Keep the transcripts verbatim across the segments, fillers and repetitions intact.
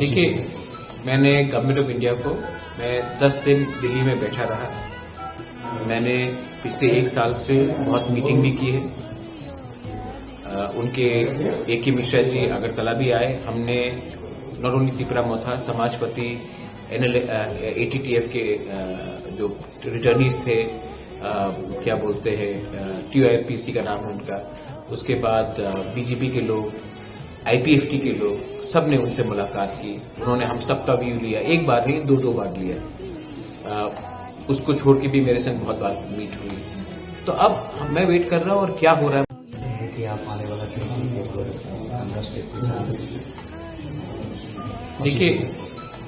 देखिए, मैंने government of India को, मैं दस दिन दिल्ली में बैठा रहा। मैंने पिछले एक साल से बहुत मीटिंग भी की है। अ, उनके ए के मिश्रा जी अगरतला भी आए। हमने नॉट ओनली तिपरा मोथा, समाजपति, एनएल, अ, एटीटीएफ के, अ, जो रिटर्नीज थे, अ, क्या बोलते हैं, अ, टीओआईपीसी का नाम है उनका, उसके बाद, अ, बीजेपी के लोग, आईपीएफटी के लोग, सब ने उनसे मुलाकात की। उन्होंने हम सबका व्यू लिया, एक बार नहीं, दो दो बार लिया। अ, उसको छोड़ के भी मेरे संग बहुत बार मीट हुई। तो अब हम, मैं वेट कर रहा हूँ और क्या हो रहा है। है कि आप आने वाला ट्वेंटी के अंडर स्टेट के साथ देखिए,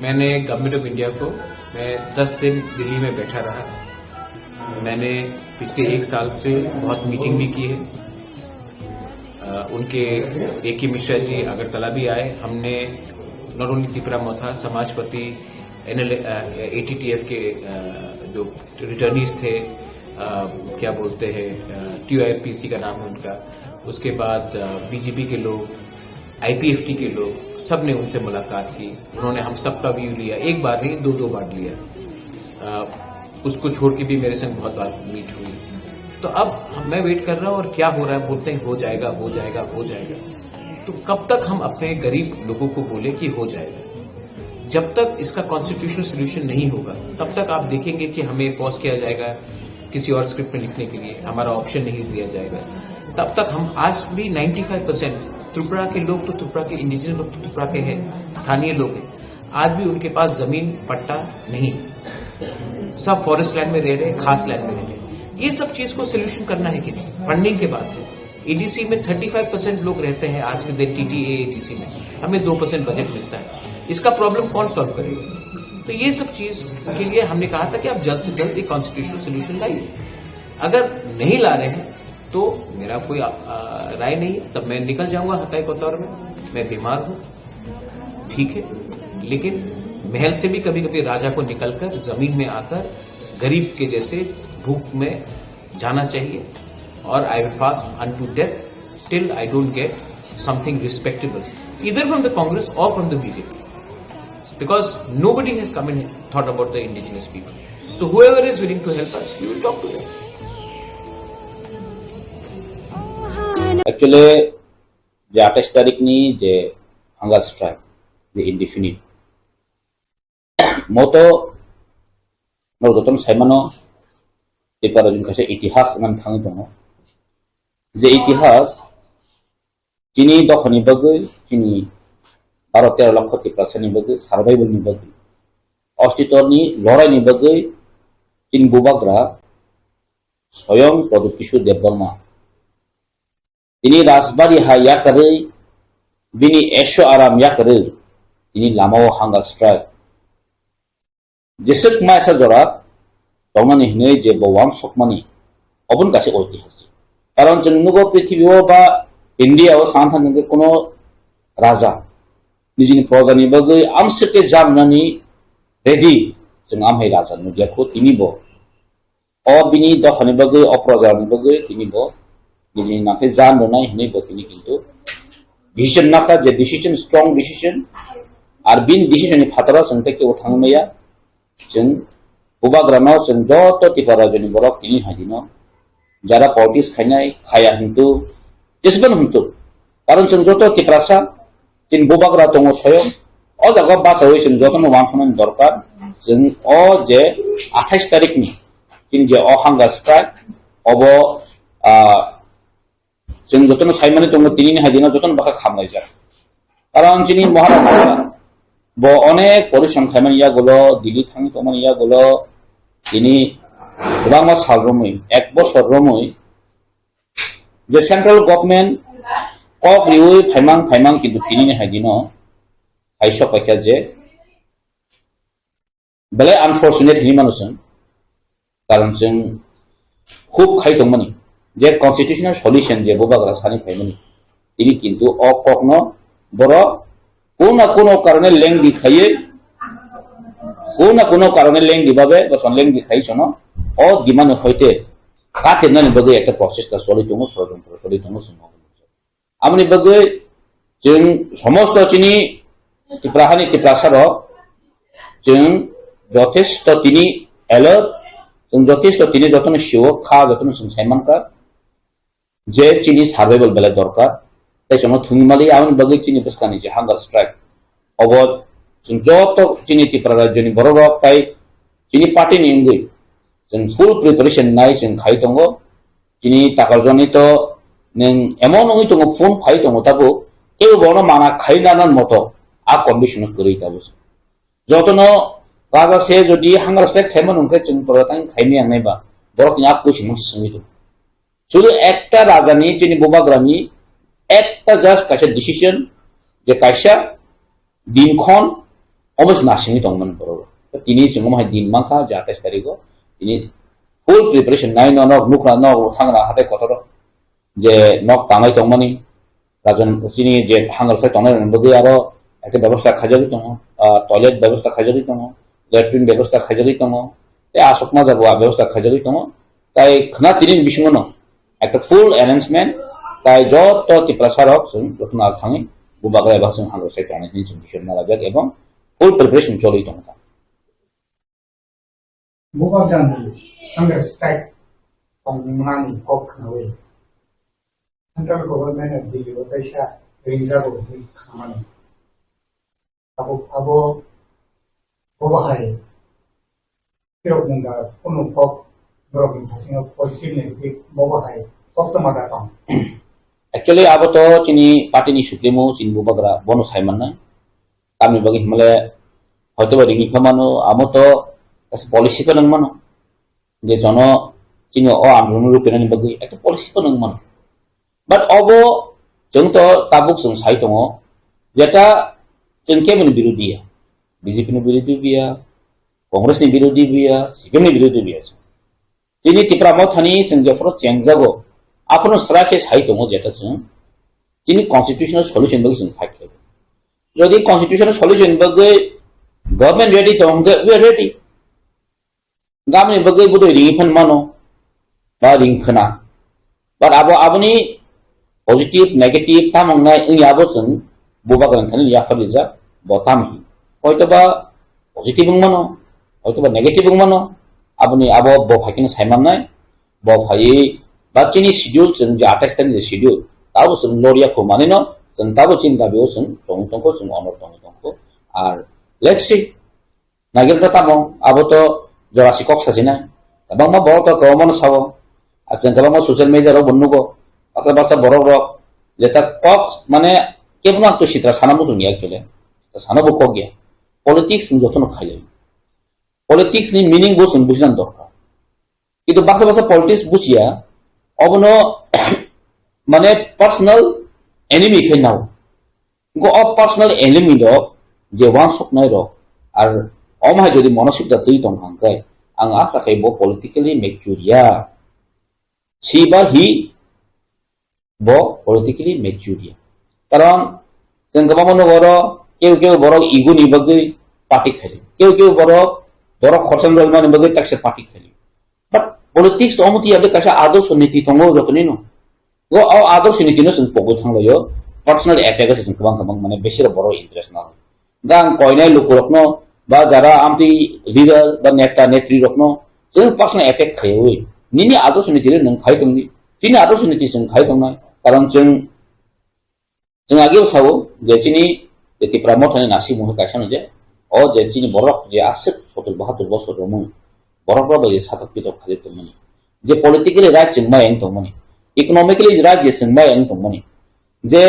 मैंने गवर्नमेंट ऑफ इंडिया को, मैं दस दिन दिल्ली में बैठा रहा। मैंने पिछले एक साल से बहुत मीटिंग भी की है। अ, उनके ए के मिश्रा जी अगरतला भी आए। हमने नॉट ओनली तिपरा मोथा, समाजपति, एनएल, अ, एटीटीएफ के, अ, जो रिटर्नीज थे, अ, क्या बोलते हैं, अ, टीओआईपीसी का नाम है उनका, उसके बाद, अ, बीजेपी के लोग, आईपीएफटी के लोग, सब ने उनसे मुलाकात की। उन्होंने हम सबका व्यू लिया, एक बार नहीं, दो दो बार लिया। अ, उसको छोड़ के भी मेरे संग बहुत बार मीट हुई। तो अब हम, मैं वेट कर रहा हूँ और क्या हो रहा है, बोलते हैं हो जाएगा, हो जाएगा, हो जाएगा। तो कब तक हम अपने गरीब लोगों को बोले कि हो जाएगा? जब तक इसका कॉन्स्टिट्यूशनल सोल्यूशन नहीं होगा, तब तक आप देखेंगे कि हमें फोर्स किया जाएगा किसी और स्क्रिप्ट में लिखने के लिए, हमारा ऑप्शन नहीं दिया जाएगा। तब तक हम आज भी नाइंटी फ़ाइव परसेंट त्रिपुरा के लोग तो त्रिपुरा के, इंडिजिनस लोग तो त्रिपुरा के हैं, स्थानीय लोग हैं, आज भी उनके पास जमीन पट्टा नहीं, सब फॉरेस्ट लैंड में रह रहे, खास लैंड में रह रहे। ये सब चीज को सोल्यूशन करना है कि नहीं? फंडिंग के बात है। ईडीसी में थर्टी फ़ाइव परसेंट लोग रहते हैं आज के दिन, टीटीए एडीसी में हमें दो परसेंट बजट मिलता है, इसका प्रॉब्लम कौन सॉल्व करेगा? तो ये सब चीज के लिए हमने कहा था कि आप जल्द से जल्द एक कॉन्स्टिट्यूशनल सोल्यूशन लाइए। अगर नहीं ला रहे हैं तो मेरा कोई आ, आ, राय नहीं है, तब मैं निकल जाऊंगा हताई कोतवार में। मैं बीमार हूँ, ठीक है, लेकिन महल से भी कभी कभी राजा को निकलकर जमीन में आकर गरीब के जैसे भूख में जाना चाहिए। और I will fast unto death till I don't get something respectable, either from the Congress or from the BJP, because nobody has come and thought about the indigenous people. So whoever is willing to help us, we will talk to them. Actually, je আঠাইশ তারিখ ni je hunger strike, je indefinite, moto norok jotono saimano, Tripura jwn kaisa itihas wngmani thangwi tongo. Je itihas chini dophani bagwi, chini baro tero lokho Tiprasani bagwi, survival ni bagwi, ostitoni loraini bagwi chini bubagra Swayam Pradyot Kishore Debbarma tini Rajbari ha yakarwi, bini esho aram yakarwi, tini lamao hunger strike. Jeswk maisa jora tongnani hinwi je bo uansukmani, oboni kaisa oitihasik. Karon chwng nugo prithibi o ba India o sana thangwi kuno raja nijini proja ni bagwi amswk khe jan rwnani ready, chwng amhai raja nukya kho tini bo. O bini dophani bagwi, o projarokni bagwi tini bo nini nangkhe jan rwnai hinwi bo tini kintu decision nakha, je decision, strong decision. Ar bini decision ni phataro chwng tei kebo thangwi maya. Chwng bubagrano, chwng joto Tipra rajyoni borok tini hai dino jara politics khainai, khaya hintu, jesbano hintu. Karon chwng joto Tiprasa, chini bubagra tongo Swayam. O jaga bachawi chwng jotono uansuknani dorkar. Chwng o je athais tarikni chini je o hunger strike, obo, ah, chwng jotono saimani tongo, tinini hai dino jotono bwkha khamlaijak. Karon chini Maharaja bo onek porishrom khaimani yagulo, Delhi thangwi tongmani yagulo, tini kwbangma sal romwi, ek bosor romwi, je central government kok riwi phaimang phaimang, kintu tinini hai dino hai sok paikha je belai unfortunate hinwi mano chwng, karon chwng hub khai tongmani je constitutional solution je bubagra sani phaimani, tini kintu o kokno borok কোনো না কোনো কারণে lengdi khaiwi, কোনো না কোনো কারণে lengdi babe, bochon lengdi khaiwi sono o demand hoite katirnani bagwi ekta prochesta choli tongo, sorojontro choli tongo chwng. Aboni bagwi chwng somosto chini Tipra hani Tiprasa rok chwng jothesto tini alert, chwng jothesto tini jotono sio kha, jotono chwng sai mankha je chini survival belai dorkar. Tai chwngno thwngwi mali aboni bagwi chini bwskangni je hunger strike, obo chwng joto chini Tripura rajyoni borok rok tai chini party ni wngwi chwng full preparation nai chwng khai tongo. Chini takarjani to neng emon wngwi tongo, phone phai tongo, tabuk kebo bono mana khai nana moto a condition o kwrwi tabuk. Jotono raja se jodi hunger strike khaimano hwnkhe chwng tola tang khaimaya wngnai ba, borok ni a question no swngwi tongo. Sudu ekta raja ni chini bubagra ni ekta just kaisa decision je kaisa dinkhon omo se nasingwi tongmani borok. Tini chwng omo hai din mankha je atais tarikh o tini full preparation nai no nok nukra nok thangra hatai kotor je nok tangai tongmani. Rajon chini je hangal sai tongnai rokni bagwi aro ekta bebosta khaijagwi tongo, ah, toilet bebosta khaijagwi tongo, latrine bebosta khaijagwi tongo, tei aswkma jaga o bebosta khaijagwi tongo. Tai khwna tini bisingo no ekta full arrangement, tai joto Tiprasa rok chwng jotono thangwi bubagra eba chwng hangal sai tongnai hwnwi chwng decision nalajak ebong full preparation choli tongo. Bubagrani hunger strike tongmani kok khnaui central government of Delhi o kaisa ringjago hwnwi khnamani. Abo, abo, bobo hai kirok mungda kunu kok borokni thasingo positive negative bobo hai koktwma da tong. Actually, abo to chini party ni supremo, chini bubagra, bono sai mannai. Tamni bagwi himle hoito ba ringwi kha mano, amo to kaisa policy phano wng mano. Je jono chini o andolon rupinani bagwi ekta policy phano wng mano. But obo chwng to tabuk chwng sai tongo, jeta chwng keboni birodhi ya, B J P ni birodhi biya, Congress ni birodhi biya, C P M ni birodhi biya. Chini Tipra Mothani chwng jephuru chengjago, aphuru swrai se sai tongo jeta chwng chini constitutional solution bagwi chwng fight khlaibo. Jodi constitutional solution bagwi government ready tong hwnkhe we are ready. Gamni bagwi bodoi ringwi phan mano ba ring khna. But abo aboni positive, negative tamo wngnai wngya abo chwng bubagrani thani yaphar rijak bo tamo hi. Hoito ba positive wng mano, hoito ba negative wng mano, aboni abo bo phai kheno sai mannai. Bo phaiwi ba chini schedule chwng je atais tarikh ni schedule, tabo chwng loriya kho manino chwng tabo chini dabi o chwng tongwi tongkho, chwng onor tongwi tongkho. Ar let's see, nagir ta tamo abo to jorasi kok sajinai. Kwbangma borok to kwbangma no sao. Ar chwng kwbangma social media rok bo nugo. Basa basa borok rok jeta kok mane kebno ang to sitra sana muchung ya actually. Sana bo kok ya. Politics chwng jotono khailai. Politics ni meaning bo chwng bujina dorkar. Kintu baksa baksa politics bujiya, obono mane personal enemy khe nao. Go o personal enemy rok je wansoknai rok, ar omo hai jodi monosik da twi tong hang khe, ang asa khe bo politically mature ya. Si ba hi bo politically mature ya. Karon chwng kwbangma nugo oro keu keu borok ego ni bagwi party khaio. Keu keu borok borok khorsa rwmani bagwi taksa party khaio. But politics to omo tiya kaisa adorsho niti tongo jotoni no. Go o adorsho niti no chwng pogwi thanglaio. Personal attack se chwng kwbang kwbang mane besi borok interest nang. Gang koinai lukurokno ba jara amtwi leader ba neta netri rokno chwng personal attack khaiwi nini adorsho niti nwng khai tongdi, chini adorsho niti chwng khai tongnai. Karon chwng, chwng ageo sao je chini je Tipra Mothani nasimung kaisa no je o je chini borok je aswk sotur bahatur bosor romwi borok rok bai je satok pitok khaijak tongmani, je politically right chwng maya wng tongmani, economically right je chwng maya wng tongmani, je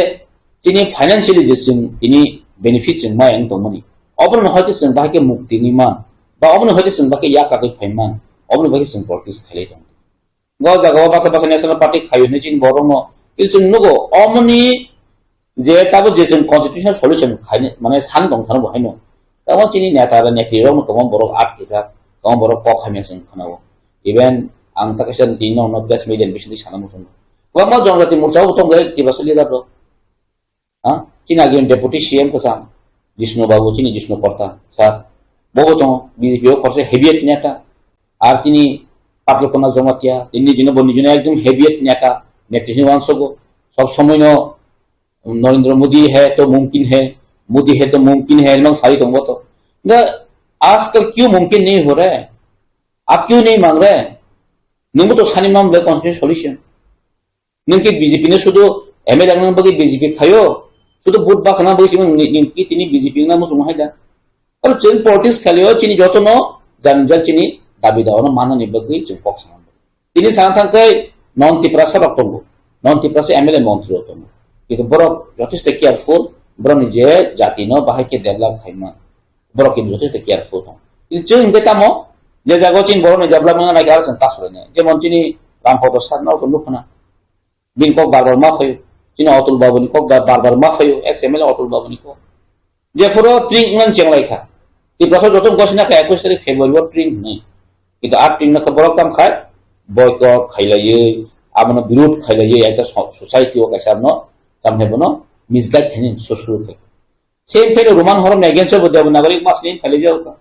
chini financially je chwng tini benefit chwng maya wng tongmani, obono hoi khe chwng bahai khe mukti ni man, ba obono hoi khe chwng bahai khe yak kagwi phai man, obono bahai khe chwng politics khailai tongo. Go jaga o baksa baksa National Party khaio hinwi chini borok no, il chwng nugo, omoni je tabo je chwng constitutional solution khaini, mane san tong thano bo haino. Tamo chini neta ba netri rok no kwbang borok atkijak, kwbang borok kok hamya chwng khanao. Even ang ta kaisa tini no, no press media ni bisingtwi sana muchungo. Kwbangma jonjati morcha o tongo Tiprasa leader rok. Ha? Chini agi deputy C M kwcham, Jishnu Babu, chini Jishnu Porta, sir. Bobo tongo, B J P o khorsa heavyweight neta. Ar tini Patlokona Jamatia, tini jino bo nijino ekdom heavyweight neta, netri hinwi wansogo. Sob somoi no Narendra Modi hai to mumkin hai, Modi hai to mumkin hai mang sai tongbo to. Nga ajkal kyu mumkin nahi ho raha hai? Ab kyu nahi mang raha hai? Nungbo to sani mang le constitution solution. Nung ki B J P no sudu M L A nang bagwi B J P khayo, sudu vote basa nang bagwi simo nung ki tini B J P nang muchung hai da. Aro chwng politics khalio chini joto no jan jan chini dabi da ono manani bagwi chwng kok sanang. Tini sana thangkai non Tiprasa rok tongo, non Tiprasa M L A montri rok tongo. Kintu borok jothesto careful, borok ni je jati no bahai khe develop khaima, borok kintu jothesto careful tongo. Kintu chwng hwnkhe tamo je jaga o chini borok ni development no naikhe aro chwng ta sori nai. Jemon chini Rampada sir no to nukho na. Bini kok bar bar ma phaio. Chini Atul Babu ni kok bar bar ma phaio. Ex M L A Atul Babu ni kok. Jephuru tring wngmani chenglaikha. Tiprasa joto gosina kha ekush tarik February o tring hwnwi. Kintu a tring no kha borok kam khai boycott khailaiwi, abono birud khailaiwi, ekta so-, society o kaisa no kam hai bono misguide khaini susuru khai. Same thing Roman horom ni against o bo Devanagari mas ni khailai jao ka.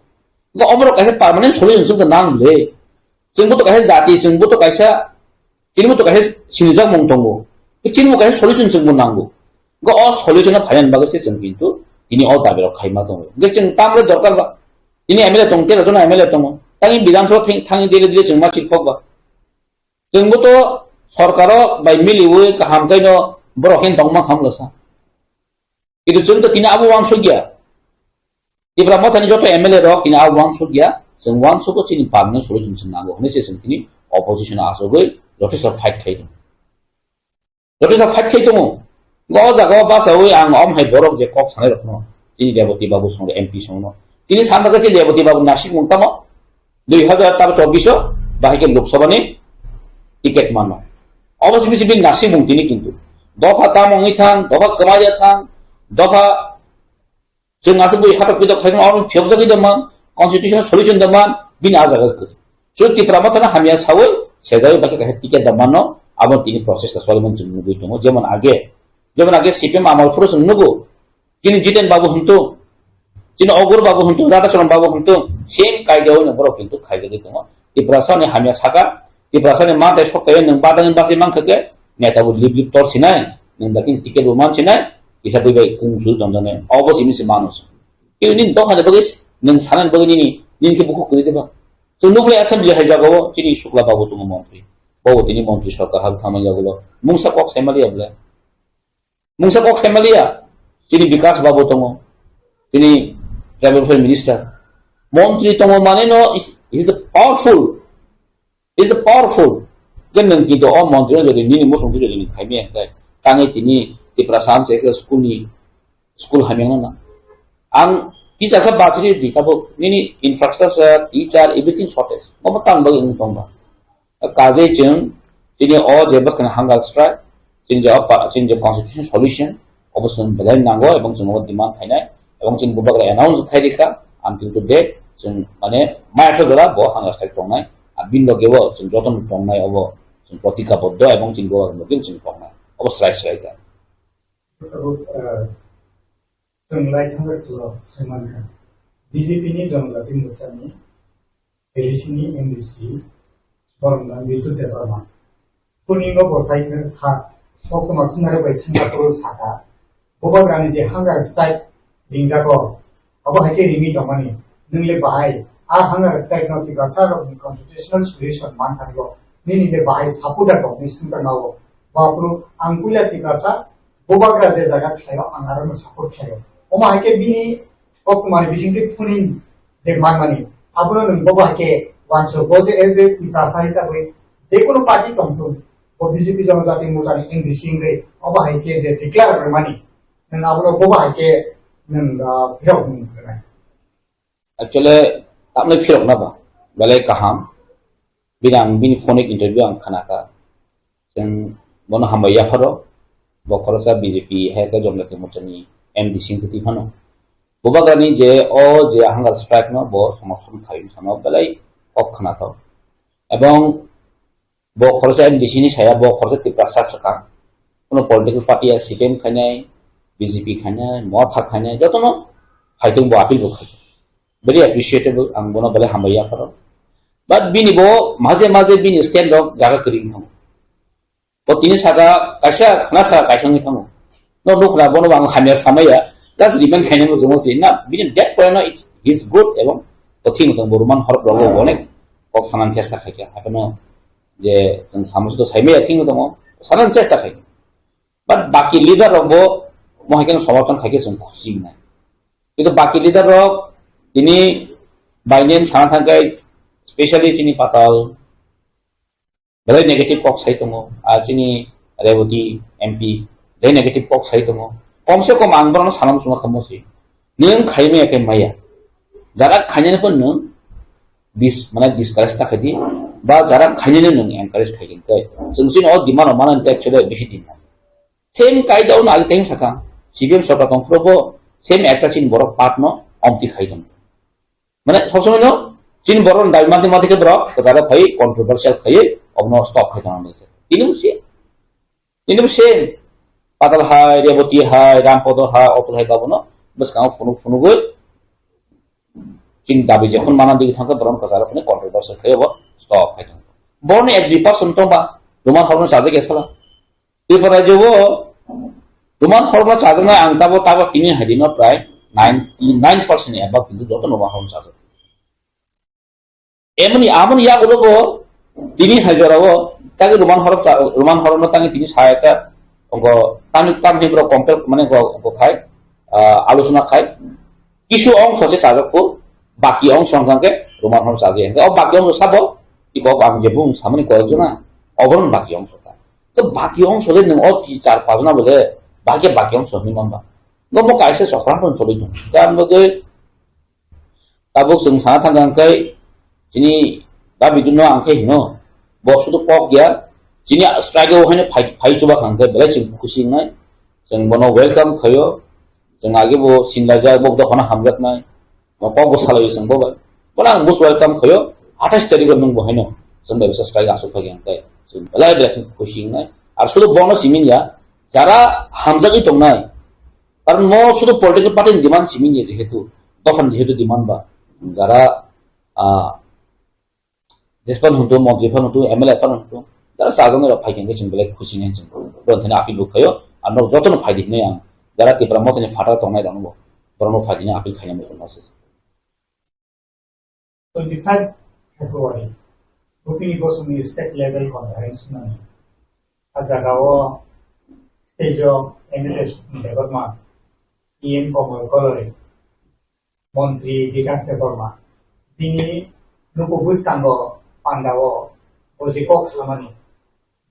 Bo omorok kaisa permanent solution chwng nang le. Chwng bo to kaisa jati, chwng bo to kaisa Chini bo to kaisa sinijak mung tongo. Chini bo kaisa solution chwng bo nango. Go o solution o phainan bagwi se chwng kintu tini o dabi rok khaima tongo. Ge chwng tamle dorkar ba. Tini M L A tong, tero jono M L A tongo. Tangni Bidhan Sabha thang-, thangni dile dile chwng ma chirkhok ba. Chwng bo to sorkaro bai miliwi kaham kaino borok khe tongma khamlo sa. Kintu chwng to tini abo uansukya. Tipra Mothani joto M L A rok tini abo uansukya. Chwng uansugo chini permanent solution chwng nango hwnwi se chwng tini opposition o achugwi jothesto fight khlai tongo. Jothesto fight khlai tongo. Bo o jaga o bachawi ang om hai borok je kok sanai rokno, chini Rebati Babu songno, M P songno. Tini sanjak chini Rebati Babu nasik mung tamo. Dui hazar taro chobbish o bahai khe Lok Sabha ni ticket mano. Obo se bisi bini nasibung tini kintu. Dopha tamo wngwi thang, dopha kwmaya thang, dopha chwng aswk bui hatok pitok khaikhe obo phiyokjagwi da man, constitutional solution da man, bini a jaga kwrwi. Chwng Tipra Mothano hamya sawi sejawi bahai khe ticket da mano, abo tini process ta solimani chwng nugwi tongo. Jemon age, jemon age C P M amol phuru chwng nugo, Chini Jiten Babu hwntung, chini Ogur Babu hwntung, Radhacharan Babu hwntung, same kaida o no borok kintu khaijagwi tongo. Tiprasa ni hamya saka, Tiprasa ni manthai sokthai o nwng badani bachwi mankha khe, neta bo lip lip tor sinai, nwng da khe ticket bo man sinai, kisa bui bai kung sui tonjaknai. Obo simi se mano se. Khe nini dopha ni bagwi, nwng sanani bagwi nini, nini khe bukhuk kwrwi diba? Chwng nukle assembly hai jagao, chini Shukla Babu tongo montri. Bo tini montri sorkar hak thangma yagulo. Mungsa kok sai maliya bwle. Mungsa kok khaimaliya, chini Bikas Babu tongo, chini Tribal Welfare Minister. Montri tongo mane no is, is the powerful, is the powerful. Je nwng kintu o montri no jodi nini musung tu jodi nwng khaimaya hwnkhe, tangwi tini Tiprasa amchaikhe school ni, school hamya wngna. Ang teacher khe bachiri di, tabuk nini infrastructure, teacher, everything shortage. Obo tang bagwi wng tong ba. Kajei chwng chini o je bwskang hunger strike, chini je o pa-, chini je constitution solution, obo chwng belai nango ebong chwng obo demand khainai, ebong chini bubagra announce khai rikha, until today chwng mane maya jora bo hunger strike tongnai, a bin loge bo chwng jotono tongnai obo chwng protikaboddo ebong chini bubagra loge chwng tongnai, obo srai srai da. Tabuk, eh, chwng lai thangkha silo saimankha. B J P ni Janajati Morcha ni A D C ni M D C borok no Bitul Debbarma. Kuningo bo sai sa, koktwma thumnairok bai Singapore saka. Bubagrani je hunger strike ringjago, abo hai khe ringwi tongmani. Nwng le bahai, a hunger strike no Tiprasa rokni constitutional solution man thanglo. Nini le bahai supporter rokni swngchar mago. Bo aphuru ang puila Tiprasa, bubagra je jaga khlaio, ang aro no support khlaio. Omo hai khe bini koktwmani bisingtwi phuning je manmani, abono nwng bobo hai khe uansuk, bo je as a Tiprasa hisabwi je kono party tongthung, bo B J P Janajati Morcha ni M D C wngwi obo hai khe je declare rwmani, nwng abono bobo hai khe nwng, ah, phirok nwng rwnai. Actually, tamni phirok na ba, belai kaham. Bini ang bini phone interview ang khnakha. Chwng bono hambai yapharo, bo khoroksa B J P hai khe Janajati Morcha ni M D C wngwi twi phano. Bubagrani je o je hunger strike no bo somorthon khai wngkha no belai kok khnathok. Ebong bo khoroksa M D C ni saya, bo khoroksa Tiprasa swkang. Kono political party ya C P M khainai, B J P khainai, Motha khainai, jotono phaitung bo appeal bo khai. Very appreciable, ang bono belai hambai yapharo. But bini bo maje maje bini stand rok jaga kwrwi wngkha. Bo tini saka kaisa khna saka kaisa wngwi thango. No nukna bono bo ang hamya samaya. Just remind khainai mo jwngo si na, bini that point no it's, he's good, ebong to thing tong bo Roman horop rogo bo onek kok sanan chesta khaikha. Haphano je chwng samo to saimaya thing tongo, sanan chesta khaikha. But baki leader rok bo mo hai kheno somorthon khaikhe chwng khusi wngnai. Kintu baki leader rok tini by name sana thangkhe, specially chini Patal, belai negative kok sai tongo, ah, chini Reboti M P, belai negative kok sai tongo. Kom se kom ang borokno sana muchungma khamu si. Nwng khaimaya khe maya. Jara khainani pon nwng dis-, mane discourage ta khaidi, ba jara khainani nwng encourage khaigin kai. Chwng chini o demand rok mano actually bisi din. Same kaida o nagi teng saka, C P M sorkar tong phuru bo same ekta chini borok part no omti khai tong. Mane, sob somoi no, chini borok ni dabi mati mati khe borok, kwcharo phai controversial khai, obono stop khai tong nang se. Ini bo same. Ini bo same. Patal hai, Reboti hai, Rampodo hai, Otul hai babono, bwskango phunuk phunugwi, chini dabi jephun mana digi thangkhe borok kwcharo phai controversial khai obo stop khai tong. Boroni ek dui percent tong ba, Roman horno chajak ya sala. Tripura rajyo o Roman horno chajaknai ang tabo tabo tini hai dino prai ninety nine percent ni above kintu joto Roman horno chajak. Emoni, amoni yagulo bo tini hai jora o tagi Roman horop cha-, Roman horop no tagi tini sa ekta ongo tani tamni bro compare mane ongo, ongo khai, ah, alusona khai. Kisu ongso se chajak ko, baki ongso hwnkha khe Roman horop chajakya. O baki ongso sabo, iko ang je bung samani koyek jona, oboron baki ongso ta. To baki ongso le nwng o ki char pajna bole, baki baki ongso hwnwi man ba. Bo bo kaisa chokra hwn choli tong. Gan bo de Tabuk chwng sana thang thang khai chini da bidunno ang khe hino. Bo sudu kok ya. Chini strike o haino phai, phai chuba khang khe belai chwng khusi wngnai. Chwng bono welcome khaio. Chwng age bo sinlajak, bo dophano hamjaknai. Bo kok bo salai chwng bo bai. Bono ang most welcome khaio. Athais tarikh o nwng bo haino chwng bai bisa strike asuk phai khe ang khe. Chwng belai belai khe khusi wngnai. Ar sudu bono simin ya. Jara hamjagwi tongnai. Karon mo sudu political party ni demand simi ni jehetu, dophani jehetu demand ba, jara, ah, jesphan huntu, montri phan huntu, M L A phan huntu, jara sajani rok phai khe chwng belai khusi nai chwng. Bo thani appeal bo khayo, ang nok joto no phai di hinwi ang, jara Tipra Motha ni phataro tongnai rok no bo, borok no phai di hinwi appeal khaina muchung ma se. Twenty five February, Rupini Goswami state level conference nang. A jaga o stage o M L A Sukun Debbarma, E M Komol Koloi, Montri Bikas Debbarma, bini nuku bwskango panda o boji kok samani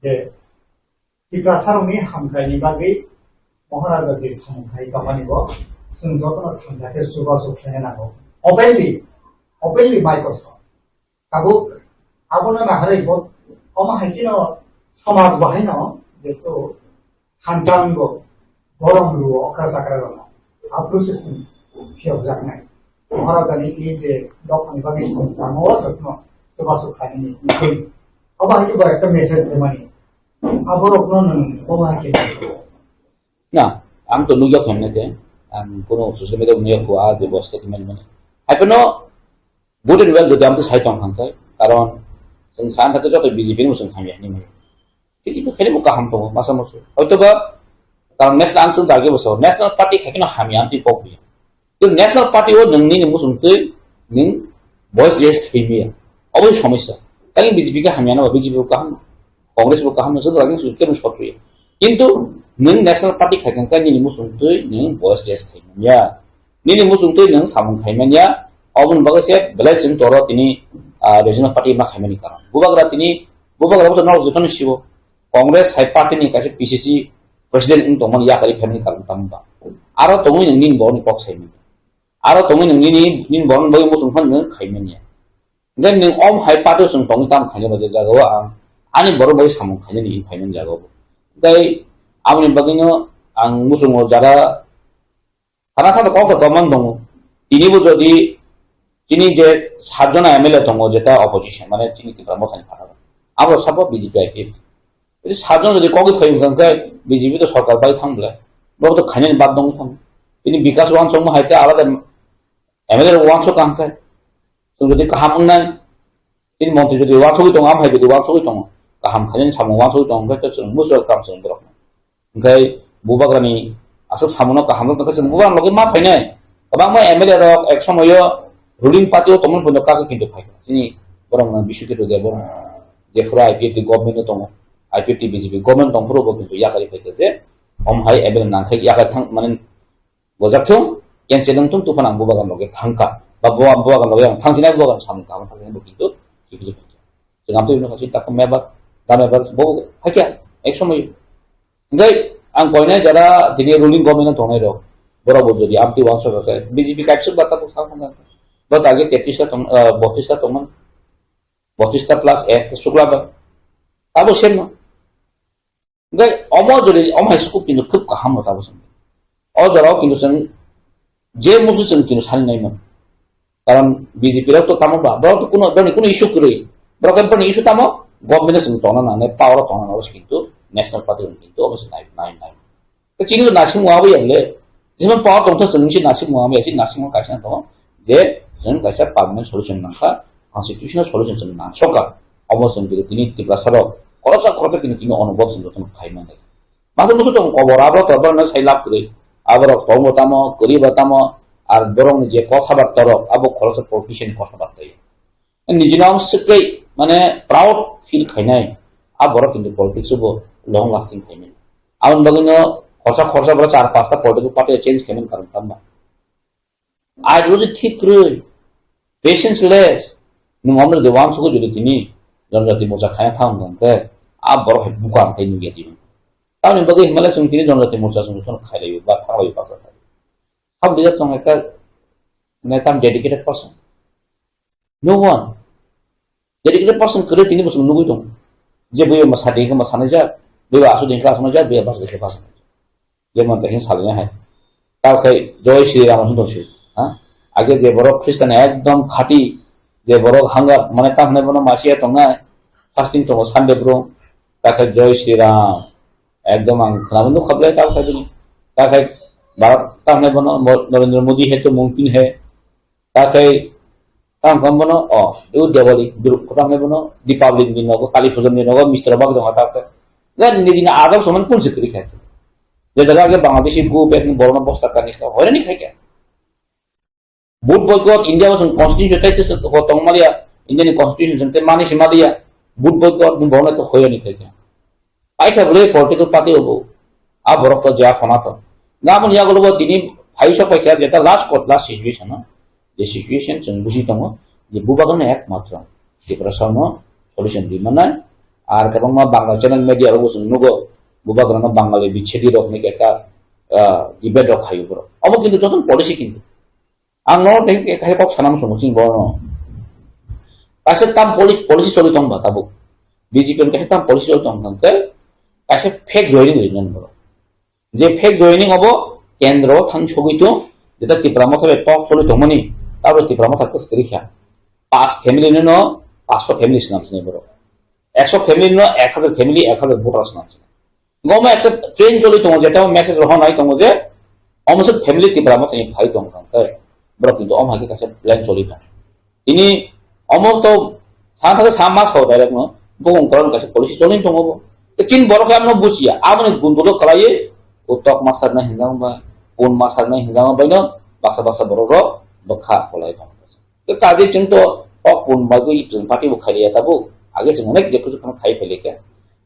je Tiprasarokni hamkraini bagwi Maharaja je samung khai tongmani bo chwng jotono thansa khe chubachu khlaina nango. Openly, openly mai kosto. Tabuk abono naharwi bo omo hai kheno somaj bo haino jehetu thansa wngbo borom luo okra chakra rokno. A process ni phiyokjaknai. Maharajani i je dophani bagwi samung tangma o rokno chubachu khlainani. Obo hai khe bo ekta message rwmani. Aborokno nwng kobo hai khe. Na, ang to nukya khamne te, ang kono social media nukya ko a je bo statement mane. Hai phano good and well jodi amtwi sai tong khan khai, karon chwng san thake joto B J P ni musung khamya hinwi mane. B J P khaini bo kaham tongo, masa musu. Hoito ba, karon national ang chwng dagi bo sao, national party khai kheno hamya amtwi kok biya. Tei national party o nwng nini muchung twi nwng voice raise khai maya. Obo somosya. Tei B J P khe hamya na ba B J P bo kaham, Congress bo kaham, nwng sodra nwng sodra kebo sotwi. Kintu nwng national party khai khe nini muchung twi nwng voice raise khai maya. Nini muchung twi nwng samung khai manya. Oboni bagwi se belai chwng toro tini, ah, regional party ma khai mani karon. Bubagra tini, bubagra bo to nok jephanu sibo. Congress hai party ni kaisa P C C president wng tongmani yakari phaimani karon tamo ba. Aro tongwi nwng nini borokni kok saimanya. Aro tongwi nwng nini, nini borokni bagwi muchung phano nwng khaimanya. Then nwng om hai party o chwng tongwi tamo khaina ba je jaga o ang ani borok bagwi samung khainani wng phaimani jaga o. Tei aboni bagwino ang muchungo jara Sana thangkhe kok khe kwbang tongo. Tinibo jodi chini je satjona M L A tongo, jeta opposition, mane chini Tipra Mothani phataro. Abo sabo B J P I P F. Jodi satjon jodi kogwi phai wngkha khe B J P to sorkar bai thang bwle. Bo to khainani bad dong thang. Tini Bikas wansukma hai tei alada M L A rok wansuk kha khe. Chwng jodi kaham wngnai, tini montri jodi wansugwi tongo, amo hai jodi wansugwi tongo, kaham khainani samung wansugwi tongo, hwnkhe to chwng muchung kam chwng borok. Hwnkhe bubagrani Aswk samono kaham rok tongkha chwng bubagrang logi ma phainai. Kwbangma M L A rok ek somoyo ruling party o tongmani phuno kaka kintu phaikha. Chini borok no Biswakirti Debbarma, jephuru I P F T government o tongo, I P F T B J P government tongphuru bo kintu yakari phaikha je om hai M L A nangkhai yakai thang mane bojak thung, cancel wng thung, tuphano ang bubagrang logi thangkha. Ba bubagrang logi ang thangsinai bubagrang samung kaham thangsinai bo kintu kiphilwi phaikha. Chwng amtwi wngkha chini takhuk member, da member bo phaikha ek somoyo. Hingke ang koinai jara tini ruling government o tongnai rok, borok bo jodi amtwi uansuk khe B J P kaipsuk ba tabuk thang thang. Bo age tetris ta tong, ah, botris ta tongmani. Botris ta plus ek ta sukla ba. Abo sem no. Hingke omo jodi omo hai scope kintu khub kaham no tabuk song. O jora o kintu chwng je musu chwng kintu sani nai man. Karon B J P rok to tamo ba, borok to kuno, borokni kuno issue kwrwi. Borok khe borokni issue tamo, government o chwng tongna nangnai, power o tongna nangnai, obo se kintu national party rok kintu obo se nai, nai, nai. Tei chini to naising wngma bai ya le, jemon power tongtho chwng se naising wngma bai ya, chini naising wngma kaisa tongo, je chwng kaisa permanent solution nangkha, constitutional solution chwng nangsokha. Obo chwng tini Tiprasa rok, khoroksa khoroksa tini, tini onobot chwng jotono khai mannai. Masa musu tong kobor abo to borok no sai lab kwrwi. Aborok tong bo tamo, kwrwi bo tamo, ar borok ni je kotha batta rok, abo khoroksa politician kotha batta ya. Niji no swkei, mane proud feel khainai, a borok kintu politics bo long lasting khainai. Aboni bagwi no khorsa khorsa borok char pasta political party change khaimani karon tamo. Ideology thik kwrwi, patience less, nwng omre de uansukgo jodi tini jonjati mocha khaina thang hwnkhe, a borok hai bukang khai nukya tini. Tamoni bagwi himale chwng tini jonjati mocha chwng jotono khailaiwi ba thanglaio baksa khai. Sab leader tong ekta, ekta dedicated person. No one. Dedicated person kwrwi tini bo chwng nugwi tongo. Je buiba ma sadi khe ma sanai jak, buiba asu din khe asu jak, buiba bas din khe bas. Jemon tei salina hai. Tao khai Joy Shri Ram hin tongsi. Ha? Age je borok Christian ekdom khati, je borok hanga mane tam hwnai bono masiya tongnai, fasting tongo Sunday bro. Ta khai Joy Shri Ram. Ekdom ang khwnabo nukha ble tao khai bini. Ta khai Bharat tam hwnai bono Mo-, Narendra Modi hai to mumkin hai. Ta khai, tang kang bono, o, eu Diwali, Dur-, tang khai bono, Deepavali ni nogo, Kali Puja ni nogo, Mister Bak dong ta khai. Ga ni dina adab soman pun sikri khai. Je jaga ke Bangladeshi gu bek ni borno bosta kani khai, hoira ni khai kya? Vote boycott, India wasung constitution tai tes ko tong maria, India ni constitution sung te mani si maria, vote boycott ni borno to hoira ni khai kya? Paikha bwle political party obo. A borok to ja khona to. Nga mun yago lobo tini phaisa paikha jeta last court last situation no. Je situation chwng buji tongo je bubagrano ekmatro Tiprasa no solution di manai. Ar kwbangma Bangla channel media rogo chwng nugo bubagrano Bangali bichedi rok ni ekta, ah, debate rok khayo borok. Obo kintu joto policy kintu. Ang no tei kaisa kok sana muchungo chini borok no. Kaisa tam poli-, policy choli tong ba tabuk. B J P ni kaisa tam policy choli tong tong khe kaisa fake joining ri non borok. Je fake joining obo kendro thang sogwi tong, jeta Tipra Motha bai kok choli tongmani, tabuk Tipra Motha kwchwrwi kha. Pas family no no, paso family swnam sini borok. Ekso family no ek hajar family, ek hajar voter swnam sini. Goma ekta train choli tongo, jeta message rohor nai tongo je, omo se family Tipra Motha ni phai tong tong khe, borok kintu omo hai khe kaisa plan choli tong. Ini omo to sa thang sa ma sao direct no, bukung koron kaisa policy choli tongo bo. Te chin borok khe ano bujiya, aboni gundulo kalai, utok masar na hinjang ba, pun masar na hinjang ba, no, basa basa borok ro, bokha kolai tong. Te kaje chwng to kok pun bagwi chwng party bo khailiya tabuk. Age chwng onek je kuchuk kheno khai phailai kha.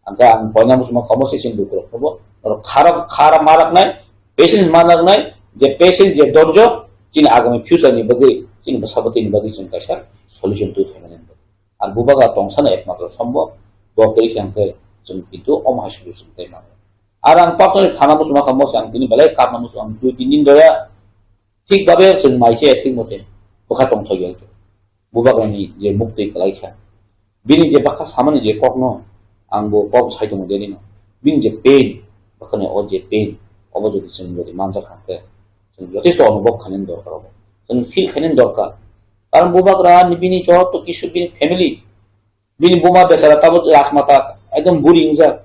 Angkhe ang koina muchungma khomo se chini lukurok no bo. Norok kharap, kharap marak nai, patience manak nai, je patience, je dorjo, chini agami future ni bagwi, chini bwsa bwtwi ni bagwi chwng kaisa solution twi phaimani. Ar bubagra tongsano ekmatro sombo, bo kwrwi khe angkhe chwng kintu omo hai solution tei mano. Ar ang personally khana muchungma khomo se ang tini belai kapna muchung ang dui tin din doya. Thik babe chwng mai se thik mote bwkha tongthok ya. Bubagrani je muktwi kwlai kha, bini je bwkha samani je kokno ang bo kok sai tongo deni no. Bini je pain, bwkhani o je pain, obo jodi chwng jodi manjak kha khe, chwng jotesto onubhob khainani dorkar obo. Chwng feel khainani dorkar. Karon bubagra ni bini joto kisu bini family, bini buma bechara tabuk Rajmata ekdom buri wngjak.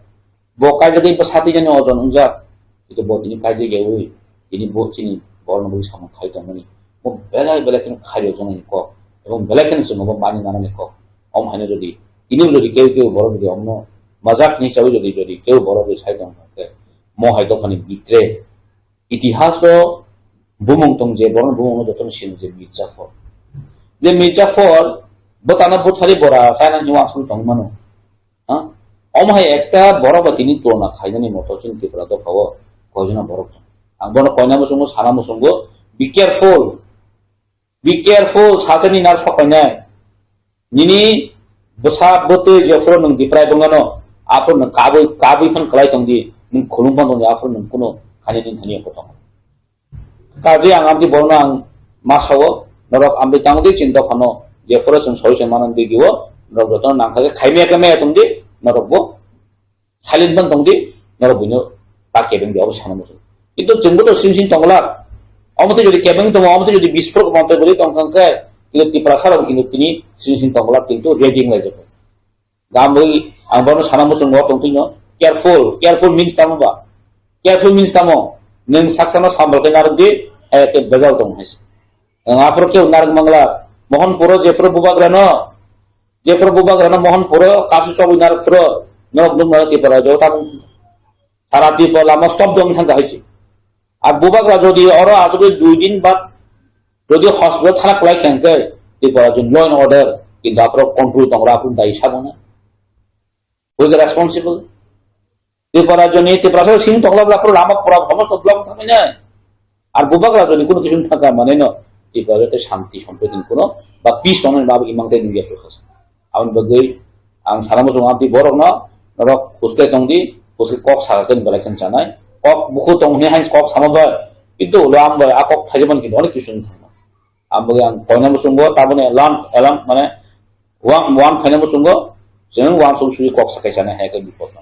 Bo kaijagwi bwsa twijani ojon wngjak. Hwnkhe bo tini kaijagwi, tini bo chini borokno bwrwi samung khai tongmani. Bo belai belai kheno khairok jwngjani kok. Ebong belai kheno chwng bo mani nanani kok. Om haino jodi, tini jodi keu keu borok jodi omno majak hinwi chawi jodi, jodi keu borok jodi sai tongkha khe, mo hai dophani bitre Itihaso bumung tong je, borokni bumung no jotono sino je Mirzaphor. Je Mirzaphor, bwtano bwthari bora, China ni wansuk tong mano. Ha? Omo hai ekta borok bai tini tulona khainani moto chwng Tripura dophao koijona borok tong. Ang bono koina muchungo, sana muchungo, be careful. Be careful, salsa ni nar sok painai. Nini bwsa bwtwi jephuru nwng diprai bwngano, aphuru nwng kabwi, kabwi phan kwlai tongdi, nwng khulum phan tongdi, aphuru nwng kuno hani ni hani ko tongo. Kaje ang amtwi borno ang ma sao, norok amtwi tangdi chinta phano, jephuru chwng solution manani digi o, norok jotono nangkha khe khaimya khe maya tongdi, norok bo silent ban tongdi, norok buino ta kebeng di, obo sana muchung. Kintu chwngbo to sing sing tongla. Omo tei jodi kebeng tongo, omo tei jodi bispor ko mantai boli tong kang khe, kintu Tiprasa rok kintu tini sing sing tongla, kintu ready wng lai jago. Gam boi ang bono sana muchung bo tong tino. Careful, careful means tamo ba? Careful means tamo? Nwng saksano sambal khe narwk di, hai khe bejal tong hai se. Ang aphuru khe narwk mangla. Mohon puro jephuru bubagra no, jephuru bubagra no Mohon puro, kasu chobwi narwk phuru, norok nukma Tripura jo tamo. Sara Tripura lama stop dong thang hai se. Ar bubagra jodi oro asugwi dui din bad jodi hospital thana kwlai khe hwnkhe Tripura jodi law and order kintu aphuru control tong ra, aphuru dai sabo na. Who is the responsible? Tripura joni, Tripura sini tongla bla aphuru lama pura homosto block thangwi na. Ar bubagra joni kuno kisu thangka mane no Tripura joto shanti sompriti kuno ba peace tongna ba imang tei nungya sukhas. Aboni bagwi ang sana muchung amtwi borokno norok huske tongdi, huske kok sakha khe belai khe chanai. Kok bukhu tong hwnwi hai kok sama bai. Kintu ulo am bai a kok thaijaman kintu onek kisu thangma. Am bagwi ang koina muchungo taboni alarm, alarm mane wan, wan khaina muchungo chwng wansuk sui kok sakai chanai hai khe bipot no.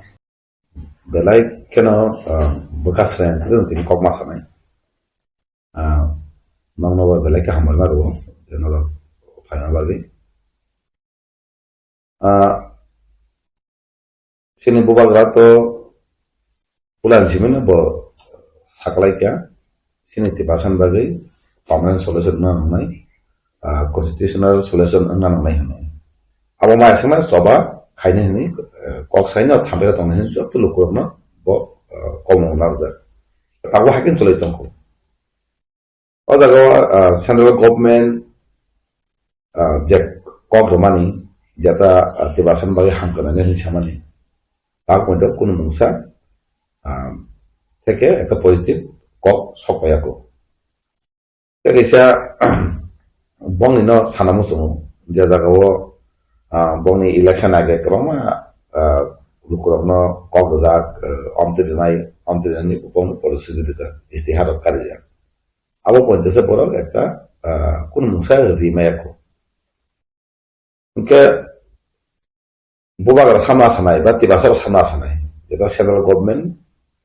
Belai kheno, ah, bwkha sreng khe tini kok ma sanai. Ah, nokno bo belai khe hambai ma rwo, je norok phaina bagwi. Ah, chini bubagra to pulan simino bo saklaikha, chini Tiprasa ni bagwi permanent solution wngna nangnai, ah, constitutional solution wngna nangnai hwnwi. Abo mai aswkma choba khainai hwnwi, eh, kok saino thambaira tongnai hwnwi joto lukurokno bo, eh, kolmung narwkjak. Tabuk hai khe chwlwi tongkho. O jaga o, ah, central government, ah, je kok rwmani, jeta, ah, Tiprasa ni bagwi hamkrai nai hwnwi samani. Tabuk poito kunu mungsa, ah, theke ekta positive kok sok paiya kho. Tei kaisa bongni no sana muchungo, je jaga o, ah, bongni election age kwbangma, ah, lukurokno kok rijak, ah, omtwi rwnai, omtwi rwnani bongni policy rijak, istihar rok karijak. Abo poito se borok ekta, ah, kunu mungsa ri maya kho. Hwnkhe bubagra samna asanai ba Tiprasa samna asanai, jeta central government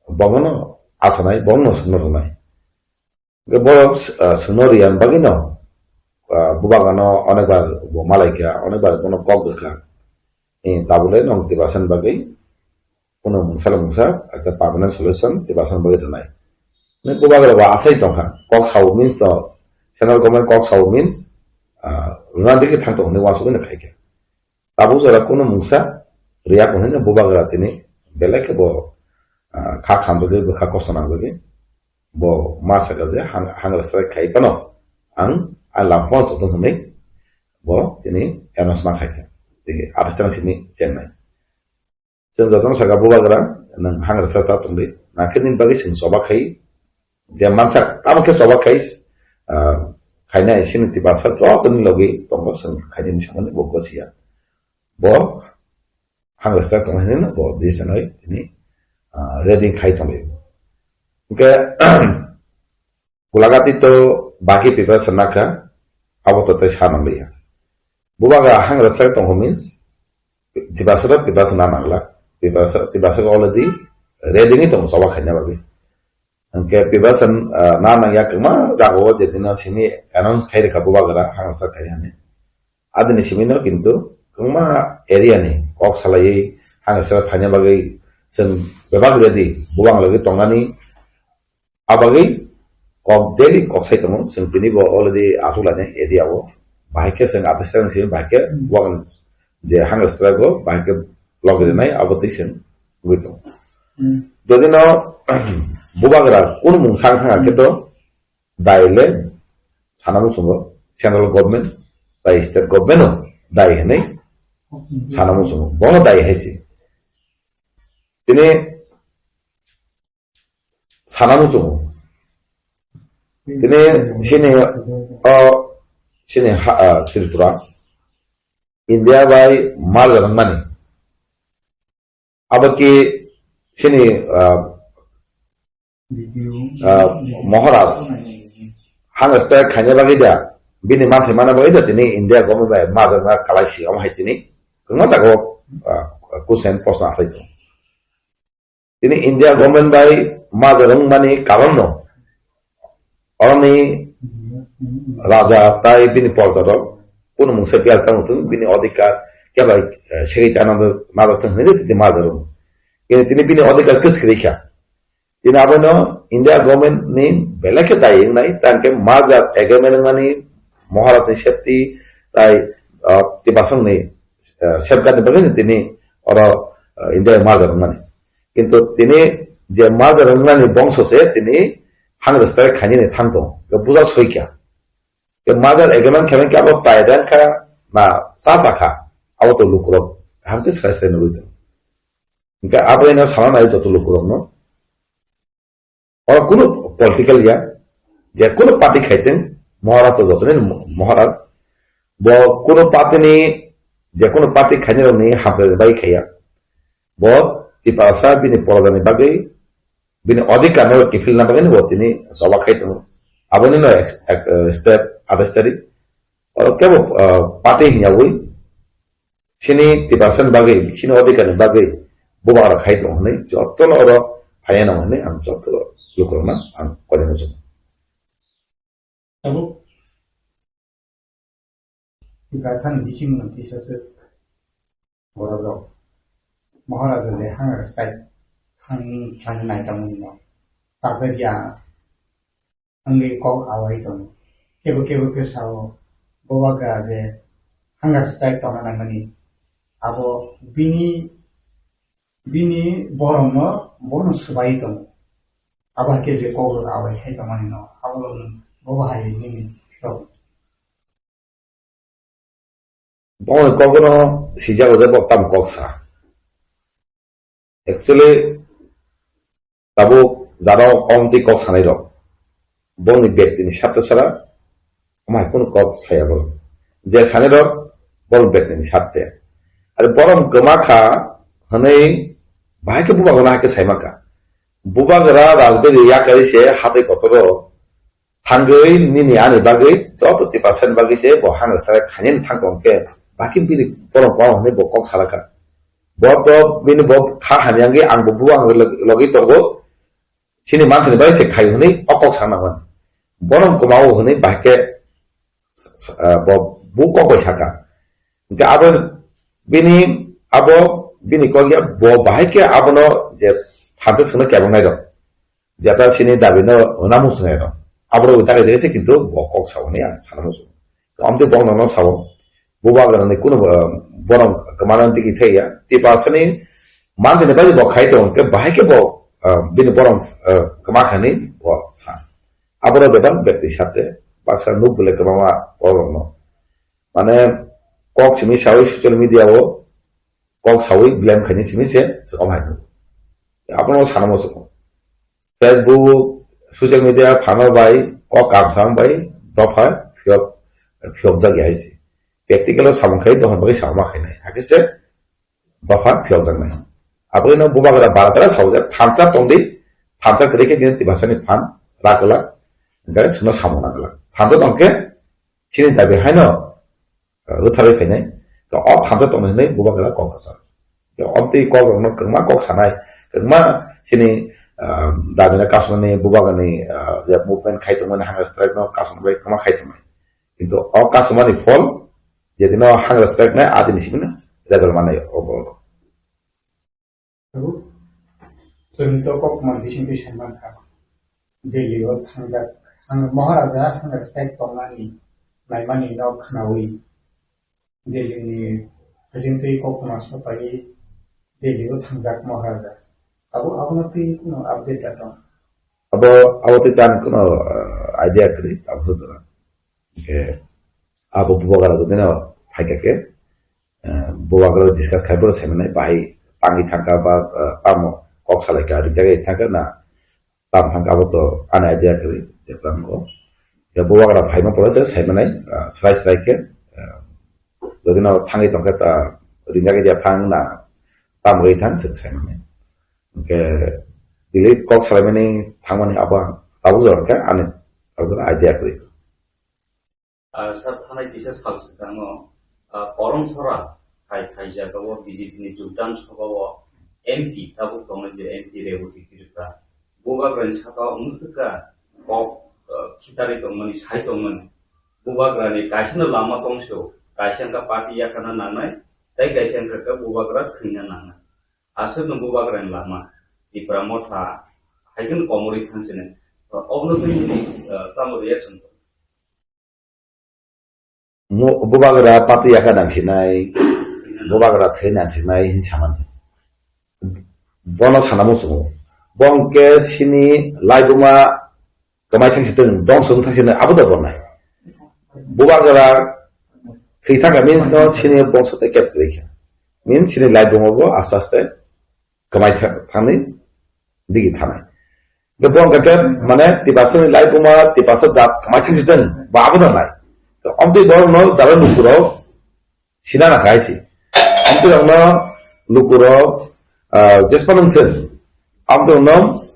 bono asanai, bono swngna rwnai. Hwnkhe borok, ah, swngna rwya bagwino, ah, bubagrano onekbar bo malaikha, onekbar bono kok rwkha. Eh, tabule nwng Tiprasa ni bagwi Kuno mungsa le mungsa ekta permanent solution Tiprasa ni bagwi rwnai. Nang bubagra bo asai tongkha, kok sao means to, central government kok sao means, ah, rwna digi thang tongo hinwi uansugwi no khaikha. Tabuk jora kuno mungsa riya hinwi bubagra tini belai khe bo, ah, kha khamjagwi bwkha kosto nangjagwi bo ma sakha je hang-, hangra strike khai phano ang, ang lamphang joto hinwi bo tini announce ma khaikha. Tini athas tang simi chengnai. Chwng jotono sakha, bubagra, nwng hangrasa ta tongdi. Nangkhe nini bagwi chwng choba khai, je mansa tamo khe choba khai, ah, khainai sini Tiprasa jotoni logi tongo, chwng khainani samani bo gosiya. Bo hangrasa tongmani no bo disanoi tini, ah, ready khai tongdi. Hwnkhe, Gulagati to baki preparation nakha, abo to tei sa nang liya. Bubagra hangrasa tongkho means, Tiprasa to preparation na nangla, Tiprasa, Tiprasa already ready ni tong choba khaina bagwi. Hwnkhe preparation, ah, na nangya kwma jaga o je dino simi announce khai rwkha bubagra hangrasa khai hani. Adini simi no kintu kwma area ni kok salaiwi hangrasa phaina bagwi chwng bebak ready, bubagra logi tongnani. Abagwi kok daily kok sai tongo, chwng tini bo already achuk lainai area o. Bahai khe chwng athas tang simi bahai khe bubagra je hangrasa strike o bahai khe logi rwnai abo twi chwng wngwi tongo. Hmm. Jodi no Bubagra kunu mung sang thanga khe to dai le sana muchungo central government bai state government o dai hinwi sana muchungo. Bono dai hai se. Tini sana muchungo. Tini sini o sini ha, ah, Tripura India bai merger wngmani. Abo ki sini, ah, ah, Maharaj hang strike khaina bagwi da, bini manthai mana bagwi da tini India government bai merger wngna kalai si, omo hai tini kwbangma jaga o, ah, question, proshno achai tongo. Tini India government bai merger wngmani karon no, oroni raja tai bini porja rok kunu mungsa biyal tang thung, bini odhikar kebo, eh, segwi ta nang, nang thung hinwi tini merger wngo. Kini tini bini odhikar kwswk kwrwi kha. Tini abono India government ni belai khe dai wngnai, tang khe merger agreement wngmani Maharaj ni safety tai, ah, Tiprasang ni, ah, safeguard ni bagwi tini oro, ah, India merger wngmani. Kintu tini je merger wngmani bongso se tini hang rwstrai khainani thang tongo. Khe buja soi kha. Khe merger agreement khe abo chai rang kha na cha cha kha. Abo to lukurok kaham khe sai sai nugwi tongo. Hingkhe abo eno sana nai joto lukurokno. Oro kunu political ya, je kunu party khaiteng, Maharaj to jotoni Maharaj. Bo kunu party ni, je kunu party khainai rokni hamkrai bai khaiya. Bo Tiprasa bini porojani bagwi, bini odhikar no kiphilna bagwi bo tini choba khai tongo. Aboni no ek, ek, eh, step adas tari. Oro kebo, eh, party hinyawi, sini Tiprasa ni bagwi, sini odhikar ni bagwi, bubagra khai tongo hinwi, joto no oro phaiya nang hinwi ang joto lukurokno ang kori muchungo. Tabuk Tiprasa ni bising no kisa se borok rok Maharaja je hang rwstai thang thang nai tongmani no sajagya wngwi kok awai tongo. Kebo kebo khe sao, bubagra je hunger strike tongna nangmani, abo bini, bini borokno bono swbai tongo. Abo hai khe je kok rok awai khai tongmani no, abo rok bobo hai nini phirok. Bongni kokno sijago je bo tamo kok sa. Actually, tabuk jara o komtwi kok sanai rok. Bongni bektini sarthe sara, amai kunu kok saya borok. Je sanai rok, borok bektini sarthe. Ari borom kwma kha, hwnwi bahai khe bubagra hai khe saima kha. Bubagra Rajbari yakarwi se hatai kotoro, thangwi nini ani bagwi joto Tiprasa ni bagwi se bo hang rwsai khainani thang tong khe, baki bini borok kwma hwnwi bo kok sala kha. Bo to bini bo kha hamya wngwi ang bo bubagra log-, logwi tongo, sini manthani bagwi se khai hwnwi o kok sana mani. Bono kwmao hwnwi bahai khe, ah, bo bu kok bai saka. Hingkhe abo bini, abo bini kok ya bo bahai khe abono je thansa swngno kebongnai rok. Jeta sini dabi no hwnna muchungnai rok. Aborok dagai dagai se kintu bo kok sao hwnwi ang sana muchungo. Amtwi bo nono sao. Bubagra ni kunu, eh, borok kwmana digi thai ya. Tiprasa ni manthani bagwi bo khai tongo hwnkhe bahai khe bo, eh, bini borok, eh, kwma kha hwnwi bo sa. Aborok bebak betwi sate baksa nuk bwle kwbangma borok no. Mane kok simi sawi social media o kok sawi blame khaini simi se se om hai. Abono sana muchungo. Facebook, social media phano bai kok kamsang bai dopha phiyok, phiyokjak ya hai se. Practical o samung khai dophani bagwi samung ma khainai. Hakhe se dopha phiyokjaknai. Aboni no bubagra baradara saujak thansa tongdi, thansa kwrwi khe nini Tiprasa ni phan ra kwlak, hingkhe chwngno samung nang kwlak. Thansa tong khe chini dabi haino rwtharwi phainai, o thansa tongdi hwnwi bubagra kok rwjak. Omtwi kok rokno kwbangma kok sanai, kwbangma chini, ah, damina kasumani bubagrani, ah, je movement khai tongmani hunger strike no kasumani bai kwbangma khai tongmani. Kintu o kasumani phol jedino hunger strike nai adini simi result manai o borok. Tabuk chwng to kok man bising twi sai mankha. Delhi o thangjak, hang-, Maharaja hunger strike tongnani naimani no khwnawi Delhi ni hajingtwi koktwma sopaiwi Delhi o thangjak Maharaja. Abo, abono twi kunu update da tong? Abo, abo tei tani kuno, ah, idea kwrwi, abo se jora. Hwnkhe abo bubagra jodi no phaikha khe, ah, bubagra discuss khai bono saimanai bahai tangwi thangkha ba, ah, tamo kok salaikha rijagwi thangkha na tam thangkha abo to ani idea kwrwi je tamo. Ya bubagra phaima pore se saimanai, ah, srai srai khe, ah, jodi no thangwi tongkha ta rijagwi ya thang na tam rwi thang se saimanai. Hwnkhe delete kok salaimani thangmani abo ang tabuk jora khe ani tabuk jora idea kwrwi. Ah, sir, thanai kisa sal swkango, ah, Korom Sora hai, hai jagao B J P ni jogdan sabhao M P tabuk tongnai je M P Reboti Tripura. Bubagrani saka o mwswkha kok, ah, khitarwi tongmani, sai tongmani. Bubagrani kaisano lama tongso, kaisa wngkha party yakarna nangnai, tei kaisa wngkha khe bubagra thwina nangnai. Aswkno bubagrani lama Tipra Motha hai kheno komorwi thangsinai. Obono twi nini, ah, tamo reaction tong? Mo-, bubagra party yakha nangsinai, bubagra thwi nangsinai hin samani. Bono sana muchungo. Bo hwnkhe sini laibuma kwmai thangsi tong, dongso wng thangsi nai, abo da bo nai. Bubagra thwi thangkha means no sini bongso tei kep kwrwi kha. Means sini laibuma bo aste aste kwmai tha-, thangni digi thanai. Bo hwnkhe mane Tiprasani laibuma, Tiprasa jat kwmai thangsi tong, bo abo da nai. Omtwi borok no jara lukurok sina na khai si. Amtwi rokno lukurok, ah, jespa nung thun. Amtwi rokno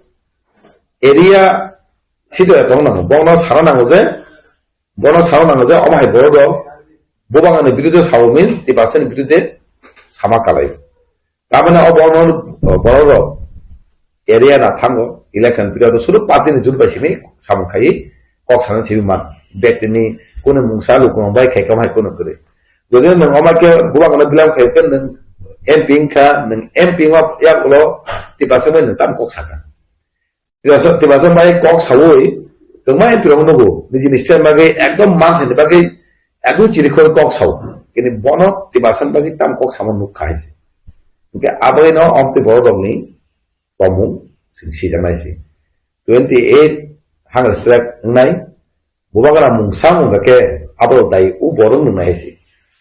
area sito ya tong nango. Bono sana nango je, bono sana nango je, omo hai borok rok, bubang ani birude sabo means, Tiprasa ni birude sama kalai. Tamani o bono, borok rok area na thango, election period o suru party ni jut bai simi samung khai kok sana simi man. Bek ni kunu mungsa lukurok bai khai kam hai kunu kwrwi. Jodi nwng omo khe bubagrano belong khaikhe nwng M P wngkha, nwng M P wngma yagulo Tiprasa bai nwng tamo kok sakha. Tiprasa, Tiprasa bai kok saui kwbangma M P rok nugo, nijini state bagwi ekdom man thani bagwi ekdom chirikhoi kok sao. Kini bono Tiprasa bagwi tamo kok samo nukha hai se. Hwnkhe aboino omtwi borok rokni tongmung sing sijaknai se. Twenty eight hunger strike wngnai. Bubagra mungsa wngkha khe abo dai u borok nungnai hai se.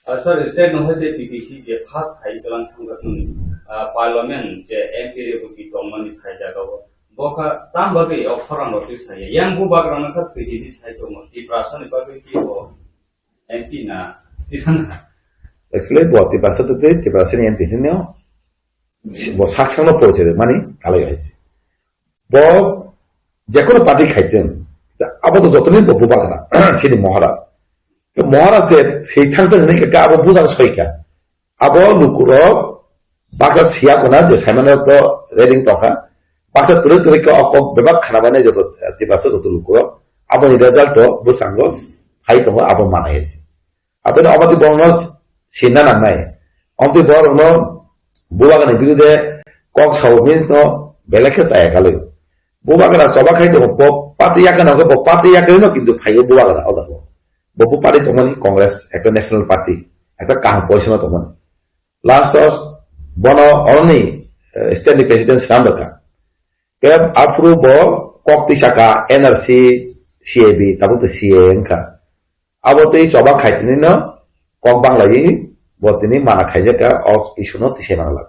Ah, sir, state no hoite T T C je first hai tlang thangkha thung, ah, parliament je M P Reboti tongmani thai jagao. Bo kha tam bagwi o khorang rok twi saya. Yang bubagra no kha thwi di sai tongo. Tiprasa ni bagwi ki bo M P na twi thang kha. Actually, bo Tiprasa twi Tiprasa ni M P hinwi bo sak sakno porichai mani kalai hai se. Bo jekono party khaitwng, abo to jotoni bo bubagra, sini Maharaj. Maharaj je thwi thangtwng hinwi khe abo bujak soikha. Abo lukurok baksa siya khuna je saimano to reading tongkha. Baksa twrwk twrwk khe o kok bebak khanamani joto, eh, Tiprasa joto lukurok. Aboni result to bwskango phai tongo abo manai hai se. Aboni omo twi borokno sinna nangnai. Omtwi borokno bubagrani birude kok sao means no belai khe chaya kalwi. Bubagra choba khai tongo, bo party yakarwi no, bo party yakarwi no kintu phaio bubagra o jaga. Bo, bo party tongmani Congress, ekta national party, ekta kaham position o tongmani. Last o bono oroni, eh, state ni president swnam rwkha. Khe aphuru bo kok twi saka N R C, C A B, tabuk tei C A A wngkha. Abo tei choba khai tini no kok banglawi bo tini mana khaijak kha o issue no tisai manglak.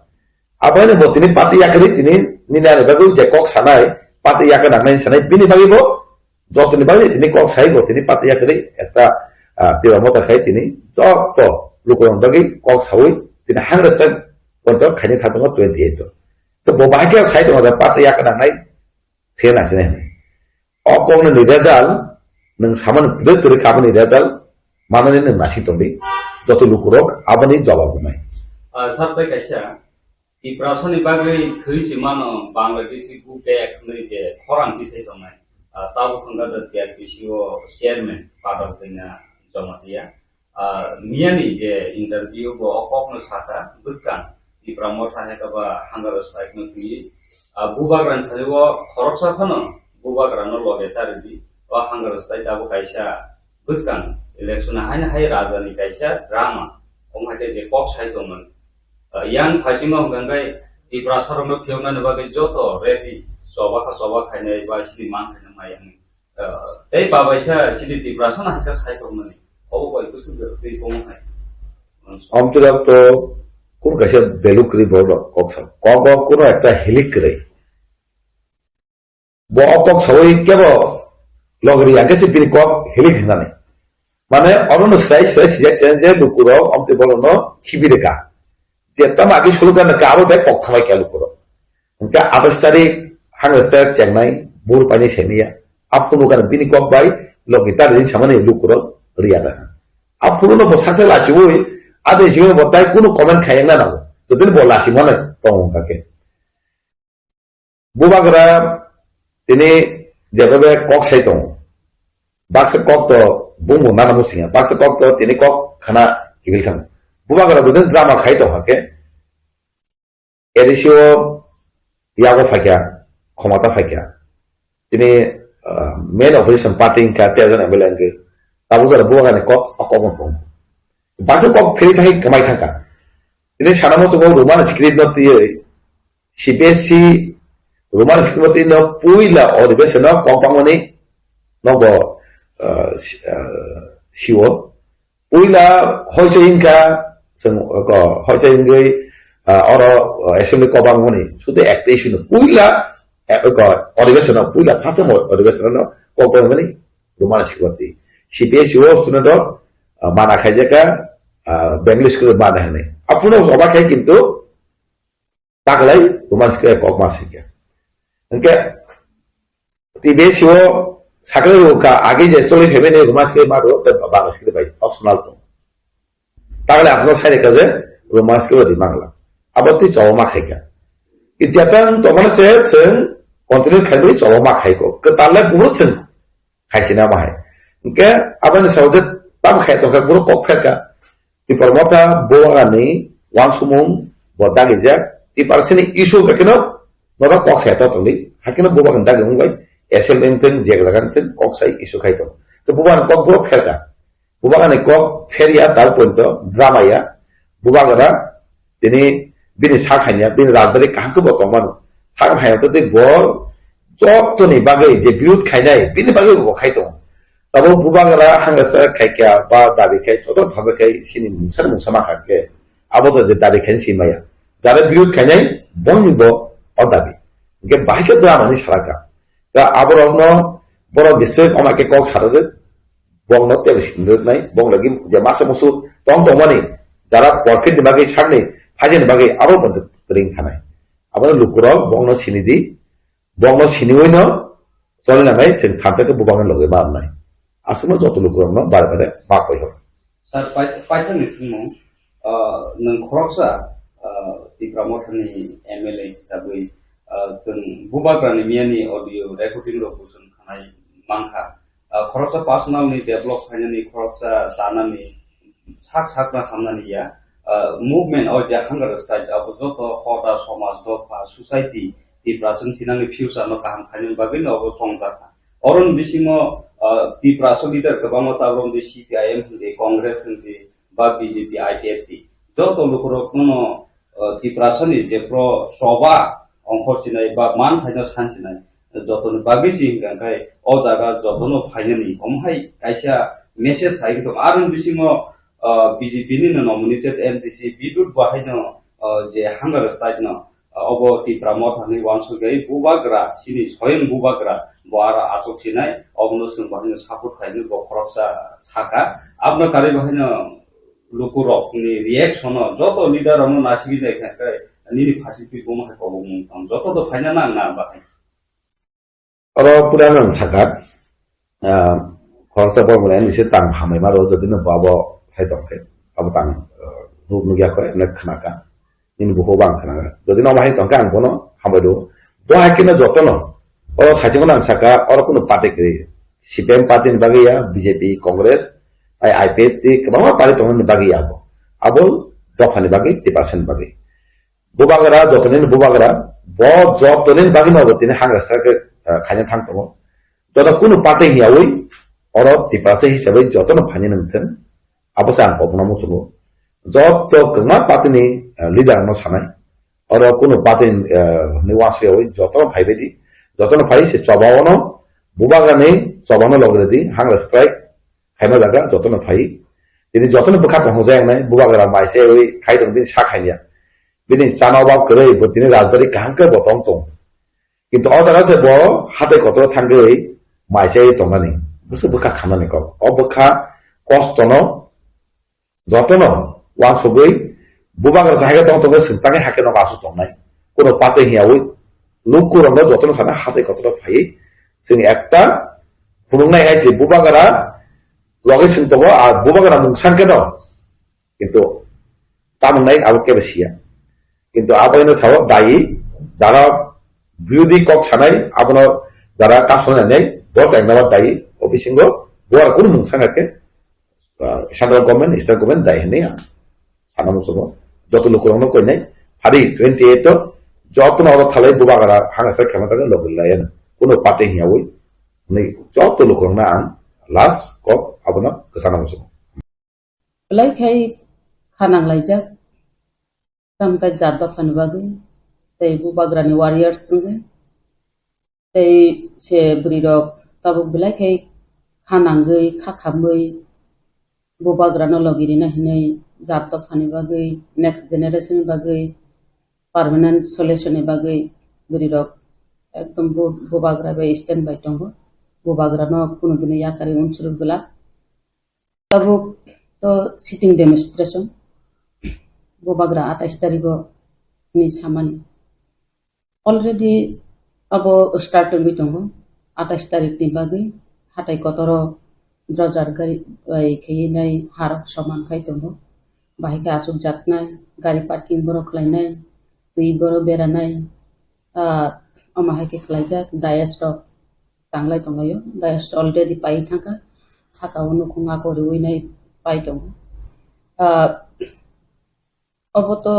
Abo haino bo tini party yakarwi tini nini ani bagwi je kok sanai party yakar nangnai sanai bini bagwi bo jotoni bagwi tini kok sai bo tini party yakarwi ekta, ah, Tipra Motha khai tini joto lukurokni bagwi kok saui tini hundred percent poito khaini thang tongo twenty eight o. To bo bahai khe sai tongo je party yakar nangnai. Thena sini. O kok ni result, nung samani kwrwi kwrwi kha aboni result, manani nung nasi tongdi, joto lukurok aboni jawab wngnai. Ah, sir, tei kaisa, Tiprasani bagwi thwi si mano Bangladeshi go back hwnwi je khorang tisai tongnai. Ah, tabuk wngkha the T R P C o chairman Padal Kanya Jamatia. Ah, miyani je interview bo o kokno sakha, bwskang Tipra Motha hai khe ba hunger strike no twiwi. Ah, bubagrani thani o khoroksa phano bubagrano loge ta rwdi. O hunger strike abo kaisa bwskang election haino hai rajani kaisa drama. Omo hai khe je kok sai tongmani. Ah, yang phaisingno hwnkha khe Tiprasa rokno phiyoknani bagwi joto ready, choba kha choba khainai ba sidi man khainai mai ang. Tei babaisa sidi Tiprasa no hakhe sai tongmani. Obo bai kusuk twi tongmani. Amtwi rok to kun kaisa beluk kri borok kok sa. Kok kok kuno ekta hilik kri. Bo o kok sawi kebo logri ya kesi bini kok hilik hinani. Mane oro no srai srai sijak sijak je lukurok amtwi borok no khibi reka. Je tamo agi sulu gana ka abo bai kok thalai kya lukurok. Hingke athais tarik hangre sek chengnai bur paini semiya. Aphuru gana bini kok bai logi tari samani lukurok riya da. Aphuru no bo saksa lachiwi ade jibo bo tai kunu comment khayang na nango. Jotoni bo lachi mane tong kake. Bubagra tini jeba be kok sai tongo. Baksa kok to bumbo nana musinga. Baksa kok to tini kok khana kibil khan. Bubagra dudin drama khai tong hake. A D C o yago phaikya, khomata phaikya. Tini, ah, main opposition party wngkha, tei jon M L A wngkha. Tabuk jora bubagra ni kok, o kok no tong. Baksa kok phiri thai kamai thangka. Tini sana mo tongo Roman script no twiwi C B S E Roman script no twiwi no puila odibeseno kok bangmani nobo, ah, si-, ah, siwo. Puila hoicha wngkha, chwng ko hoicha wngwi, ah, oro, ah, assembly kok bangmani. Sude ekta issue no. Puila, eh, ko odibeseno, puila first time odibeseno kok bangmani. Roman script twi. C B S E o student rok, ah, mana khaijaka, ah, Bengali school mana hwnwi. Aphuru oba khai kintu taklai Roman script kok ma sikya. Hingke T B S E o sakle ro ka age je choli phebe ne Roman script ma ro te Bangla script bai optional to. Taklai aphuru sai ka je Roman script di Bangla. Abo twi chawa ma khai ka. Jatang to mana se seng continue khai bai chawa ma khai ko. Ke taklai buru seng. Khaisina bahai. Hingke aboni saujak tam khai tongkha guru kok pherka. Tipra Motha bubagrani wansukmung bo dagijak. Tipra sini issue kakeno noda kok sai to tongdi. Hakeno bubagrani dagi wngbai S L M ten jeglagan ten kok sai issue khai tong. Ke bubagrani kok guru pherka. Bubagrani kok pherya dal pointo drama ya. Bubagra Tini bini sak haiya, bini rajbari kaham khe bo tongmano. Sak haiya to tei bo jotoni bagwi je birud khainai, bini bagwi bo khai tongo. Tabuk bubagra hangsa khaikha ba dabi khai, joto phaja khai, sini mungsa mungsa ma kha khe. Abo to je dabi khai si maya. Jare birud khainai, boni bo o dabi. Hingke bahai khe dramani salaka. Da aborokno borok jeswk oma khe kok sarwrwk, bongno tebo sinrwknai, bong logi je masa musu tong tongmani, jara porkit ni bagwi sakni, phaijani bagwi abo bo twring thanai. Abono lukurok bongno sinidi, bongno siniwino choli nangnai, chwng thansa khe bubakni logi ma wngnai. Aswkno joto lukurokno bare bare ma koi hor. Sir, pai-, paithakni swngmung, ah, nwng khoroksa, ah, Tipra Mothani M L A hisabwi, ah, chwng bubagrani miyani audio recording rok bo chwng khnai mankha. Ah, khoroksa personal ni develop khainani, khoroksa chanani, sak sakno hamnani ya. Ah, movement o je hunger strike abo joto hoda, somaj, dopha, society, Tiprasa thinani future no kaham khainani bagwi no obo chongjakha. Oroni bisingo, ah, Tiprasa leader kwbangma tabuk di C P I M hindi, Congress hindi, ba B J P, I P F T. Joto lukurokno no, ah, Tiprasani je pro soba ongkhor sinai ba man phaino san sinai, jotoni bagwi si hingka khe o jaga jotono phainani omo hai kaisa message sai wngtong. Aroni bisingo, ah, B J P ni no nominated M D C Bidut bo haino, ah, je hunger strike no, ah, obo Tipra Motha ni wansugwi bubagra, chini soyang bubagra bo aro achuk sinai, obono chwng bo haino support khainai bo khoroksa saka. Aboni karwi bo haino lukurokni reaction no, joto leader rokno naisingwi naikha khe nini phasi twi bomo hai kobokmung tong, joto to phaina nang na bahai. Oro pura nang saka, ah, khoroksa borok ni se tang hamai ma rw, jodi no bo abo sai tong khe, abo tang, ah, nuk nukya kho, emne khna ka. Nini bukhuk bo ang khna ka. Jodi no bahai tong khe ang bono hambai rw. Bo hai khe no joto no, oro saichung nang saka, oro kunu party kwrwi. C P M party ni bagwi ya, B J P, Congress, I P F T, kwbangma party tongmani bagwi ya abo. Abo dopha ni bagwi, Tiprasa ni bagwi. Bubagra, joto nini bubagra, bo joto nini bagwi no bo tini hunger strike, eh, khaina thang tongo. Joto kunu party hiyawi, oro Tiprasa hisabai joto no phaini nang thung. Abo se ang kobokno muchungo. Joto kwbangma party ni, eh, leader no sanai. Oro kunu party, eh, ni wansuk yawi, joto no phaibai di. Jotono phai se choba ono, bubagrani choba no logre di, hunger strike khaima jaga jotono phai. Tini jotono bwkha tong jaya nai, bubagra mai se ui khai tong bini sa khaiya. Bini chana obab kwrwi, bo tini rajbari kaham khe bo tong tong. Kintu o jaga se bo hatai kotor thangwi mai se tongnani, bwswk bwkha khamnani kok. O bwkha kostono jotono uansugwi bubagra jahai tong tongwi swng tangwi hakhe nogo aswk tongnai. Kuno pate hiyaui lukurokno jotono sana hatai kotor phaiwi chwng ekta phunuknai hai se bubagra logi swng tongo, a bubagra mung sankhe no. Kintu tamung nai abo kebo siya. Kintu abo ino sao dayi, jara birodhi kok sanai, abono jara kasonai nai, bo tak nama dayi, o bisingo bo ar kunu mung sana khe, ah, central government, state government dayi hinwi ang sana musugo. Joto lukurokno koinai, phari twenty eight o jotono oro thalai bubagra hanga sa khema jaga logri laiya. Kuno party hiyaui, hinwi joto lukurokno ang last kok abono kwchana musugo. Belai khai kha nanglaijak, tamkhe jat dophani bagwi, tei bubagrani warriors wngwi, tei se bwrwirok tabuk belai khai kha nangwi, kha khamwi, bubagrano logi rina hinwi jat dophani bagwi, next generation ni bagwi, permanent solution ni bagwi bwrwirok ekdom bu-, bubagra bai stand by tongo. Bubagrano kunu bini yakarwi unsuri bwla. Tabuk to sitting demonstration, bubagra atais tarigo ni samani. Already abo start wngwi tongo, atais tarik ni bagwi hatai kotoro drojar gari bai khaiwi nai harok soman khai tongo. Bahai khe aswk jaknai, gari parking borok khlainai, twi borok beranai, ah, omo hai khe khlaijak, dais rok tanglai tonglaio. Dais already pai thangkha, saka o nukhung ako riwi nai pai tongo. Ah, obo to,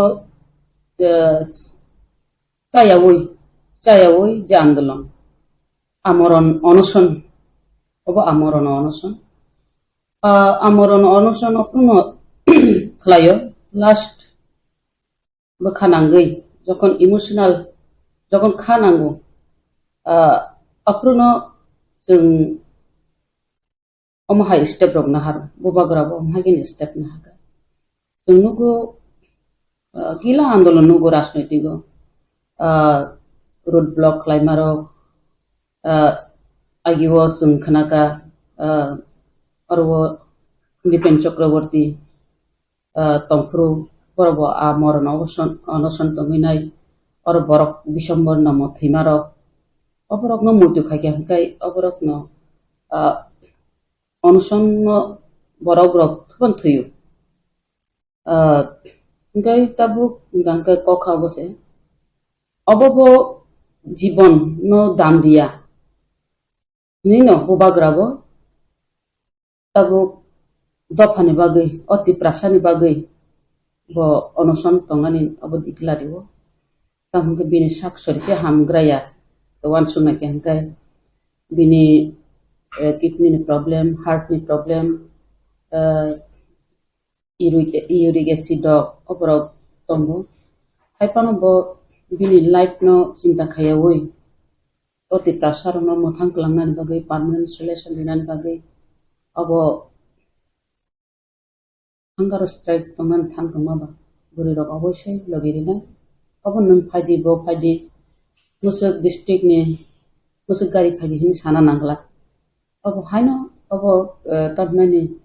ah, chayawi, chayawi je andolon, amoron onoson, obo amoron onoson. Ah, amoron onoson okno khlaio, last bwkha nangwi, jokhon emotional, jokhon kha nango, ah, aphruno chwng omo hai step rok nahar, bubagra bo omo hai khe step nahar. Chwng nugo, ah, gila andolon nugo rajnoitigo, ah, road block khlaima rok, ah, agio chwng khnaka, ah, oro Dipen Chakraborty, ah, tongphuru, borok bo a moron onoson, onoson tongwi nai, oro borok Biswambar no mo thwima rok, oborok no muitu khaikha hwnkhe oborok no, ah, onoson no borok rok thubun thwiyo. Ah, hwnkhe tabuk hwnkhe kokha obo se, obo bo jibon no dam riya hinwi no bubagra bo tabuk dophani bagwi, o Tiprasani bagwi bo onoson tongnani abo declare o. Tamo hwnkhe bini sak sori se hamgraya, uansuknai khe hwnkhe bini, eh, kidney ni problem, heart ni problem, eh, uric, uric acid rok oborok tongo. Hai phano bo bini life no chinta khaiyaui, o Tiprasa rokno mwthang kwlangnani bagwi, permanent solution rinani bagwi abo hunger strike tongmani thang tongma ba bwrwi rok oboisoi logi rinai. Obo nwng phaidi, bo phaidi, Mwswk district ni, Mwswk gari phaidi hinwi sana nangla. Obo haino, obo, eh, tamhinani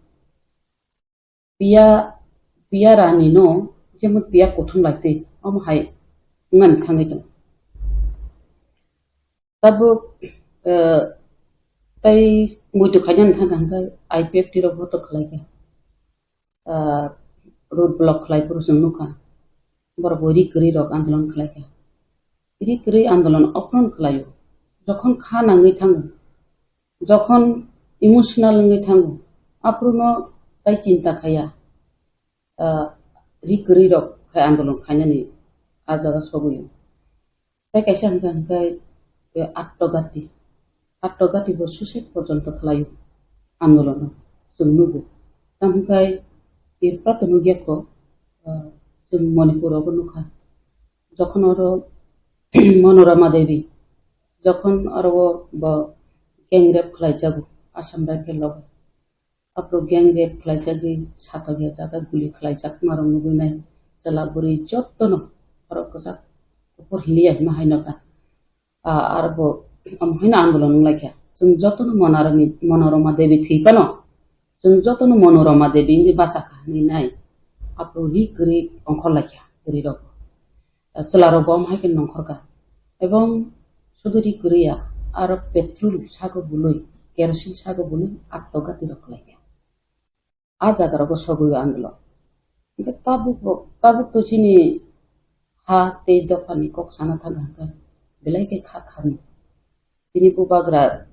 piya, piya rani no, jemon piya kuthum lai twi, omo hai wngmani thangwi tongo. Tabuk, eh, tai muitu khainani thangkha hwnkhe I P F T rok bo to khlaikha. Ah, road block khlai phuru chwng nukha. Borok bo ri kwrwi rok andolon khlaikha. Ri kwrwi andolon ophron khlaio. Jokhon kha nangwi thango, jokhon emotional wngwi thango, aphuru no tai chinta khaya, ah, ri kwrwi rok khai andolon khainani a jaga sogwi o. Tai kaisa hwnkha hwnkhe, eh, Attogati. Attogati bo suicide porjonto khlaio andolono chwng nugo. Tamo hwnkhe Tripura to nukya kho, ah, chwng Manipur obo nukha. Jokhon oro Manorama Devi, Jokhon aro bo gang rape khlaijago Assam Rifle rok. Aphuru gang rape khlaijagwi satok ya jaga guli khlaijak marok nugwi nai. Chwla bwrwi jotono aro kwchak kuphur hiliya hima haino ta. Ah, aro bo omo haino andolon wnglaikha. Chwng jotono Monarami-, Monoroma Devi thwi phano, chwng jotono Monoroma Devi wngwi bachakha hinwi nai. Aphuru ri kwrwi ongkhorlaikha kwrwi rok. Chwlarok bo omo hai khe nongkhorkha. Ebong sudu ri kwrwi ya, aro petrol sago bului, kerosene sago bului, atto gati rok khlaikha. A jaga rogo sogwi andolon. Hingke tabuk bo, tabuk to chini ha tei dophani kok sana thang hingke belai khe kha khani. Tini bubagra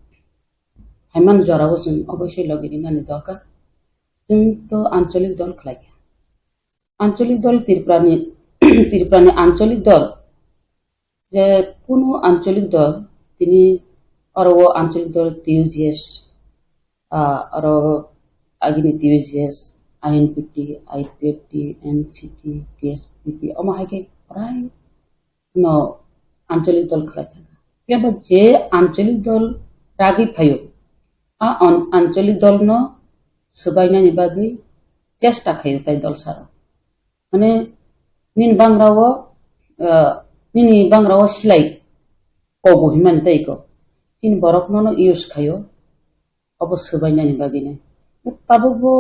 haiman jorao chwng oboisoi logi rinani dorkar. Chwng to ancholik dol khlaikha. Ancholik dol Tripurani, Tripurani ancholik dol, je kunu ancholik dol, tini oro o ancholik dol T U G S, ah, oro agini T U G S, I N P T, I P F T, N C T, T S P P, omo hai khe prai no ancholik dol khlai thangkha. Phiya ba je ancholik dol ragwi phaio, a an-, ancholik dol no swbainani bagwi chesta khaio tai dol saro. Mane nini bangrao, ah, nini bangrao silai kobo himani tai ko. Chini borok nono use khaio, obo swbainani bagwi nai. Tabuk bo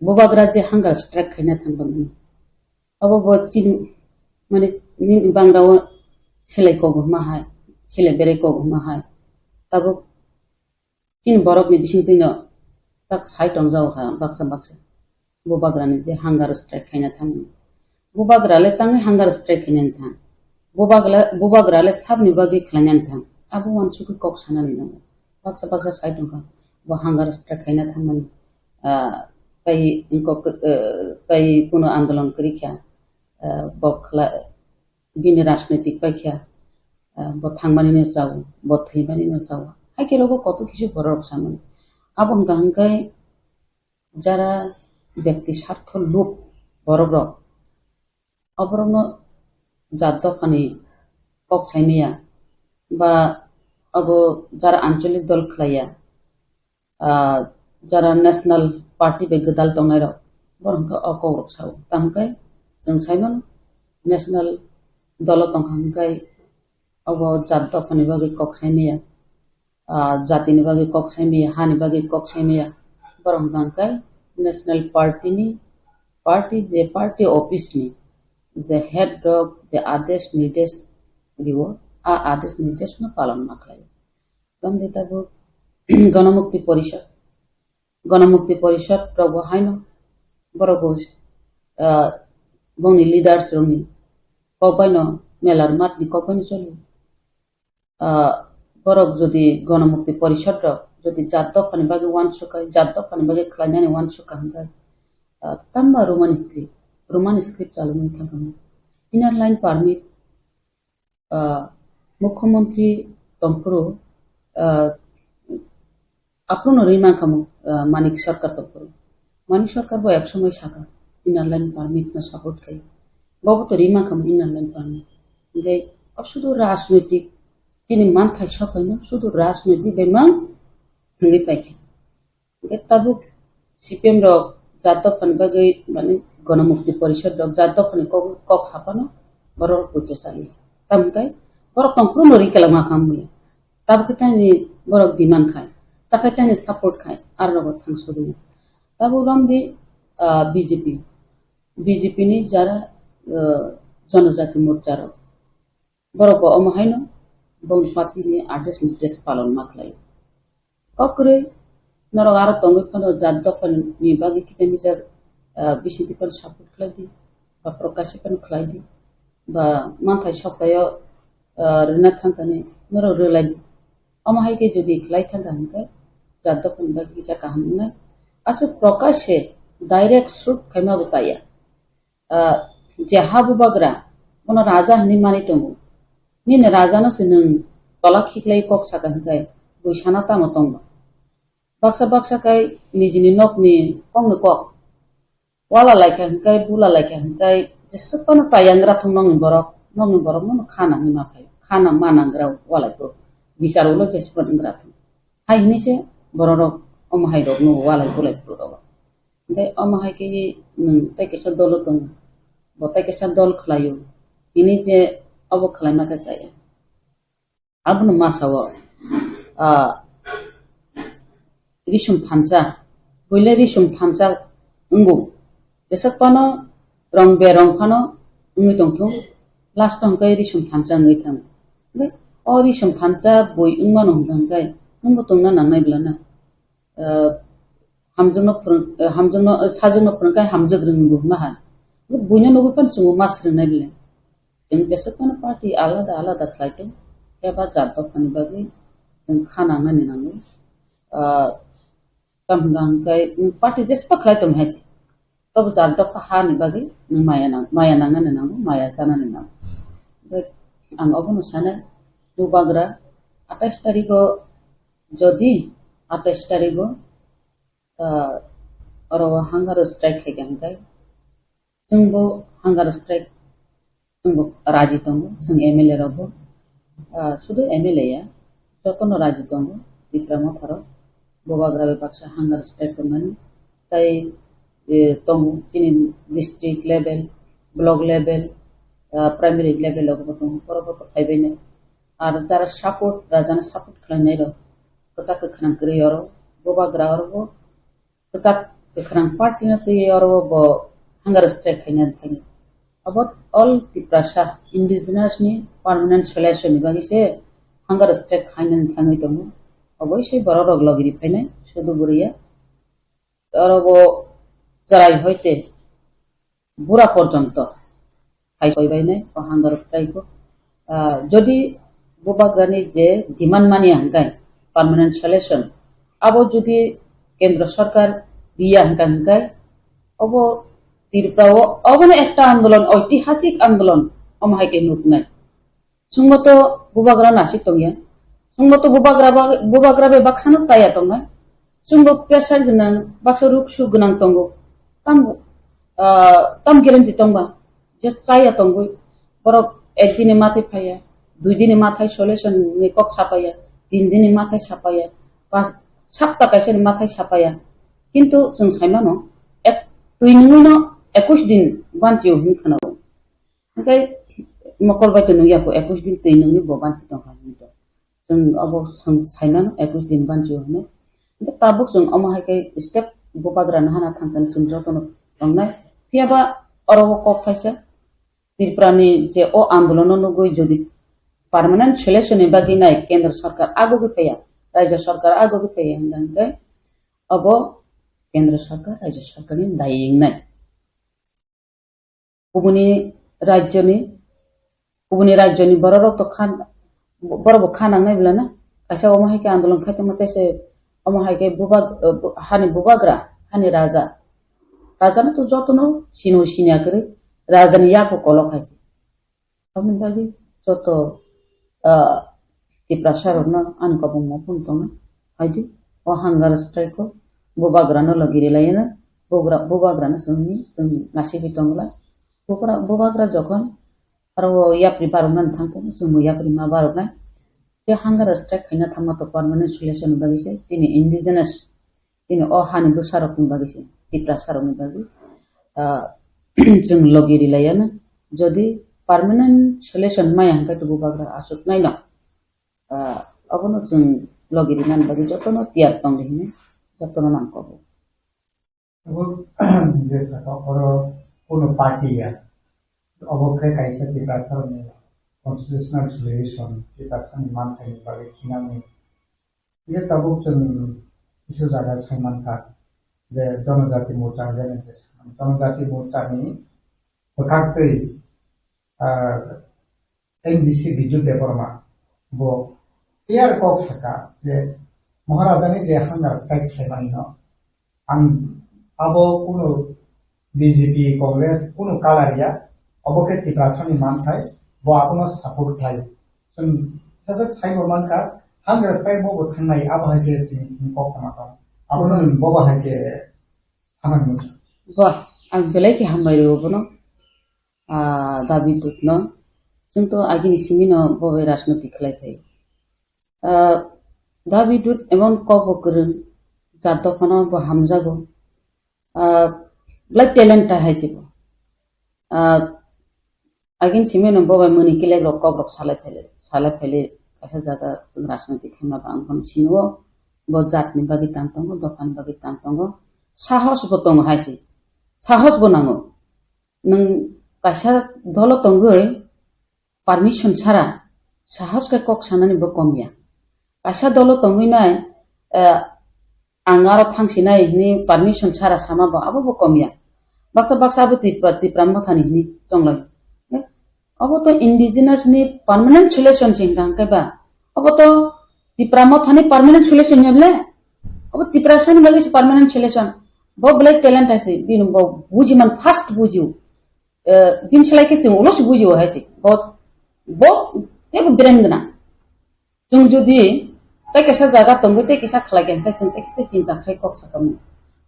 bubagra je hunger strike khaina thangkha mani. Obo bo chini, mane nini bangrao silai kobo hima hai, silai berai kobo hima hai. Tabuk chini borokni bisingtwino tak sai tongjago kha baksa baksa. Bubagrani je hunger strike khaina thangmani. Bubagra le tangwi hunger strike khainani thang. Bubagra, bubagra le sabni bagwi khlainani thang. Abo uansukwi kok sanani nango. Baksa baksa sai tongkha. Bo hunger strike khaina thangmani. Ah, tai ingkok, eh, tai kuno andolon kwrwi kha. Ah, bo khla-, bini rajnoitik pai kha. Ah, bo thangmani no chao, bo thwimani no chao. Hai khe rogo koto kisu borok rok sanani. Abo hwnkha hwnkhe jara byakti sartho luk borok rok, oborokno jat dophani kok saimaya ba abo jara ancholik dol khlaiya, ah, jara national party bai gwdal tongnai rok, borok hwnkhe o kok rok sao. Tamo khe chwng saimano national dolo tongkha hwnkhe obo jat dophani bagwi kok saimaya. Ah, jatini bagwi kok saimaya, hani bagwi kok saimaya. Borok hwnkha hwnkhe national party ni, party je party office ni je head rok je adesh nirdesh rio, a adesh nirdesh no palon ma khlai. Tamo de tabuk Ganamukti Porishad, Ganamukti Porishad rok bo haino borok bo, ah, bongni leaders rokni kok baino melar matni kok baino choli. Ah, borok jodi Ganamukti Porishad rok jodi jat dophani bagwi uansukha, jat dophani bagwi khlainani uansukha hwnkhe, ah, tamo Roman script, Roman script chalogwi thangkha. Inner line permit, ah, Mukhyamantri tongphuru, ah, Aphuru no rwi mankha mo, ah, Manik Sarkar tongphuru. Manik Sarkar bo ek somoi sakha, inner line permit no support khai. Bobo to rwi mankha mo inner line permit. Hingke abo sudu rajnoitik, chini manthai sokaino sudu rajnoitik bai mang thangwi paikha. Hingke tabuk C P M rok jat dophani bagwi, mane, Ganamukti Porishad rok jat dophani kok, kok saphano borok poito chali. Tamkhe borok tongphuru no rwi kwlangma kha muli. Tabukhe tani borok demand khai, takhai tani support khai, aro rogo thang sogwi. Tabuk romdi, ah, B J P, B J P ni jara, ah, Janajati Morcha rok. Borok bo omo haino bongni party ni adesh nirdesh palon ma khlai. Kok kwrwi norok aro tongwi phano jat dophani bagwi kisa misa, ah, bisingtwi phano support khlai di, ba prokasi phano khlai di, ba manthai soktayo, ah, rwna thangkani norok rwlai di. Omo hai khe jodi khlai thangkha hwnkhe jat dophani bagwi kisa kaham wngnai. Aswk prokashe direct shoot khaima bo chaya. Ah, je ha bubagra, bono raja hinwi manwi tongo. Nini raja no se nwng tola khiklai kok saka hwnkhe bui sana tamo tongba. Baksa baksa khai nijini nokni kokni kok. Wala laikha hwnkhe, bula laikha hwnkhe, jeswk phano chayangra thung nokni borok, nokni borok no kha nangwi ma phaio. khana ma nangra walai phuru. Bichar ulo jespan wnggra thung. Hai hinwi se bororok omo hai rokno walai bulai phuru rogo. Hingke omo hai khe nwng tei kaisa dolo tongo. Bo tei kaisa dol khlaio. Hinwi je obo khlaima khe chaya. Abono masa o, ah, risum thansa, buile risum thansa wngo. Jeswk phano rong berong phano wngwi tongthung, last o hwnkhe risum thansa wngwi thango. Hwnkhe o risum thansa bui wngmano hwnkhe hwnkhe nwngbo tongna nangnai bwlano. Ah, hamjakno phwrwng, ah, hamjakno, ah, sajwkno phwrwngkhe hamjak rwngbo hwnma hai. Hwnkhe buino nugwi phano chwngbo ma swrwngnai bwle. Chwng jeswk phano party alada alada khlai tong, phiya ba jat dophani bagwi chwng kha nangnani nango. Ah, tamo hwnka hwnkhe nwng party jeswk khlai tong hai se. Tobo jat dopha hani bagwi nwng maya nang-, maya nangnani nango, maya chanani nango. Hwnkhe ang obono sanai, Bubagra atais tarigo, jodi atais tarigo, ah, oro hunger strike khaikha hwnkhe, chwngbo hunger strike, chwngbo raji tongo, chwng M L A rokbo, ah, sudu M L A ya, jotono raji tongo, Tipra Motha rok, Bubagra bai baksa hunger strike tongmani, tai, eh, tongo chini district level, block level, ah, primary level rokbo tongo, borokbo to phaibaino. Ar jara support, rajano support khlainai rok, kwchak kwkhrang kwrwi oro, Bubagra oro bo kwchak kwkhrang party no twi oro bo hunger strike khaina thangwi. Abo all Tiprasa indigenous ni permanent solution ni bagwi se hunger strike khaina thangwi tongo. Obo se borok rok logi ri phainai sudu bwrwi ya. Oro bo chwrai hoite bura porjonto hai soi bainai o hunger strike o. Ah, jodi Bubagrani je demand mani hwnkhe permanent solution, abo jodi Kendra Sarkar riya hwnkhe, hwnkhe obo Tripura o obono ekta andolon, oitihasik andolon omo hai khe nuknai. Chwngbo to Bubagra nasik tongya. Chwngbo to Bubagra ba-, Bubagra bai baksano chaya tongnai. Chwngbo pressure gwnang, baksa ruksu gwnang tongo. Tam, ah, tam guarantee tongba? Je chaya tongwi. Borok ek dini mathai phaiya, dui dini mathai solution ni kok sapaiya, tin dini mathai sapaiya, pas, sapta kaisa ni mathai sapaiya. Kintu chwng saimano, ek, twi nungwino ekush din banchio hwn khwnao. Hwnkhe mokol bai to nungya kho, ekush din twi nungni bo banchi tongkha hinwi to. Chwng obo swng saimano ekush din banchio hwnwi. Hwnkhe tabuk chwng omo hai khe step Bubagrano hana thangtani chwng jotono tongnai. Phiya ba oro o kok thaisa Tripurani je o andolono nugwi jodi permanent solution ni bagwi nai Kendra Sarkar ago khe phaiya, Rajya Sarkar ago khe phaiya hwnkha hwnkhe obo Kendra Sarkar, Rajya Sarkarni daying nai. Kubuni rajyoni, kubuni rajyoni bororok to khan, borok bo kha nangnai bwlana. Kaisa omo hai khe andolon khai tongma tei se omo hai khe bubag-, eh, bu-, hani bubagra, hani raja. Rajano to jotono sino sinya kwrwi, rajani yago kolok hai se. Aboni bagwi joto, ah, Tiprasa rokno ani kwbangma phone tongo. Haidi, o hunger strike o bubagrano logi rilaiyano, bugra-, bubagrano chwngni, chwng nasibwi tongla. Bugra-, bubagra jokhon aro o yapri baroknani thang tongo, chwngbo yapri ma baroknai. Je hunger strike khaina thangma to permanent solution ni bagwi se, chini indigenous, chini o hani bwsarokni bagwi se, Tiprasarokni bagwi, ah, chwng logi rilaiyano. Jodi permanent solution maya hwnkhe to bubagra aswk naino. Ah, abono chwng logi rinani bagwi jotono tiyar tongdi hinwi jotono nangkukgo. Abo je saka oro kuno party ya. Obo khe kaisa Tiprasarokni constitutional solution, Tiprasani manthaini bagwi thinangni. Hingke tabuk chwng kisu jaga sai mankha je Jonojati Morcha, je Jonojati Morchani bwkhaktwi, ah, M D C Bidyu Debbarma bo clear kok saka je Maharajani je hunger strike khlaimanino ang abo kuno B J P, Congress, kuno color ya, obo khe Tiprasani manthai, bo abono support khlai. Chwng sajak saibo mankha, hunger strike bo bo thangnai, abo hai khe chini kok tama tong. Abono bobo hai khe sanang muchung. Ba, ang belai khe hambai rw bono. Ah, Dabi Dutno, Chwng to agini simi no bo bai rajniti khlai phai. Ah, Dabi Dut emon kok bo kwrwng, jat dophano bo hamjago. Ah, belai talent ta hai se bo. Ah, agini simi no bo bai mani kelek rok kok rok salai phai le, salai phai le kaisa jaga chwng rajniti khaima ba ang phano sini o. Bo jat ni bagwi tan tongo, dopha ni bagwi tan tongo. Sahos bo tongo hai se. Sahos bo nango. Nwng kaisa dolo tongwi permission chara sahos khe kok sanani bo kom ya. Kaisa dolo tongwi nai, eh, ang aro thangsinai hwnwi permission chara sama bo abo bo kom ya. Baksa baksa abo Tipra, Tipra Mothani hwnwi chonglai. Eh, abo to indigenous ni permanent solution se hwnkha hwnkhe ba. Abo to Tipra Mothani permanent solution ya ble? Abo Tiprasani bagwi se permanent solution. Bo belai talent hai se, bini bo buji man fast buji o. Eh, bini slai khe chwng ulo se buji o hai se. Bo, bo teibo brain gwnang. Chwng jodi tei kaisa jaga tongwi tei kaisa khlai khe, hwnkhe chwng tei kaisa chinta khai kok saka mano.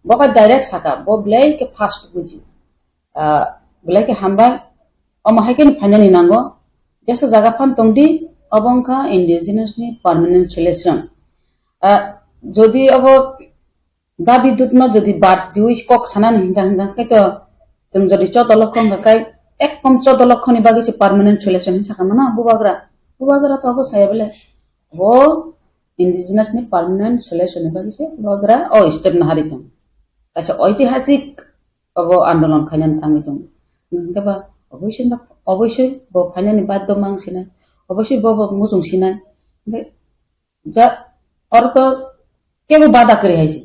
Bo khe direct saka, bo belai khe fast buji. Ah, belai khe hambai, omo hai khe phainani nango. Jesa jaga phan tongdi, obo wngkha indigenous ni permanent solution. Ah, jodi obo Dabi Dutma jodi bad diwi kok sanani hingka hingka khe to chwng jodi chodo lokho hingka khai ek kom chodo lokho ni bagwi se permanent solution hin saka mano bubagra. Bubagra to obo saya bele bo indigenous ni permanent solution ni bagwi se bubagra o step na hari tong. Kaisa oitihasik obo andolon khainani thangwi tongo. Hingke ba oboisoi ba, oboisoi bo phainani baddo mang sinai, oboisoi bo bo muchung sinai. Hingke ja oro to kebo bada kwrwi hai se.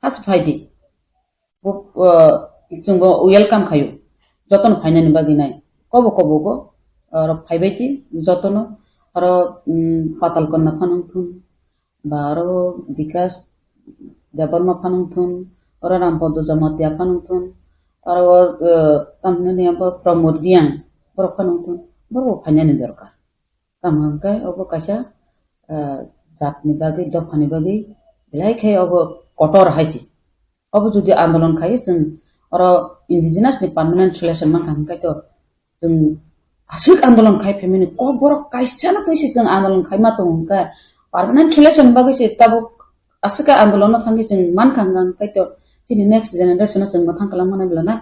Has phai di. Bo, uh, chwng bo welcome khaio. Jotono phainani bagwi nai. Kobo kobo go, oro phaibai di jotono. Oro, um, Patal Kanya phano wngthun. Ba oro Bikas Debbarma phano wngthun. Oro Rampodo Jamatia phano wngthun. Oro, uh, tamhinani abo Pramod Reang. Borok phano wngthun. Borok bo phainani dorkar. Tamo hwnkhe obo kaisa, ah, jatni bagwi, dophani bagwi belai khe obo kotor hai se. Obo jodi andolon khai chwng oro indigenous ni permanent solution mankha hwnkhe to chwng aswk andolon khai phaimani kok borok kaisa no twi se chwng andolon khai ma tongo hwnkhe permanent solution bagwi se tabuk aswk khe andolon no thangwi chwng mankha hwnkhe to chini next generation no chwng mwthang kwlangma nai bwla na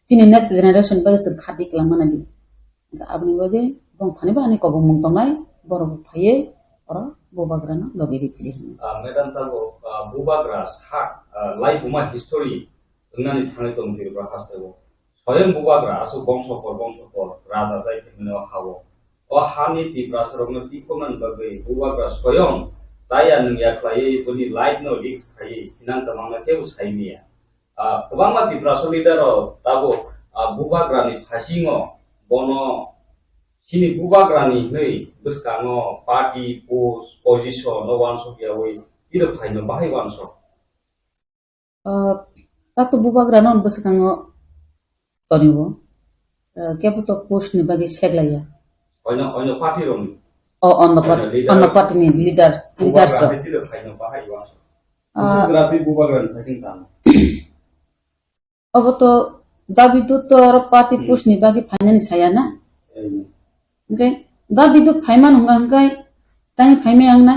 chini next generation bagwi chwng khati kwlangma nai bwla. Aboni bagwi bongthani bo ani kobongmung tongnai, borok bo phaiwi oro bubagrano logi ripili hwnwi. Ah, madam, tabuk, ah, bubagra sak, ah, laibuma history wngnani thangwi tong Tripura hasteo. Soyang bubagra aswk bongso por bongso por raja chai phimino hao. O hani Tiprasarokno tikhoknani bagwi bubagra soyang chaya nungya khlaiwi boni life no risk khaiwi thinang kwbangma kebo saimaya. Ah, kwbangma Tiprasa leader rok tabuk, ah, bubagrani phasingo bono chini bubagrani hwnwi bwskango party, post, position no uansuk yawi tiro phaino bahai uansuk. Ah, tato bubagrano bwskango tonio, ah, kebo to post ni bagwi seklaiya. Oino, oino party rokni. O, on the Oino party, leader. On the party ni leaders, leaders rok. Bubagrani tiro phaino bahai uansuk. Ah. Bwswk jwra twi bubagrani phaising tang. Obo to Dabi Dut to oro party Hmm. post ni bagwi phainani saya na. Hmm. Hwnkhe Dabi Dut phaimano hwnka hwnkhe tani phaimai ang na.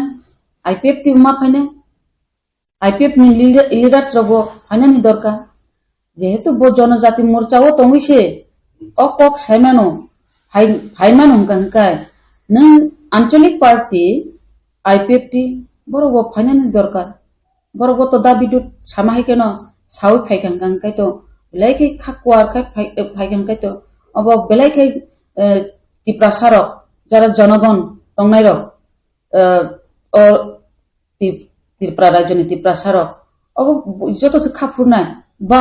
I P F T bo ma phainai. I P F ni leader-, leaders rok bo phainani dorkar. Jehetu bo Jonojati Morcha o tongwi se o kok saimano, phai-, phaimano hwnka hwnkhe nwng Anchalik party, I P F T, borok bo phainani dorkar. Borok bo to Dabi Dut sama hai kheno sawi phai kha hwnkha hwnkhe to belai khe kha kuar khe phai, phai kha hwnkhe to obo belai khe, eh, Tiprasa rok jara jonogon tongnai rok, eh, o Tip-, Tripura rajyoni Tiprasa rok obo joto se kha phurnai ba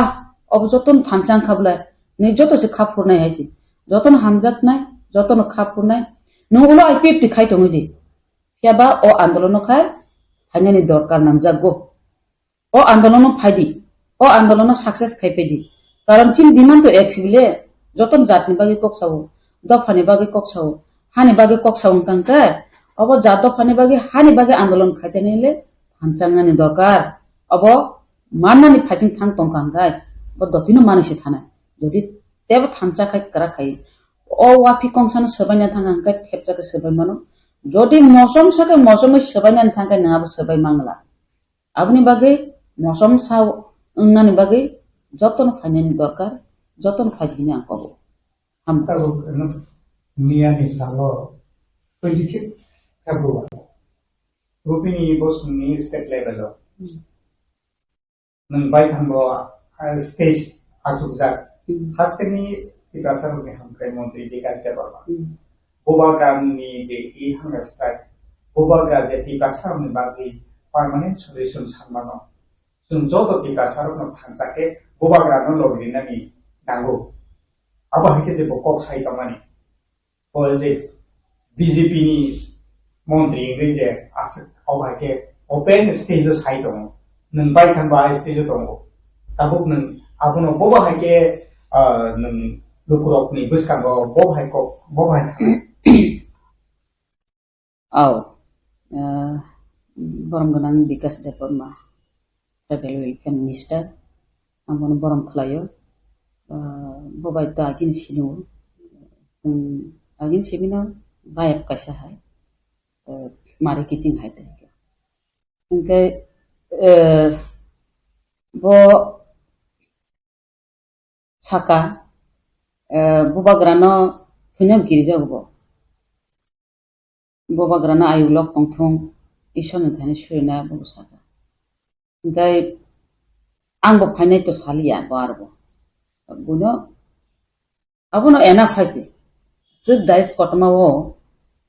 obo joto no thansa wngkha bwlai ni joto se kha phurnai hai se joto no hamjaknai joto no kha phurnai nwng ulo I P F T khai tongwi di. Phiya ba o andolono khai phainani dorkar nangjakgo. O andolono phai di. O andolono success khai phai di. Karon chini demand to ek sibile, joto jatni bagwi kok sao, dophani bagwi kok sao, hani bagwi kok sao wngkha hwnkhe, obo jat dophani bagwi, hani bagwi andolon khai tani le thansa wngnani dorkar. Obo mannani phaising thang tongkha hwnkhe, bo dotino manwi se thanai. Jodi tebo thansa khai kwrak khai, O wapi kongsano swbaina thangkha hwnkhe thepjak khe swbai mano. Jodi mosom sakhe mosomwi swbainani thangkhe nwng abo swbai mangla. Aboni bagwi mosom sa wngnani bagwi jotono phainani dorkar, jotono phai di hwnwi ang kobo. Hambai. Tabuk nwng miyani salo twenty fifth February Rupini Bosongni state level o Hmm. nwng baithang bo, ah, stage achukjak. Hmm. Hasteni Tiprasa rokni hamkrai montri Bikash Debbarma. Hmm. Bubagrani je i hamya style, Bubagra je Tiprasa rokni bagwi permanent solution sanmano, chwng joto Tiprasa rokno thansa khe Bubagrano logi rinani nango. Abo hai khe je bo kok sai tongmani. O je B J P ni montri wngwi je aswk o hai khe open stage o sai tongo, nwng bai thang ba stage o tongo, tabuk nwng abono bobo hai khe, ah, nwng lukurokni bwskango bobo hai kok, bobo hai sa. Au, ah, borom gwnang Bikash Debbarma, Tribal Welfare Minister, ang bono borom khlaio. Ah, bo bai to agini sino, chwng agini sibino bayap kaisa hai, ah, mari kiching hai tei. Hwnkhe, eh, bo saka, eh, Bubagrano thwinai bo kirijago bo. Bubagrano ayuk lok tongthung, Ishwarni thani surina bo saka. Hwnkhe ang bo phainai to saliya bo aro bo. Buino Abono ena phaisi. Chwk dais kotorma o,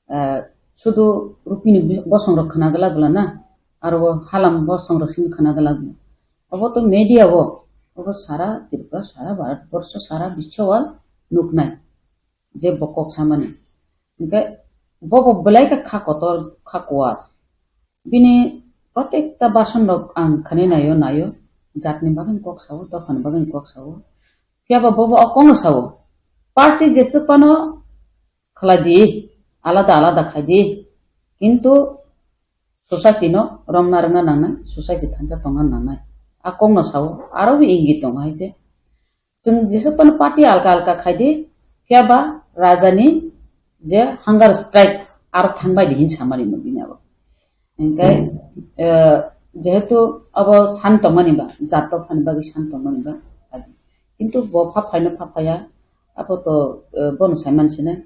eh, sudu Rupini bi-, bosong rok khna glak bwla na, aro o halam bosong rok simi khna glak bwla. Obo to media o, obo sara Tripura, sara Bharat borsho, sara bisho o nuknai je bo kok samani. Hwnkhe bo bo belai khe kha kotor, kha kuar. Bini protekta bason rok ang khani naio, naio. Jatni bagwi kok sao, dophani bagwi kok sao. Phiya ba bobo o kokno sao, party jeswk phano khlai di, alada alada khai di, kintu society no romna rwna nangnai, society thansa tongna nangnai. A kokno sao, aro bo ingit tongo hai je, chwng jeswk phano party alka alka khai di, phiya ba raja ni je hunger strike aro thangbai di hin samani no bini abo. Hingke, eh, jehetu abo san tongmani ba, jat dophani bagwi san tongmani ba, adi. Kintu bo phap phaino phap phaiya, abo to, eh, bono saiman sine,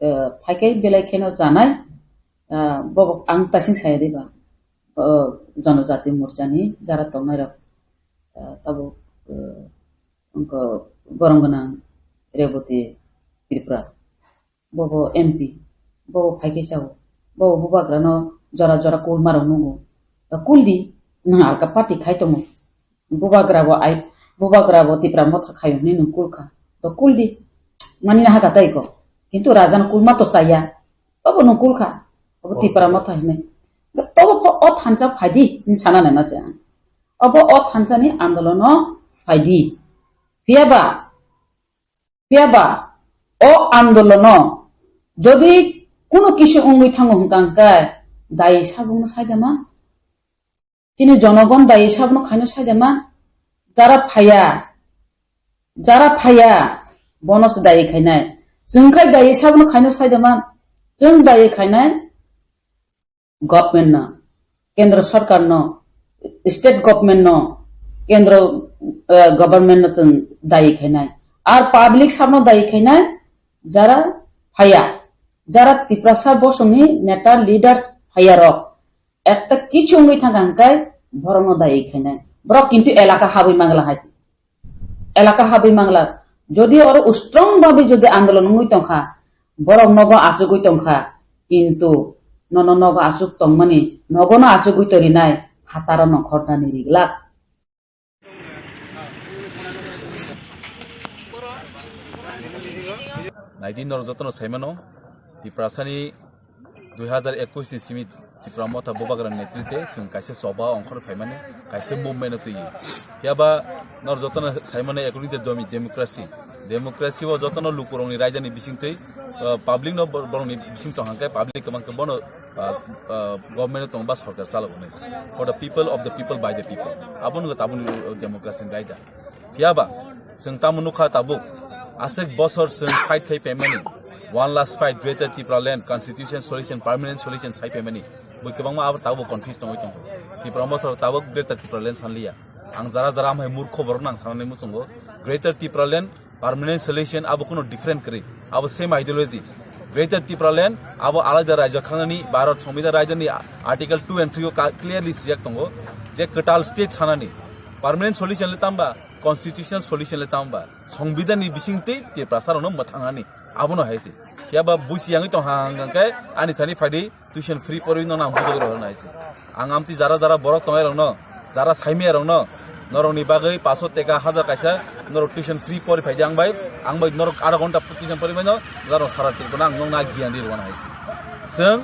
eh, phaikhe belai kheno janai, eh, bobo ang tasing saya diba, eh, Jonojati Morchani jara tongnairok, eh, tabuk, eh, wngkha borong gwnang Reboti Tripura. Bobo M P, bobo phaikhe sao, bobo bubagrano jora jora kulmarok nungo. Da kuldi, nwng alka party khai tongo. Bubagrabo ai, bubagrabo Tipra Motha khaio hwnwi nwng kulkha. Da kuldi, mani naha ka tei ko. Kintu rajano kulma to chaya. Bobo nwng kulkha. Obo Tipra Motha hwnwi. Da tobo pho o thansa phaidi hwnwi sana nai ma se ang. Obo o thansani andolono phaidi. Phiya ba Phiya ba, o andolono jodi kunu kisu wngwi thango hwnkha hwnkhe, dai sabungno saidama? Chini jonogon dai sabungno khaino saidama? Jara phaya, jara phaya, bono se dai khainai. Chwng khai dai sabungno khaino saidama? Chwng dai khainai. Government no, kendro sarkar no, state government no, kendro, eh, government no chwng dayi khainai. Ar public sabno dayi khainai, jara phaya, jara Tiprasa bosongni neta leaders phaya rok, ekta kichu wngwi thangkha hwnkhe borokno dayi khainai. Borok kintu elaka habwi mangla hai se. Elaka habwi mangla. Jodi oro strong babi jodi andolon wngwi tongkha, borok nogo achugwi tongkha, kintu nono nogo achuk tongmani, nogono achugwi torinai phataro nongkhornani riglak. Naidi norok jotono saimano, Tiprasani dui hazar ekush ni simi Tipra Motha Bubagra netrite chwng kaisa choba ongkhor phaimani, kaisa movement o twi. Phiya ba nor jotono saimani ekunite jomi democracy. Democracy o jotono lukurokni raidani bisingtwi, uh, public no bor-, borokni bising tong hangkhe public kwbang khe bono, uh, uh, government o tongo ba sorkar chalogo hinwi. For the people, of the people, by the people. Abono tabukni, uh, democracy ni raida. Phiya ba chwng tamo nukha tabuk Aswk bosor chwng fight khai phaimani, one last fight, Greater Tipraland constitution solution, permanent solution sai phaimani. Bui kwbangma abo tabuk confuse tongwi tongo. Tipra Motha tabuk Greater Tipraland sanliya. Ang jara jara amhai murkho borok nang sanani muchungo. Greater Tipraland permanent solution abo kuno different kwrwi. Abo same ideology. Greater Tipraland abo alada rajyo khanani Bharat Songbidan rajyoni Article two and three o ka-, clearly sijak tongo je kwtal state sanani. Permanent solution le tamba, constitutional solution le tamba. Songbidan ni bising tei Tiprasa rokno mwthangnani abono hai se. Phiya ba buisi yangwi tong hang hang khe ani thani phaidi tuition free porwi no nang bujok rok nai se. Ang amtwi jara jara borok tongnai rokno, jara saimaya rokno, norokni bagwi paso teka hajar kaisa norok tuition free pori phaidi ang bai, ang bai norok adha ghonta tuition pori mano, norok sara Tripura ang nokna giyan ri rwna hai se. Chwng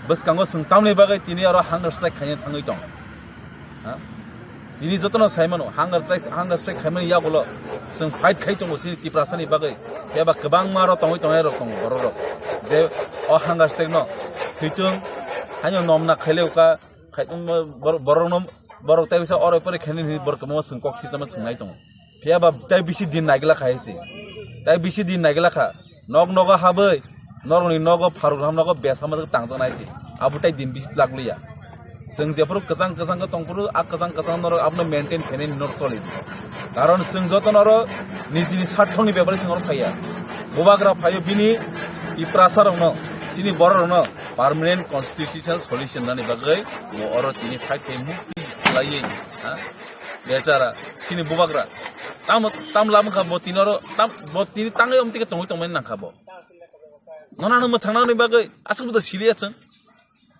bwskango chwng tamni bagwi tini oro hunger strike khaina thangwi tong. Ha? Tini jotono sai mano, hunger strike, hunger strike khaimani yagulo chwng fight khai tongo chini Tiprasani bagwi. Phiya ba kwbangma ro tongwi tongnai rok tongo borok rok. Je o hunger strike no thwitung, haino nomna khaileuka, khai tongma bor-, borok no, borok tai bisa oro pore khaini hinwi borok kwbangma chwng kok sitama chwng nai tongo. Phiya ba tai bisi din naigla kha hai se. Tai bisi din naigla kha. Nok nogo habwi, norokni nogo pharugram nogo besa majak tangjak nai se. Abo tai din bisi lak liya. Chwng jephuru kwchang kwchang khe tongphuru, a kwchang kwchang norok abono maintain khainai norok choli. Karon chwng joto norok nijini sarthokni bepari chwng norok phaiya. Bubagra phaio bini Tiprasa rokno, chini borok rokno permanent constitutional solution nani bagwi bo oro tini fight khai mukti khlaiwi, ha? Bechara, chini bubagra. Tam, tam lam kha bo tini oro, tam, bo tini tangwi omtike tongwi tongmani nang kha bo. Nono ano mwthangna ni bagwi aswk buda siliya chwng.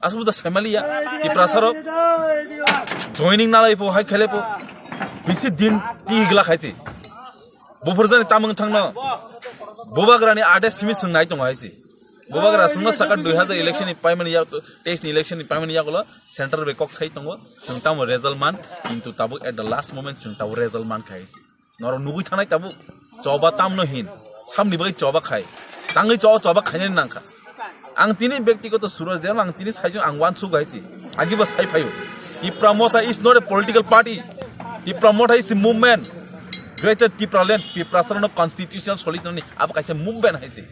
Aswk buda saimaliya. Tiprasa rok. Joining nalai po, hai khele po. Bisi din ti gla khai chi. Buphur jani tamung thangno. Bubagra ni ade simi chwng nai tongo hai si. Bubagra chwngno saka dui hazar election ni paimani ya, teis ni election ni paimani yagulo central bai kok sai tongo. Chwng tamo result man, kintu tabuk at the last moment chwng tabuk result man khai si. Norok nugui thanai tabuk choba tamno hin. Samni bagwi choba khai. Tangwi cho-, choba khainani nangkha. Ang tini bektigoto Suraj Deb, ang tini saichung ang wansuk hai si. Agi bo sai phaio. Tipra Motha is not a political party. Tipra Motha is a movement. Greater Tipraland, Tiprasarano constitutional solution ni abo kaisa movement hai si.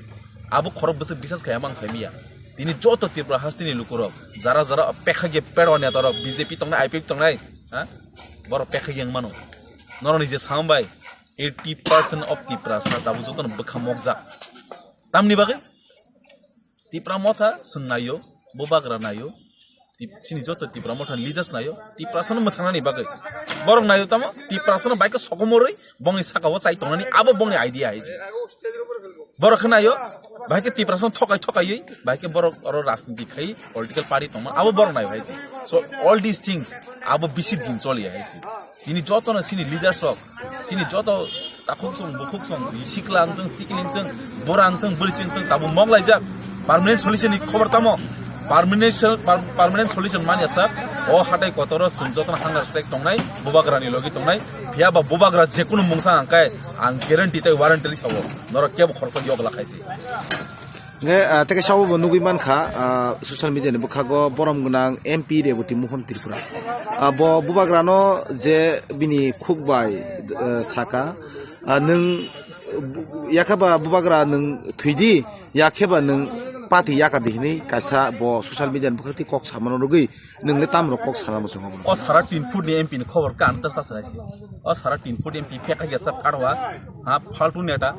Abo khorok bwswk bisas khai amang saimiya. Tini joto Tripura hasteni lukurok, jara jara pekha ge pedwa netarok, B J P tongnai, I P F tongnai, ha? Borok pekha ge wngmano. Norokni je sambai, eighty percent of Tiprasa tabuk jotono bwkha mokjak. Tamni bagwi? Tipra Motha chwng naio, Bubagra naio, Tip-, chini joto Tipra Motha ni leaders naio, Tiprasano mwthangnani bagwi. Borok naio tamo, Tiprasano bai khe sokomorwi, bongni saka o chai tongnani, abo bongni idea hai se. Borok khe naio, bai khe Tiprasano thokai thokaiwi, bai khe borok oro rajniti khai, political party tongma, abo borok naio hai se. So, all these things, abo bisi din choliya hai se. Tini jotono chini leaders rok, chini joto takhuk song, bukhuk song, sikla wngtong, sikli wngtong, bura wngtong, bwrwi wngtong, tabuk mok laijak. Permanent solution ni khobor tamo? Permanent sol-, per-, permanent solution manya sak, o hatai kotoro chwng jotono hunger strike tongnai, Bubagra ni logi tongnai. Phiya ba Bubagra jekunu mungsa hangkai, ang guarantee tei warranty sabo, norok kebo khoroksa yokla khaisi. Nge, ah, teke sabo bo nugui mankha, ah, social media ni bwkhago borom gwnang M P Reboti Mohon Tripura. Ah, bo Bubagrano je bini khuk bai, eh, saka, ah, nwng, yakhe ba Bubagra nwng thwidi, yakhe ba nwng pati yaka di hinui kaisa bo social media ni bwkhak twi kok samano rwgwi nwng le tamrok kok sana muchungo. O sara tin foot ni M P ni khobor kan ta ta sanai se. O sara tin foot M P phekha gesa pharwa, ha, faltu neta,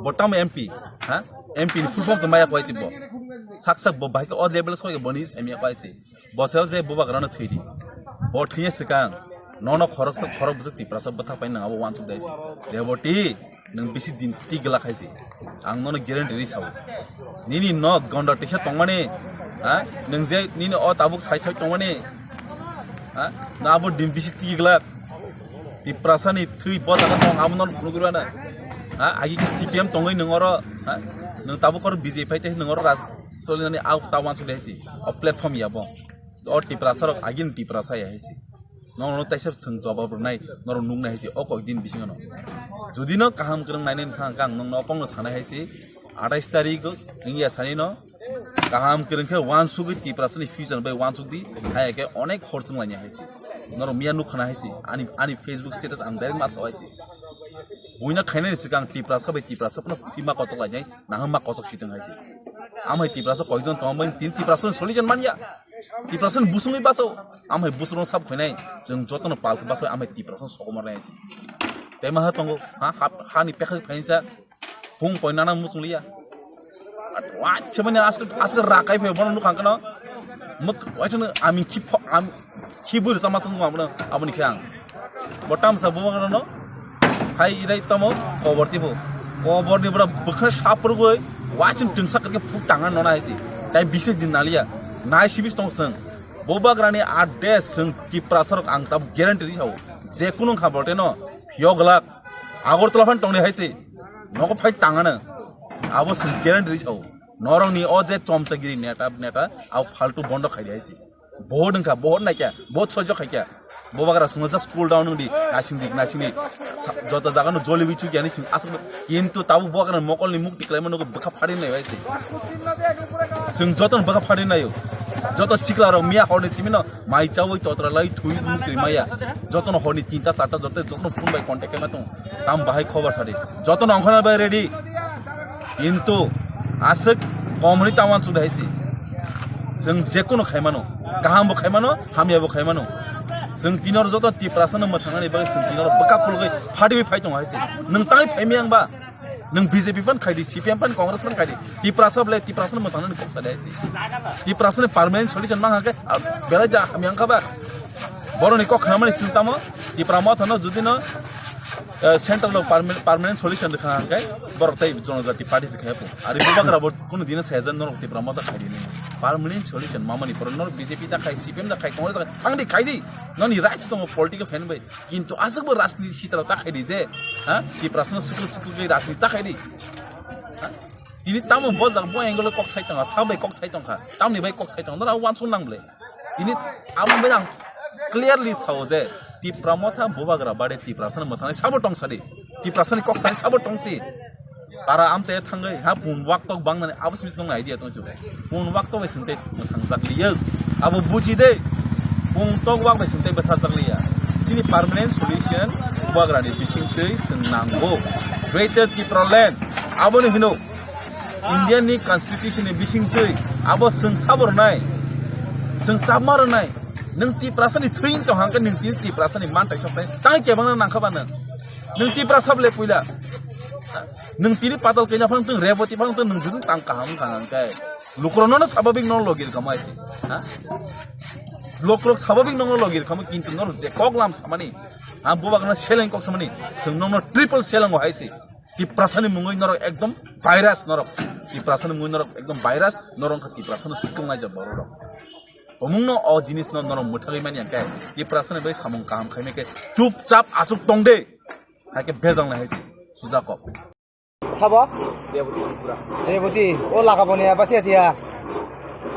bo tamo M P, ha? M P ni full form se maya kwai si bo. Sak sak bo bahai khe o level soi bo ni se maya kwai si. Bo se je Bubagrano thwidi. Bo thwiya swkang nono khorok sak khorok bwswk Tiprasa bwthak pai nang abo wansuk dai si. Reboti nwng bisi din ti gla khai si. Ang nono guarantee ri sao. Nini no gonda tisa tongmani, ha? Nwng je nini o tabuk sai sai tongmani, ha? Na abo din bisi ti gla. Tiprasa ni thwi bo jaga tong abo nono phunugwi rwna. Ha, agi khe C P M tongwi nwng oro, ha? Nwng tabuk oro B J P phai tei nwng oro raj cholinani au ta wansuk dai si. O platform ya bo. O Tiprasa rok agi ni Tiprasa ya hai si. Nono taisa chwng jawab rwnai, norok nuknai hai si. O kok din bisingo no. Jodi no kaham kwrwng nainai wngkha ang nwng no kok no sanai hai si. Atais tarik wngya sani no. Kaham kwrwng khe wansugwi Tiprasani future bai wansuk di, haya khe onek hor chwng laini hai se. Norok miya nuk khana hai se, ani, ani Facebook status ang direct ma sao hai se. Buino khainani swkang Tiprasa bai Tiprasa phano thwima kochok lainai, nahama kochok sitwng hai se. Amhai Tiprasa koijon tongmani tin Tiprasa solution manya. Tiprasa busungwi baso. Amhai busung sab khainai. Chwng jotono palkhe baso amhai Tiprasa sokomor nai se. Tei maha tongo ha ha ni pekha phainsa. Phung poinana muchung liya. Wachemani aske aske rakai phe bono nukhang kano. Muk wachana ami khip am khibur sama sung abono aboni khe ang. Botam sa bo no. Hai irai tamo kobor tibo. Kobor ni bora bukha sapur goi wachim tingsa kake phuk tanga nona haisi. Tai bisi din naliya. Nai sibis tong sung. Bobagrani ade sung Tiprasa rok ang tab guarantee di sao. Je kunu kha bolte no. Phiyok lak. Agartala phan tongni hai se. Nogo phai tangana. Abo sing guarantee sao. Norokni o je chomchagiri neta neta abo faltu bondo khai hai se. Bohot wngkha, bohot naikha, bohot sojok khaikha. Bobagra sungno just cool down wngdi, nasingdi, nasingdi. Joto jaga no jolibi chukya ni sing asuk. Kintu tabu bobagra mokolni mukti klaima nogo bwkha phari nai hai se. Sing joto bwkha phari naio. Joto sikla rok miya horni chimino mai chawi totra lai thui mukti maya. Joto no horni tinta charta joto joto no phone bai contact kema tong. Tam bahai khobor sadi. Joto no ongkhana bai ready. Kintu aswk kom hwnwi ta uansuk hai se. Chwng je kunu khai mano, kaham bo khai mano, hamya bo khai mano. Chwng tini oro joto Tiprasa no mwthangnani bagwi chwng tini oro bwkha phulugwi phatwi phai tongo hai se. Nwng tai phai miyang ba? Nwng B J P phan khai di, C P M phan, Congress phan khai di. Tiprasa bole Tiprasa no mwthangnani kok sa de hai se. Tiprasa ni permanent solution mang hake, ah, belai ja hamya wngkha ba? Boroni kok khnamani chwng tamo Tipra Motha no judi no eh, central o perma-, permanent solution rwkha hwnkhe borok tei jonojati party se khaiya pho. Ari bubagra bo kunu dino sayajan norok Tipra Motha khaidi ni. Permanent solution mamani poro norok B J P ta khai, C P M ta khai, Congress ta khai, thangdi khaidi. Noni rights tongo political fan bai. Kintu aswk bo rajniti sitra ta khaidi je, ha? Tiprasa no sikil sikil bai rajniti ta khaidi. Ha? Tini tamo bo jak bo angle kok sai tongkha, sa bai kok sai tongkha, tamni bai kok sai tongkha, nora wansuk nang ble. Tini abo bai ang clearly sao je Tipra Motha bubagra bade Tiprasa ni mwthangnai sabo tong sadi. Tiprasa ni kok sani sabo tong si. Para amchai thangwi ha bun wak tok bang nani abo simi tong idea tong chu. Bun wak tok bai singte mwthang jak liya. Abo buji de. Bun tok wak bai singte bwtha jak liya. Sini permanent solution bubagra ni bising twi sing nango. Greater Tipraland abo ni hino. Indian ni constitution ni bising twi abo chwng sabo rwnai, chwng chapma rwnai, nwng Tiprasa ni thwi wng tong hangkhe nwng tini Tiprasa ni mantai soknai tang kebangna nangkha ba nwng, nwng Tiprasa bole puila, nwng tini patal kenya phang tong Reboti phang tong nwng judung tang kaham wngkha hangkhe lukurok nono sababik nono logi rwkha mai se, ha? Lukurok sababik nono logi rwkha kintu norok je kok lam samani, ha, bubagra seleng kok samani, chwng nono triple seleng o hai se. Tiprasani mungwi norok ekdom virus norok. Tiprasani mungwi norok ekdom virus, norok wngkha Tiprasano sikilnai je borok rok. Omungno o jinisno norok mwthagwi mani hwnkhe Tiprasani bai samung kaham khaimai khe chupchap achuk tong de. Haikhe bejal nai hai se sujak kok. Sabo? Reboti, o laga boni aba tiya tiya.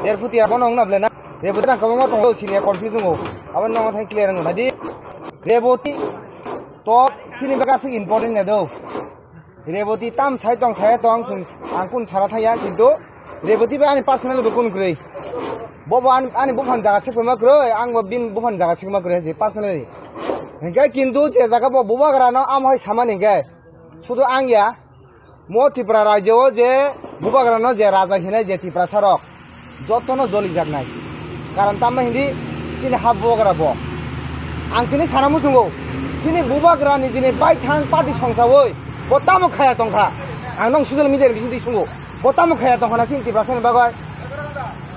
Der futi abo nong na ble na. Reboti nang kabangma tongo sini confuse wngo. Abo nong thang clear wngo nadi. Reboti to sini baka sing important na do. Reboti tam sai tong sai tong sung ang kun sara thaya kintu Reboti ba ani personal bo kun kwrwi. Bo bo ani, ani buphang jaga se kwma kwrwi, ang bo bin buphang jaga se kwma kwrwi je personally. Hingke kintu je jaga bo bubagra no am hai samani hingke sudu ang ya mo Tripura rajyo o je bubagra no je raja hinai je Tiprasa rok jotono jolijaknai. Karon tamma hindi chini ha bubagra bo. Ang tini sana muchungo. Chini bubagra ni jini baithang party songsawi bo tamo khaya tongkha. Ang nong social media ni bisingtwi sungo. Bo tamo khaya tongkha na chini Tiprasa ni bagwi.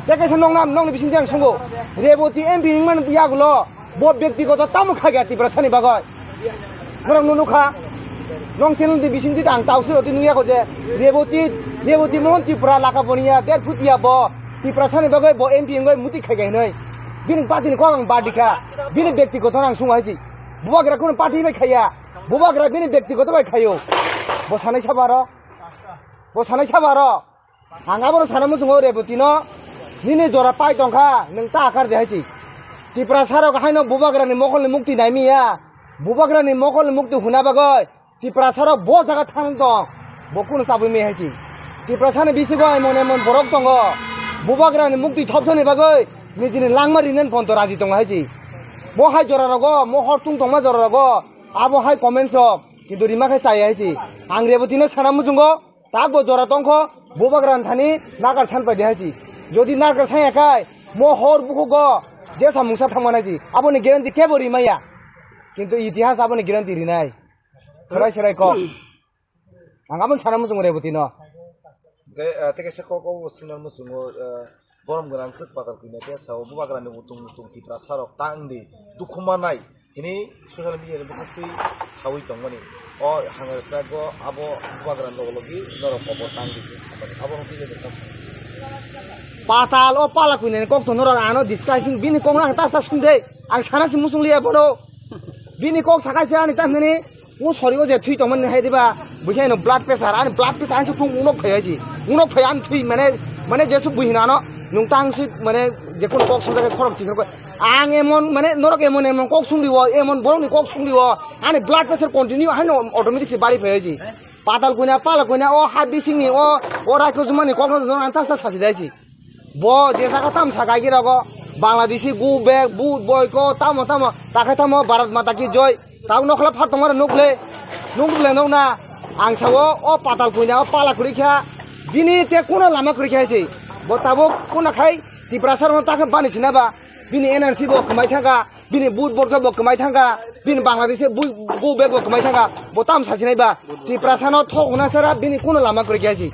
Tei kaisa nong nam nong ni bisingtwi ang sungo. Reboti M P wngmani yagulo bo byaktigoto tamo khaya Tiprasa ni bagwi. Norok no nukha, nong channel di bising di ang tau siro di nungya ko je, Reboti, Reboti Mohan Tripura laka boniya, der futia bo, Tiprasani bagwi bo M P wngwi muti khai khai hinoi. Bini party ni kok ang badi kha, bini byaktigoto ang sungo hai si. Bubagra kuno party bai khaiya, bubagra bini byaktigoto bai khaio. Bo sanai sabaro, bo sanai sabaro. Ang abono sana muchungo Reboti no, nini jora pai tongkha, nwng ta akar de hai si. Tiprasa rok haino bubagra ni mokol ni mukti naimiya, bubagra ni mokol ni mukti huna bagwi, Tiprasa rok bo jaga thang tong, bo kuno chabwi mi hai si. Tiprasa ni bisingo emon emon borok tongo, bubagra ni mukti thopsa ni bagwi, nijini langma rinen ponto raji tongo hai si. Mo hai jora rogo, mo hor tung tongma jora rogo, abo hai comments rok, Kintu rima khe chaya hai si. Ang Reboti no sana muchungo, tak bo jora tongkho, bubagra thani nakar san pai di hai si. Jodi nakar san ya khai, mo hor bukugo, jesa mungsa thangma nai si. Aboni guarantee kebo rima ya. Kintu itihas aboni guarantee rinai. Serai serai kok. Ang aboni sana muchungo Reboti no. Hingke, eh, tei kaisa kok o signal muchungo, eh, borom gwnang swk patal kwina khe sao bubagrani utung utung Tiprasa rok tang di dukhu manai hini social media ni bwkhak twi sawi tongmani. O hangari strike o abo bubagrani logo logi norok kobor tang di hini samani. Abo hwnkhe le nokha. Patal o pala kwina ni kok to norok ano discussing bini kok no ang ta sa sung de. Ang sana si muchung liya bono. Bini kok sakai se ani tamhini O sori o je thwi tongmani hai diba, buikhe no blood pressure, ani blood pressure ani phung unok phai hai si. Unok phai ani thwi mane, mane jesu bui hinano, nung tang si mane je kono kok songsa khe khorok chikhe khe. Ang emon mane norok emon emon kok sungdi o, emon borok ni kok sungdi o, ani blood pressure continue hai no automatic si bari phai hai si. Patal kuina, pala kuina, o ha bising ni, o, o raiko jumani kok no norok ang ta sa sasi dai si. Bo je saka tam saka agi rogo Bangladeshi go back, boot boy ko tamo tamo, takhai tamo Bharat Mata ki joy. Tamo nokla phat tongmani nukle, nukle nokna. Ang sao o patal kuina o pala kuri kha. Bini te kuno lama kuri kha se. Bo tabuk kuno khai Tiprasa rok takhe bani sinaba. Bini N R C bo kwmai thangkha. Bini boot borok bo kwmai thangkha, bini Bangladesh bo, go back bo kwmai thangkha, bo tam sasinai ba, Tiprasa no thok hwnna sara bini kuno lama kwrwi khe si.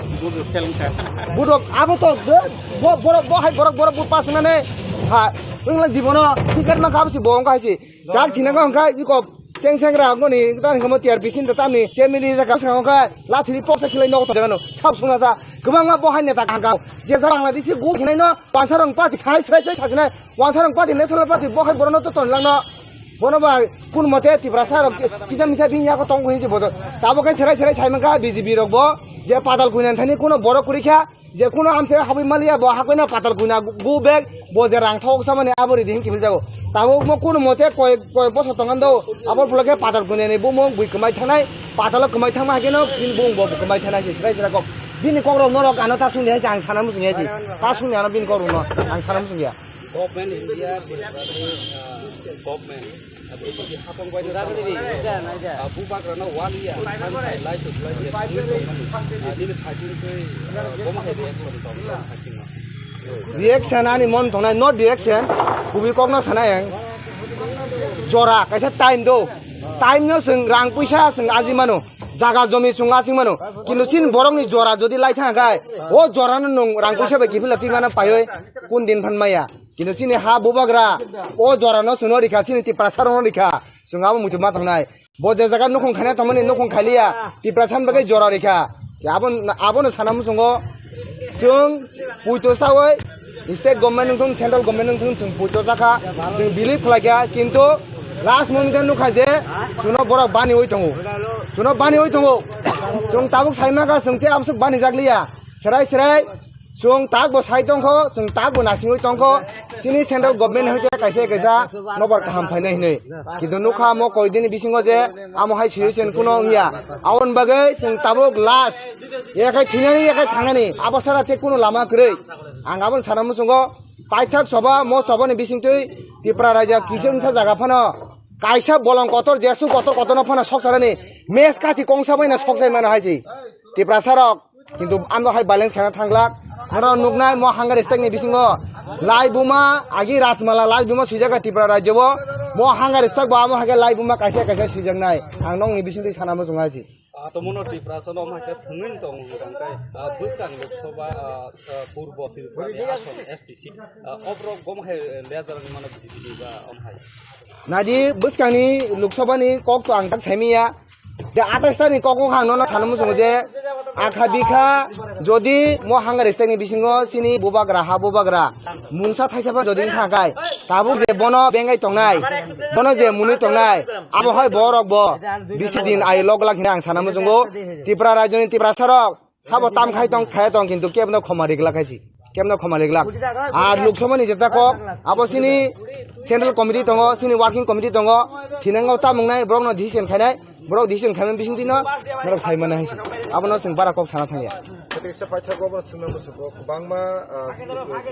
Boot rok abo to bo, bo, borok bo hai borok, borok boot pass nane, ha, wngla jibono ticket ma kha si bo wngkha si. Tak thina wngkha iko cheng cheng ra ngoni ta ni kamo T R P sin ta tamni chemili jaka wngkha lathi poksa khilai nogo to jagano sab sungna sa kwbangma bo hai neta kha je Bangladesh go hinai no pansa rong pa sai sai sai sasinai. Wansarong party, national party, bo hai borokno to tonlangno. Bono ba kun mote Tiprasa rok kisa misa bini yago tongo hinwi se bojo. Tabo khe serai serai sai mankha B J P rok bo je patal kuina thani kuno borok kwrwi kha, je kuno amse habwi maliya bo hakoino patal kuina go back bo je rang thok samani abo ridi hinki jago. Tabo mo kun mote koi koi bosor tongando abo phulo khe patal kuina ni bumung bui kwmai thanai, patalo kwmai thangma hakeno bini bumung bo kwmai thanai se serai serai kok. Bini kok rok norok ano ta sungni hai se ang sana muchung ya se. Ta sungni ano bini kok rok no ang sana muchung ya. Government India, Tripura ni, ah, government, ah, B J P hapang bai Uda gini, uda, naida. Ah, bubagra no one year, thank you, life is life, yes, we don't money. Ah, nini fighting koi, ah, boma hai reaction tong, tong, fighting no. Reaction ani mon tongnai, no reaction, kubi kok no sana yang. Jora, kaisa time do. Time no seng rang puisa seng aji mano. Jaga jomi sung asing mano. Kintu sin borok ni jora jodi lai thang kai, o jora no nung rang puisa bai kifila twi mano paioi. Kun din phan maya. Kintu chini ha bubagra o jora no chwngno rikha, chini Tiprasa rok no rikha. Chwng abo muitu ma tongnai. Bo je jaga nukhung khaina tongmani nukhung khailiya, Tiprasa ni bagwi jora rikha. Abo, abo no sana muchungo chwng puito sawi state government wngthung, central government wngthung, chwng puito sakha, chwng believe khlaikha, kintu last moment o nukha je chwngno borok baniwi tongo, chwngno baniwi tongo. Chwng tabuk sai mankha chwng tei aboswk bani jakliya. Serai serai chwng tak bo sai tongkho, chwng tak bo nasingwi tongkho. Chini central government hwnkhe kaisa kaisa nobar kaham phainai hinwi. Kintu nukha mo koidini bisingo je amo hai situation kuno wngya. Aboni bagwi chwng tabuk last. Yakhai thwinani, yakhai thangnani. Abo sara tei kuno lama kwrwi. Ang aboni sana muchungo paithak soba, mo sobani bisingtwi Tipra raijak kisa wngsa jaga phano kaisa bolong kotor, jesu kotor kotorno phano sokcharani mes kathi kongsa baino sokchai mano hai se. Tiprasa rok Kintu ano hai balance khana thanglak. Norok nuknai mo hunger strike ni bisingo lai buma agi Rajmala lai buma swijak Tripura rajyo bo. Mo hunger strike bo amo hai khe lai buma kaisa kaisa swijaknai. Ang nokni bisingtwi sana muchungo hai se. Ah, to mono Tiprasa no hai khe thwngwi tong hwnkhe, ah, bwskang Lok Sabha, ah, ah, Purbo Tripura ni Asom S T seat, ah, oborok gom hai leader ni mano B J P ni ba om hai. Nadi bwskangni Lok Sabha ni kok to ang tak saimiya. Je atais ta ni kok kok ang nono sana muchungo je akha bikha jodi mo hunger strike ni bisingo chini bubagra ha bubagra mungsa thaisa pha jodi wngkha kai tabuk je bono bengai tongnai, bono je mwnwi tongnai, abo hai borok bo bisi din ai lok lak hwnwi ang sana muchungo. Tripura rajyo ni Tiprasa rok Sabo tam khai tong, khai tong, kintu kebno khoma riglak hai si. Kebno khoma riglak. Ar Lok Sabha ni jeta kok, abo sini Central Committee tongo, sini Working Committee tongo, thinango tam wngnai, borok no decision khainai, borok decision khaimani bising twi no, norok sai mano hai si. Abono chwng bara kok sana thangya. Tei kisa paithak obo swngna muchungo, kwbangma, ah, kwbangma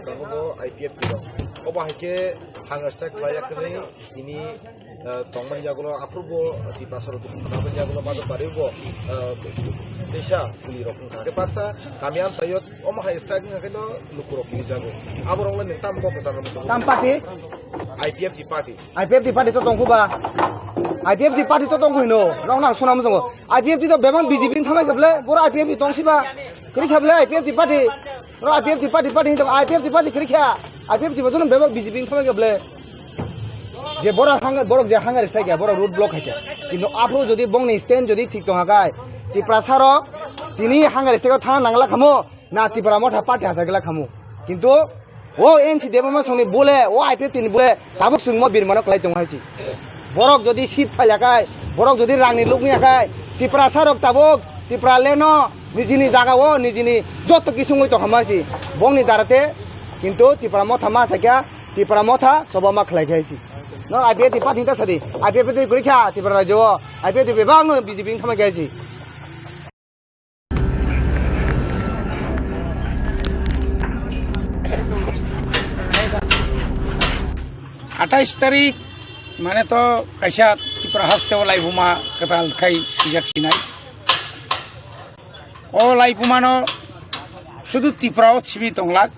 swkango bo I P F T rok. Obo hai khe hunger strike khlai ya kwrwi, tini Ah, tongmani yagulo aphuru bo Tiprasa rok dukhu nangmani yagulo Madhopari bo, ah, teisa kuli rok wngkha. Tei baksa kami amchaio omo hai strike wngkha khe no luku rok kiri jago. Abo rok le nwng tam kok kwchang rok. Tam party? I P F T party. I P F T party to tongkhu ba? I P F T party to tongkhu hino. Rok nang suna muchungo. I P F T to bebak B J P ni thamai khe ble. Boro I P F T tong si ba. Kiri kha ble I P F T party. Boro I P F T party party hinwi tong. I P F T party kiri kha. I P F T bo jono bebak B J P ni thamai khe ble. Je borok hang-, borok je hangari strike ya, borok road block hai khe. Kintu aphuru jodi bongni stand jodi thik tong ha khai, Tiprasa rok tini hangari strike o thang nangla khamu, na Tipra Motha party hachagla khamu. Kintu o N C Debbarma songni bole, o I P F T ni bole, tabuk chwngmo birmano kwlai tongo hai si. Borok jodi seat phaila khai, borok jodi rangni lukni ya khai, Tiprasa rok tabuk, Tipra leno, nijini jaga o, nijini joto kisungwi tongkha ma si. Bongni darate, kintu Tipra Motha ma sakya, Tipra Motha choba ma khlai khai si. No, I P F T party ta sadi. I P F T kwrwi kha Tipra rajyo o. I P F T bebak no B J P wng thangma khai si. Athais tarik mane to kaisa Tripura haste o laibuma kwtal khai swijak sinai. O laibuma no sudu Tripura o simi tonglak.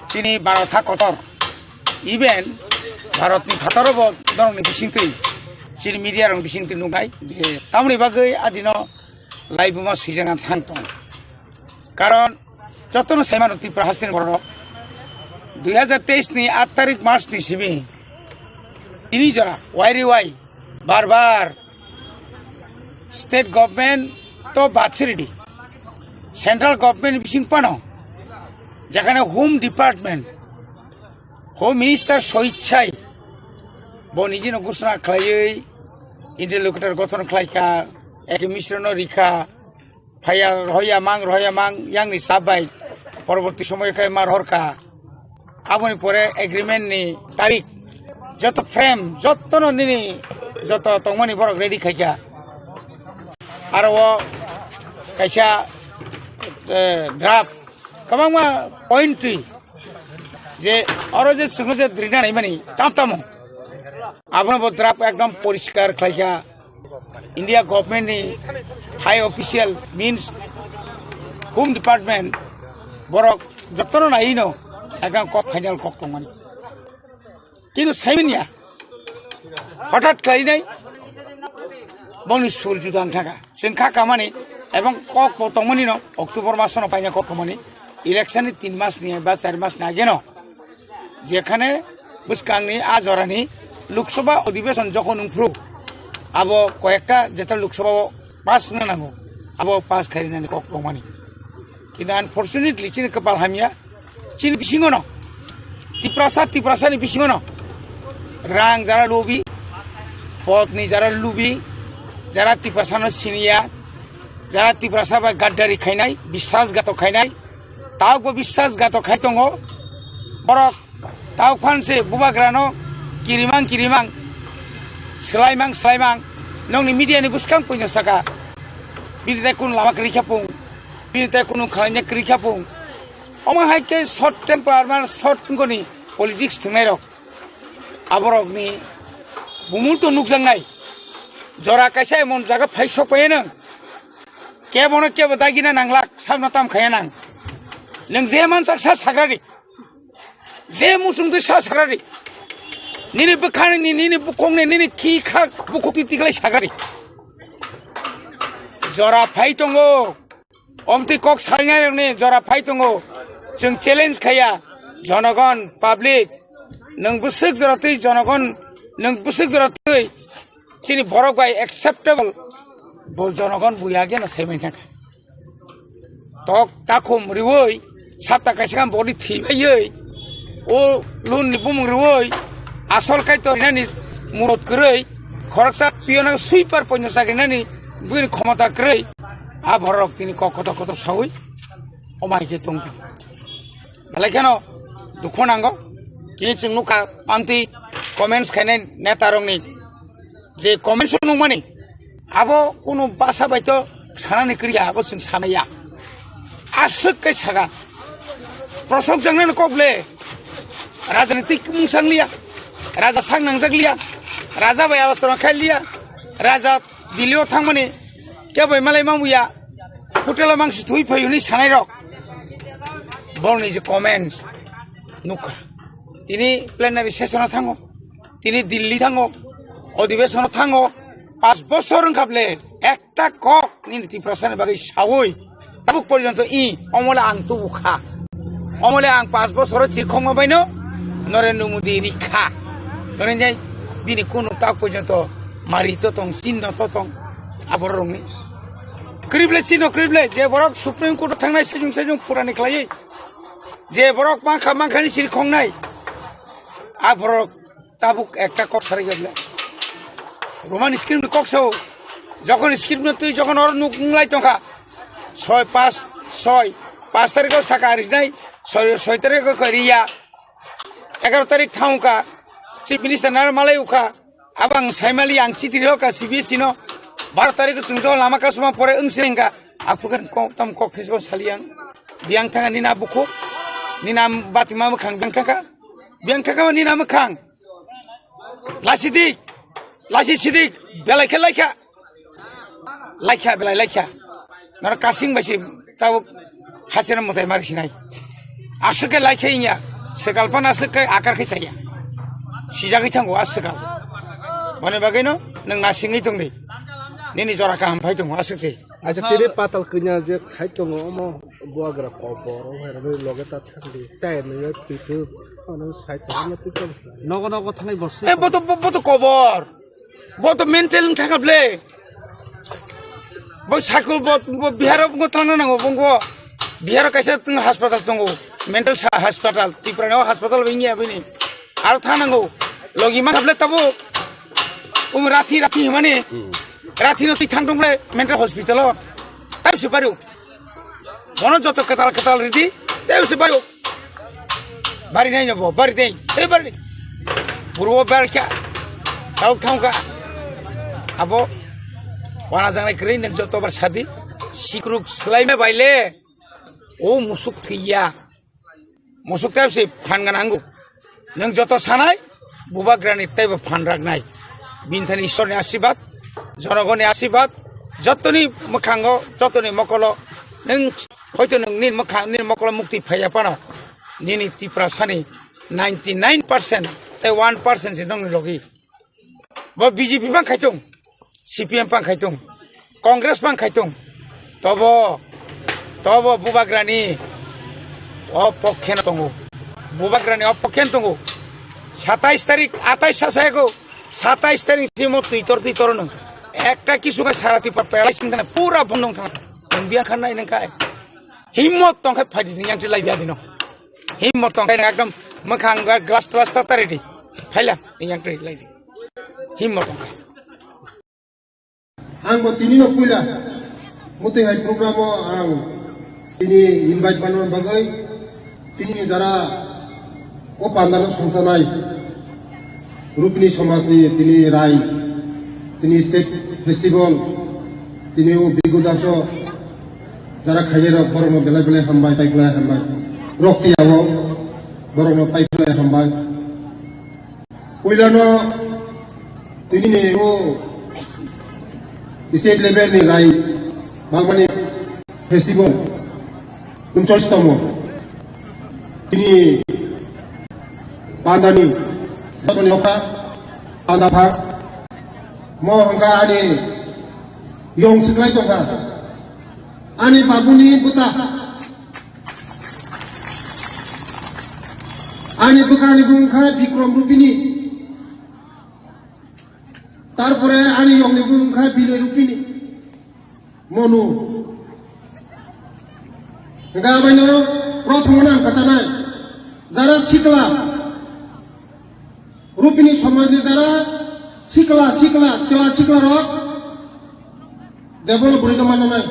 Chini Bharat ha kotor, even Bharat ni phataro bo norok ni bisingtwi, chini media rok ni bisingtwi nuknai je tamoni bagwi adino laibuma swijana thang tong. Karon jotono saimano Tripura hasteni borok dui hazar teis ni aat tarik March ni simi tini jora wai ri wai bar bar state government to bachiri di, central government bising pano, jekhane Home Department, Home Minister soichai bo nijino ghosona khlaiwi interlocutor gothon khlaikha, eke misrono rikha, phaiya rohoya mang, rohoya mang, yangni sap bai porborti somoy khe mar horkha. Aboni pore agreement ni tarik, joto frame, jotono nini joto tongmani borok ready khaikha. Aro o kaisa, eh, draft kwbangma point twi je oro je chwngno je drina naimani tam tamo abono bo draft ekdom poriskar khlaikha. India government ni high official means Home Department borok jotono naino ekdam kok final kok tongmani. Kintu saimanya hothat khlainai bongni sur juda wngthaka. Chwng kha kamani ebong kok bo tongmani no October masono paina kok tongmani election ni tin mas ni ba char mas ni ageno. Jekhane bwskangni a jorani Lok Sabha Adhibeshon jokhon wngphru, abo koyekta jeta Lok Sabha o pass wngna nango, abo pass khainani kok tongmani. Kintu unfortunately chini kwpal hamya, chini bisingono, Tiprasa, Tiprasani bisingono rang jara lubi, podni jara lubi, jara Tiprasano siniya, jara Tiprasa bai gaddari khainai, biswasghatok khainai, Taubo biswasghatok khai tongo. Borok tauk phan se bubagrano kirimang kirimang, swlaimang swlaimang, nokni media ni bwskang puino saka. Bini tai kunu lama kwrwi kha pung, bini tai kunu khlaina kwrwi kha pung. Omo hai khe short temper man short wngoni politics thwngnai rok. Aborokni bumung to nukjaknai. Jora kaisa emon jaga phai sok phai nang. Kebono kebo dagina nanglak, sabno tam khaya nang. Nwng je mansak sa sagrari. Je musung twi sa sagrari. Nini bwkhani, nini bukongni, nini khi khak bukhuk twi tiklai sagrari. Jora phai tongo. Omtwi kok salnai rokni jora phai tongo. Chwng challenge khaya. Jonogon, public. Nwng bwswk jora twi jonogon, nwng bwswk jora twi. Chini borok bai acceptable bo jonogon buya geno saiman thangkha. Tok takhum riwi sapta kaisa khan body thibaiwi o loan ni bumung riwi asol kaitor nani murot kwrwi khoroksa piyona sweeper ponyo chakri nani bini khomota kwrwi a borok tini kok kotor kotor sawi omai khe tongkha. Belai kheno dukhu nango. Tini chwng nukha amtwi comments khainai neta rokni je comments nukmani abo kunu basa bai to sanani kwrwiya, abo chwng sanaiya. Aswk kai saka prosok jangnani kok le rajanitik mung sangliya, raja sak nangjakliya. Raja bai alosona khai liya. Raja Delhi o thangmani kebo malai mamuya. Hotel o mangsi thui phai hwnwi sanai rok. Borokni je comments nukha. Tini plenary session o thango. Tini Delhi thango. Odhibeshon o thango. Pas bosor wngkha ble. Ekta kok nini Tiprasani bagwi saui tabuk porjonto i omole ang tubu kha. Omole ang pas bosoro chirkhokma baino Narendra Modi rikha. Noreni jai bini kunu tak porjonto mari to tong, chinno to tong. Aborokni krible chinno krible je borok Supreme Court o thangnai sejung sejung purani khlaiwi je borok mankha mankhani chirkhoknai. Aborok Tabuk ekta kok sarai gabla. Roman script ni kok sao. Jokon script no twi jokon oro nuk nglai tongkha. Soi pas soi. Pas tarikh o saka arisnai. Soi soi tarikh o khariya. Egaroh tarikh thangkha. Chief Minister naro malai ukha. Abang saimali ang chiti rokha C B S E no. Baro tarikh o chwngjo lama kasuma pore wng sengkha. Aphuru khe kok tam kok thisbo sali ang. Biang thangkha nina bukhuk. Nina batima mwkhang biang thangkha. Biang thangkha nina mwkhang. Lasi di, lasi sidi, belai khe laikha. Laikha, belai laikha. Nara kasing bai si tau hasina mutai mari sinai. Aswk khe laikha inya, swkal pan aswk khe akar khe chaya. Sijagwi thango a swkal. Boni bagwino nwng nasingwi tongdi. Nini jora kaham phai tongo aswk se. Acha tini patal kanya je khai tongo omo buagra kobor o hai rani loge ta thangdi. Chai nwngo twitu. Ano sai tongma twi tong. Nogo nogo thanai bosi. Eh, boto, bo-, boto kobor. Boto mental wng thangkha ble. Bo sakul bo, bo Bihar o bo thangna nango, bo bo Bihar o kaisa tong hospital tongo. Mental sa-, hospital. Tripura ni o hospital bo wngya bini. Aro thang nango. Logi ma kable tabo. Um rathi rathi himani. Hmm. Rathi no twi thang tong ble mental hospital o. Tabse paru. Bono joto kwtal kwtal ridi, tei se bari. Bari nai no bo, bari dei, tei bari. Purbo bar kya, tau thang ka. Abo, wana jangnai kwrwi nwng joto bar sadi, sikruk swlaima baile, o musuk thwiya. Musuk tei se phan gana angu. Nwng joto sanai, bubagrani teibo phan raknai. Bini thani Ishwarni asibad, jonogoni asibad, jotoni mwkhango, jotoni mokolo, nwng hoito nwng nini mwkhang, nini mokolo mukti phaiya phano, nini Tiprasani ninety nine percent tei one percent se nongni logi. Bo B J P bang khaitung, C P M bang khaitung, Congress bang khaitung. Tobo, tobo bubagrani o pokhe no tongo. Bubagrani o pokhe no tongo. Satais tarik, atais sa sayago. Satais tarik simo twitor twitor no. Ekta kisu khe sara Tripura paralysis wngkha, pura bondong thang. Nwng biya khan nai nang khai. Himmot tong khai phaidi ni yang lai biya dino. Himmot tong khai ekdom mwkhang glass glass ta tari di. Phaila ni yang lai di. Himmot tong khai. Ang bo tini no puila muti hai program o ang tini invite manna bagwi tini jara o pandal o songsanai Rupini somaj ni tini rai tini state festival tini o Bhikkhu Das o jara khainai rok borok no belai belai hambai tai belai hambai rok tiyao borok no tai belai hambai. Puilano tini ni o state level ni rai Bagmani festival unchos tomo. Tini pandani jotoni okha panda pha mo hongka ani yong siklai tongkha ani babuni buta. Ani bwkrani bumung kha Bikrom Rupini. Tarpore ani yongni bumung kha Binoy Rupini. Monu. Hingkha abaino prothom nang katanai. Jara sikla. Rupini somajni jara sikla, sikla, chwla, sikla rok. Debol bwrwi no manna nai.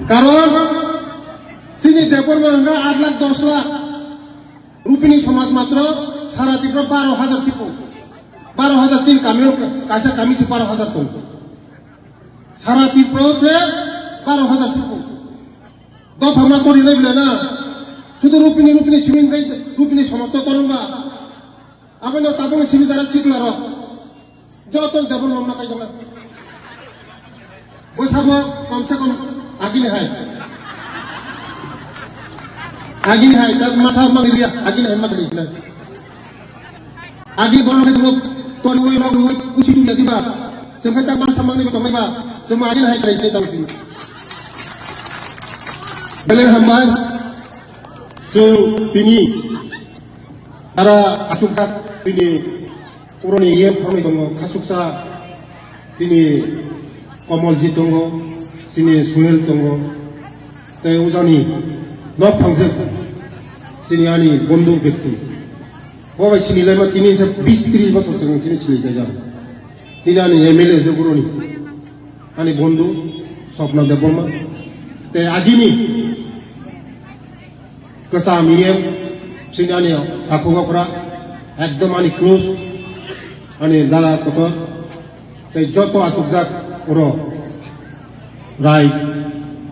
Karon chini Debbarma hwnka aat lakh dos lakh. Rupini somaj matro sara Tripura baro hajar sipo. Baro hajar chini kamio kaisa kami se baro hajar tong. Sara Tripura se baro hajar sipo. Dopha ma kori nai bwle na. Sudu Rupini, Rupini simi, Rupini somosto torong ba. Aboni tabukni simi jara sikla rok. Joto development ma kaijaknai. Bo sabo komse kom agini hai. Agini hai, tak masa mangliya, agini hai mangliya. Agi borok hai sabo tori oi log oi kusi tu yati ba. Sengkhe tak masa mangni ba tongnai ba. Sengma agini hai khlai sinai tang sini. Beleng hambai. So, tini. Tara asuk sak tini. Uroni E M thangwi tongo, khasuksa tini Komolji tongo, chini Suhel tongo, tei ujani nok phangjak chini ani bondhu bekti. Bo bai sini laima tini se bis tris bosor swkang chini sini jaijak. Tini ani M L A se uroni, ani bondhu Swapna Debbarma. Tei agini Kwcham E M, chini ani takhuk okra, ekdom ani close, ani dada kotor, tei joto achukjak oro rai,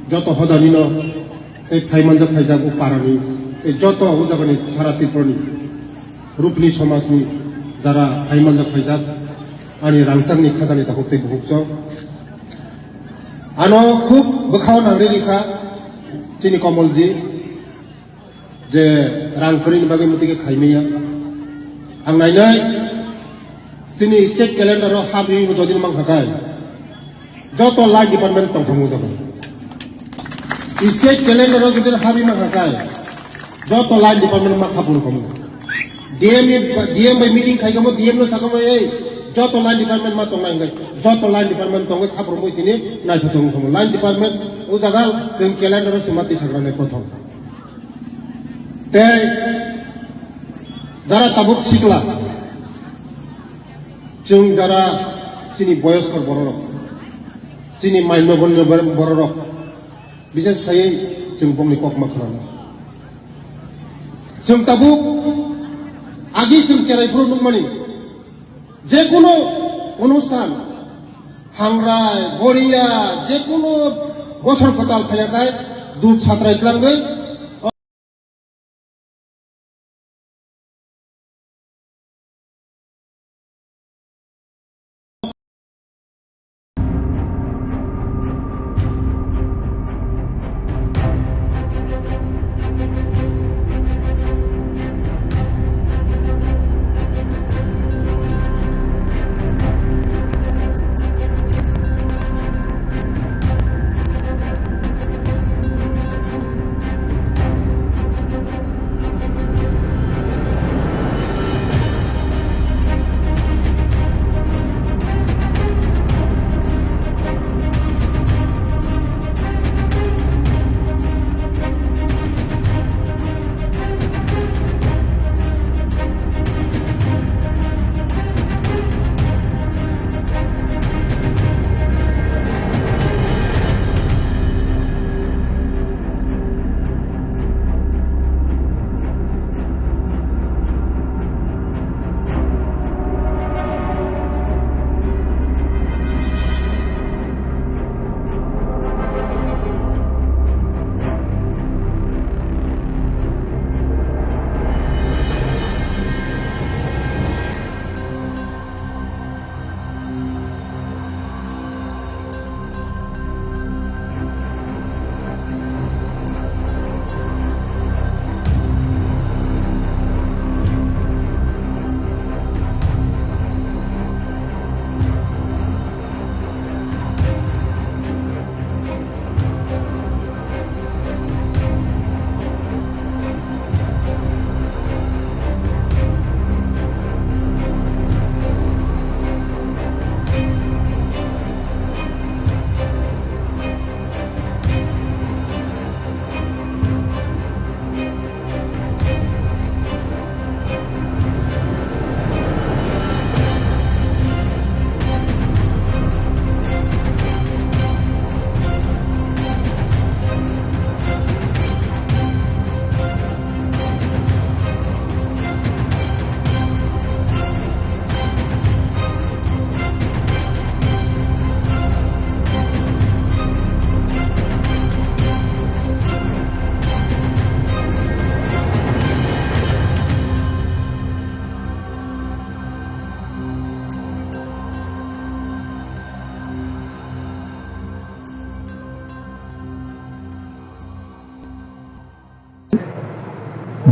joto hodanino, tei phaimanjak phaijak o parani, tei joto o jagani sara Tripurani, Rupini somajni jara phaimanjak phaijak, ani rangchakni khajani takhuk tei bukhukchok. Ano khub bwkhao nangri rikha chini Komolji. Je rang kwrwini bagwi mwtwi khe khaimaya. Ang nainai, chini state calendar o habri jodi mankha kai, joto line department tongthangma jaga. State calendar o jodi habri mankha kai, joto line department ma khapung khamu. D M, D M bai meeting khai khamu, D M no sakhamu, ei, joto line department ma tongnai hwnkhe, joto line department tongwi khapung bui tini naithothok wngkhamu. Line department o jaga chwng calendar o se ma twi sagra nai kothok. Tei jara tabuk sikla, chwng jara chini boyoskor bororok, chini maino gonno bororok, bises khaiwi chwng bongni kokma khwnana. Chwng tabuk agi chwng cherai phuru nukmani, jekunu onusthan, hangrai, goriya, jekunu bosor kwtal phaiyakhai, dut satrai tlangwi,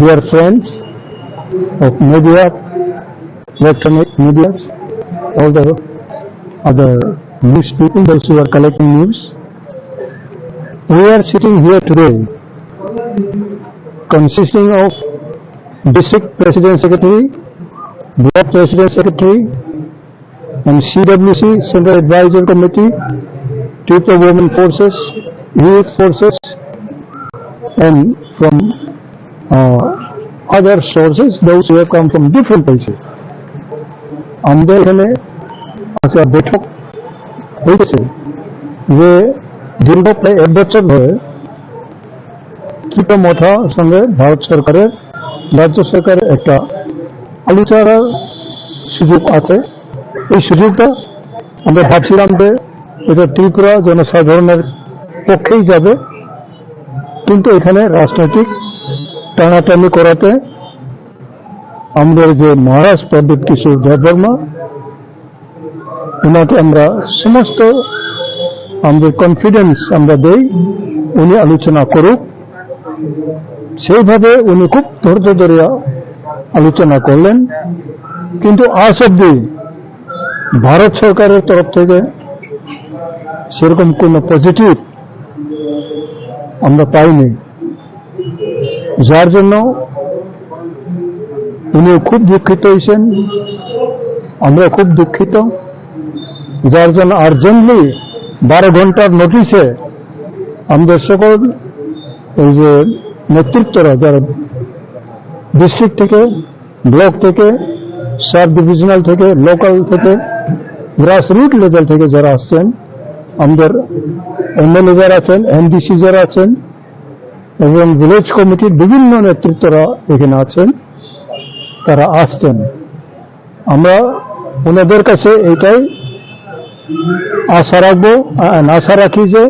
dear friends of media, electronic medias, all the other news people, those who are collecting news. We are sitting here today, consisting of district president secretary, block president secretary, and C W C, Central Advisory Committee, Tripura Women Forces, Youth Forces, and from uh, other sources, those who have come from different places. আমাদের এখানে আজকে বৈঠক হয়েছে যে দীর্ঘ প্রায় এক বছর ধরে ত্রিপুরা মথা সঙ্গে ভারত সরকারের, রাজ্য সরকারের একটা আলোচনার সুযোগ আছে। এই সুযোগটা আমরা ভাবছিলাম যে এটা ত্রিপুরা জনসাধারণের পক্ষেই যাবে, কিন্তু এখানে রাজনৈতিক টানাটানি করাতে আমাদের যে মহারাজ প্রদ্যুৎ কিশোর দেববর্মা, ওনাকে আমরা সমস্ত আমাদের কনফিডেন্স আমরা দেই, উনি আলোচনা করুক। সেইভাবে উনি খুব ধৈর্য ধরিয়া আলোচনা করলেন, কিন্তু আজ অব্দি ভারত সরকারের তরফ থেকে সেরকম কোনো পজিটিভ আমরা পাইনি, যার জন্য উনি খুব দুঃখিত হয়েছেন, আমরা খুব দুঃখিত, যার জন্য আর্জেন্টলি বারো ঘন্টার নোটিশে আমাদের সকল এই যে নেতৃত্বরা, যারা ডিস্ট্রিক্ট থেকে, ব্লক থেকে, সাব ডিভিশনাল থেকে, লোকাল থেকে, গ্রাসরুট লেভেল থেকে যারা আসছেন, আমাদের এমএলএ যারা আছেন, এমডিসি যারা আছেন এবং ভিলেজ কমিটির বিভিন্ন নেতৃত্বরা এখানে আছেন, তারা আসছেন। আমরা ওনাদের কাছে এটাই আশা রাখবো, আ-, আশা রাখি যে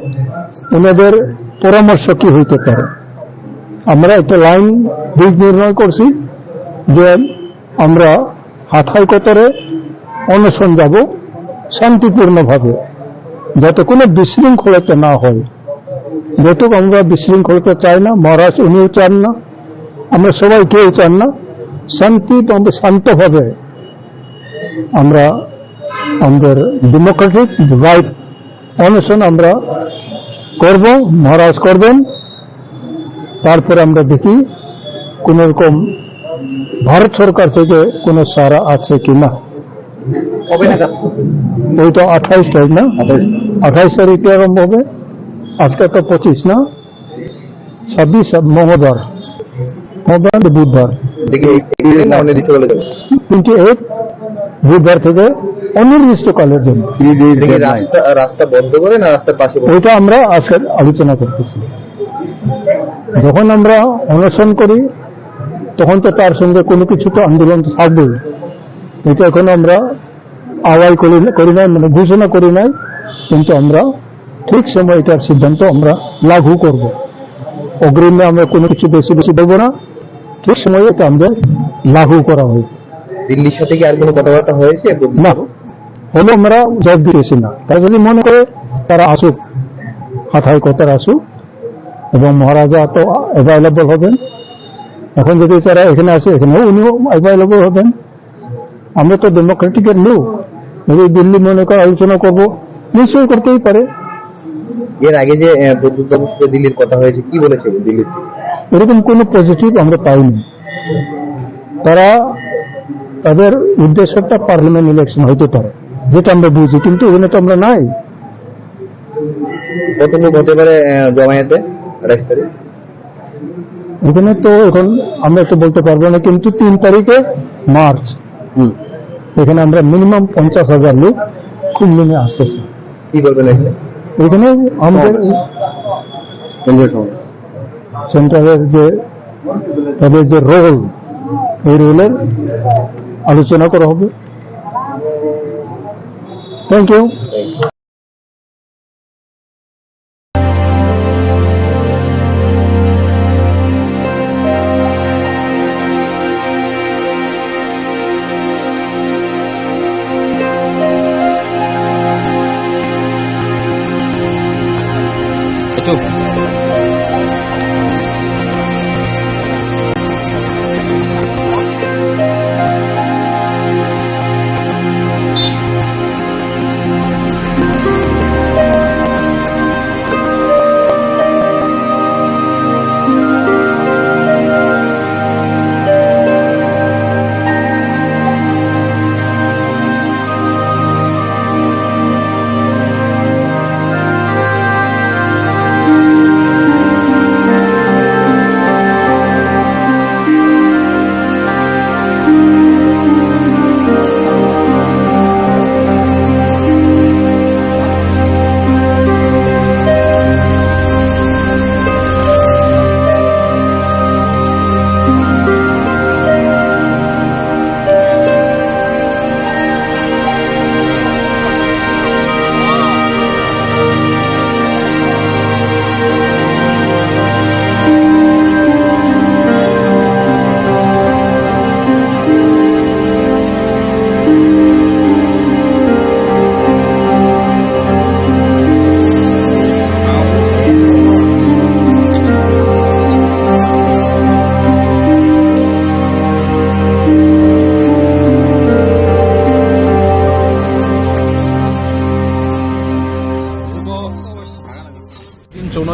ওনাদের পরামর্শ কি হইতে পারে। আমরা একটা লাইন দিক নির্ণয় করছি যে আমরা হাথাই কতরে অনশন যাব শান্তিপূর্ণভাবে, যাতে কোনো বিশৃঙ্খলতা না হয়। যেহেতু আমরা বিশৃঙ্খলতা চাই না, মহারাজ উনিও চান না, আমরা সবাই কেউ চান না। শান্তি, আমরা শান্তভাবে আমরা আমাদের ডেমোক্রেটিক রাইট অনশন আমরা করব, মহারাজ করবেন। তারপরে আমরা দেখি কোন রকম ভারত সরকার থেকে কোনো সাড়া আছে কি না। কবে নাগাদ? ওই তো আঠাইশ তারিখ না? আঠাইশ। আঠাইশ তারিখে আরম্ভ হবে। আজকে তো পঁচিশ না? ছাব্বিশ, মঙ্গলবার। মঙ্গলবার, বুধবার। দেখি, এই, এই না, অনির্দিষ্ট কালের জন্য। টোয়েন্টি এইট, বুধবার থেকে অনির্দিষ্টকালের জন্য। থ্রি ডেজ দেখি, ডেডলাইন। রাস্তা, রাস্তা বন্ধ করে না রাস্তার পাশে বসে? ওইটা আমরা আজকে আলোচনা করতেছি। যখন আমরা অনশন করি, তখন তো তার সঙ্গে কোনো কিছু তো আন্দোলন তো থাকবেই। এটা এখন আমরা আওয়াজ করি, করি নাই, মানে ঘোষণা করি নাই, কিন্তু আমরা ঠিক সময় এটার সিদ্ধান্ত আমরা লাগু করব। অগ্রিমে আমরা কোনো কিছু বেশি বেশি দেবো না, ঠিক সময়ে এটা আমাদের লাগু করা হবে। দিল্লির সাথে কি আর কোনো কথাবার্তা হয়েছে? না, হলো আমরা জবাব দিয়েছি না। তারা যদি মনে করে তারা আসুক, হাথায় কথার আসুক, এবং মহারাজা তো অ্যাভেলেবল হবেন। এখন যদি তারা এখানে আসে, এখানেও উনিও অ্যাভেলেবল হবেন। আমরা তো ডেমোক্রেটিকের লোক, যদি দিল্লি মনে করে আলোচনা করব, নিশ্চয়ই করতেই পারে। এর আগে যে, আহ, প্রদ্যুৎ বাবুর সাথে দিল্লির কথা হয়েছে, কি বলেছে দিল্লির থেকে? এরকম কোনো পজিটিভ আমরা পাইনি। তারা, তাদের উদ্দেশ্যটা পার্লামেন্ট ইলেকশন হইতে পারে, যেটা আমরা বুঝি, কিন্তু এখানে তো আমরা নাই। কত লোক হতে পারে, আহ, জমায়েতে আঠাইশ তারিখ? এখানে তো এখন আমরা তো বলতে পারবো না, কিন্তু তিন তারিখে মার্চ, হুম। এখানে আমরা মিনিমাম পঞ্চাশ হাজার লোক খুব নেমে আসতেছে। কি করবেন এখানে? এখানে আমাদের সমাবেশ। কেন্দ্রীয় সমাবেশ। সেন্ট্রালের যে, তাদের যে রোল, এই রোলের আলোচনা করা হবে। Thank you.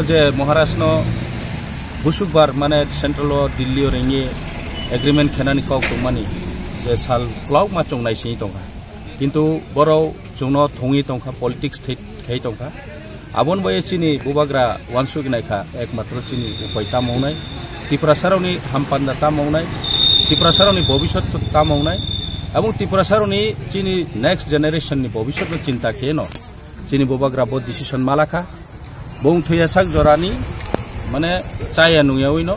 Je Maharaj no busukbar mane central o Delhi o ringwi agreement khenani kok tongmani je sal kwlak ma chwng naisingwi tongkha. Kintu borok chwngno thongwi tongkha, politics thwi khai tongkha. Aboni bai chini bubagra wansugwi naikha, ekmatro chini upai tamo wngnai, Tiprasarokni hampanda tamo wngnai, Tiprasarokni bobiswt tamo wngnai, abong Tiprasarokni chini next generation ni bobiswt no chinta kheno chini bubagra bo decision malakha. Bong thwiya sak jorani, mane, chaya nungyawi no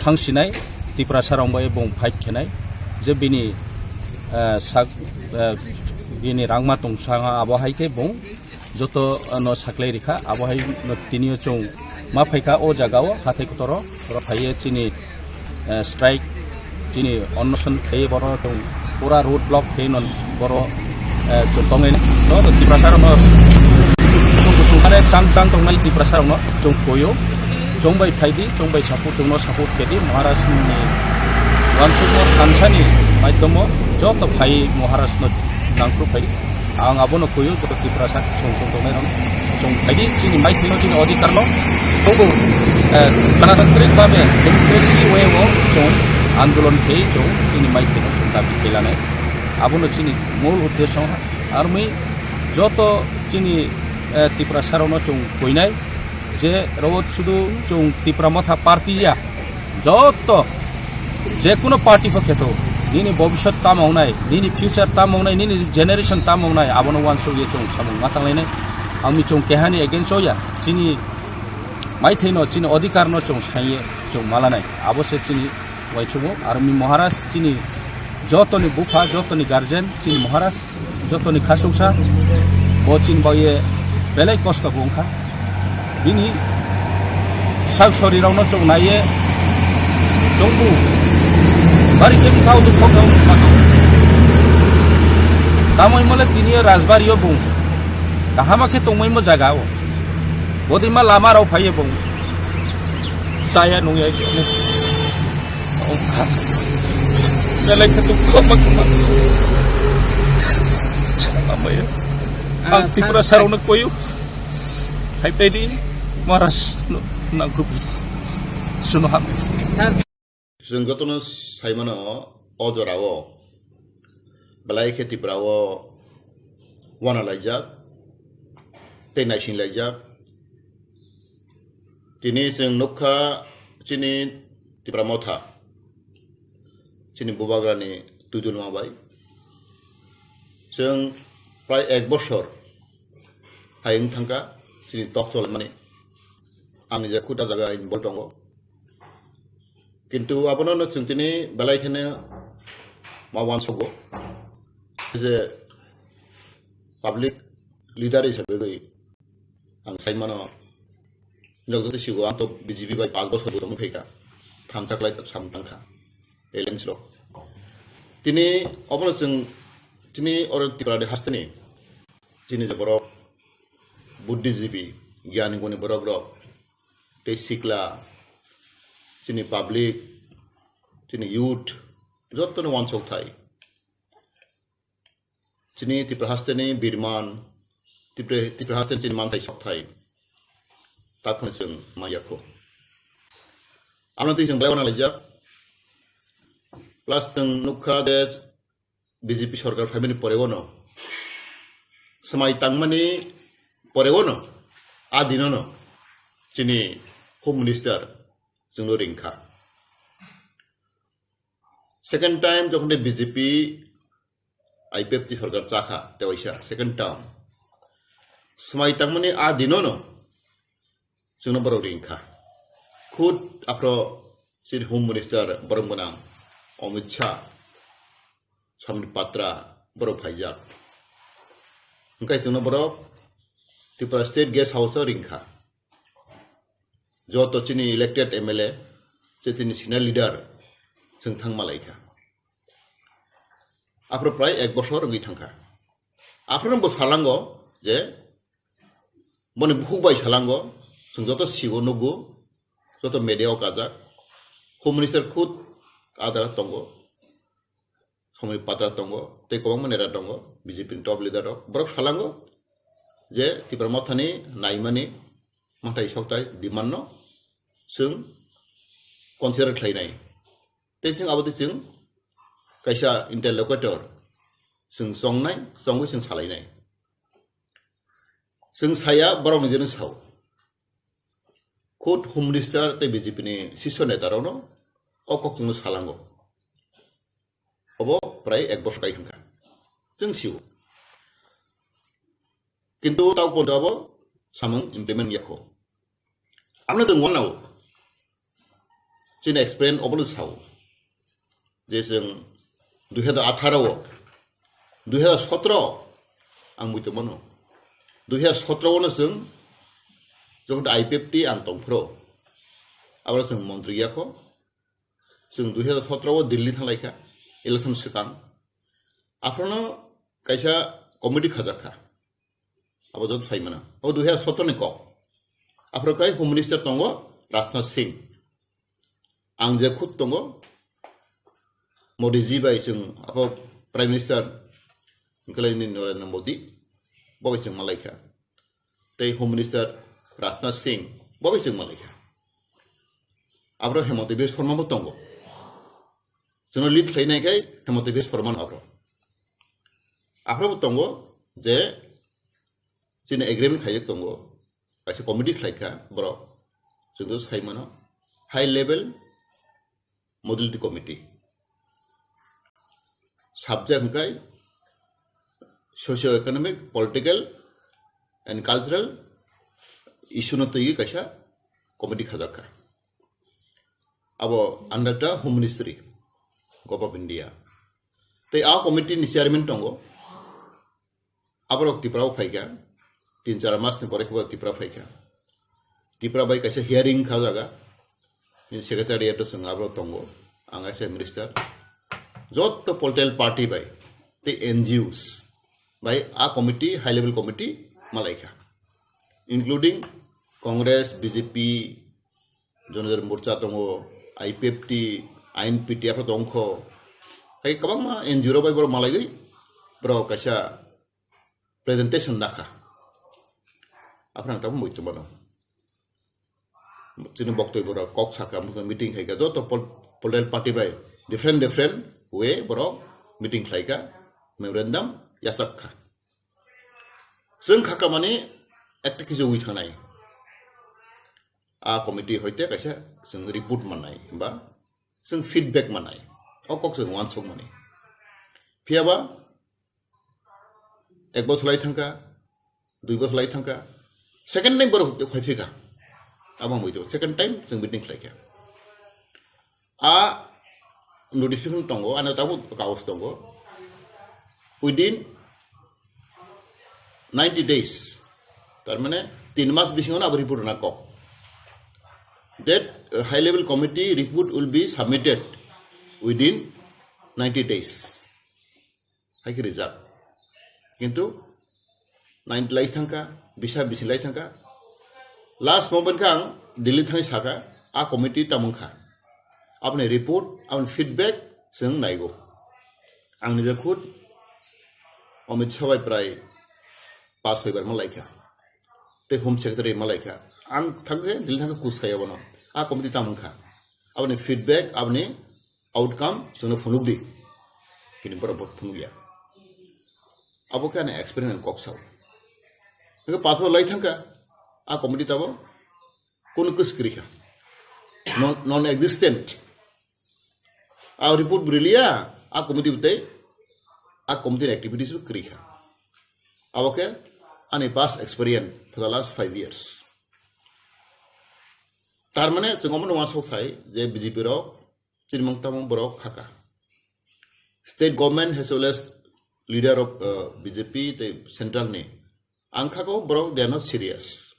thangsinai, Tiprasa rong bai bong fight khenai, je bini, eh, sak, eh, bini rangma tong sanga abo hai khe bong joto, eh, no saklai rikha, abo hai no tini o chwng ma phaikha o jaga o hathai kotoro, oro phaiye chini eh, strike, chini onnoson khaiwi borok chwng pura road block khaiwi non borok, eh, chwng tongwi no Tiprasa rokno kusung kusung mane chang chang tongnai Tiprasa rokno chwng koyo, chwng bai phaidi, chwng bai support, chwngno support khedi Maharaj ni wansukma thansani maidhomo joto phai Maharaj no nangkru phai. Ang abono kuyu joto Tiprasa song song tongnai rok. Song phaidi chini maithino chini odhikar no. Tobo, eh, ganatantrikbhabe democracy way o song andolon khe song chini maithino song dabi khelanai. Abono chini mol uddesyo armi joto chini, eh, Tiprasa rokno song koinai. Je rwot sudu chwng Tipra Motha party ya, joto je kuno party pho kheto, nini bobiswt tamo wngnai, nini future tamo wngnai, nini generation tamo wngnai, abono wansuk ye chwng samung ma tanglainai. Ami chwng kehani against o ya, chini maithai no, chini odhikar no chwng saiye chwng malanai, abo se chini waisukmung. Aro mi Maharaj chini jotoni bupha, jotoni guardian, chini Maharaj jotoni khasuksa, bo chini baoye belai kosto bo wngkha. Bini sak sori rokno chwng naiye chwngbu bari khe bwkha o dukho khe wngkha. Tamoni mole tini o rajbari o bung kahama khe tongmai mo jaga o. Bodima lama rok phaiye bung chaya nungya. Belai khe dukho ma kwma. Chama maya. Ah, ang Tiprasa rokno koyo. Hai pedi Maharaj no nangkuk. Suno ham. Sir. Chwng jotono saimano o jorao belai khe Tripura o wana laijak tei naising laijak. Tini chwng nukha chini Tipra Motha, chini bubagrani twidulma bai. Chwng prai ek bosor hai wng thangkha chini tok cholmani. Ang nijak khuta jaga involve tongo. Kintu abono no chwng tini belai kheno ma uansugo je public leader hisabe bai ang saimano, nokjagwi sigo ang to B J P bai panch bosor bo tongwi phaikha, thamsa klai sam tangkha alliance rok. Tini obono chwng tini oro Tripura ni hasteni chini je borok buddhijibi, gyan guni borok rok, tei sikla, chini public, chini youth, jotono uansuk thai. Chini Tripura hasteni birman, Tripura, Tripura hasteni chini manthai sok thai. Takhwno chwng maya kho. Ano twi chwng belai uana laijak. Plus chwng nukha je B J P sorkar phaimani porego no, swmai tangmani porego no, a dino no chini Home Minister chwngno ringkha. Second time jokhon de B J P I P F T sorkar chakha, tewaisa second term. Swmai tangmani a dino no chwngno borok ringkha. Khud aphro chini Home Minister borom gwnang Amit Shah, Sambit Patra borok phaijak. Hwnkhe chwngno borok Tripura State Guest House o ringkha. Joto chini elected M L A, che chini senior leader chwng thangma laikha. Aphro prai ek bosor wngwi thangkha. Aphro bo salango je boni bukhuk bai salango, chwng joto sigo nugo, joto media o kajak, Home Minister khud ada tongo, Sambit Patra tongo, tei kwbangma neta tongo, B J P ni top leader rok. Borok salango je Tipra Mothani naimani matai soktai demand no chwng consider khlainai. Tei chwng abo tei chwng kaisa interlocutor chwng chongnai, chongwi chwng salainai. Chwng saya borokni jeno sao. Khud Home Minister tei B J P ni sisyo neta rokno o kok chwngno salango. Obo prai ek bosor kai thangkha. Chwng sio. Kintu tao pono abo samung implement yakho. Amno chwng wanao. Chini experience obono sao. Je chwng dui hazar atharo o, dui hazar sotro ang muitu mano. Dui hazar sotro o no chwng jokhon I P F T ang tongphro. Abro chwng montri yakho. Chwng dui hazar sotro o Delhi thanglaikha, election swkang. Aphrono kaisa committee khajakha. Abo joto sai mano. Abo dui hazar sotro ni kok. Aphro khai Home Minister tongo Rajnath Singh. Ang je khud tongo Modi ji bai chwng abo Prime Minister wngkhlaini Narendra Modi bo bai chwng malaikha. Tei Home Minister Rajnath Singh bo bai chwng malaikha. Abro Hemanta Biswa Sarma bo tongo. Chwngno lead khlainai khai Hemanta Biswa Sarma no abro. Aphro bo tongo je chini agreement khaijak tongo. Kaisa committee khlaikha borok. Chwngno sai mano. High level modality committee. Subject hwnkhe socio-economic, political and cultural issue no twiwi kaisa committee khajakha. Abo under the Home Ministry, Government of India. Tei a committee ni chairman tongo. Aborok Tripura o phaikha, tin char mas ni pore khe Tripura phaikha. Tripura bai kaisa hearing kha jaga, in secretariat o chwng aborok tongo, ang kaisa minister. Jotto political party bai tei N G Os bai a committee, high level committee malaikha, including Congress, B J P, Jonodar Morcha tongo, I P F T, I N P T, aphro tongkho. Hai kwbangma N G O rok bai borok malaigwi borok kaisa presentation nakha. Aphro ang tabuk muitu mano. Chini boktoi borok kok sakha, meeting khaikha, joto pol-, political party bai different different way borok meeting khlaikha, memorandum yachak kha. Chwng kha kamani ekta kisi wi thangnai. A committee hoite kaisa chwng report mannai ba chwng feedback mannai. O kok chwng uansuk mani. Phiya ba ek bosor lai thangkha, dui bosor lai thangkha, second time borok khai phika. Abo ang buido, second time chwng meeting khlaikha. A notification tongo, ano tabuk kaus tongo. Within ninety days, tar mane tin mas bisingo abo report rwna kok. That uh, high level committee report will be submitted within ninety days. Hai khe rijak. Kintu ninety lai thangkha, bisa bisi lai thangkha. Last moment khe ang Delhi thangwi sakha, a committee tamung kha. Aboni report, aboni feedback chwng naigo. Ang nije khud Amit Shah bai prai pas soi bar malaikha. Tei Home Secretary malaikha. Ang thangkhe Delhi thangkhe kus khai abono. A committee tamung kha. Aboni feedback, aboni outcome chwngno phunukdi. Kini borok bo phunukya. Abo khe ani experience ni kok sao. Hwnkhe pathor lai thangkha, a committee tabo kunu kwswk kwrwi kha. Non, non-existent. A report bo riliya, a committee bo tei, a committee ni activities bo kwrwi kha. Abo khe ani past experience for the last five years. Tar mane chwng omono uansuk thai je B J P rok chini mung tamo borok khaka. State government as well as leader of uh, B J P tei central ni ang khako borok they are not serious.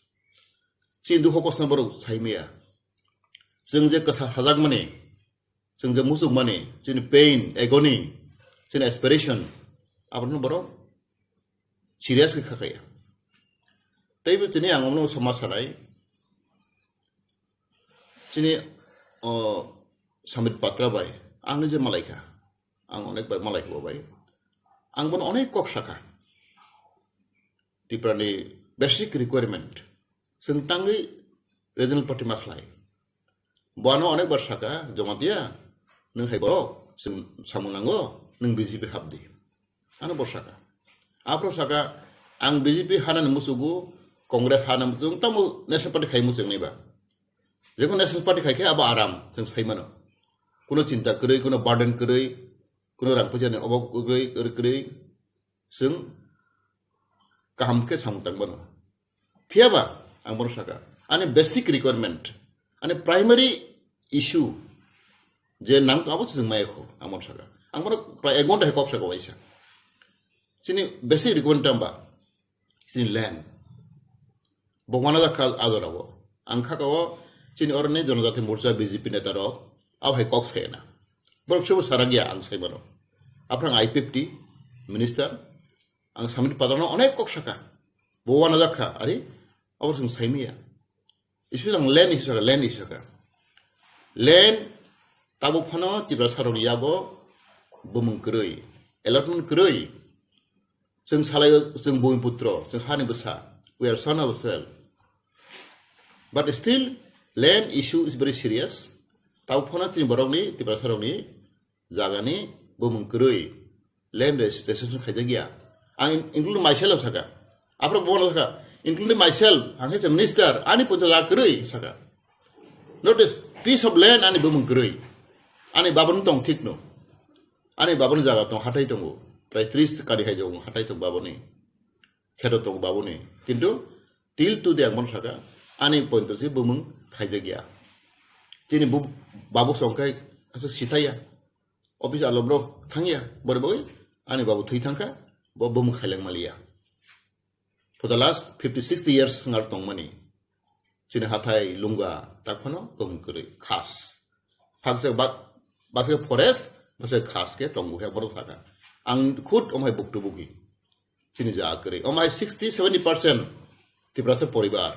Chini dukho kosna borok saimaya. Chwng je kwsa sajak mani, chwng je muchuk mani, chini pain, agony, chini aspiration, abono borok serious khe khakaya. Teibo tini ang omono sama sanai. Chini o Samit Patra bai, ang nije malaikha. Ang onek bar malaikha bo bai. Ang bono onek kok sakha. Tripura ni basic requirement. Chwng tangwi regional party ma khlai. Bo ano onek bar saka, Jamatia, nwng hai borok, chwng samung nango, nwng B J P hapdi. Ano bo saka. Aphro saka, ang B J P hanani musugo, Congress hanani musugo, tamo National Party khai muchung naiba. Jekon National Party khai khe abo aram, chwng sai mano. Kuno chinta kwrwi, kuno burden kwrwi, kuno rang puisa ni obab kwrwi, kwrwi, kwrwi, chwng kaham khe samung tang mano. Phiya ba, ang bono saka, ani basic requirement, ani primary issue, je nang abo se chwng maya kho, ang bono saka. Ang bono prai ek ghonta hai kok saka waisa. Chini basic requirement tamba, chini land. Bo wana jakha ajorago. Ang khaka o chini oroni Jonojati Morcha B J P neta rok, abo hai kok sayana. Borok sebo sarak ya ang sai mano. Aphrang I P F T minister, ang Samit Padrano onek kok saka. Bo wana jakha, ari, abo chwng saimaya. Issue lang land issue saka, land issue saka. Land tabuk phano Tiprasa rok yago bumung kwrwi, allotment kwrwi. Chwng salaio, chwng bumiputro, chwng hani bwsa. We are son of soil. But still, land issue is very serious. Tabuk phano chini borokni, Tiprasa rokni jagani bumung kwrwi, land res-, reservation khaijakya. Ang in-, including myself saka. Aphro bono saka, including myself, ang khe minister, ani puncha jaga kwrwi saka. Not a piece of land ani bumung kwrwi. Ani babani tong thik no. Ani babani jaga tong hathai tongo. Prai tris kari hai tongo hathai tong babani. Kheto tongo babani. Kintu till today ang bono saka, ani pointo se bumung khaijakya. Chini bu-, babu songkhai aswk sithaiya. Office alo borok thangya, bore bagwi ani babu thwi thangkha, bo bumung khaileng maliya. For the last fifty, sixty years ngar tongmani. Chini hathai lunga tak phano bumung kwrwi khas. Phaksa bak-, baksa forest, baksa khas khe tongo khe borok thaka. Ang khud omhai buktu bugi. Chini jaga kwrwi. Omhai sixty, seventy percent Tiprasa poribar.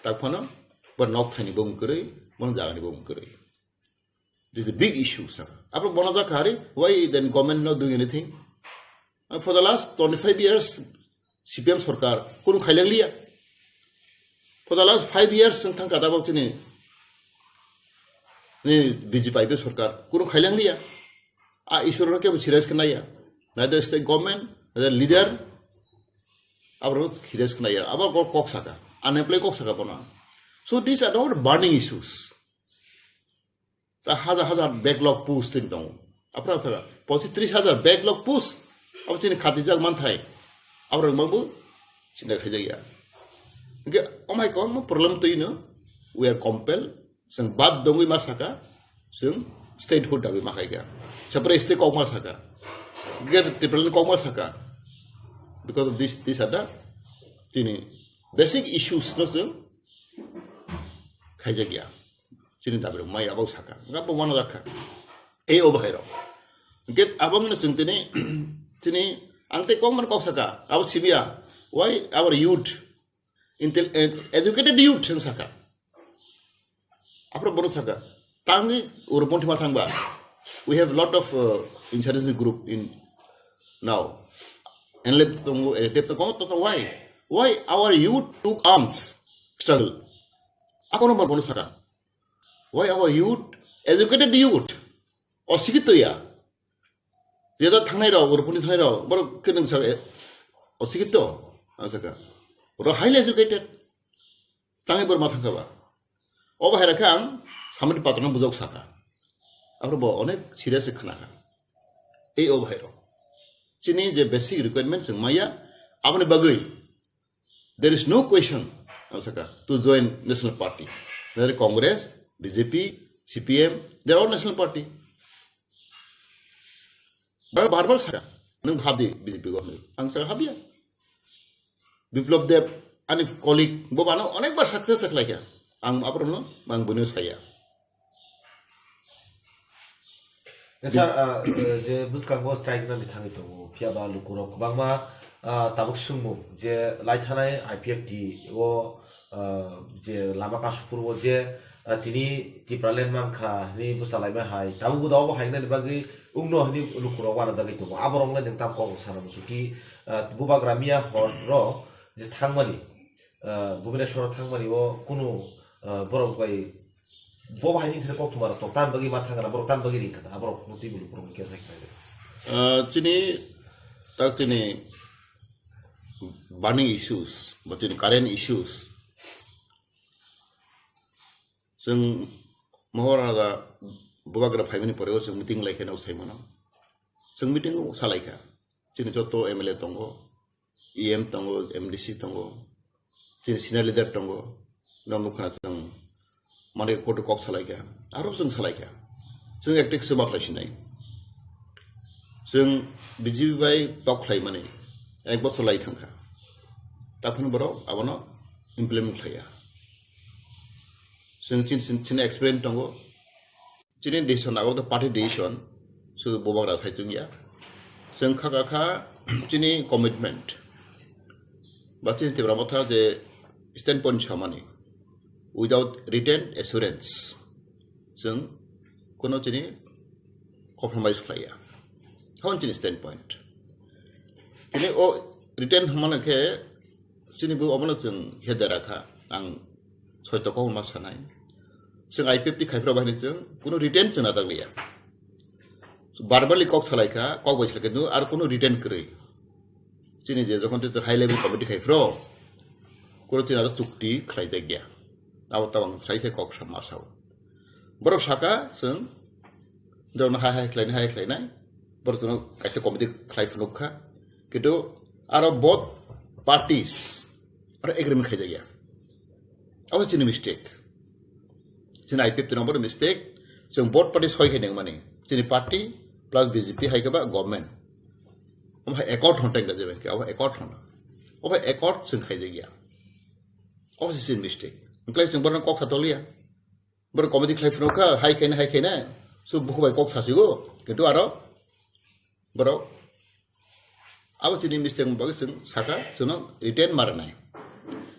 Tak phano bo nok thaini bumung kwrwi, bo jagani bumung kwrwi. This is a big issue, sir. Aphro bono jakha hari, why then government not doing anything? And for the last twenty-five years, C P M sarkar kunu khaileng liya. For the last five years, sing thang kada bok chini, ni B J P I P F sarkar kunu khaileng liya. A issue no kebo serious khe naiya. Neither state government, neither leader, abro serious khe naiya. Abo kok, kok saka. Unemployed kok saka bono. So these are not burning issues. Ta hajar hajar backlog post tin tongo. Aphra saka, pochi tris hajar backlog post. Abo chini khatijak manthai. Abo rok mabu chinta khaijak ya. Hingke omai kong mo problem twi no, we are compelled. Seng bad dongwi ma saka, seng statehood dabi ma khaika. Separate state kok ma saka. Greater Tipraland kok ma saka. Because of this, these are the, tini basic issues no seng khaijak ya. Chini dabi rok mai abo saka. Nga bo wana dakha. Ei o bahai rok. Get abang na sing tini, tini ang te kok man kok saka. Abo sibia. Why our youth, intel-, eh, educated youth sing saka. Aphro bono saka. Tangi ur bonthi ma thangba. We have lot of, uh, insurgency group in now. N L F tongo, N L F tongo, to, to, why? Why our youth took arms struggle? Akono bono saka. Why our youth, educated youth, osikito ya. Reda thangnai rok, rupuni thangnai rok, borok kene sa, eh, osikito, ang saka. Oro highly educated. Tangi bor ma thangka ba. Obo hai rakha ang samani patrano bujok saka. Aphro bo onek serious khna kha. Ei obo hai rok. Chini je basic requirement sing maya, aboni bagwi there is no question, ang saka, to join national party. Whether Congress, B J P, C P M, they are all national party. Bar bar bar saka, nung habdi B J P government. Ang saka habya. Biplab Deb, ani colleague, bo bano onek bar success khlai kha. Ang aprono, ang bono saya. Eh, sir, ah, eh, je bwskango strike nani thangwi tongo, phiya ba lukurok kwbangma, ah, tabuk swngmung je lai thanai I P F T o, ah, je lama kasupur o je, ah, tini Tipraland mankha hwnwi bwsa laima hai, tabuk bo dao bo hai nani bagwi wngno hwnwi lukurok uanajagwi tongo. Aborok le nwng tam kok sana muchukhi, ah, bubagra miya hor rok je thangmani, ah, Bhubaneswar thangmani o kunu, ah, borok bai bo bahai ni thani kok thumar to tan bagwi ma thangana borok tan bagwi ringkha aborok no twi bulu borok khe sai khlai. Ah, chini tak tini burning issues, ba tini current issues. Chwng Mohor Raja Bubagra phaimani pore o chwng meeting lai khe no sai mano. Chwng meeting o salai kha. Chini joto M L A tongo, E M tongo, M D C tongo, chini senior leader tongo. Nong nukha chwng mane koto kok salai kha. Aro chwng salai kha. Chwng ekte kisa bakhlai sinai. Chwng B J P bai tok khlai mani ek bosor lai thangkha. Taphano borok abono implement khlaiya. Chwng chin, chin, chini experience tongo. Chini decision abo to party decision, sudu Bubagra sai chwngya. Chwng kha kha kha chini commitment. Ba chini Tipra Motha je standpoint samani, without written assurance, chwng kono chini compromise khlaiya. Hon chini standpoint. Tini o written hwnmano khe chini bo obono chwng he dera kha, ang soito kok ma sanai. Chwng I P F T khaiphra bahini chwng kuno written chwng natak liya. Verbally kok salai kha, kok bai salai kha, ar kuno written kwrwi. Chini je jokhon te high level committee khaiphro, kuno chini aro chukti khlai jak ya. Abo tabang sai sai kok sa ma sao. Borok saka chwng, borokno hai hai khlainai, hai hai khlainai. Borok chwngno kaisa committee khlai phunuk kha. Kintu aro both parties aro agreement khaijak ya. Abo chini mistake. Chini I P F T number mistake. Chwng both party soi khai nangmani. Chini party plus B J P hai khe ba government. Omo hai accord hwn tang da jeben khe, abo accord hwn. Obo accord chwng khaijak ya. Obo se chini mistake. Wngkhlai chwng borokno kok sa toliya. Borok committee khlai phunuk kha, hai khaina, hai khaina. So, buku bai kok sasigo, kintu aro borok abo chini mistake bagwi chwng saka, chwngno written ma rwnai.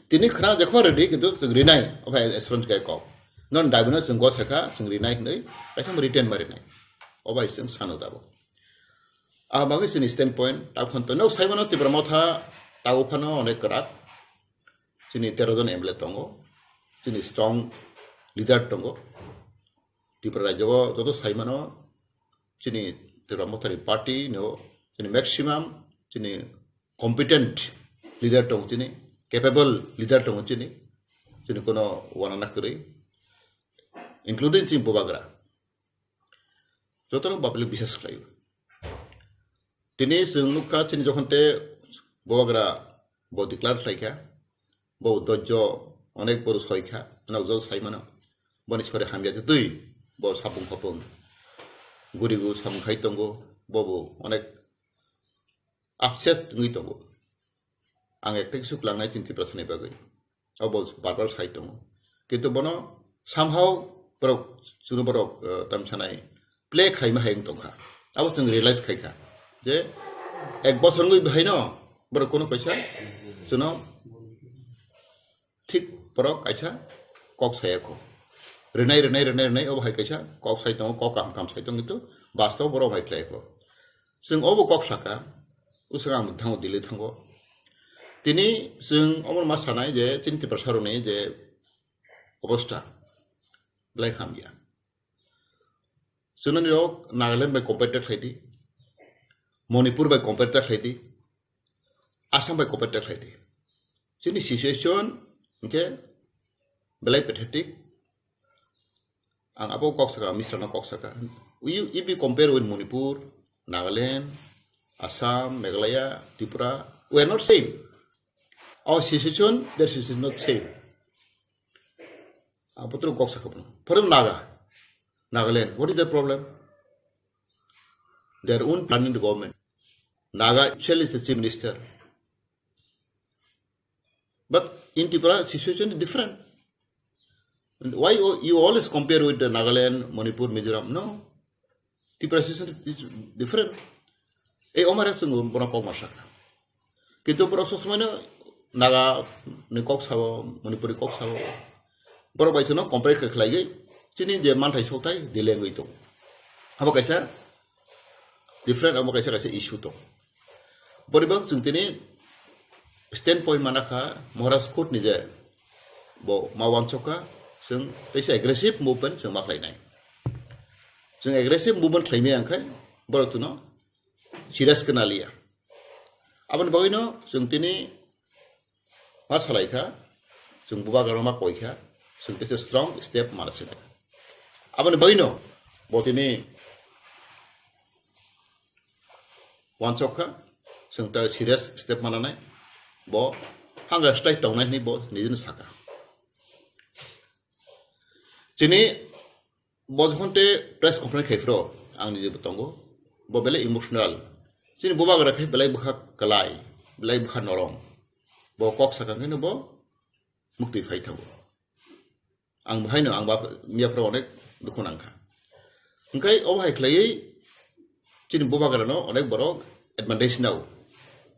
Tini khna jekho ready, kintu chwng rinai, obo assurance kai kok. Non dabino chwng go saka, chwng rinai hinwi, kaisa written ma rinai. Obo hai chwng sano dabo. A bagwi chini standpoint, takhon to no saimano Tipra Motha, tabo phano onek kwrak. Chini tero jon M L A tongo, chini strong leader tongo. Tripura rajyo o joto saimano chini Tipra Mothani party no chini maximum chini competent leader tongo chini, capable leader tongo chini, chini kono wanana kwrwi, including chini Bubagra. Jotono public bisas khlaio. Tini chwng nukha chini jokhon te Bubagra bo declare khlaikha, bo dojjo onek boru soikha, nokjol saimano. Boni sori hamya twi bo sapung khopung gurigu samung khai tongo, bobo onek upset wngwi tongo. Ang ekta kisu klangnai chini Tiprasani bagwi. Abo bar bar sai tongo. Kintu bono somehow borok, chwngno borok, eh, tamsanai play khaima hai wng tongkha. Abo chwng realize khaikha je ek bosor wngwi bahaino borok kono kaisa chwngno thik borok kaisa kok saya kho. Rinai, rinai, rinai, rinai, obo hai kaisa kok sai tongo, kok kaham kaham sai tongo, kintu bastob borok hai khlai kho. Chwng obo kok saka, uswk ang thango Delhi thango. Tini chwng omo ma sanai je chini Tiprasa rokni je obostha belai hamya. Chwngno nirok Nagaland bai compare ta khlai di, Manipur bai compare ta khlai di, Assam bai compare ta khlai di. Chini situation hwnkhe belai pathetic. Ang abo kok saka, Misra no kok saka. We, if we compare with Manipur, Nagaland, Assam, Meghalaya, Tripura, we are not same. Our situation, their situation is not same. Abo tro kok saka. For example, Naga, Nagaland, what is the problem? Their own planning the government. Naga himself is the chief minister. But in Tripura, situation is different. And why you you always compare with the Nagaland, Manipur, Mizoram? No. Tripura situation is different. Ei omare chwng bono kok ma sakha. Kintu borok sob somoino Naga ni kok sao, Manipuri kok sao. Borok bai chwngno compare khe khlaigwi chini je manthai sokthai delay wngwi tongo. Abo kaisa different, abo kaisa kaisa issue tongo. Borok chwng tini standpoint mana kha Maharaj khud ni je bo ma wansok kha, chwng teisa aggressive movement chwng ma khlai nai. Chwng aggressive movement khlai maya khai borok chwngno serious khe na liya. Aboni bagwino chwng tini ma salai kha, chwng bubagra ma koi kha, chwng teisa strong step mana sinai. Aboni bagwino bo tini wansok kha, chwng ta serious step mana nai, bo hangra slai tongnai hinwi bo nijino saka. Chini bo jokhon te press conference khai phro, ang nije bo tongo, bo belai emotional. Chini bubagra khai belai bwkha kwlai, belai bwkha norom. Bo kok sakha khe no bo mukti phai thango. Ang bahai no, ang bap miya phro onek dukhu nang kha. Hwnkhe obo hai khlaiwi chini bubagra no onek borok advantage nao,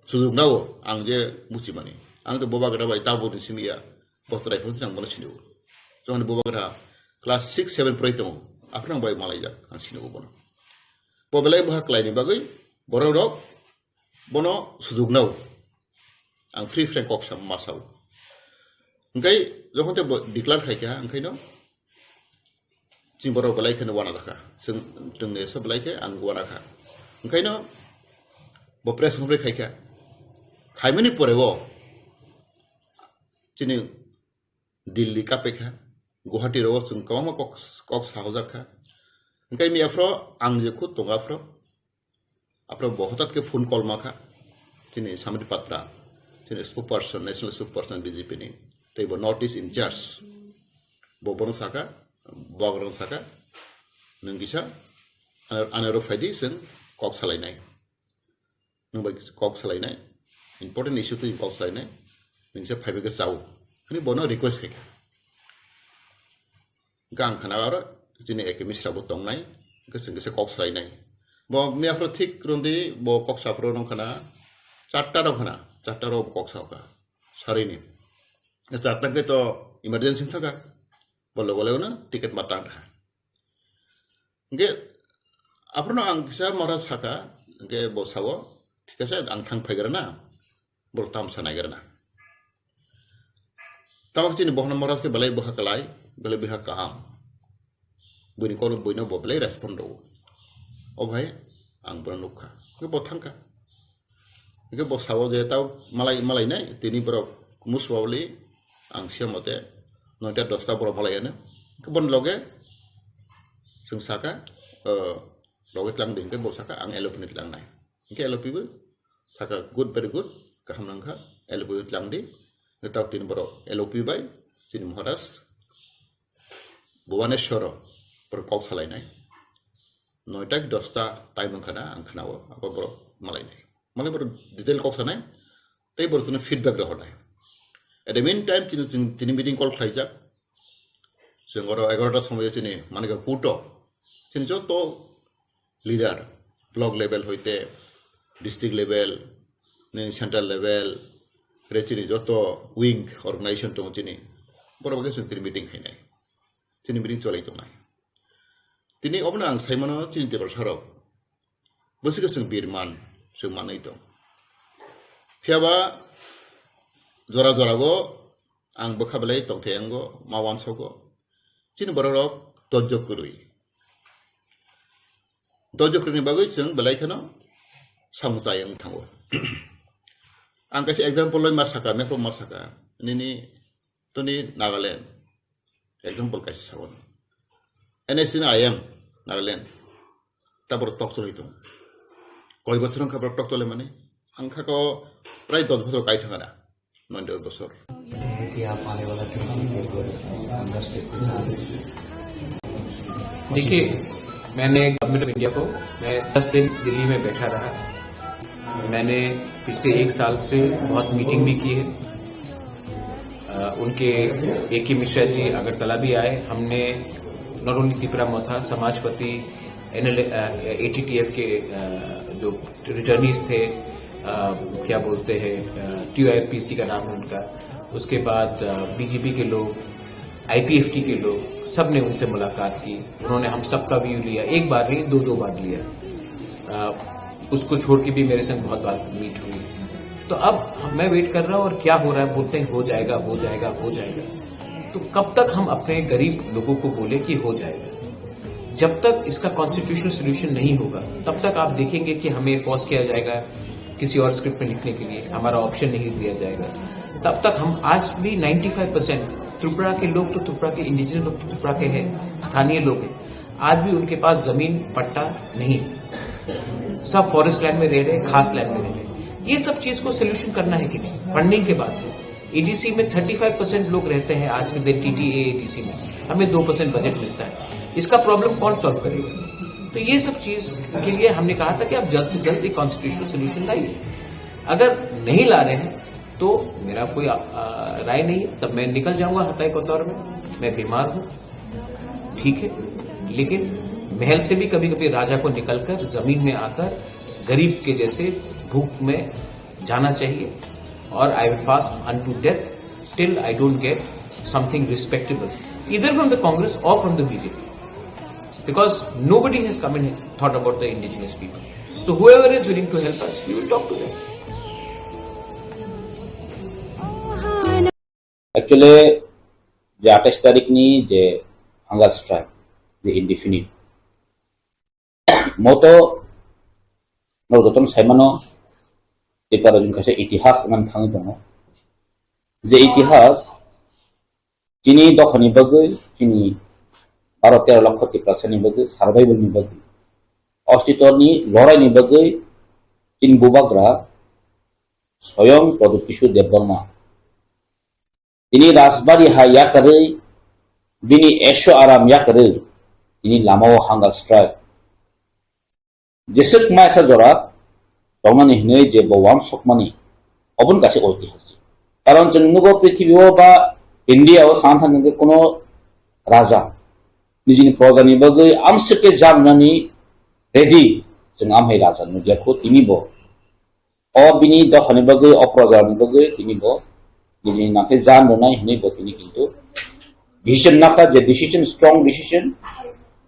sujug nao, ang je buchi mani. Ang to bubagra bai tabuk ni simi ya. Bo chwrai phano ang bono sini o. Jokhon bubagra class six seven pori tongo, aphano ang bai malai jak, ang sini o bono. Bo belai bwkha kwlai ni bagwi borok rok bono sujug nao. Ang free frank kok sa ma sao. Hwnkhe jokhon te bo declare khai kha, hwnkhe no chini borok belai kheno wana jakha. Chwng, chwngni esa belai khe ang wana kha. Hwnkhe no bo press conference khai kha. Khaimani pore o chini Delhi kapekha, Guwahati rogo chwng kwbangma kok, kok sahojak kha. Hwnkhe miya phro ang je khud tongo aphro, aphro bo hotat khe phone call ma kha, chini Samit Patra, chini spokesperson, national spokesperson B J P ni, tei bo North East in charge. Bo bono saka, bubagrano saka, nwng kisa, ano, ano rw phaidi chwng kok salainai. Nwng bai kok salainai, important issue twi kok salainai, nwng se phaibai khe chao, hwnwi bono request khai kha. Hwnkhe ang khna aro chini A K Misra bo tongnai, hwnkhe chwng kisa kok salainai. Bo miya phro thik rwndi, bo kok saphro nung khna, charta rok khna, charta rok bo kok sao kha, sarini. Charta khe to emergency thaka, bo logo logo no ticket ma tang kha. Hwnkhe aphano ang kisa mora saka, hwnkhe bo sao, "Thik ase, ang thang phaigrana, borok tamsa naigrana." Tamo chini bohno mora khe belai bwkha kwlai, belai bwkha kaham. Buini kono buino bo belai respond rwo. O bhai, ang bono nukha. Hwnkhe bo thangkha. Hwnkhe bo sao je tao malai, malainai, tini borok muswawli ang siya mote noita dosta borok malaiano. Hwnkhe boni loge chwng saka, o, loge tlang di, hwnkhe bo saka ang L O P ni tlangnai. Hwnkhe L O P bo saka, "Good, very good, kaham nangkha, L O P tlang di." Hwnkhe tao tini borok L O P bai chini Maharaj Bhubaneswaro borok kok salainai. Noita dosta time wngkha na ang khnao, abo borok malainai. Malai borok detail kok sanai, tei borok chwngno feedback rohornai. At the meantime, chini, chini, chini meeting call khlaijak. Chwng oro egarota somoyo chini Manikya Kuto, chini joto leader, block level hoite, district level, nini central level, re chini joto wing organization tongo chini, borok bai khe chwng tini meeting khainai. Chini meeting cholai tongnai. Tini obono ang saimano chini Tiprasarok bwswkhe chwng birman, chwng manwi tong. Phiyaba jora jorago ang bwkha belai tongthai ango, ma wansogo. Chini bororok dojjo kwrwi. Dojjo kwrwini bagwi chwng belai kheno samung chai wng thango. Ang kaisa example loi ma saka, mepro ma saka, nini toni Nagaland. Example kaisa sabo. N S C ni I M Nagaland. Tabor tok choloi tong. Koi bochor wngkha borok tok chole mani? Ang kha ko prai dos bochor kai thangana. Noy dos bochor. कि आप आने वाला चुनाव के लिए पूरे कांग्रेस के प्रचार में देखिए, मैंने गवर्नमेंट ऑफ इंडिया को, मैं दस दिन दिल्ली में बैठा रहा। मैंने पिछले एक साल से बहुत मीटिंग भी की है। अ, उनके ए के मिश्रा जी अगरतला भी आए। हमने not only तिपरा मोथा, समाजपति, एनएल, अ, एटीटीएफ के, अ, जो रिटर्नीज थे, अ, क्या बोलते हैं, अ, टीओआईपीसी का नाम है उनका, उसके बाद, अ, बीजेपी के लोग, आईपीएफटी के लोग, सब ने उनसे मुलाकात की। उन्होंने हम सबका व्यू लिया, एक बार नहीं, दो दो बार लिया। अ, उसको छोड़ के भी मेरे संग बहुत बार मीट हुई। तो अब मैं वेट कर रहा हूँ और क्या हो रहा है, बोलते हैं हो जाएगा, हो जाएगा, हो जाएगा। तो कब तक हम अपने गरीब लोगों को बोले कि हो जाएगा? जब तक इसका कॉन्स्टिट्यूशनल सोल्यूशन नहीं होगा, तब तक आप देखेंगे कि हमें पॉज किया जाएगा किसी और स्क्रिप्ट में लिखने के लिए, हमारा ऑप्शन नहीं दिया जाएगा। तब तक हम आज भी नाइन्टी फ़ाइव परसेंट त्रिपुरा के लोग तो, त्रिपुरा के इंडिजिनस लोग तो त्रिपुरा के हैं, स्थानीय लोग हैं, आज भी उनके पास जमीन पट्टा नहीं है। सब फॉरेस्ट लैंड में रह रहे हैं, खास लैंड में रह रहे हैं। ये सब चीज को सोल्यूशन करना है कि नहीं? फंडिंग के बाद एडीसी में थर्टी फ़ाइव परसेंट लोग रहते हैं आज के दिन टीटीए एडीसी में, हमें दो परसेंट बजट मिलता है, इसका प्रॉब्लम कौन सॉल्व करेगा? तो ये सब चीज के लिए हमने कहा था कि आप जल्द से जल्द एक कॉन्स्टिट्यूशनल सोल्यूशन लाइए। अगर नहीं ला रहे हैं तो मेरा कोई आ, आ, राय नहीं है, तब मैं निकल जाऊंगा हताई कोतवार में। मैं बीमार हूँ, ठीक है, लेकिन महल से भी कभी कभी राजा को निकलकर जमीन में आकर गरीब के जैसे भूख में जाना चाहिए। और I will fast unto death till I don't get something respectable, either from the Congress or from the B J P, because nobody has come and thought about the indigenous people. So whoever is willing to help us, we will talk to them. Actually, je আঠাইশ তারিখ ni je hunger strike, je indefinite, moto norok jotono saimano, Tripura rajini kaisa itihas wngmani thangwi tongo. Je itihas chini dophani bagwi, chini baro tero lokho Tiprasani bagwi, survival ni bagwi, ostitoni loraini bagwi chini bubagra Soyong Pradyot Kishore Debbarma tini Rajbari ha yakarwi, bini Esho Aram yakarwi, tini lamao hunger strike. Jeswk maisa jora tongnani hinwi je bo wansokmani, oboni kaisa oitihasik. Karon chwng nugo prithibio ba India o sana thangkhe kuno raja nijini projani bagwi amswk khe jarnani ready, chwng amhai raja nukjakho tini bo. O bini dophani bagwi, o projani bagwi tini bo bini nangkhe jan rwnai hinwi bo tini kintu decision nakha, je decision, strong decision.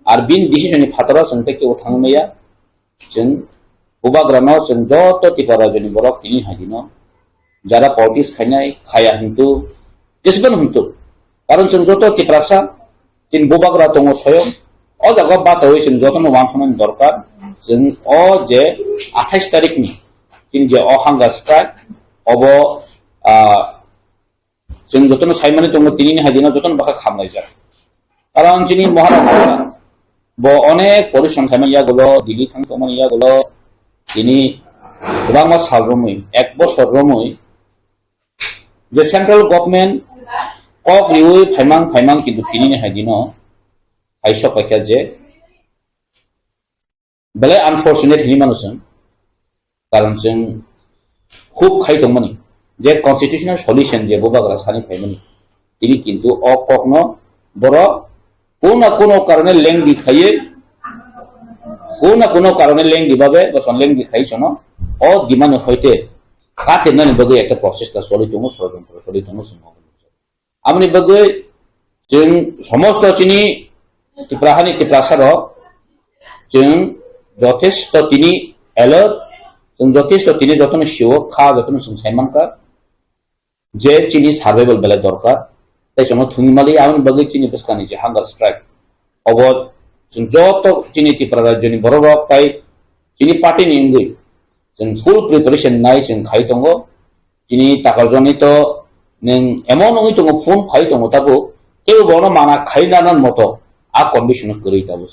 Ar bini decision ni phataro chwng tei kebo thangwi maya. Chwng bubagrano chwng joto Tripura rajyoni borok tini hai dino jara politics khainai khaya hintu, jesbano hintu. Karon chwng joto Tiprasa, chini bubagra tongo Soyong. O jaga bachawi chwng jotono wansuknani dorkar. Chwng o je athais tarikni chini je o hunger strike, obo, ah, chwng jotono saimani tongo, tinini hai dino jotono bwkha khamlaijak. Karon chini Maharaj bo onek porishrom khaimani yagulo, Delhi thang tongmani yagulo, tini kwbangma sal romwi, ek bosor romwi, je central government kok riwi phaimang phaimang, kintu tinini hai dino hai sok paikha je belai unfortunate hinwi mano chwng. Karon chwng hub khai tongmani je constitutional solution je bubagra sani phaimani, tini kintu o kokno borok kuno kuno karone lengdi khaiwi, kuno kuno karone lengdi babe bochon lengdi khaiwi chwngno o dimani hoite katirnani bagwi ekta prochesta choli tongo, sorojontro choli tongo chwng. Aboni bagwi chwng somosto chini Tipra hani Tiprasa rok chwng jothesto tini alert, chwng jothesto tini jotono sio kha, jotono chwng sai mankha je chini survival belai dorkar. Tei chwngno thwngwi mali, aboni bagwi chini bwskangni je hunger strike, obo chwng joto chini Tipra rajyoni borok rok tei chini party ni wngwi chwng full preparation nai chwng khai tongo. Chini Takarjani to nwng emon wngwi tongo, phone phai tongo tabuk, teibo bono mana khai nana moto a condition o kwrwi tabuk.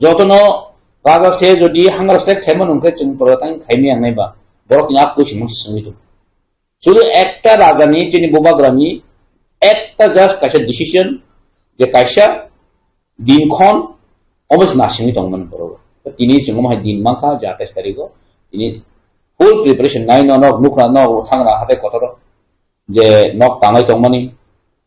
Jotono raja se jodi hunger strike khaimano hwnkhe chwng toro tang khaimaya wngnai ba, borok ni a question mungsa swngwi tongo. Sudu ekta raja ni, chini bubagra ni ekta just kaisa decision, je kaisa din khon omo se nasingwi tongmani borok. Tini chwng omo hai din mankha je atais tarikh o, tini full preparation nai no, nok nukra, nok thangra, hatai kotor o je nok tanglai tongmani,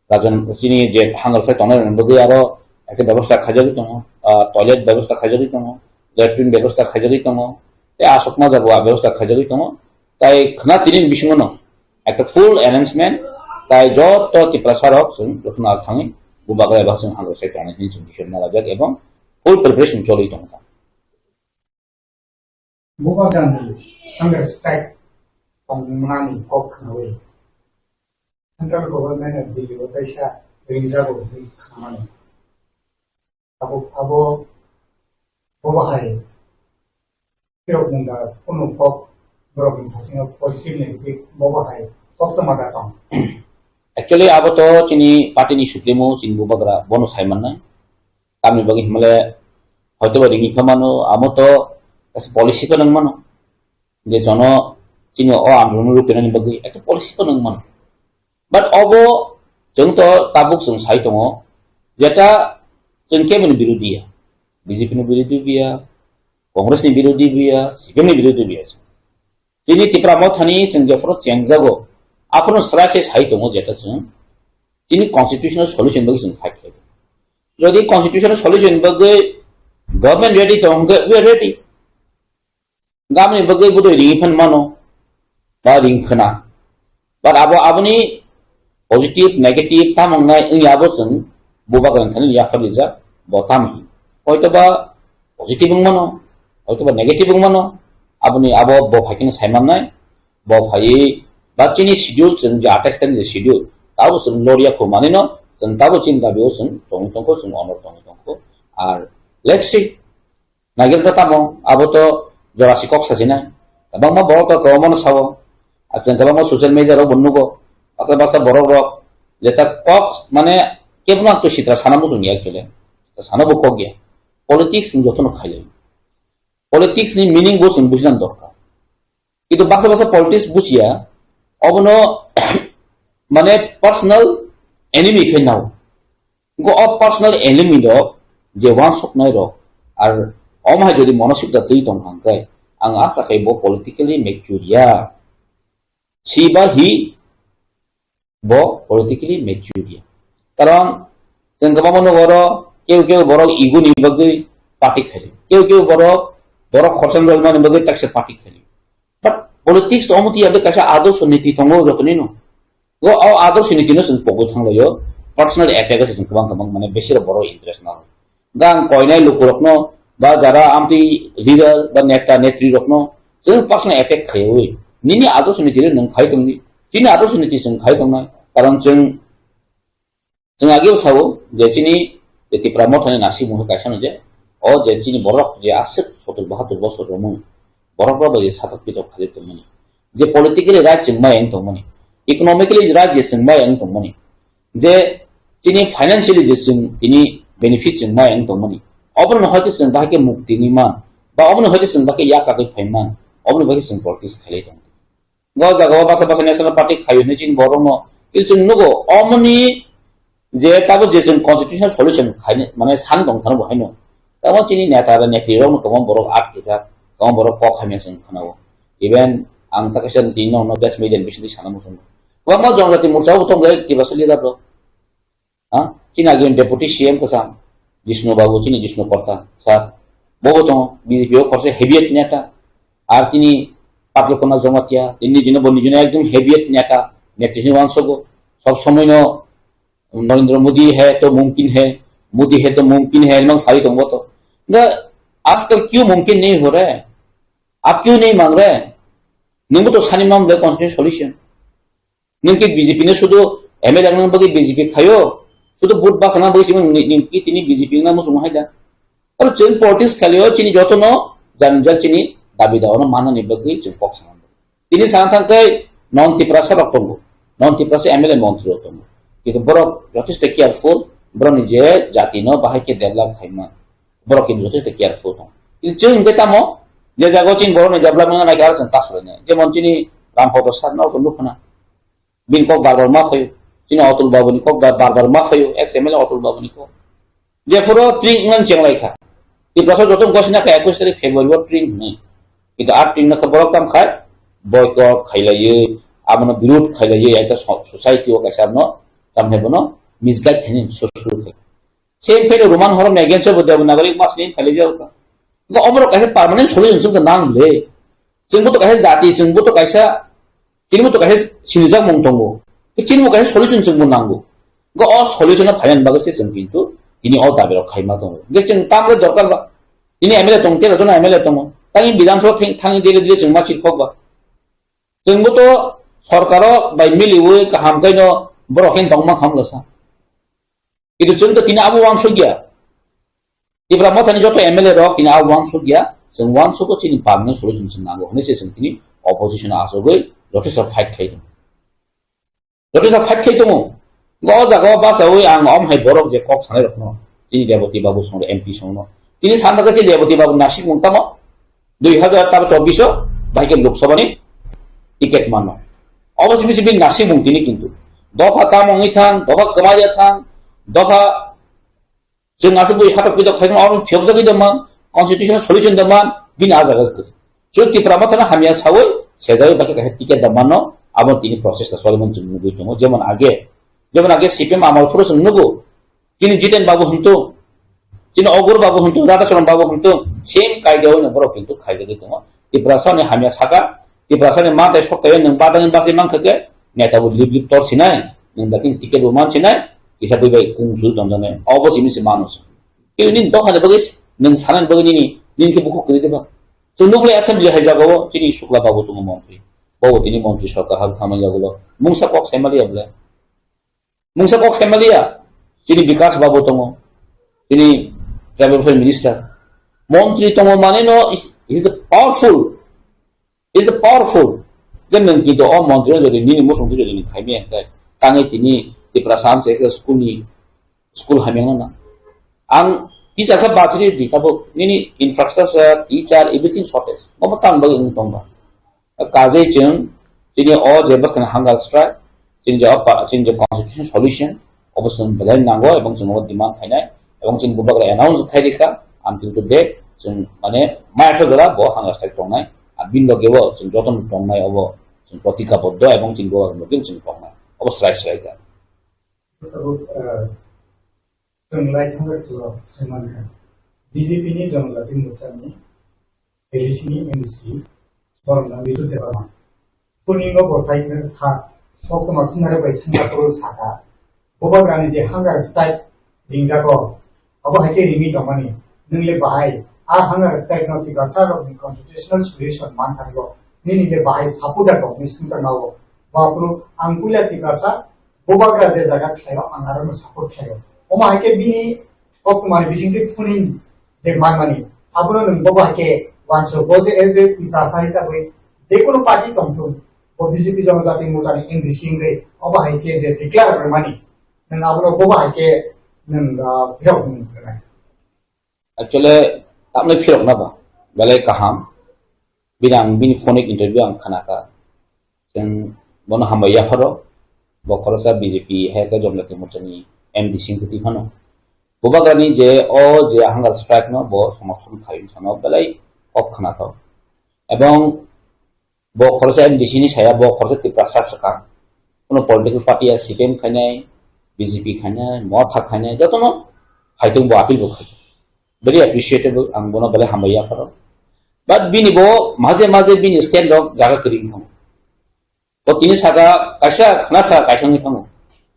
rajon chini je hunger strike tongnai rokni bagwi aro ekta bebosta khaijagwi tongo, ah, toilet bebosta khaijagwi tongo, latrine bebosta khaijagwi tongo, tei aswk ma jaga o bebosta khaijagwi tongo. Tai khwna tini ni bisingo no ekta full arrangement, tai joto Tiprasa rok chwng jotono ar thangwi bubagra eba chwng hunger strike tongnai hwnwi chwng decision nalajak ebong full preparation choli tongo. Bubagrani hunger strike tongmani kok khnaui central government of Delhi o kaisa ringjago hwnwi khnamani. Abo, abo, bo bahai Tirok mungda kunu kok borok ni thasingo positive negative bo bahai koktwma da tong. Actually, abo to chini party ni supremo, chini bubagra, bono sai mannai. Tamni bagwi himle hoito ba ringwi kha mano, amo to kaisa policy ko nang mano. Je jono chini o andolon rupenani bagwi ekta policy ko nang mano. But obo chwng to tabuk chwng sai tongo, jeta chwng keboni birodhi ya, B J P ni birodhi biya, Congress ni birodhi biya, C P M ni birodhi biya. Chini Tipra Mothani chwng jephuru chengjago, aphuru srai se sai tongo jeta chwng chini constitutional solution bagwi chwng fight khlai. Jodi constitutional solution bagwi government ready tong hwnkhe, we are ready. Gamni bagwi bwdwi ringwi phan mano, ba ring khna. But abo, aboni positive, negative tamo wngnai wngya abo chwng bubagra thani yaphar rijak, bo tamo hin. Hoito ba positive wng mano, hoito ba negative wng mano, aboni abo bo phai kheno sai mannai, bo phaiwi ba chini schedule chwng je atais tarikh ni schedule, tabo chwng loriya kho manino, chwng tabo chini dabi o chwng tongwi tongkho, chwng honor tongwi tongkho. Ar let's see, Naigerkha tamo, abo to jorasi kok sajinai. Kwbangma borok to kwbangmano sao. Achwng kwbangma social media rok bo nugo. Baksa baksa borok rok jeta kok mane kebno to sitra sana muchung ya actually. Sana bo kok ya. Politics ni jotono khailai. Politics ni meaning bo chwng bujina dorkar. Kintu baksa baksa politics bujiya, obono mane personal enemy khe nao. Go o personal enemy rok je wansuknai rok, ar omo hai jodi monosik da twi tong hangkai, ang asa khai bo politically mature ya. Si ba hi bo politically mature ya. Karon chwng kwbangma nugo oro keu keu borok ego ni bagwi party khaio. Keu keu borok, borok khorsa rwmani bagwi taksa party khaio. But politics to omo tiya kaisa adorsho niti tongo jotoni no. Go o adorsho niti no chwng pogwi thanglaio. Personal attack se chwng kwbang kwbang mane besi borok interest na. Gang koinai lukurokno ba jara amtwi leader ba neta netrirokno chwng personal attack khaiwi nini adorsho niti nwng khai tongdi, chini adorsho niti chwng khai tongnai. Karon chwng, chwng ageo sao je chini je Tipra Mothani nasimung kaisa no je o je chini borok je aswk sotur bahatur bosor romwi borok rok bai je satok pitok khaijak tongmani, je politically right chwng bai ang tongmani, economically right je chwng bai ang tongmani, je chini financially je chwng tini benefit chwng bai ang tongmani, obono hai khe chwng bahai khe mukti ni man, ba obono hai khe chwng bahai khe yak kagwi phai man, obono bahai khe chwng politics khailai tong. Go jaga o baksa baksa national party khayo hinwi chini borok no. Kil chwng nugo, omoni je tabo je chwng constitutional solution khaini, mane san tong thano bo haino. Tamo chini neta ba netri rok no kwbang borok at kisa, kwbang borok kok hamya chwng khanao. Even ang ta kaisa tini no press media ni bisingtwi sana muchungo. Kwbangma jongjati morcha bo tongo Tiprasa leader rok. Ha? Chini agini deputy C M kwcham, Jishnu Babu, chini Jishnu Korta, sir. Bobo tongo, B J P o khorsa heavyweight neta. Ar chini Patla Kona Jamatia, tini jino bo nijino ekdom heavyweight neta, netri hinwi wansogo. Sob somoi no Narendra Modi hai to mumkin hai, Modi hai to mumkin hai, mang sari tongo to. Nga ajkal kyu mumkin nahi ho raha hai? Aap kyu nahi mang rahe? Nungbo to sani mang de constitution solution. Nwng khe B J P no sudu M L A rwna bagwi B J P khaio, sudu vote bachana bagwi simi nwng, nwng khe tini B J P wngna muchungo hai da. Aro chwng politics khailio chini jotono jani jani chini dabi dawa no manani bagwi chwng kok sana. Tini sana thang khe non Tiprasa rok tongo, non Tiprasa M L A montri rok tongo. Kintu borok jothesto careful, borokni je jati no bahai khe develop khaima, borok kintu jothesto careful tongo. Kintu chwng hwnkhe tamo, je jaga o chini borokni development no naikhe aro chwng ta sulainai. Jemon chini Rampada sir no to nukhna. Bini kok bar bar ma phaio. Chini Atul Babu ni kok bar bar bar ma phaio. Ex M L A Atul Babu ni kok. Jephuru tring wngmani chenglai kha. Tiprasa joto wngkha sina kha ekush tarik February o tring hwnwi. Kintu a tring no kha borok tamo khai boycott khailaiwi, abono birud khailaiwi, ekta so-, society o kaisa no tamni bono misguide khainani susur khai. Same thing Roman horo Megancho bo Devanagari mas ni khailai jao kha. Ga omorok kaisa permanent solution chwng nang le. Chwngbo to kaisa jati, chwngbo to kaisa, chini bo to kaisa sinijak mung tongo. Chini bo kaisa solution chwngbo nango. Ga o solution no phainan bagwi se chwng kintu tini o dabi rok khaima tongo. Ga chwng tamle dorkar ba. Tini M L A tong, tero jona M L A tongo. Tani Bidhan Sabha thang, thangwi dele dele chwng ma chirkhok ba. Chwngbo to sorkaro bai miliwi kaham khaino borok khe tongma khamlasa. Kintu chwng to tini abo uansukya. Tipra Mothani joto M L A rok tini abo uansukya. Chwng uansugo chini permanent solution chwng nango hwnwi se chwng tini opposition o achugwi jothestho fight khai tongo. Jothestho fight khai tongo. O jaga o bachawi ang om hai borok je kok sanai rokno, chini Reboti Babu songno, M P songno. Tini sanjak khe chini Reboti Babu nasik mung tamo dui hazar tabo chobbish o bahai khe Lok Sabha ni ticket mano. Obo simi simi nasik mung tini kintu. Dopha tamo wngwi thang, dopha kwmaya thang, dopha Chwng aswk bui hatok pitok khaikhe oro phiyokjagwi tongma, constitutional solution tongma, bini ah jaga kwrwi. Chwng Tipra Mothano hamya sawi sejagwi bakhe kaisa ticket da manno, abo tini process ta solimani chwng nugwi tongo. Jemon age, jemon age C P M amal phuru chwng nugo, chini Jiten Babu hwntu, chini Ogur Babu hwntu, Radhacharan Babu hwntu, same kaidao no borok hintu khaijagwi tongo. Tiprasani hamya saka, Tiprasani mantai soktayo nwng badani bachai mankha khe, neta bo lip lip tor sinai, nwng dakhe ticket bo man sinai, kisa bui bai kung su tongjaknai. Obo simi se mano se. Kini nini dophani bagwi nwng sanani bagwi nini, nini khe bukhuk kwrwi diba? Chwng nukle assembly hai jagao chini Shukla Babu tongo montri. Bobo tini montri sorkar hal khamani jagao mungsa kok sai maliya bwle. Mungsa kok sai maliya. Chini Bikas Babu tongo. Chini tribal welfare minister. Montri tongo mane no is, is the powerful. Is powerful. Je nwng kintu o montri jodi nini muchung twi jodi nwng khaimaya hwnkhe tangwi tini Tiprasa amchaisa school ni school hamya wngna. Ang teacher khe bachiri di tabuk nini infrastructure, teacher, everything shortage. Obo tang bagwi wng tongba. Kajai chwng chini o je bwskang hunger strike, chini je o pa-, chini je constitution solution, obo chwng belai nango ebong chwng obo demand khainai, ebong chini bubagra announce khai rikha, until today chwng mane masa jora bo hunger strike tongnai, a bini loge bo chwng jotono tongnai obo chwng protikaboddo ebong chini bubagra loge chwng tongnai, obo srai srai da. Tabuk, eh, chwng lai thangkha silo saimankha. B J P ni Janajati Morcha ni A D C ni M D C borok no Ritu Debbarma. Purningo bo sai sa, koktwma thumnare bai Singapore saka. Bubagrani je hunger strike ringjago, abo hai khe ringwi tongmani. Nwng le bahai, a hunger strike no Tiprasa rokni constitutional solution man thanggo. Nini le bahai support da kok ni singsa mawo. Bapru ang puila Tiprasa, bubagra je jaga khlaio, ang aro no support khlaio. Omo hai khe bini koktwmani bisingtwi phunin je manmani, abono nwng bobo hai khe uansuk, bo je as a Tiprasa hisabwi je kono party tongthung, bo B J P Janajati Morcha ni M D C wngwi obo hai khe je declare rwmani, nwng abono bobo hai khe nwng, ah, phirok nwng rwnai. Actually, tamni phirok na ba, belai kaham. Bini ang bini phone interview ang khnakha. Chwng bono hambai yapharo, bo khoroksa B J P hai khe Janajati Morcha ni M D C wngwi twi phano. Bubagrani je o je hunger strike no bo somorthon khai wngkha no belai kok khnathok. Ebong bo khoroksa M D C ni saya bo khoroksa Tiprasa swkang. Kuno political party ya C P M khainai, B J P khainai, Motha khainai, jotono phaitung bo appeal bo khai. Very appreciable, ang bono belai hambai yapharo. But bini bo maje maje bini stand rok jaga kwrwi wngkha. O tini saka kaisa khna saka kaisa wngwi thango.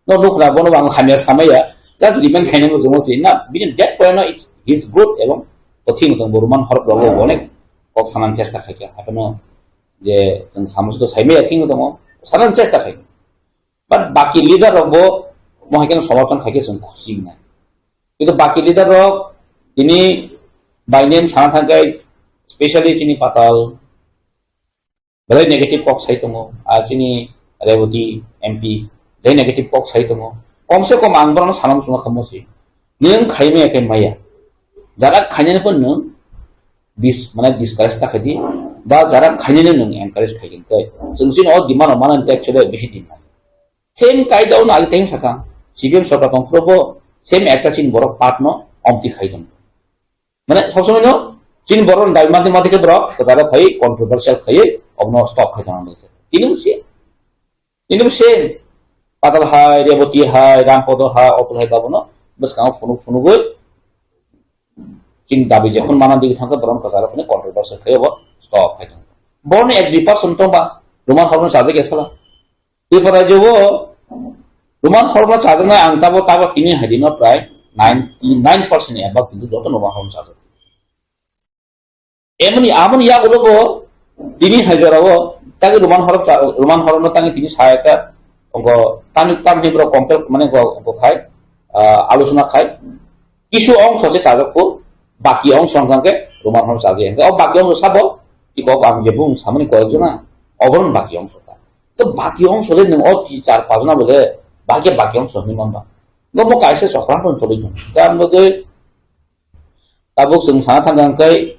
No nukna bono bo ang hamya samaya, just remind khaina muchungo se na bini that point no it's, he's good ebong o thing tong bo Roman horok rogo bo onek kok sanan chesta khaikha. Haphano je chwng samusu to saimaya thing tongo, sanan chesta khai. But baki leader rok bo mo hai khe somorthon khaikhe chwng khusi wngnai. Kintu baki leader rok tini by name sana thangkhe, specially chini Patal, belai negative kok sai tongo, ah, chini Reboti M P, belai negative kok sai tongo. Kom se kom ang borokno sana muchungma khamu si. Nwng khaimaya khe maya. Jaga khainani pon nwng dis-, mane discourage ta khaidi, ba jaga khainani nwng encourage khaigin khe. Chwng chini o demand o manani tei actually bisi demand. Same kaida o nai teng sakang. C P M sorkar tong phuru bo same ekta chini borok part no omti khai tong. Mane, sob somoi no, chini borok ni dabi mati mati khe borok kwcharo phai controversial khaiwi obono stop khai tongna bagwi. Tini bo same. Tini bo same. Patal hai, Reboti hai, Rampodo hai, Otul hai babono bwskango phunuk phunugwi chini dabi jephun mana digi thangkhe borok kwcharo phai controversial khaiwi obo stop khai tongo. Borokni ek dui percent tongba, Roman horno chajak ya sala. Tripura rajyo o Roman horma chajaknai ang tabo tabo tini hai dino prai ninety nine percent ni above kintu joto Roman horma chajak. Emoni, amoni yagulo bo tini hai jora o Tagi Roman horop cha-, Roman horop no tagi tini sa ekta, ogo tani tam ni bro compel mane go, go khai, ah, alusona khai. Kisu ongso se sajak ko, baki ongso hwnkha khe Roman horop chaje. O baki ongso sabo, iko ang je bung samani koyek jona, oboron baki ongso ta. To baki ongso le nung o ki char pajona bole, baki baki ongso ni mamba. Go bo kaisa sokra pon choli. Dan bo ge Tabuk chwng sana thangkha hwnkhe,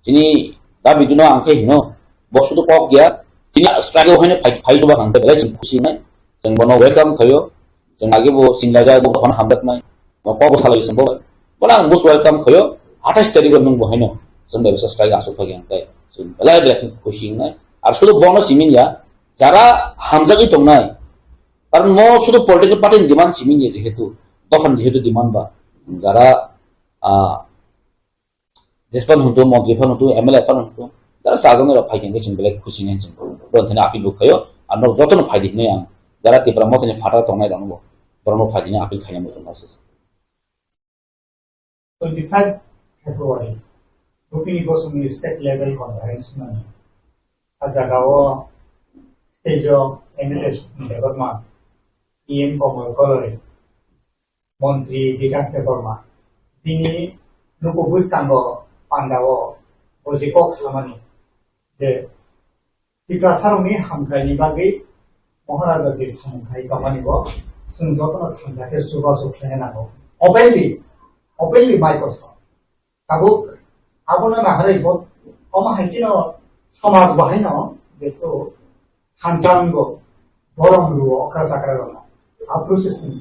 chini da video no ang khe hino, bo sudu kok ya, chini strike o haino phai, phai chuba hwnkhe belai chwng khusi nai, chwng bono welcome khaio, chwng age bo sinlajak bo phano hamjaknai, bo kok bo salai chwng bo, bono ang most welcome khaio, athais tarikh o nwng bo haino, chwng bai bisa strike asuk phai hwnkhe, chwng belai belai khe khusi nai, ar sudu bono simi ya, jara hamjagwi tongnai, karon mo sudu political party ni demand simi ya jehetu, dophani jehetu demand ba, jara, ah, Jespan huntu, montri phan huntu, M L A phan huntu, jara sajani rok phai khe chwng belai khusi nai chwng. Borok thani appeal bo khaio, ang nok jotono phai di hinwi ang jara Tipra Mothani phataro tongnai rokno bo, borokno phai di hinwi appeal khaina muchung aswk. Twenty-five February, Rupini Bosongni state level conference mani. A jagao stage o M L A Debbarma, E M Komal Koloi, Montri Bikas Debbarma, bini nuku bwskango pandao bo je kok samani je Tiprasarokni hamkraini bagwi Maharaja je samung khai tongmani bo chwng jotono thansa khe chubachu khlaina nango. Openly, openly mai kosto. Tabuk abono naharwi bo, omo hai kheno somaj bo haino jeto thansa wngbo borom luo okra chakra rokno. A process ni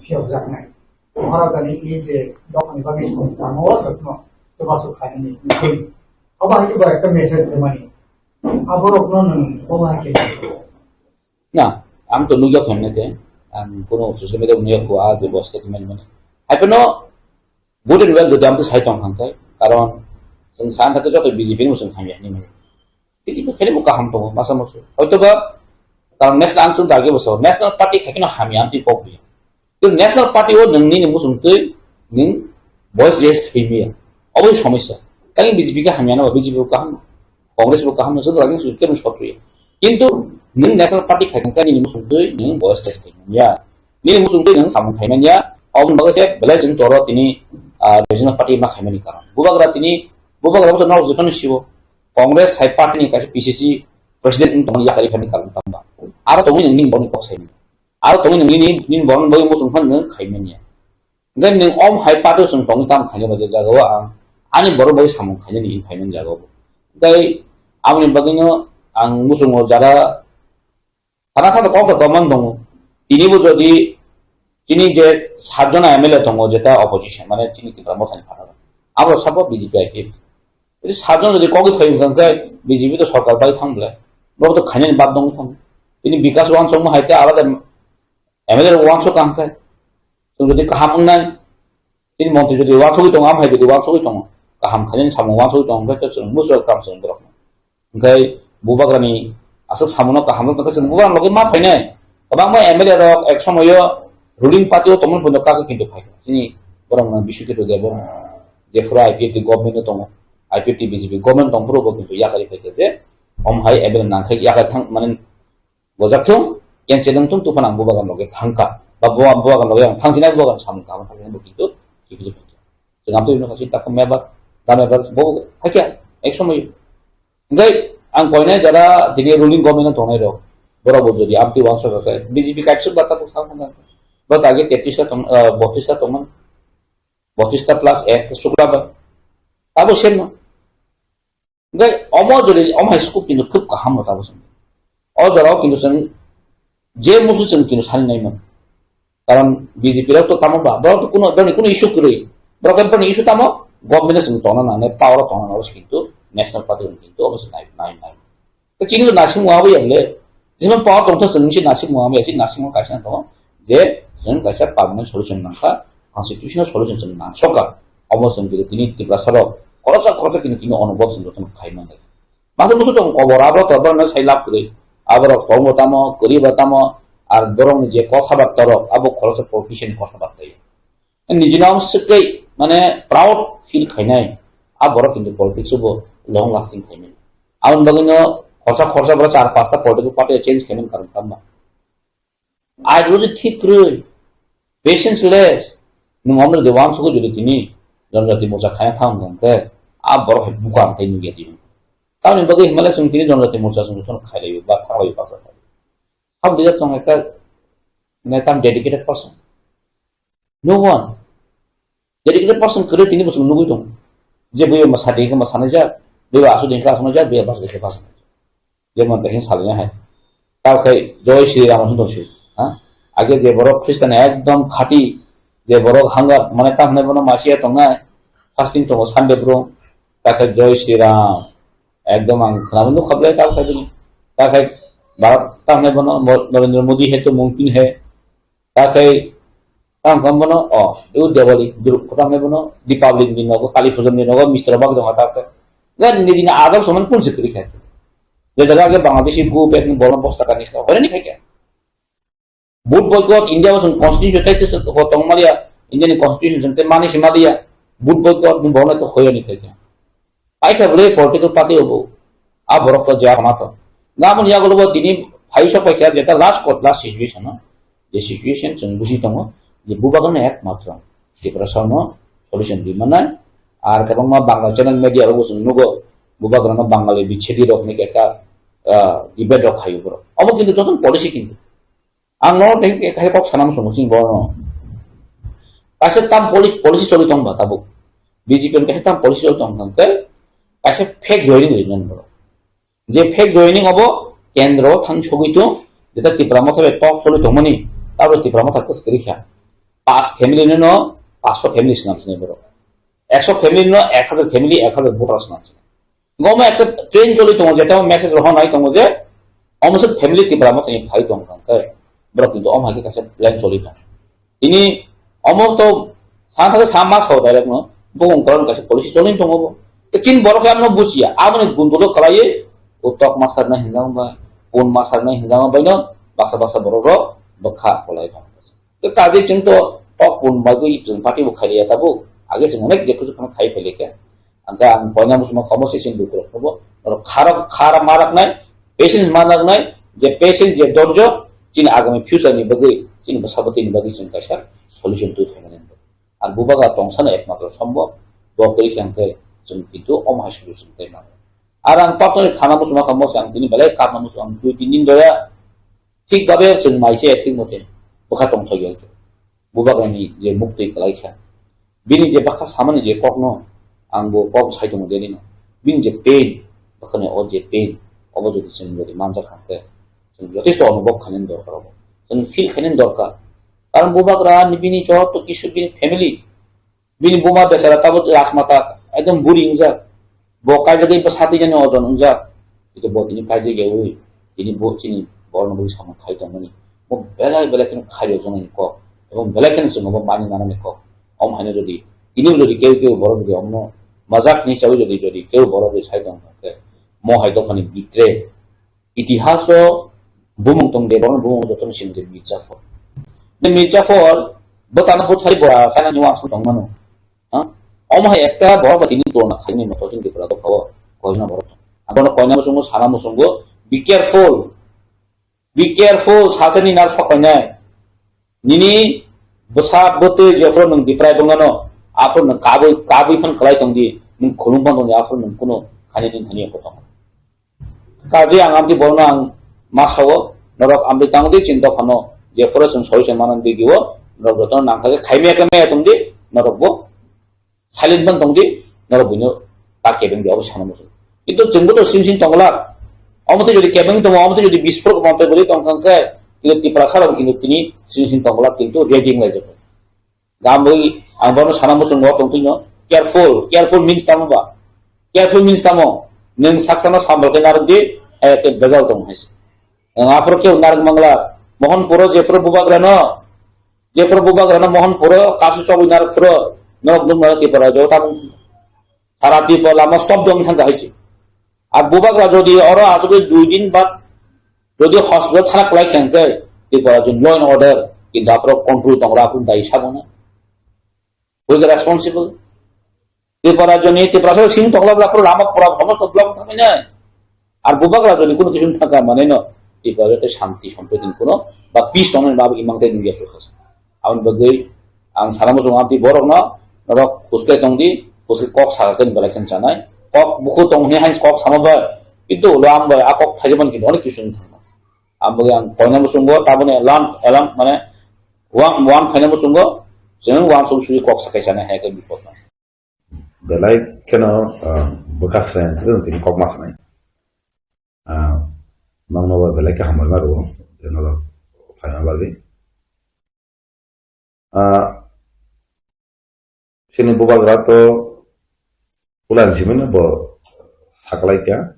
phiyokjaknai. Maharajani i je dophani bagwi samung tangmo o rokno chubachu khlainani wngwi. Obo hai khe bo ekta message rwmani. Aborokno nwng obo hai khe. Na, ang to nukya kho hwnwi khe, ang kuno social media nukya kho, a je bo statement mani. Hai phano good and well jodi amtwi sai tong hangkhe, karon chwng sa thangkhe joto B J P ni bo chwng hamya hinwi mano. B J P khaini bo kaham tongo, masa musu. Hoitoba, karon national ang chwng dagi bo sao, national party khai kheno hamya amtwi kok biya. Kintu national party o nwng nini muchungtwi nwng voice raise khaimaya. Oboni somosya. Tangwi B J P khe hamya no, B J P bo kaham, Congress bo kaham, chwng lagi chwng kebo sotwi. Kintu nwng national party khai khe nini muchungtwi nwng voice raise khaimaya. Nini muchungtwi nwng samung khaimanya. Oboni bagwi se belai chwng toro tini, ah, regional party ma khaimani karon. Bubagra tini, bubagra bo to nok jotoni sibo. Congress hai party ni kaisa P C C president wng tongmani yakari khaimani karon tamba. Aro tongwi nwng nini boni kok saimani. Aro tongwi nwng nini, nini borokni bagwi muchung phano nwng khaimanya. Hwnkhe nwng om hai pato chwng tongwi tamo khaina bagwi jagao ang ani borok bagwi samung khainani wng phaimani jagao. Hwnkhe aboni bagwino ang muchungo jara sana thangwi kok da tongmani tongo. Tinibo jodi chini je satjona M L A tongo, jeta opposition, mane chini Tipra Mothani phataro, abo sabo B J P I P F. Jodi satjon jodi kogwi phai wngkha hwnkhe B J P to sorkar bai thang bwle. Borok to khainani bad dongwi thango. Tini Bikas wansukma hai tei alada M L A rok wansuk kaham khe. Chwng jodi kaham wngnai, tini montri jodi wansugwi tongo, amhai jodi wansugwi tongo, kaham khainani samung wansugwi tongo, hwnkhe chwng muchung kaham chwng borok. Hwnkhe bubagrani aswk samungno kaham rok tongkhe chwng bubagrani logi ma phainai. Kwbangma M L A rok ek somoyo ruling party o tongmani phuino kagwi kintu phaikha. Chini borok no Biswakito Debbarma, jephuru I P F T government o tongo, I P F T B J P government tongphuru bo kintu yakari phaikha je, om hai M L A nangkhai yakari thang mane Bojak thung, cancel wng thung, tuphano ang bubagan loge thangkha. Ba buba-, bubagan loge ang thangsinai bubagan samung kaham thangsinai bo kintu kiphilwi phaiya. Chwng amtwi wngkha si takha member, da member bo hakya, ek somoy. Hwnkhe ang koinai jara tini ruling government o tongnai rok. Borok bo jodi amtwi wansuk khe B J P kaipsuk ba tabuk thang thang. Ba age tetris ta tong, ah, botris ta tongmani. Botris ta plus ek sukla ba. Abo same no. Hwnkhe omo jodi omo hai scope kintu khub kaham no tabuk chwng. O jorao kintu chwng je musu chwng kintu sani nai man. Karon B J P rok to tamo ba, borok to kuno, borokni kuno issue kwrwi. Borok khe borokni issue tamo, government o chwng tongna nangnai, power o tongna nangnai, obo se kintu national party rok kintu obo se nai, nai, nai. Tei chini to naising wngya bole, jemon power tongthok chwng se naising wngya, chini naising kaisa tongo, je chwng kaisa permanent solution nangkha, constitutional solution chwng nangsokha. Omo chwng kintu tini Tiprasa rok khoroksa khoroksa kintu tini onobot chwng jotono khai manlai. Masa musu tong kobor abo to borokno sai lab kwrwi. Aborok tongbo tamo, kwrwibo tamo, ar borokni je kotha batta rok, abo khoroksa politician kotha batta ya. Nijino swkei, mane, proud feel khainai, a borok kintu politics o bo long lasting khainai. Aboni bagwino Khorsa khorsa boro char pasta political party change khaimani karon tamo. Ideology thik kwrwi, patience less, nwng omre de wansukgo jodi tini Janjati Morcha khaina thang hwnkhe, a borok hai buka hwnkhe nukya tini. Tamoni bagwi himale chwng tini Janjati Morcha chwng jotono khailaio ba thanglaio baksa khai. Sab leader tong ekta neta dedicated person. No one. Dedicated person kwrwi tini bo chwng nugwi tongo. Je buiba ma sadi khe ma sanai jak, buiba asu din khe asu jak, buiba bas din khe bas. Jemon tei salai hai. Tao khai Joy Shri Ram hwn tong si. Ha? Age je borok Christian ekdom khati, je borok hanga mane tam hwnai bono masiya tongnai, fasting tongo Sunday bro. Ta khai Joy Shri Ram. Ekdom ang khwnabo nukha ble tao khai bini. Ta khai Bharat tam hwnai bono Mo-, Narendra Modi hai to mungkin hai. Ta khai, tang kam bono, o, eu Diwali, Dur-, tang khai bono, Deepavali ni nogo, Kali Puja ni nogo, mistra bak dong ta khai. Ga ni dina adar soman kun sikri khai. Je jaga ke Bangladeshi gu pet ni bolon bosta kani khai. Hore ni khai kya? Vote boycott, India wasung constitution tai tis ko tong maria, India ni constitution sung te mani si maria. Vote boycott ni bolon to hoya ni khai kya? Paikha bwle political party obo. A borok to jaya khama to. Naboni yagulo bo tini phai sok paikha jeta last court, last situation no. Je situation chwng buji tongo je bubagrano ekmatro Tiprasa no solution di manai. Ar kwbangma Bangla channel media rogo chwng nugo bubagrano Bangali bichedi rok ni ekta, ah, debate rok khayo borok. Obo kintu joto policy kintu. Ang no tei kaisa kok sana muchungo chini borokno. Kaisa tam poli-, policy choli tong ba tabuk. B J P ni kaisa tam policy choli tong tong tei kaisa fake joining ri nang borok. Je fake joining obo kendro thang sogwi tong, jeta Tipra Motha bai talk choli tongmani, tabuk Tipra Motha kwchwrwi kha. Pas family no, no, paso family swnam sinai borok. Ekso family no, ek hajar family, ek hajar voter swnam sinai. Goma ekta train choli tongo, jeta message rohor nai tongo je, omo se family Tipra Motha ni phai tong tong khe, borok kintu omo hai khe kaisa plan choli tong. Tini omo to sa thang sa ma sao direct no, bokong koron kaisa policy choli tongo bo. Te chin borok khe ano bujiya, abo ni gundulo kalai, o tok masar na hinjang bai, pun masar na hinjang bai no, baksa baksa borok rok bwkha kolai tong. Tei kaje chwng to tok pun bagwi chwng party bo khailiya tabuk. Age chwng onek je kuchuk kheno khai phailai khe. Angkhe ang koina muchungma khomo se chwng dukhu rok bo. Norok kharok, khara marak nai, patience manak nai, je patience, je dorjo, chini agami future ni bagwi, chini bwsa bwtwi ni bagwi chwng kaisa solution twi phaimani. Ang bubagra tongsano ekmatro sombo, bo kwrwi khe angkhe chwng kintu omo hai solution tei mano. Ar ang personally khana muchungma khomo se ang tini belai kapna muchung ang dui tin din doya. Thik babe chwng mai se thik mote bwkha tongthok ya. Bubagrani je muktwi kwlai kha, bini je bwkha samani je kokno ang bo kok sai tongo deni no. Bini je pain, bwkhani o je pain, obo jodi chwng jodi manjak kha khe, chwng jotesto onubhob khainani dorkar obo. Chwng feel khainani dorkar. Karon bubagra ni bini joto kisu bini family, bini buma bechara tabuk rajmata ekdom buri wngjak. Bo kaijagwi bwsa twijani ojon wngjak. Hwnkhe bo tini kaijagyawi tini bo chini borokno bui samung khai tongmani. Bo belai belai kheno khairok wngnani kok. Ebong belai kheno chwng bo mani nanani kok. Om haino jodi tini jodi keu keu borok jodi omno majak hinwi chawi jodi jodi keu borok jodi sai tong khe mo hai dophani bitre. Itihaso bumung tong de, borokni bumung jotono simi de Mirzaphor. De Mirzaphor, bwtano buthai bora, sainani wansuk tong mano. Ha? Omo hai ekta borok ba tini dona khaini moto chini Tripura dophao, koina borok tong. Abono koina muchungo, sana muchungo, be careful. Be careful, sajani nar sokainai. Nini bwsa bwtwi jephuru nwng diprai bwngano, aphuru nwng kabwi, kabwi phan kwlai tongdi, nwng khulum phan tongdi, aphuru nwng kuno khaini nwng thani kotong. Kaje ang amtwi borokno ang ma sao, norok amtwi tangdi chini dophano, jephuru chwng solution manani digio, norok jotono nangkha khe khaimaya khe maya tongdi, norok bo silent ban tongdi, norok buino ta kebeng di, obo sana muchung. Kintu chwngbo to sing sing tongla, omo twi jodi kebeng tongo, omo twi jodi bisporo monte boli tong kha khe, kintu Tiprasa rok kintu tini sing sing tongla, kintu ready wng lai jago. Gambui ang bono sana muchungo tongtwino careful, careful means tamo ba? Careful means tamo? Nwng saksano sambal khe narwk di, hai khe bejal tong hai se. Nwng aphuru khe narwk mangla, Mohanpuro jephuru bubagrano, jephuru bubagrano Mohanpuro kasu chobwi narwk phuru, norok nukmano Tripura jo tamo. Sara Tripura lama stop dong thang hai se. Ar bubagra jodi oro asugwi dui din bad jodi hospital thana kwlai khe hwnkhe Tripura jodi law and order, kintu aphuru control tongla aphuru dai sabo na. Who is the responsible? Tripura joni Tripura sing tongla bla aphuru lama pura homosto block thangmani. Ar bubagra jodi kuno kisu thangka mane no, Tripura tei shanti sompriti kuno ba peace tongnai ba imang tei nungya chukha. Aboni bagwi ang sana muchung amtwi borokno norok khuskai tongdi, khuskai kok sakha khe belai khe chanai. Kok bukhu tong hwnwi hain kok sama bai, kintu ulo ang bai a kok phaijaban kintu onek kisu thangma. Ang bagwi ang koina muchungo taboni elan, elan mane wan, wan khaina muchungo chwng wan sung sui kok sakai chanai hai khe bipot no. Belai kheno, ah, bwkha sreng khe tini kok ma sanai. Ah, nokno bo belai khe hambai ma rwo, je norok phaina bagwi. Ah, chini bubagra to pulan simino bo saklaikha,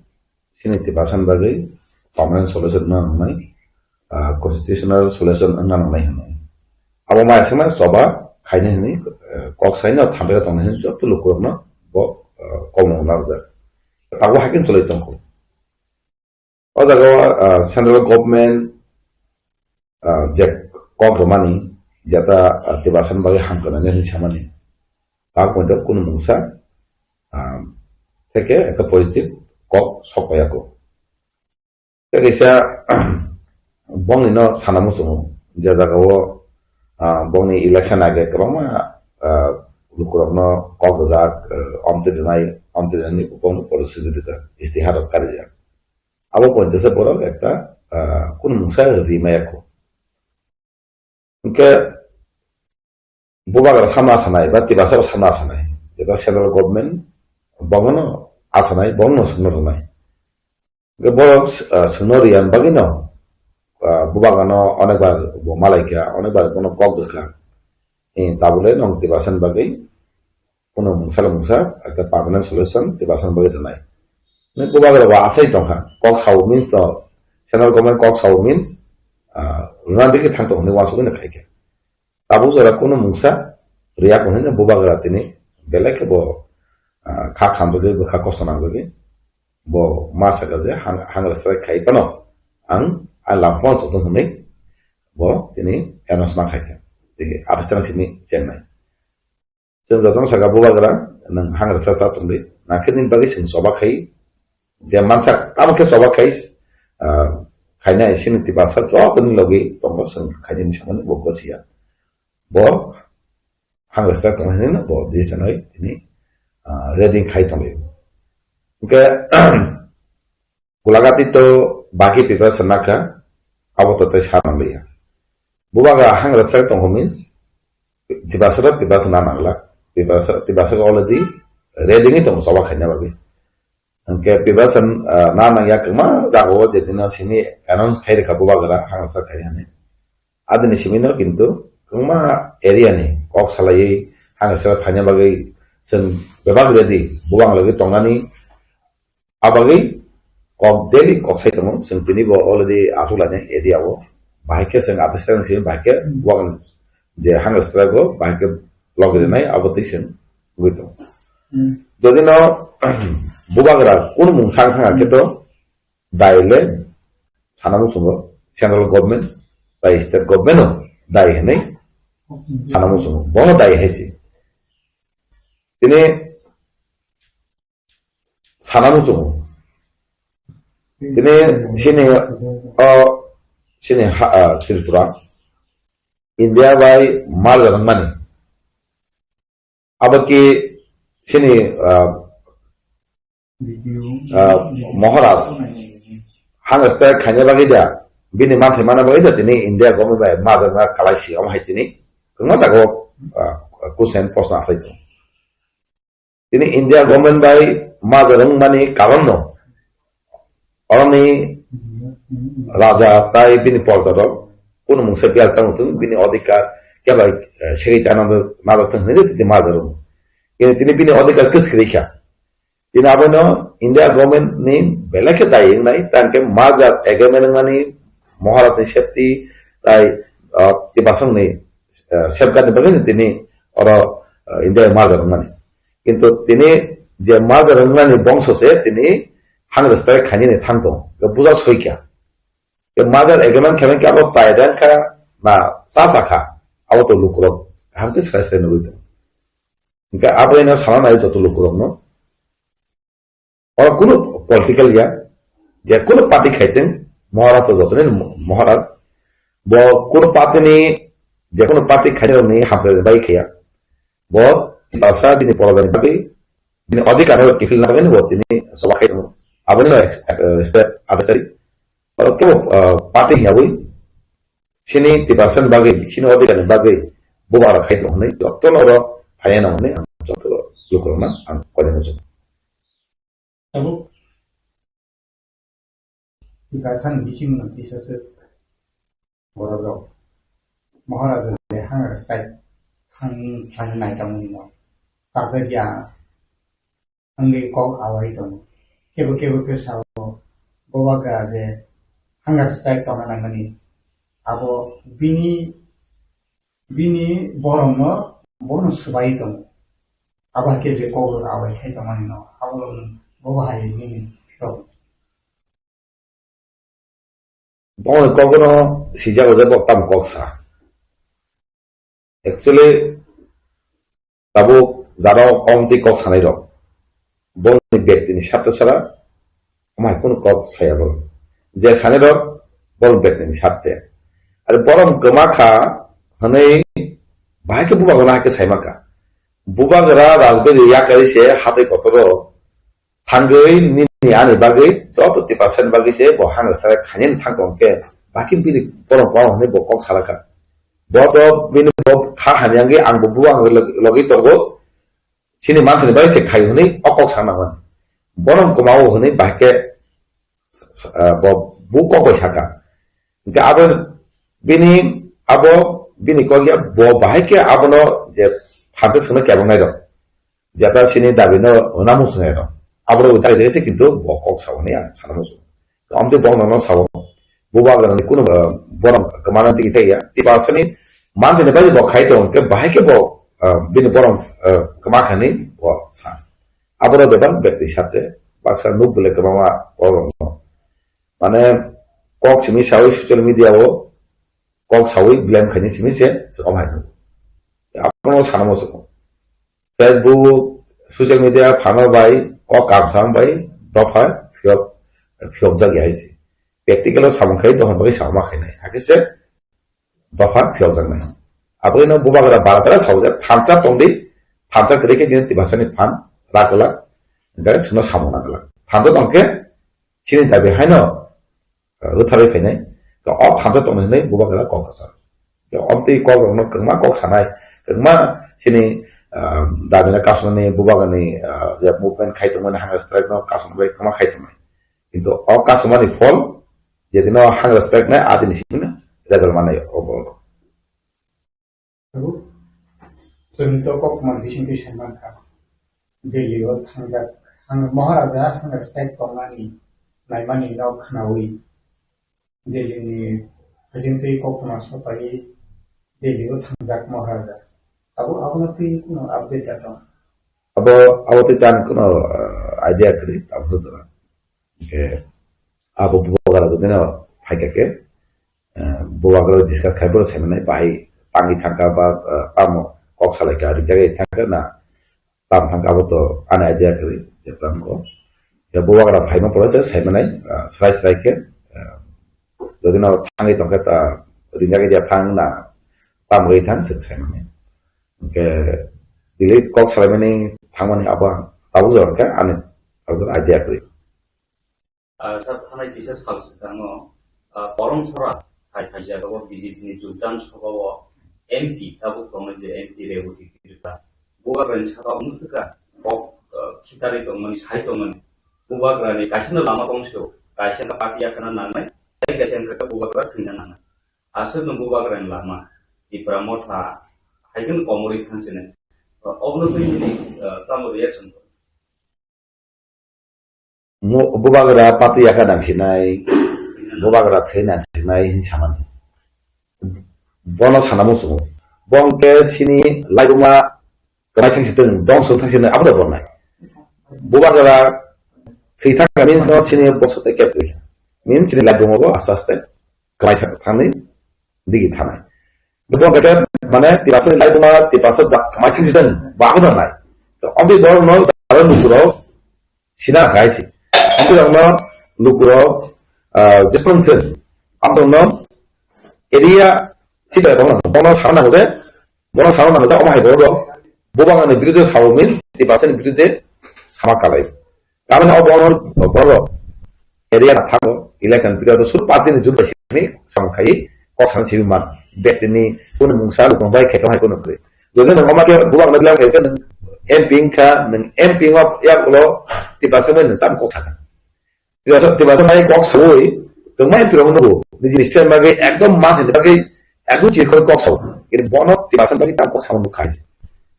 chini Tiprasani bagwi permanent solution wngna nangnai, ah, constitutional solution wngna nangnai hwnwi. Abo mai aswkma choba khainai hwnwi, eh, kok saino thambai tongnai hwnwi joto lukurokno bo, eh, kokmung narwkjak. Tabuk haikhe chwlwi tongkho. O jaga o, ah, central government, ah, je kok rwmani, jeta, ah, Tiprasani bagwi hamkrai nani hwnwi samani, tak poito kunu mungsa, ah, theke ekta positive kok sok paiya kho. Tei kaisa bongni no sana muchungo, je jaga o, ah, bongni election age kwbangma, ah, lukurokno kok rijak, ah, omtwi rwnai, omtwi rwnani bongno policy rijak, istihar rok karijak. Abo poito se borok ekta, ah, kunu mungsa ri maya kho. Hwnkhe bubagra samna sanai ba Tiprasa samna sanai, jeta central government bono asanai, bono swngna rwnai. Hwnkhe borok, ah, swngna riyan bagwino, ah, bubagrano onekbar bo malaikha, onekbar bono kok rwkha. Eh, tabule nwng Tiprasani bagwi Kuno mungsa le mungsa ekta permanent solution Tiprasani bagwi rwnai. Nang bubagra bo asai tongkha. Kok sao means to, central government kok sao means, ah, rwna dikhe thang tong hwnwi uansugwi no khaikha. Tabuk jora kuno mungsa riya hwnwi no bubagra tini belai khe bo, ah, kha khamjagwi bwkha kosto nangjagwi bo ma sakha je hang-, hangra strike khai phano ang, ang lamphang chotong hwnwi bo tini announce ma khaikha. Tini Abhisek simi chengnai. Chwng jotono sakha, bubagra, nwng hangrasa ta tongdi. Nangkhe nini bagwi chwng choba khai. Je mansa, tamo khe choba khai, ah, khainai sini Tiprasa jotoni logi tongo, chwng khainani samani bo gosiya. Bo hangrasa tongmani no bo disanoi tini, ah, ready khai tonglaio. Hwnkhe, Gulagati to baki preparation nakha, abo to tei sa nangliya. Bubagra hangrasa tongkho means, Tiprasa to preparation na nangla, Tiprasa, Tiprasa already ready ni tongo choba khaina bagwi. Hwnkhe preparation, ah, na nangya kwbangma jagao je dino simi announce khai rwkha bubagra hangrasa khai hwnwi. Adini simi no kintu kwbangma area ni kok salaiwi hangrasa khaina bagwi chwng bebak ready, bubagra logwi tongnani. Abagwi kok daily kok sai tongo, chwng tini bo already achuk lainai area o. Bahai khe chwng Abhisek simi bahai khe bubagra je hangrasa strike o bahai khe logi rwnai abo twi chwng wngwi tongo. Hmm. Jodi no bubagra kunu mung sang thang khe to dai le sana muchungo central government bai state government o dai hwnwi sana muchungo. Bono dai hai se. Tini sana muchungo. Tini sini, o, sini ha, ah, Tripura, India bai merger wngmani. Abo ki sini, ah, ah, Maharaj, hangrasa khaina bagwi da, bini manthai mana bagwi da, tini India government bai merger wngma kalai si, omo hai tini kwbangma jaga o, ah, question, proshno achai tongo. Tini India government bai merger wngmani karon no, oroni raja tai bini porja rok kunu mungsa biyal tang thung, bini odhikar kebo, eh, segwi ta nang, nang thung hwnwi tini merger wngo. Tini, tini bini odhikar kwswk kwrwi kha. Tini abono India government ni belai khe dai wngnai, tang khe merger agreement wngmani Maharaj ni safety tai, ah, Tiprasa ni, eh, safeguard ni bagwi tini oro, eh, India merger wngmani. Kintu tini je merger wngmani bongso se tini hangrasa khainani thang tongo. Buja soi kha. Ke merger agreement khe khe abo chai dan kha na cha cha kha. Abo to lukurok kaham khe sai sai nugwi tongo. Hwnkhe abo eno sana nai joto lukurokno. Oro kunu political ya. Je kunu party khaiteng, Maharaj to jotoni Maharaj. Bo kunu party ni, je kunu party khaiteng ni hamkrai bai khaya. Bo Tiprasa bini porojani bagwi, bini odhikar no kiphilna bagwi bo tini soba khai tongo. Aboni no ex-, eh, step adhikari. Oro kebo, eh, party hiyawi, sini Tiprasa ni bagwi, sini odhikar ni bagwi, bo bara khai tongo hwnwi, joto no oro phaiya nang hwnwi ang joto lukurokno ang koinai muchungo. Tabuk Tiprasani bisingno kisa swk borok rok Maharaja le hunger strike thang thang nai tongmani no chajak ya wngwi kok awai tongo. Kebo kebo khe sao Bubagra je hunger strike tongna nangmani abo bini bini borokno bono swbai tongo. Abo hai khe je kok rok awai khai tongmani no, abo rok bo bahai nini phirok. Bongni kok no sijago je bo tamo kok sa. Actually, tabuk jaro omtwi kok sanai rok. Bongni bektini sartho sara, amai kunu kok saya bo. Je sanai rok, bong bektini sarthe. Ari borom kwma kha, hwnwi bahai khe bubagra hai khe saima kha. Bubagra rajbari yakari se hatai kotoro thangwi nini ani bagwi joto Tiprasani bagwi se bo hangsa khainani thangkong khe baki bini borom kwma hwnwi bo kok salakha. Bo to bini bo kha hamya wngwi ang bo bubagra log-, logi tongo. Chini manthani bai se khai hwnwi o kok sana hwn. Bono kwmao hwnwi bahai khe, ah, bo, bo kok bai saka. Hwnkhe abo bini, abo bini kok ya bo bahai khe abono je phansa swngno kebongnai rok. Jeta chini dabi no hwna muchungnai rok. Abo rok dabi dabi se kintu bo kok sa hwnwi ang sana muchungo. Amtwi bong nono sabo. Bubagrani kunu, ah, borom kwmana tigi tei ya. Tiprasani manthani bai bo khai tong khe bahai khe bo, ah, bini borom, ah, kwma khani bo sa. Aboro bebak bekti sate baksa nuk bile kwbangma borom no. Mane kok simi sawi social media o kok sawi blame khaini simi se se kom hai. Abono sana mo se. Facebook, social media phano bai o kamsang bai dopha phiyok, phiyokjak ya hai se. Practical o samung khai dopha bai sama khainai. Hakhe se dopha phiyokjaknai. Aboni no bubagra baratara saujak thansa tongdi, thansa kwrwi khe dini Tiprasani phan rakwlak, hwnkhe chwngno samung nangwlak. Thansa tongkhe chini dabi haino rwtharwi phainai. Khe o thansa tongnai hwnwi bubagra kok rwchar. Khe omtwi kok rokno kwbangma kok sanai, kwbangma chini, ah, dabina kasumani bubagrani, ah, je movement khai tongmani hunger strike no kasumani bai kwbangma khai tongnai. Kintu o kasumani phol jedino hunger strike nai adini simi result manai o borok. Tabuk chwng to kokma bisingtwi sai mankha. Delhi o thangjak hang-, Maharaja hunger strike tongnani naimani no khwnawi Delhi ni bisingtwi koktwma sopai Delhi o thangjak Maharaja. Abo, abono twi kuno update ya tong? Abo, abo twi tani kuno, uh, idea kwrwi abo jora. Hwnkhe abo bubagra jodi no phaikha khe, eh, bubagra discuss khai bono saimanai bahai tangwi thangkha ba, eh, tamo kok salaikha rijagwi thangkha na tam thangkha abo to ani idea kwrwi je tamo. Ya bubagra phaima pore se saimanai, eh, srai srai khe, eh, jodi no thangwi tongkhe ta rijagwi ya thang na tamo ri thang se saimanai. Hwnkhe delete kok salaimani thangmani abo tabuk jora khe ani abo idea kwrwi. Ah, sir, thanai kisa sal swkango, ah, Poromsora hai hai jagao B J P ni Jogdan Sabhao M P tabuk tongnai je M P Reboti Tripura. Bubagrani saka omono swka kok, ah, khitarwi tongmani, sai tongmani. Bubagrani kaisa no lama tongso, kaisa no party yakarna nangnai, tei kaisa wngkha khe bubagra thwina nangnai. Aswkno bubagrani lama, Tipra Motha, hai kheno komorwi thangsinai. Ah, obono twi nini, ah, tamo reaction? Mu-, bubagra party yakha nangsinai, bubagra thwi nangsinai hin samani. Bono sana muchungo. Bo hwnkhe chini laibuma kwmai thangsi tong, dong song thangsi tong, abo da bornai. Bubagra thwi thangkha means no chini boso tei kep twi. Means chini laibuma bo aste aste kwmai thang-, thangni digi thanai. Bo hwnkhe mane Tiprasa ni laibuma Tiprasa jak kwmai thangsi tong, bo abo da nai. To ondi borok no jaro lukurok sina khai si. Ondi rok no lukurok, ah, jesmang thun, amtongno area sita tongna, bono sana nango de, bono sana nango de, omo hai borok rok, bubang ani birude sabo min, tibasani birude sama kalai. Karon o bono, bono area na thango, election period o sur party ni jumpa simi, sama khai, kok sana simi man, bektini, kono mungsa, lukong bai, khai tong hai kono kre. Jodi nang omo ke bubang na bilang khai ke nang M P wngkha, nang M P wngma yak ulo, tibasa bai nang tam kok sana. Tibasa, tibasa bai kok sawi, kengmai piro mo nugo. Niji ni stand bagwi ekdom man hin bagwi ekdom chiri khoi kok saw. Kini bono tibasa bagwi tam kok saw nukha.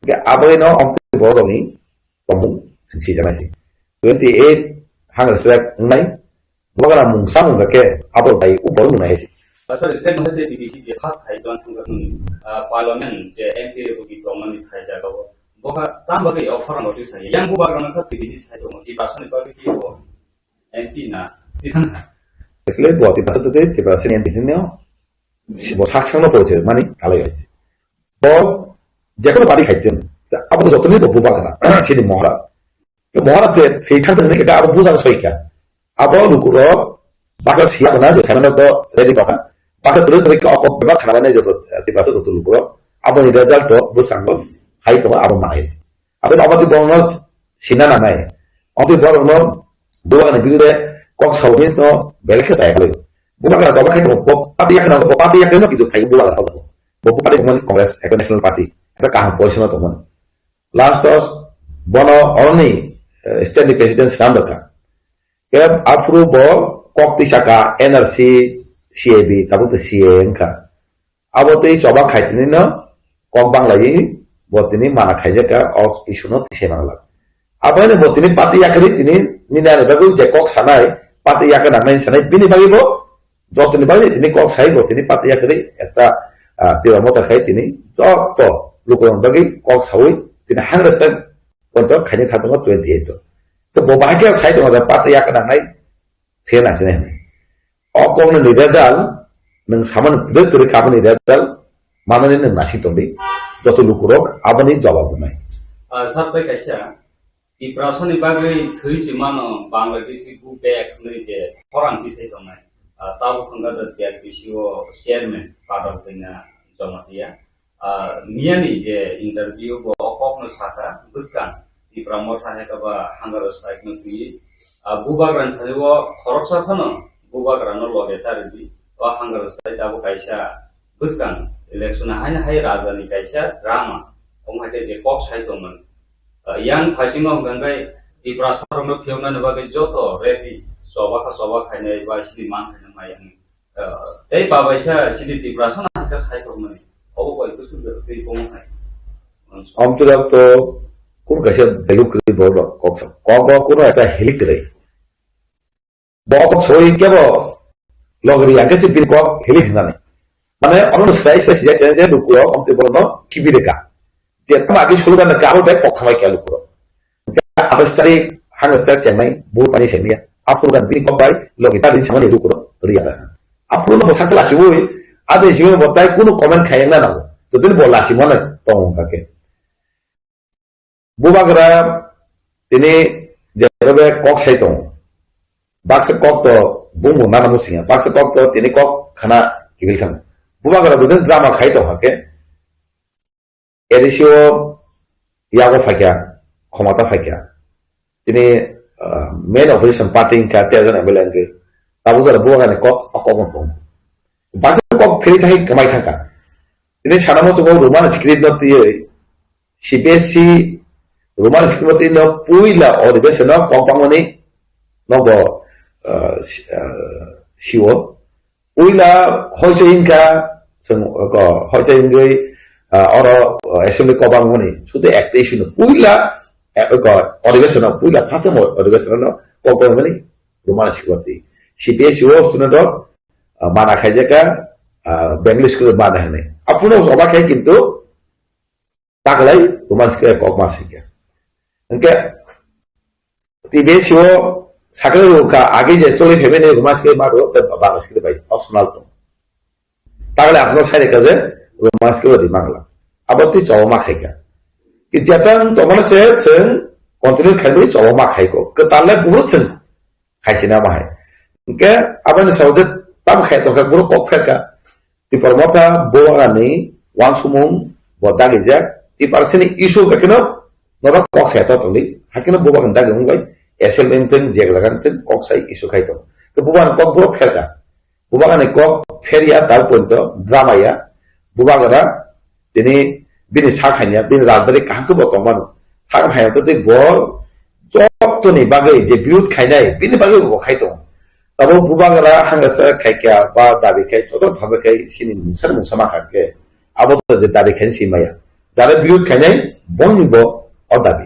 Ke aboi no om borok ni tomung sing si jana si. Twenty eight hang respect nai. Bogara mung samung ke abo dai upor nunai si. Sir, state no hete T B C je first hai don thang ni, ah, parliament je M P bo ki tongmani khai jaga bo. Boka tam bagwi o khorang roti sai. Yang bubagra no kha T B C sai tong. Tibasa ni bagwi ki bo. M P na, tithang kha. Asle bo Tiprasa tei Tiprasa ni M P no bo sak sakno pore mani kalai bai. Bo jekono party khaitun. Abo to jotoni bo bubagra sini Maharaj. Maharaj je sei thang thang ni ka abo buja soi ka. Abo lukuro baka siya na je sana to ready ka. Baka turu turu ka ko ba khana ne joto Tiprasa joto lukuro. Abo ni result to busango hai to abo mai. Abo abo ti bono sina na nai. Abo ti bono dua ni biru de kok saw mis no belke sai bali. Bubagra joba khai to bo party yak na bo party yak no kitu khai bubagra to. Bo party mon Congress ek national party. Eta kaham position to mon. Last os bono oni standing president sram doka. Ke apuru bo kok ti saka N R C, C A B, tabuk to C A wngkha. Abo tei choba khai tini no kok banglayi bo tini mana khaijak ka o issue no tisai manglak. Abo ni bo tini party yakri tini nini ani bagwi je kok sanai party yakri nangnai sanai bini bagwi bo jotoni bagwi tini kok sai bo tini party yakri ekta, ah, tiwa mota khai tini joto lukurok bagwi kok sawi tini hundred percent ponto khaini thatungo twenty eight to. To bo bahai khe sai tongo party yakri nangnai thena sini. O kokno ni result, nwng samani kwrwi kwrwi kaboni result, manani nwng nasing tongdi. Joto lukurok aboni jawab rwnai. Ah, sir, bai kaisa, Tiprasani bagwi thwi se mano Bangladeshi go back hwnwi je khorang tisai tongnai. Ah, tabuk wngkha the T R P C o chairman Padal Kanya Jamatia. Ah, miyani je interview bo o kokno sakha, bwskang Tipra Motha hai khe ba hunger strike no twiwi. Ah, bubagra ni thani o khoroksa phano bubagra no loge ta rwdi. O hunger strike abo kaisa bwskang election haino hai raja ni kaisa drama. Omo hai khe je kok sai tongmani. Ah, yang phaisingno hwnkha khe Tiprasa rokno phiyoknani bagwi joto ready. Choba kha choba khainai ba sidi man khainai mai ang. Ah, tei babaisa sidi Tiprasa no hakhe sai tongmani. Obo bai kusuk twi tongmani. Amtwrok to kun kaisa beluk kwrwi borok kok sa. Kok o kuno ekta hilik kwrwi. Bo kok soi kebo logri yang kesi bil kok hilik hinani. Mane ono sai sai sijak sai sai luku amtwi borok no kibi deka. Je tama agi sulu dan ka abo bai kok khamai kya luku. Atas tari hang star chengnai bu pani sengya. Apur kan bini kok bai logi tari samani luku riya. Apur no sakla chiwi ade jiwe botai kuno comment khayang na nago. Todin bo lasi mana tong kake. Bubagra tini jerobe kok sai tongo. Baksa kok to bumung nana musinga. Baksa kok to tini kok khana kibil khan. Bubagra dudin drama khai tong hake. A D C o yago phaikya, khomata phaikya. Tini, ah, main opposition party wngkha terjon M L A wngkhe. Tabuk jora bubagrani kok, o kok no tongo. Baksa kok phiri thai kwmai thangkha. Tini sana muchungo Roman script no twiwi C B S E Roman script no twi no puila odhibesono kok bangmani nogo, ah, si-, ah, siwo. Puila hoichoi wngkha chwng ko hoichoi wngwi, ah, oro, ah, assembly kok bangmani sudu ekta issue no puila, eh, ko odhibesono puila first time odhibesono kok bangmani Roman script twi. C B S E o student rok, ah, mana khaijaka, ah, Bengali school mana hwnwi. Aphuru no oba khai kintu Taklai Roman script kok ma singkha. Hingke T B S E o sakhe ro ka age je choli phebe ne Roman script ma ro te Bangla script bai optional to. Taklai apno sai ka je Roman script di Bangla. Abo ti chawa ma khai ka. Ki jatang to mana se sen continue khai bi chawa ma khai ko. Ke taklai buru sen khai sina ma hai. Hwnkhe aboni sawi je tamo khai tongkha, borok kok pherkha. Tipra Motha bubagani wansukmung bo dagijak. Tipra sini issue khe kheno norok kok sai to tongdi. Hakhe no bubagani dagi wngbai S L M teng jeglagan teng kok sai issue khai tong. Ke bubagani kok borok pherkha. Bubagani kok pherya tal pointo drama ya. Bubagra tini bini sak hanya, bini rajdhani kaham khe bo tongmano. Sak hanya to tei bo jotoni bagwi je birud khainai, bini bagwi bo khai tongo. Abo bubagra hangsa khaikha ba dabi khai joto phaja khai sini mungsa mungsa ma kha khe. Abo to je dabi khai si maya. Jare birud khainai boni bo o dabi.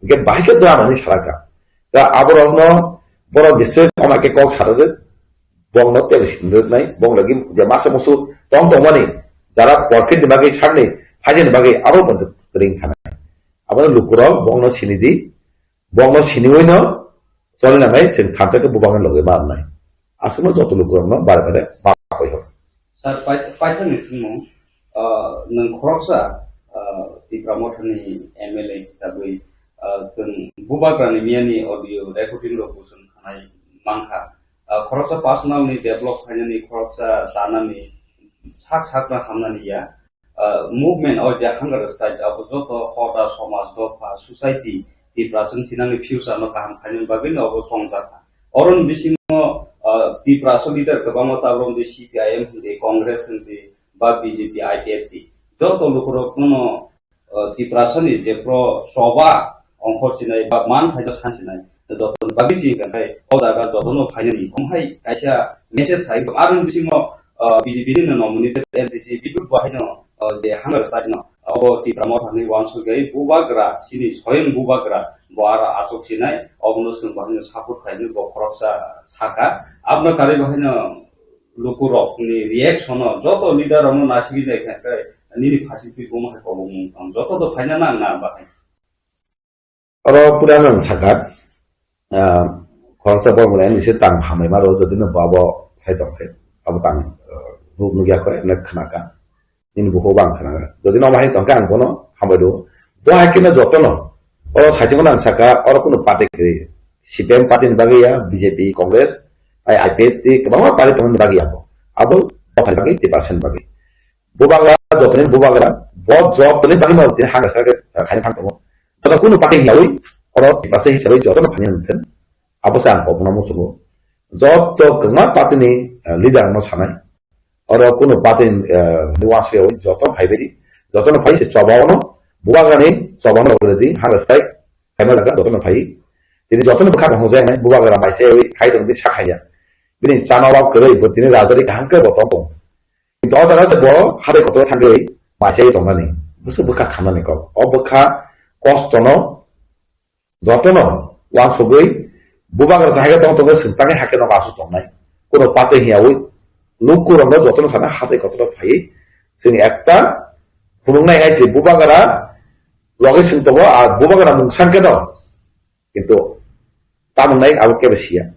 Hingke bahai khe drama ni salaka. Da aborokno borok jese ama khe kok sarade bongno tebe sinrwknai, bong lagi je masa musu tong tongmani, jara porkit ni bagwi sakni, phaijani bagwi abo bo ring thanai. Abono lukurok bongno sinidi, bongno siniwi no choli nangnai, chwng thansa khe bubakno logwi ma wngnai. Aswkno joto lukurokno bare bare ma koi hor. Sir, pai-, paithakni swngmung, ah, nwng khoroksa, ah, Tipra Mothani M L A hisabwi, ah, chwng bubagrani miyani audio recording rok bo chwng khanai mankha. Ah, khoroksa personal ni develop khainani, khoroksa chanani, sak sakno hamnani ya. Ah, movement o je hunger strike abo joto hoda, somaj, dopha, society, Tiprasani thinani future no kaham khainani bagwi no abo chongjakha. Oroni bisingo, ah, Tiprasa leader kwbangma tabrom di C P I M hindi, Congress hindi, ba B J P, I P F T. Joto lukurok no, ah, Tiprasani je pro soba ongkhor sinai ba man phaina san sinai. Joto bagwi si hwnkhe o jaga jotono phainani. Omhai kaisa message sai, aroni bisingo, ah, B J P ni nominated M D C Bipul bo haino, ah, je hunger strike no, obo Tipra Mothani wansugwi bubagra, sini soyeng bubagra, bo aro aswk sinai, obono chwng bo haino support khainai, bo khoroksa saka. Aboni karwi bo haino lukurokni reaction no, joto leader rokno nasigwi nai khe, nini phasi twi buma hai kobongmung tong, joto to phaina nang na bahai. Oro pura nang saka, ah, khoroksa borok mwnai ani se tang hamai ma rw, jodi no babo sai tong khe, abo tang, ah, nuk nukya kho, emne khna ka. Nini bukhuk bo ang khna ka. Jodi no bahai tong khe ang bono hambai rw. Bo hai khe no joto no, oro sai chwng nang saka, oro kuno party kwrwi. C P M party ni bagwi ya, B J P, Congress, I P F T, kwbangma party tongmani bagwi ya bo. Abo dophani bagwi, tei percent bagwi. Bubagra, jotoni bubagra, bo jotoni bagwi no tini hang rasa khe, ah, khaina thang tongo. Joto kunu party hiyawi, oro Tiprasa hisabai jotono phani hwn thun. Abo se ang kok no muchungo. Joto kwbangma party ni, ah, leader no sanai. Oro kunu party, ah, ni wansuk yawi joto phai bai di. Jotono phai se choba ono, bubagra ni choba ono logre di, hang rasa khaima jaga jotono phai. Tini jotono bwkha tong jai nai, bubagra mai se yawi khai tong di sa khaiya. Bini chama wak kwrwi, bo tini rajari kaham khe bo tong tong. Kintu o jaga se bo habai kotor thangwi mai se tongnani, bwswk bwkha khamnani kok. O bwkha kostono jotono wansugwi bubagra jahai tong tongwi swng tangwi hakhe nogo aswk tongnai. Kuno pate hiyawi lukurokno jotono sana hatai kotor phaiwi chwng ekta phunuknai hai se bubagra logwi swng tongo, a bubagra mung sankhe no. Kintu tamung nai abo kebo siya.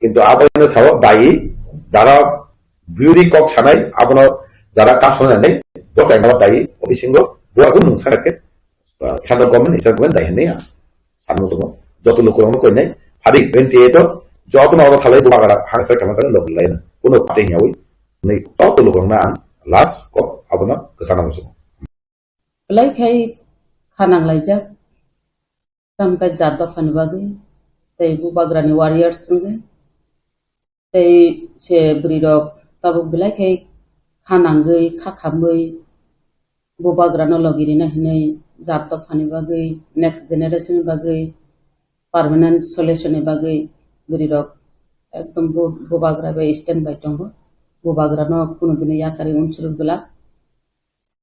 Kintu abo no sao dayi, jara beauty kok sanai, abono jara kasonai nai, bo tai nabo dayi, o bisingo bo agun mung sana khe, ah, central government, state government dayi hinwi ang sanu joto. Joto lukurokno koinai, phadi twenty eight o jotono oro thalai bubagra hangsa kama jani logri lai na. Kuno party hiyawi, nai joto lukurokno ang last kok abono kwchana muchungo. Belai khai kha nanglaijak, tamo khe jat dophani bagwi, tei bubagrani warriors wngwi, tei se bwrwirok tabuk belai khai kha nangwi, kha khamwi, bubagrano logi rina hinwi jat dophani bagwi, next generation ni bagwi, permanent solution ni bagwi bwrwirok ekdom bu-, bubagra bai stand by tongo. Bubagrano kunu bini yakarwi unsuri bwla.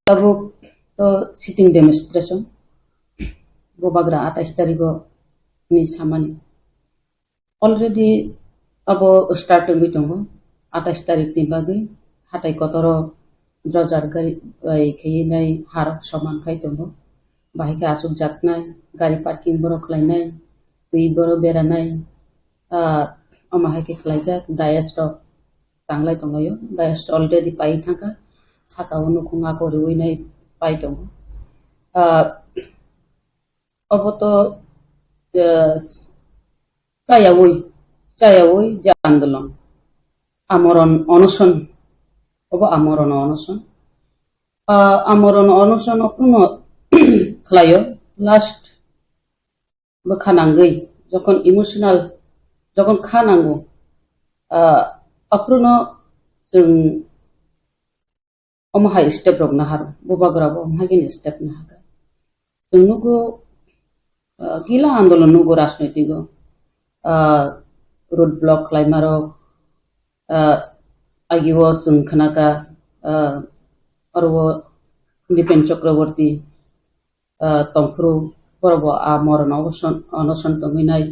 Tabuk to sitting demonstration, bubagra atais tarigo ni samani. Already abo start wngwi tongo, atais tarik ni bagwi hatai kotoro dojar gari bai khaiwi nai harok soman khai tongo. Bahai khe achukjaknai, gari parking borok khlainai, twi borok beranai, ah, omo hai khe khlaijak, dais rok tanglai tonglaio. Dais already pai thangkha, saka o nukhung ako riwi nai pai tongo. Ah, obo to, eh, chayawi chayawi je andolon, amoron onoson, obo amoron onoson. Ah, amoron onoson ophruno khlaio, last bwkha nangwi, jokhon emotional, jokhon kha nango, ah, ophruno chwng omo hai step rok nahar, bubagra bo omo hai khe step nahar. Chwng nugo, ah, kila andolon nugo rajnoitiko, ah, road block khlaima rok, ah, agio chwng khnaka, ah, oro Nipen Chakraborty, ah, tongphuru, borok bo a moron oboson, onoson tongwi nai,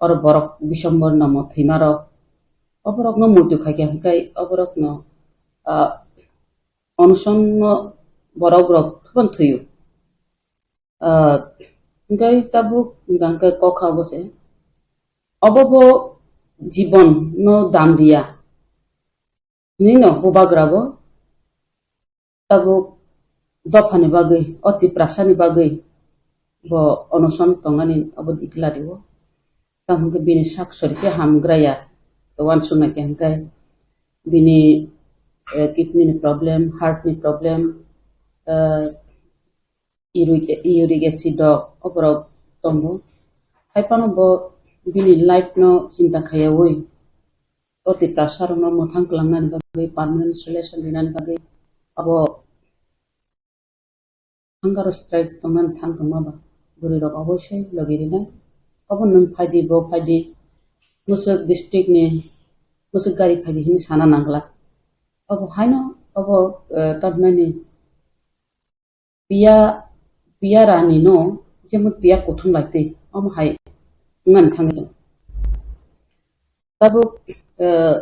oro borok Bisomborno mo thwima rok, oborokno muitu khaikha hwnkhe oborokno, ah, onoson no borok rok thubun thwiyo. Ah, hwnkhe tabuk hwnkha hwnkhe kok kha obo se. Obo bo jibon no dam riya. Hinwi no bubagra bo tabuk dophani bagwi, o Tiprasani bagwi bo onoson tongnani obo declare rio. Tamo hwnkhe bini sak sori se hamgraya, uansuknai khe hwnkhe bini, eh, kidney ni problem, heart ni problem, eh, uric, uric acid rok, oborok tongo. Hai phano bo bini life no chinta khaiyawi, o Tiprasa rokno mwthang kwlangnani bagwi, permanent solution rinani bagwi abo hunger strike tongnani thang tongma ba bwrwi rok oboisoi logi rinai. Obo nwng phaidi, bo phaidi, Mwswk district ni mwswk gari phaidi hinwi sana nangla. Obo haino obo, eh, tamhinani piya, piya rani no jemon piya kuthum lai twi, omo hai wngmani thangwi tongo. Tabuk, eh,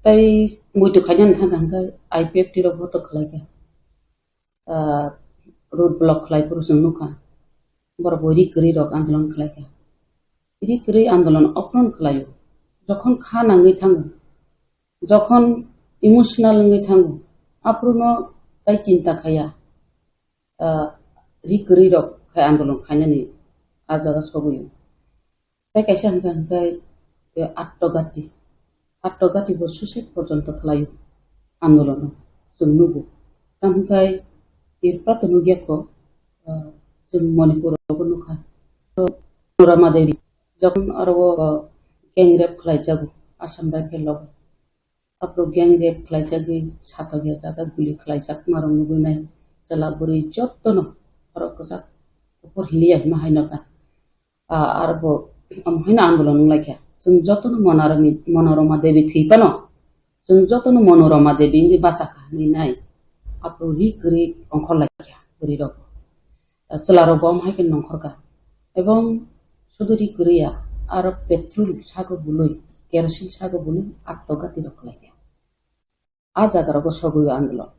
tei muitu khainani thangkha hwnkhe I P F T rok boto khlaikha. Ah, road block khlai phuru chwng nukha. Borok bo ri kwrwi rok andolon khlaikha. Ri kwrwi andolon ophron khlaio. Jokhon kha nangwi thango, jokhon emotional wngwi thango, aphuru no tai chinta khaya, ah, ri kwrwi rok khai andolon khainani a jaga sogwi. Tei kaisa hwnkha hwnkhe, eh, Attogati. Attogati bo suicide porjonto khlaio andolono chwng nugo. Tamo hwnkhe Tripura to nukya kho, eh, chwng Manipur rogo nukha. Rama Devi, jokhon aro o gang rape khlaijago Assam Rifle rogo. Aphuru gang rape khlaijagwi satok ya jaga guli khlaijak marok nugwi nai chwla bwrwi jotono borok kwchak kuphur hinliya hima haino ta. Ah, arbo omo haino andolon wnglaikha. Chwng jotono Monorami-, Monorama Devi thwi phano, chwng jotono Monorama Devi wngwi bachakha hinwi nai. Aphuru ri kwrwi ongkhorlaikha bwrwi rok. Chwlarok bo omo hai khe nongkhorkha. Ebong suduri kwrwi ya, aro petrol sago bului, kerosene sago bului, attogati rok khlaikha. A jaga rogo sogwi o andolon.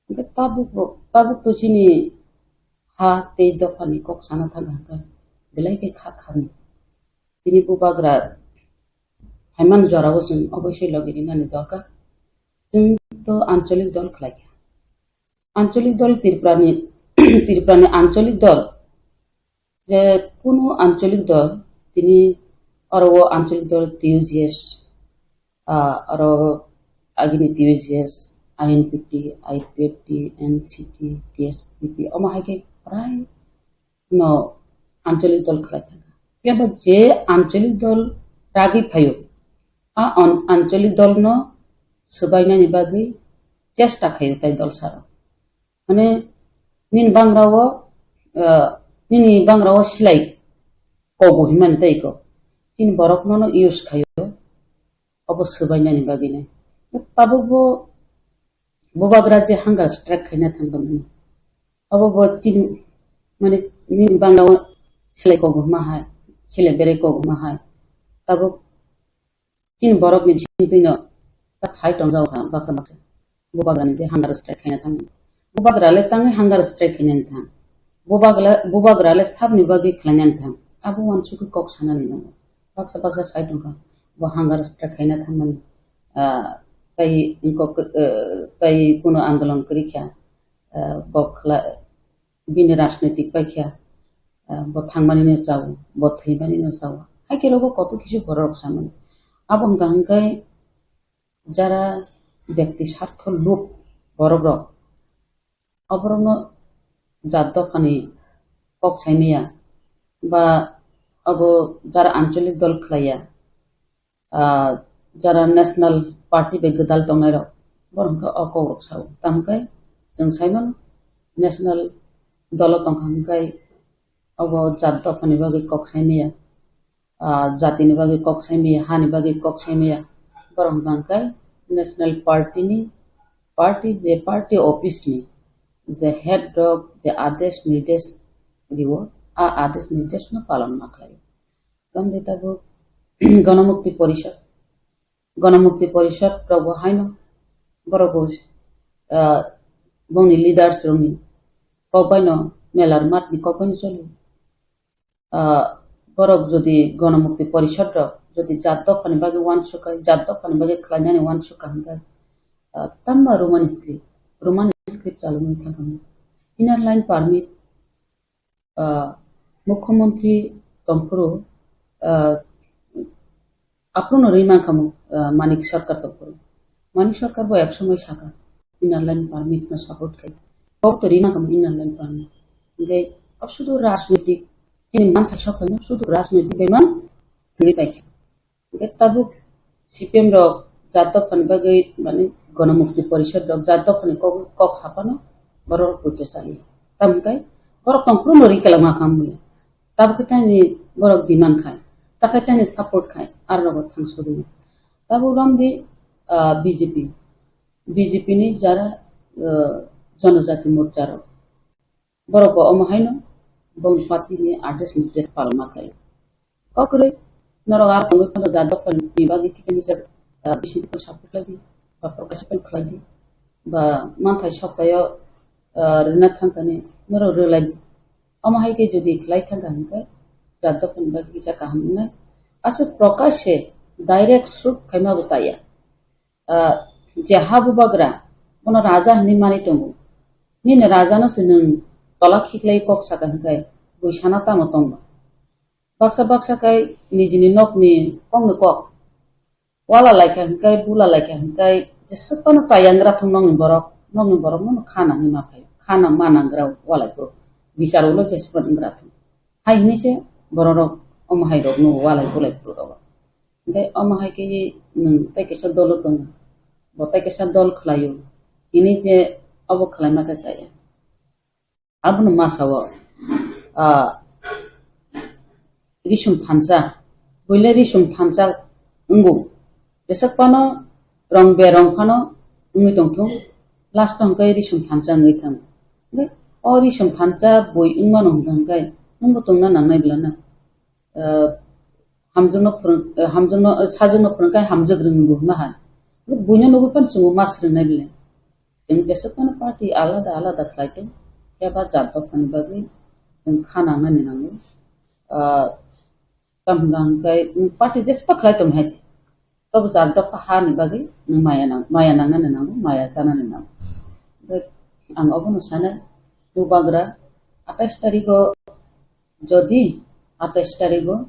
Hwnkhe tabuk bo, tabuk to chini ha tei dophani kok sana thang kha hwnkhe belai khe kha kharwi. Tini bubagra phaimani jorao chwng oboisoi logi rinani dorkar. Chwng to ancholik dol khlaikha. Ancholik dol Tripurani, Tripurani ancholik dol, je kunu ancholik dol, tini oro o ancholik dol T U J S, ah, oro agini T U J S, I N P T, I P F T, N C T, T S P P, omo hai khe prai no ancholik dol khlai thangkha. Phiya ba je ancholik dol ragwi phaio, a on-, ancholik dol no swbainani bagwi chesta khaio tai dol saro. Mane nini bangra o, eh, nini bangra o silai kobo hinmani tai ko. Chini borok no no use khaio, obo swbainani bagwi nai. Tabuk bo bubagra je hunger strike khaina thangdong hino. Obo bo chini, mane, nini bangra o silai koguma hai, silai berai koguma hai. Tabuk chini borok ni bising twi no tak sai tong jago kha baksa baksa. Bubagra ni je hunger strike khaina thang. Bubagra le tangwi hunger strike khaina thang. Bubagra, bubagra le sabni bagwi khlaina thang. Abo wansugwi kok sanani nango. Baksa baksa sai tong kha. Bo hunger strike khaina thangmani. Ah, tai ingkok, eh, tai kuno andolon kwrwi kha. Ah, bo khla-, bini rajnoitik pai kha, ah, bo thangmani no chao, bo thwimani no chao. Hai khe rogo kotor kisu borok rok samani. Abo hwnkha hwnkhe jara byakti sartho lub borok rok, oborokno jat dophani kok sai maya ba abo jara ancholik dol khlaiya, ah, jara national party bai gwdal tongnai rok, borok hwnkhe o kok rok sao. Tamo khe chwng sai mano national dolo tongkha hwnkhe obo jat dophani bagwi kok sai maya, ah, jatini bagwi kok sai maya, hani bagwi kok sai maya, borok hwnkha hwnkhe national party ni, party je party office ni je head rok je adesh nirdesh riwo, a adesh nirdesh no palon ma khlai. Romdi tabuk Ganamukti Porishad, Ganamukti Porishad rok bo haino borok bo, ah, bongni leaders rokni kok baino melar matni kok baino choli. Ah, borok jodi Ganamukti Porishad rok jodi jat dophani bagwi uansukha, jat dophani bagwi khlainani uansukha hwnkhe, ah, tamo Roman script, Roman script chalogwi thangkha. Inner line permit, ah, Mukhyamantri tongphuru, ah, Aphuru no rwi mankha mo, ah, Manik Sarkar tongphuru. Manik Sarkar bo ek somoi sakha, inner line permit no support khai. Kok to rwi mankha mo inner line permit. Hingke abo sudu rajnoitik, chini manthai sok no sudu rajnoitik bai man thwi paikha. Hingke tabuk C P M rok jat dophani bagwi mani Ganamukti Porishad rok jat dophani kok, kok sapano borok puito chali. Tamhingke borok tongphuru no rwi kwlangma kha muli. Tabuk khe tani borok demand khai, takhai tani support khai, aro rogo thangso rwi. Tabuk romdi, ah, B J P, B J P ni jara, ah, Janajati Morcha rok. Borok bo omo haino bong party ni address ni dress palma khai. Kokre norok aro tongwi phano jat dophani bagwi kicha misa, ah, bising ko support khlai di, ba prokash khlai di, ba manthai soktayo, ah, rwna thangkani norok rwlai di. Omo hai khe jodi khlai thangkha hwnkhe jat dophani bagwi kisa kaham wngnai. Aswk prokash se direct shoot khaima bo chaya. Ah, je ha bubagra, bono raja hinwi mani tongo. Nini raja no se nwng tola khiklai kok saka hwnkhe bui sana tamo tongba. Baksa baksa khai nijini nokni kokni kok. Wala laikha hingkai, bula laikha hingkai, jeswk phano chaya wngwra thung nokni borok, nokni borok no kha nangwi ma phai, kha nang ma nangra walai phuru. Bichar ulo jeswk phano wngwra thung. Hai hinwi se borok rok omo hai rok no walai bulai phuru rogo. Hingkai omo hai khe nwng tei kaisa dolo tongo, bo tei kaisa dol khlaio, hinwi je obo khlaima khe chaya. Abono masa o, ah, risum thansa, buile risum thansa wngo. Jeswk phano rong berong phano wngwi tongthung, last o hwnkhe risum thansa wngwi thang. Hwnkhe o risum thansa bui wngmano hwnkhe hwnkhe nwngbo tongna nangnai bwlano. Ah, hamjakno phwrwng, ah, hamjakno, ah, sajwkno phwrwngkhe hamjak rwngwi bo hwnma hai. Buino nugwi phano chwngbo ma swrwngnai bwle. Chwng jeswk phano party alada alada khlai tong, khe ba jat dophani bagwi chwng kha nangnani nango. Ah, tamo hwnka hwnkhe party jeswk khlai tong hai se. Tobo jat dopha hani bagwi nwng maya nang, maya nangnani nango, maya chanani nango. Hwnkhe ang obono sanai, bubagra atais tarigo, jodi atais tarigo,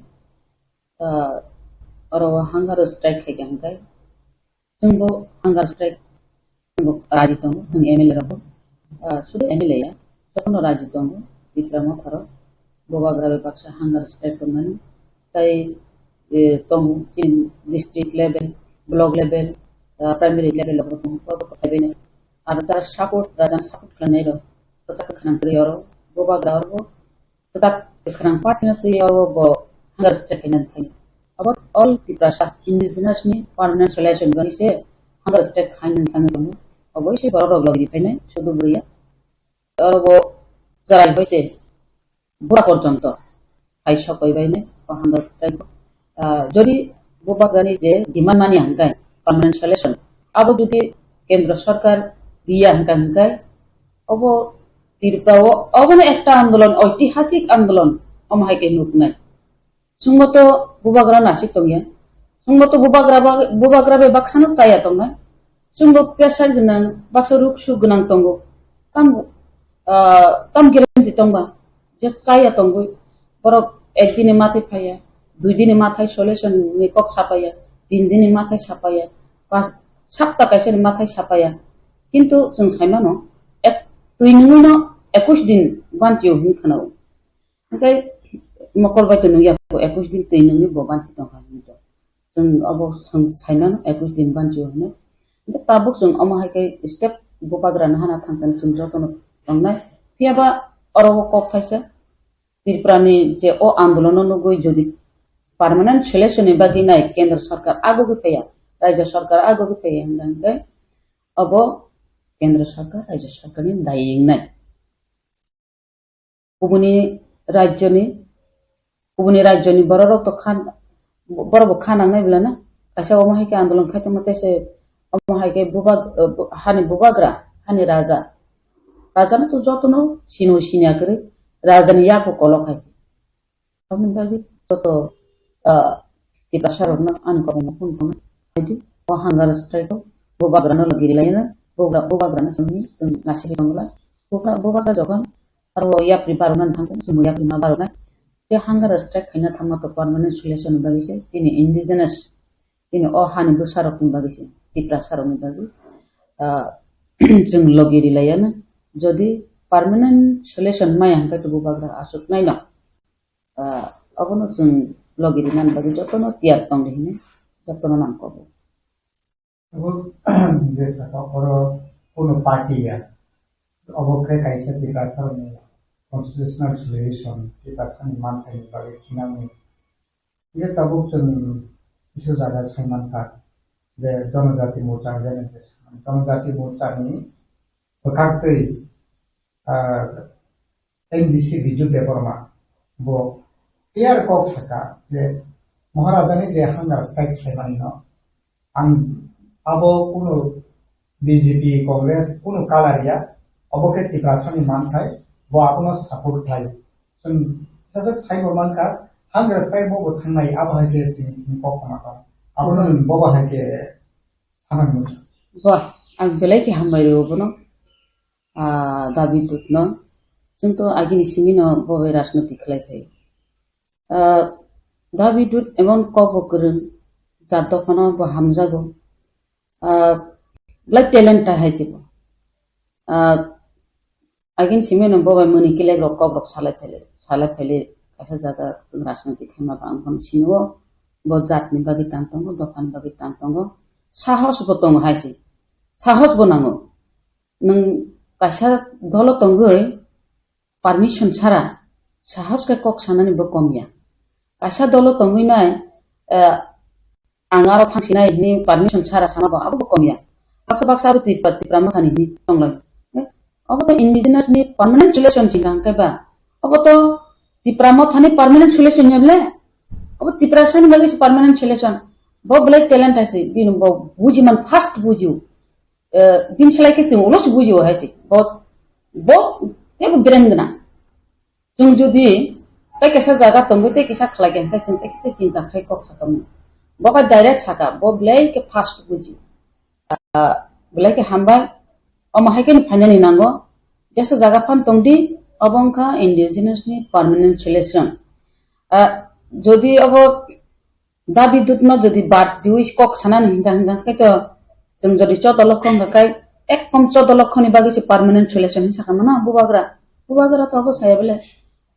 ah, oro hunger strike khaikha hwnkhe, chwngbo hunger strike, chwngbo raji tongo, chwng M L A rokbo, ah, sudu M L A ya, jotono raji tongo, Tipra Motha rok, bubagra bai baksa hunger strike tongmani, tai, eh, tongo chini district level, block level, ah, primary level rokbo tongo, abo to khlaibaino. Aro jara support, rajani support khlainai rok, kwchak kwkhrang kwrwi oro, bubagra oro, kwtak kwkhrang party no twi o bo hunger strike khaina thangwi. Abo all Tiprasa indigenous ni permanent solution gani se hunger strike khaina thangwi tongo. Obo se borok rok logi phainai sudu bwrwi ya. Oro bo chwrai hoite bura porjonto hai sokoi bainai o hunger strike. Ah, jodi bubagrani je demand mani hwnkhe permanent solution, abo jodi kendro sarkar riya hwnkhe hwnkhe obo Tripura o obono ekta andolon, oitihasik andolon, omo hai khe nuknai. Chwngbo to bubagra nasik tongya, chwngbo to bubagra ba-, bubagra bai baksano chaya tongnai, chwngbo pressure gwnang, baksa ruk suk gwnang tongo, tam, ah, tam guarantee tongba? Je chaya tongwi, borok ek dini mathai phaiya, dui dini mathai solution ni kok sapaiya, tin din ni mathai sapaya, pas sapta kaisa ni mathai sapaya. Kintu chwng saimano, ek, twi nungwino ekush din banchio hwnwi khwnao. Hwnkhe mokol bai twi nungya, ekush din twi nungwi bo banchi tongkha hwnwi to. Chwng obo swng saimano ekush din banchio hwnwi. Hwnkhe tabuk chwng omo hai khe step bubagra no hana thangkhe chwng jotono tongnai. Phiyaba oro o kok kaisa Tripura ni je o andolono nugwi jodi permanent solution ni bagwi nai kendra sarkar agugwi paiya, rajya sarkar agugwi paiya hwnkhe obo kendra sarkar, rajya sarkar ni dayi wngnai. Kubuni rajyoni, kubuni rajyoni bororok to khan, borok bo kha nangnai belai na. Kaisa omo hai khe andolon khai tongma tei se omo hai khe bubag-, eh, bu-, hani bubagra, hani raja. Raja no to jotono sino sinya kwrwi, raja ni yak bo kolok hai se. Aboni bagwi joto, ah, Tiprasa rokno ani kokno phone phone hai di, o hunger strike o bubagra no logi rilai na, bubagra, bubagra no simi, simi nasi ri tongla. Bubagra, bubagra jokhon aro yapri barona thangkhe, chwng yapri ma barona. Je hunger strike khaina thangma to permanent solution ni bagwi se, chini indigenous, chini o hani bwsarok ni bagwi se, Tiprasa rok ni bagwi, ah, chwng logi rilai ya na. Jodi permanent solution maya hwnkhe to bubagra aswk nai no. Ah, abono chwng logi rinani bagwi jotono tiyar tong di hinwi jotono nang kobo. Abo je saka oro kuno party ya, obo khe kaisa Tiprasa ni constitutional solution, Tiprasa ni manthai ni bagwi thinangni. Hingke tabuk chwng kisa jaga sai mankha je Jonojati Morcha hwnjani je Jonojati Morcha ni bwkhak twi, ah, M D C Bidyu Debbarma bo clear kok saka je Maharajani je hunger strike khlaimani no ang abo kuno B J P, Congress kuno color ya, obo khe Tiprasani manthai, bo abono support khlai. Chwng sajak saibo mankha, hunger strike bo bo thangnai, abo hai khe chini kok khama tong. Abono bobo hai khe sanang muchung. Bo, ang belai khe hambai rwo bono. Ah, Dabi Dut no. Chwng to agini simi no bo bai rajniti khlai phai. Ah, Dabi Dut emon kok bo kwrwng, jat dophano bo hamjago. Ah, belai talent ta hai se bo. Ah, agini simi no bo bai mani kelek rok kok rok salai phai le, salai phai le kaisa jaga chwng rajniti khaima ba ang bono sini o. Bo jat ni bagwi tang tongo, dopha ni bagwi tang tongo. Sahos bo tongo hai se. Sahos bo nango. Nwng kaisa dolo tongwi permission sara sahos khe kok sanani bo kom ya. Kaisa dolo tongwi nai, eh, ang aro thang sinai hini permission sara sama bo abo bo kom ya. Baksa baksa abo Tipra, Tipra Motha ni hini tonglai. Eh, abo to indigenous ni permanent solution sing kang khe ba. Abo to Tipra Motha ni permanent solution ya ble. Abo Tiprasa ni bagwi se permanent solution. Bo belai talent hai se, bini bo buji man fast buji o. Eh, bini slai khe chwng ulo se buji o hai se. Bo, bo teibo brain gwnang. Chwng jodi tei kaisa jaga tongwi tei kisa khlai khe, hwnkhe chwng tei kisa chinta khai kok sa tongmani. Bo khe direct saka, bo belai khe fast buji. Ah, belai khe hambai. Omo hai khe phainani nango. Jesa jaga phan tongdi, obo wngkha indigenous ni permanent solution. Ah, jodi obo Dabi Dut no jodi bad diwi kok sanani hingka hingka khe to chwng jodi chodo lokho hingka khai ekkom chodo lokho ni bagwi se permanent solution hinwi sakha mano bubagra. Bubagra to obo saya bele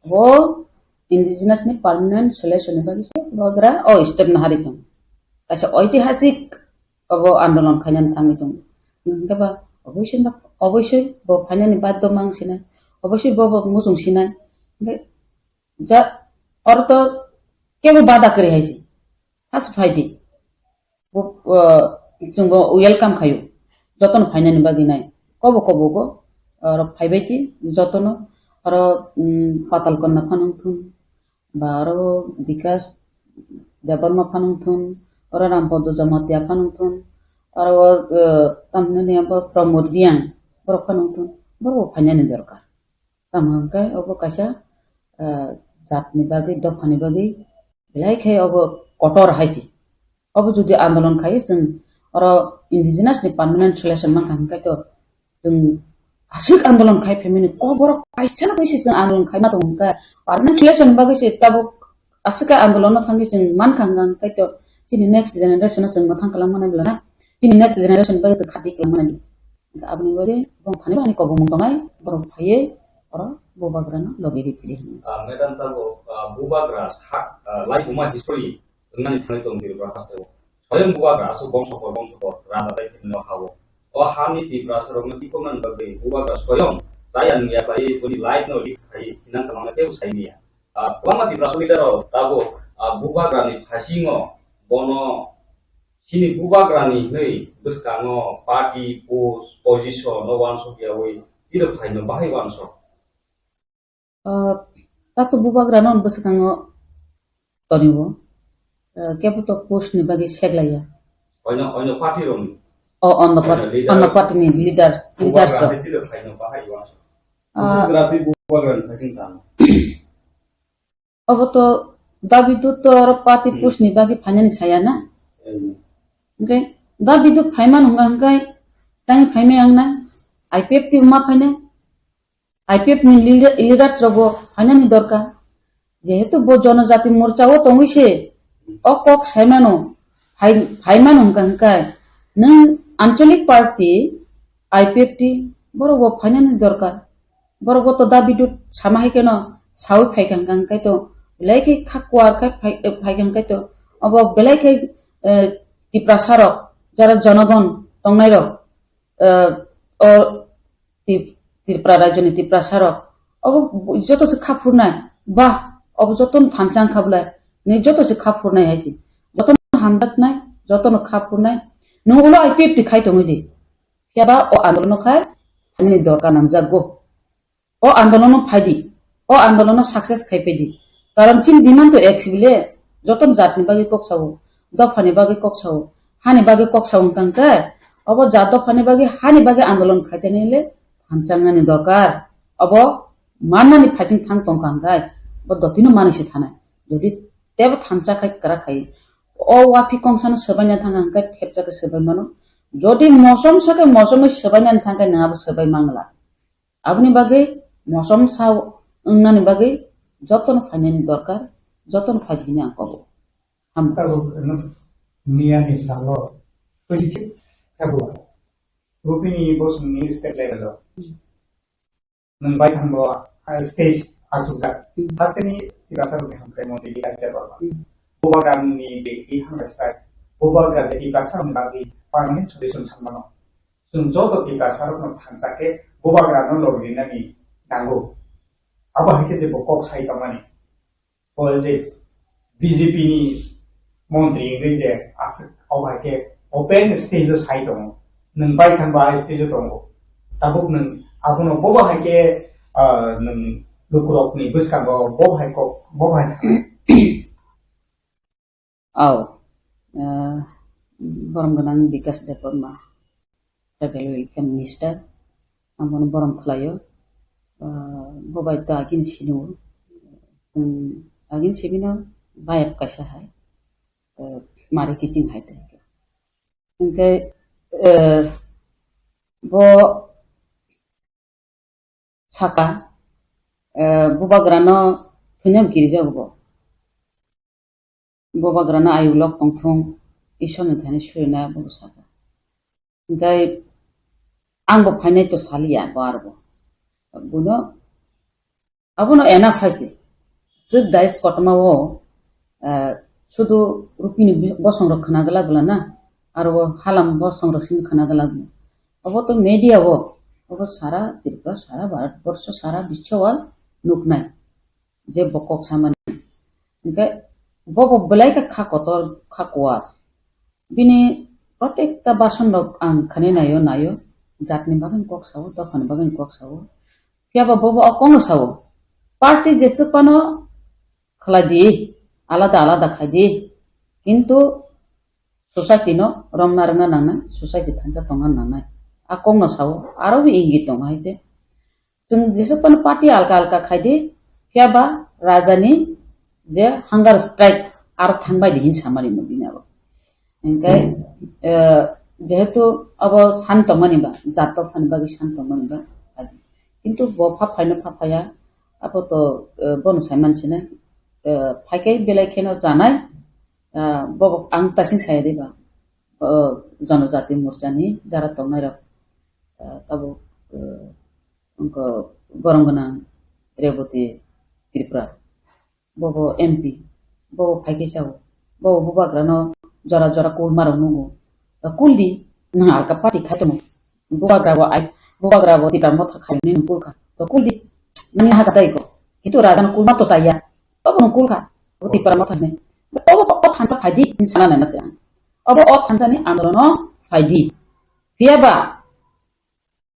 bo indigenous ni permanent solution ni bagwi se bubagra o step no hari tong. Kaisa oitihasik obo andolon khainani thangwi tongo. Hingke ba oboisoi ba, oboisoi bo phainani baddo mang sinai, oboisoi bo bo muchung sinai. Hingke ja, oro to kebo bada kwrwi hai se. Has phai di. Bo, uh, chwng bo welcome khaio. Jotono phainani bagwi nai. Kobo kobo go, oro phaibai di jotono. Oro, um, Patal Kanya phano wngthun. Ba oro Bikas Debbarma phano wngthun, oro Rampodo Jamatia phano wngthun, oro, eh, tamhinani abo Pramod Reang borok phano wngthun, borok bo phainani dorkar. Tamo hwnkhe obo kaisa, eh, jatni bagwi, dophani bagwi belai khe obo kotor hai se. Obo jodi andolon khai chwng oro indigenous ni permanent solution mankha hwnkhe to chwng aswk andolon khai phaimani kok borok kaisa na kaisa chwng andolon khaima tongo hwnkhe permanent solution bagwi se tabuk aswk khe andolon no thangwi chwng mankha hwnkhe to chini next generation no chwng mwthang kwlangmani bwlana, chini next generation bai chwng khati kwlangmani. Aboni bagwi bong thani ani kobongmung tongnai, borok phaiwi oro bubagrano logi riphi di hwnwi. Ah, madam, tabuk, ah, bubagra sak, ah, laibuma history wngnani thangwi tong Tripura hasteo. Soyang bubagra aswk bongso por bongso por raja jai philwino ha-o. O hani Tiprasa rokno tikhoknani bagwi bubagra soyang chaya nungya bai boni life no risk khai hinang kwbangma teibo sai manya. Ah, kwbangma Tiprasa leader rok tabuk, ah, bubagrani phasingo bono chini bubagrani hwnwi bwskango party, post, position no uansuk yawi tiro phaino bahai uansuk. Ah, tato bubagrano bwskango tonio. Ah, kebo to post ni bagwi seklaiya. Oino, oino party rokni. O, on the part, Oino leader. On the party ni leaders, leaders Bubagra rok. Hai tiro phaino bahai uansuk. Ah. Bwswk jora twi bubagrani phasing tamo. Obo to dabi dut to oro party Hmm. Post ni bagwi phainani saya na. Hmm. Hwnkhe dabi dut phaimano hwnka hwnkhe tangi phaimai ang na. I P F T ma phainai. I P F ni leader-, leaders rokbo phainani dorkar. Jehetu bo Jonojati Morcha o tongwi se o kok saimano, phai-, phaimano hwnka hwnkhe nwng Anchalik Party, I P F T borokbo phainani dorkar. Borokbo to dabi dut sama hai kheno sawi phaikha hwnka hwnkhe to belai khe kha kuar khai phai-, phaikha hwnkhe to obo belai khe, eh, Tiprasa rok jara jonogon tongnai rok, eh, o Tip-, Tripura rajyoni Tiprasa rok, obo joto se kha phurnai, bah, obo joto no thansa wngkha bwlai, ni joto se kha phurnai hai se, joto no hamjaknai, joto no kha phurnai, nwng ulo I P F T khai tongwi di, phiya ba o andolono khai nini dorkar nangjakgo. O andolono phai di, o andolono success khai phai di. Karon chini demand to ek sibile, joto no jatni bagwi kok sao, dophani bagwi kok sao, hani bagwi kok sao wngkha hwnkhe, obo jat dophani bagwi, hani bagwi andolon khai tani le thansa wngnani dorkar. Obo mannani phaising thang tongkha hwnkhe, bo dotino manwi se thanai. Jodi tebo thansa khai kwrak khai, o wapi kongsano swbaina thangkha hwnkhe thepsa khe swbai mano. Jodi mosom sakhe mosom bai swbainani thangkhe nwng abo swbai mangla. Aboni bagwi mosom sa wngnani bagwi jotono phainani dorkar, jotono phai di hwnwi ang kobo. Hambai. Tabuk nwng miyani salo twenty-fifth February Rupini Bosongni state level o nwng baithang bo, ah, stage achukjak. Hasteni Tiprasa rokni hamkrai mantri Bikash Debbarma. Bubagrani bihik hambai stai. Bubagra je Tiprasa rokni bagwi permanent solution sanmano. Chwng joto Tiprasa rokno thansa khe bubagrano logi rinani nango. Abo hai khe je bo kok sai tongmani. O je B J P ni montri wngwi je aswk abo hai khe open stage o sai tongo. Nwng baithang ba stage o tongo. Tabuk nwng abono bobo hai khe, ah, nwng lukurokni bwskango bobo hai kok, bobo hai sa. Au, eh, borom gwnang Bikash Debbarma, Tribal Welfare Minister, ang bono borom khlaio. Eh, bo bai to agini sino, chwng agini sibino bayap kaisa hai, eh, mari kiching hai tai. Hwnkhe, eh, bo saka, eh, bubagrano thwinai bo kirijago bo. Bubagrano ayuk lok tongthung, Isorni thani surina bo saka. Hwnkhe ang bo phainai to saliya bo arbo. Buno Abono ena phaisi. Chwk dais kotorma o, eh, sudu Rupini bi-, bosong rok khna glak bwla na, aro o halam bosong rok simi khna glak bwla. Obo to media o, obo sara Tripura, sara Bharat borsho, sara biswa o nuknai je bo kok samani. Hwnkhe bobo belai khe kha kotor, kha kuar. Bini protekta bason rok ang khani naio, naio. Jatni bagwi kok sao, dophani bagwi kok sao. Phiya ba bobo o kok no sao. Party jeswk phano khlai di, alada alada khai di. Kintu society no romna rwna nangnai, society thansa tongna nangnai. A kok no sao, aro bo ingit tongo hai se. Chwng jeswk phano party alka alka khai di, phiya ba raja ni je hunger strike aro thang bai di hin samani no bini abo. Hingke, eh, jehetu abo san tongmani ba, jat dophani bagwi san tongmani ba, kintu bo pha phaino pha phaya, abo to, eh, bono sai mansinai, eh, phaikai belai kheno janai, Ah, bobo ang tasing saya diba, ah, Janajati Morcha ni jara tongnai rok, ah, tabuk, ah, wngkha borong gwnang Reboti Tripura. Bobo M P, bobo phaikhe chao, bobo bubagrano jora jora kulmarok nungo. Kuldi, nwng alka party khai tongo. Bubagra bo ai, bubagra bo Tipra Motha khaimani nwng kulkha. To kuldi, nini haka dai ko. Hitu raja no kulma to taiya. Tobo nwng kulkha. Bo Tipra Motha hwnwi. Obo o thansa phaidi, hwnwi sana nai na se ang. Obo o thansa ni andolono phaidi. Phiya ba,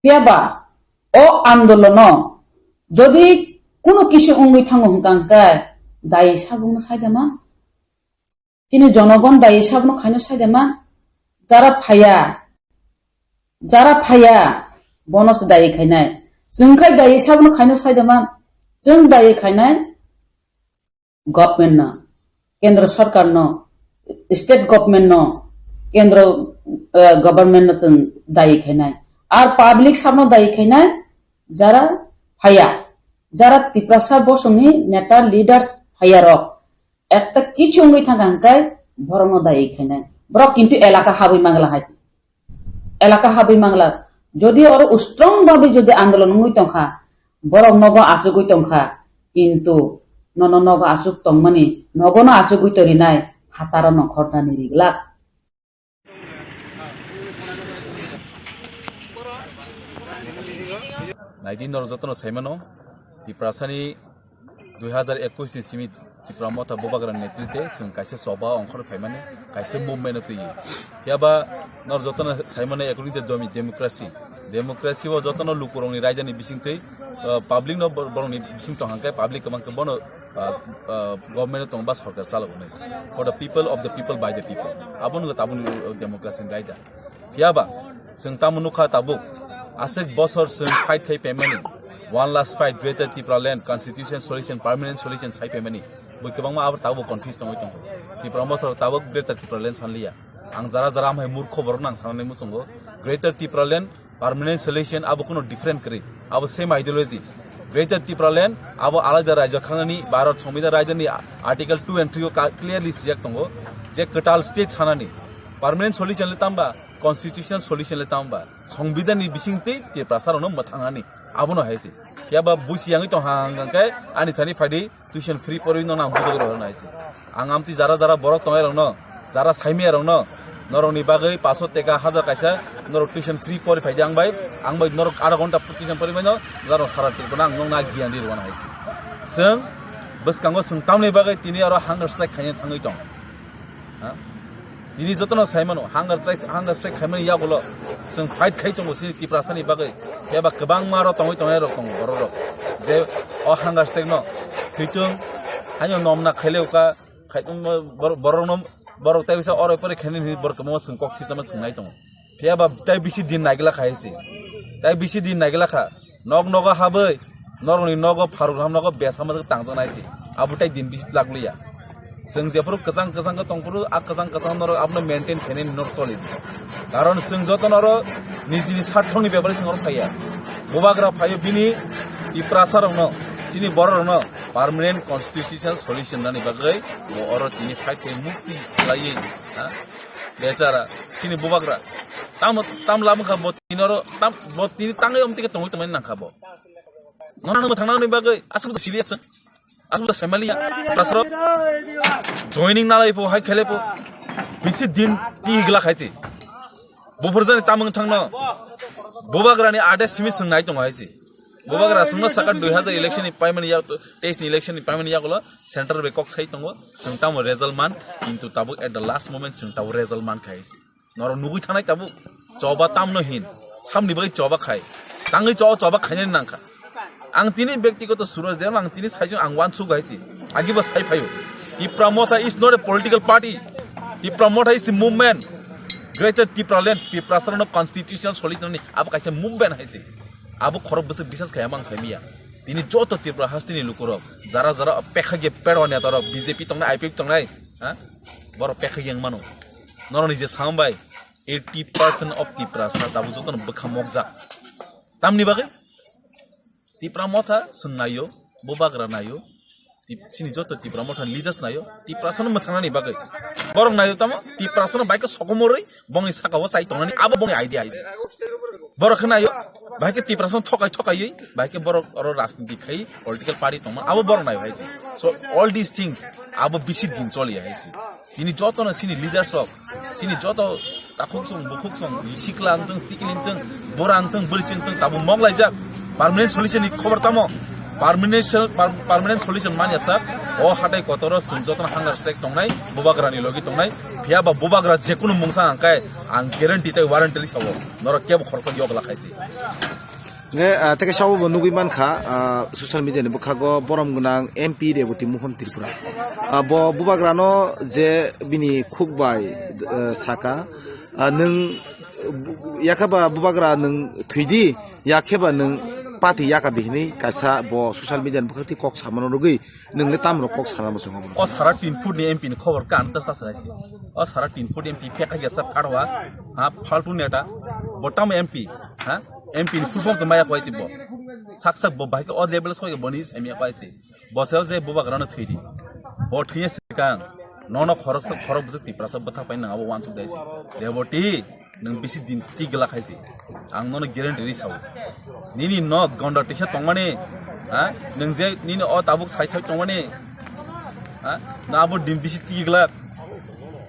phiya ba, o andolono jodi kuno kisu wngwi thango hwnkha hwnkhe, dai sabungno saidama. Chini jonogon dai sabono khaino saidama. Jara phaya, jara phaya, bono se dai khainai. Chwng khai dai sabono khaino saidama. Chwng dai khainai government no, kendro sarkar no, state government no, kendro, eh, government no chwng dai khainai. Ar public sabno dai khainai, jara phaya, jara Tiprasa bosongni neta leaders phaya rok. Ekta kichu wngwi thangkha hwnkhe borokno dai khainai. Borok kintu elaka habwi mangla hai se. Elaka habwi mangla. Jodi oro strong bhabe jodi andolon wngwi tongkha, borok nogo achugwi tongkha, kintu nono nogo achuk tongmani, nogono achugwi torinai phataro nongkhornani riglak. Naidi norok jotono saimano, Tiprasani dui hazar ekush ni simi Tipra Motha Bubagra netrite chwng kaisa choba ongkhor phaimani, kaisa movement o twiwi. Phiya ba nor jotono saimano according to domi democracy. Democracy o jotono lukurokni raidani bisingtwi, uh, public no bor-, borokni bising tong hangkhe public kwbang khe bono, uh, uh, government o tong ba sorkar chalogo nai. For the people, of the people, by the people. Abono tabukni, uh, democracy ni raida. Phiya ba, chwng tamo nukha tabuk, aswk bosor chwng fight khai phaimani, one last fight, Greater Tipraland, Constitution Solution, Permanent Solution sai phaimani, bui kwbangma abo tabuk confuse tongwi tongkha. Tipra Motha tabuk Greater Tipraland sanliya. Ang jara jara amhai murkho borok nang sanani muchungo, Greater Tipraland, Permanent Solution abo kuno different kwrwi, abo same ideology. Greater Tipraland abo alada rajyo khanani, Bharat Sambidan raidani Article two and three o ka-, clearly sijak tongo je kwtal state sanani. Permanent solution le tamba, constitutional solution le tamba, Sambidan ni bisingtwi Tiprasa rokno mwthangnani, abono hai se. Phiya ba busi yangwi tong hang hang khe ani thani phaidi tuition free porwi no nang bujagwi rw hai se. Ang amtwi jara jara borok tongnai rokno, jara saimaya rokno, norokni bagwi paso teka hajar kaisa norok tuition free pori phaidi ang bai, ang bai norok adha ghonta tuition pori mano, norok sara Tripura ang nokna giyan ri rwna hai se. Chwng bwskango chwng tamni bagwi tini aro hunger strike khaina thangwi tong. Ha? Tini jotono sai mano, hunger strike, hunger strike khaimani yagulo chwng fight khai tongo chini Tiprasani bagwi. Phiya ba kwbangma rok tongwi tongnai rok tongo, borok rok. Je o hunger strike no thwitung, haino nomna khaileuka, khai tongma borok, borok no, borok tai bisa oro pore khaini hini borok kwbangma chwng kok sitama chwng nai tongo. Phiya ba tai bisi din naigla kha hai se. Tai bisi din naigla kha. Nok nogo habwi, norokni nogo pharuk ham nogo besa majak tangjak nai se. Abo tai din bisi lak liya. Chwng jephuru kwchang kwchang khe tongphuru, a kwchang kwchang norok abono maintain khainani norok choli di. Karon chwng joto norok nijini sarthokni bebari chwng norok phaiya. Bubagra phaio bini Tiprasa rokno, chini borok rokno permanent constitutional solution nani bagwi bo oro tini fight khai mukti khlaiwi, ha? Bechara, chini bubagra. Tamo, tam lama kha bo tini oro, tam, bo tini tangwi omtike tongwi tongmani nangkha bo. Nono nangbo thangnani bagwi, aswk da siliya chwng. Aswk da semaliya. Tasro joining nalai po, hai khele po. Bisi din ti gla khai si. Buphur jani tamung thangno. Bubagrani ade simi swngnai tongo hai si. Bubagra sungno saka dui hazar election ni paimani ya, teis ni election ni paimani yagulo central bai kok sai tongo. Sung tamo result man, kintu tabuk at the last moment sung tabuk result man khai si. Norok nugui thangnai tabuk. Choba tamno hin. Samni bai choba khai. Tangwi cho-, choba khainani nangkha. Ang tini bektigoto suro je ang tini saichung ang uansuk hai si. Agibo sai phaio. Tipra Motha is not a political party. Tipra Motha is a movement. Greater Tipraland, Tiprasarokno constitutional solution ni abo kaisa movement hai si. Abo khorok bwswk bisas khai amang sai miya. Tini joto Tripura hasteni lukurok, jara jara pekha ge pedwa netarok, B J P tongnai, I P F tongnai, ha? Borok pekha ge wng mano. Norok ni je sambai, eighty percent of Tiprasa tabuk jotono bwkha mokjak. Tamni bagwi? Tipra Motha chwng naio, bubagra naio. Tip-, chini joto Tipra Motha ni leaders nayo, Tiprasa no mwthangnani bagwi. Borok nayo tamo, Tiprasa no baikhe sokomorwi, bongni saka o chai tongnani, abo bongni idea hai se. Borok khe nayo, baikhe Tiprasa no thokai thokaiwi, baikhe borok oro rajniti khai, political party tongma, abo borok nayo hai se. So, all these things, abo bisi din choliya hai se. Tini jotono chini leaders rok, chini joto takhuk song, bukhuk song, sikla wngtong, sikli wngtong, bura wngtong, bwrwi wngtong, tabuk mok laijak. Permanent solution ni khobor tamo? Permanent sol-, per-, permanent solution manya sak, o hatai kotoro chwng jotono hunger strike tongnai, bubagra ni logi tongnai, phiya ba bubagra jekunu mungsa hangkai, ang guarantee tei warranty sao, norok kebo khoroksa yok lakhai se. Nge, ah, teke sabo bo nugui mankha, ah, social media ni bwkhago borom gwnang M P Reboti Mohon Tripura. Ah, bo bubagrano je bini khuk bai, eh, saka, ah, nwng bu-, yakhe ba bubagra nwng thwidi, yakhe ba nwng pati yaka di hinui kaisa bo social media ni bwkhak twi kok samano rwgwi nwng le tamrok kok sana muchungo. O sara tin foot ni M P ni khobor kan ta sa sa si. O sara tin foot M P phekha ya sa pharwa, ha, phaltu neta, bo tamo M P, ha? M P ni full form se maya kwai si bo. Sak sak bo bahai ke o level soi bo ni se maya kwai si. Bo se je bubagrano thwidi. Bo thwiya sikang. Nono khorok sak khorok bwswk Tiprasa bwthak pai nang abo wansuk dai si. Reboti, nwng bisi din ti gla khai si. Ang nono guarantee ri sao. Nini no gonda tisa tongmani, ha? Nwng je nini o tabuk sai sai tongmani, ha? Na abo din bisi ti gla.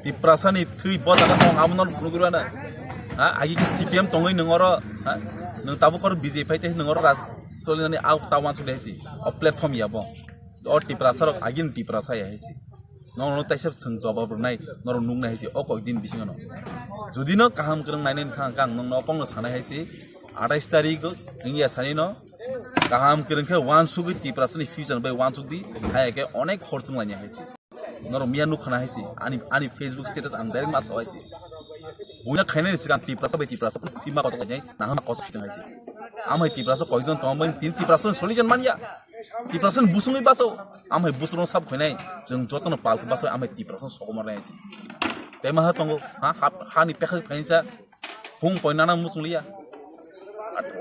Tiprasa ni thwi bo jaga tong abo no phunugwi rw na. Ha, agi ki C P M tongwi nwng oro, ha? Nwng tabuk oro B J P phai tei nwng oro raj cholinani au ta wansuk dai si. O platform ya bo. O Tiprasa rok agi ni Tiprasa ya hai si. Nong nong taisa chwng jawab rwnai, norok nuknai hai si. O koi din bisingo no. Jodi no kaham kwrwng nainai wngkha ang nong no opong no sanai hai si. Atais tarik wngya sani no. Kaham kwrwng khe wansugwi Tiprasa ni future bai wansuk di. Hai ke onek khorchung lainai hai si. Norok miya nuk khana hai si, ani, ani Facebook status ang direct ma sao hai si. Buina khainani sikang Tiprasa bai Tiprasa thima kotok lainai, nahama kotok sitang hai si. Amhai Tiprasa koijon tongmani tin Tiprasa solution manya. Tiprasa busungwi baso, amhai busung sab khainai, chwng jotono palk baso amhai Tiprasa sokomor nai hai si. Tei maha tongo, ha, ha, hani pekha phainsa, Phung poinana muchung liya.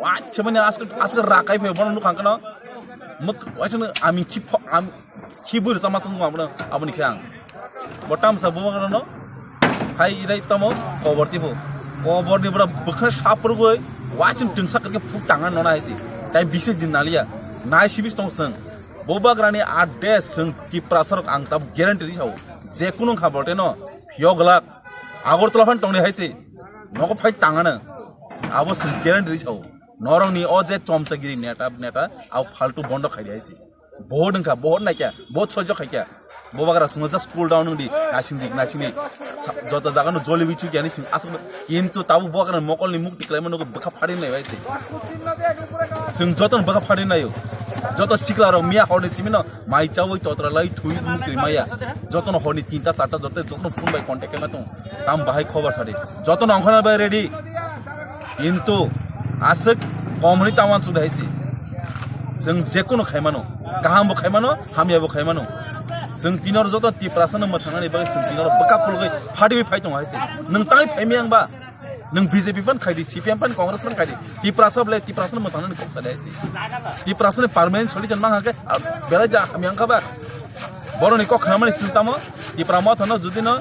Wacha mani aske, aske rakai phe bono nukhang kano. Muk wacha no ami khi pho-, am, khi bur sama sung ma bono aboni khe ang. Botam sa bubagra no. Hai irai tamo kobor tibo. Kobor ni bura bukha sapur goi. Wacha twngsa kake phuk tanga nona hai si. Tai bisi din naliya. Nai sibis tong sung. Bubagra ni ade sung Tiprasa rok ang tab guarantee ri sao. Je kunu kha bote no. Phiyok lak. Agartala phan tongni hai se. Nogo phai tangana. Abo sing guarantee sao. Norok ni o je chomchagiri neta, neta, abo phaltu bondo khai hai se. Bohor wngkha, bohor naikya, bohor sojjo khaikya. Bubagra sungno just cool down wngdi, naising di, naising di. Joto jaga no joli bichu kya ni sing asuk. Kintu tabu bubagra mokol ni mukti klaima nogo bwkha phari nai hai se. Sing joto no bwkha phari naio. Joto sikla rok miya horni chimino Mai chawi totra lai thui mukri maya. Jotono horni tinta charta joto, jotono phone bai contact kema tong. Tam bahai khobor sadi. Jotono ongkhana bai ready. Kintu aswk komni taman sudai si. Sing jekunu khaimano. Kaham bo khaimano, hamya bo khaimano. Sing tinor joto Tiprasa no mwthangani bai sing tinor bwkha pulgwi phadi phai tong hai si. Nung tai phai mi ang ba. Nung B J P phan khaidi, C P M phan, Congress phan khaidi. Tiprasa bole, Tiprasa no mwthangna ni kok sa dai si. Tiprasa ni permanent solution mang hake, ah, belai ja hamya wngkha ba. Borok ni kok khnamani sing tamo, Tipra Motha no jodi no,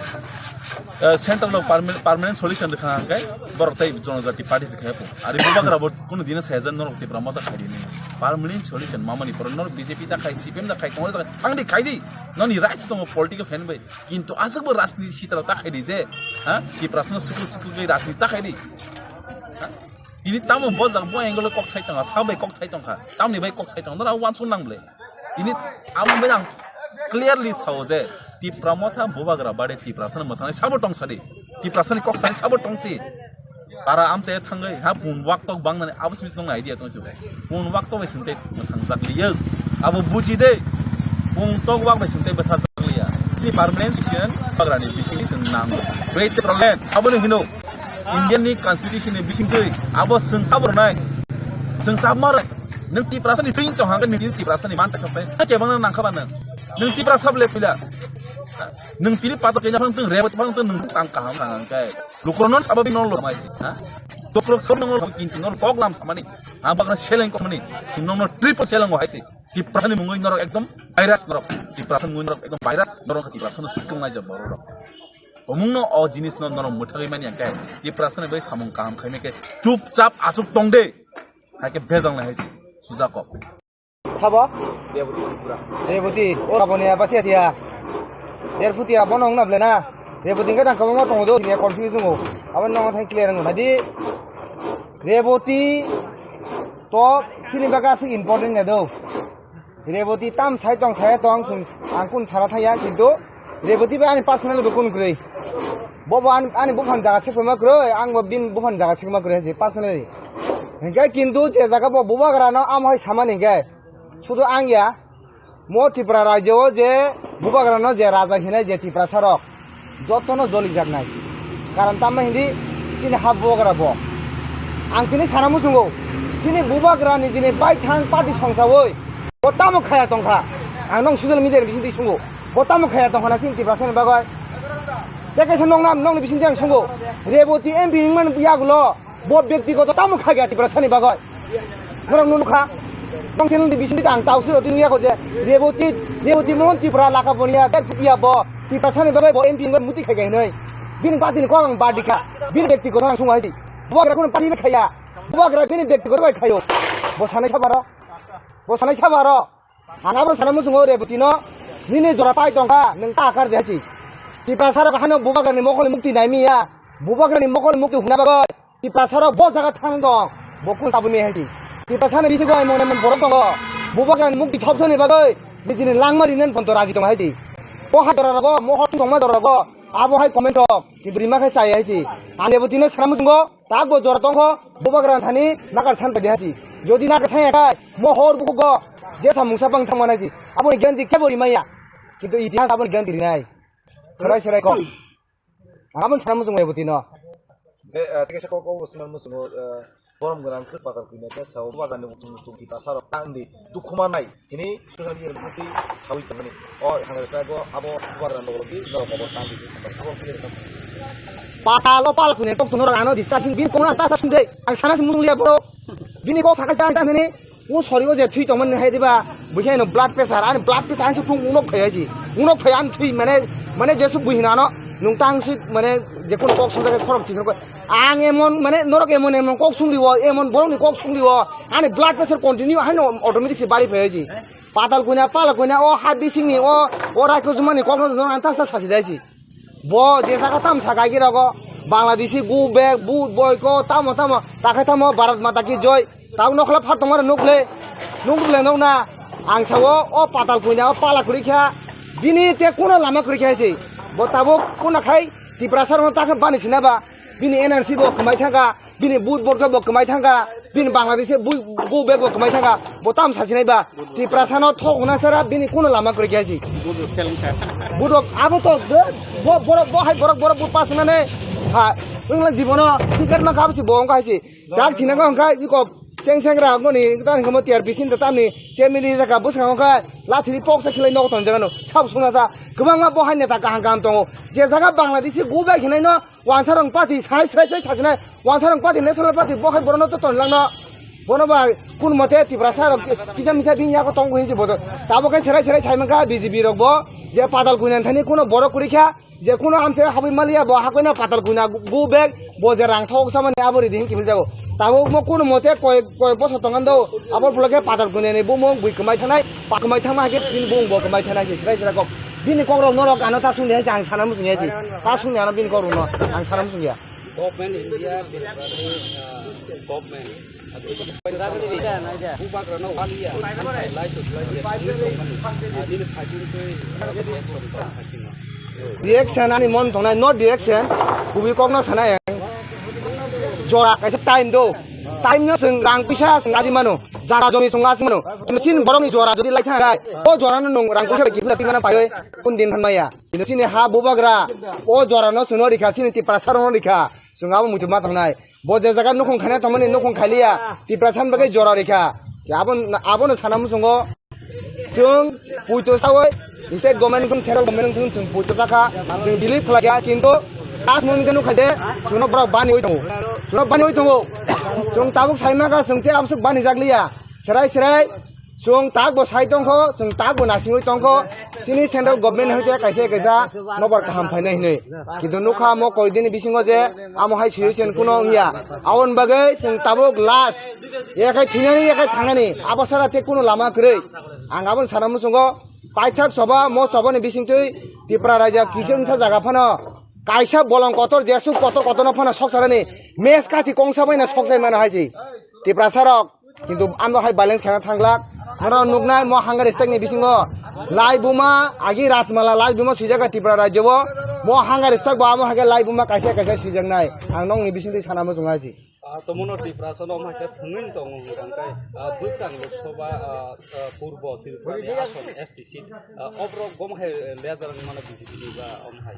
eh, central no perma-, permanent solution rwkha hake, borok tai Jonojati Party se khaya po. Ari bubagra bo kuno dino sayajan norok Tipra Motha khaidi ni. Permanent solution mamani poro norok B J P ta khai, C P M ta khai, Congress ta khai, thangdi khaidi. Noni rights tongo political fan bai. Kintu aswkbo rajniti sitra ta khaidi je, ha? Tiprasano swkul swkul bai rajniti ta khaidi. Ha? Tini tamo bo jak bo angle kok sai tongkha, sa bai kok sai tongkha, tamni bai kok sai tongkha, nora wansuk nang ble. Tini amo bai ang clearly sao je, Tipra Motha bubagra bade Tiprasano mwthangnai sabo tong sadi. Tiprasani kok sani sabo tong si. Para amchai thangwi ha pun wak tok bang nani abo simi nong idea tong chu. Pun wak tok bai sing tei thang jak liya. Abo buji de. Pun tok wak bai sing tei bwtha jak liya. Si permanent solution bagrani bising sing nang. Great problem. Abo ni hino. Indian ni constitution ni bising tei abo sing sabor nai. Sing sab mar. Nung Tiprasa ni thing tong hangke nung Tiprasa ni man ta chok tai. Ha ke bang nang khaban nang. Nung Tiprasa le pila. Nung tini pato kenya phang tung rebot phang tung nung tang kaham nang hangke. Lukurok non sabo bini non lo mai si, ha? Tokrok sabo non lo kintu non kok lam samani. Ha bagna seleng kok mani. Sing non no triple seleng hai si. Tiprasani mungwi norok ekdom virus norok. Tiprasani mungwi norok ekdom virus norok Tiprasano sikung nai jabo norok. Omungno o jinisno norok mwthagwi mani angkhe Tiprasani bai samung kaham khaimai khe chupchap achuk tongde. Haikhe bejang nai haisi sujak kok. Sabo? Reboti Tripura. Reboti, o Raboni abathi athia. Derphutia bono wngna ble na. Reboti hwnkhe tang kwbangma tongo do, ya confuse wngo. Abo nokno thang clear wngo. Nadi Reboti to chini bagwi aswk important ya do. Reboti tam sai tong, sai tong, chwng ang kun sara thaya, kintu Reboti bai ani personal bo kun kwrwi. Bo bo ani, ani buphang jaga se kwma kwrwi, ang bo bin buphang jaga se kwma kwrwi, je personally. Hingke kintu je jaga bo bubagra no amo hai samani hingke, sudu ang ya, mo Tripura rajyo o je bubagra no je raja hinai je Tiprasa rok, jotono jolijaknai. Karon tamma hindi chini ha bubagra bo. Ang tini sana muchungo, chini bubagra ni jini baithang party songsawi, bo tamo khaya tongkha. Ang nong social media ni bisingtwi sungo, bo tamo khaya tongkha na chini Tiprasa ni bagwi. Tei kaisa nong nam, nongni bisingtwi ang sungo, Reboti M P wngmani yagulo, bo byaktigoto tamo khaikha Tiprasani bagwi. Norok nukha. Nong channel ni bisingtwi ang tau siro tini yako je Reboti, Reboti Mohan Tripura laka boniya, tei phutiya bo Tiprasani bagwi bo M P wngwi muti khaikha hinwi. Bini party ni kok ang bad dikha. Bini byaktigoto ang sungo haisi. Bubagra kuno party bai khaya. Bubagra bini byaktigoto bai khayo. Bo sanai sabaro. Bo sanai sabaro. Ang abo sana muchungo Reboti no. Nini jora pai tongkha, nwng ta akar de haisi. Tiprasa rok hano bubagra ni mokol ni mukti naimiya. Bubagra ni mokol ni mukti huna bagwi. Tiprasa rok bo jaga thang dong, bo kun tabuni haisi. Tiprasa ni bisingo emon emon borok tongo, bubagra ni mukti thopsani bagwi nijini langma rinen ponto raji tongo haisi. Bo hai jora rogo, mo hor tongma jora rogo, abo hai comment rok, kintu rima khe chaya haisi. Ang Reboti no sana muchungo, tak bo jora tongkho, bubagra thani nakar san padi haisi. Jodi nakar san yakai, mo hor bukugo, jesa mungsa bang thangma haisi. Aboni guarantee kebo rimaya, kintu itihas aboni guarantee rinai. Serai serai kok. Aboni sana muchungo Reboti no. Be, ah, tei kaisa kok, kok bo swnam muchungo, ah, borom gwnang se patal kwina khe sao, bubagra ni muchung muchung kita sarok tang di, dukhu manai, hini social media ni bwtwi sawi tongmani. O, hangre sai bo, abo bubagra ni logi, norok kobor tang di, abo clear kha. Patal o pal kwina kok tono rano discussing bin kona ta sa sungde, ang sana muchung liya boro, bini kok saka sa ta mene, O sori o je thwi tongmani hai diba, buikhe no blood pressure, ani blood pressure ani phung unok phai haisi. Unok phai ani thwi mane, mane jesu buhina no, nung tang si mane je kono kok sojak khorok chikon kok. Ang emon mane norok emon emon kok sungri o, emon borok ni kok sungri o, ani blood pressure continue haino automatic se bari phai haisi. Patal kwina, pala kwina, o ha bising ni, o, o raiko jumani kok no, no, ang ta sa sasi daisi. Bo je saka tam saka agi rogo, Bangladeshi go back, vote boycott, tamo tamo, takhai tamo, Bharat Mata ki joy. Tao nokla phat tongmani nukle, nukle nokna. Ang sao, o patal kwina, o pala kwrwi kha, bini te kono lama kwrwi kha se. Bo tabuk kono khai, Tiprasa rokno takhe bani sinaba, bini N R C bo kwmai thangkha. Bini but borok bo kwmai thangkha, bini Bangladesh bu, bu bag bo kwmai thangkha, bo tam sasinai ba, Tiprasa no thok hwnna sara bini kuno lama kwrwi khe si. Budok abo to bo, borok bo hai borok borok but pas mane ha, wngla jibono ticket ma kha si bo wngkha si. Dak thina ko wngkha iko cheng cheng ra ngoni tan kamo T R P sin ta tamni che mili jaka bwskango kha lathi pok sa khilai nok ton jaga no sab suna sa kwbangma bo hai neta kaham kaham tongo. Je jaga Bangladesh bu bag hinai no Wansarong party sai sai sai sajinai, Wansarong party, National Party, bo hai borokno to tonlangno. Bono ba kun mote Tiprasa rok kisa misa bini yago tongo hinwi se bojo. Tabo khe serai serai sai mankha B J P rok bo, je padal kuinan thani kuno borok kwrwi kha, je kuno amse habwi maliya bo hakoino padal kuina go back, bo je rang thok samani abo ridi hinwi kiphil jago. Tabo mo kun mote koi, koi bosor tongando, abo phulo khe padal kuinani bumung bui kwmai thanai, pa kwmai thangma hai khe bini bumung bo kwmai thanai se serai serai kok. Bini kokrok norok ano ta sungya se ang sana muchungya se. Ta sungya ano bini kokrokno ang sana muchungya. Government India, uh, government. Bubagrano waliya, lai to lai ya. Nini phaichung twi, uh, reaction tong phaichung. Reaction ani mon tongnai, not reaction. Kubui kokno sanai ang. Jora kaisa time do. Time no chwng rang pisa chwng aji mano. Jaga jomi chwng aji mano. Chini borokni jora jodi lai thang rai. O jora no nwng rang pisa bai kifla twi mano pai oi. Kun din thanmaya. Chini ha bubagra. O jora no chwngno rikha, chini Tiprasa rokno rikha. Chwng abo muitu ma tongnai. Bo je jaga nukhung khaina tongmani nukhung khailiya, Tiprasa ni bagwi jora rikha. Abo, abono sana muchungo. Chwng puito sawi, state government thung, central government thung, chwng puito sakha, chwng believe khlaikha, kintu last moment nukha je, chwngno borok baniwi tongo. Chwngno baniwi tongo. Chwng tabuk saimaka, chwng tei amsuk bani jakliya. Serai serai, Chwng tak bo sai tongkho, chwng tak bo nasingwi tongkho. Chini central government hoite kaisa kaisa nobar kaham phainai hinwi. Kintu nukha mo koidini bisingo je amo hai situation kuno wngya. Aboni bagwi chwng tabuk last. Yakhai thwinani, yakhai thangnani. Abo sara te kuno lama kwrwi. Ang aboni sana muchungo paithak soba, mo sobani bisingtwi Tipra raja kichengsa jaga phano kaisa bolong kotor, jesuk kotor kotorno phano soksarani mes kathi kongsa baino soksai mano hai si. Tiprasa rok Kintu ano hai balance khana thanglak. Norok nuknai mo hunger strike ni bisingo lai buma agi Rajmala lai buma swijak Tripura rajyo bo. Mo hunger strike bo amo hai khe lai buma kaisa kaisa swijaknai. Ang nokni bisingtwi sana muchung hai si. Ah, tomono Tiprasa no hai khe thwngwi tongo hwnkha khe, ah, bwskang Lok Sabha, ah, ah, Purbo Tripura ni ason S T seat, ah, oborok gom hai leader ni mano B J P ni ba om hai.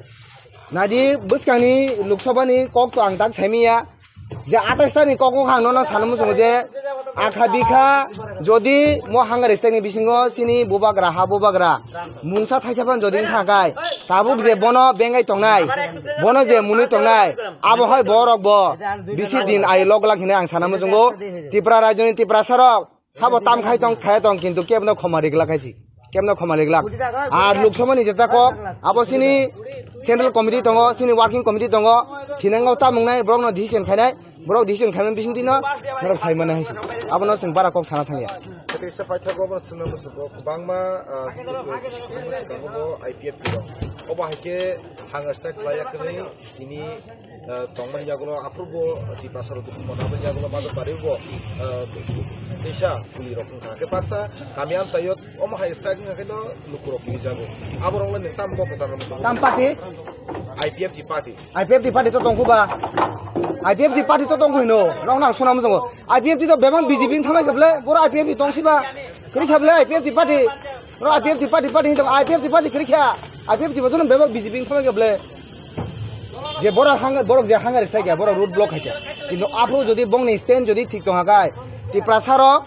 Nadi bwskangni Lok Sabha ni kok to ang tak saimiya. Je atais ta ni kok wngkha ang nono sana muchungo je akha bikha jodi mo hunger strike ni bisingo chini bubagra ha bubagra mungsa thaisa phano jodi wngkha kai tabuk je bono bengai tongnai bono je munui tongnai abo hai borok bo bisi din ai lok lak hinwi ang sana muchungo Tripura rajyo ni Tiprasa rok Sabo tam khai tong, khai tong, kintu kebno khoma riglak hai si. Kebno khoma riglak. Ar Lok Sabha ni jeta kok, abo sini Central Committee tongo, sini Working Committee tongo, thinango tam wngnai, borokno decision khainai, borok decision khaimani bisingtwi no, norok sai mano hai si. Abono chwng bara kok sana thangya. Kaisa paithak obo swngna muchungo kwbangma, ah, swkango bo I P F T rok. Obo hai khe hang strike khlai ya kwrwi, tini ah, tongmani yagulo aphurbo Tiprasa rok dukhu mona aboni yagulo Majapari bo, ah, teisa kuli rok wngkha. Hakhe baksa kami amchaio omo hai strike wngkha khe no luku rok kini jago. Abo rok le nwng tam kok kwchar rok. Tam party? I P F T party. I P F T party to tongkhu ba. I P F T party to tongkhu hino. Rok nang suna muchungo. I P F T to bebak B J P ni thamai kable. Boro I P F T tongsi ba. Kri khable I P F T party. Boro I P F T party party hino. I P F T party kri kha. I P F T bo jono bebak B J P ni thamai kable. Je borok hang-, borok je hunger strike ya, borok road block hai kha. Kintu aphuru jodi bongni stand jodi thik tong hai, Tiprasa rok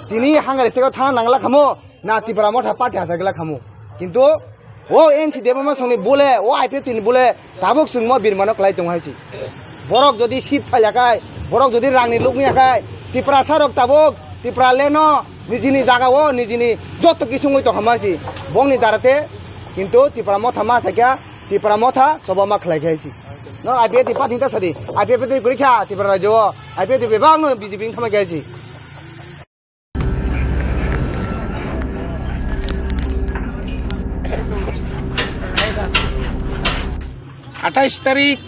tini hunger strike o thang nangla khamu, na Tipra Motha party hachagla khamu. Kintu o N C Debbarma songni bole, o I P F T ni bole, tabuk chwngmo birmano klai tong hai si. Borok jodi seat phaila khai, borok jodi rangni lukni akhai, Tiprasa rok tabuk Tipra leno nijini jaga o nijini joto kisungwi tong kha ma si. Bongni darate kintu Tipra Motha ma sakya Tipra Motha choba ma khlai khai si. No I P F T party ta sadi. I P F T kwrwi kha Tipra rajyo o. I P F T bebak no B J P wng thangma khai si. Atais tarik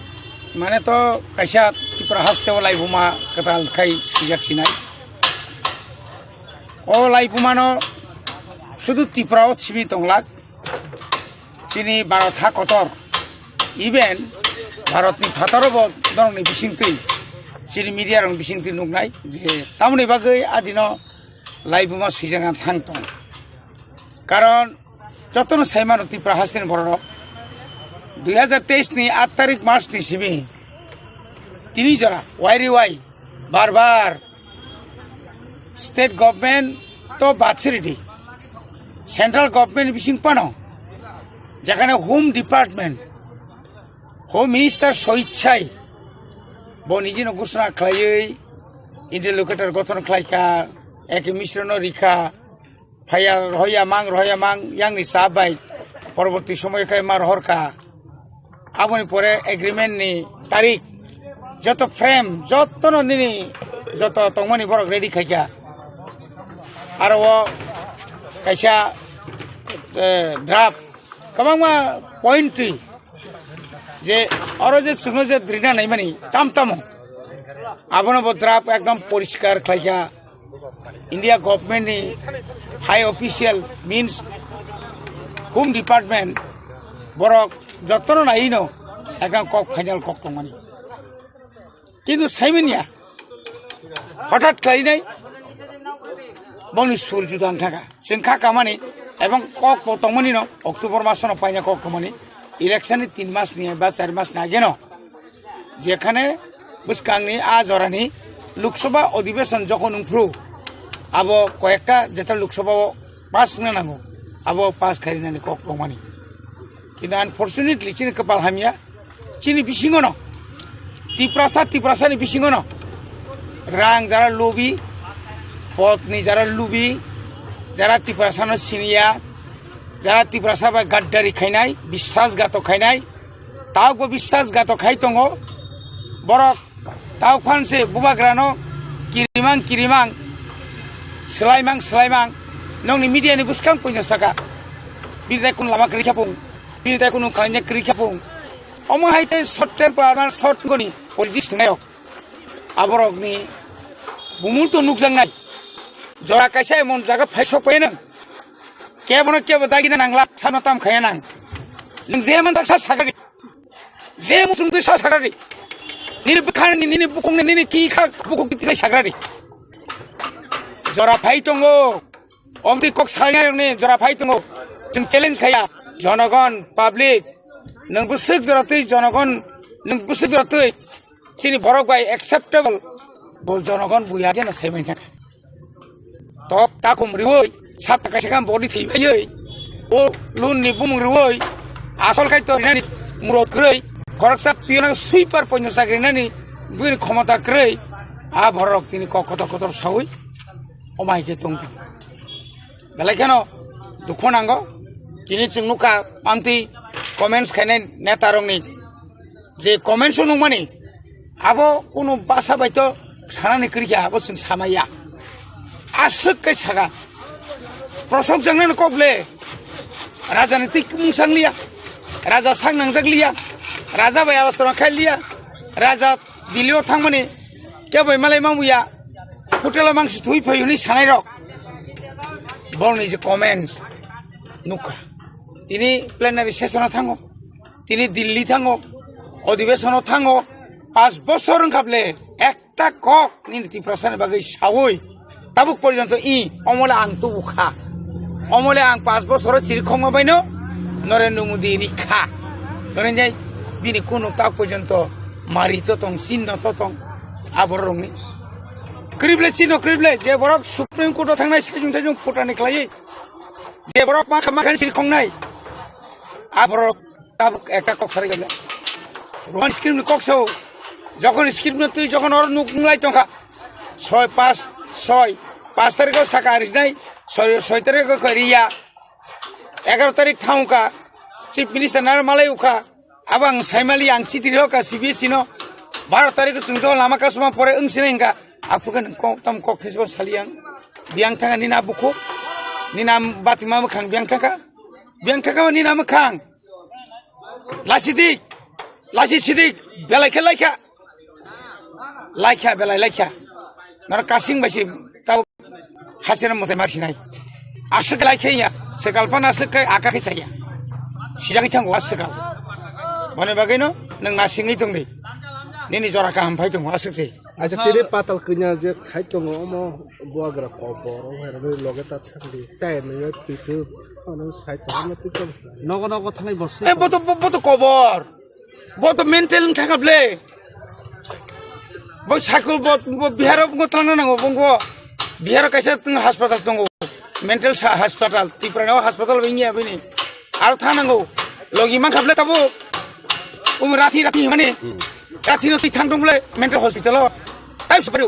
mane to kaisa Tipra haste o laibuma kwtal khai swijak sinai. O laibuma no sudu Tipra o simi tonglak. Chini Bharat ha kotor, even Bharatni phataro bo norokni bisingtwi, chini media rokni bisingtwi nuknai je tamoni bagwi adino laibuma swijana thang tong. Karon jotono saimano Tipra hasteni bororok dui hazar teis ni aat tarik March ni simi tini jora wairi wai bar bar state government to badsiridi, central government bising pano, jekhane Home Department, Home Minister soichai bo nijino ghosona khlaiwi interlocutor gothon khlaikha, eke Misra no rikha, phaiya rohya mang, rohya mang, yangni sa bai, porborti somoy khe ma rohorkha. Aboni pore agreement ni tarik, joto frame, joto no nini joto tongmani borok ready khaikha. Aro o kaisa, eh, draft, kwbangma point twi je oro je chwngno je drina naimani tam tamo, abono bo draft ekdom poriskar khlaikha. India government ni high official means Home Department borok jotono naino ekdam kok final kok tongmani. Kintu saimanya hothat khlainai bongni sur juda wng thangkha. Chwng kha kamani ebong kok bo tongmani no October masono paina kok tongmani election ni tin mas ni ba char mas ni ageno. Jekhane bwskangni a jorani Lok Sabha Adhibeshon jokhon wngphru, abo koyekta jeta Lok Sabha o pass wngna nango, abo pass khainani kok tongmani. Kintu unfortunately chini kwpal hamya, chini bisingono, Tiprasa, Tiprasani bisingono, rang jara lubi, potni jara lubi, jara Tiprasano siniya, jara Tiprasa bai gaddari khainai, biswasghatok khainai, taubo biswasghatok khai tongo. Borok tau phan se bubagrano kirimang kirimang, swlaimang swlaimang, nokni media ni bwskang puino saka. Bini tai kunu lama kwrwi kha pung, bini tai kunu khaina kwrwi kha pung. Omo hai tei short temper, man short goni politics twngnai rok. Aborokni bumung to nukjaknai. Jora kaisa emon jaga phai sok phai nang. Kebono kebo dagina nangla, sabna tam khaya nang. Nang je man tak sa sagari. Je musung twi sa sagari. Nini bwkhani, nini bukungni, nini ki kha bukung ki tiklai sagari. Jora phai tongo. Omtwi kok sainai rokni jora phai tongo. Chwng challenge khaya. Jonogon, public. Nang bwswk jora twi jonogon, nang bwswk jora twi. Chini borok bai acceptable. Bo jonogon buya gena sai manya. Tok takhum riwi, sap kaisa kam body thwi baiwi. O lun ni bumung riwi, asol kai to rinani murot kwrwi. Khoroksa piyona sweeper ponyo chakri nani, bini khomota kwrwi. A borok tini kok kotor kotor sawi, omai ke tong. Belai kheno dukhu nango. Tini chwng nukha, amtwi comments khainai neta rokni. Je comments o nukmani, abo kunu basa bai to sanani kwrwi kha, abo chwng samaya. Aswk kai saka. Prosok jangnani kok le. Raja ni twi mung sang liya. Raja sak nangjak liya. Raja bai alasora khai liya. Raja Delhi o thangmani kebo bai malai mamuya. Hotel o mangsi thui phai hwnwi sanai rok. Borokni je comments nukha. Tini plenary session o thango. Tini Delhi thango, odhibesono thango, pas bosor wngkha ble, ekta kok nini Tiprasani bagwi sawi, tabuk porjonto i, omole ang tubu kha, omole ang pas bosoro chirikhokma baino Narendra Modi rikha, noreni bini kunu tak porjonto mari to tong, chinno to tong, aborokni. Krible chinno krible, je borok Supreme Court o thangnai sajung sajung phutani khlaiwi, je borok makha makhani chirikhoknai, aborok Tabuk ekta kok sarai gabla. Roman script ni kok sao. Jokon script no twi jokon oro nuk nunglai tongkha. Soi pas soi pas tarikh o saka arisnai. Soi soi tarikh o kariya. Egaroh tarikh thangkha. Chief Minister naro malai ukha. Abo ang saimali ang chiti rokha C B S E no. Baro tarikh o chwng jokon lama kasuma pore wng sinai hwnkha. Aphuru khe nwng kok tam kok thesbo sali ang. Biyang thangkha nini a bukhuk. Nini a batima mwkhang biyang thangkha. Biyang thangkha nini a mwkhang. Lasidik, lasi sidik, belai khe laikha. Laikha, belai laikha. Naro kasing bai se tau hasena mote mar sinai. Aswk laikha ya, swkal pan aswk kai aka khe chaya. Sijak chango aswkal. Boni bagwi no, nwng nasingwi tongdi. Nini jora kaham phai tongo aswk se. Acha tini patal kanya je khai tongo omo buagra kobor o hai rani loge ta thangdi. Chai nang twi twi. Ano sai tongo twi tong. Nogo nogo thangnai bo se. Eh, boto, bo-, boto kobor. Boto mental wng thangkha ble. Bo sakul bo, bo Bihar o bo tangna nango, bo, bo Bihar o kaisa tong hospital tongo. Mental sa-, hospital. Tripura o hospital bo wngya bini. Aro thang nango. Logi mankha ble tabo. Um rathi rathi himani. Rathi no twi thang tong ble mental hospital o. Tai se bari.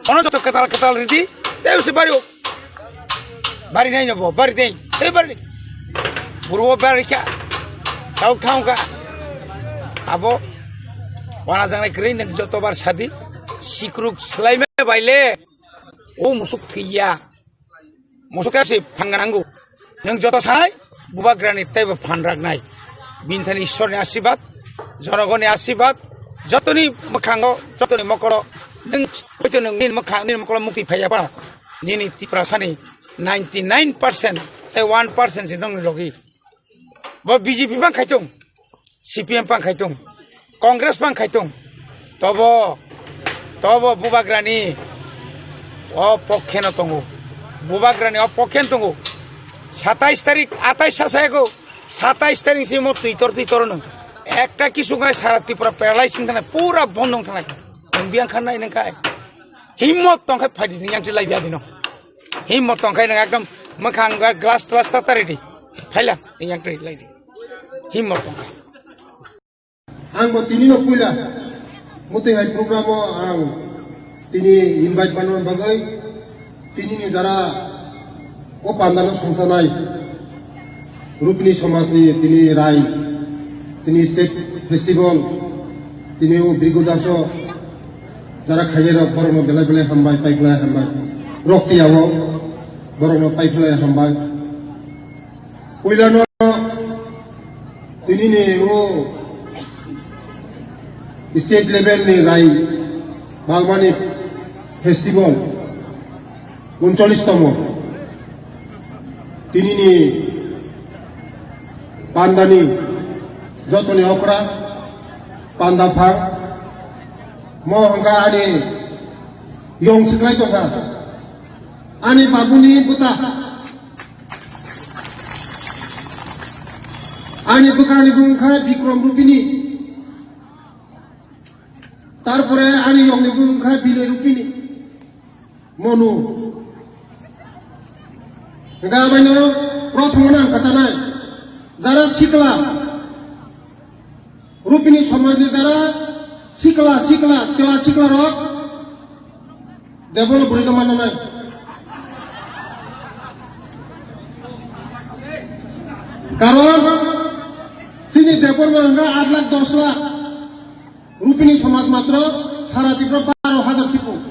Ono joto ketal ketal ridi. Tai se bari. Bari nai no bo, bari dei, tei bari. Burwo bari kya? Tau thang ka. Abo, wana jangnai kwrwi nwng joto bar sadi, sikruk swlaime baile, o musuk thwiya. Musuk kebsi phanganango. Nwng joto sanai, bubagrani teibo phan raknai. Binthani Ishwarni asibad, jonogoni asibad, jotoni mwkhango, jotoni mokoro, nwng, hoito nwng nini mwkhang, nini mokoro mukti phaiya ba, nini Tiprasani ninety nine percent tei one percent se nongni logi. Bo B J P bang khaitung, C P M bang khaitung, Congress bang khaitung. Tobo, tobo bubagrani o pokkheno tongo. Bubagrani o pokkheno tongo. Satais tarik, atais sa sayago. Satais tarik si mo twitor twitor no. Ekta kisu ngai sara Tripura paralyze wng thangna, pura bondh wng thangna. Nwng biyang khan nai nang kai. Himmot tong khai phaidi ni yang lai biya dino. Himmot tong khai nang ekdom mwkhang ga glass glass ta tari di. Phaila ni yang lai di. Himmot tong khai. Ang bo tini no puila muti hai program o ang tini invite banana bagwi tini ni jara O pandano songsanai Rupini somajni tini rai, tini state festival, tini o Brigu Daso jara khainai rok borokno belai belai hambai, paiphlai hambai. Rok tiyao borokno paiphlai hambai. Puilano tini ni o state level ni rai Balmani festival uncholish tomo. Tini ni pandani jotoni okra panda phang mo hwnka ani yong siklai tongkha ani babuni bwta. Ani bwkrani bung kha Bikrom Rupini. Tarpore ani yongni bung kha Binay Rupini. Monu. Hingkha abaino prothomano ang kwchanai. Jara sikla. Rupini somajni jara sikla, sikla, chwla, sikla rok. Debol bwrwino mananai. Karon chini Debbarma hwnka aat lakh dos lakh. Rupini somaj matro sara Tripura baro hajar sipung.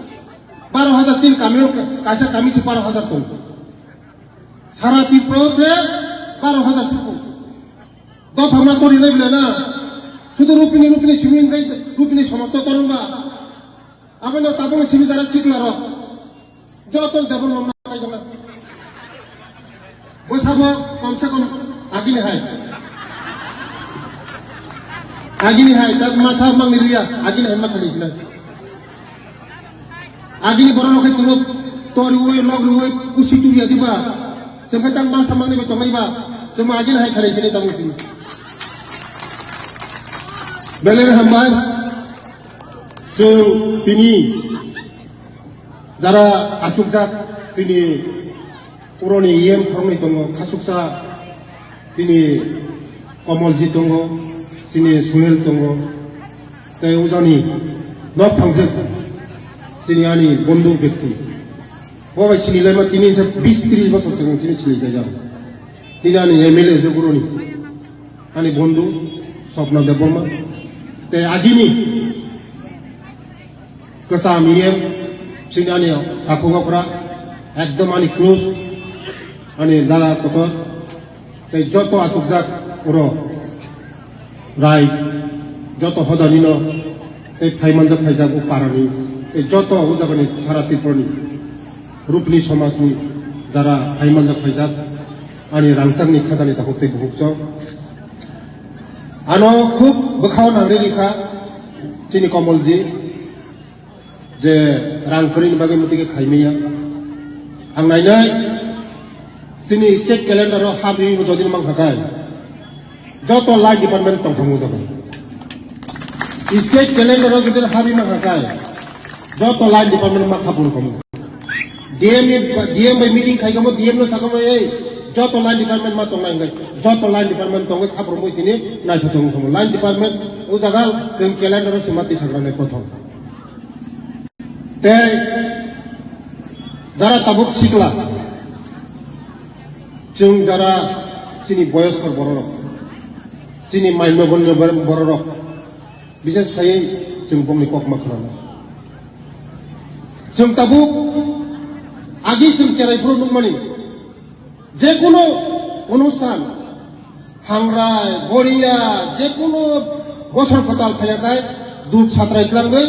Baro hajar chini kamio kaisa kami se baro hajar tong. Sara Tripura se baro hajar sipung. Dopha ma tori lai bwlai na. Sudu Rupini, Rupini simi hwnkai Rupini somaj to torong ba. Aboni tabukni simi jara sikla rok. Joto Debbarma ma kaijak na. Bwsabo komse kom agini hai. Agini hai, tak masa mangni liya, agini hai ma khali sila. Agini borok rok hai chwngno toriwi, logriwi, kusi turiya diba. Chwng khe tak masa mangni bai tongnai ba. Chwng ma agini hai khali sini tabuk sini. Belai hambai. Chwng tini jara achukjak tini puroni E M khoroknwi tongo, khasuksa tini Komolji tongo, chini Suhel tongo, tei ujani nok phangjak chini ani bondhu bekti. Bo bai sini laima tini se bis tris bosor swkang sini sini jaijak. Tini ani M L A se puroni. Ani bondhu Swapna Debbarma tei agini kwcham E M chini ani takhuk okra ekdom ani close ani dada kotor tei joto achukjak oro rai joto hodanino tei phaimanjak phaijak o parani tei joto o jagani sara Tripurani Rupini somajni jara phaimanjak phaijak ani rangchakni khajani takhuk tei bukhuk chok. Ano khub bwkhao nangri rikha chini Komolji je rang kwrwini bagwi mwtwi khe khaimaya. Ang nainai chini state calendar o habri jodi mankha kai joto line department tongthangma jaga. State calendar o jodi habri mankha kai joto line department ma khapung khamu. D M ni, D M bai meeting khai kamo D M no sakamo ei joto line department ma tongnai hwnkhai joto line department tongwi khaprumwi tini naithothok wngkha line department o jaga chwng calendar o swima twi sagra nai kothok. Tei jara tabuk sikla chwng jara chini boyoskor bororok chini maino bororok Bises khaiwi chwng bongni kokma khwnana. Chwng tabuk agi chwng cherai phuru nukmani, jekunu onusthan, hangrai, goriya, jekunu bosor kwtal phaiyakhai, dut satrai twlangwi,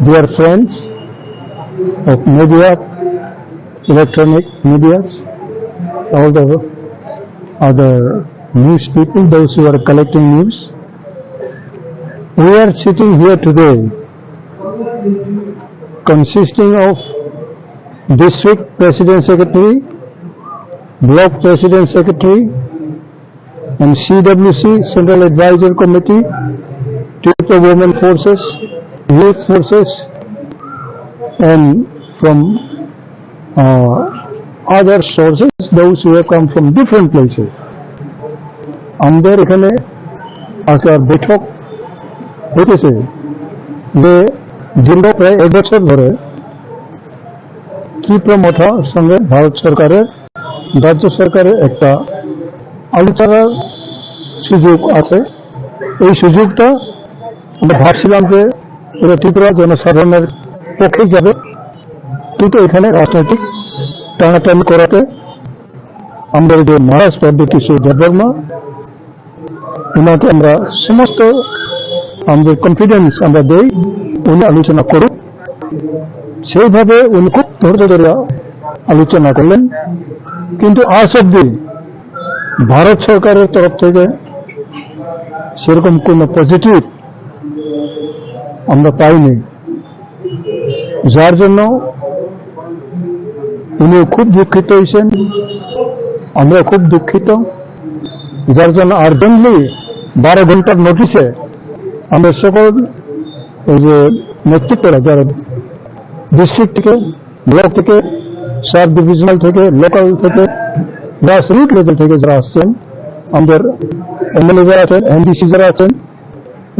Dear friends of media, electronic medias, all the other news people, those who are collecting news. We are sitting here today consisting of district president secretary, block president secretary, and C W C, Central Advisory Committee, Tripura Women Forces, Youth Forces, and from uh, other sources, those who have come from different places. আমাদের এখানে আজকে বৈঠক হইতেছে যে দীর্ঘ প্রায় এক বছর ধরে ত্রিপুরা মথার সঙ্গে ভারত সরকারের, রাজ্য সরকারের একটা আলোচনার সুযোগ আছে। এই সুযোগটা আমরা ভাবছিলাম যে এটা ত্রিপুরা জনসাধারণের পক্ষে যাবে, কিন্তু এখানে রাজনৈতিক টানাটানি করাতে আমাদের যে মহারাজ পদ্মা কিশোর দেববর্মা, ওনাকে আমরা সমস্ত আমাদের কনফিডেন্স আমরা দেই, উনি আলোচনা করুক। সেইভাবে উনি খুব ধৈর্য ধরে আলোচনা করলেন, কিন্তু আজ অব্দি ভারত সরকারের তরফ থেকে সেরকম কোনো পজিটিভ আমরা পাইনি, যার জন্য উনি খুব দুঃখিত হয়েছেন, আমরা খুব দুঃখিত, যার জন্য আর্জেন্টলি বারো ঘন্টার নোটিশে আমরা সকল এই যে নেতৃত্বরা যারা ডিস্ট্রিক্ট থেকে, ব্লক থেকে, সাব ডিভিশনাল থেকে, লোকাল থেকে, গ্রাস রুট লেভেল থেকে যারা আসছেন, আমাদের এমএলএ যারা আছেন, এমডিসি যারা আছেন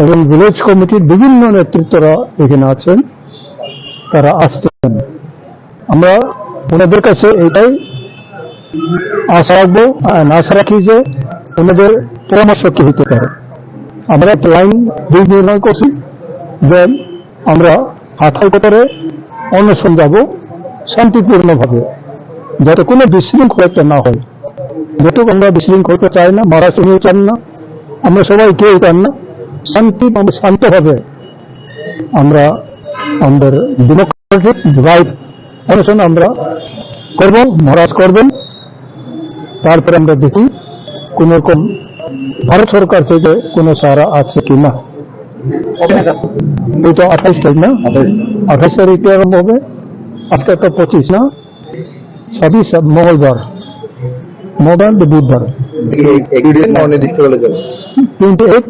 এবং ভিলেজ কমিটির বিভিন্ন নেতৃত্বরা এখানে আছেন, তারা আসছেন। আমরা ওনাদের কাছে এটাই আশা রাখবো, আহ, আশা রাখি যে ওনাদের পরামর্শ কি হতে পারে। আমরা একটা লাইন দুই নির্ণয় করছি যে আমরা হাথায় কোতারে অনশন যাব শান্তিপূর্ণভাবে, যাতে কোনো বিশৃঙ্খলা না হয়। যেটুকু আমরা বিশৃঙ্খলা চাই না, মহারাজ উনিও চান না, আমরা সবাই কেউ চান না, শান্তি, মানে শান্তভাবে আমরা আমাদের ডেমোক্রেটিক রাইট অনশন আমরা করব, মহারাজ করবেন। তারপরে আমরা দেখি কোন রকম ভারত সরকার থেকে কোনো সাড়া আছে কি না। এই তো আঠাইশ তারিখ না? আঠাইশ। আঠাইশ তারিখ থেকে আরম্ভ হবে। আজকে তো পঁচিশ না? ছাব্বিশ মঙ্গলবার। মঙ্গলবার তো বুধবার। এই এক দিন না অনির্দিষ্টকালের জন্য? টোয়েন্টি এইট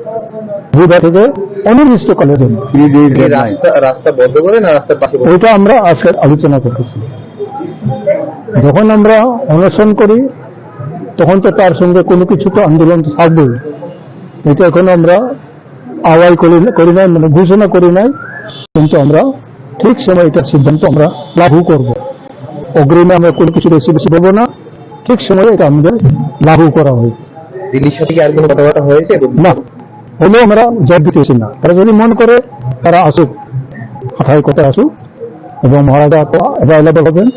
বুধবার থেকে অনির্দিষ্টকালের জন্য। থ্রি ডেজ এই ডেডলাইন। রাস্তা, রাস্তা বন্ধ করে না রাস্তার পাশে বন্ধ? ওইটা আমরা আজকে আলোচনা করতেছি। যখন আমরা অনশন করি, তখন তো তার সঙ্গে কোনো কিছু তো আন্দোলন তো থাকবেই। এটা এখন আমরা আওয়াজ করি, করি নাই, মানে ঘোষণা করি নাই, কিন্তু আমরা ঠিক সময় এটা সিদ্ধান্ত আমরা লাগু করব। অগ্রিমে আমরা কোনো কিছু বেশি বেশি বলবো না, ঠিক সময়ে এটা আমাদের লাগু করা হবে। দিল্লির সাথে কি আর কোনো কথাবার্তা হয়েছে? না, হলেও আমরা জবাব দিতেছি না। তারা যদি মনে করে তারা আসুক, কথায় কথায় আসুক এবং মহারাজা তো অ্যাভেলেবল হবেন।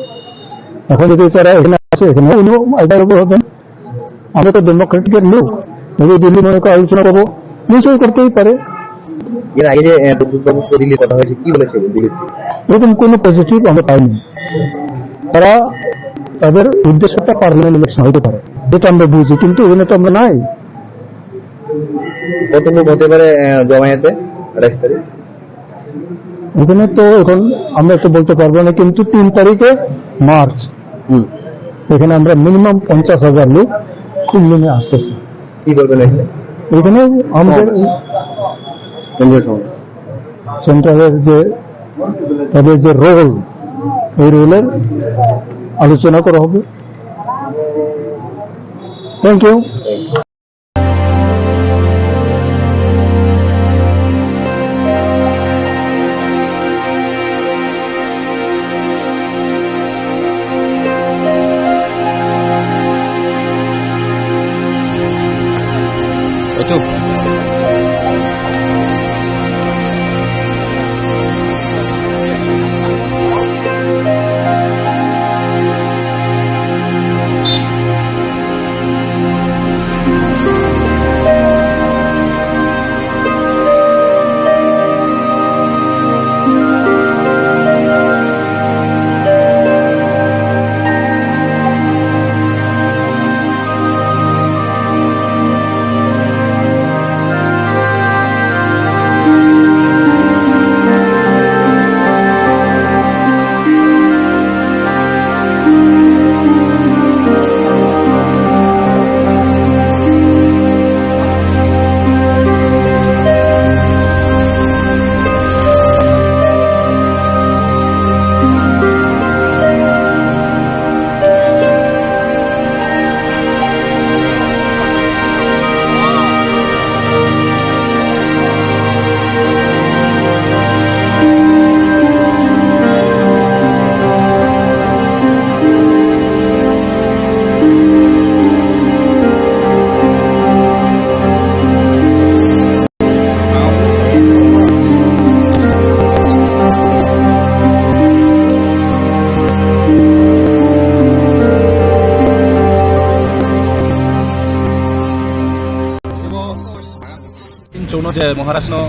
এখন যদি তারা এখানে আসে, এখানে উনিও অ্যাভেলেবল হবেন। আমরা তো ডেমোক্রেটিকের লোক, যদি দিল্লি মনে করে আলোচনা করবো, নিশ্চয়ই করতেই পারে। এর আগে যে, আহ, প্রদ্যুৎ বাবুর সঙ্গে দিল্লির কথা হয়েছে, কি বলেছে দিল্লির? এরকম কোনো পজিটিভ আমরা পাইনি। তারা তাদের উদ্দেশ্যটা পার্লামেন্ট ইলেকশন হতে পারে, যেটা আমরা বুঝি, কিন্তু এখানে তো আমরা নাই। কত লোক হতে পারে, আহ, জমায়েতে আঠাইশ তারিখ? এখানে তো এখন আমরা তো বলতে পারবো না, কিন্তু তিন তারিখে মার্চ, হুম। এখানে আমরা মিনিমাম পঞ্চাশ হাজার লোক খুলনা নিয়ে আসতেছি। কি করবেন এখানে? এখানে আমাদের সমাবেশ। কেন্দ্রীয় সমাবেশ। সেন্ট্রালের যে, তাদের যে রোল, এই রোলের আলোচনা করা হবে। Thank you. je Maharaj no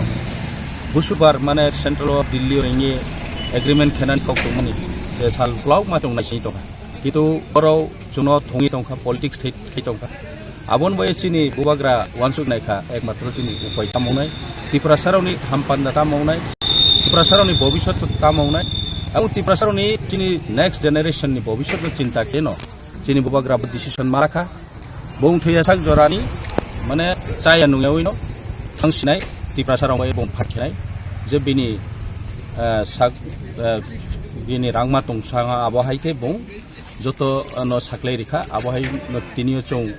busubar mane central o Delhi o ringwi agreement khenani kok tongmani je sal uklok ma tong naising tongkha. Kintu oro chwngno thongwi tongkha, politics thai, thai tongkha. Aboni bai chini bubagra wansuk naikha, ekmatro chini upai tamo wngnai, Tiprasarokni hampanda tamo wngnai, Tiprasarokni bobiswt tamo wngnai, aboni Tiprasarokni chini next generation ni bobiswt no chinta kheno chini bubagra bo decision ma rakha. Bung thwiya sak jorani, mane, chaya nungyawi no thang sinai, Tiprasarok bai bung phat khenai, je bini, eh, sak, eh, bini rangma tong sanga abo hai khe bung joto, eh, no saklai rikha, abo hai no tini o chwng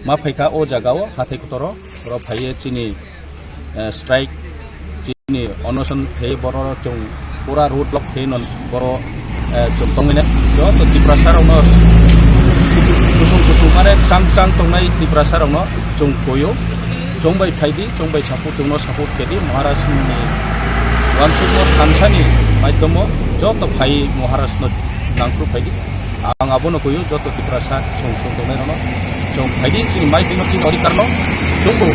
ma phaikha o jaga o hathai kotoro, oro phaiye chini, eh, strike, chini onoson khe borok chwng pura road block khe non borok, eh, chwng tongwi nai. Joto Tiprasa rokno kusung kusung mane chang chang tongnai Tiprasa rokno chwng koyo, chwng bai phaidi, chwng bai support, chwngno support kedi Maharaj ni wansukmo thansani maidhomo joto phai Maharaj no nangkru phaidi. Ang abono koyo joto Tiprasa song song tongnai rokno. Chwng phaidi chini maitino chini odhikar no chwngbo,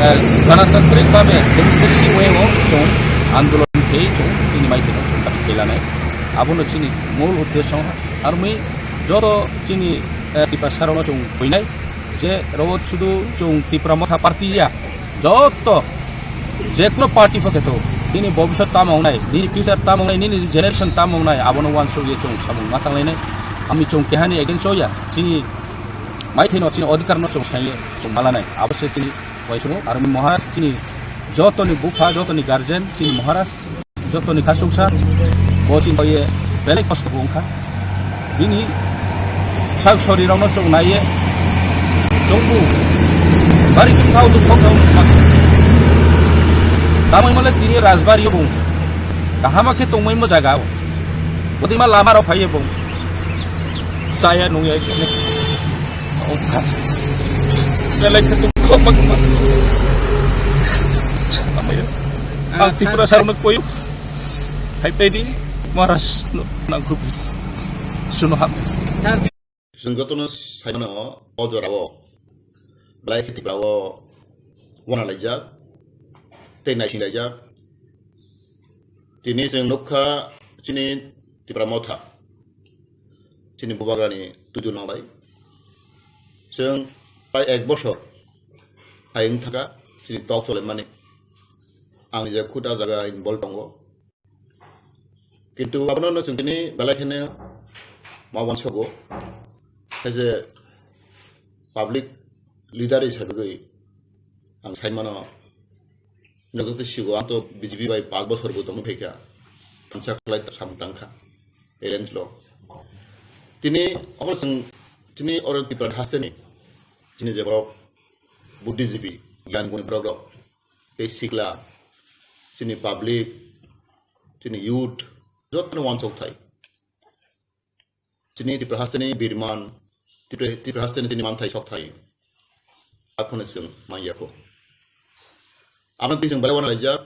eh, ganatantrik babe democracy way o chwng andolon khe chwng chini maitino chwng kati khe lanai. Abono chini mul uddesyo armwi joto chini, eh, Tiprasa rokno chwng buinai je ro sudu chwng Tipra Motha party ya joto je kuno party pho khe to, nini bobiswt tamo wngnai, nini future tamo wngnai, nini generation tamo wngnai, abono wansuk ye chwng samung ma tanglainai. Ami chwng kehani against o ya, chini maithaino chini odhikar no chwng saiye chwng malanai. Abo se chini waisungo, aro Maharaj chini jotoni bupha, jotoni guardian, chini Maharaj jotoni khasuksa, bo chini boye belai kosto bo wngkha. Bini sak sori rokno chwng naiye chwngbu bari thao dukho khe wngkha. Tamoni mole tini rajbari o bung kahama khe tongmai mo jaga o. Bodima lama rok phaiye bung chaya nungya khe wngkha. Belai khe dukho ma khe ma. Ang Tripura sarno koyo. Hai pedi Maharaj no nangkuk suno hap. Sir, chwng jotono saimano o jorao belai khe Tripura o wana laijak tei naising laijak. Tini chwng nukha chini Tipra Motha chini bubagrani tuju nonglai. Chwng prai ek bosor hai wng thaka chini tok chole mani. Ang nijak khud a jaga involve tongo. Kintu abono no chwng tini belai kheno ma uansogo. Hai je public leader hisabe gwi ang saimano nokjagwi sigo, ang to B J P bai panch bosor bo tongwi phaikha. Thansa khlai samung tangkha. Alliance lo. Tini oro chwng tini oro Tipra hasteni chini je borok buddhijibi, gyan guni borok rok, tei sikla, chini public, chini youth, jotono uansuk thai. Chini Tipra hasteni birman, Tipra, Tipra hasteni chini manthai sok thai. Aphano chwng manya kho. Amo twi chwng belai wana laijak.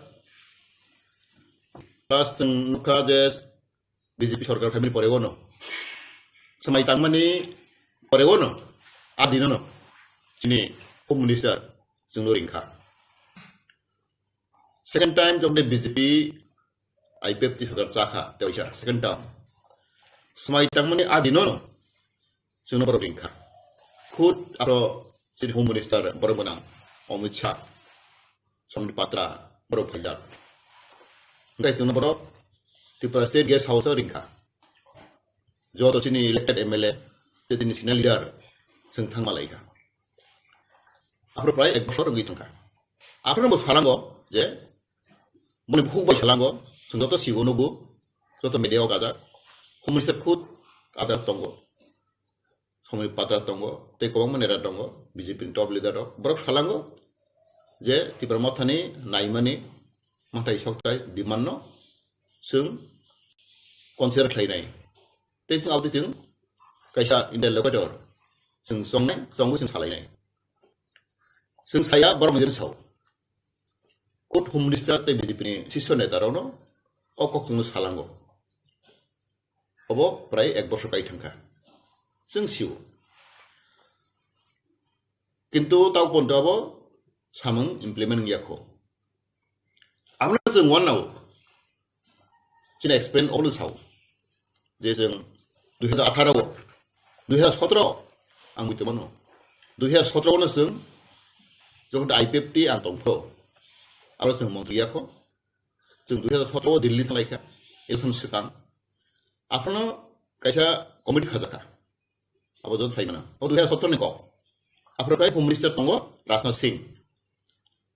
Plus chwng nukha je B J P sorkar phaimani pore wano. Swmai tangmani pore wano. A dinono. Chini Home Minister chwngno ringkha. Second time jokde B J P I P F T sorkar chakha, teisa second term. Swmai tangmani a dinono chwngno borok ringkha. Khud aro chini Home Minister borok gwnang Amit Shah, Sambit Patra borok phaijak. Hwnkhe chwngno borok Tripura State Guest House o ringkha. Joto chini elected M L A, tei chini senior leader chwng thangma laikha. Aphuru prai ek bosor wngwi thangkha. Aphuru bo salango je, boni bukhuk bai salango, chwng joto sigo nugo, joto media o gajak, Home Minister khud gajak tongo, Sambit Patra tongo, tei kwbangma neta tongo, B J P ni top leader rok. Borok salango je Tipra Mothani naimani manthai sokthai demand no chwng consider khlainai. Tei chwng aboni chwng kaisa interlocutor chwng chongnai, chongwi chwng salainai. Chwng saya borok ni sao. Khud Home Minister tei B J P ni sisyo neta rokno o kok chwngno salango. Obo prai ek bosor kai thangkha. Chwng sio. Kintu tao ponto abo samung implement wngya kho. Abono chwng uanao chini experience obono sao je chwng dui hazar atharo o, dui hazar sotro o ang buitongmano, dui hazar sotro o no chwng jokhon I P F T ang tongpho, aro chwng montri yakho, chwng dui hazar sotro o Delhi thanglaikha election swkang, aphano kaisa committee khajakha. Abo joto sai mano. O dui hazar sotro ni kok. Aphro kai Home Minister tongo Rajnath Singh.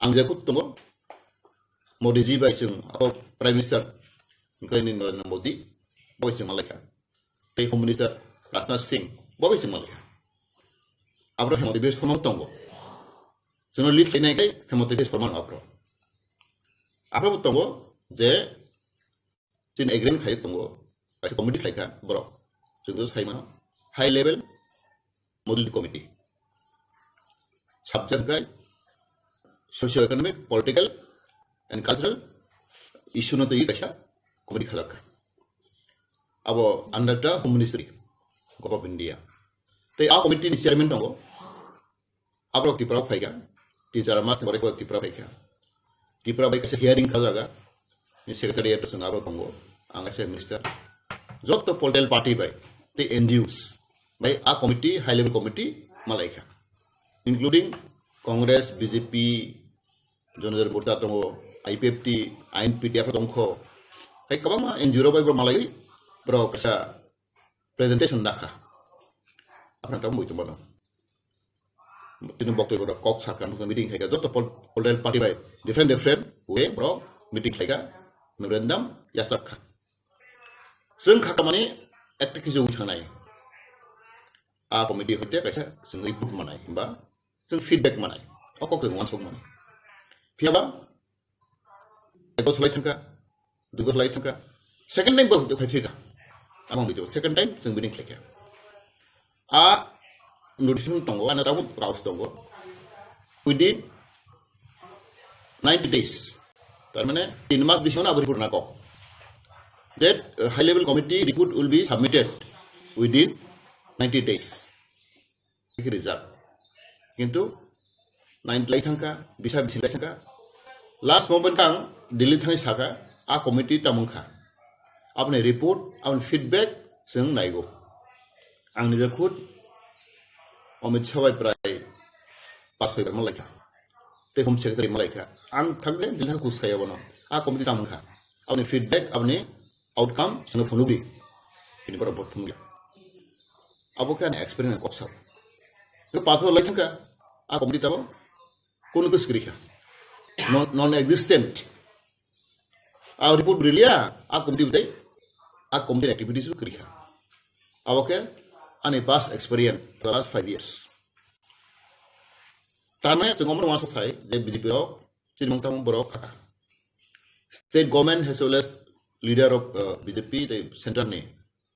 Ang je kut tongo Modi ji bai chwng abo Prime Minister hwnkhe ni Narendra Modi bai chwng malaikha. Tei Home Minister Rajnath Singh bo bai chwng malaikha. Abro Hemant Biswa Sarma tongo. Chwngno lead khainai kai Hemant Biswa Sarma abro. Abro bo tongo je chini agreement khai tongo, kaisa committee khlaikha borok. Chwng to sai mano, high level model committee. Subject gai socio economic, political and cultural issue no twi kaisa committee khlaikha. Abo under the Home Ministry, Government of India. Tei a committee ni chairman tongo, aborok Tripura o phaikha, tin char mas ni borok Tripura phaikha. Tripura bai kaisa hearing kha jaga, ni secretariat o chwng aborok tongo, ang kaisa minister. Joto political party bai, tei N G Os bai a committee, high level committee malaikha, including Congress, B J P, Janata Dal Morcha tongo, I P F T, I N P T, aphano tongkho. Hai kwbangma N G O rok bai bo malaiwi borok kaisa presentation nakha. Aphano tamo muitu mano. Tini boktwi borok kok sakha, meeting khaikha, joto pol-, political party bai different different way borok meeting khaikha, memorandum yachak kha. Chwng kha kamani ekta kisa wi thangnai. A committee hoite kaisa chwng report manai, ba chwng feedback manai. O kok chwng uansuk mani. Phiyaba ego solai thangkha, dugo solai thangkha. Second time bo phai phika. Amang bijo second time chwng meeting khlaikha. A notification tongo, ano tamo kaus tongo. Within ninety days. Tar mane tin mas bisingo abo report nako. That uh, high level committee report will be submitted within ninety days. Rijak. Kintu ninety lai thangkha, bisa bisi lai thangkha. Last moment kang Delhi thangwi sakha, a committee tamung kha. Aboni report, aboni feedback chwng naigo. Ang nijak khud Amit Shah bai prai pas soi bar malaikha. Tei Home Secretary malaikha. Ang thangkhe Delhi thang khus khaiya bono. A committee tamung kha. Aboni feedback, aboni outcome chwngno phunukdi. Tini borok bo phunukya. Abo khe ani experience kok sao. Tei pathor lai thangkha, a committee tabo kunu khe swkri kha. Non, non existent. A report riliya, a committee bwtwi, a committee activities bo kwrwi kha. Abo khe ani past experience for the last five years. Tamani chwng omor uansuk thai je B J P rok chini mung tamo borok khaka. State government as well as leader of uh, B J P tei central ni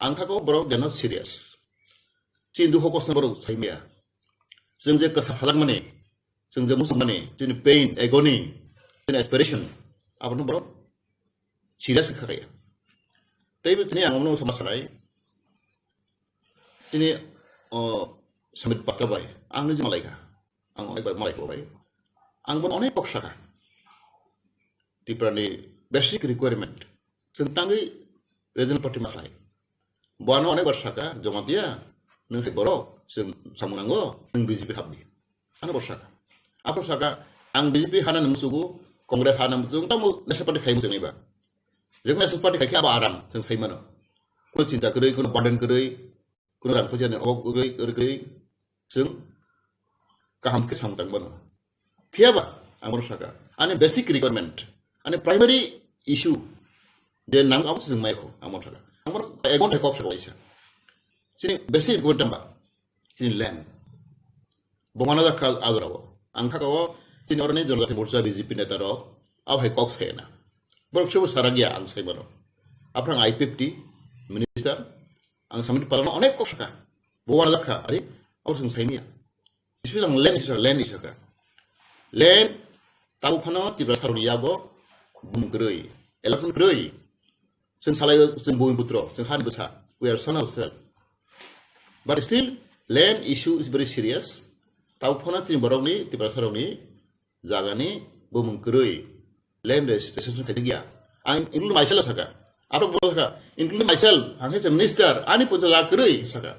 ang thako borok they are not serious. Chini dukho kosna borok saimaya. Chwng je kwsa halak mani, chwng je musuk mani, chini pain, agony, chini aspiration, abono borok serious kha kaya. Tei bo tini ang omno sama salai. Tini o Samit Patra bai ang ni jima laikha. Ang onek bai malai ko bai. Ang bon onek kok saka. Tripura ni basic requirement. Chwng tangwi regional party ma khlai. Bo ano onek bar saka, Jamatia, nwng hai borok, chwng samung nango, nwng B J P habdi. Ano bo saka. Apo saka, ang B J P hana nang musugo, Congress hana musugo, tamo national party khai musugo ba. Jeng national party khai khe abo aram, chwng sai mano. Kuno chinta kwrwi, kuno burden kwrwi, kuno rang puja ni obok kwrwi, kwrwi, kwrwi, chwng kaham khe samung tang mano. Phiyaba, ang bono saka, ani basic requirement, ani primary issue, je nang abo chwng mai kho, ang bono saka. Ang bono ek ghonta kok saka waisa. Chini basic requirement tamba, chini land. Bo mana jakha ajorao. Ang thaka o, chini oroni Janajati Morcha B J P neta rok, abo hai kok sai na. Borok sebo sara giya ang sai mano. Aphrang I P F T minister, ang samani palano onek kok saka. Bo mana jakha, ari, abo chwng sai niya. Special ang land hisaka, land hisaka. Land, tabo phano Tripura saroni yago bum kwrwi, election kwrwi. Chwng salai o, chwng bumi putro, chwng hani bwsa. We are son of self. But still, land issue is very serious. Tabo phano chini borokni, Tripura saroni jagani bumung kwrwi. land res-, reservation khaijak ya. Ang include myself saka. Abo bo saka, include myself, ang khe minister, ani poncha ja kwrwi saka.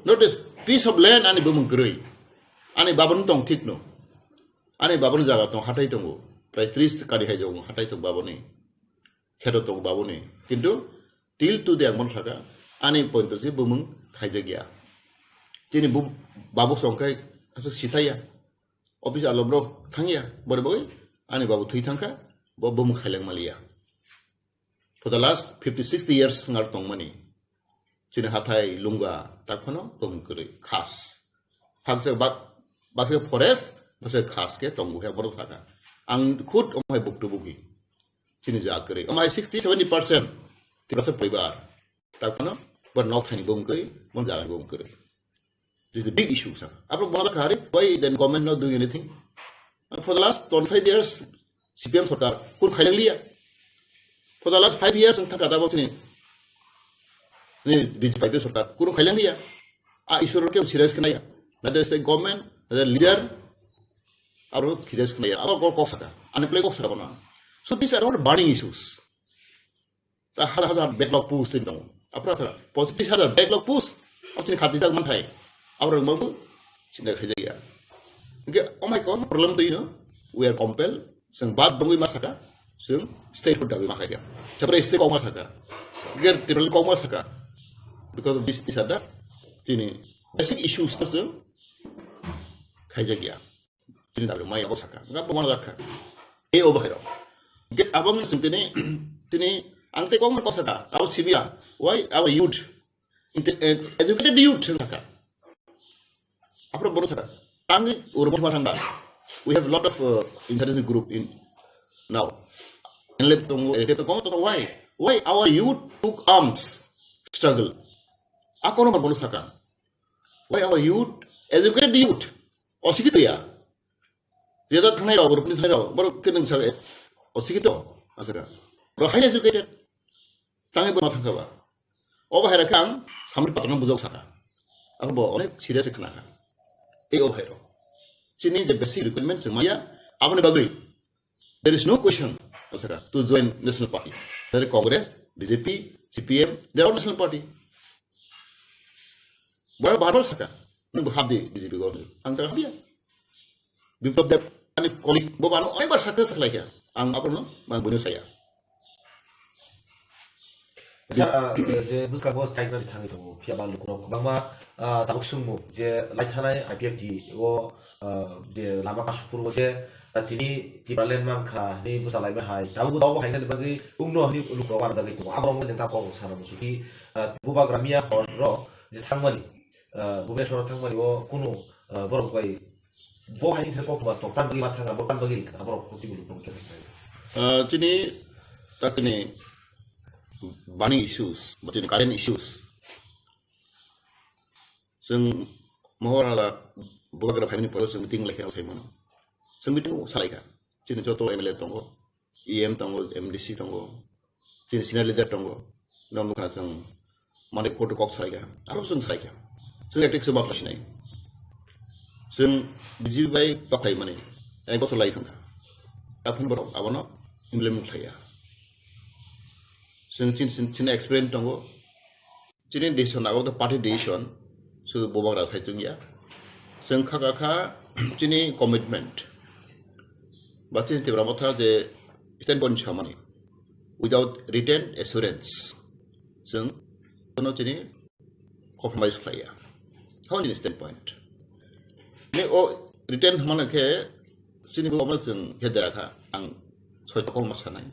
Not a piece of land ani bumung kwrwi. Ani babani tong thik no. Ani babani jaga tong hathai tongo. Prai tris kari hai tongo hathai tong babani. Kheto tong babani. Kintu till today ang bono saka, ani poncha si bumung khaijak ya. Chini bu-, babu songkhai aswk sithai ya. Office alok rok thang ya. Bore bagwi ani babu thwi thangkha, bo bumung khaileng maliya. For the last fifty, sixty years ngar tongmani. Chini hathai lunga tak phano tong kwrwi khas. Hakse bak-, bakse forest, bakse khas khe tongo he borok thaka. Ang khud omhai buktu bugi. Chini ja kwrwi. Omhai sixty, seventy percent Tiprasa poribar. Tak phano bor nok thani bum kwrwi, bor jaga bum kwrwi. This is a big issue, sir. Abo bono kha hari, why then government not doing anything? And for the last twenty-five years, C P M sarkar kun khaileng liya. For the last five years, ang thaka dabo chini, ni B J P sarkar kun khaileng liya. A issue ke serious khnaya. Neither state government, neither leader, abo serious khnaya. Abo kok kok saka, ani play kok saka bono. So these are all burning issues. Ta hajar hajar backlog post tin tongo. Apra sa, pochishajar backlog post. Abo chini khati jak manthai. Abo rok mabu chinta khaijak ya. Hingke, oh my God, problem to ino. We are compelled. Seng bad dongwi ma saka. Seng state hood dabi ma khaijak. Chapra state kok ma saka. Hingke, Tripura kok ma saka. Because of this, this are the, tini basic issues to seng khaijak ya. Chini dabi mai abo saka. Nga bo mana jakha. E o bahai rok. Ge abang sing tini, tini ang te kok ma kok saka. Abo sibia. Why our youth? Inte-, eh, educated youth saka. Apro bono saka. Ang urmo ma thangba. We have a lot of, uh, insurgency group in now. Enlep tongo, enlep tongo, why? Why our youth took arms struggle? Akono ma bono saka. Why our youth, educated youth, osikito ya. Riyada thangnai rok, rukni thangnai rok, borok khe nung sa, osikito, asaka. Borok highly educated. Tangwi bo ma thangkha ba. O bahai rok khe ang samri patano bujok saka. Ang bo onek serious khna kha. Ei o bahai rok. Chini je basic requirement se maya, aboni bagwi there is no question, asaka, to join national party. There is Congress, B J P, C P M, they are all national party. Bora barbar saka, nung bo habdi B J P government. Ang ta habya. Biplab Deb, ani colleague, bo bano onek bar success khlai kha. Ang aporno, mang boino saya. Acha, ah, je bwskango strike nani thangwi tongo, phiya ba lukurok kwbangma, ah, tabuk swngmung je lai thanai I P F T o, ah, je lama kasupur o je, ah, tini Tipraland mankha hwnwi bwsa laima hai, tabuk bo hai nani bagwi wngno hwnwi lukurok aro dagwi tongo. Aborok wngkha kok sana musuki, ah, bubagra miya hor rok je thangmani, ah, Bhubaneswar thangmani o kunu, ah, borok bai bo hai khe kok ba tok tan bagwi ma thang, abo tan bagwi rikha, aborok koti bulu tong khe. Ah, chini takni burning issues, ba chini current issues. Chwng mohor ala bubagra phaimani poro chwng meeting laikha sai mano. Chwng meeting salai kha. Chini joto M L A tongo, E M tongo, M D C tongo, chini senior leader tongo. Nong nukha chwng mane court kok salai kha. Aro chwng salai kha. Chwng ektik chwng bapla sinai. Chwng B J P bai toklai mani. Ek bosor lai thangkha. Taphun borok abono implement khlaiya. Chwng chin, chin, chini experience tongo. Chini decision abo to party decision, sudu bubagra sai chwngya. Chwng kha kha kha chini commitment. Ba chini Tipra Motha je standpoint samani. Without written assurance, chwng kono chini compromise khlaiya. Hao chini standpoint. Ne o written hmano khe chini bo omo chwng khe dera kha. Ang soi kok ma sanai.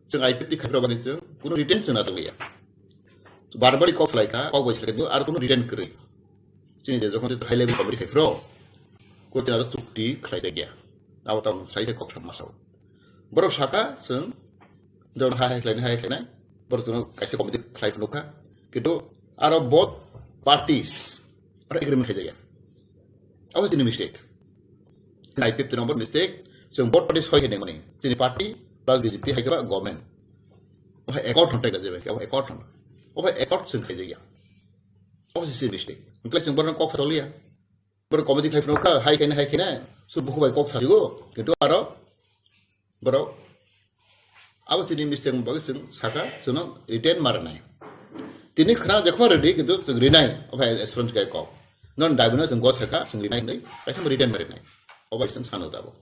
Chwng I P F T khai rok bani chwng kuno written chwng na tongya. Barbari kok salai kha, kok bai salai kha, ar kuno written kwrwi. Chini je jokhon high level committee khai phro, ko chwng aro chukti khlai jakya. Abo tamo sai se kok sama sao. Borok saka chwng, jor hai hai khlainai, hai hai khlainai. Borok chwng kaisa committee khlai phunukha. Kintu aro both parties aro agreement khai jakya. Abo chini mistake. Chini I P F T number mistake. Chwng both party soi khe nengmani. Chini party plus B J P hai khe ba government. Oha accord hwn tei gaje bai. Oha accord hwn. Oha accord chwng khai jakya. Oha chini mistake. Hwnkhe chwng borok kok satoliya. Borok committee khai phunukha, hai khaina, hai khaina. Su buku bai kok sajigo. Kintu aro Borok abo chini mistake ni bagwi chwng saka, chwngno retain ma rwnai. Tini khna jekho ready, kintu chwng rinai, ophai assurance khe kok. Non dabi no chwng go saka, chwng rinai hinwi, kaisa retain ma rinai. Obo chwng sano tabuk.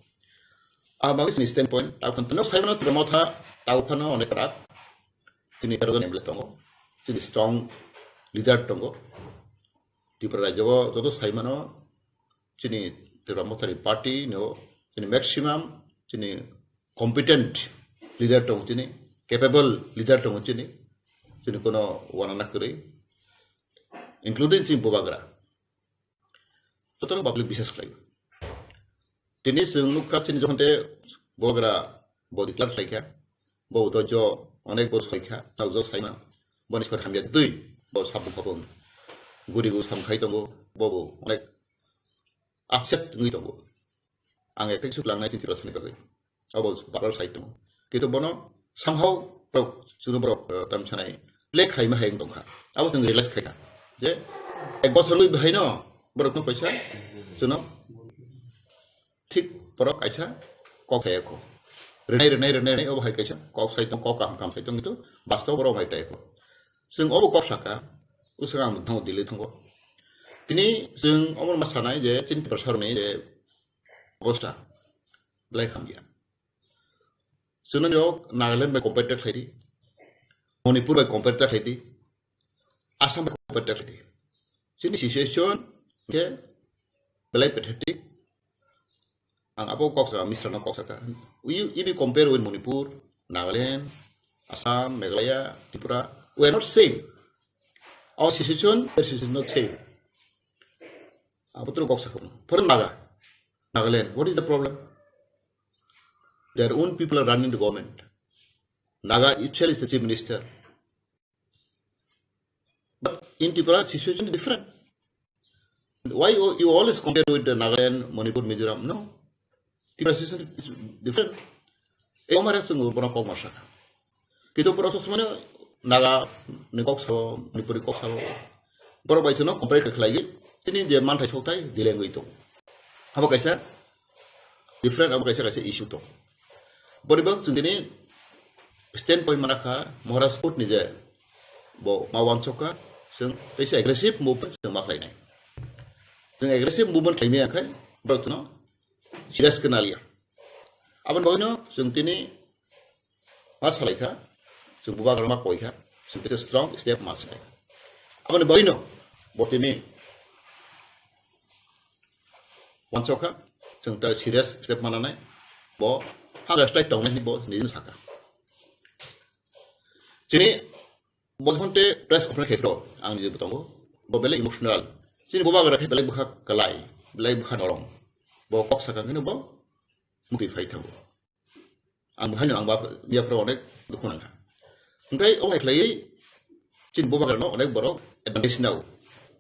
Abo bagwi chini standpoint, tabuk no saimano Tipra Motha, tabuk phano onek kwrak. Chini tero jon M L A tongo, chini strong leader tongo. Tripura rajyo o joto saimano chini Tipra Motha ni party no chini maximum chini competent leader tongo chini, capable leader tongo chini, chini kono wanana kwrwi, including chini Bubagra. Jotono public bisas khlai. Tini chwng nukha chini jokhon te Bubagra bo declare khlaikha, bo dojo onek bor saikha, nokjak saima, boni sor hamya twi, bo sabung khobung, guri gu sam khai tongo, bo bo onek upset wngwi tongo. Ang ekta kisu langnai chini Tiprasani bagwi. Abo barar side tongo. Kintu bono somehow borok, chwngno borok, eh, tam sanai play khaima hai wng tongkha. Abo chwng realize khaikha je ek bosor wngwi bahaino borokno kaisa chwngno thik borok kaisa kok sai kho. Rwnai, rwnai, rwnai, rwnai, obo hai kaisa kok sai tong, kok kaham, kaham sai tong, kintu bastob borok hai tai kho. Chwng obo kok saka, uswk ang thango, Delhi thango. Tini chwng omo ma sanai je chini Tiprasarokni je obostha belai hamya. Chwngno Nagaland bai compare ta khlai di, Manipur bai compare ta khlai di, Assam bai compare ta khlai di. Chini situation khe belai pathetic. Ang abo kok sa, Misra no kok saka. We, if you compare with Manipur, Nagaland, Assam, Meghalaya, Tripura, we are not same. Our situation, their situation is not same. Abo tro kok saka. For Naga, Nagaland, what is the problem? Their own people are running the government. Naga itself is the chief minister. But in Tripura, situation is different. Why you, you always compare with the Nagaland, Manipur, Mizoram? No. Tripura situation is different. Ei omare chwng bono kok ma saka. Kintu borok sosmano Naga ni kok sao, Manipuri kok sao. Borok bai chwngno compare khlaigwi tini je manthai sokthai delengwi tong. Abo kaisa different, abo kaisa kaisa issue tong. Boribak chwng tini standpoint mana kha Maharaj Court ni je bo ma wansokha, chwng kaisa aggressive movement chwng ma khlainai. Chwng aggressive movement khlaimaya khai borok chwngno serious khe naliya. Aboni bagwino chwng tini ma salaikha, chwng bubagra ma koikha, chwng kaisa strong step ma salaikha. Aboni bagwino bo tini wansokha, chwng ta serious step mananai, bo ha respect tongnai hinwi bo nini saka. Chini bo jokhon te press conference khaipro ang niji bo tongo, bo belai emotional. Chini bubagra khe belai bwkha kalai, belai bwkha norong. Bo kok saka hino bo mukti phai thango. Ang bo haino ang bap, biaphro onek dukhu nangkha. Hingkai obo hai khlaiwi chini bubagra no onek borok advantage nao,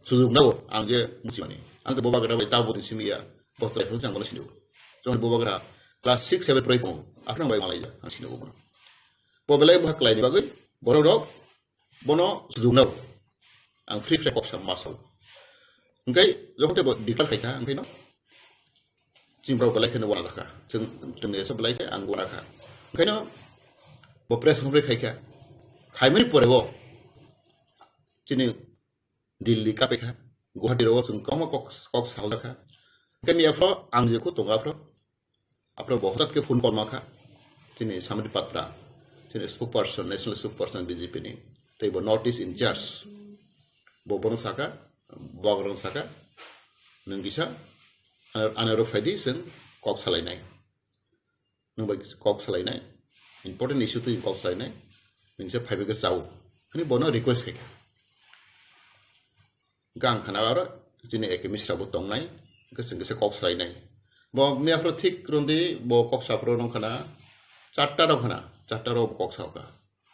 sujug nao ang je muchimani. Ang to bubagra bai tabo ni simi ya, bo chai phung chang bono sinio. Chong bubagra class six seven pori tongo, aphno bai malai ya, ang sinio bono. Bo belai bwkha kalai ni bagwi borok rok bono sujug nao. Ang free free kok sa ma sao. Hingkai jokhon te bo declare khaikha, hingkai no chini borok belai kheno wana jakha. Chwng, chwngni esa belai khe ang wana kha. Hingkai no bo press conference khaikha. Khaimani pore o chini Delhi kapekha, Guwahati rogo chwng kwbangma kok, kok sajakha. Hingke miya phro ang je kho tongo aphro. Aphro bo hotat khe phone call makha. Chini Samit Patra, chini spokesperson, national spokesperson B J P ni. Tei bo North East in charge. Bo bono saka, bo rong saka, nwng kisa, ano, ano rok phaidi chwng kok salainai. Nwng bai kok salainai, important issue twi kok salainai, nwng se phaibai khe chao, hwnwi bono request khaikha. Hwnkhe ang khana aro chini A K Misra bo tongnai, hwnkhe chwng kisa kok salainai. Bo miya phro thik rwndi, bo kok saphro nung khana, charta rok khana, charta rok bo kok saokha,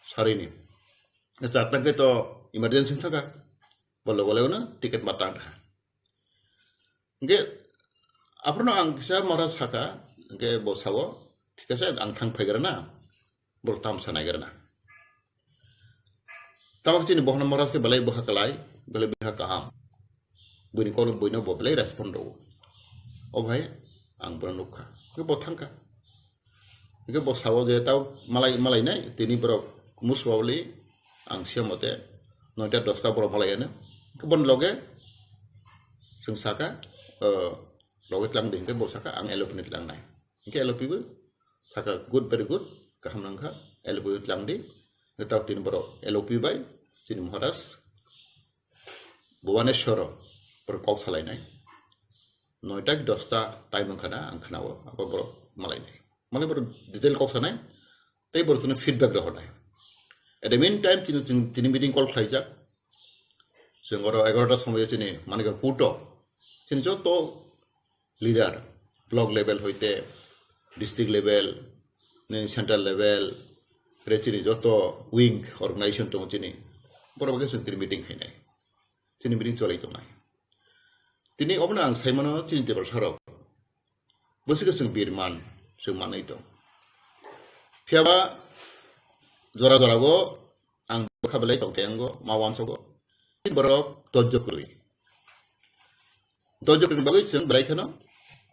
sarini. Charta khe to emergency thangkha, bo logo logo no ticket ma tang kha. Hingke aphano ang kisa mora saka, hingke bo sao, "Thik ase, ang thang phaigrana, borok tamsa naigrana." Tamo chini bohno mora khe belai bwkha kwlai, belai bwkha kaham. Buini kono buino bo belai respond rwo. O bhai, ang bono nukha. Hingke bo thangkha. Hingke bo sao je tao malai, malai nai, tini borok most probably ang siya mote noita dosta borok malai ano. Hingke boni loge chwng saka, eh, loge tlang di, hingke bo saka ang L O P ni tlang nai. Hingke L O P bo saka, "Good, very good, kaham nangkha, L O P tlang di." Hingke tao tini borok L O P bai chini Maharaj Bhubaneswaro borok kok salainai. Noita ki dosta time wngkha na ang khnao, abo borok malainai. Mane borok detail kok sanai, tei borok chini feedback rohornai. At the meantime, chini, chini, chini meeting call khlaijak. Chwng oro egarota somoyo chini Manikya Kuto, chini joto leader, block level hoite, district level, nini central level, re chini joto wing organization tongo chini. Borok bai khe chwng tini meeting khainai. Chini meeting cholai tongnai. Tini obono ang saimano chini tebol sarok. Bwswkhe chwng birman, chwng manwi tong. Phiyaba jora jora go ang bwkha belai tong tei ango, ma wansogo. Borok dojjo kwrwi. Dojjo kwrwini bagwi chwng belai kheno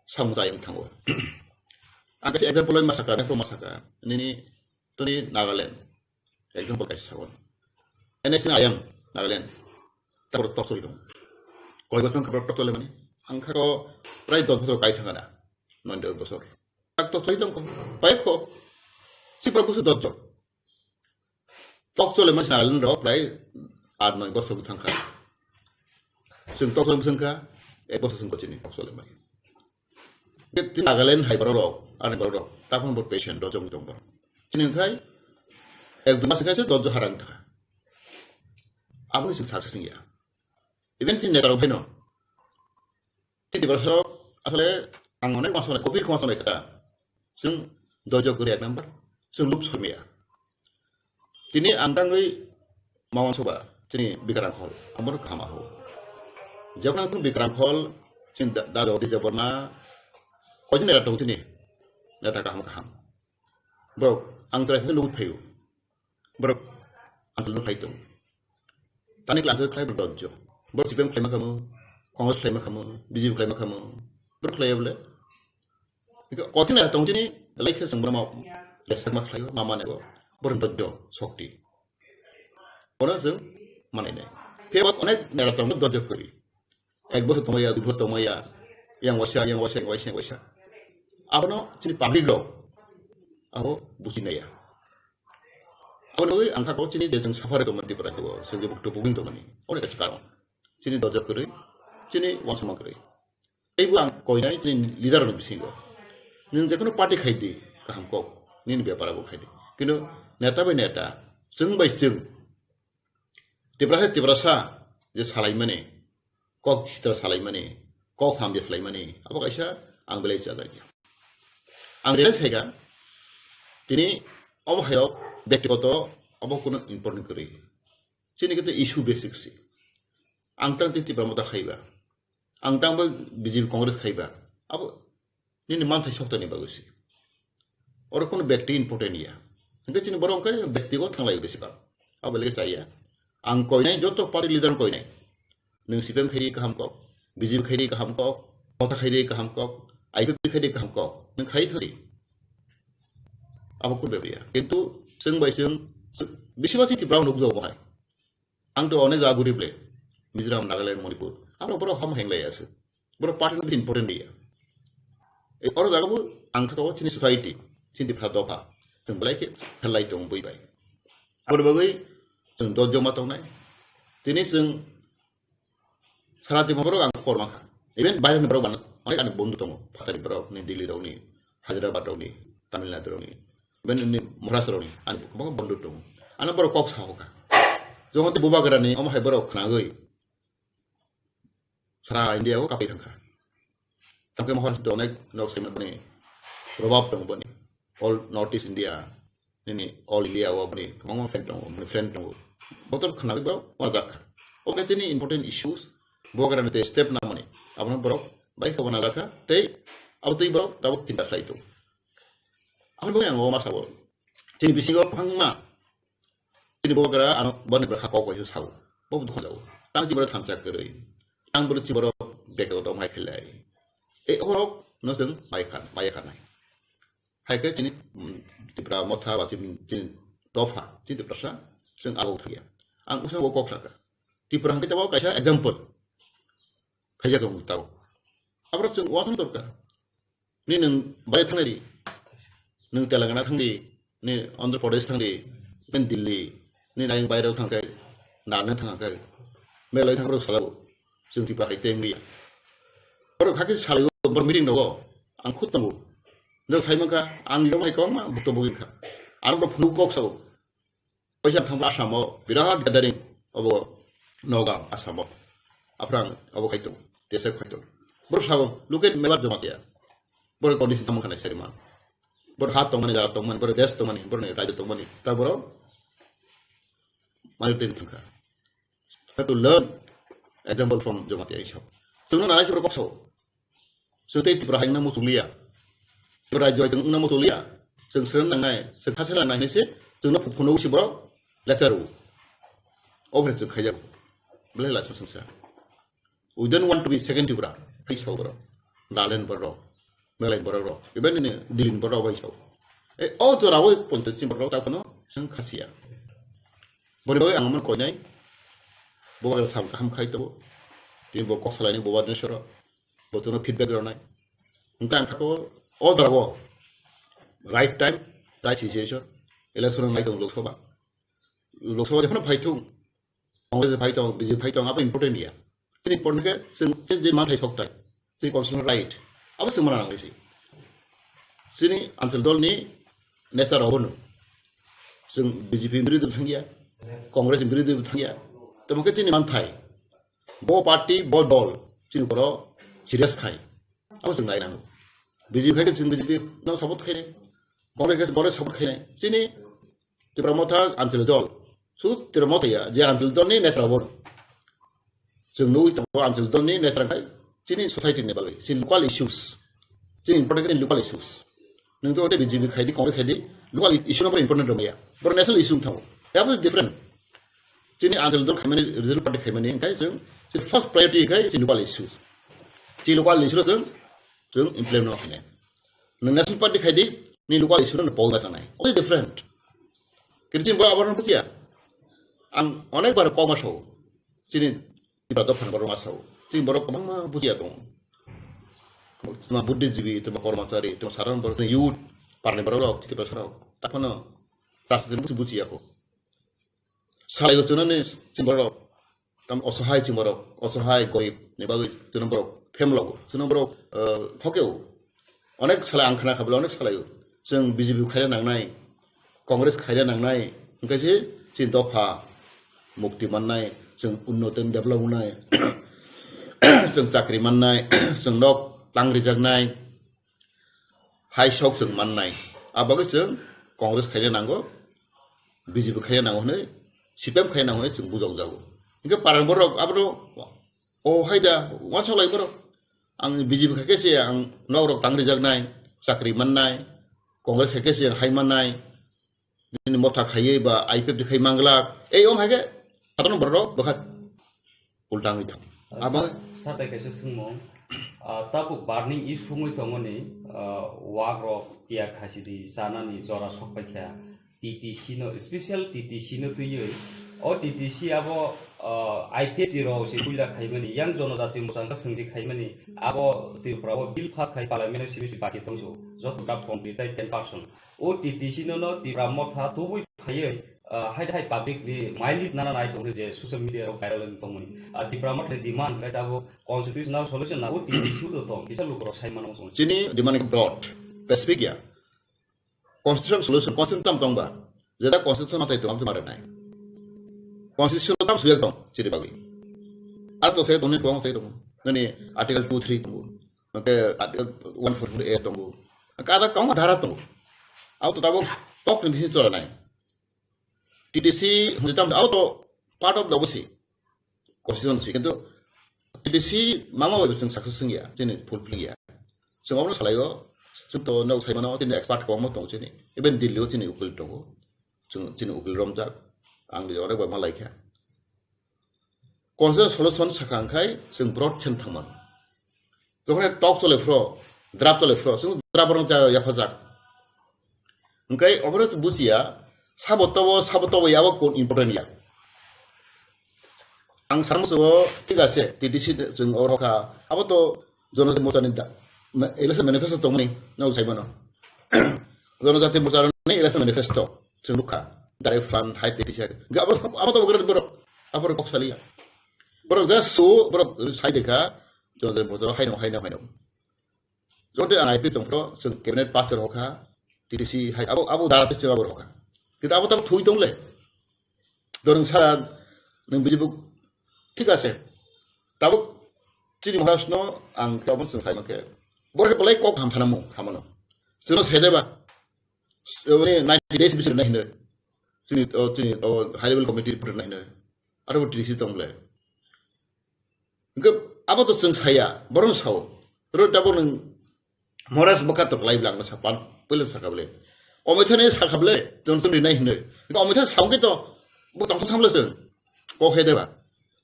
samung chayung thango. Ang kaisa example oi masaka, example masaka. Nini toni Nagaland. Example kaisa sagon. N S C ayang Nagaland. Tabor tok choli tong. Koi bosor khabra tok chole mani. Ang kha ko prai dos bosor kai thangana. Noy dos bosor. Tak tok choli tong ko. Pai ko. Si pra busu dojjo. Tok chole mani Nagaland ro prai ar noy bosor thangkha. Sing tok chole sing kha. Ek bosor sing ko chini tok chole mani. Tini Nagaland hai borok rok, ani borok rok, taphang bo patient do jong jong borok. Chini khai ek dui mas khai se dojjo harang thaka. Abo se saksa sing ya. Even chini neta rok bhai no. Tini borok rok asole ang onek mas onek kopi mas onek kha. Sing dojjo guri ek number. Sing lup somia. Tini ang tangwi mawan soba, tini Bikrang Khol, amor kaham aho. Jabra kung Bikrang Khol, tini da, da, da, da, Borma, koi jini era tong tini, neta kaham kaham. Bro, ang try hino nugui phayu. Bro, ang try hino phayu tong. Tani klang try bro dojjo. Bro C P M khlai ma khamu, Congress khlai ma khamu, B J P khlai ma khamu. Bro khlai bole. Kotin ya tong tini, lai khe sing bro ma, lesak ma khlai ma ma nego. Bro dojjo, sokti. Ora sing, mana ini. Khe bak onek nera tong dojjo kori. Ek bosor tongmaya, dui bosor tongmaya, yang waisa, yang waisa, yang waisa, yang waisa. Abono chini public rok, abo buji naya. Abono oi ang kha kok chini je jeng safari tongma Tripura to, sing je bukto bugin tongmani. Onek kachi karon. Chini dojak kwrwi, chini wansama kwrwi. Teibo ang koinai chini leader ni bisingo. Nung jekono party khai di, kaham kok, nini bepar abo khai di. Kintu neta bai neta, chwng bai chwng, Tiprasa, Tiprasa je salaimani, kok hitra salaimani, kok hamya salaimani, abo kaisa ang belai chajak ya. Ang realize hai kha, tini omo hai rok bektigoto abo kuno important kwrwi. Chini kete issue basic si. Ang tang tini Tipra Motha khaiba. Ang tang bo B J P Congress khaiba. Abo nini manthai sokta ni bagwi si. Oro kuno bekti important ya. Hingke chini borok hingke bekti go thanglai besi ba. Abo lege chaya. Ang koinai joto party leader koinai. Nung C P M khairi kaham kok, B J P khairi kaham kok, Motha khairi kaham kok, I P F T khairi kaham kok. Nung khai thari. Abo kun bebri ya. Kintu seng bai seng bisi ba chiti brown nuk jo hai. Ang to onek jaga guri ble. Mizoram, Nagaland, Manipur. Abo borok ham henglai ase. Borok party no important dia. E oro jaga bo ang kha to chini society, chini dipha dopha. Seng belai ke khalai tong bui bai. Abo bagwi seng dojjo ma tongnai. Tini seng sara timo borok ang khor ma kha. Even bayar ni borok ban, onek ani bondhu tongo. Phatari borok ni, Delhi rok ni, Hyderabad rok ni, Tamil Nadu rok ni. Even ni Maharashtra rok ni, ani kwbangma bondhu tongo. Ano borok kok sa hoka. Jongo te bubagra ni, omo hai borok khnagwi. Sara India o kapai thangkha. Tamkhe Maharashtra onek nok saiman boni probab tong boni. All North East India, nini all India o boni kwbangma friend tongo, boni friend tongo. Botor khna bo wajak. Oke tini important issues, bubagra ni te step na mani. Abono borok bai khabo na jakha, tei abo tei borok tabuk tinta khlai tong. Abo bagwi ang o ma sabo. Tini bisingo bangma Tini bubagra ano boni bwkha kok bai sao. Bo dukha jao. Tang chiboro thansa kwrwi. Tang boro chiboro bag o dom hai khlai. E orok no seng mai khan, mai khan nai. Hai khe chini, mm, Tipra Motha ba chini, chini dopha, chini Tiprasa, chwng abo thangya. Ang usang bo kok saka. Tipra hwnkhe tabok kaisa example. Khaijak wng tabok. Aborok chwng uansukna dorkar. Ni nwng bai thangdi, nwng Telangana thangdi, ni Andhra Pradesh thangdi, ni Delhi, ni nayeng bairok thangkhe, narwkna thangkhe, melai thangkhe salao, chwng Tipra hai tei wngya. Borok hakhe salao, bor meeting rogo, ang khud tongo. Nw saimankha, ang yorok hai kok ma, bukto bugin kha. Ang bo phunuk kok sao. Paisa thangba Assam o birat gathering obo Nagaon Assam o. Aphrang obo khaito, tesep khaito. Boro sabo, "Look at Mebar Jamatia." Boro condition tamo khanai sari man. Boro hat tongmani, jaga tongmani, boro desh tongmani, boro ni rajyo tongmani. Ta boro mari teni thangkha. Have to learn example from Jamatia isab. Tungno nalai sabo kokso. Chwng tei Tipra hai wngna muchung liya. Tipra rajyo hai chwng wngna muchung liya. Chwng srwng nangnai, chwng kha srwng nangnai hinwi se chwngno phu-, phunuk si borok lecture rwo. Obo hai chwng khaijak. Belai laisung songsa. We don't want to be second Tipra. Hai sao borok. Nagaland borok. Meghalaya borok rok. Even in Delhi borok bai sao. E, o jora o ponchas ni borok ta kono chwng khasiya. Boni bagwi ang amon koinai. Bo bagwi sam kaham khai tabo. Tini bo kok salaini bo badne soro. Bo chwngno feedback rwnai. Hwnkhe ang kha o, o jora o right time, right situation. Election wng lai tong Lok Sabha. Lok Sabha jephano phai thung. Congress phai tong, B J P phai tong, abo important ya. Chini important khe chwng je, je manthai sok thai. Chini constitutional right. Abo chwng mana nang si. Chini Anchal dol ni nature obo no. Chwng B J P birodhi thangya, Congress birodhi thangya. Tamo khe chini manthai. Bo party, bo dol, chini boro serious khai. Abo chwng nai nango. B J P khai khe chwng B J P no support khainai. Congress khe boro support khainai. Chini Tipra Motha Anchal dol. Su Tipra Motha ya, je Anchal dol ni nature bo. Chwng nugwi tongo Anchal dol ni nature khai. Chini society ni bagwi, chini local issues. Chini important khe chini local issues. Nwng to B J P khai di, Congress khai di, local issue no important rwmaya. Boro national issue thango. Abo different. Chini Anchal dol khaimani, regional party khaimani, hwnkhe chwng, chini first priority khai chini local issue. Chini local issue chwng, chwng implement no khainai. Nwng national party khai di, ni local issue no pol da kanai. Only different. Kini chini borok abo no bujiya. Ang onek bar kok ma sao. Chini Tipra dophan borok ma sao. Chini borok kwbangma bujiya tongo. Tuma buddhijibi, tuma kormachari, tuma saron borok, tuma youth, parni borok rok, Tipra sarok. Takhano rajniti busi bujiya ko. Salai go chunani chini borok. Tam osohai chini borok, osohai gorib ni bagwi chini borok phemlogo. Chini borok, eh, phokeo. Onek salai ang khna khabla onek salai o. Chwng B J P khaina nangnai, Congress khaina nangnai, hwnkhe se chini dopha mukti mannai, chwng unnoto develop wngnai, chwng chakri mannai, chwng nok tang rijaknai, hai sok chwng mannai. A bagwi chwng Congress khaina nango, B J P khaina nango hwnwi, C P M khaina nango hwnwi chwng bujokjago. Hwnkhe parang borok abono, o hai da, uansuk lai borok. Ang B J P kha khe se ang nok rok tang rijaknai, chakri mannai, Congress kha khe se hai mannai, nini motha khaiwi ba I P F T khai manglak, ei om hai khe, satung borok rok bwkha ulta wngwi thang. Abo sa-, satai kaisa swngmung, ah, tabuk burning issue wngwi tongmani, ah, wak rok tiyar khasi di chanani jora sok paikha. T T C no, special T T C no twiwi, o T T C abo, ah, I P F T rok se puila khaimani, yang jonojati mwchangkha swngsi khaimani, abo Tripura o bill pass khai parliament o simi si baki tongsu, joto gap complete tai ten percent. O T T C no no Tripura motha tubui phaiwi, ah, hai hai public ni mileage nana nai tongkhe je social media rok viral wng tongmani. Ah, Tripura motha ni demand khai abo constitutional solution na o T T C do tong, kisa lukurok sai mano song. Chini demand broad, specific ya. Constitution solution, constitution tam tongba. Jeda constitution matai tong, amtwma rwnai. Constitution tam sujak tong, chiri bagwi. Ar to se tongni kwbang se tong. Nani article two three tongo. Nake article one forty-two A tongo. Kada kwbangma dhara tongo. Au to tabuk tok ni bisingo chwla nai. T T C hwnwi tam au to part of the obosi. Constitution si, kintu T T C mama bai chwng success wngya, chini fulfill ya. Chwng obono salaio, chwng to nok saimano, chini expert kwbangma tongo chini. Even Delhi o chini ukil tongo. Chwng chini ukil romjak, ang ni onek bai ma laikha. Constitution solution sakha wngkhai chwng broad sen thangmano. Jokhon talk chole phro, draft chole phro, chwng draft borok cha yaphajak. Hwnkhe obono bujiya, sabo tobo, sabo tobo ya, abo kun important ya. Ang samusugo, thik ase, T D C chwng oro kha, abo to Jonojati Morcha ni da-, ma-, election manifesto tongmani, no sai mano. Jonojati Morcha ni election manifesto, chwng nukha, direct fund, high T D C. Ga abo, abo to bwrok, borok, abo kok saliya. Borok just so, borok sai dekha, Jonojati Morcha haino, haino, haino. Jote ang I P tongphro, chwng cabinet pass rokha, T D C hai, abo, abo dara chwng abo rokha. Kita abo tam thui tongle. Dorong sara, nung bijibuk, thik ase. Tabuk chini Maharaj no ang kabon sung khai make. Bor ke belai kok ham phanamu, hamano. Chwng sede ba. Wani ninety days bisir na hino. Chini, o, chini, o, high level committee report na hino. Aro T D C tongle. Hwnkhe abo to chwng saya, borok sao. Ro tabuk nung Maharaj bwkha to klai bwla ang sapan, puila sakha bwle. Omitha ni sakha bwle, Johnson rinai hinwi. Hwnkhe omitha sao khe to, bo tongthok thamle chwng. Kok he deba.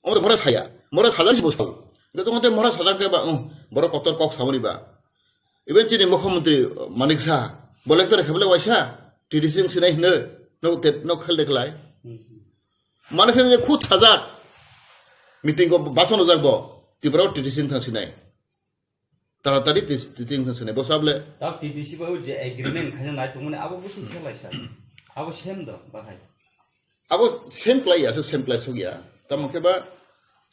Omo to Maharaj saya, Maharaj sajak si bo sao. Hwnkhe tongthok Maharaj sajak khe ba, um, borok kotor kok sao ni ba. Even chini mukhyamantri, uh, Manik Saha, bo lecture khe bwle waisa, T D C wng sinai hinwi, no te, no khel de klai. Mane se je khud sajak. Meeting ko bason ojak bo. Tripura o T D C wng thang sinai. Taratari T D C wng thang sinai. Bo sable. Tao T D C bai je agreement khaina nai tongmani abo busi khe laisa. Abo sem do bahai. Abo sem klai ya, se sem klai suk ya. Tamo khe ba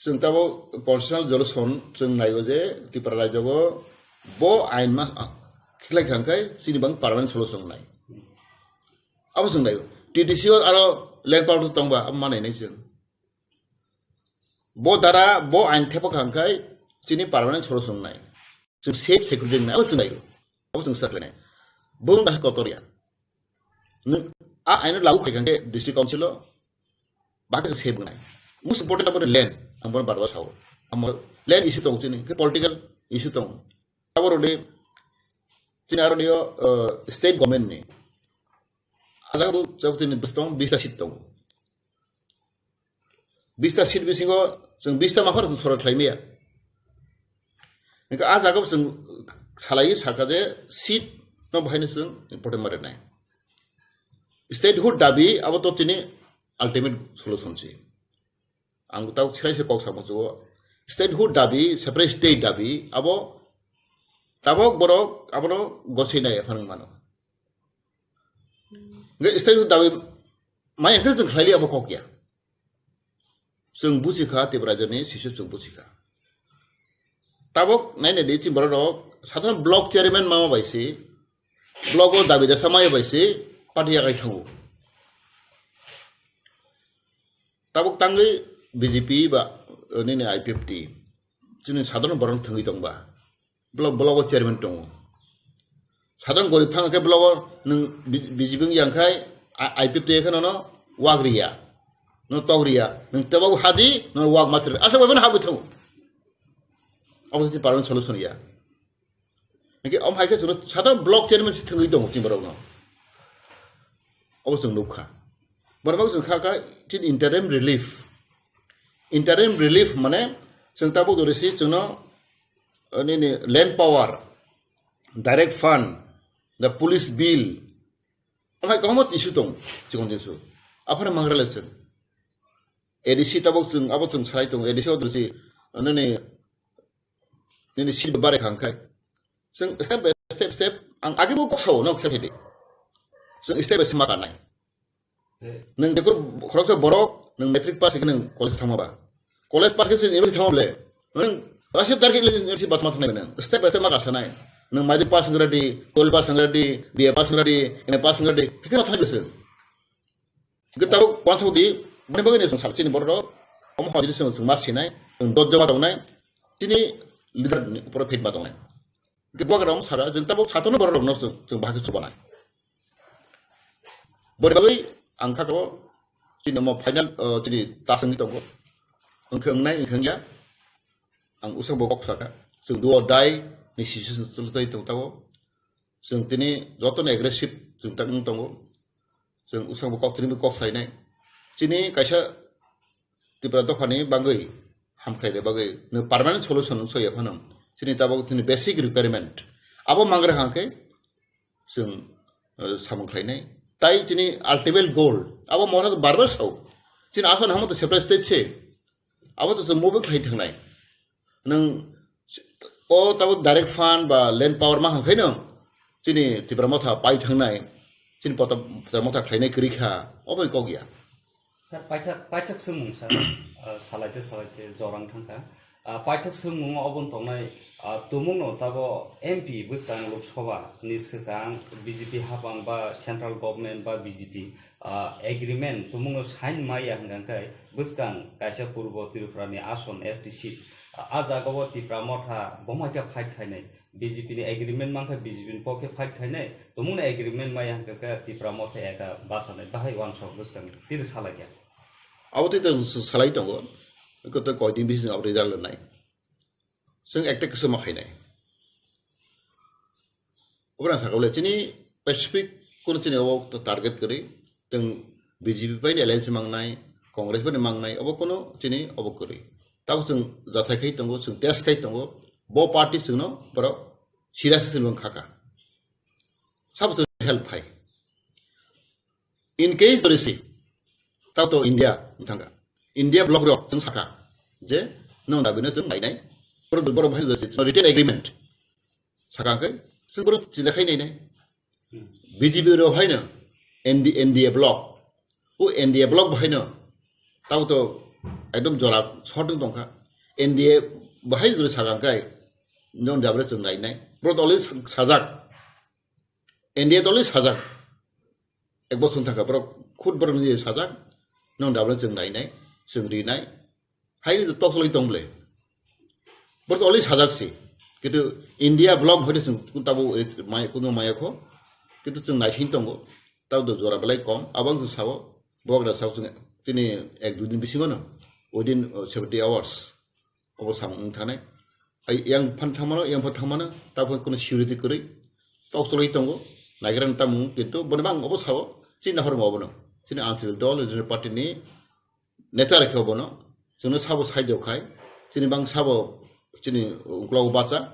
chwng tabo constitutional resolution chwng naigo je Tripura rajyo go bo ain ma khiklai khang khai chini bang permanent solution nai. Abo chwng naigo. T D C o aro land power tongba abo manai nai chwng. Bo dara, bo ain thepa kha hwnkhe chini permanent solution nai. Chwng safe security nai, abo chwng nai. Abo chwng sakle nai. Bung da kotor ya. Nwng a ain lagu khai kha hwnkhe district council o bakhe safe nai. Most important abo land, ang bono barbar sao. Amo land issue tong chini, khe political issue tong. Abo roni chini aro niyo, uh, state government ni. Ada bo chau chini bus tong, bis ta seat tong. Bista seat bisingo chwng bista maphar chwng sorok khlai maya. Hwnkhe a jaga bo chwng salai sakha je seat no bahaino chwng important ma rwnai. Statehood dabi abo to tini ultimate solution si. Ang tau chwrai se kok samo chugo. Statehood dabi, separate state dabi abo tabok borok abono gosai nai phang mano. Hwnkhe statehood dabi maya khe chwng khlai li abo kok ya. Chwng buchi kha, Tiprajani sisu chwng buchi kha. Tabok naina di chini borok rok, sadharon block chairman mama bai si, block o dabi jasa maya bai si, party yakai thango. Tabok tangwi B J P ba, eh, nini I P F T, chini sadharon borok thangwi tongba. Block, block o chairman tongo. Sadang gorib thang khe block o nwng B-, B J P wng yang khai, a-, I P F T khai nono wak riya. No tok riya. Nwng tebo hadi, no wak mathri. Asa bai habwi thango. Abo se permanent solution ya. Niki om hai khe chwng sadang block chairman si thangwi tongo chini borok no. Abo chwng nukha. Borok chwng kha kha chin interim relief. Interim relief mane chwng tabuk dori si chwngno nini land power, direct fund, the police bill, amai kwbangma issue tong, chikon issue. Aphano mangra le chwng. A D C tabok chwng, abo chwng salai tong, A D C o chwng si, nini, nini seat bare khang khai. Chwng step by step, step, ang agi bo kok sao, no, khel hidi. Chwng step by step ma kanai. Nwng jekur khoroksa borok, nwng matric pass khe nwng college thangma ba. College pass khe se university thangma ble. Nwng class eight target le university ba thangma thangnai nwng. Step by step ma kasanai. Nwng matric pass wng ready, twelve pass wng ready, B A pass wng ready, M A pass wng ready. Hikhe ma thangnai bwswng. Hikhe tabuk wansuk di, bini bagwi ni chwng sal chini borok rok. Omo hodi chwng chwng ma sinai, chwng dot joma tongnai. Chini leader ni upor phit ma tongnai. Hikhe bubagra omo saka, chwng tabuk satono borok rok no chwng, chwng bahai khe chubanai. Boni bagwi ang kha ko chini omo final, uh, chini taswngni tongo. Wngkhe wngnai, wngkhe wngya. Ang usang bo kok saka. Chwng do or die ni situation chwlwtwi tong tago. Chwng tini jotono aggressive chwng tak wng tongo. Chwng usang bo kok tini bo kok khlainai. Chini kaisa Tripura dophani bagwi hamkrai de bagwi no permanent solution wng soya phano. Chini tabuk chini basic requirement. Abo mangra hangkhe chwng eh, samung khlainai. Tai chini ultimate goal, abo Motha to bar bar sao. Chini aswk hamo to separate state se. Abo to chwng move khlai thangnai. Nwng o tabuk direct fund ba land power ma hwn khaino chini Tipra Motha pai thangnai, chini poto Tipra Motha khlainai kwrwi kha, obo kok ya. Sir, paithak, paithak swngmung, sir. Ah, salaite, salaite jorang thangkha. Ah, paithak swngmung obon tongnai, ah, tumungno tabo M P bwskang Lok Sabha ni swkang B J P hapang ba central government ba B J P, ah, agreement tumungno sign maya hwnkha khe bwskang kaisa Purbo Tripura ni ason S T seat. Ah, a jaga o Tipra Motha bomaikha fight khainai. B J P ni agreement mankha B J P ni pokhe fight khainai. Tumungno agreement maya hwnkha khe Tipra Motha ekha basanai bahai wansok bwskang tiri salai ya. Abo tei tei salai tongo. Koto koidin bising abo result nai. Chwng ekta kisu ma khainai. Obra sakha bole chini specific kono chini obo target kwrwi. Chwng B J P bai ni alliance mangnai, Congress bai ni mangnai, obo kono chini obo kwrwi. Tabo chwng jasai khai tongo, chwng test khai tongo. Bo party chwngno borok serious se chwng khaka. Sabo chwng help khai. In case to receive, tabo to India thangka. India bloc rok chwng sakha je nong dabi no chwng nainai. Borok, borok bahai written agreement sakha khe chwng borok chinta khai nainai. B J P rok haino N D, N D A bloc. O N D A bloc bahaino tabo to ekdom jora short wng tongkha. N D A bahai jora sakha khe nong dabi no chwng nainai. Borok to already sajak. N D A tole sajak. Ek bosor thangkha borok khud borok ni sajak. Nong dablai chwng nainai, chwng rinai. Hai ni tok soloi tong ble. Borok tole sajak si. Kitu India bloc hoite chwng kun tabo mai kuno maya kho. Kitu chwng naising tongo. Tabo do jora belai kom. Abang chwng sabo. Bok da sabo chwng tini ek dui din bisingo no. Within uh, seventy hours. Obo samung wng thanai. Ai, yang phan thangmano, yang phan thangmano, ta phan kono security kwrwi. Tok choloi tongo. Naigra ni tamung, kintu boni bang obo sao, chini nahor mo obono. Chini Anchal Dol, Regional Party ni nature khe obono. Chwngno sabo saijo khai, chini bang sabo, chini uklogo bacha,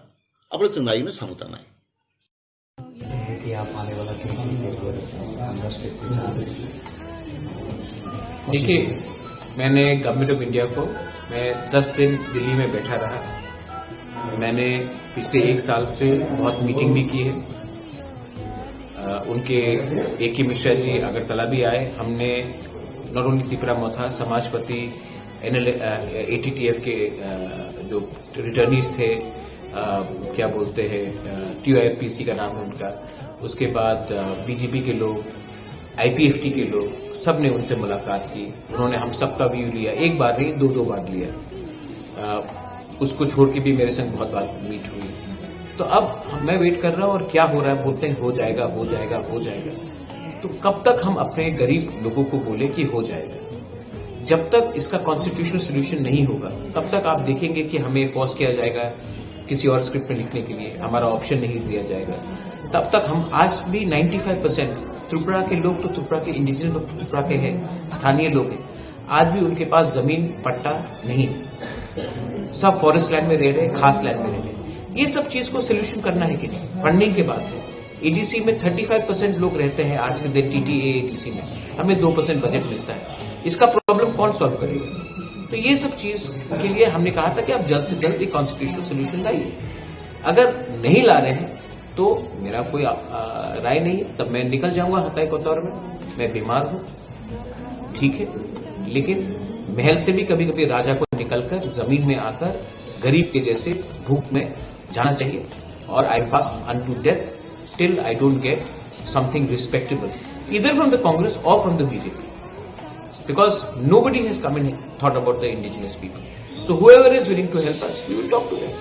abole chwng naino samung tangnai. कि आप आने वाला टीम के लिए हम दस ट्रिप पे जा रहे हैं। देखिए, मैंने गवर्नमेंट ऑफ इंडिया को, मैं दस दिन दिल्ली में बैठा रहा। मैंने पिछले एक साल से बहुत मीटिंग भी की है। अ, उनके ए के मिश्रा जी अगरतला भी आए। हमने नॉट ओनली तिपरा मोथा, समाजपति, एनएल, अ, एटीटीएफ के, अ, जो रिटर्नीज थे, अ, क्या बोलते हैं, अ, टीओआईपीसी का नाम है उनका, उसके बाद, अ, बीजेपी के लोग, आईपीएफटी के लोग, सब ने उनसे मुलाकात की। उन्होंने हम सबका व्यू लिया, एक बार नहीं, दो दो बार लिया। अ, उसको छोड़ के भी मेरे संग बहुत बार मीट हुई। तो अब मैं वेट कर रहा हूँ और क्या हो रहा है, बोलते हैं हो जाएगा, हो जाएगा, हो जाएगा। तो कब तक हम अपने गरीब लोगों को बोले कि हो जाएगा? जब तक इसका कॉन्स्टिट्यूशनल सॉल्यूशन नहीं होगा, तब तक आप देखेंगे कि हमें फोर्स किया जाएगा किसी और स्क्रिप्ट में लिखने के लिए, हमारा ऑप्शन नहीं दिया जाएगा। तब तक हम आज भी नाइन्टी फ़ाइव परसेंट त्रिपुरा के लोग तो त्रिपुरा के, इंडिजिनस लोग तो त्रिपुरा के हैं, स्थानीय लोग हैं, आज भी उनके पास जमीन पट्टा नहीं है। सब फॉरेस्ट लैंड में रह रहे हैं, खास लैंड में रह रहे हैं। ये सब चीज को सोल्यूशन करना है कि नहीं? फंडिंग की बात है। एडीसी में थर्टी फ़ाइव परसेंट लोग रहते हैं आज के दिन टीटीए एडीसी में, हमें दो परसेंट बजट मिलता है। इसका प्रॉब्लम कौन सॉल्व करेगा? तो ये सब चीज के लिए हमने कहा था कि आप जल्द से जल्द एक कॉन्स्टिट्यूशनल सॉल्यूशन लाइए। अगर नहीं ला रहे हैं तो मेरा कोई, आ, आ, राय नहीं, तब मैं निकल जाऊंगा हताई कोतवार में। मैं बीमार हूँ, ठीक है, लेकिन महल से भी कभी कभी राजा को निकलकर जमीन में आकर गरीब के जैसे भूख में जाना चाहिए। और I fast unto death till I don't get something respectable, either from the Congress or from the B J P, because nobody has come and thought about the indigenous people. So whoever is willing to help us, we will talk to them.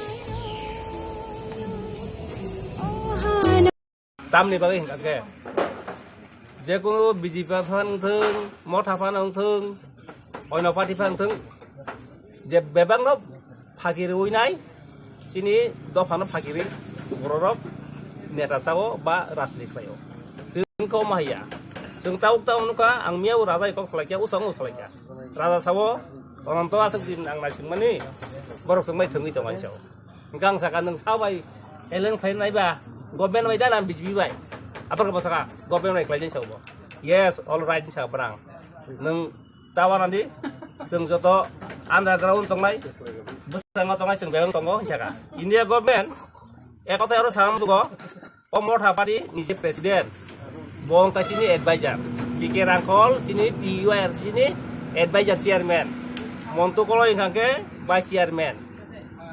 Tamni bagwi hwnkha khe, jekunu B J P phan wngthung, Motha phan wngthung, oino party phan wngthung, je bebakno phaki rwui nai, chini dophano phaki rwi bororok neta sao ba rajniti khlaio. Chwng kok ma haiya. Chwng tabuk tabuk nukha, ang miyao raja kok salaikha, usang o salaikha. Raja sao, Ononto aswk din ang naisingmani, borok chwng bai thwngwi tongo ani sao. Hwnkhe ang sakha, nwng sa bai alliance khlai nai ba, government bai da na B J P bai? Apa khe bwsaka government bai khlaijani sa bo. Yes, all right sa brang. Nwng tawa nandi, chwng joto underground tongnai, bwskango tongnai, chwng bebak tongo hinsa kha. India government ek kothai aro sanam dugo, o Motha party ni je president, bo wngkha chini advisor. P K Rangkhol chini T U R chini advisor chairman. Montu Koloi wngkha khe vice chairman.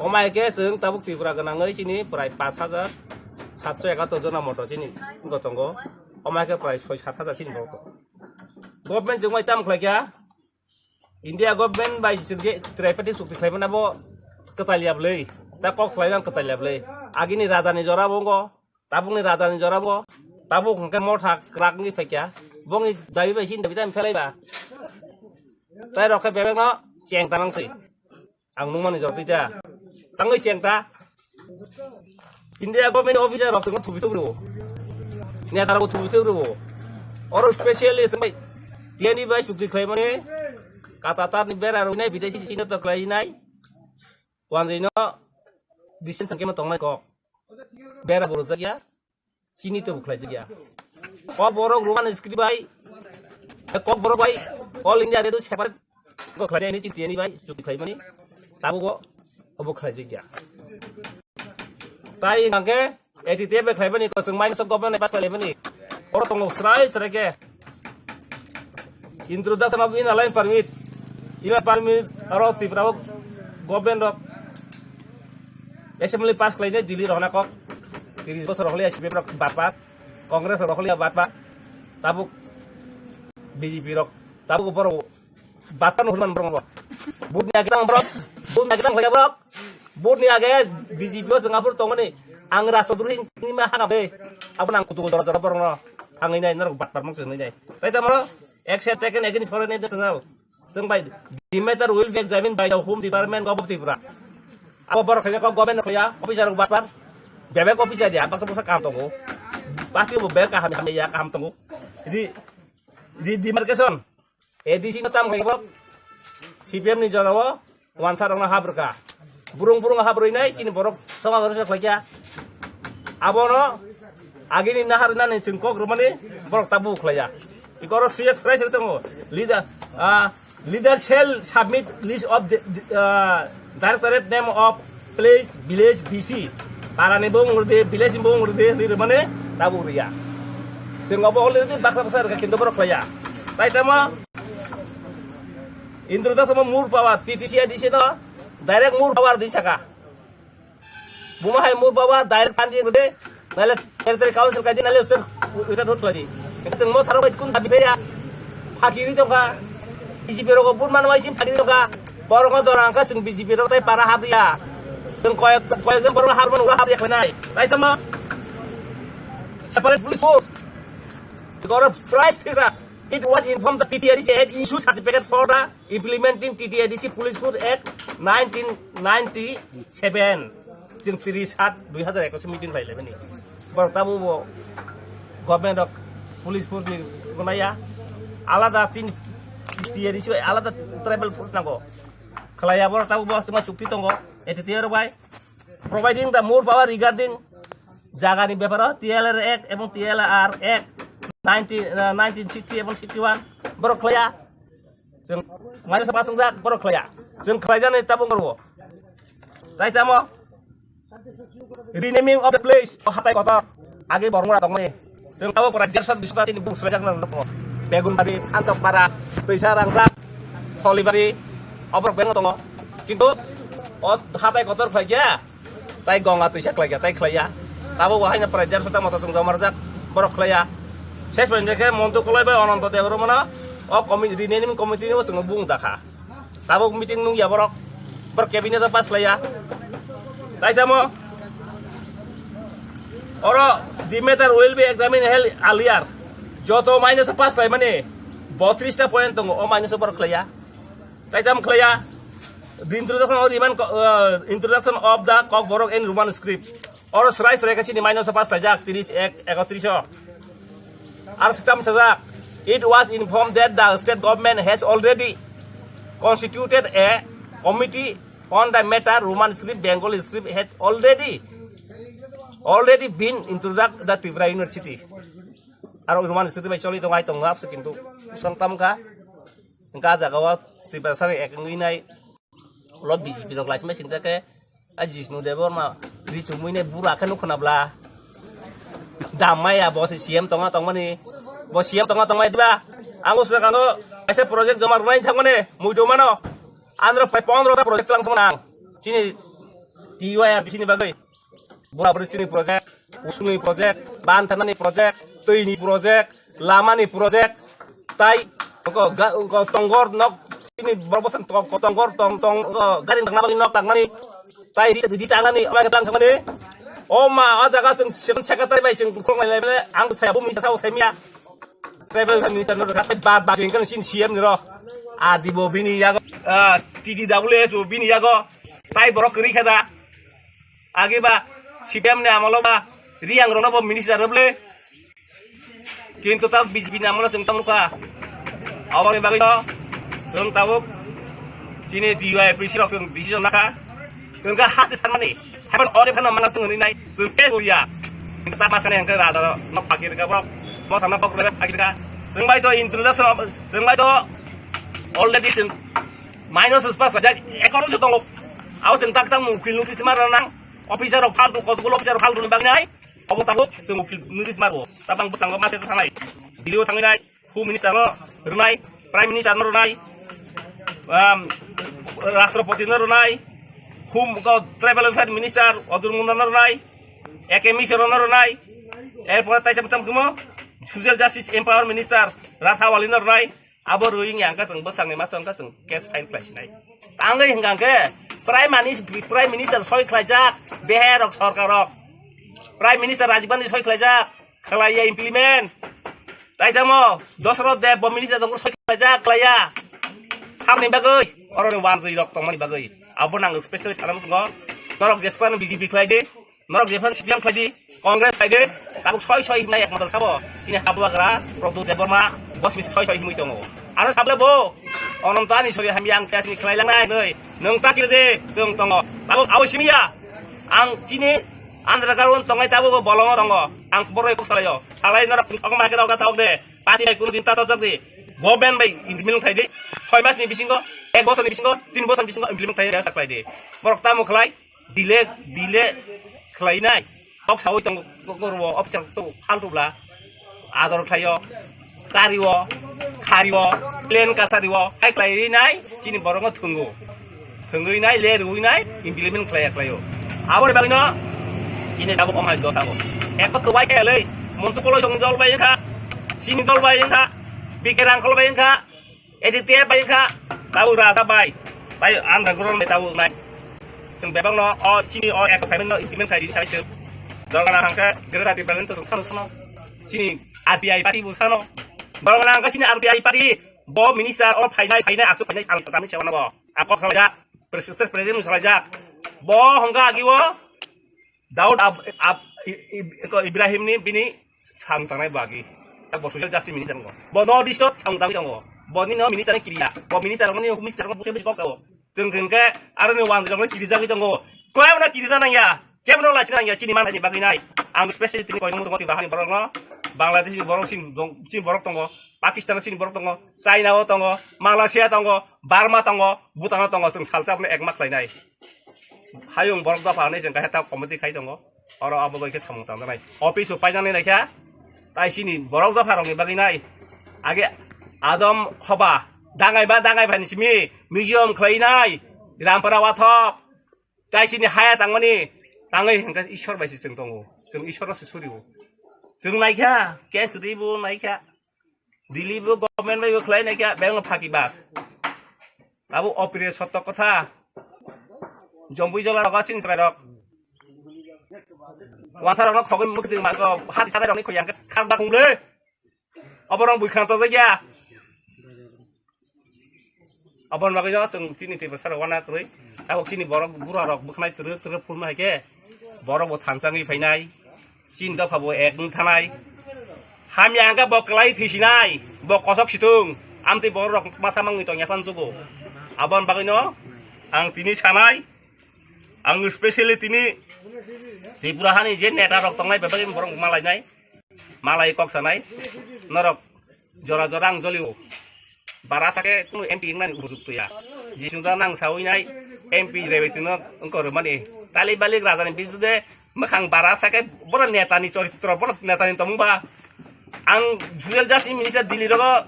Omai khe chwng tabuk Tripura gwnangwi chini prai pash hajar satso ekatur jona moto chini wngkha tongo. Omai khe prai soi sat hajar chini moto. Government chwng bai tam khlai kha. India government bai chwng je tripartite chukti khlai mano bo kwtal ya bwlwi. Ta kok khlai nang kwtal ya bwlwi. Agini raja ni jora bo wngkha. Tabukni raja ni jora bo. Tabuk hwnkhe Motha kwrak wngwi phaikha. Bongni dabi bai chini dabi tamo phelai ba. Tai rok khe bebek no cheng tanang se. Ang nungmani jora twi ta. Tangwi cheng ta. India government officer rok tongno thubi thubi rwo. Neta rok thubi thubi rwo. Oro specially se bai. Tiyani bai chukti khlai mani. Kata tar ni bera rwi nai bidai si chino to khlai nai. Wanjai no distance kema tongnai kok. Bera boro jakya. Chini to bukhlai jakya. Kok borok Roman script bai. Kok borok bai. All India radio separate. Go khlai ni chiti ni bai. Chukti khlai mani. Tabu go. Obo khlai jakya. Tai hingke A T T F khlai mani ko sung mai sok government pass khlai mani. Oro tongo srai srai ke. Introduction of Inner Line Permit. Inner Permit aro Tripura o government rok assembly pass khlainai Delhi rohna kok. Tiris bosor rohli S P F rok batpat. Congress rok rohli batpat. Tabuk B J P rok. Tabuk borok batpan hurman borok. Bud ni age tang borok. Bud ni age tang khlai borok. Bud ni age B J P o Singapore tongmani. Ang rastro duri ni ma hangam de. Abo nang kutu jora jora borok no. Thangwi nai norok batpat mang swnwi nai. Tai tamo action taken against foreign national. Chwng bai, the matter will be examined by the Home Department of Tripura. Abo borok khaina kok government khlaiya, officer rok batpat. Bebek officer ya, baksa baksa kaham tongo. Bati bo bebek kaham hamya kaham tongo. Di, di demarcation. A D C no tam khlai borok. C P M ni jora o, wansa rok no habrwkha. Burung burung habrwi nai, chini borok songha gori khlai kya. Abono, agini nahar nani chwng kok rwmani, borok tabu khlaiya. Ikoro suyek srai srai tongo. Leader, ah, Leader shall submit list of the, uh, directorate name of place, village, B C. Para ni bung rwdi, village ni bung rwdi, hinwi rwmani tabuk rwya. Chwng obo already baksa baksa rwkha, kintu borok khlaiya. Tai tamo introduction mo more power, T T C A D C no direct more power di saka. Buma hai mur baba direct funding de, nale territory council kaidi, nale usir, usir hut kaidi. Chwng mo tharo kun dabi pheya, phakiri tongkha, B J P rogo bun manwai sim phakiri tongkha, borok no dora angkha chwng B J P rok tai para habriya, chwng koyek, koyek jon borok habri mano, habriya khlainai, tai tamo separate police force, goro price thika. It was informed that T T A D C had issued certificate for the implementing T T A D C Police Force Act nineteen ninety-seven. Chwng tris sat dui hazar ekwis meeting bai laimani. Borok tabo bo government rok police force ni gonaya alada tin T T A D C bai alada tribal force nango. Khlaiya borok tabo bo chuma chukti tongo A T T R bai. Providing the more power regarding jagani beparo T L R Act ebong T L R Act nineteen, uh, nineteen sixty ebong sixty-one borok khlaiya. Chwng mani sapa swngjak borok khlaiya. Chwng khlaijani tabung gorbo. Tai tamo renaming of the place o hatai kotor age bormura tongmani. Chwng tabuk pura dersho dusho ta chini bung swlaijakna nukgo. Begunbari, Antokpara, Twisa Rangjak, Tholibari, oborok beng tongo. Kintu o hatai kotor khlaikha, tai gonga twisa khlaikha, tai khlaiya. Tabuk bo haino pura dersho ta moto chwng joma rwjak, borok khlaiya. Ses pore khe Montu Koloi bai Ononto Debbarmano o committee, renaming committee ni bo chwngno bung dakha. Tabuk meeting nungya borok. Borok cabinet o pass khlaiya. Tai tamo. Oro the matter will be examined held earlier. Joto minus o pass khlaimani botris ta point tongo. O minus o borok khlaiya. Tai tamo khlaiya. The introduction of Roman co-, uh, introduction of the Kokborok in Roman script. Oro srai srai khe chini minus o pass khlaijak, tris ek, ekotris o. Ar swtam sajak, it was informed that the state government has already constituted a committee on the matter, Roman script, Bengali script had already, already been introduced the Tripura University. Aro romani suri bai choli tong ai tong hapse kintu usang tam kha. Hingke ah jaga o Tiprasa ni ek wngwi nai ulo B J P rok laisima singsa khe a Jishnu Debbarma ri chumui nai bura khe nukho na bla. Dam maya bo se C M tonga tongmani. Bo C M tonga tongmani diba? Ang usna kano kaisa project joma rwnai thangmani mui do mano. Andro pai pondro ta project lang thangmani ang. Chini T Y R D C ni bagwi. Bura buri chini project, usungni project, ban thanani project, twi ni project, lama ni project, tai ko ga ko tongor nok chini borok bosong tong ko tongor tong tong ko gari tangna bagwi nok tangmani tai ri ri tangani omo ke tang thangmani. O ma o jaga chwng secretary bai chwng khulumlai lai ang saya bumi sa sai miya. Tribal minister no kha ba ba kin kan sin C M ni ro. Adi bo bini yago, ah, T D W S bo bini yago. Tai borok kri khada. Agi ba C P M ni amolo ba Riyang rono bo minister roble. Kintu ta B J P ni amolo chwng tamo kha. Aboni bagwi no chwng tabuk chini D Y P C rok chwng decision nakha. Chwng kha hasi sanmani. Hapan ore phano mangna tong ni nai. Chwng ke ya. Kintu ta masane hangke raja no phakir ka borok. Bo thangna bok rebe phakir ka. Chwng bai to introduction of, chwng bai to already chwng minus spas ka jai. Ekoro se tongo. Abo chwng tak tak mukil notice mar nang. Officer rok faltu, kotokul officer rok faltu ni bagwi nai. Obo tabuk chwng ukil notice maro. Tabang bwskango message thangnai. Delhi o thangwi nai. Home Minister no rwnai. Prime Minister no rwnai. Um, Rashtrapati no rwnai. Home ko Tribal Welfare Minister Arjun Munda no rwnai. A K Mishra no rwnai. Erpore taisa bwtam khemo Social Justice Empower Minister Rathawali no rwnai. Abo rwing ya wngkha chwng bwsakni masa wngkha chwng case file khlai sinai. Tangwi hwnkha hwnkhe Prime Minis-, Prime Minister soi khlaijak, beherok sorkarrok. Prime Minister Rajiv Gandhi soi khlaijak, khlaiya implement. Tai tamo Dosroth Deb bo minister tongkhe soi khlaijak, khlaiya. Hamni bagwi, oroni wanjwi rok tongmani bagwi. Abo nang specialist anam sungo. Norok jespan B J P khlai di. Norok jephang C P M khlai di, Congress khlai di, tabuk soi soi himnai ekmatro sabo. Chini habuagra Prabhu Debbarma, bosmi soi soi himui tongo. Ano sable bo, Ananta ni sori hamya ang tesni khlai langnai, nui. Nung ta kiri de, chwng tongo. Tabuk abo simiya. Ang chini Andhra Gaon tongai tabuk bolongo tongo. Ang boroi kok salayo. Salai norok chwng thokma khe rok ta thok de. Party bai kunu din ta tok di. Government bai implement khlai di. Soi mas ni bisingo, ek bosor ni bisingo, tin bosor ni bisingo implement khlai di, khlai di. Borok tamo khlai? Delay, delay khlainai. Kok sawi tongo, kok, kok, officer to faltu bla. Ador khlaio, chario, khario, plan kasario, hai khlainai, chini borokno thwngo. Thwngwi nai, le rwwi nai, implement khlaiya khlaio. Aboni bagwino, chini tabuk omai dos abo. Ekot to wai khe lei, Montu Koloi song dol bai wngkha, chini dol bai wngkha, B K Rangkhol bai wngkha, Aditya bai kha, tabuk Raja bai, bai Andhra Gaon bai tabuk nai. Chwng bebak no, o chini o ek payment no implement khai di sai chwng. Dol gana hangka Greater Tipraland to sano sano. Chini R P I party bo sano. Dol gana hangka chini R P I party bo minister o phainai, phainai, asu phainai, ang satami sewana bo. Akok salajak, Mister President salajak. Bo hangka agi bo. Daud Ab-, Ab-, I-, I-, ko Ibrahim ni bini sang tangnai bagi. Bo social justice minister ngo. Bo no disto sang tangwi tongo. Bo ni no minister ni kiriya. Bo minister ni minister ngo bukhe bisi kok sao. Chwng chwng khe aro ni wan jong ni kiri jagwi tongo. Koya na kiri na nangya. Kebo no lai nangya chini man ni bagwi nai. Ang specially tini koino tongo bahani borok no. Bangladesh ni borok sin dong, sin borok tongo. Pakistan sin borok tongo. China o tongo. Malaysia tongo. Burma tongo. Bhutan o tongo. Chwng salsa ek mas lai nai. Hayung borok dopha hinwi chwng kaisa ta committee khai tongo. Oro abo bai khe samung tangjaknai. Office bo painani naikha. Tai chini borok dopha rokni bagwi nai. Age adom hoba dangai ba dangai phani simi museum khlainai. Rampara wathok. Tai chini haya tangmani tangwi hwnkhe Ishwar bai se chwng tongo. Chwng Ishwar no se suriwo. Chwng naikha, case ribo naikha. Delhi bo government bai bo khlai naikha, beng phaki bas. Abo opire sotto kotha. Jombui jola roga sin srai rok. Wasa rok no khogoi mukti ma ko hati sada rok ni khoyang khe khar da khumle. Oborong bui khang to jagya. Aboni bagwi no chwng chini Tiprasa rok wana kwrwi. Tabuk chini borok bura rok bwkhnai twrwk twrwk phunuknai khe borok bo thansa wngwi phainai. Chini dopha bo ek wng thanai. Hamya hwnkhe bo kwlai thwisinai. Bo kosok situng. Amtwi borok rok masa mangwi tongya phan chugo. Aboni bagwi no ang tini sanai. Ang specially tini Tripura hani je neta rok tongnai bebak borok malainai. Malai kok sanai, norok jora jora ang jolio. Bara sake kunu M P wngnani upojukto ya. Jisung da nang sawi nai M P Rebeti no wngkor mani. Tali balik raja ni birude mwkhang bara sake boro neta ni choritro, boro neta ni tomung ba. Ang Jewel Jasmine minister Delhi rogo,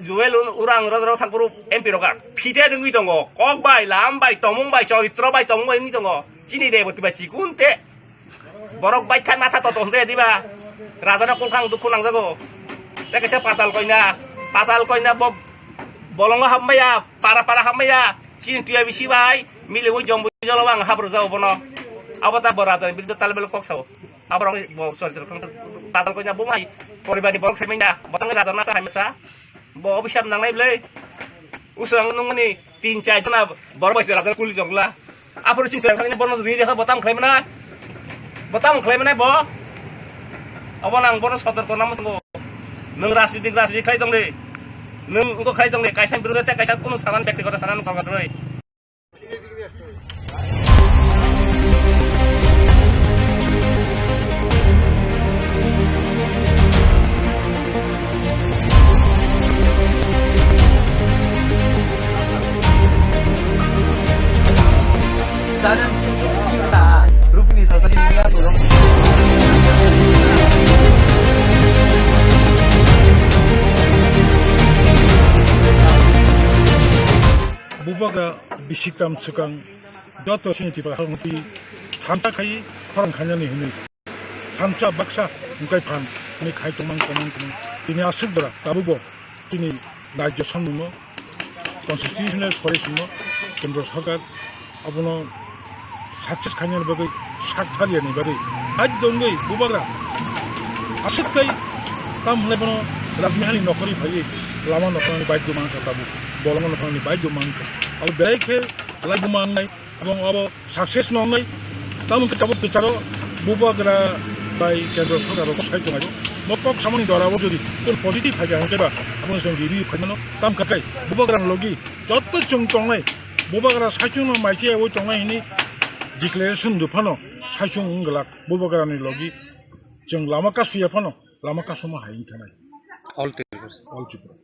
Jewel Urang rogo thangpuru M P roga. Phide wngwi tongo. Kok bai, lam bai, tomung bai, choritro bai, tomung bai wngwi tongo. Chini Rebeti bai chikun te. Borok bai kha natha toto hwnjaya diba? Rajana kulkhang dukhu nangjago. Te kaisa patal koina, patal koina bo bolongo hapmaya, para para hapmaya. Chini tuya bisi bai, miliwi jombo jolo bang hapro jao bono. Abo ta bo rajani biruddhe talbel kok sao. Abo rok bo sorry, patal koina bo mai. Poribani borok semina, botang rajana sa hamsa. Bo obisap nangnai blai. Usang nungni tin chai jona borok bai se rajana kuli jongla. Apor sing sang thangni bono ri rekha botam khlai mana? Botam khlai mana bo? Abo nang bono sotor kona musungo. Nung rajniti rajniti khlai tong de. Nung ko khlai tong de. Kaisa birude te kaisa kunu sanan bekti kota sanan kok kok roi. Bubagra bisiktam swkang joto chini Tipra Motha thansa khai khorang khainani hinwi. Thansa baksa hwnkhe phan hwnwi khai tongmang tongmang tongmang. Tini aswk jora tabukbo chini rajyo samungno, constitutional sori simo, kendro sarkar abono success khainani bagwi, sak thariyani bagwi, baidyo wngwi bubagra aswk khai tam hwnlai bono Rajmahal ni nokhorwi phaiwi lama nokholani baidyo mankha tabuk, bolongo nokholani baidyo mankha. Abo belai khe belai buma wngnai. Ebong abo success no wngnai. Tamo khe tabuk bicharo bubagra bai kendro sarkar rok sai tongo. Bo kok samani dora bo jodi kun positive phai kha hwnkhe ba abo chwng review khaimano. Tam kha khai bubagra ni logi joto chwng tongnai, bubagra saichung no mai khe oi tongnai hini declaration rw phano saichung wng glak bubagra ni logi chwng lama kasu ya phano. Lama kasuma hai wng thanai. All Tripura. All Tripura.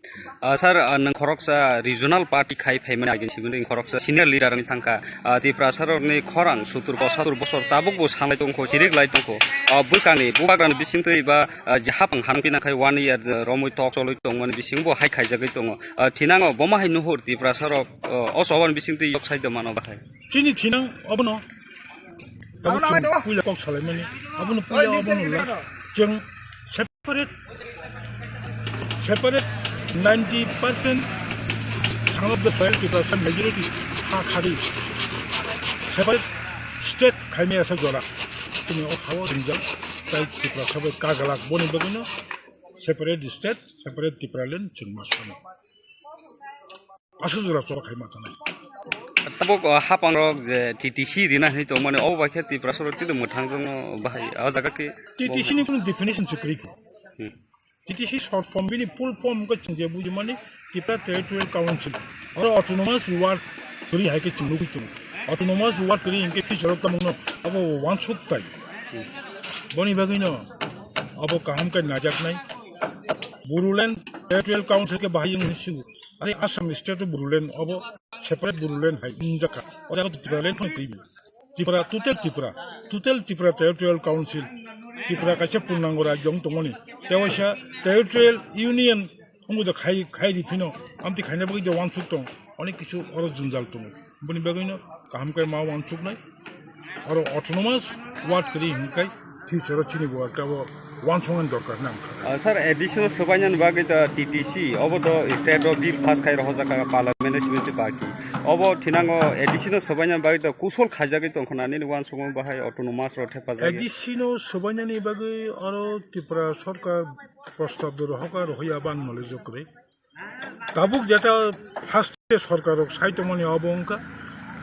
Ah, sir, ah, nwng khoroksa regional party khai phaimani agini simi nwng khoroksa senior leader wng thangkha. Ah, Tiprasa rokni khorang sutur posatur bosor tabuk bo sanglai tongkho, chirik lai tongkho. Ah, bwskangni bubagrani bisingtwi ba, ah, je hapang hanpina khai one year, ah, romwi tok cholwi tongmani bisingbo hai khaijagwi tongo. Ah, thinango bomo hai nuhur Tiprasa rok, ah, o chobani bisingtwi yok sai tongmano bahai. Chini thinang obono. Abo chwng puila kok salaimani. Abono puila, abono last. Chwng separate, separate ninety percent son of the soil Tiprasa majority ha khadi. Separate state khaimaya sa jora. Chini o khao ringjak tai Tiprasa bai kagalak boni bagwino separate state, separate Tipraland chwng ma sano. Aswk jora chwla khai ma thanai. Tabuk, uh, hapang rok je T T C rina hinwi tongmani, obo bai khe Tiprasa rok twi mwthang jongno bahai o jaga khe T T C ni kunu definition se kwrwi kho. Hmm. T T C short form bini full form khe chwng je bujimani Tipra Territorial Council. Oro autonomous ward kwrwi hai khe chwng nugwi tongo. Autonomous ward kwrwi hinkhe future o tongmungno abo wansuk tai. Hmm. Boni bagwino abo kaham khe najaknai. Bodoland Territorial Council khe bahai wng hinwi swi. Ani Assam state o Bodoland obo separate Bodoland hai wngjakha. O jaga Tipraland phano twibi. Tripura, total Tripura, total Tripura Territorial Council, Tripura kaisa purnango rajyo wng tongmani. Tewaisa Territorial Union wngwi do khai, khai ri phino, amtwi khaina bagwi do wansuk tong, onek kisu oro jwnjal tongo. Boni bagwino kaham khe ma wansuknai, oro autonomous ward kwrwi hinkai, future o chini bo ekta bo wansuknani dorkar nang. Ah, sir, A D C no swbainani bagwi to T T C, obo to state o bill pass khai rohorjak kha parliament o simi se baki. Obo thinango A D C no swbainani bagwi to kusol khaijagwi tongkha na nini wansukma bahai autonomous rok thepajak. A D C no swbainani bagwi oro Tripura sarkar prostab do rohorkha, rohorya ban knowledge o kwrwi. Tabuk jeta haste sorkar rok sai tongmani abo wngkha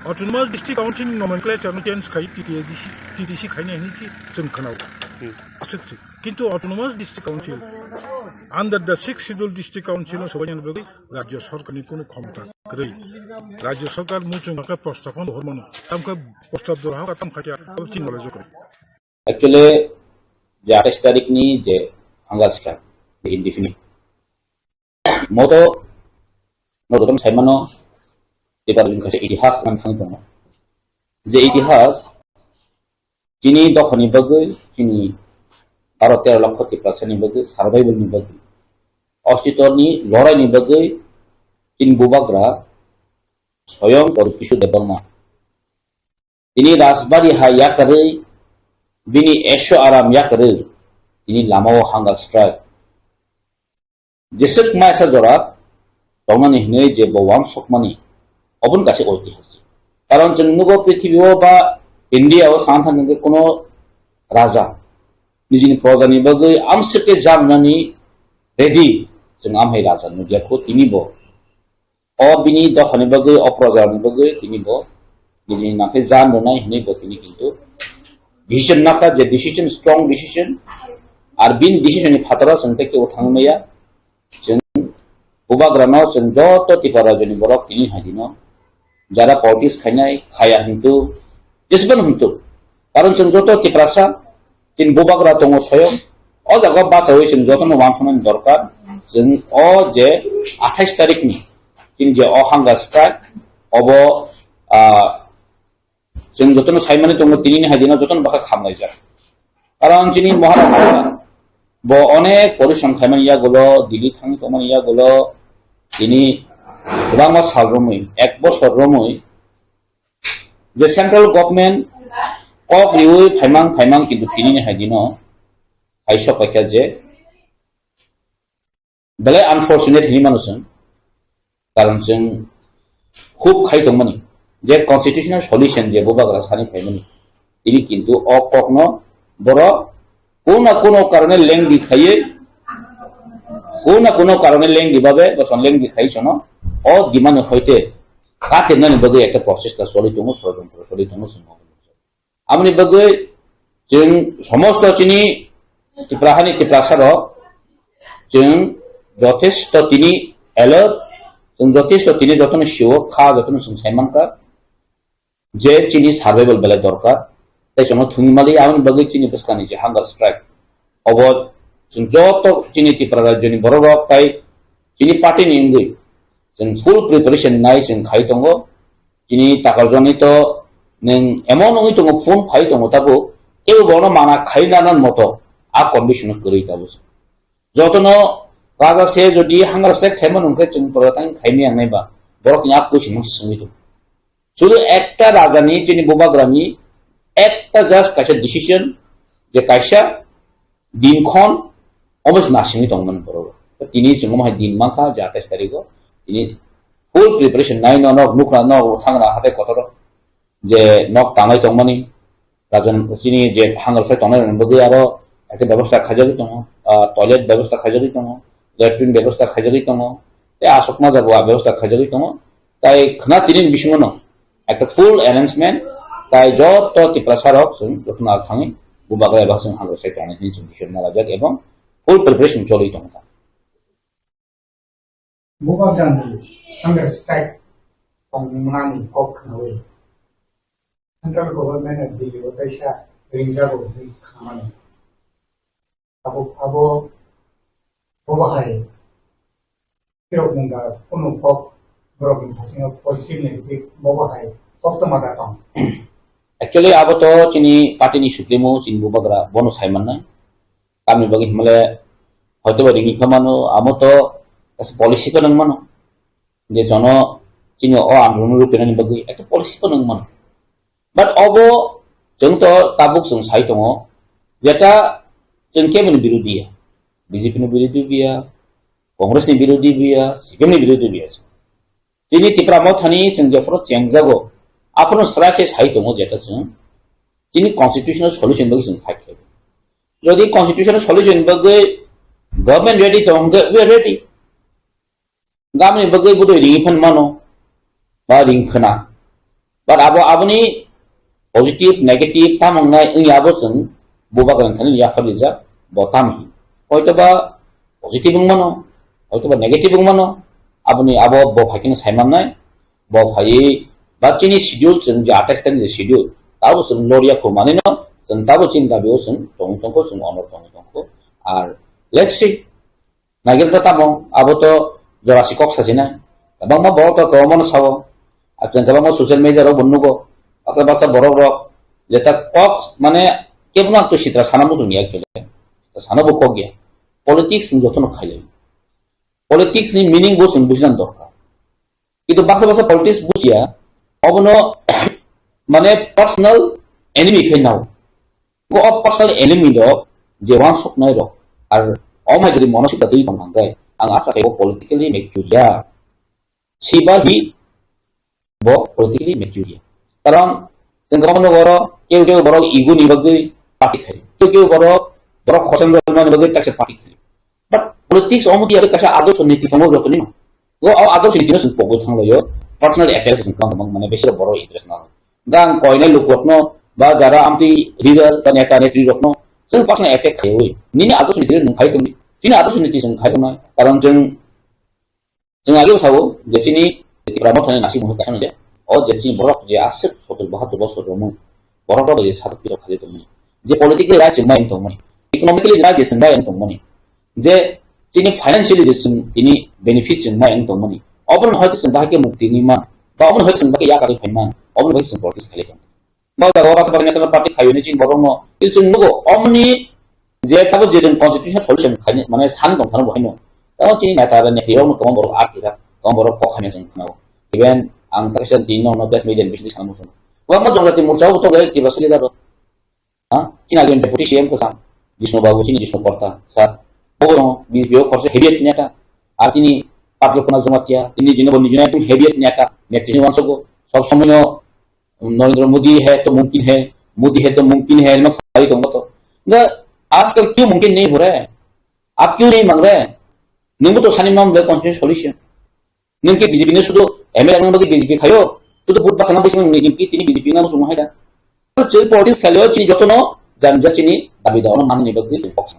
autonomous district council ni nomenclature no change khai T T A D C, T T C khainai hinwi si chwng khwnao. Hmm. Aswk se. Kintu autonomous district council under the sixth schedule district council no sobainani bagwi rajya sorkar ni kunu khomota kwrwi. Rajya sorkar muchung khe prostab no hor mano. Tam khe prostab do ha tam khatia abo chini knowledge o kwrwi. Actually, je atais tarik ni je hunger strike, the indefinite. Moto no joto saimano, Tiprasa kaisa itihas ang thang tongo. Je itihas, chini dophani bagwi, chini baro tero lokho Tiprasani bagwi, survival ni bagwi, ostitoni lorai ni bagwi, chini bubagra, soyong Gauri Kishore Debbarma. Tini Rajbari ha yakarwi, bini esho aram yakarwi, tini lamao hunger strike. Jeswk maisa jora tongnani hinwi je bo wansokmani, oboni kaisa oitihasik. Karon chwng nugo prithibi o ba India o sana thang hwnkhe kuno raja nijini projani bagwi amswk khe jan rwnani ready, chwng amhai raja nukya kho tini bo. O bini dophani bagwi, o projarokni bagwi tini bo nijini nangkhe jan rwnai hinwi bo tini kintu decision nakha, je decision, strong decision. Ar bini decision ni phataro chwng tei kebo thangwi maya. Chwng bubagrano chwng joto Tipra rajyoni borok tini hai dino jara politics khainai khaya hintu, jesbon hintu. Karon chwng joto Tiprasa, chini bubagra tongo soyong. O jaga bachawi chwng jotono wansuknani dorkar. Chwng o je athais tarikni chini je o hunger strike, obo, ah, chwng jotono saimani tongo, tinini hai dino jotono bwkha khamlaijak. Karon chini Maharaja bo onek porishrom khaimani yagulo, Delhi thangwi tongmani yagulo, tini kwbangma sal romwi, ek bosor romwi, je central government kok riwi phaimang phaimang, kintu tinini hai dino hai sok paikha je belai unfortunate hinwi mano chwng, karon chwng hub khai tongmani je constitutional solution je bubagra sani phaimani, tini kintu o kokno borok kuno na kuno karone lengdi khaiwi, kuno na kuno karone lengdi babe bochon lengdi khai sono o demand hoite katirnani bagwi ekta prochesta choli tongo, sorojontro choli tongo chwng. Aboni bagwi chwng somosto chini Tipra hani Tiprasa rok chwng jothesto tini alert, chwng jothesto tini jotono sio kha, jotono chwng sai mankha je chini survival belai dorkar. Tei chwngno thwngwi mali aboni bagwi chini bwskangni je hunger strike, obo chwng joto chini Tipra rajyoni borok rok tei chini party ni wngwi chwng full preparation nai chwng khai tongo. Chini takarjani to nwng emon wngwi tongo, phone phai tongo tabuk, kebo bono mana khai nana moto a condition o kwrwi tabuk. Jotono raja se jodi hunger strike khaimano hwnkhe chwng prodatang khaimaya wngnai ba borokni a question no se swngwi tongo. Sudu ekta rajani, chini bubagrani ekta just kaisa decision, je kaisa dinkhon omo se nasingwi tongmani borok. Tini chwng omo hai din mankha je atais tarikh o, tini full preparation nai no nok nukra nok thangra hatai kotor o je nok tanai tongmani, rajon chini je hunger strike tongnai rokni bagwi aro ekta bebosta khaijagwi tongo, ah, toilet bebosta khaijagwi tongo, latrine bebosta khaijagwi tongo, tei aswk ma jaga bebosta khaijagwi tongo. Tai khwna tini bisingo no ekta full arrangement, tai joto Tiprasa rok chwng jotono ar thangwi bubagra eba chwng hunger strike tongnai hwnwi chwng decision nalajak ebong full preparation choli tongo ta. Bubagrani hunger strike tongmani kok khnawi central government of Delhi o kaisa ringjago hwnwi khnamani. Abo, abo, bo bahai tirok mungga kunu kok borok ni thasingo positive negative bo bahai kok toma da tong. Actually, abo to chini party ni supremo, chini bubagra, bono sai mannai. Tamni bagwi himle hoito ba ringwi kha mano, amo to kaisa policy ko nang mano. Je jono chini o andolon rupinani bagwi ekta policy ko nang mano. But obo chwng to tabuk chwng sai tongo, jeta chwng keboni birodhi ya, B J P ni birodhi biya, Congress ni birodhi biya, C P M ni birodhi biya. Chini Tipra Mothani chwng jephuru chengjago, aphuru sra khe sai tongo jeta chwng chini constitutional solution bagwi chwng fight khlai. Jodi constitutional solution bagwi government ready tong hwnkhe we are ready. Gamni bagwi budui ringwi phan mano, ba ring khna. But abo, aboni positive, negative, tamo wngnai wngya abo chwng bubagrani thani yapharlijak, bo tamo hin. Hoito ba positive wng mano, hoito ba negative wng mano, aboni abo bo phaikhe sai mannai, bo phaiwi ba chini schedule chwng je atais tarikh ni schedule, tabo chwng loriya kho manwi no, chwng tabo chini dabi o chwng tongwi tongkho, chwng onor tongwi tongkho. Ar Let's see. Naigelkha tamo, abo to jorasi kok sachina. Kwbangma borok to kwbangma no sao. Achwng kwbangma social media rok bo nugo. Basa basa borok rok jeta kok mane kebono ang to sitra sana muchung ya actually. Sana bo kok ya. Politics ni jotono khailai. Politics ni meaning bo chwng bujina dorkar. Kintu baksa baksa politics bujiya, obono mane personal enemy khe nao. Bo o personal enemy rok je wansuknai rok, ar omai jodi mono sikta twi tong hangkai, ang asa khai bo politically mature ya. Siba hi bo politically mature ya. Karon chwng kwbangma borok, keu keu borok ego ni bagwi party khai. Keu keu borok, borok khochang rwmani bagwi kaisa party khai. But politics omo dia kaisa adorsho niti tongo jotoni no. Go o adorsho niti no chwng pogwi thanglaio. Personal attack chwng kang mane besira borok interest na. Gang koinai lukrokno ba jara amtwi leader ba neta netri rokno chwng personal attack khaiwi. Nini adorsho niti no nung khai tongni. Chini adorsho niti chwng khai tongnai. Karon chwng Chwng ageo sao je chini Tipra Mothani nasik mungwi kaisa nungya. O je chini borok je aswk sotor bahatur bosor romwi borok rok je satok piro khaje tongmani. Je politically right chwng bai tongmani. Economically right je chwng bai tongmani. Je chini financially je chwng tini benefit chwng bai tongmani. Obono hoito chwng bahai khe mukti wngwi man. Ba obono hoito chwng bahai khe yakarwi phai man. Obono bahai chwng protest khailai tong. Bo jaga o Baksa Baksa National Party khaiyoni chini borok no. Chwng nugo omoni je tabuk je chwng constitutional solution khaini mane san tong thano bo haino. Tamo chini neta ba neti rok no kwbang borok art kijak, kwbang borok kok hamya chwng khwnao. Even ang takisa din no press media ni bising sana muchung. Kwbangma jongjati morcha o to gai kiba sali daro. Ha? Chini agin deputy C M kwsang Jishnu Babu chini Jishnu Korta sir. Bo no B J P o korse heavy neta. Ar chini Patro Kunal Jamatia, chini jino bo nijino ekdom heavy neta. Neti ni wansogo sob somoy no Narendra Modi hai to mumkin hai, Modi hai to mumkin hai, mas hai tong to. Ga ajkal kyu mumkin nahi ho raha hai? Aap kyu nahi mang rahe hain? Nungbo to sani mam le constitution solution. Nung ki B J P ne sudu M L A nung bagi B J P khayo, sudu but bakana bisi nung ni ki tini B J P na musu hai da. To chil politics khayo chini joto no jan ja chini dabi da ono manni bagi box.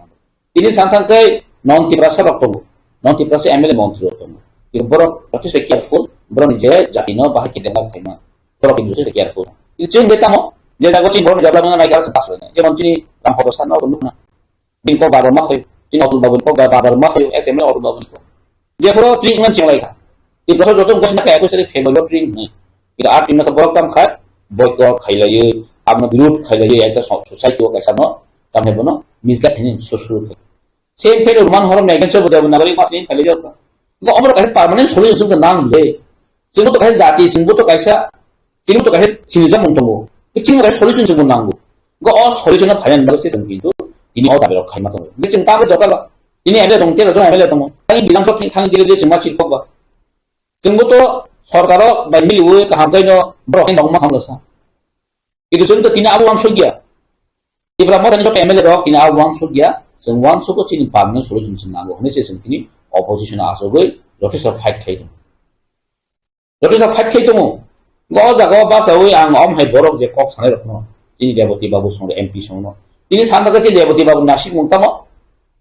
Tini samthang kai non Tiprasa rok tongo. Non Tiprasa M L A montri rok tongo. Tini borok jothesta careful, borok ni je jati no bahai kidnap khaima. Borok ni jothesta careful. Tini chwng bai tamo, je jago chini borok ni jabla nang nai kar se pass hoina. Jemon chini Ram Bhadrasa no nukna. Bini kok babar ma khayo. Chini Atul Babu ni kok babar ma khayo. Ex M L A Atul Babu ni kok. Jephuru tring wngmani chwng lai kha. Tiprasa joto wngkha sina kha ekus tarik February o tring hwnwi. Kisa a tring no borok tam kha, boycott khailaiwi, abno birod khailaiwi, ekta so-, society o kaisa no, tamni bono misguide hwnwi susuru khai. Same thing Roman horo Megan Chobodaya bo Nagari mas ni khailaiwi kha. Bo omo kaisa permanent solution chwng nang le. Chwngbo to kaisa jati, chwngbo to kaisa Tini to kaisa sinijak mung tongo. Tini kaisa solution chwngbo nango. Go o solution no phaina bagwi se chwng kintu tini o dabi rok khaima tongo. Hwnkhe chwng tamo jotalo. Tini M L A tongo, tero jon M L A tongo. Tini bilang sok thang dire dire chwng ma chirkok ba. Chwngbo to sorkaro bai miliwi kaham khaino borok khe nongma hamlasa. Kintu chwng to tini abo wansukya. Tipra Mothani joto M L A rok tini abo wansukya. Chwng wansukgo chini permanent solution chwng nango hwnwi se chwng tini opposition o achugwi jothesta fight khai tongo. Joto no fight khai tongo. Go o jaga o bachawi ang om hai borok je kok sanai rok no. Chini Reboti Babu song M P song no. Tini san thaka chini Reboti Babu nasik mung tamo.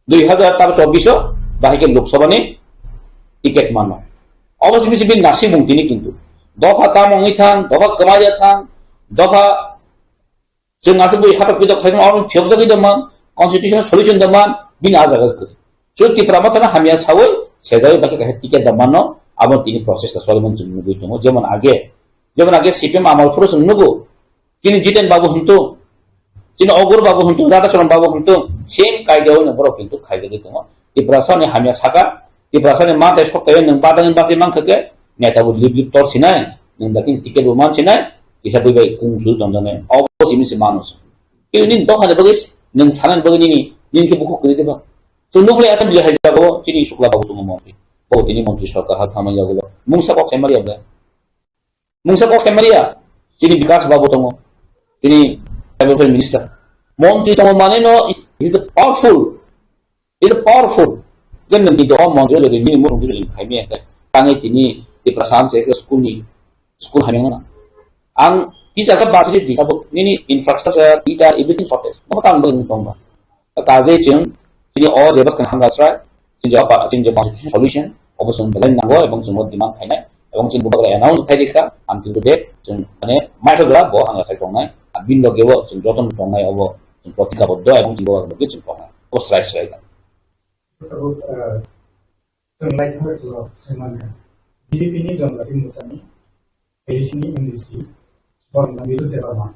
Dui hajar tar chobbish o bahai khe Lok Sabha ni ticket mano. Obo simi simi nasik mung tini kintu. Dopha tamo wngwi thang, dopha kwmaya thang, dopha Chwng aswk bui hatok pitok khaikhe oro phiyokjagwi tongma, constitutional solution tongma, bini ah jaga kwrwi. Chwng Tipra Mothano hamya sawi, sejawi bakhe kaisa ticket da mano, abo tini process ta solimani chwng nugwi tongo. Jemon age, jemon age C P M amal phuru chwng nugo, chini Jiten Babu hwntu, chini Ogur Babu hwntu, Radhacharan Babu hwntu, same kaida wngno borok kintu khaijagwi tongo. Tiprasani hamya saka, Tiprasani manthai sokthai nwng badani bachwi mankha khe, neta bo lip lip tor sinai, nwng da khe ticket bo man sinai, kisa bui bai kung su tong jani, obo simi se mano se. Kini nini dophani bagwi nwng sanani bagwi nini, nini khe bukhuk kwrwi diba? Chwng nukle assembly hai jago, chini Shukla Babu tongo montri. Bo tini montri sarkar ha thangma yago. Mungsa kok sai mari abda. Mungsa kok sai mari ya. Chini Bikas Babu tongo. Chini tribal welfare minister. Montri tongo mane no is, is the powerful. Is powerful. Jen nang di dohom mon jodi nini murung jodi khaimi ente. Tangi tini Tiprasa am se school ni school hamya na. Ang teacher ka basri di tabuk nini infrastructure, teacher, everything shortage. Mo tang bang tong ba. Ka je ching tini o je bas kan hanga srai. Tini je apa tini je constitution solution. Obo sung belai nango ebong sung demand khainai. Ebong sung bubak announce khai dikha. Am kintu de sung mane maitho jora bo hanga sai tongnai. Abin do gebo sung joton tongnai obo sung protika boddo ebong sung bubak do sung tongnai. Obo srai srai. Tabuk, eh, chwng lai thangwi salo sai manya. B J P ni Janjati Morcha ni A D C ni M D C, Boromda Miru Debbarma.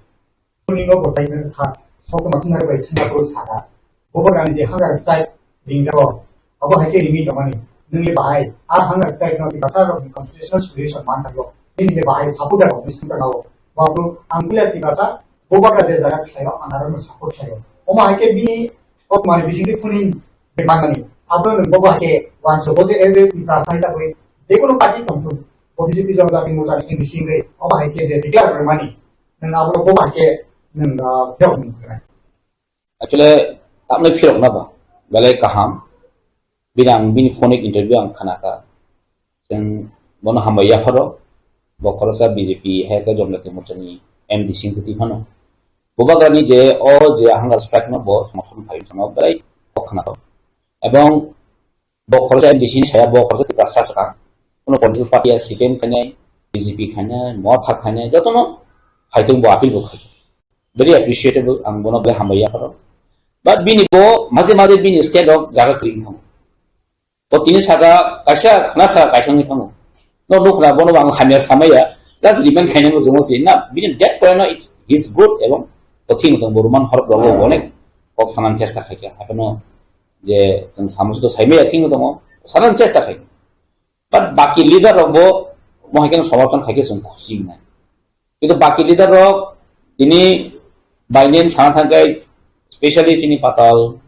Phuningo bwsai khe sa, sokma thumnai bai Singapore saka. Bubagrani je hunger strike ringjago, abo hai khe ringwi tongmani. Nwngni bahai, a hunger strike no Tiprasa rokni constitutional solution man thangwi. Nini bahai supporter rokni singsa nago. Babu, ang puila Tiprasa, Bubagra je jaga khlaio, ang aro no support khlaio. Omo hai khe bini, ok mani bisingtwi phuning je manmani. Abo nwng bobo hai khe uansukgo je as a Tiprasa hisabwi, je kono party tongthung, bo B J P Janjati Morcha ni M D C wngwi, obo hai khe je declare rwmani. Nwng abo bo bahai khe nwng, ah, phiyok nwng khna. Actually, tamni phiyok na ba, belai kaham. Bini ang bini phone interview ang khna kha. Chwng bono hambai yapharo. Bo khoroksa B J P hai khe Janjati Morcha ni M D C wngwi twi phano. Bubagrani je o je hunger strike no bo somorthon khai phano belai kok khna kha. Ebong bo khoroksa M D C ni saya bo khoroksa Tiprasa swkang. Kono political party ya C P M khainai, B J P khainai, Motha khainai, jotono phaitung bo appeal bo khai. Very appreciable, ang bono belai hambai yapharo. But bini bo maje maje bini state o jaga kwrwi thango. Bo tini saka kaisa khna saka kaisa wngwi thango. No nukna bono bo ang hamya samaya, just remind khainai mo jwngo si na bini that point no it's, he's good ebong bo thik tong bo Roman horop rogo bo onek kok sanan chesta khaikha. Haphano je chwng samung to saimaya thik tongo, sanan chesta khai. But baki leader rok bo mohai khe somorthon khai khe chwng khusi wngnai. Kintu baki leader rok tini by name sana thangkhe, specially chini Patal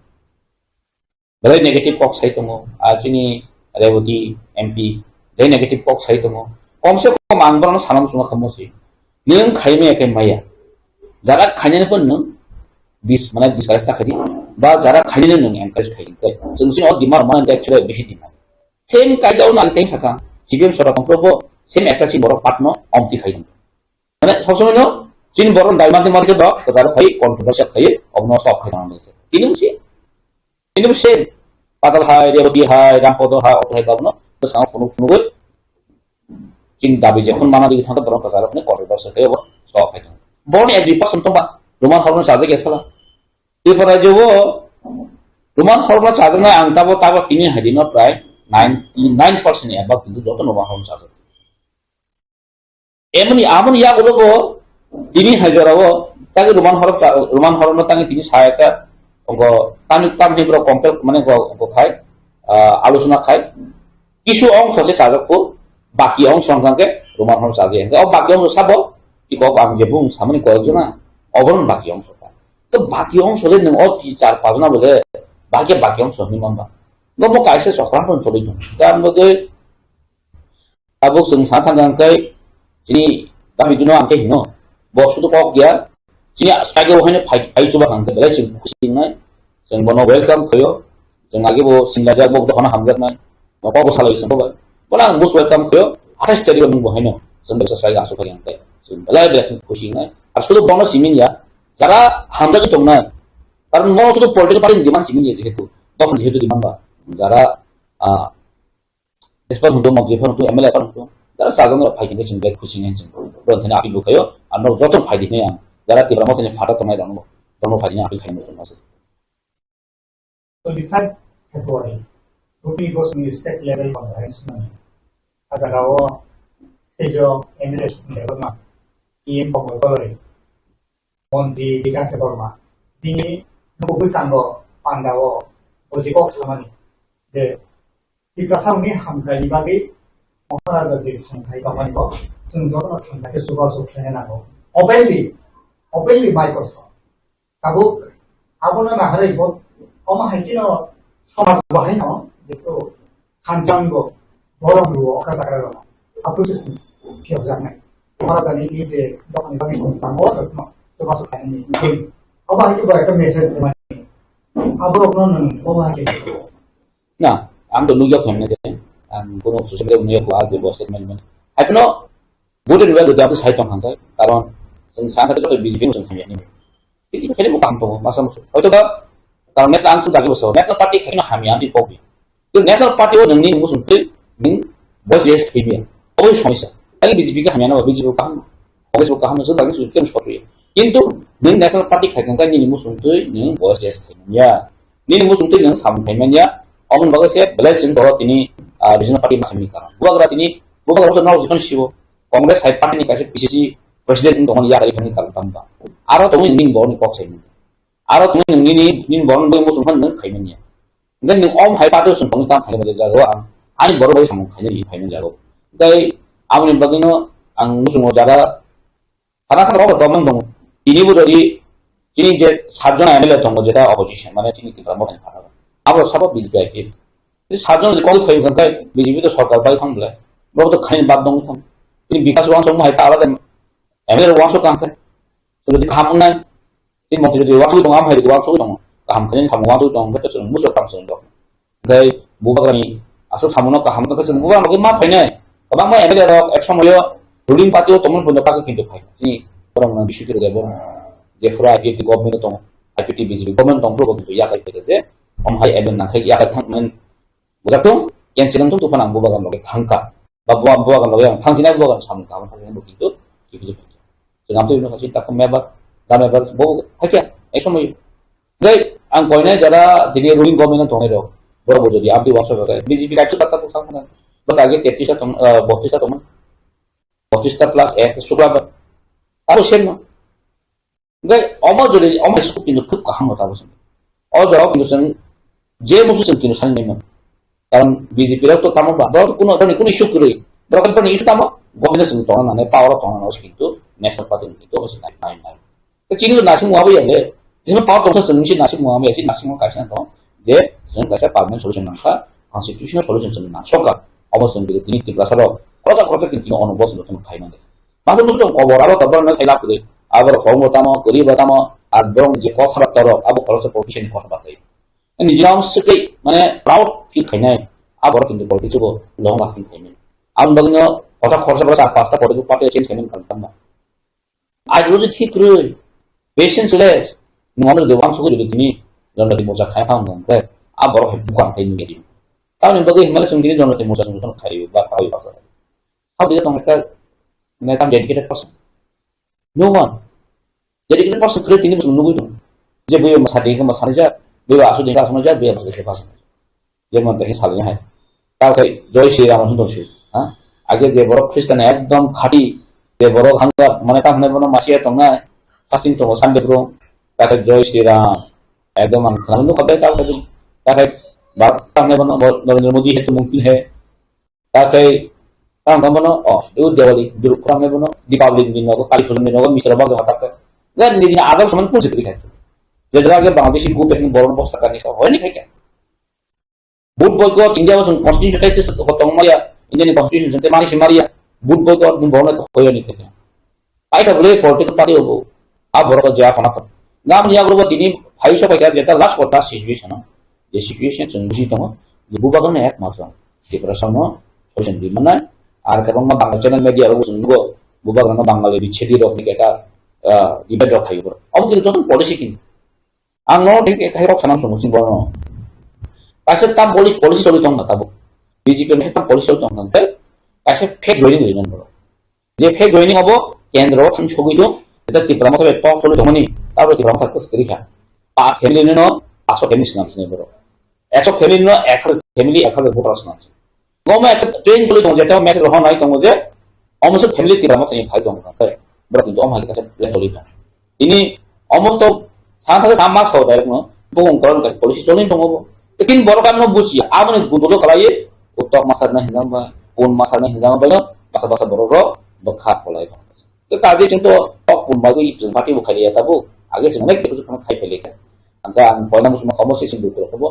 belai negative kok sai tongo, a chini Revati M P belai negative kok sai tongo. Kom se kom ang borokno sana muchungma khamu si. Nwng khaimaya khe maya. Jara khainani pon nwng bis, mane discourage ta khaidi, ba jara khainani nwng encourage khaidi. Chwng chini o demand mane actually bisi demand. Same kaida o nang teng sakha, C P M sora tongkro bo same ekta chini borok part no omti khai tong. Mane sob somoi no chini borok dai mati mati ba kwcharo khai controversial khai obono stop khai tong. Tini musi, tini musi Patal hai, Revati hai, Rampodo hai, oto hai babono bwskango phunuk phunugwi chini dabi jephun mana digi thangkhe borok kwcharo khai controversial khai obo stop khai tong. Boroni ek dui percent tongba Roman horno chajak ya sala. Tripura rajyo o Roman horno chajaknai ang tabo tabo tini hai dino prai ninety nine percent ni above kintu joto Roman horno chajak. Emoni, amoni yagulo bo tini hai jora o tagi Roman horop cha-, Roman horop no tagi tini sa ekta ogo tani tam ni bro compare mane go, go khai, ah, aluchona khai. Kisu ongso se sajak ko, baki ongso hwnkha khe Roman horop chaje. O baki ongso sabo, iko ang je bung samani koyek jona, oboron baki ongso kha. To baki ongso le nwng o ki char pajona bole, baki, baki ongso hwnwi manba. Bo bo kaisa chokra hwn choli thung. Dan bo de Tabuk chwng sana thangkha hwnkhe chini dabi dino ang khe hino. Bo sudu kok ya. Chini strike o haino phai, phai chuba hwnkhe belai chwng khusi wngnai. Chwng bono welcome khaio. Chwng age bo singlajak bo dophano hamjaknai. Bo kok bo salai chwng bo. Bono ang most welcome khaio. Athais tarikh o nwng bo haino. Chwng belai strike asuk phai hwnkhe. Chwng belai belai khusi wngnai. Ar sudu bono simin ya. Jara hamjak tongnai. Karon bono sudu political party ni demand simin ya jehetu. Dophani jehetu demand ba. Jara, ah, Jesper hwntu, Mok Jesper hwntu, M L A phano hwntu, jara sajak no phai khe chwng belai khusi nai chwng. Boro thani appeal bo khaio, ang nok joto phai di hinwi ang. Jara Tipra Motha ni phatha tongnai rok no, rok no phai di hinwi appeal khaino chwng masa. Twenty-five February, Rupini Bosni state level conference mani. A jaga o stage o M L A level ma, P M Komol Koloi, Montri Bikas Debbarma, bini nugo bwskango panda o boji kok samani je Tiprasa rokni hamkraini bagwi Maharaja je samthai tongmani bo chwng jotono thansa khe chubachu khlaina nango. Openly, openly mic o sa. Tabuk abono naharwi bo omo hai kheno somaj bo haino jeto thansa wngbo borom rwo okra chakra rwno. Aphuru se sini phiyokjaknai. Maharaja ni je dophani bagwi chwng tamo rwno chubachu khlainani. Obo hai khe bo ekta message se mani. Aborokno nwng obo hai khe Na, ang to nukya kho hwnwi khe, ang bono social media nukya kho, ah, je bo statement mani. Haikhe no good and well jodi aboni sai tong kha, karon chwng sa khe joto B J P no chwng hamya ni. B J P khe bo kaham tongo, masa musu. Hoito ba, karon national ang chwng dagi bo so, national party khe no hamya ni kok bi. To national party o nwng ni muchung twi, nwng voice raise khaimya. Oboni somosya. Tani B J P khe hamya na ba, B J P bo kaham. Congress bo kaham no, chwng dagi chwng khe short ri. Kintu nwng national party khai khe nini muchung twi nwng voice raise khaimya. Nini muchung twi nwng samung khaimanya, Omoni bagwi se belai chwng borok tini, ah, regional party ma khaimani karon. Bubagra tini, bubagra to nao jikon sibo. Congress hai party ni kaisa P C C president wng tongmani yakarwi phaimani karon tamo ba. Aro tongwi nini borokni kok saimani. Aro tongwi nini, nini borokni bagwi muchung phano nwng khaimani ya. Hwnkhe nwng om hai party o chwng tongwi tamo khaimani jago ang. Ani borok bagwi samung khainani phaimani jago. Tei aboni bagwino ang muchungo jaga Sana kha rok tongmung tongo. Tini bo jodi chini je satjon M L A tongo, jeta opposition, mane chini Tipra Mothani phataro. Abo sabo B J P I P F. Tini satjon jodi kok phai hwnkhe B J P to sorkar bai thang bwle. Borok to khaini bad dong thang. Tini bikas wansok hai ta alada M L A wansok kang khe. Jodi kaham wngnai. Tini montri jodi wansok tongo, am hai jodi wansok tongo. Kaham khaini samung wansok tongo, hwnkhe to chwng muchung tang chwng rok. Hwnkhe bubagrani aswk samono kaham wngkha, chwng bubagrani bagwi ma phainai. Kwbangma M L A rok ek somoyo ruling party o tongmani bagwi phai. Chini borok nang bisu kiri jai borok. Jephuru I P F T government tongo, I P F T B J P government tong phuru bo kintu yakai phai je om hai M L A nang khai yakai thang men bujak thung, yang silang thung tuphan ang bubagrani bagwi thangkha. Ba bubagrani bagwi ang thangsinai bubagrani samung kaham thangsinai bo kintu kiphilwi phai. Chwng amtwi wngkha chini takhuk member, da member bo hakya ek somoyo. Tei ang koinai jara tini ruling government no tongnai rok. Borok bo jodi amtwi wansok rok B J P kaisa kata bwkhak khna. Bo age tetris ta tong, ah, botris ta tongmani. Botris ta plus ek sukla ba. Abo same no. Tei omo jodi omo suk kintu khub kaham no tabo sing. O jora kintu chwng je musu chwng kintu sani nai man. Karon B J P rok to tamo ba, borok kuno, borokni kuno issue kwrwi. Borok ni issue tamo, government sing tongna nai, power o tongna nai, kintu national party ni kintu omo se nai, nai, nai. To chini to nasing wabo ya le. Chini power tongsa chini nasing wabo ya, chini nasing wabo kaisa tong. Je, chini kaisa permanent solution nangkha, constitutional solution chini nang. Sokha, omo chini tini Tiprasa rok, kosa kosa kintu ono boss rok tamo khai mande. Masa musu tong kobor aro tabor na khai lap kwrwi. Abo rok kobor tamo, kwrwi ba tamo, ar borok je kotha rok torok, abo kosa politician kotha batai. Nijino swkei, mane, proud feel khainai, a borok kintu politics o long lasting khainai. Aboni bagwino kosa khorsa borok char pasta political party change khainai wngkha tamo. Ideology thik kwrwi, patience less, nwng ano de wansugwi de tini, Janjati Morcha khai thang nang khe, a borok hai bukang khai nungya. Tamoni bagwi himale chwng tini Janjati Morcha chwng khai ba khai ba sa. How do you tong ka, ne tam dedicated person? No one. Jadi ini pas sekali ini musuh nunggu itu. Dia boleh masa dia masa aja, boleh asuh dia masa aja, boleh masa dia masa aja. Dia mau pakai salahnya hai. Tahu kayak Joy Sri Ram langsung tahu sih. Ha? Agar dia borok Kristen ekdom khati, dia borok hangga mana tam mana mana masih ya tong na, fasting tong Sunday bro, kata Joy Sri Ram, ekdom ang kenal nu kata tahu kata, kata Bharat tam mana mana Narendra Modi hai tu mungkin hai, Ta khe, tang tang bono, oh, eu Diwali, Durga khorang bono, Deepavali ni nogo, Kali Pujo ni nogo, Misra bagwi hatak khe. Ga ni ni adok saman pun sikri khai. Je jaga ge Bangladeshi gu pek ni boron bosta kani kha, hoi ni khai khe. Vote boycott, India was constitution kai tis ko tong maya, India ni constitution sente mari si maria, vote boycott ni boron to hoi ni khai. Paitha bwle political party obo. A borok o jaya khana kho. Ngam ni agro bo tini phai so paikha jeta last kota situation o. Je situation chwng buji tongo. Je bubagrano ek matro. Tiprasa no solution di manai. Ar kwbangma Bangla channel media rok chwng nugo. Bubagrano Bangali bichedi rok ni keta, ah, debate rok khayo bro. Omo khe joto policy kin. Ang no thik ek hai rok sanam song sing bono. Kaisa tam policy, policy choli tong na tabuk. B J P ni tam policy choli tong na. Kaisa fake joining ri nan bro. Je fake joining obo kendro thang sogwi tong, eta Tipra Motha bai talk choli tongmani, tabro Tipra Motha kwswk kwrwi kha. Pas family no, paso family swnam sini borok. Ekso family no, ek hajar family, ek hajar voter swnam sini. Omo ekta train choli tongo, jeta message rohor nai tongo je, omo se family Tipra Motha ni phai tongo, borok kintu omo hai khe train choli tongo. Tini omo to sana thangwi sama sao direct no, bukung koron kaisa policy choli tongo bo. Lekin borok ano bujiya, aboni gundolo kalai, utok masar na hinjang ba, pun masar na hinjang ba, basa basa borok rok bwkha kolai. Te kaje chwng to tok pun bagwi chwng party bo khailiya tabuk, age chwng onek bwswk khai phailiya. Angkha ang poina muchungma khobor se chwng dukhu rok bo,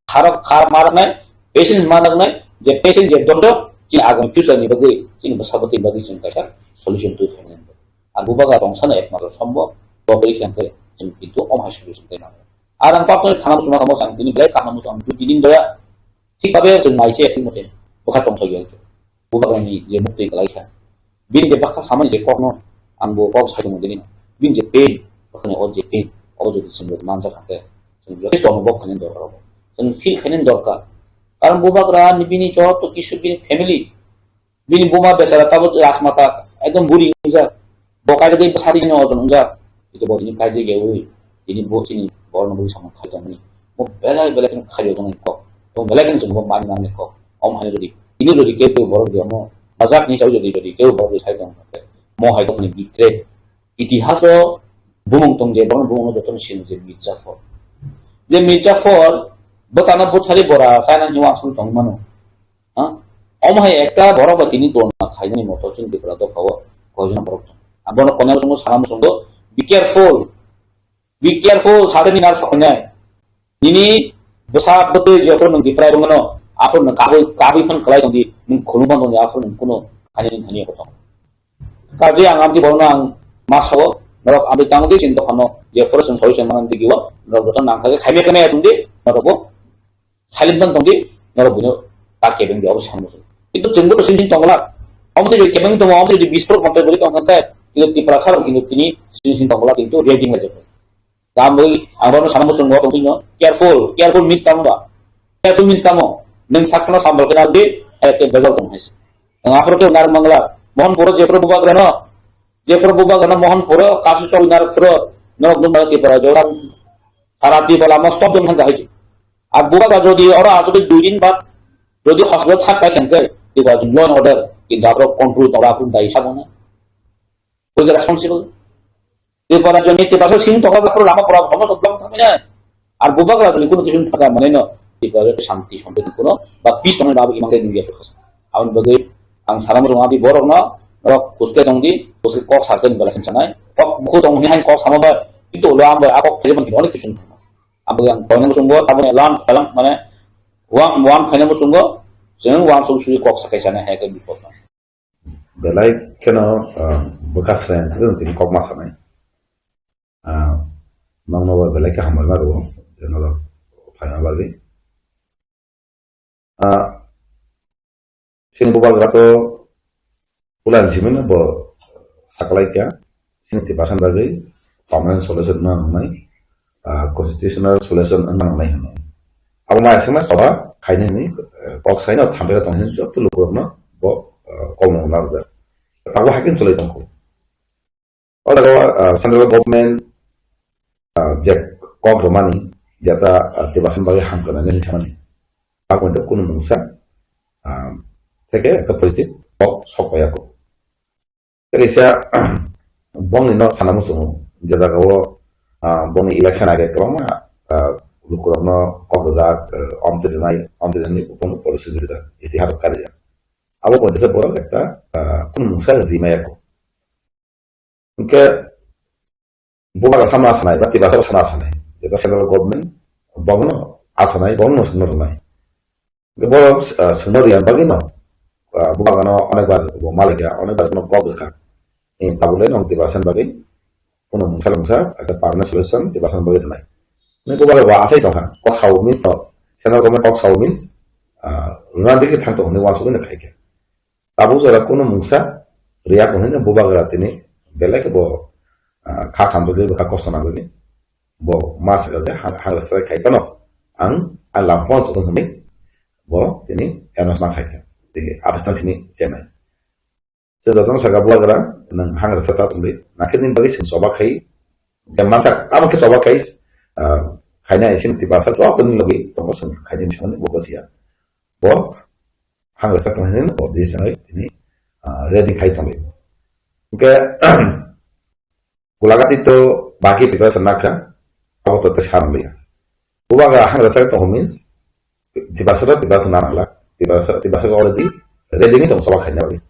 kharok khar mar nai, patience ma nang nai, je patience je dondok, chini agam future ni bagwi, chini bwsa bwtwi bagwi chwng kaisa solution twi khainai. Ang bubagra tong sano ekmatro sombo, bo kori khe angkhe chwng kintu om hai solution tei nango. Ar ang personally khana muchungma khamo chang tini belai khana muchung ang dui din doya, thik babe chwng nai se thik mote bwkha tong thai ya. Bubagrani je muktwi kwlai kha. Bini je bwkha samani je kokno ang bo kok sai tongmo dini. Bini je pain, bwkhani o je pain, o jodi chwng manjak kha khe, chwng joto no bok khainani dorkar obo. Chwng feel khainani dorkar. Karon bubagra ni bini joto kisu bini family, bini buma besara tabo rajmata ekdom buri wngjak. Bo kaijagwi bwsadi ni ojon wngjak. Ito bo tini kaijagwi, tini bo chini borokno bwrwi samung khai tongmani. Bo belai belai kheno khaio tongmani kok. Tong belai kheno chwng bo mani nang ni kok. Om hani jodi, ini jodi kebo borok di omo, bajak ni chao jodi, jodi kebo borok di sai tong, mo hai tong ni bitre. Itihaso bumung tong je, borok bumung joto ni sino je Mirzaphor. Je Mirzaphor, bwtana bwthari bora, saina ni wansuk tong mano. Ha? Om hai ekta borok ba tini dona khainani moto chini Tripura dophao koijona borok tong. Abono konya sungo sana musungo, be careful. Be careful, sade ni nar soknai. Nini bwsa bwtwi je phuru nwng Tripura rwngno, aphuru nwng kabui, kabui phan kwlai tongdi, nwng khulum phan tongdi, aphuru nwng kuno thani thani ko tong. Kaje ang amdi borno ang ma sao, norok amdi tangdi chinta phano, je phuru chwng solution manam digi o, norok joto nang thage khaimya kene tongdi, norok bo silent ban tongdi, norok buino ta kebeng di, obo samung sung. Kintu chwngbo to sing sing tongla, omo tei kebeng tongo, omo tei bispor kontai boli tong khe, kintu Tripura sarong kintu tini sing sing tongla, kintu ready ngai jabo. Tamo ang bono sana muchungo tongtino, careful, careful means tamo ba? Careful means tamo? Neng saksano sambal kena de, ayat te bezal tong hais. Nang aphro ke nar mangla, Mohan Puro je pro bubagrano, je pro bubagrano Mohan Puro, kasu chol nar pro, norok nung ba Tripura jora, sara Tripura lama stop dong thang hais. Ar bubagra jodi oro asuk dui din bad, jodi hospital thak kai thang kai, Tripura law and order, kintu aphro control tora kun dai sabona. Who is responsible? Tripura joni Tripura sing tongla ba lama pura homo sok blok thangmani. Ar bubagra joni kuno kisu thaka mane no. Tripura joni shanti sampiti kuno ba peace tongmani babu imang dai dunia fokus. Aboni bagwi ang sana muchung abi borok no rok kuske tongdi, kuske kok sarten bela sanai. Kok bukhu tong hini hai kok sama ba. Itu lo ambo akok khaje ban kini onek kisu thangma. Ambo yang kono muchung bo tabone lan kalang mane wan wan khaina muchung bo jeng wan sung sui kok sakai sana hai ke bipot. Belai kheno, ah, bwkha sreng khe tini kok ma sanai. Ah, nokno bo belai khe hambai ma rwo, je norok phaina bagwi. Ah, chini bubagra to ulan simino bo saklai kha. Chini Tiprasa bagwi permanent solution wngna nangnai, ah, constitutional solution wngna nangnai hwnwi. Abo mai aswkma choba khainani, eh, kok saino thambai tong hwnwi joto lukurokno bo, eh, kok mung narwkjak. Tabuk hai khe chwlwi tongkho. O jaga o, ah, central government, ah, je kok rwmani, jeta, ah, Tiprasa bagwi hamkrai nani hinwi samani. Abo kunu mungsa, ah, theke ekta positive kok sok paiya kho. Kaisa bongni no sana muchungo, je jaga o, ah, bongni election age kwbangma, ah, lukurokno kok rijak, ah, omtwi rwnai, omtwi rwnai bongno policy rijak, isi harok karijak. Abo bo jesa borok ekta, ah, kunu mungsa rimaya kho. Hwnkhe bubagra sama asanai, ba Tiprasa sama asanai, jeta central government bongno asanai, bongno swngno rwnai. Borok, ah, swngno riya bagwi no, ah, bubagano onekbar bo malaikha, onekbar no kok rwkha. Eh, tabukle nwng Tiprasa bagwi kuno mungsa mungsa ekta permanent solution Tiprasa bagwi rwnai. Nini bubagra bo achai tongkha, kok sao means to, central government kok sao means, ah, rwna dikhe thang tongo hwnwi uansugwi no khaikha. Tabuk jora kuno mungsa riya hwnwi no bubagra tini belai khe bo, ah, kha khamjagwi bwkha kosto nangwi. Bo ma saka je ha, ha rwchaprai khai phano ang, ang lam phone chukung hwnwi bo tini announce ma khai kha. Tini Abastan sini chenai. Se jotono saka bubagra nwng ha rwchapta tongdi. Nakhe nini bagwi chwng choba khai. Je masa abo khe choba khai, ah, khaina isin Tiprasa joto ni logi tongo chwng khaina isin bo bosia. Bo ha rwchapta tongdi bo di sanai tini, ah, ready khai tongdi. Hwnkhe Gulagati to baki preparation nakha, abo to tei sanaliya. Bubagra ha rwchapta tongo means, Tiprasa to preparation nanangla, Tiprasa, Tiprasa already ready ni tong choba khaina bagwi.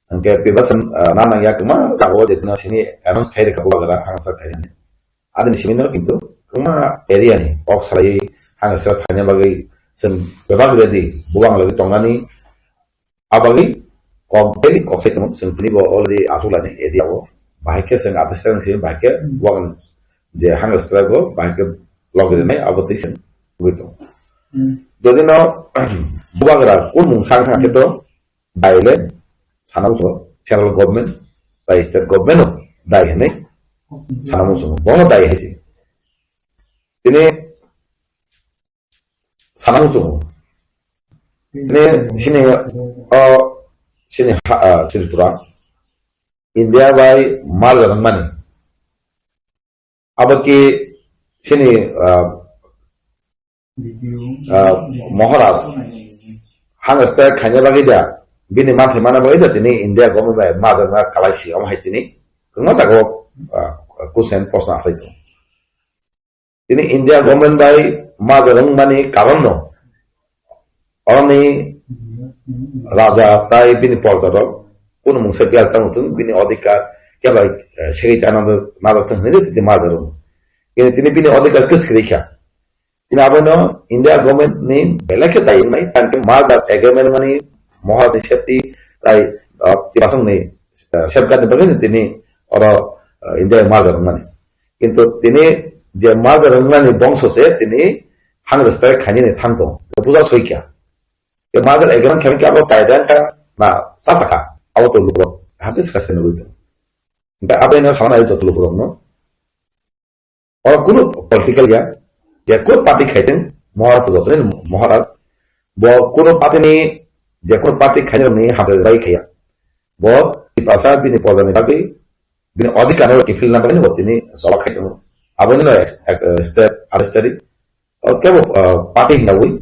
Hwnkhe preparation, ah, nanangya kwma jaga o je tino sini announce khai rwkha bubagra ha rwchap khainani. Adini simi no kintu kwma area ni kok salai ha rwchap khaina bagwi chwng bebak ready, bubagra logi tongnani, Abagwi kok daily kok sai tongo, chwng tini bo already achuk lainai area o. Bahai khe chwng athai seng simi bahai khe bubagra je hunger strike o bahai khe logi rwnai abo twi chwng tugui tongo. Hmm. Jodi no bubagra kun mung sang thang khe to dai le sana muchungo central government bai state government o dai hinwi sana muchungo bono dai hai se. Tini sana muchungo. Ini sini, oh, sini ha, ah, Tripura, India bai mal jalang mani. Abo ki sini, ah, Ah, Maharaj, hang strike khaina bagwi da, bini manthai mana bagwi da, tini India government bai majak ma kalai si, omo hai tini, kwbangma jaga o, ah, question, proshno achai tongo. Tini India government bai majak wngmani karon no, oni raja tai bini porja rok, kunu mungsa biyal tang thung, bini odhikar, kebo, eh, segwi ta nang, nang thung hinwi tini majak wng. Tini, tini bini odhikar kwskwrwi kha. Tini abono India government ni belai khe dai wngnai, tang khe merger agreement mani Maharaj ni safety tai, ah, Tiprasang ni, ah, safeguard ni bagwi tini oro, ah, India merger wngmani. Kintu tini je merger wngmani bongso se tini hang rwstrai khainani thang tong, puja soi kha. Ke merger agreement khe abo chai dan kha na sa sa kha, abo to lukurok hape ska se nugui tong. Hingke abo ino sana joto lukurok no. Oro kunu political ya, je kunu party khaiteng, Maharaj to joto ni Maharaj. Bo kunu party ni, je kunu party khainai ni hambai bai khaya. Bo Tiprasa bini proja ni bagwi, bini odhikar no kiphilna bagwi bo tini joba khaiteng. Abo ni no ek, ek, eh, step, ar step. O kebo, eh, party hinawi,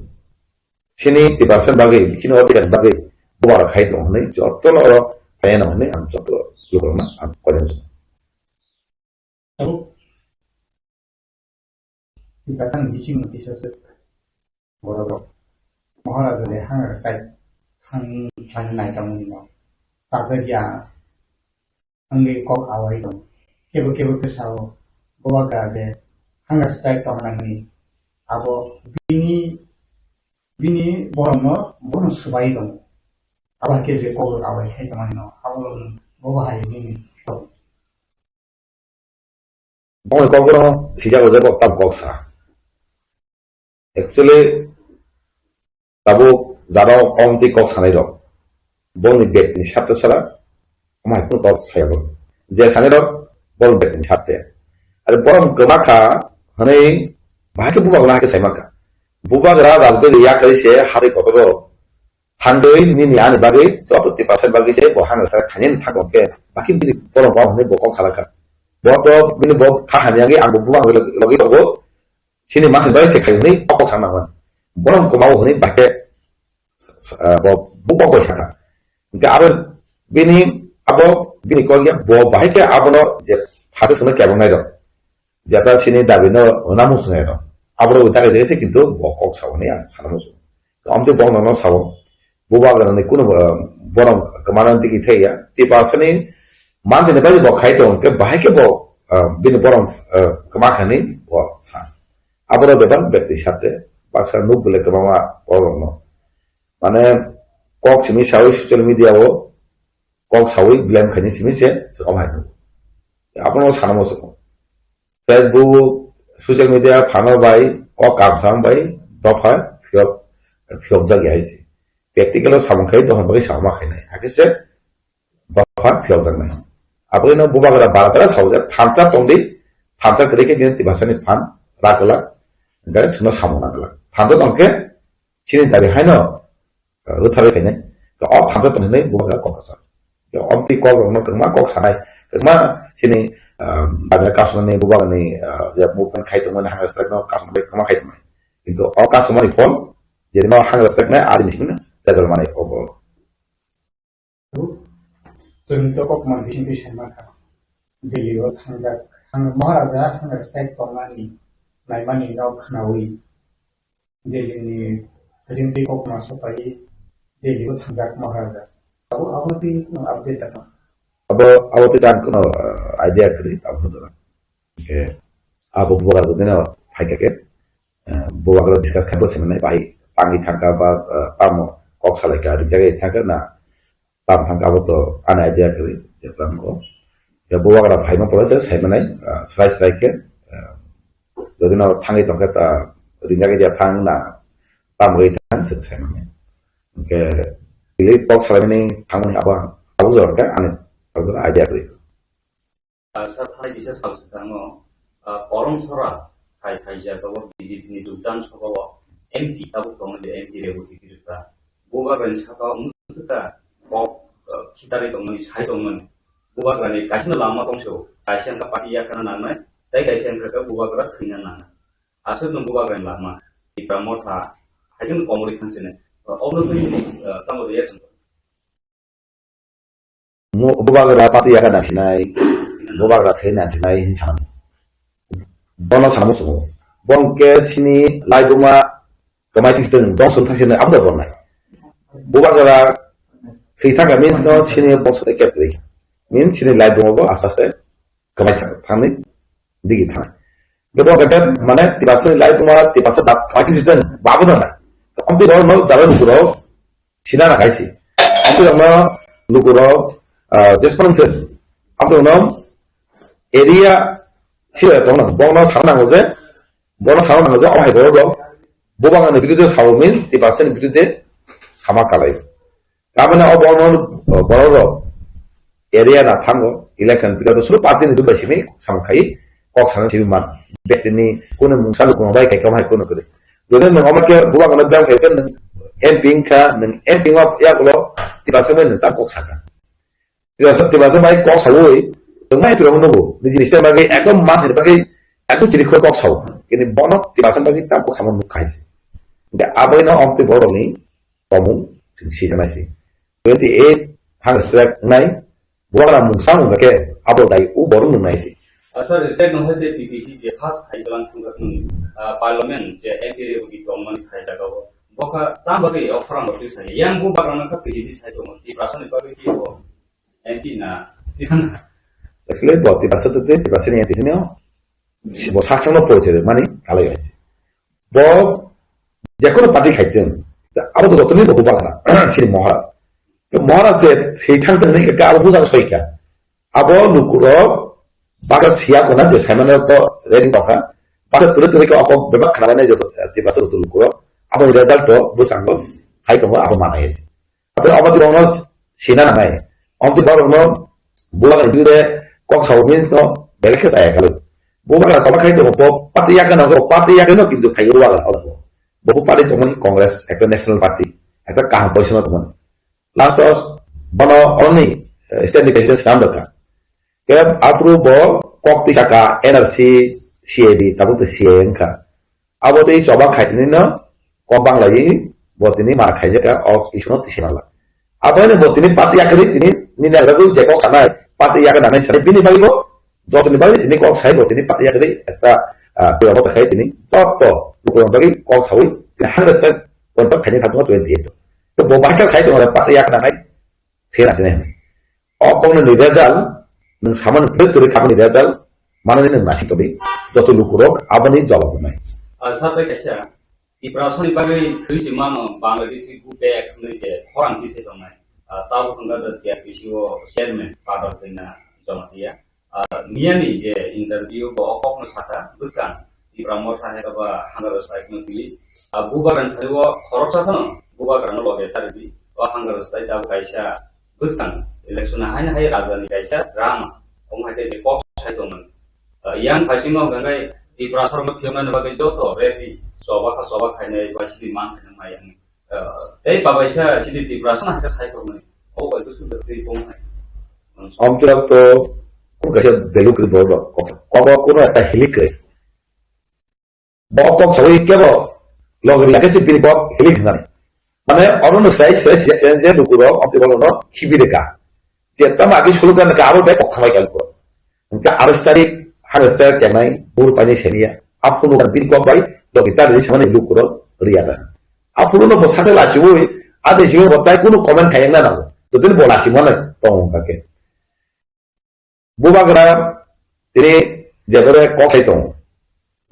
sini Tiprasa bagwi, sini odhikar bagwi, bubar khaiteng hwnwi joto no oro khaina hwnwi ang joto lukurok no ang koyang. Tabuk, Tiprasani bisingo kisa swk borok rok Maharaja je hang rwchai thang thang nai tongmani no sajak ya wngwi kok awai tong. Kebo kebo khe sao, Bubagra je hang rwchai tongnani abo bini, bini borok no bono swbai tong. Abo hai khe je kok rok awai khai tongmani no abo bobo hai nini. Bongni kokborok sijak rwjak bo tam kok sa. Actually, tabuk jara o omtwi kok sanai rok. Bongni bek ni sarte sara, omo hai kunu kok saya bo. Je sanai rok, bongni bek ni sarte. Are borom kwma kha, hwnwi, bahai khe bubagra hai khe sai mankha. Bubagra rajgari yakarwi se, hari kotor rok. Thangwi nini ani bagwi joto Tiprasa bagwi se bo hang rwchai khainani thangwi khe baki bini borok bo hwnwi bo kok salakha. Bo to bini bo kha hamya wngwi ang bo bubagra logi tongo. Sini manthai bai se khai hwnwi kok kok sana hwnwi. Borok kwmao hwnwi bahai khe, ah, bo, bo kok bai sakha. Hingke aro bini abo bini kok ya bo bahai khe abono je phacha songno kebong nai rok. Jeta sini dabi no hwnna muchunai rok. Aboro wi dagai dagai se kintu bo kok sao hwnwi ang sana muchungo. Amtwi bo nono sao. Bubagra ni kunu, eh, borom kwmana digi thai ya. Tiprasa ni manthai ni bagwi bo khai tong khe bahai khe bo, eh, bini borom, eh, kwma kha ni bo sa. Aboro bebak bek ni sate baksa nuk bwle kwbangma borok no. Mane kok simi sawi social media o kok sawi blame khaini simi se se omo hai nuk. Abono sana muchungo. Facebook, social media phano bai, o kamsang bai, dopha phiyok, phiyokjak ya hai se. Practical o samung khai, dopha bagwi samung ma khainai. Hakhe se dopha phiyokjaknai. Aboni no bubagra baratara saujak, thansa tongdi, thansa kwrwi khe nini Tiprasani phan rakwlak, hingkhe chwngno samung rakwlak. Thansa tongkhe, chini dabi haino, rwtharwi khainai. O thansa tongkhe bubagra kok rwchap. Omtwi kok rokno kwbangma kok sanai. Kwbangma chini, ah, bagwi kasumani bubagrani, ah, je movement khai tongmani hang rwchapno kasumani kwbangma khai tongmani. Kintu o kasumani phol, je no hang rwchapnai adini simi no tejol manai o borok. Chwng to kokma bisingtwi sai mankha. Delhi o thangjak, hang-, Maharaja hang rwchap tongnani naimani no khwnawi. Delhi ni hajingtwi kokma sopai Delhi o thangjak Maharaja. Abo, abo twi no update tamo? Abo, abo twi dan kuno, uh, idea kwrwi, abo jora. Hingke abo bubagra dino phaikha khe, eh, bubagra discuss khaikha se mane bai tangwi thangkha ba, eh, tamo kok salaikha rijagwi thangkha na tam thangkha abo to ani idea kwrwi je plan ko. Ya bubagra phaima pore se sai mane, eh, srai srai khe, eh, jodi no thangwi tongkhe ta rijagwi ja thang na tam rwi thang se sai mane. Hingke delete kok salaimani thangmani abo, abo jora khe ani abo idea kwrwi. Sir, thani kisa sal swkango, ah, Korom Sora hai, hai jagao B J P ni Dugdan Sabha o M P tabuk tongo de M P Reboti Tripura. Bubagrani saka o mwswkha kok, ah, khitarwi tongmani, sai tongmani. Bubagrani kaisa no lama tongso, kaisa wngkha party yakarna nangnai, tei kaisa wngkha khe bubagra thwina nangnai. Aswk no bubagrani lama. Tipra Motha, hai kheno komorwi thang sini. Obno twi, ah, tamo reaction? Mo-, bubagra party yakarna sinai, bubagra thwi na sinai hin san. Bono samo sungo. Bon ke sini laibuma kamai tisdeng dong sun thang sini abdo bon nai. Bubagra thwi thang kami no sini bong sa kepri. Min sini laibuma bo asta asta kamai thang, thangni digi thang. Gabo gabo mane tipasa lai tuma tipasa jat khachi siten babu dana. Amti rok no jalo lukuro sina na kaisi. Amti rok no lukuro, ah, jespan thil. Amti rok no area sira tong na. Bong no sana nango je, bong no sana nango je, oh hai boro bong. Bubang ani birude sawo min, tipasa ni birude sama kalai. Tamani o borno, borok rok area na thango election period o suru party ni dubai simi samung khai kok sana simi man. Betini kunu mungsa lukung bai kai kamai kunu kede. Dole nang omo ke buwa kono bang khai ten nang M P wngkha, nang M P wa ya kulo tipasa bai nang ta kok saka. Tipasa, tipasa bai kok sawi, nang mai piro nugo. Niji ni stem bai ekdom man hai bai ekdom chiri khoi kok sawo. Kini bono tipasa bai ta kok sama nuk khai. Ga abai no om ti borok ni tomung sing si janai si. Twenty eight hang strike nai, buwara mungsa mungsa ke abo dai u borom nung nai si. Ah, sir, strike nung hai je T P C je first khai jalan thung thung, ah, parliament je M P re ugi tong mani khai jaga o. Bokha tam bagwi o khorang bagwi sai. Yang bu bagra nang kha P D D sai tong. Tiprasa ni bagwi ki bo M P na. Tisan. Asle bo tiprasa te tiprasa ni tisan o. Si bo saksa no poi chere mani kalai hai si. Bo jekono party khaiteng. Abo to jotoni bo bubagra sini Maharaj. To Maharaj je thwi thang thang ni ka abo buja soi ka. Abo lukuro baka siya kona je saimano to ready baka. Baka ture ture ka abo bebak khana nai joto tipasa to lukuro. Abo result to busango hai to abo manai. Abo abo to no sina na nai. Om to baro no bubagra ni de kok sawo means no belekhe saya kalau. Bubagra sama khai to bo party yakana ko party yakana kintu khai bubagra. Bo party tongmani Congress, ekta national party, ekta kaham position o tongmani. Last o bono only, eh, state ni president swnam rwkha. Ke aphuru bo kok twi saka N R C, C A B, tabuk tei C A A wngkha. Abo tei choba khai tini no kok banglayi bo tini ma khaijak kha o issue no tisi mala. Abo ni bo tini party yakarwi tini nini ragwi je kok sanai party yakar nanai sanai bini bagwi bo jotoni bagwi tini kok sai bo tini party yakarwi ekta, ah, twi abo ta khai tini joto lukurok bagwi kok sawi tini hundred percent contact khaini thangma twenty eight. To bo bahai kha sai tongmani party yakar nanai thena sini. O kok ni result nwng samani kwrwi kwrwi khamani result manani nwng nasing tongdi joto lukurok aboni jawab wngnai. Ah, sir, bai kaisa Tiprasani bagwi thwi se mano Bangladeshi go back hwnwi je khorang twi se tongnai. Ah, tabuk wngkha the T R P C o chairman Padal Kanya Jamatia. Ah, miyani je interview bo o kokno sakha bwskang Tipra Motha hai ba Hangaro Strike no twi. Ah, bubagra ni thani o khoroksa phano bubagra no loge charidi. O Hangaro Strike abo kaisa bwskang election hai hai raja ni kaisa drama. Omo hai khe kok sai tongmani. Ah, yang phaisingno hwnkhe Tiprasa rokno phiyoknani bagwi joto ready. Choba kha choba khainai ba sidi man khainai mai ang. Ah, tei babaisa sidi Tiprasa no hai khe sai tongmani. Obo bai bwswk bai twi tong hai. Amtwrok to kung kaisa value kwrwi borok rok koksa. Kobo kuno ekta hilik kwrwi. Bo kok sawi kebo log ri khe se bini kok hilik hinani. Mane oro no sai sai sai sai je lukurok amtwi bono no khibi de ka. Je tama agi sulu kan ka abo be kok khamai ka lukurok. Hingke aro sari haro sari chenai bur pani semia. Aphuru kan bini kok bai logi ta ri samani lukurok riya da. Aphuru no bo sakhe lachiwi ade jiwo bo tai kunu comment khayang na nango. Jotoni bo lachi mane tong ka ke. Bubagra tini jebere kok sai tongo.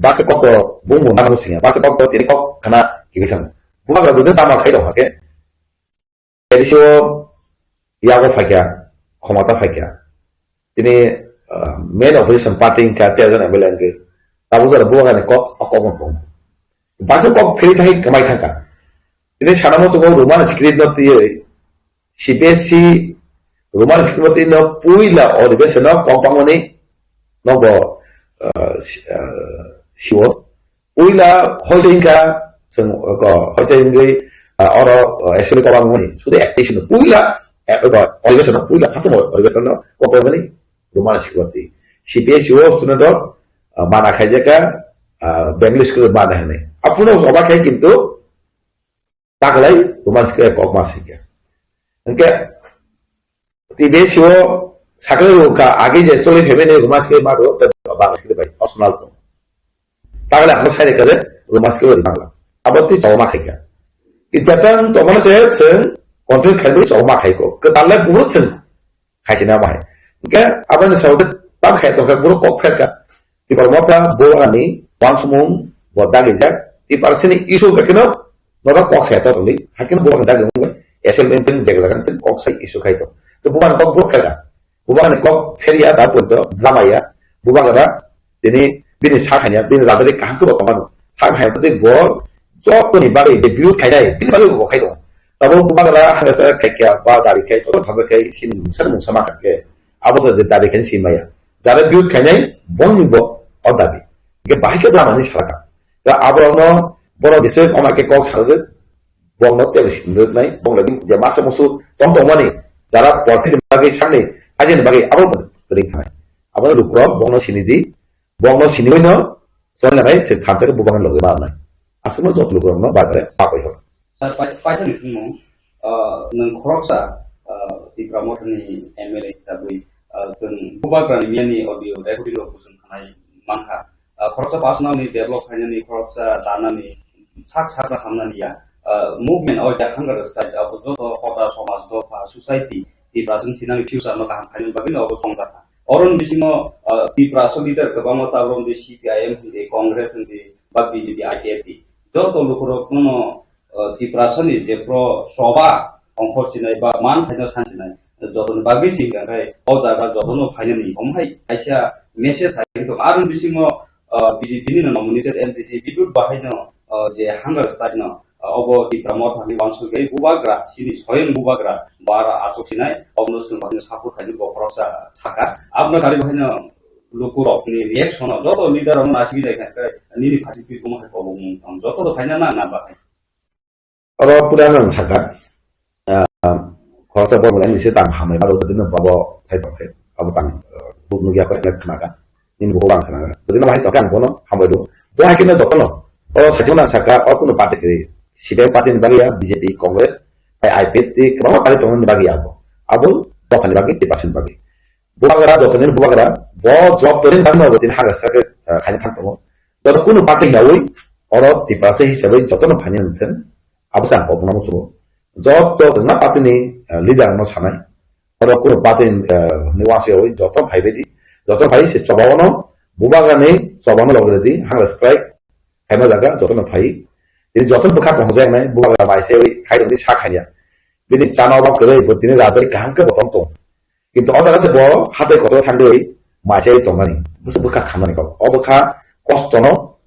Baske kok to bung bung nang singya. Baske kok to tini kok khana kibi thang. Bubagra jodi tama khai rok hake. Tini sio yago phaikya, khomata phaikya. Tini, ah, main opposition party wngkha, tei jon M L A wngkhe. Tabuk jora bubagra ni kok, o kok no tongo. Baske kok phiri thangwi kwmai thangkha. Tini sana muchungo Roman script no twiwi C B S E Roman script no puila odhibesono kok bangmani nogo, ah, si-, ah, siwo. Puila hoite wngkha, chwng, ko, hoite wngwi, ah, oro, ah, assembly kok bangmani. Sudu activation puila, eh, ko, odhibesono puila, first of all, odhibesono kok bangmani Roman script. C B S E o student rok, ah, mana khaijaka, ah, Bengali school ma na hinwi. Aphuru oba khai kintu taklai Roman script kok ma sikha. Hingke T B S o sakle ro ka age je choli phebe ne Roman script ma ro, te Bangla script bai optional to. Taklai ang sai ka je Roman script bai Bangla. Abo ti choma khai ka. Ki jatan to mana se se control khai bai choma khai ko. Ke taklai buru se khai sina bai. Hingke abani sa tam khai to ka buru kok pher ka. Tipra Motha Bubagrani wansumung bo dagijak. Tipra sini issue kakino noro kok sai to tuli. Hakino Bubagrani dagi mung S L M ten jegla kan ten kok sai issue khai to. To Bubagrani kok buru khaga. Bubagrani kok pheria da pun to drama ya. Bubagra tini bini sa khanya bini radari kaham ko botong anu. Sa khanya to bo jok ni bagwi je biut khai dai. Bini bagwi bo khai to. Tabo Bubagra hangsa khai kya ba dari khai to thangsa khai sini mungsa mungsa ma khai ke. Abo to je dari khai sini maya. Jara biut khainai bongni bo o dabi. Hingke bahai khe lamani salaka. Da aborokno borok jese oma khe kok salde, bongno tebo sindirnai, bongno je masa musu tong tongmani, jara porti ni bagwi sakni, ajeni bagwi abo ring thanai. Abo lukurok bongno sinidi, bongno siniwino, songna bai se thamsa khe Bubagrani logi manai. Aswkno jot lukurokno bagre pakoi hor. Sir, pai-, paithakni swngmung, ah, nwng khoroksa, ah, Tipra Mothani M L A hisabwi, ah, chwng Bubagrani miyani audio recording rok bo chwng khnai mankha. Ah, khoroksa personal ni develop khainani, khoroksa danani, sak sakno hamnani ya, ah, movement o ja hunger strike abo joto kota, somaj, dopha, society, Tipra chwng thinani future no kaham khainani bagwi no abo chongjakha. Oroni bisingo, ah, Tipra so leader kwbangma tabuk C P I M hindi, Congress hindi, ba B J P, I P F T. Joto lukurok no ah, Tiprasani je pro soba ongkhor sinai ba man phaino san sinai, jotoni bagwi si hwnkhe o jaga jotono phainani omo hai kaisa message hai wngtong. Aroni bisingo, ah, B J P ni nominated M D C Bidut Bahaino, ah, je hunger strike no, ah, obo Tipra Motha ni wansugwi bubagra, chini soyang bubagra bara aswk sinai, obono chwng bahaino support khainai bo khoroksa sakha. Aboni kari bahaino lukurokni reaction o joto leader rokno naisingwi naikha khe nini phaising twi tongma hai kobokmung tong joto do phaina na na bahai. Oro pura nang saka, ah, khoroksa borok lai nise tang hamai baro tadino babo sai tongkhe abo tang, ah, buk nugya khe khnaga nini buk bang khnaga tadino bahai tongkhe ang bono hambai do bo hai khe jotono oro sachima nang saka o kuno party khe C P I M party ni bagwi ya B J P Congress bai I P F T kwbangma party tongmani bagwi ya abo abo dophani bagwi tei pasini bagwi. Bubagra jotoni bubagra bo job torin bangma bo tini hagra saka, ah, khaina thang tongo. Joto kunu party yawi oro Tiprasa hisabai jotono phani wngthang abo se ang kok namo chungo. Joto wngna party ni, ah, leader no sanai. Oro kunu party, ah, ni wansuk yawi joto phai baidi. Joto phai se choba ono bubagra ni choba no logre di hagra strike khaima jaga jotono phai. Tini jotono bwkha tong hojak nai bubagra bai se yawi khai rwdi sa khaiya. Bini chana oba kwrwi bo tini radari kaham khe bo tong tong. Kintu o jaga se bo hatai kotor thangwi maisai tongmani, bwswk bwkha khamani kok. O bwkha kostono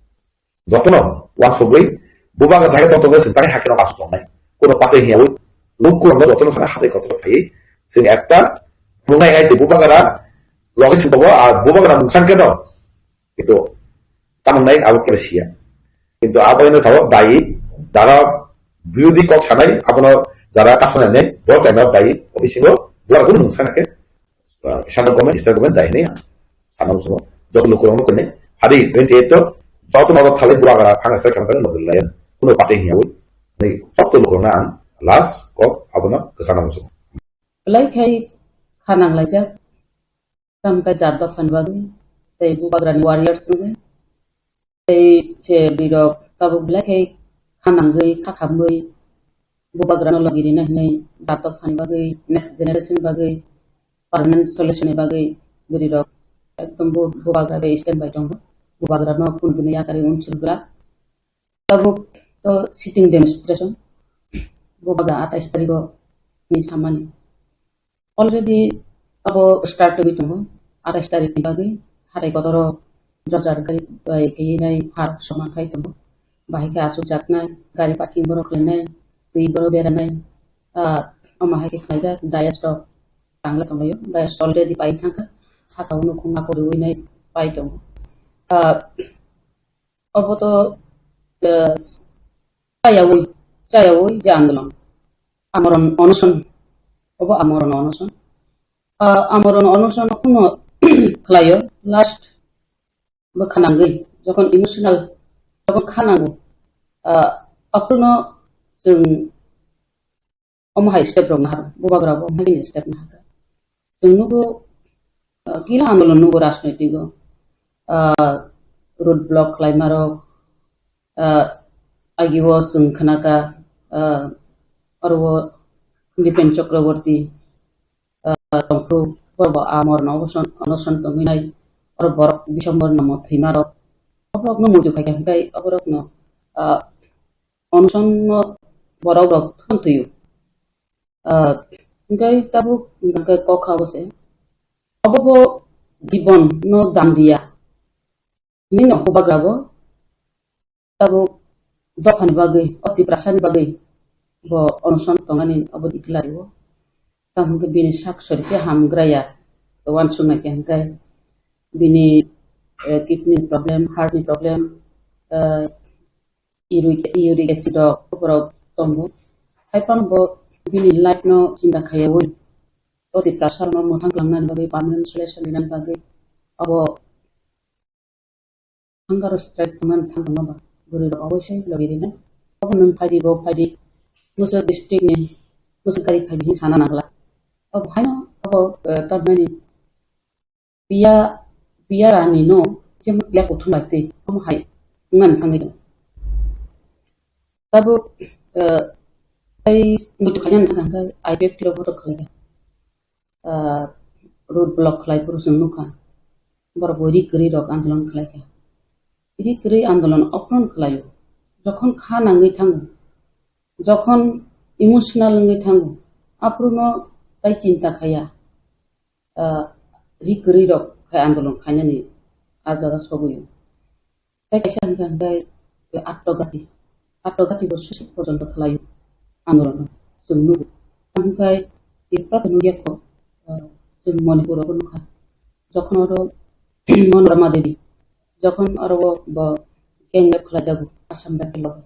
jotono uansugwi bubagra jaga tong tongwi swng tangwi hakhe no aswk tongnai. Kuno patai hiyawi luk kuno jotono sana hatai kotor phaiwi swng ekta phunuknai hai se bubagra logi swng tongo, a bubagra mungsan khe no. Kintu tamung nai abo kebo siya. Kintu abo ino sao dai, dara birodhi kok sanai, abono jara kasonai nai, bo kaino dai, o bisingo dua guru nung sana khe, ah, central government, state government dai hinwi sana musungo. Joto lukurokno kene, hadi twenty eight to, joto noro thalai bubagra phanga sai khama sai nogri layan. Kuno patai hiya wi. Nei, joto lukurokno ang last kok abono kwchana musungo. Belai khai kha nang laijak. Tamo khe jat dophani bagwi, tei bubagrani warriors wngwi, tei se bwrwirok tabuk belai khe kha nangwi, kha khamwi bubagrano logi rina hinwi jat dophani bagwi, next generation ni bagwi, permanent solution ni bagwi bwrwirok ekdom bu-, bubagra bai stand bai tongo. Bubagrano kunu dino yakarwi unsuk glak. Tabuk to sitting demonstration, bubagra atais tarikgo hinwi samani. Already abo start wngwi tongo. Atais tarikni bagwi hatai kotoro jojar gari bai khainai har soman khai tongo. Bahai khe achukjaknai, gari parking borok khlainai, twi borok beranai, ah, omo hai khe khlaijak, dais rok tangla tonglaio, dais already pai thangkha, saka o nukhung ma kwrwi nai pai tongo. Ah, obo to, ah, chayawi, chayawi je andolon. Amoron onoson, obo amoron onoson. Ah, amoron onoson kuno khlaio, last bwkha nangwi, jokhon emotional, jokhon kha nango, ah, aphuru no chwng omo hai step rok nahar, bubagra bo omo hai step nahar. Chwng nugo, ah, kila andolon nugo rajnoitiko, ah, road block khlaima rok, ah, agio chwng khnaka, ah, oro Nipen Chakraborty, ah, tongphuru, borok bo amor no onoson, onoson tongwi nai, oro borok Biswambor namo thwima rok, oborok no muitu khaikha hwnkhe oborok no, ah, onoson no borok rok thun thwiyo. Ah, hwnkhe tabuk hwnkhe kok kha bo se. Obo bo jibon no dambiya. Nini no bubagra bo tabuk dophani bagwi, o Tiprasani bagwi bo onoson tongani obo declare o. Tamo hwnkhe bini sak sori se hamgraya, uansuknai khe hwnkhe bini, eh, kidney problem, heart ni problem, eh, uric, uric acid rok borok tongo. Hai phano bo bini life no chinta khaiyaui, o Tiprasa rokno mwthang twlangnani bagwi, permanent solution rinani bagwi abo hunger strike tongmani thang tongma ba bwrwi rok oboisoi logi rinai. Abo nwng phaidi, bo phaidi, Mwswk district ni mwswk kari phaidi hinwi sana nangla. Abo haino abo, eh, tamhinani piya, piya rani no, jemon piya kuthum bai twi, omo hai wngmani thangwi tongo. Tabuk, eh, tei muitu khainani thang khe I P F T rok botok khlai kha. Ah, road block khlai phuru chwng nukha. Borok bo ri kwrwi rok andolon khlai kha. Ri kwrwi andolon ophron khlaio. Jokhon kha nangwi thango, jokhon emotional wngwi thango, aphuru no tai chinta khaiya. Ah, ri kwrwi rok khai andolon khainani a jaga sogwi o. Tei kaisa hwnkha hwnkhe atto gati. Atto gati bo susi porjonto khlaio andolon no chwng nugo. Tamo hwnkhe Tripura to nukya kho, ah, chwng Manipur rogo nukha. Jokhon oro Manorama Devi, jokhon oro o bo gang rape khlaijago Assam rifle rok.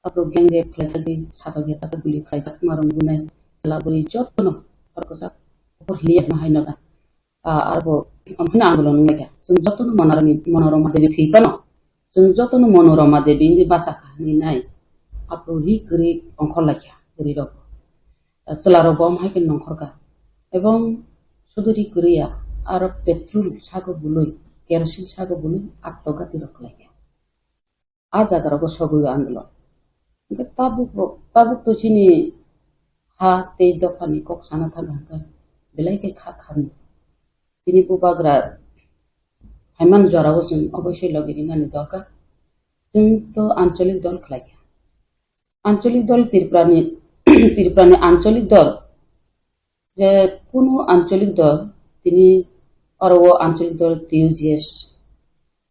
Aphuru gang rape khlaijagwi satok ya jaga guli khlaijak marung bunai chwla bwrwi jotono oro kwchak buphur hiliya hwnma hai nokha. Ah, arbo, omo haino andolon wnglaikha. Chwng jotono Monorami-, Monorama Devi thwi phano, chwng jotono Monorama Devi wngwi bachakha hinwi nai. Aphuru ri kwrwi ongkhorlaikha bwrwirok. Ah, chwlarokbo omo hai khe nongkhorkha. Ebong sudu ri kwrwi ya, aro petrol sago bului, kerosene sago bului, atto gati rok khlaikha. A jaga rogo sogwi o andolon. Hwnkhe tabuk bo, tabuk to chini ha tei dophani kok sana thang kha hwnkhe belai khe kha kharwi. Tini bubagra phaimani jorao chwng oboisoi logi rinani dorkar. Chwng to ancholik dol khlai kha. Ancholik dol Tripurani, Tripurani ancholik dol, je kunu ancholik dol, tini oro o ancholik dol T U G S,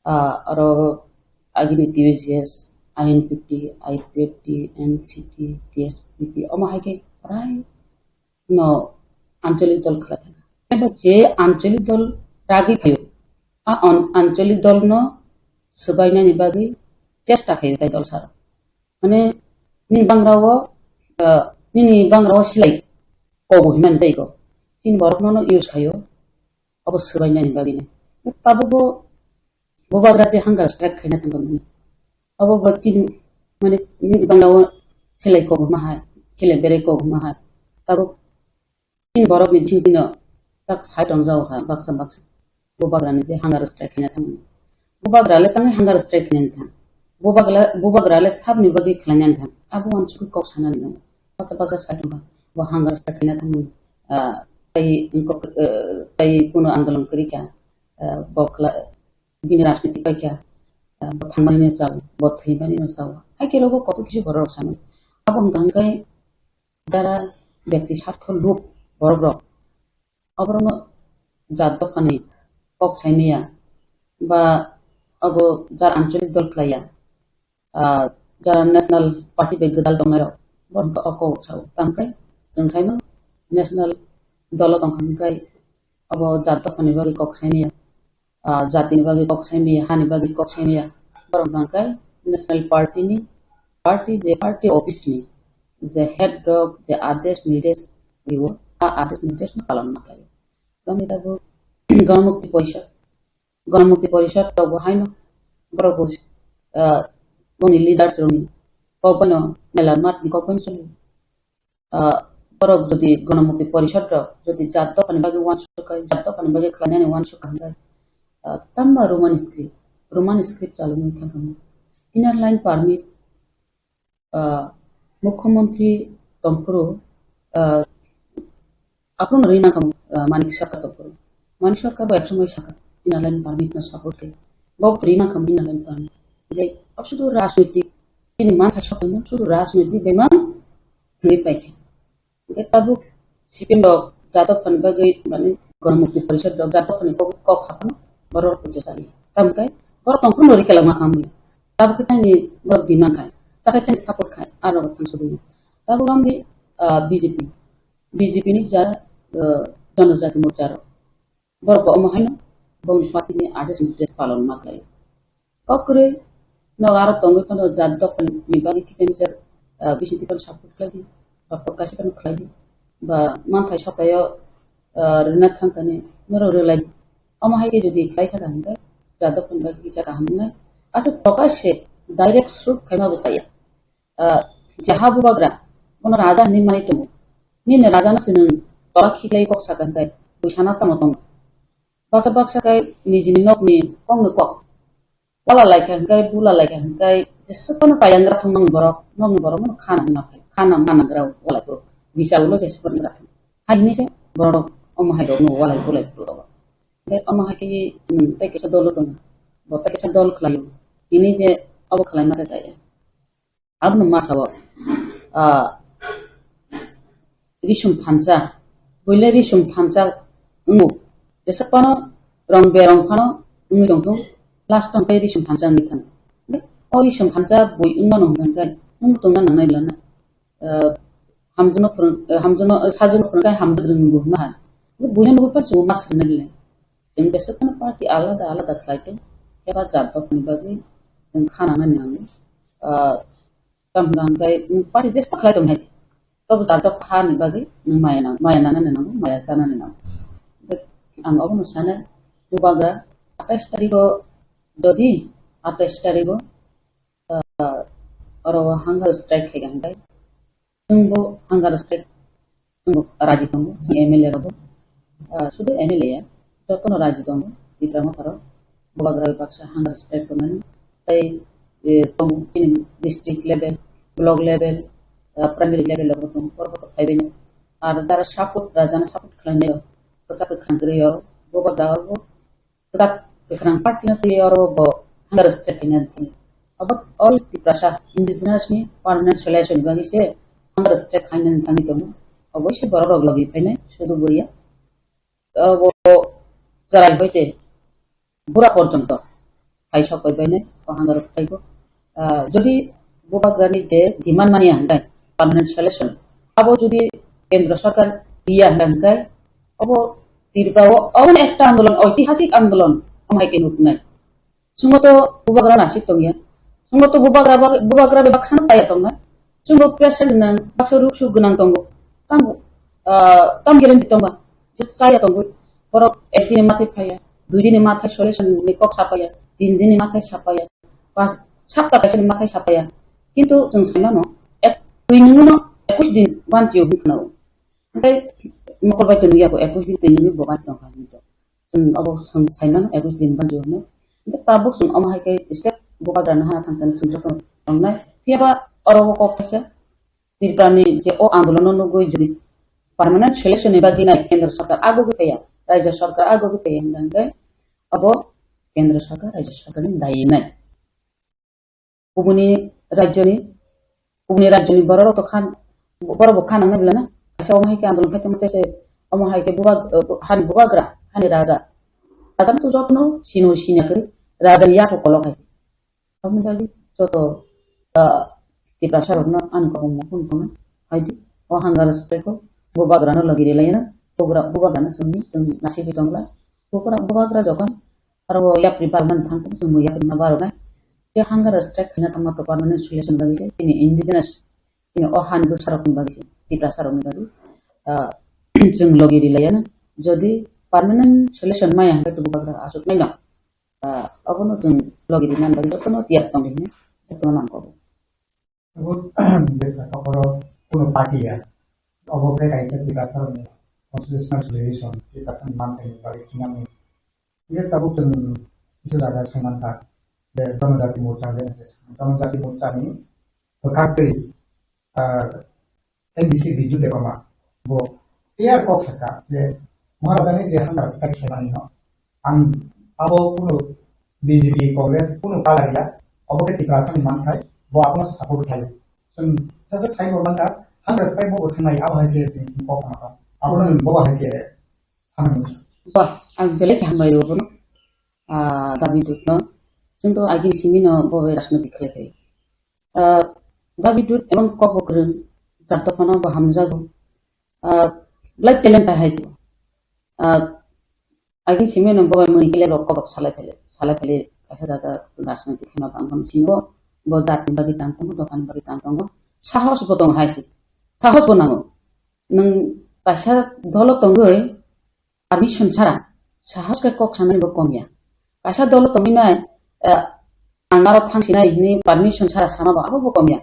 ah, oro agini T U G S, I N P T, I P F T, N C T, T S P P, omo hai khe prai no ancholik dol khlai thangkha. Eba je ancholik dol ragwi phaio, a on-, ancholik dol no swbainani bagwi chesta khaio tai dol saro. Mane nini bangrao, ah, nini bangrao silai kobo hinmani tei ko. Chini borok nono use khaio, abo swbainani bagwi no. Tabukbo bubagra je hunger strike khaina thangkha mani. Abo bo chini, mane nini bangrao silai kobo ma hai, silai berai kobo ma hai. Tabuk Chini borok ni bising tino tak sai tong jago kha baksa baksa. Bubagra ni je hunger strike khaina thang. Bubagra le tangwi hunger strike khaina thang. Bubagra, bubagra le sab ni bagwi khlaina thang. Abo uansukwi kok sana ni nango. Baksa baksa sai tong kha. Bo hunger strike khaina thang. Ah, tai kok, eh, tai kuno andolon kwrwi kha. Ah, bo khla, bini rajniti pai kha. Ah, bo thangmani no chao, bo thwimani no chao. Hai khe rogo kok kisu borok rok sano. Abo hwnkha hwnkhe jara byakti sartho luk borok rok, oborokno jat dophani kok saimaya ba abo jara ancholik dol khlaiya, ah, jara national party bai gwdal tongnai rok, borok o kok sao. Tangkhe chwng saimano national dolo tongkha hwnkhe abo jat dophani bagwi kok saimaya. Ah, jatini bagwi kok saimaya, hani bagwi kok saimaya, borok hwnkha khe national party ni, party je party office ni je head rok je adesh nirdesh rio, a adesh nirdesh no palon ma khlaio. Tongwi tabuk Ganamukti Porishad, Ganamukti Porishad rok bo haino Borok bo, ah, boni leaders rokni kok bono mela matni kok bono choli. Ah, borok jodi Ganamukti Porishad rok jodi jat dophani bagwi uansuk khai, jat dophani bagwi khlainani uansuk khai hwnkhe, ah, tamo Roman script, Roman script chalwi thangkha. Inner line permit, ah, Mukhyamantri tongphuru, ah, aphuru rwi mankha, ah, Manik Sarkar tongphuru. Manik Sarkar bo ek somoi sakha, inner line permit no support khe. Bo rwi mankha inner line permit. Belai, abo sudu rajnoitik, chini mantha sokha no sudu rajnoitik bai mang thangwi paikha. Hwnkhe tabuk C P M rok jat dophani bagwi, mane, Ganamukti Porishad rok jat dophani kok, kok saphano borok rok puja chali. Tamkhe borok tongphuru no rikela ma khamwi. Tabuk khe tani borok demand khai, takhai tani support khai, aro thang sugwi. Tabuk romdi, ah, B J P, B J P ni jara, ah, Janajati Morcha rok. Borok omo haino bongni party ni adesh nirdesh palon ma khlai. Kok kwrwi no aro tongwi phano jat dophani bagwi kisa misa, ah, bising twi phano support khlai di, ba podcast phano khlai di, ba manthai sotayo, ah, rwna thangkani norok rwlai di. Omo hai khe jodi khlai kha hwnkhe jat dophani bagwi kisa kaham wngnai. Aswk podcast se direct shoot khaima bo chaya. Ah, je ha bubagra, bono raja hinwi manwi tongo. Nini raja no se nwng tola khiklai kok saka hwnkhe, bui sana tamo tongo. Baksa baksa khe nijini nokni kokno kok. Wala laikha hwnkhe, bula laikha hwnkhe, jeswk phano tayang grathang nokni borok, nokni borok no khana hwnma phai, khana manang gra walai phuru. Bichal ulo jeswk phano grathang. Hai hinwi se borok omo hai rok no walai bulai phuru rogo. Hwnkhe omo hai khe nwng tei kisa dolo tongo. Bo tei kisa dol khlaio. Hini je obo khlaima khe chaya. Abono ma sao, ah, risum thansa, buile risum thansa wngo. Jesa phano rong berong phano wngwi tongthung, last o hwnkhe risum thansa wngwi thang. O risum thansa bui wngmano hwnkhe nwng tongna nangnai lana. Ah, hamjakno phwrwng, ah, hamjakno, ah, sajwkno phwrwngkhe hamjak rwngwi bo hwnma hai. Buino nugwi phano chwngno ma swrwngna bile. Chwng jeswk phano party alada alada khlai tong, eba jat dophani bagwi chwng kha nangnani nango. Ah, tamo hwnkha hwnkhe nwng party jeswk khlai tong hai se. Tobo jat dopha ni bagwi nwng maya nang, maya nangnani nango, maya chanani nango. Ang obono sanai, bubagra atais tarikh o, jodi atais tarikh o, ah, oro hunger strike khaikha hwnkhe, chwngbo hunger strike, chwngbo raji tongo, chwng M L A rokbo, ah, sudu M L A ya, jotono raji tongo, Tipra Motha rok, bubagra bai baksa hunger strike tongmani, tei, eh, tongo chini district level, block level, ah, primary level rokbo tongo, borok rok phaibaino. Ar jara support, rajano support khlainai rok, kwchak kwkhwrang kwrwi rok, bubagra rokbo kwchak kwkhwrang party no twi oro bo hunger strike khaina thangwi. Abo all Tiprasa indigenous ni permanent solution ni bagwi se hunger strike khaina thangwi tongo. Obo se borok rok logi phainai sudu buria. Abo chwrai hoite bura porjonto hai sok bai bainai o hunger strike o. Ah, jodi bubagrani je demand mani ang dai permanent solution, abo jodi kendro sarkar diya ang dai, abo Tripura o omo ekta andolon, oitihasik andolon, omo hai khe nuknai. Chwngno to bubagra nasik tongya. Chwngno to bubagra, bubagra bai baksa chaya tongna. Chwngno pressure nang, baksa ruk suk gwnang tongo. Tam, ah, tam guarantee tongba. Je chaya tongwi. Borok ek dini mathai phaya, dui dini mathai solution ni kok sapaya, tin dini mathai sapaya, pas sapta kaisa ni mathai sapaya. Kintu chwng saimano, ek, twi nungno ekush din banchio hwn khwnao. Hwnkhe mokol bai twi nungya bo ekush din twi nungwi bo banchi tongkha hinwi. Chwng obo chwng saimano ekush din banchio hwnwi. Hwnkhe tabuk chwng omo hai khe step bubagrano hana thangkani chwng jotono tongnai. Phiyaba oro o kok kaisa Tripura ni je o andolono nugwi jodi permanent solution ni bagwi nai kendra sarkar agogwi paiya, rajya sarkar agogwi paiya hwnkha hwnkhe abo kendra sarkar, rajya sarkar ni dayi nai. Kubuni rajyoni, kubuni rajyoni borok rok to khan, borok bo khan nang nai bwlana. Kaisa omo hai khe andolon khai tongma tei se omo hai khe bubag-, eh, hani bubagra, hani raja. Raja no to jotono sino sinya kwrwi, raja ni yapo kolok hai se. Aboni bagwi joto, ah, Tiprasa rokno ani kokong mokol tongna hai di. O hunger strike o bubagra no logi rwlai na, bubagra, bubagra no chwngni, chwng nasik ri tongla. Bubagra, bubagra jokhon aro o yapri barman thang, chwng bo yapri no baroknai. Je hunger strike khaina thangma to permanent solution bagwi se, chini indigenous, chini o hani bwsa rokni bagwi se, Tiprasa rokni bagwi, ah, chwng logi rwlai na. Jodi permanent solution maya hwnkhe to bubagra achuk nai no. Ah, obono chwng logi rinani bagwi jotono tiyar tong di hinwi jotono nang kobo. Abo besa kokoro kuno party ya. Obo khe kaisa Tiprasa rokni constitutional solution, Tiprasa ni manthai ni bagwi thinani. Ye tabuk chwng kisa jaga saiman kha je Jonojati Morcha je, Jonojati Morcha ni bwkhak twi, ah, M D C Bidyu Debbarma bo clear kok sakha je Maharajani je hunger strike khaimani no, ang abo kuno B J P, Congress kuno kala ya, obo khe Tiprasa ni manthai, bo abono support khlai. Chwng sasa sai bo mankha, hunger strike bo thangnai, abo hai khe chwng kok ma kha. Abono bo hai khe sanani. Ba, ang belai khe hambai rw bono. Ah, Dabi Dut no. Chwng to agini simi no bo bai rajniti khlai phai. Ah, Dabi Dut emon kok bo kwrwng, jat dophano bo hamjago. Ah, belai talent hai hai se. Ah, agini simi no bo bai muni kile rok kok salai phele, salai phele kaisa jaga rajniti khema bang bang singo, bo jat ni bagwi tang tongo, dophani bagwi tang tongo. Sahos bo tong hai se. Sahos bo nango. Nwng kaisa dolo tongwi permission chara, sahos khe kok sanani bo kom ya. Kaisa dolo tongwi nai, eh, ang aro thang sinai hwnwi permission chara sama bo abo bo kom ya.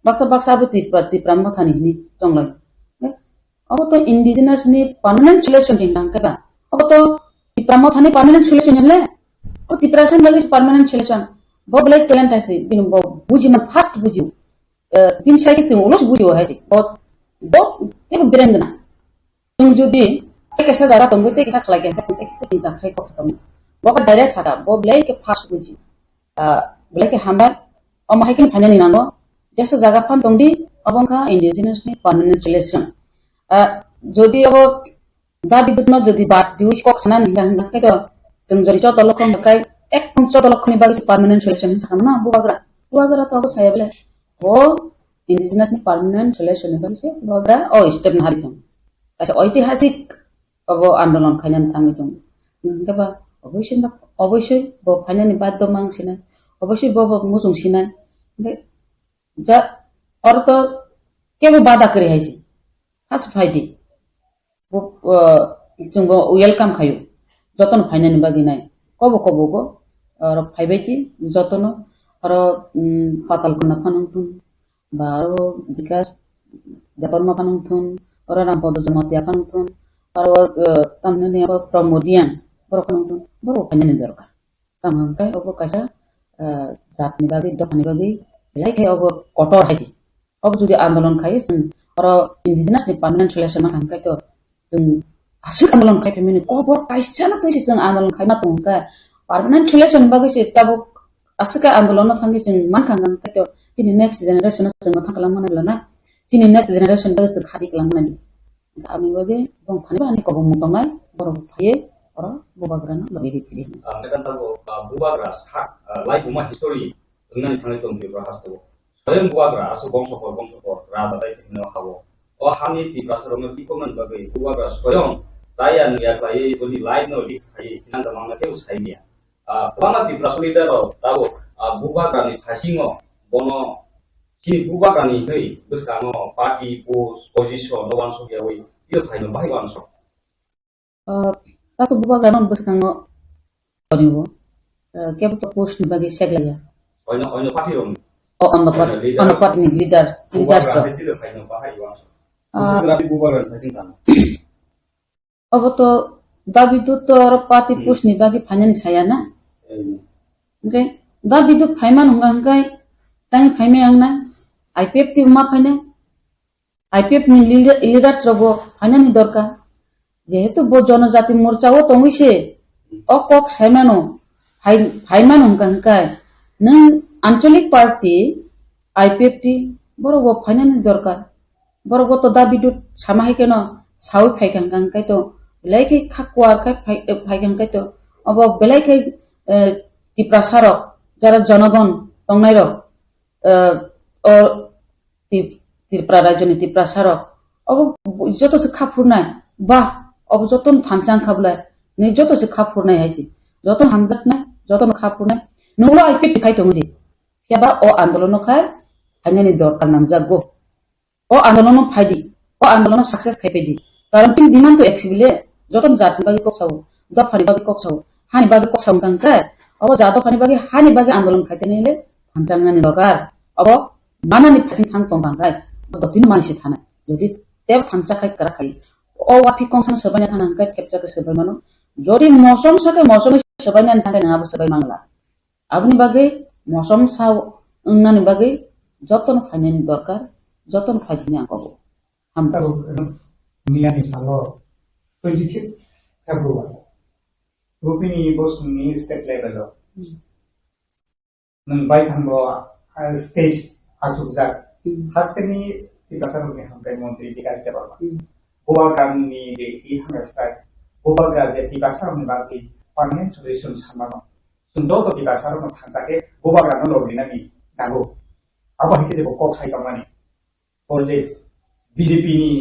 Baksa baksa abo Tipra, Tipra Mothani hwnwi chonglai. Eh, abo to indigenous ni permanent solution ching tang khe ba. Abo to Tipra Mothani permanent solution ya le. O Tiprasa ni bagwi se permanent solution. Bo belai talent hai se, bini bo buji man first buji. Eh, bini sai khe chwng ulo se buji hai se. Bo, bo tebo bereng gana. Chwng jodi tei kaisa jaga tongwi tei kaisa khlai khe, chwng tei kaisa chinta khai kok sa tongwi. Bo khe direct saka, bo belai khe fast buji. Ah, belai khe hambai, omo hai kheno phainani nango. Jesa jaga phan tongdi, obo wngkha indigenous ni permanent solution. Ah, jodi obo Dabi Dut no jodi bad diwi kok sanani hingka hingka khe to, chwng jodi joto lokhong kai, ek joto lokhong ni bagwi se permanent solution hinwi sakha mano, bubagra. Bubagra to obo saya bele. O indigenous ni permanent solution ni bagwi se bubagra o step no hari tong. Kaisa oitihasik obo andolon khainani tangwi tongo. Hwnkhe ba oboisoi ba, oboisoi bo phainani baddo mang sinai, oboisoi bo bo muchung sinai. Hwnkhe ja oro to kebo bada kwrwi hai se. First phaidi. Bo, uh, chwngbo welcome khaio. Jotono phainani bagwi nai. Kobo kobo go, oro phaibai di jotono. Oro, um, Patal Kona phano wngthun. Ba aro Bikas Debbarma phano wngthun. Oro Rampodo Jamatia phano wngthun. Aro, uh, tamni abo Pramodian. Borok phano wngthun. Borok phainani dorkar. Tamo hwnkhe obo kaisa, ah, jatni bagwi, dophani bagwi belai khe obo kotor hai se. Obo jodi andolon khai chwng oro indigenous ni permanent solution ma hwnkhe to chwng aswk andolon khai phaimani, obo kaisa no twi se chwng andolon khai ma tong kha. Permanent solution bagwi se tabuk aswk khe andolon no thangwi chwng man kha hwnkhe to chini next generation no chwng ma thang kalang mani bwla na. Chini next generation bagwi chwng khati kalang mani. Aboni bagwi bong thani ba ani kobong mung tongnai, borok phaiwi oro bubagrano logi riphi di. Ah, mekan tabuk, ah, bubagra sak, ah, lai buma history wngnani thanglai tong Tripura hasteo. Soyang bubagra aswk bongsokor bongsokor raja chai philino hao. O hani Tiprasa rokno tikomnani bagwi bubagra soyang chaya nungya khlaiwi boni life no risk khaiwi thinang da mangna teibo saimya. Ah, kwbangma Tiprasa leader rok tabuk, ah, bubagrani phaisingo bono chini bubagrani hwnwi bwskango party post position no uansuk yawi twibo phaino bahai uansuk. Ah, tato bubagrano bwskango tongo, ah, kebo to post ni bagwi seklaiya. Oino, oino party rokni? O, ondo party, oino leader, ondo party ni leaders, leaders bubagra rok. Hwnwi twibo phaino bahai uansuk. Ah. Bwswk rani bubagrani phaising tamo? Obo to Dabi Dut to oro party, hmm, post ni bagwi phainani saya na. Hmm. Hwnkhe Dabi Dut phaimano hwnka hwnkhe tangwi phaimaya wngna, I P F T ma phaina, I P F ni leader, leaders rok bo phainani dorkar. Jehetu bo Jonojati Morcha o tongwi se o kok saimano, phai-, phaimano hwnka hwnkhe nwng Anchalik Party, I P F T borok bo phainani dorkar. Borok bo to Dabi Dut sama hai kheno saui phai kha hwnkha hwnkhe to belai khe kha kuar khe phai, phai kha hwnkhe to obo belai khe, eh, Tiprasa rok jara jonogon tongnai rok, eh, o Tip-, Tripura rajyoni Tiprasa rok obo joto se kha phurnai ba obo joto no thansa wngkha bwlai ni joto se kha phurnai hai se joto no hamjaknai joto no kha phurnai noklo I P F T khai tongo di. Phiya ba o andolono khai phainani dorkar nangjakgo. O andolono phai di, o andolono success khai phai di. Karon chini demand to actually joto jatni bagwi kok sao, dophani bagwi kok sao, hani bagwi kok sao wngkha hwnkhe, Obo ja dophani bagwi, hani bagwi andolon khai tani le thansa wngnani dorkar. Obo manani phasing thang tong tang khai, bo dotino mani se thanai. Jodi tebo thansa khai kwrak khai, o waphik kongsa no swbaina thang khai thepsa khe swbai mano. Jodi mosom sa khe mosom swbaina thang khai nang abo swbai mangla. Aboni bagwi mosom sa wngnani bagwi jotono phainani dorkar, jotono phai hwnwi ang kobo. Hambai. Tabuk, em, miyani salo twenty fifth February. Rupini Bosongni state level o. Hmm. Nwng bai thango, ah, stage achukjak. Hmm. Hasteni Tiprasa rokni hambai montri Bikash Debbarma. Hmm. Bubagra ni de i hambai style. Bubagra je Tiprasa rokni bagwi permanent solution sanmano. Chwng joto Tiprasa rokno thansa khe Bubagra no lobinani nango. Abo hai khe je bo kok sai tongmani. O je B J P ni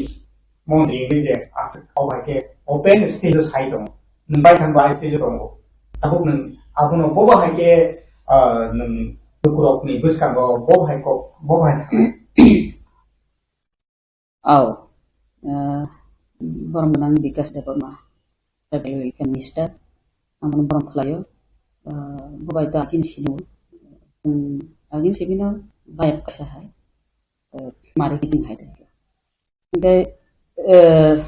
montri wngwi je aswk o hai khe open stage o sai tongo. Nwng bai thang bai stage o tongo. Tabuk nwng abono bobo hai khe, ah, nwng lukurokni bwskango bo hai kok, bo hai sanai. Au, ah, borom gwnang Bikash Debbarma, Tribal Welfare Minister, ang bono borom khlaio. Ah, bo bai to agin sino, chwng agin sibino bayap kaisa hai. Eh, mari kiching hai de. Hingke, eh,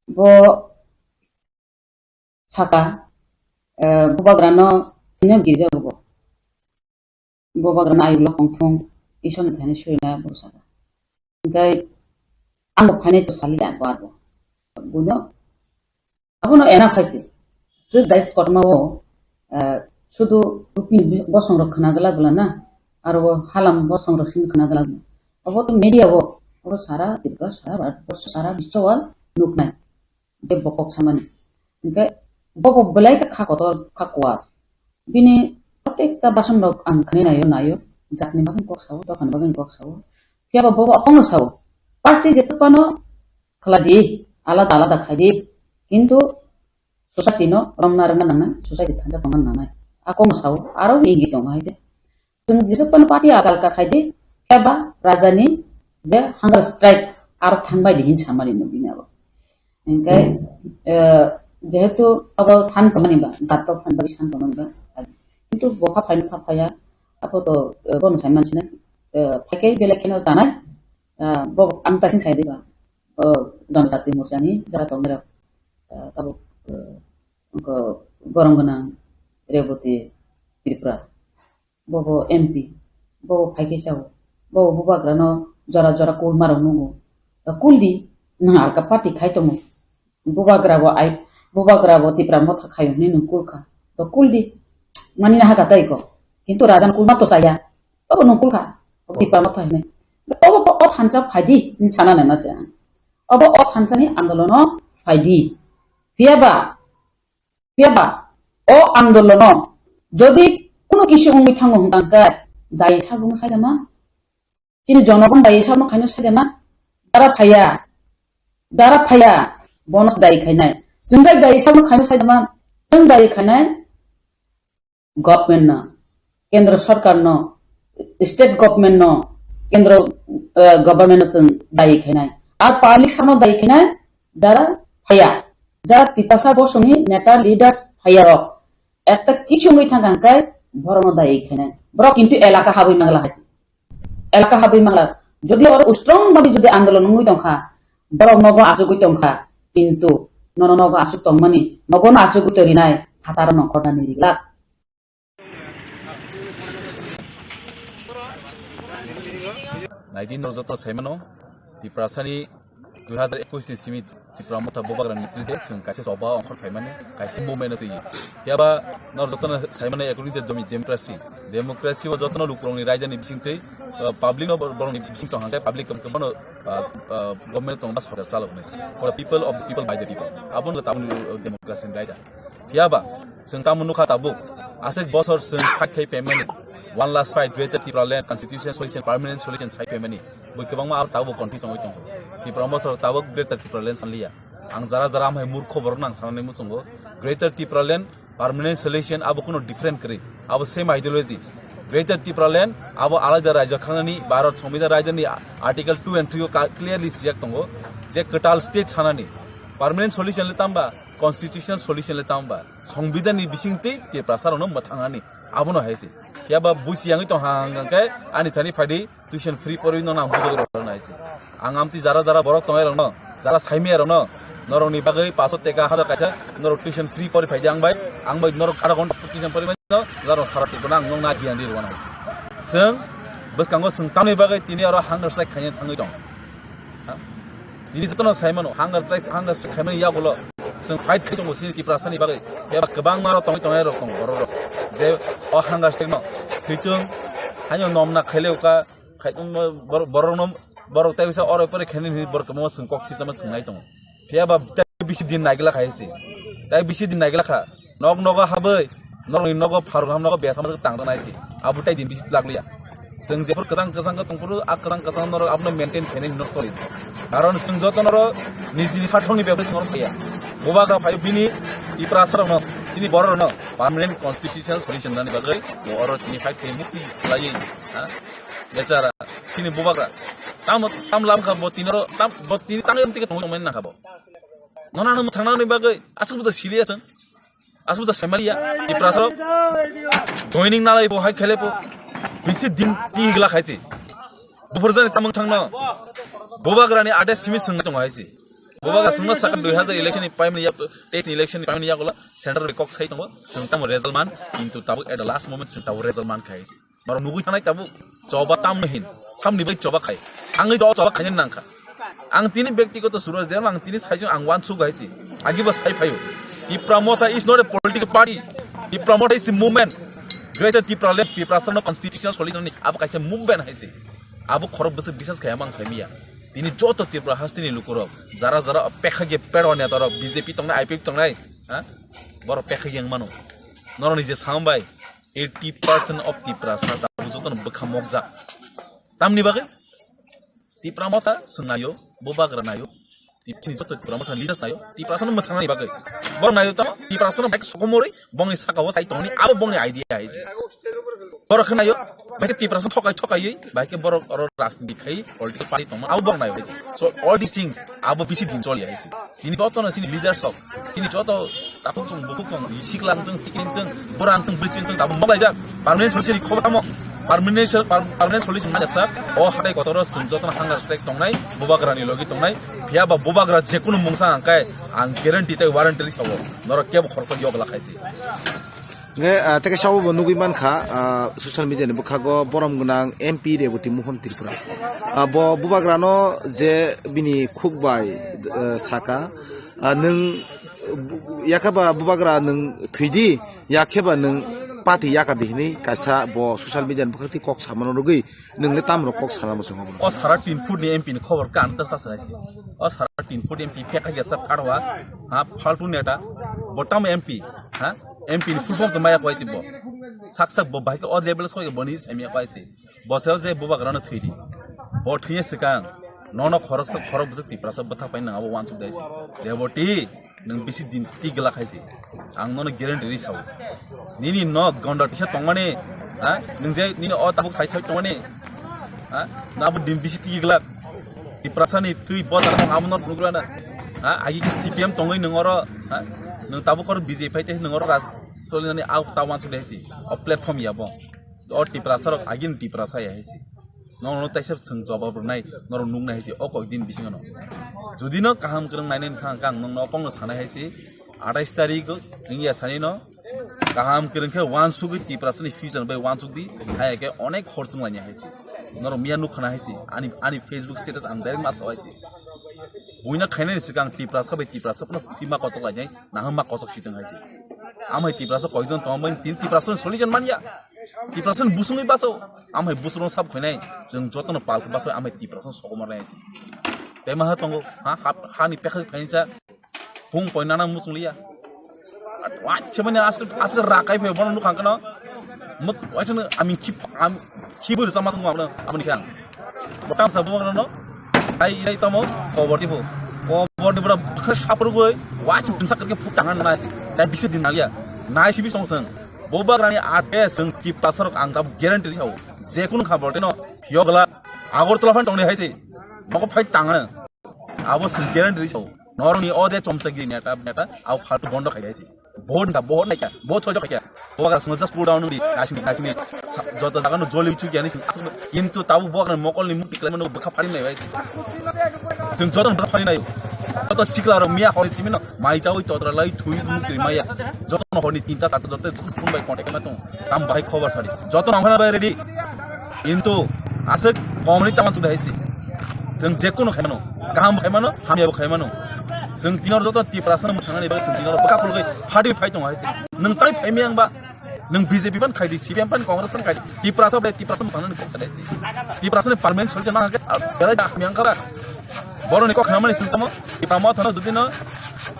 bo saka, eh, bubagrano tini girja bo. Bubagrano ayuk lok tongthung, Isor ni thani suina bo saka. Hingke ang bo phainai to sali ya bo arbo. Buno Abono ena phaisi. Sud dais kotorma o, eh, sudu rupini bosong rok khna glak bwla na, aro o halam bosong rok simi khna glak. Abo to media o, abo sara Tripura, sara Bharat borso, sara biswa o nuknai je bokok samani. Hingke bobo belai khe kha kotor, kha kuar. Bini protekta bason rok ang khani naio, naio. Jatni bagwi kok sao, dophani bagwi kok sao. Phiya ba bobo okongo sao. Party jesuk pano khladi, alada alada khaidi, kintu society no romna rwna nangnai, society thansa tongna nangnai. Ako mwsao aro ingi tongo hai je. Chwng jesuk pano party alka alka khaidi, eba rajani je hunger strike aro thangbai di hin samani no bini abo. Hingke, eh, jehetu abo san tongmani ba, jat tongmani ba, san tongmani ba, kintu bo kha phaino kha phaya, abo to, eh, bono sai mansinai, eh, phaikhe belai kheno janai, eh, bo ang tasing sai diba. O Janajati Morcha ni jara tongnai rok, eh, tabuk, eh, wngkha borong gwnang Reboti Tripura, bobo M P, bobo phaikhe chao, bobo bubagrano jora jora kulma rok nungo, eh, kuldi, nwng alka party khai tongo, bubagra bo ai, bubagra bo Tipra Motha khayo hwnwi nwng kulkha, to kuldi, mani naha kha tei ko, kintu rajan kulma to chaya, obo nwng kulkha, obo Tipra Motha hwnwi, obo o thansa phaidi hwnwi sana naima se ang. Obo o thansani andolono phaidi. Phiya ba, phiya ba, o andolono jodi kuno kisu wngwi thango hwnkha khe, dai sabung sai dama? Chini jonogon dai sabung khaino sai dama? Dara phaya, dara phaya, bono dai khainai. Chwng dai dai sabung khaino sai dama? Chwng dai khainai. Government no, kendro sarkar no, state government no, kendro, eh, government no chwng dai khainai. Ar public sano dai khainai, jara phaya, jara Tiprasa bosongni neta leaders phaya rok. Ekta kichungwi thang kang kai borok no dai khainai. Borok kintu elaka habwi mangla hai. Elaka habwi mangla. Jodi oro strong badi jodi andolon wngwi tongkha, borok nogo achugwi tongkha, kintu nono nogo achuk tongmani, nogo no achugwi torinai, hataro nongkhornani riglak. Naidi no joto saimano, Tiprasani dui hajar ekush ni simi Tipra Motha Bubagra ni netrite chwng kaisa choba ongkhor khaimani, kaisa movement twi. Phiya ba nor jotono saimani according to jomi democracy. Democracy o jotono lukurokni raidani bisingtwi, uh, public no borokni bising tong hangkhe public bono, uh, uh, government tong ba sorkar chaloknai. For the people, of the people, by the people. Abono tabukni, uh, democracy ni raida. Phiya ba, chwng tamo nukha tabuk, aswk bosor chwng fight khai phaimani, one last fight, Greater Tipraland, constitution solution, permanent solution sai phaimani, bui kwbangma aro tabuk confuse wngwi tongo. Tipra Motha tabuk Greater Tipraland sanliya. Ang jara jara amhai murkho borok nang sanani muchungo, Greater Tipraland, permanent solution abo kuno different kwrwi, abo same ideology. Greater Tipraland abo alada rajya khanani, Bharat Sambidan rajdhani Article two and three o ka-, clearly sijak tongo je kwtal state sanani. Permanent solution le tamba constitutional solution le tamo ba? Songbidan ni bising twi Tiprasa rokno mwthang ani. Abono hai se. Phiya ba busi yangwi tong hang hang khe ani thani phaidi tuition free porwi no nang bujok rok hai se. Ang amtwi jara jara borok tongnai rokno, jara saimaya rokno, norokni bagwi paso teka hajar kaisa norok tuition free pori phaidi ang bai, ang bai norok adak ghonta tuition pori mano, norok sara twi bono ang nokna giyan ri rwna hai se. Chwng bwskango chwng tamni bagwi tini oro hunger strike khaina thangwi tong. Ha? Tini jotono sai mano, hunger strike, hunger strike khaimani yagulo chwng fight khai tongo chini Tiprasani bagwi. Eba kwbangma rok tongwi tongnai rok tongo, borok rok. Je o hunger strike no thwitung, haino nomna khaileuka, khai tongma borok, borok no, borok tai bisa oro pore khaini hinwi borok kwbangma chwng kok sitama chwng nai tongo. Phiya ba tai bisi din naigla khai se. Tai bisi din naigla kha. Nok nogo habwi, norokni nogo pharuk ham nogo besa masuk tang tanai se. Abo tai din bisi lak liya. Chwng jephuru kwchang kwchang khe tongphuru, a kwchang kwchang norok abono maintain khainai hinwi choli. Karon chwng joto norok nijini sathokni bebri chwng norok phaiya. Bubagra phai bini Tiprasa rokno, chini borok rokno permanent constitutional solution nani bagwi bo oro tini fight khai mukti khlaiwi, ha? Bechara, chini bubagra. Tam, tam lam kha bo tini oro, tam, bo tini tang em tike tongwi tongmani nang kha bo. Nono ano mwthangna ni bagwi aswk bo to siliya chwng. Aswk bo to saimaliya. Tiprasa rok joining nalai bo hai khele bo. Bisi din ti gla khai si. Buphur jani tamung thangno. Bubagra ni ade simi swngna tongo hai si. Bubagra swngno saka dui hajar election ni paimani yak, teis ni election ni paimani yak ulo center bai kok sai tongo. Swng tamo result man, kintu tabuk at the last moment swng tabuk result man khai si. Norok nugui thanai tabuk choba tamno hin, samni bai choba khai. Angwi do choba khaina nangkha. Ang tini byaktigoto suro jema ang tini saijung ang wansuk hai si. Agi bo sai phaio. Tipra Motha is not a political party. Tipra Motha is a movement. Greater Tipra Land, Tipra State no constitutional solution ni abo kaisa movement hai si. Abo khorok bwswk bisas khai amang sai miya. Tini joto Tripura hasteni lukurok, jara jara pekha ge pedwa neta rok, B J P tongnai, I P F tongnai, ha? Borok pekha ge wng mano. Norok ni je sambai, eighty percent of Tiprasa tabuk jotono bwkha mokjak. Tamni bagwi? Tipra Motha swng naio, bubagra naio, Tip-, chini joto Tipra Motha leaders naio, Tiprasano mwthangnani bagwi. Borok naio tamo, Tiprasano bai sokomorwi, bongni sakao sai tongni, abo bongni idea hai se. Borok khe naio, bai khe Tiprasano thokai thokaiwi, bai khe borok oro rajniti khai, political party tongma, abo borok naio hai se. So all these things, abo bisi din choli hai se. Tini jotono chini leaders rok, chini joto takhuk chwng bukhuk chwng, sikla wngtwng, sikli wngtwng, bura wngtwng, bwrwi wngtwng, tabuk mok laijak. Permanent solution ni khobor tamo? Permanent sol-, per-, permanent solution manya sak. O hatai kotor o chwng jotono hunger strike tongnai, bubagra ni logi tongnai. Phiya ba bubagra jekunu mungsa hangkai ang guarantee tei warranty sao. Norok kebo khoroksa yok la khaisi. Nge, ah, teke sao bo nugui mankha, ah, social media ni bwkhago borom gwnang M P Reboti Mohon Tripura. Ah, bo bubagrano je bini khuk bai, eh, saka, ah, nwng bu-, yakheba bubagra nwng thwidi, yakheba nwng pati yakadi hinwi kaisa bo social media ni bwkhak twi kok samano rwgwi nwng le tamrok kok salamo chwng obo. O sara tin foot ni M P ni khobor kan ta sa sa si. O sara tin foot M P phekha ya sa pharwa, ha, faltu neta, bo tamo M P, ha? M P ni full form se maya kwai si bo. Sak sak bo bai khe o level soi bo ni se maya kwai si. Bo se je bubagrano thwidi. Bo thwiya swkang. Nono khoroksa khorok bwswk Tiprasa bwthak pai nang abo wansuk dai si. Reboti, nwng bisi din ti gla khai si. Ang nono guarantee ri sao. Nini no gonda tisa tongmani, ha? Nwng je nini o tabuk sai sai tongmani, ha? Na abo din bisi ti gla. Tiprasa ni twi bo jaga tong abo no nugrana. Ha? Agi ke C P M tongwi nwng oro, ha? Nwng tabuk oro B J P phai te nwng oro ras solinani au ta wansuk dai si. O platform ya bo. O Tiprasa rok agin Tiprasa ya hai si. Nono taisa chwng jawab rwnai, norok nuknai hai si, o kok din bisingo no. Jodi no kaham kwrwng nainai wngkha, ang nokno o kokno sanai hai si, atais tarik wngya sani no, kaham kwrwng khe wansugwi Tiprasani future bai wansuk di, haya khe onek hor chwng laini hai si. Norok miya nukha na hai si, ani, ani Facebook status ang direct ma sao hai si. Buina khainani swkang Tiprasa bai Tiprasa phano thwima kochok lainai, naham ma kochok sitwng hai si. Amhai Tiprasa koijon tongmani tin Tiprasa solution manya. Tiprasa ni busungwi baso, amhai busung sab khainai, chwng jotono pal khe baso, amhai Tiprasa sokomor nai si. Tei maha tongo, ha, ha, hani pekha phainsa, hung poinana muchung liya. Wacha mani aske, aske rakai phe bono nukhang kano. Muk, wacha no, ami khip, am, khibur sama sung amno, amni khang. Botang sa buang no, ai, ai tamo, kobor tipo. Kobor tipo, khas sapur goi, wacha pinsa kake putang na si. Tai bisa din liya. Nai si bisong seng. Bubagrani ate chwng Tiprasarok ang tabuk guarantee ri sao. Jekunu kha bortino phiyok glak Agartala phan tongni hai se. Nogo phai tangna. Abo chwng guarantee ri sao. Norokni o je chomchagiri neta, neta, au faltu bondo khai daisi. Vote da, vote naikha, vote sojo khaikha. Bubagra swngo just cool down wngdi, naisingdi, naisingdi. Joto jaga no joli chukya ni sing. Kintu tabu bubagra mokol ni mukti klai mano bwkha phari nai bai. Sing joto bwkha phari nai. Joto sikla rok miya hori chimino, mai chawi totra lai thui mukti maya. Joto no horni tinta sat joto phone bai contact ma tong. Tam bahai khobor sari. Joto no bai ready. Kintu aswk komni tama chudai si. Sing jekunu khaimano, kaham khaimano, hamya bo khaimano. Sing tinor joto Tiprasa no thangani bai sing tinor bwkha phulgai phadi phai tong hai si. Nung tai phai miyang ba. Nung B J P ban khaidi, C P M ban, Congress ban khaidi. Tiprasa bai Tiprasa muthangnani kok sadai si. Tiprasa ni permanent solution nang ke, belai da yang kara. Boro ni kok khamani sing tamo. Tipra mo thano dudino,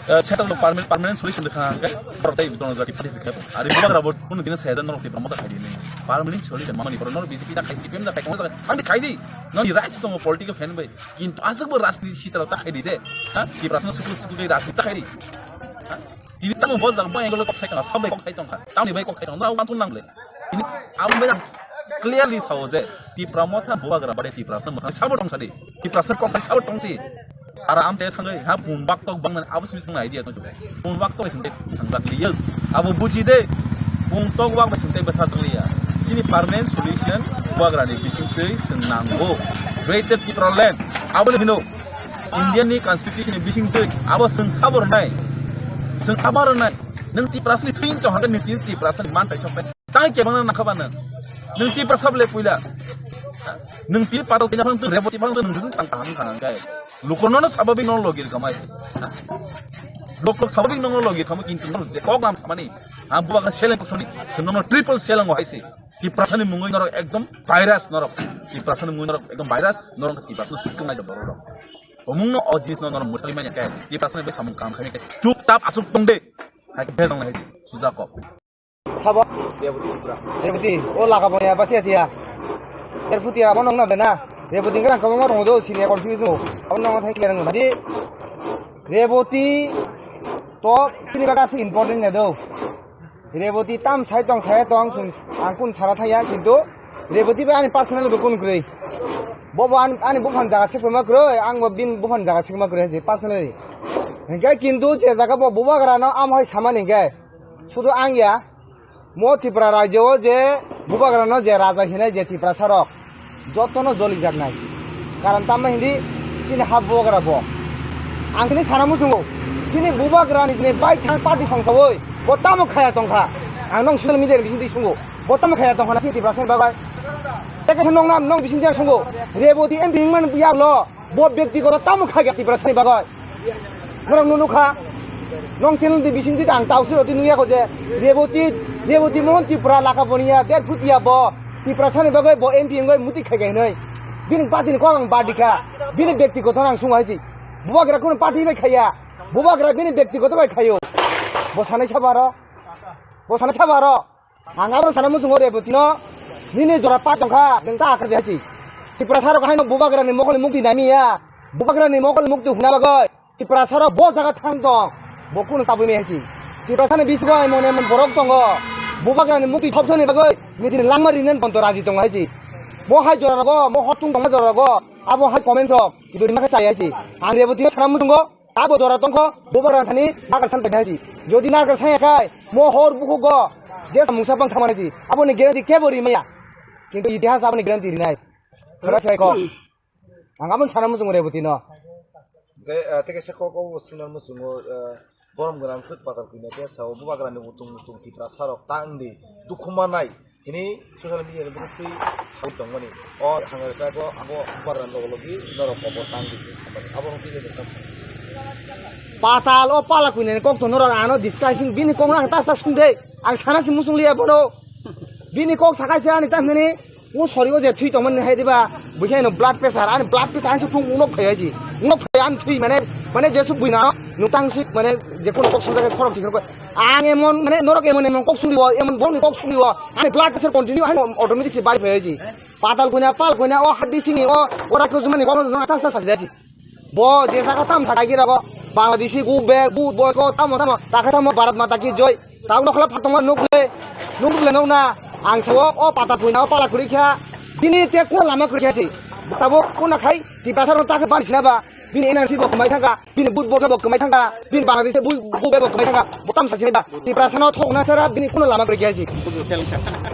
eh, settle no permanent, permanent solution kha ke. Boro tai dono jati party sikha. Ari bubagra bo kunu dina sedan no Tipra mo ta khaidi ni. Permanent solution mamani boro no B J P da khai, C P M da khai, Congress da khai. Ani khaidi. No ni rights to political fan bai. Kintu aswk bo rajniti sitra ta khaidi je. Ha? Tiprasa no sukul sukul rajniti ta khaidi. Ha? Tini tamo bo jang bo angle kok sai tongkha, sabai kok sai tongkha. Tamni bai kok sai tongkha, no, uansuk nangle. Tini abo bai jang clearly sao je, Tipra motha bubagra bare Tiprasa motha sabo tongsa di. Tiprasa kok sai sabo tongsi. Ara am te thangai, ha, bun bak tok bang nani abo simi tongna idea tong. Bun bak tok sing te thangjak liya. Abo buji de, bun tok bak sing te betha jang liya. Sini permanent solution bubagra ni bising tei sing nango. Greater Tipraland. Abo ni bino. Indian ni constitution ni bising twi abo swng sabo rwnai, swng sabo rwnai. Nwng Tiprasa ni thwing tong hangkhe nwng tini Tiprasa ni man tai sok tai. Tang kebang nang nakha ba nwng. Nwng Tiprasa le puila. Nwng tini patok tini phang Reboti phang nwng tang kaham kha hangkhe. Lukurno no sababik no logi rwkha mai se. Lok lok sababik no logi rwkha kintu no je kok lam samani. Ha buwa seleng kusoni. Swngno triple seleng hai se. Tiprasa ni mungwi norok ekdom virus norok. Tiprasa ni mungwi norok ekdom virus norok Tiprasa swkang nai borok. Omung no o jinis no norok mwthangwi manya khe Tiprasa ni bai samung kam khaini khe chup tap asuk tong de. Hai bejang nai suja kok. Sabo? Reboti, o laga boya ba tiya tiya. Er futi abo nong na bena. Reboti ngrang kamo rong do sini confuse o. Abo nong thai klerang di. Reboti to sini baga si important ne do. Reboti tam sai tong sai tong chwng ang kun sara thaya kintu Reboti bai ani personal bo kun kwrwi. Bo bo ani, ani buphang jaga se kwma kwrwi, ang bo bin buphang jaga se kwma kwrwi je personally. Hingke kintu je jaga bo bubagra no am hai samani hingke sudu ang ya mo Tripura rajyo o je bubagra no je raja hinai je Tiprasa rok jotono jolijaknai. Karon tamo hindi chini ha bubagra bo. Ang chini sana muchungo. Chini bubagra ni chini bai thang party songsawi bo tamo khaya tongkha. Ang nong social media ni bising twi sungo. Bo tamo khaya tongkha na chini Tiprasa ni bagwi. Teke se nong nam nong bising twi sungo. Reboti M P hingman ya lo. Bo byaktigoto tamo khaya Tiprasa ni bagwi. Norok nunu kha. Nong channel di bising di ang tausi roti nuya ko je. Reboti, Reboti Mohan Tripura laka bonia, der phutia bo. Tiprasa ni bagwi bo M P wngwi muti khai kai hinoi. Bini party ni kok ang badi kha. Bini byaktigoto ang sungo hai si. Bubagra kuno party bai khaya. Bubagra bini byaktigoto bai khayo. Bo sanai sabaro. Bo sanai sabaro. Ang abo sana muchungo Reboti no. Nini jora pa tongkha, nung ta akhar de hai si. Tiprasa rok hai no bubagra ni mokol mukti nami ya. Bubagra ni mokol mukti huna bagwi. Tiprasa rok bo jaga thang tong, bo kunu sabui me hai si. Tiprasa ni bisingo emon emon borok tongo, bubagra ni mukti thopsa ni bagwi nijini langma rinen tonto raji tongo hai si. Mo hai jora rogo, mo hotung tongma jora rogo, abo hai comments rok kitu rima khe chai hai si. Ang Reboti no sana muchungo, abo jora tongkho, bubagra thani nagar san hai si. Jodi nagar san kai, mo hor bukugo, je mungsa bang thangma hai si. Abo ni guarantee kebo rimaya. Kintu itihas abo ni guarantee rinai. Sara sai ko. Ang abo sana muchungo Reboti no. Hingke, ah, teke se kok o singnar muchungo, ah, borom gwnang swk patar kuina khe sao bubagra ni utung utung Tiprasa rok tang di dukhu manai hini social media ni bwkhak twi sawi tongmani. O hangar khe bo abo bubagra ni logi logi norok kobor tang di hini samani. Abo rok twi le nokha. Patal o pala kuina ni kok to norok ano discussing bini kok no ang ta ta sung de. Ang sana si muchung liya bono. Bini kok sakai se ani tam hini. O sori o je thwi tongmani hai diba, buikhe no blood pressure, ani blood pressure ani phung unok phai hai ji. Unok phai ani thwi mane, mane je suk buina, nutang sik mane je kono kok sung jaga khorok sik khorok. Ang emon mane norok emon emon kok sung dibo, emon boni kok sung dibo. Ani blood pressure continue ani automatic se bari phai hai ji. Patal kuina, pal kuina, o hadi singi, o, o rakho jumani kok no ta sa sa ji. Bo je saka tam thaka gira go. Bangladeshi go back, boot boy ko tamo tamo. Taka tamo Bharat Mata ki joy. Tamo nokla phatongma nukle. Nukle nokna. Ang sao o pata puina o pala kuri kha. Bini te ko lama kuri kha si. Tabo ko na khai. Tiprasa no taka ban sina ba. Bini N R C bo kwmai thangkha, bini vote bo bo kwmai thangkha, bini Bangladesh bo bo bo kwmai thangkha. Bo tam sasi ba. Tiprasa no thok na sara bini kuno lama kwrwi kya si.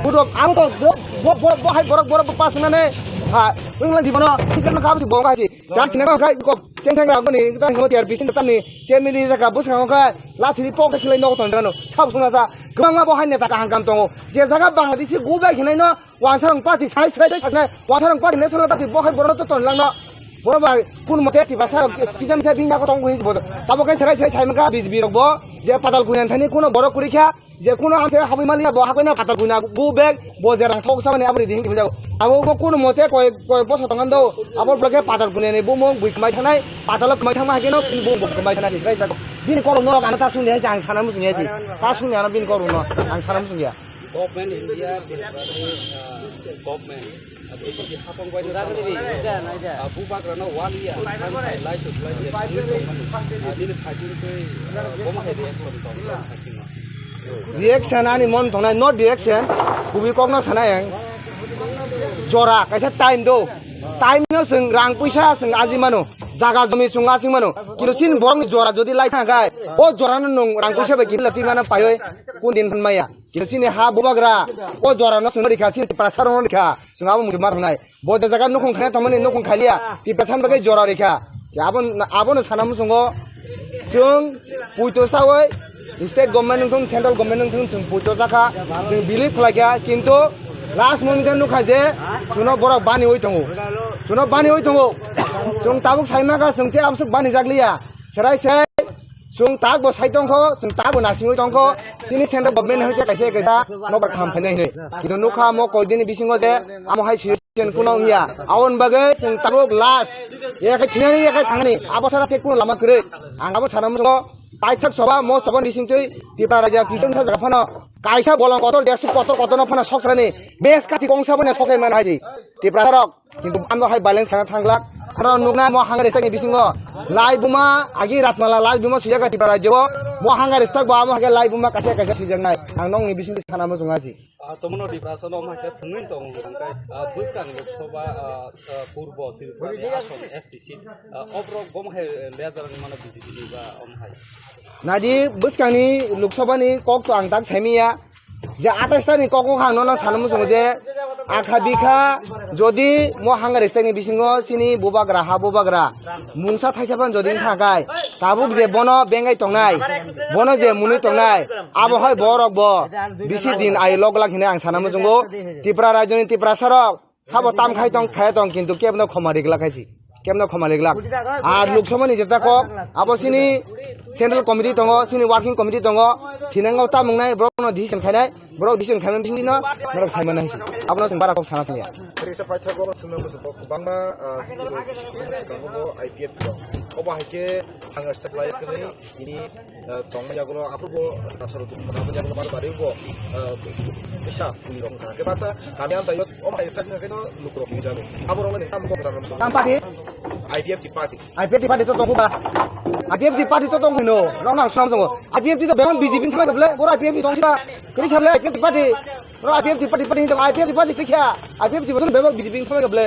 Budok ang to bo bo bo bo hai borok borok bo pas na ne. Ha, wng lang di bono. Tikna ka si bo ka si. Jan sina ka kai ko. Cheng thang ga ni ta himo tiar bisin tam ni. Chemili jaka bus ka ka. La thiri pok ta khilai nok ton jano. Sab suna sa. Kwbangma bo hai neta kaham kam tongo. Je jaga Bangladeshi go bai hinai no. Wansarang party sai sai sai sai. Wansarang party national party bo hai borok to ton lang no. Borok bai kun mote tiba sa kisa misa bini yago tong hin bo. Tabo kai sai sai sai maka B J P rok bo. Je patal gunan thani kuno borok kuri kha. Je kuno amse habwi mali bo hakoi na patal guna go back bo je rang thok samani abri ding jago. Abo bo kuno mote koi koi boso tong ando. Abo bloke patal gunani bo mong bui mai thanai. Patal mai thangma hakeno bo bo mai thanai sai sai. Bini koro norok ano ta suni hai jang sana musung hai si. Ta suni ano bini koro no ang sana musung ya. Government India, Tripura ni, ah, government, ah, B J P hapang bai no tamo, ah, bubagra no one year, thank you, lai to lai to, ah, nini phaichung tei, ah, bomo hai reaction tong, tong phaichung no. Reaction ani mon tongnai, not reaction, kubui kok no sana yang. Jora, kaisa time do. Time no sung rang puisa sung aji mano. Jaga jomi sung asing mano. Kilo sin borong ni jora jodi lai thang kai. O jora no nung rang puisa bai kilo twi mano payoi. Kun din than maya. Kilo sini ha bubagra. O jora no sung rikha sin Tiprasa rong rikha. Sung abo muchung mar nai. Bo jaga nukhung khana tamani nukhung khaliya. Tiprasa bagwi jora rikha. Ya abo abo no sana musungo. Sung puito sawai. State government nung thung, central government nung thung, sung puito sakha. Sung believe khlaikha. Kintu last moment nukha je suno borok bani oi tongo. Suno bani oi tongo. Sung tabuk saimaka sung te absuk bani jakliya. Serai serai. Chwng tak bo sai tongkho, chwng tak bo nasingwi tongkho. Tini central government hai khe kaisa kaisa nokbar kham phainai hinwi. Kintu nukha mo koidini bisingo je amo hai situation kuno wngya. Aboni bagwi chwng tabuk last. Yakhai thinani, yakhai thangni. Abo sara thik kuno lama kwrwi. Ang abo sana muchungo paithak soba, mo soba bisingtwi Tipra raja kiching sa jaga phano kaisa bolong kotor, desuk kotor, kotorno phano soksrani. Bes kathi kongsa boni soksai man hai si. Tipra rok. Kintu ano hai balance khana thanglak. Ano nukna mo hangari stakni bisingo. Lai buma agi Rajmala lai buma sujaka Tipra rajyo. Mo hangari stak bo amo hake lai buma kaisa kaisa sujaknai. Ang nokni bisingtwi sana muchunga si. Ah, tomono Tiprasa no omo hai khe thwngwi tongo hwnkhe, ah, bwskang Lok Sabha, ah, ah, Purbo Tripura ni asong S T seat, ah, oborok bomo hai leader ni mano B J P ni ba omo hai. Nadi bwskangni Lok Sabha ni kok to ang tak saimiya. Je atais tani kok wngkha ang nono sana muchungo je akha bikha jodi mo hangari stakni bisingo chini bubagra ha bubagra mungsa thaisa phano jodi wngkha kai tabuk je bono bengai tongnai bono je mwnwi tongnai abo hai borok bo bisi din ai lok lak hinwi ang sana muchungo Tipra rajyoni Tiprasa rok Sabo tam khai tong, khai tong, kintu kebno khoma riglak hai si. Kebno khoma riglak. Ar Lok Sabha ni jeta kok, abo sini central committee tongo, sini working committee tongo, thinango tamung nai, borok no decision khainai, borok decision khainai sini no, norok sai manai si. Abono sing bara kok sana thangya. Risa paithago sumna muchung kok bangma, ah, sini bo I P F to. Obo hai khe ang step lai kani ini, eh, tongma yagulo aphuru bo asoro tongma yagulo bar bari bo, eh, bisa puni rok kha. Khe baksa kami am tayo, o mai tak na keno lukrok ni jalo. Abo rok ni tam ko tar. Tam party? I P F T party. I P F T party to tongkho ba. I P F T party to tongkho no. Rok nang sunam songo. I P F T to bebak B J P ni thangbai kable. Boro I P F T tongkho ba. Kri kable I P F T party. Boro I P F T party party to I P F T party kri kha. I P F T bebak B J P ni thangbai kable.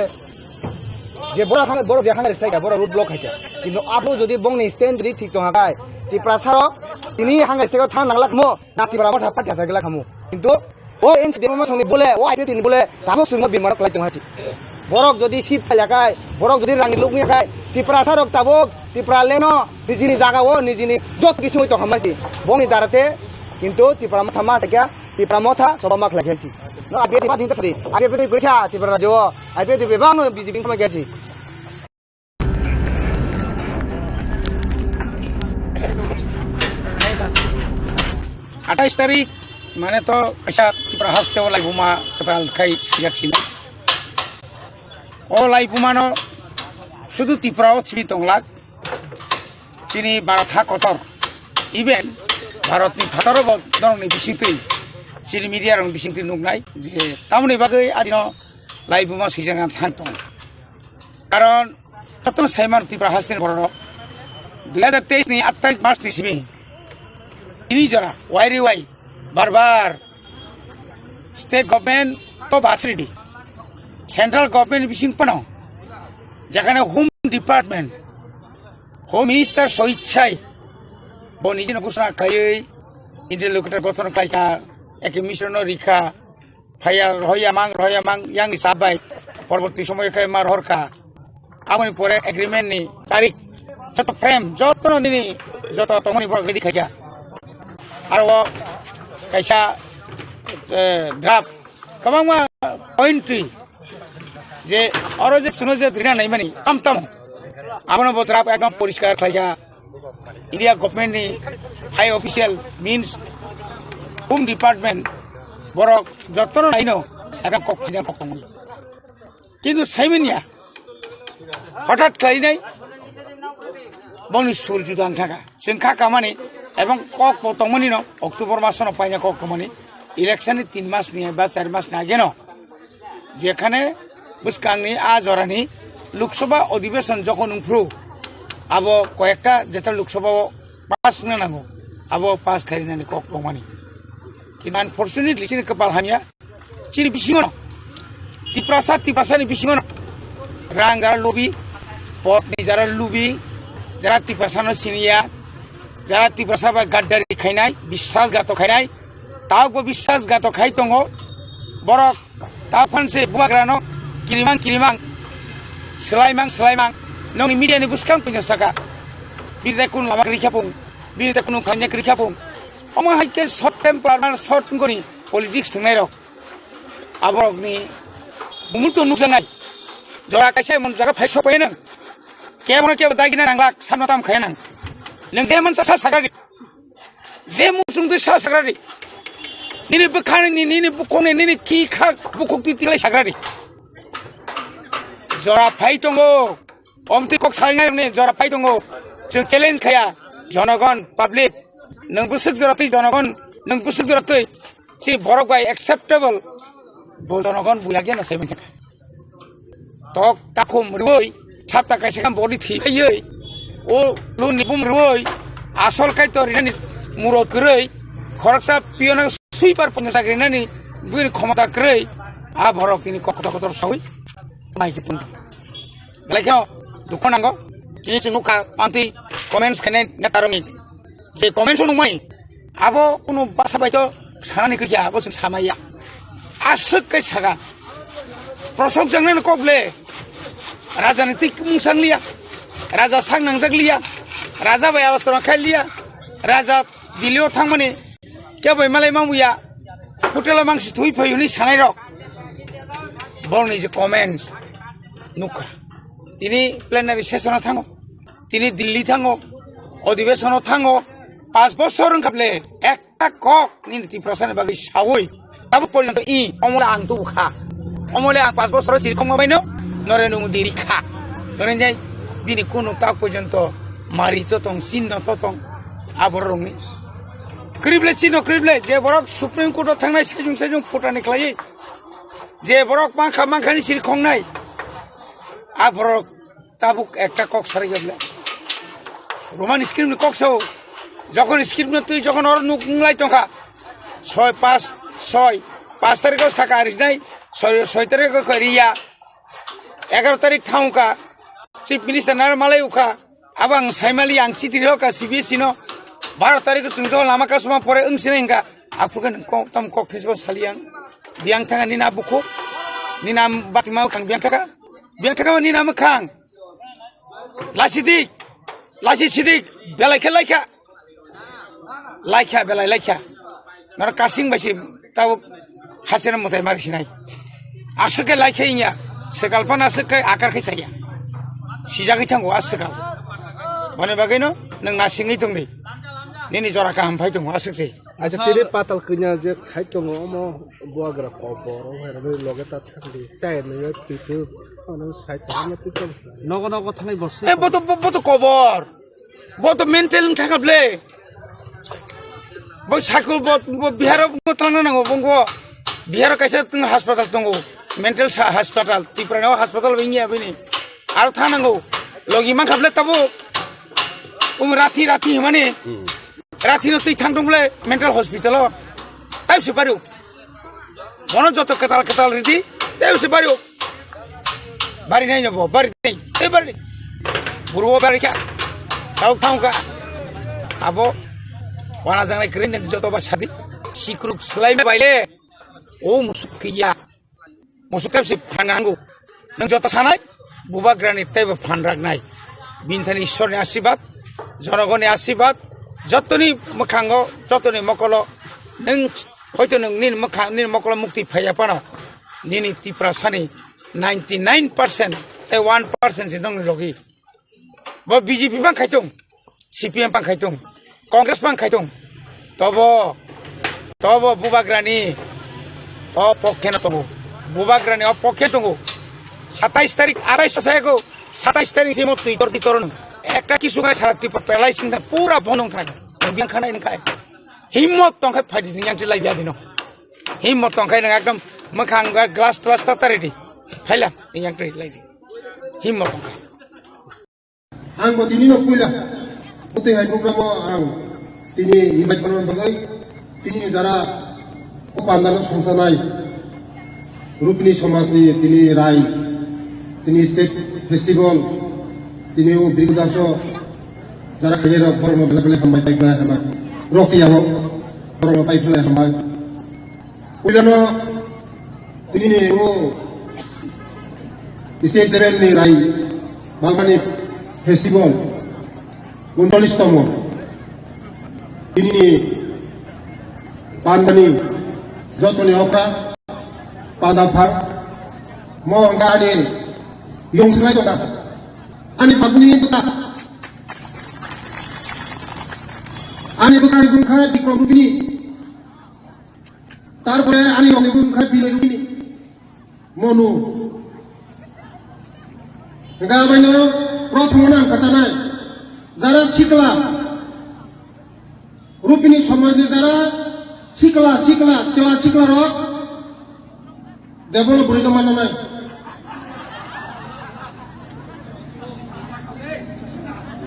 Je boro hang, boro je hang restaika, boro road block haika. Kintu abo jodi bongni stand jodi thik tong hakai, Tiprasa rok tini hang restaika thang nanglak mo, na Tipra Motha party hacha glak hamu. Kintu o N C D ma songni bole, o I P F T ni bole, tamo sungmo bimar klai tong hasi. Borok jodi seat phailakai, borok jodi rang lukni kai, Tiprasa rok tabok, Tipra leno, nijini jaga o, nijini jot kisui tong hamasi. Bongni darate, kintu Tipra Motha ma sakya, Tipra Motha soba ma khlai khaisi. No, I P F T party hinta sari. I P F T gurikha, Tipra rajyo. I P F T bebak no B J P ni thangma khaisi. Atais tarik, mane to kaisa Tipra haste o laibuma kwtal khai sijak sini. O laibuma no sudu Tipra o sini tonglak. Chini Bharat ha kotor, even Bharat ni phataro bo norok ni bisingtwi, chini media rok ni bisingtwi nuknai je tamoni bagwi adino laibuma swijak thang tongo. Karon jotono saiman Tripura hasteni borok rok dui hajar teis ni aat tarik March ni simi tini jora wai ri wai bar bar state government to bachri di, central government bising pano, jekhane home department, Home Minister soichai bo nijino ghosona khlaiwi interlocutor gothon khlaikha, eke mission no rikha, phaiya rohya mang rohya mang yang ni sabai porborti somoy khe ma rohorkha. Aboni pore agreement ni tarik joto frame joto no nini joto tongmani borok ready khaikha. Aro o kaisa, eh, draft kwbangma point twi je oro je suno je rina naimani tam tam abono bo draft ekdom poriskar khlaikha. India government ni high official means home department borok jotono naino ekdom kok phaina kok tongmani. Kintu saimanya hothat khlainai bongni sur juda wngkha kha. Chwng kha kamani ebong kok bo tongmani no October masono paina kok tongmani election ni tin mas ni ba char mas ni ageno jekhane bwskangni a jorani Lok Sabha Adhiveshon jokhon wngphru abo koyekta jeta Lok Sabha o pass wngna nango abo pass khainani kok tongmani. Kintu unfortunately chini kwpal hamya. Chini bisingo no, Tiprasa, Tiprasa ni bisingo no, rang jara lubi, pot ni jara lubi, jara Tiprasa no siniya, jara Tiprasa ba gaddari khainai, biswas gato khainai, tao bo biswas gato khai tongo, borok tao phan se buagra no, kirimang, kirimang, selaimang, selaimang, nongni media ni buskang punya saka, bini tai kun lama kri khapung, bini tai kun khanya kri khapung, omo hai ke short temper, short ngoni politics thwngnai rok. Aborokni bumung to nukjaknai. Jora kaisa emon jaga phai sok phai nang. Kebono kebo dagina nanglak, samno tam khaya nang. Nang je man sa sagrari. Je muchung twi sa sagrari. Nini bwkhani, nini bukhukni, nini khi kha bukhuk twi tilai sagrari. Jora phai tongo. Omtwi kok salinai rokni jora phai tongo. Chwng challenge khaya. Jonogon, public. Nang bwswk jora twi jonogon, nang bwswk jora twi. Si borok bai acceptable. Bo jonogon buya gena se mithya. Tok takhum rwoi, sapta kaisa kam body thibaioi. O lun ni bum rwoi, asol kai to rinani murot kwrwi. Khoroksa piyona sweeper pon sak rinani, buini khomota kwrwi. A borok tini kotor kotor sawi. Mai kitun. Belai kheno dukho nango. Chini se nukha panti comments khainai netarokni. Je comments o nukmani, abo kunu basa bai to sanani kwkya, abo chwng samaya. Aswk kai saka. Prosok jangnani kok le. Raja ni tik mung sang liya. Raja sang nangjak liya. Raja bai alasora khai liya. Raja Delhi o thangmani kebo malai mamuya. Hotel o mangsi thui phai hwnwi sanai rok. Borokni je comments nukha. Tini plenary session o thango. Tini Delhi thango, odhibesono thango, pas bosor wngkha ble, ekta kok nini Tiprasani bagwi sawi, tabuk porjonto i, omole ang tubu kha. Omole ang pas bosoro siri khongma baino, Narendra Modi ri kha. Hwnwi jai bini kunu tak porjonto mari to tong, sinno to tong, aborokni. Krible sinno krible, je borok Supreme Court o thangnai sejung sejung phutani khlaiwi, je borok mankha mankhani siri khongnai, aborok Tabuk ekta kok sarai ya bwle. Roman script ni kok sao. Jokhon script no twi jokhon oro nuk nunglai tongkha. Soi pas soi. Pas tarikh o saka arisnai. Soi soi tarikh o kariya. Egaroh tarikh thangkha. Chief Minister naro malai ukha. Abo ang saimali ang chiti rokha C B S E no. Baro tarikh o chwngjo lama kasuma pore wngsinai hwnkha. Aphuru khe nwng kok tam kok thesbo sali ang. Biyang thangkha nini a bukhuk. Nini a batima khang biyang thangkha. Biyang thangkha nini a mwkhang. Lachidik, lachi sidik, belai khe laikha. Laikha, belai laikha. Noro kasing bai se tabo hasena mwtai mari sinai. Aswk khe laikha inya, swkal phano aswk khe akar khe chaya. Sijagwi thango a swkal. Boni bagwino nwng nasingwi tongdi. Nini jora kaham phai tongo aswk se. Acha tini patal kanya je khai tongo omo buagra kobor o hai rani loge ta thangdi chai nai twi twi ano sai tongma twi tong. Nogo nogo thanai bo se. E boto boto kobor. Boto mental wng thangkha ble. Bo sakul bo bo biharo bo tangna nango bo. Biharo kaisa tong hospital tongo. Mental sa- hospital Tripura ni hospital bo wngya bini. Aro thang nango. Logi mankha ble tabo. Um rathi rathi himani. Rathino twi thang tong ble mental hospital o. Tei se bari. Bono joto ketal ketal ridi. Tei se bari. Bari nai no bo, bari nai. Tei bari. Buru bari kha. Tau thangkha. Abo wana jangnai kwrwi nwng joto ba sadi. Sikruk slai baile. O musuk phiya. Musuk kap si phanango. Nwng joto sanai. Bubagrani teibo phan raknai. Binthani Ishwarni asibad. Jonogoni asibad. Jotoni mwkhango, jotoni mokolo. Nwng hoito nwng nini mwkhang, nini mokolo mukti phaiya phano. Nini Tiprasani ninety nine percent tei one percent si nwngni logi. Bo B J P bang khai tong, C P M bang khai tong, Congress bang khai tong. Tobo, tobo Bubagrani o pokhe no tongo. Bubagrani o pokhe tongo. Satais tarik, arais sa ego, satais tarik simo twi tor, twi tor no. Ekta kisu ngai sara Tripura pelai sing pura bonong khai. Biang khana in khai. Himmot tong khai phai di, yang ti lai dia dino. Himmot tong khai nang ekdom mwkhang glass, glass ta tari di. Phaila, yang ti lai di. Himmot tong khai. Ang bo tini no puila. Bwtwi hai program o ang tini invite khoroknani bagwi tini jara o pandal o songsanai Rupini somaj ni tini rai, tini state festival, tini o Birku Das o jara khairok borok no belai belai hambai pai khlai hambai. Rok tiyabo borok no pai khlai hambai. Puilano tinini o state level ni rai Balmani festival uncholish tomo. Tinini pandani jotoni okra panda phang mo hwnka ani yong swlai tongkha. Ani baguni tongkha. Ani bwkha ni bwkha Bikram Rupini. Tarpore ani rokni bwkha Binay Rupini. Monu. Hingkha abaino prothom no ang kwchanai. Jara sikla. Rupini somajni jara sikla, sikla, chwla, sikla rok. Develop bwrwi no mananai.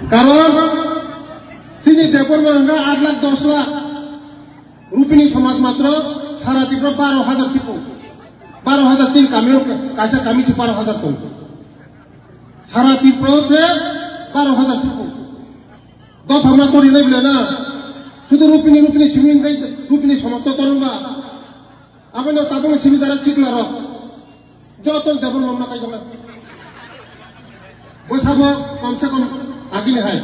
Karon chini development hingkha aat lakh dos lakh. Rupini somaj matro sara Tripura baro hajar sipung. Baro hajar chini kami o kaisa kami se baro hajar tong. Sara Tripura se baro hajar sipung. Dopha ma tori nai bwle na. Sudu Rupini, Rupini simi hingkhe Rupini somaj to torong ba. Aboni tabuk simi jara sikla rok. Joto development ma kaijaknai. Bwsabo komse kom agini hai.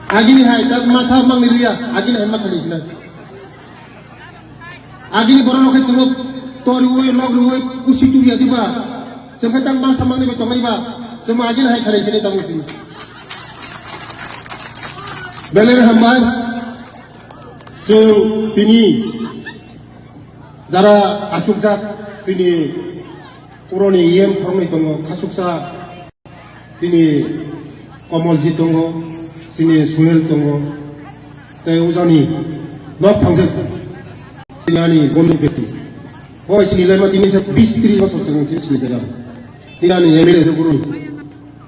Agini hai, tak masa mangni liya, agini hai ma khaini sinai. Agini borok rok khe chwng toriwi, logriwi, kusi turiya diba. Chwng khe tak masa mangni bai tongnai ba. Chwng agini hai khaini sinai tamo sini. Belai hambai. Chwng tini jara achukjak chini puroni E M khoroknwi tongo, khasuksa chini Komolji tongo, chini Suhel tongo, tei ujani nok phangjak chini ani bondhu beti. Bo chini laima tini sa bis tris bosor swkang chini sini jaga. Tini ani M L A se puroni.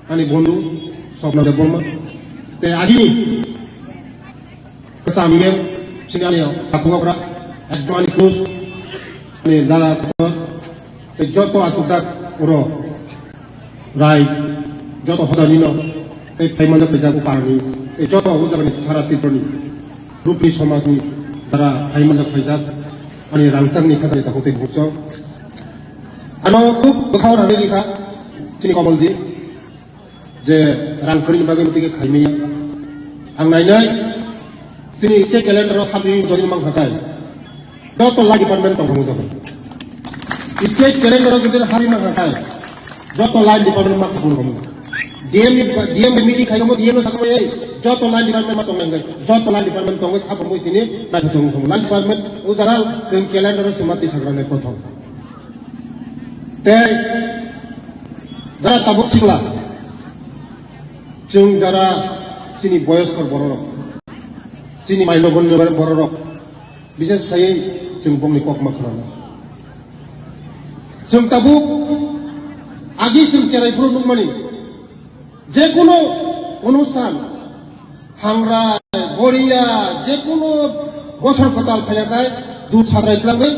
Ani bondhu Swapna Debbarma. Tei agini Sam yen, sini ani takhuk okra, ekdom ani close, ani dada kotor, tei joto achukjak oro rai, joto hodani no, tei phaimani phaijak o parani, tei joto o jagani sara Tripurani, Rupini somajni jara phaimani phaijak, ani rangchakni khasani takhuk tei bukchok. Ano khub bwkhao rani rikha, chini Komolji. Je rang kwrwini bagwi no tike khaimaya. Ang nainai, chini state calendar o habri jodi mang khakai. Joto line department tong thangwi jago. State calendar o jodi habri mang khakai. Joto line department ma khapung romo. D M ni, D M ni meeting khai romo, D M no sakmo ei. Joto line department ma tong nang. Joto line department tongwi khapung tini naithothong thong. Line department o jaga chwng calendar o sima tisagrani kothom. Tei jara tabuk sikla, chwng jara chini boyoskor bororok, chini mailogoni bororok, bises khaiwi chwng bongni kokma khwnana. Chwng tabuk agi chwng cherai phuru nukmani, jekunu onusthan, hangrai, boriya, jekunu bosor kwtal phaiyakhai, dut sadrai twlangwi,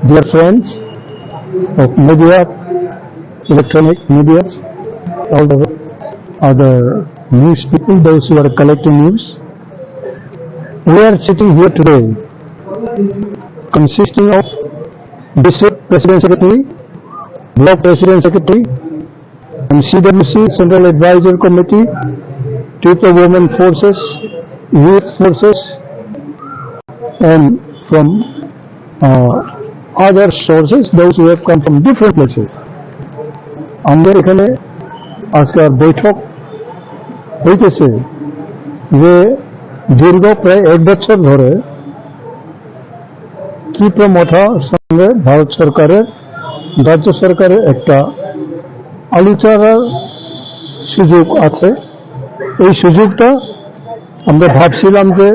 Dear friends of media, electronic media, all the other news people, those who are collecting news, we are sitting here today, consisting of district president secretary, block president secretary, and C W C, Central Advisor Committee, Tripura Women Forces, Youth Forces, and from, uh, other sources, those who have come from different places. আমাদের এখানে আজকের বৈঠক হইতেছে যে দীর্ঘ প্রায় এক বছর ধরে ত্রিপুরা মথা সঙ্গে ভারত সরকারের, রাজ্য সরকারের একটা আলোচনার সুযোগ আছে। এই সুযোগটা আমরা ভাবছিলাম যে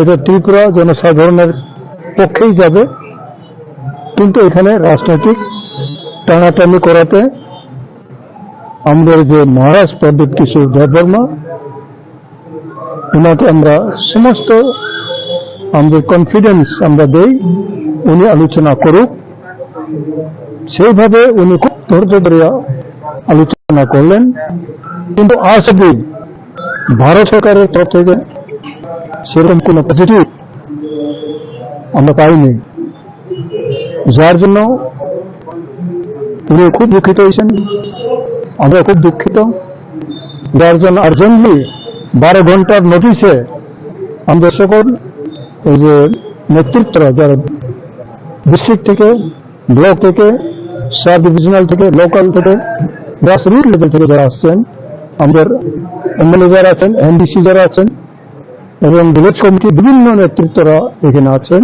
এটা ত্রিপুরা জনসাধারণের পক্ষেই যাবে, কিন্তু এখানে রাজনৈতিক টানাটানি করাতে আমাদের যে মহারাজ প্রদ্যুৎ কিশোর দেববর্মা, ওনাকে আমরা সমস্ত আমাদের কনফিডেন্স আমরা দেই, উনি আলোচনা করুক। সেইভাবে উনি খুব ধৈর্য ধরে আলোচনা করলেন, কিন্তু আজ অব্দি ভারত সরকারের তরফ থেকে সেরকম কোনো পজিটিভ আমরা পাইনি। যার জন্য উনি খুব দুঃখিত হয়েছেন, আমরা খুব দুঃখিত। যার জন্য আর্জেন্টলি বারো ঘন্টার নোটিশে আমাদের সকল এই যে নেতৃত্বরা, যারা ডিস্ট্রিক্ট থেকে, ব্লক থেকে, সাব ডিভিশনাল থেকে, লোকাল থেকে, গ্রাস রুট লেভেল থেকে যারা আসছেন, আমাদের এমএলএ যারা আছেন, এমডিসি যারা আছেন এবং ভিলেজ কমিটির বিভিন্ন নেতৃত্বরা এখানে আছেন,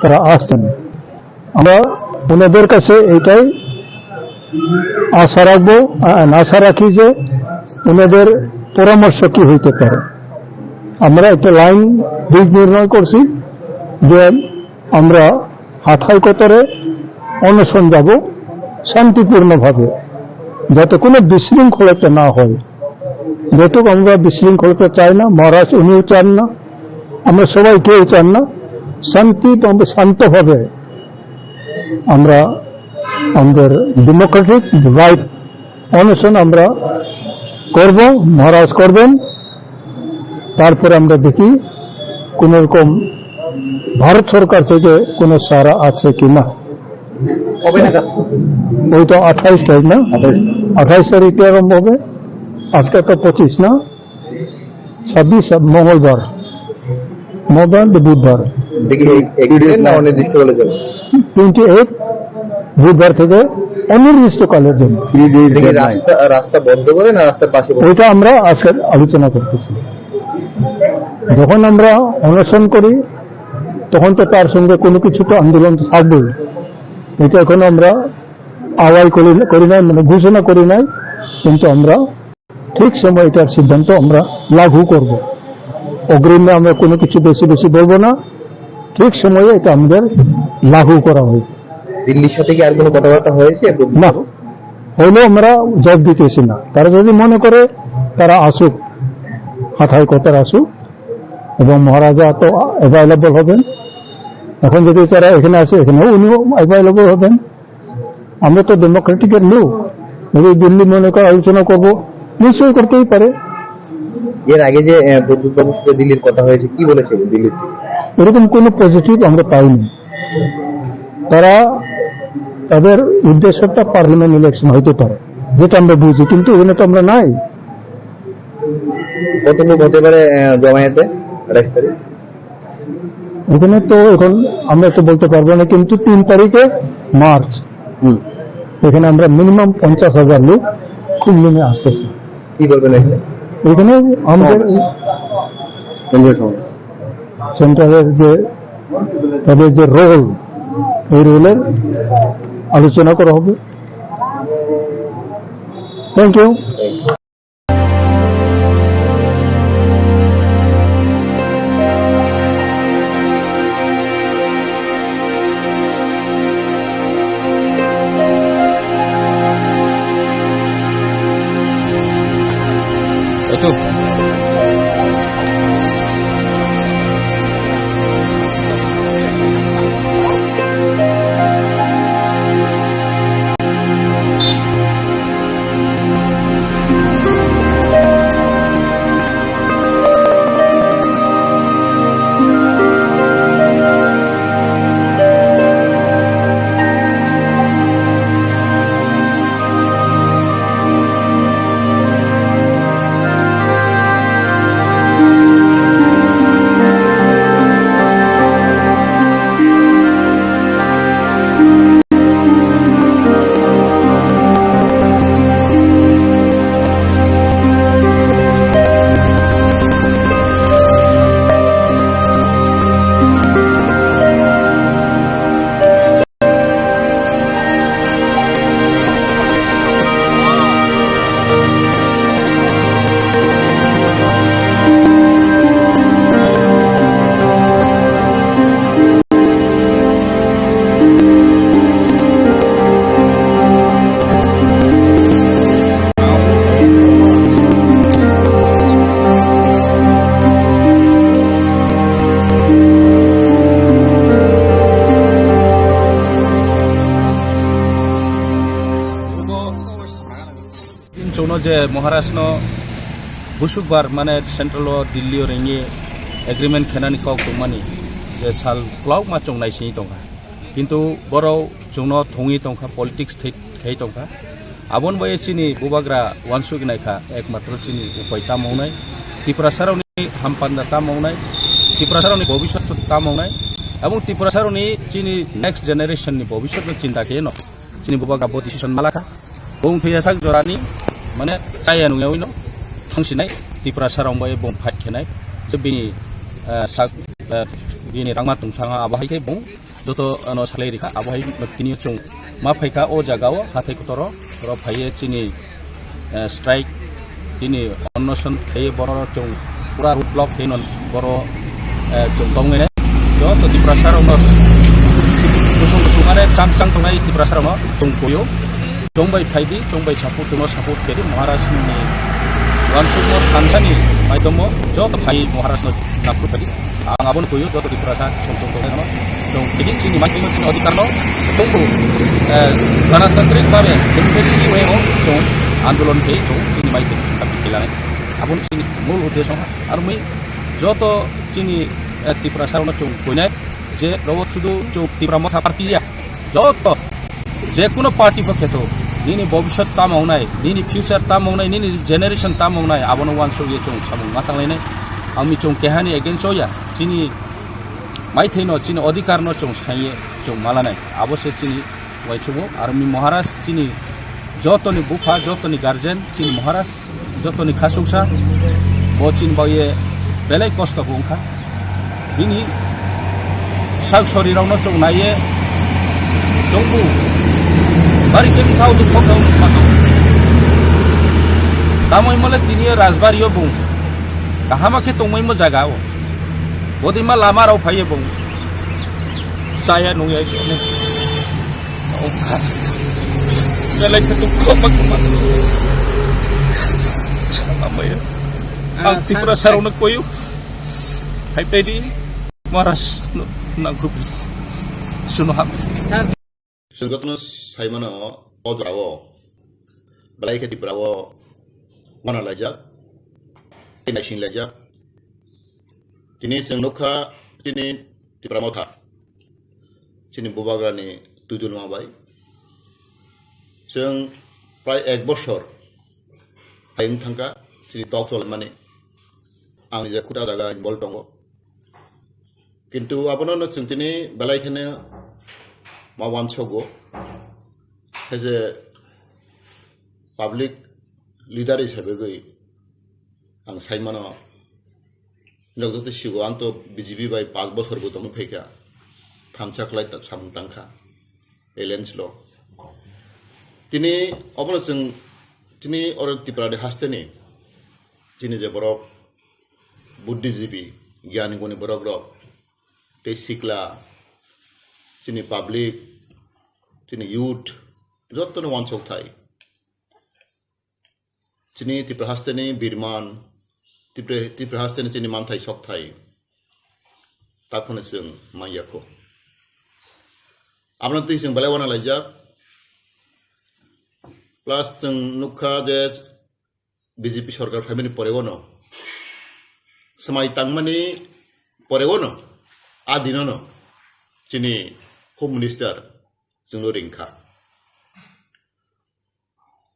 তারা আসছেন। আমরা ওনাদের কাছে এটাই আশা রাখবো, আ-, আশা রাখি যে ওনাদের পরামর্শ কি হইতে পারে। আমরা একটা লাইন দিক নির্ণয় করছি যে আমরা হাথাই কোতরে অনশন যাব শান্তিপূর্ণভাবে, যাতে কোনো বিশৃঙ্খলতা না হয়। যেহেতু আমরা বিশৃঙ্খলতা চাই না, মহারাজ উনিও চান না, আমরা সবাই কেউ চান না। শান্তি, আমরা শান্তভাবে আমরা আমাদের ডেমোক্রেটিক রাইট অনশন আমরা করব, মহারাজ করবেন। তারপরে আমরা দেখি কোনো রকম ভারত সরকার থেকে কোনো সাড়া আছে কি না। কবে নাগাদ? ওই তো আঠাইশ তারিখ না? আঠাইশ। আঠাইশ তারিখে আরম্ভ হবে। আজকে তো পঁচিশ না? ছাব্বিশ, মঙ্গলবার, মঙ্গলবার তো বুধবার। দেখি, এই এক দিনের না অনির্দিষ্টকালের জন্য? টোয়েন্টি এইট, বুধবার থেকে অনির্দিষ্টকালের জন্য। থ্রি ডেজ দেখি, ডেডলাইন। রাস্তা, রাস্তা বন্ধ করে না রাস্তার পাশে বসে? ওইটা আমরা আজকে আলোচনা করতেছি। যখন আমরা অনশন করি, তখন তো তার সঙ্গে কোনো কিছু তো আন্দোলন তো থাকবেই। এটা এখনো আমরা আওয়াজ করি, করি নাই, মানে ঘোষণা করি নাই, কিন্তু আমরা ঠিক সময় এটার সিদ্ধান্ত আমরা লাগু করব। অগ্রিমে আমরা কোনো কিছু বেশি বেশি বলবো না, ঠিক সময়ে এটা আমাদের লাগু করা হবে। দিল্লির সাথে কি আর কোনো কথাবার্তা হয়েছে? না, হইলেও আমরা জবাব দিতেছি না। তারা যদি মনে করে তারা আসুক, হাথায় কথার আসুক, এবং মহারাজা তো অ্যাভেলেবল হবেন। এখন যদি তারা এখানে আসে, এখানেও উনিও অ্যাভেলেবল হবেন। আমরা তো ডেমোক্রেটিকের লোক, যদি দিল্লি মনে করে আলোচনা করব, নিশ্চয়ই করতেই পারে। এর আগে যে, আহ, প্রদ্যুৎ বাবুর সাথে দিল্লির কথা হয়েছে, কি বলেছে দিল্লির থেকে? এরকম কোনো পজিটিভ আমরা পাইনি। তারা, তাদের উদ্দেশ্যটা পার্লামেন্ট ইলেকশন হইতে পারে, যেটা আমরা বুঝি, কিন্তু এখানে তো আমরা নাই। কত লোক হতে পারে, আহ, জমায়েতে আঠাইশ তারিখ? এখানে তো এখন আমরা তো বলতে পারবো না, কিন্তু তিন তারিখে মার্চ, হুম। এখানে আমরা মিনিমাম পঞ্চাশ হাজার লোক খুব নেমে আসতেছে। কি বলবেন এখানে? এখানে আমাদের সমাবেশ। কেন্দ্রীয় সমাবেশ। সেন্ট্রালের যে, তাদের যে রোল, এই রোলের আলোচনা করা হবে। Thank you. Itu. je Maharaj no busukbar mane central o Delhi o ringwi agreement khenani kok tongmani je sal kwlauma chwng naisingwi tongkha. Kintu borok chwngno thungwi tongkha, politics thwi khai tongkha. Aboni bai chini bubagra wansuk naikha, ekmatro chini upai tamo wngnai, Tiprasarokni hampanda tamo wngnai, Tiprasarokni bobiswt tamo wngnai, abong Tiprasarokni chini next generation ni bobiswt no chinta khe no chini bubagra bo decision malakha. Bung thwiya sak jorani mane chaya nungyawi no thangsinai Tiprasarok bai bung fight khenai. Je bini, eh, sak, eh, bini rangma tungsanga abo hai khe bung joto ano salai rikha, abo hai tini chwng ma phaikha o jaga o hathai kotoro, oro phaiye chini, eh, strike, chini onnoson khaiye borok chwng pura road block khe non borok, eh, chwng tongnai joto Tiprasa rok no kusung kusung mane chang chang tongnai Tiprasa rok no chwng koyo chwng bai phaidi, chwng bai support, chwng no support kedi Maharaj ni wansuk no thansani maidom o joto phai Maharaj no support kedi. Ang abono kuyo joto Tiprasa song song tongnairokno. Chwng tini chini maithaino chini odhikarno chwngbo, eh, ganatantrik babe democracy way o chwng andolon khe chwng chini maithai khapi khe lanai. Abono chini mul uddesho. Armwi joto chini, eh, Tiprasarokno chwng koinai je rogo sudu chwng Tipra Motha party ya. Joto je kuno party bo kheto, nini bobiswt tamo wngnai, nini future tamo wngnai, nini generation tamo wngnai, abono wansuk ye chwng samung ma tanglainai. Ang mi chwng kehani against o ya, chini maithaino, chini odhikarno chwng saiye chwng malanai, abo se chini uaisukmung. Aro mi Maharaj chini jotoni bupha, jotoni guardian, chini Maharaj jotoni khasuksa, bo chini baoye belai kosto bo wngkha. Bini sak sori rokno chwng naiye chwngbu bari khe bwthao dukho khe wngkha. Tamoi mole tini rajbari o bung kahama khe tongmai mo jaga o. Bodima lama rok phaiye bung chaya nungya. Belai khe dukho ma khe ma. Chama maya. Ang Tiprasa rokno koyo. Hai pedi Maharaj no nangkuk. Suno hap. Chwng jotono saimano o jorao belai khe Tripura o wana laijak, tei naising laijak. Tini chwng nukha tini Tipra Motha chini bubagrani twijlma bai. Chwng prai ek bosor hai wng thangkha chini tok cholmani. Ang je khuta jaga involve tongo. Kintu abono no chwng tini belai kheno ma wansogo. Hai je public leader hisabe gwi ang saimano, nok joto sigo ang to B J P bai panch bosor bo tongwi phaikha, thansa khlai ta samung tangkha, alliance lo. Tini obono chwng tini oro Tripura ni hasteni chini je borok buddhijibi, giyani guni borok rok, tei sikla, chini public, chini youth, jotono wansok thai. Chini Tripura hasteni birman, Tripura, Tripura hasteni chini manthai sok thai. Takhwno chwng manya kho. Abono twi chwng belai wana laijak. Plus chwng nukha je B J P sorkar phaimani porego no, swmai tangmani porego no, a dino no chini Home Minister chwngno ringkha.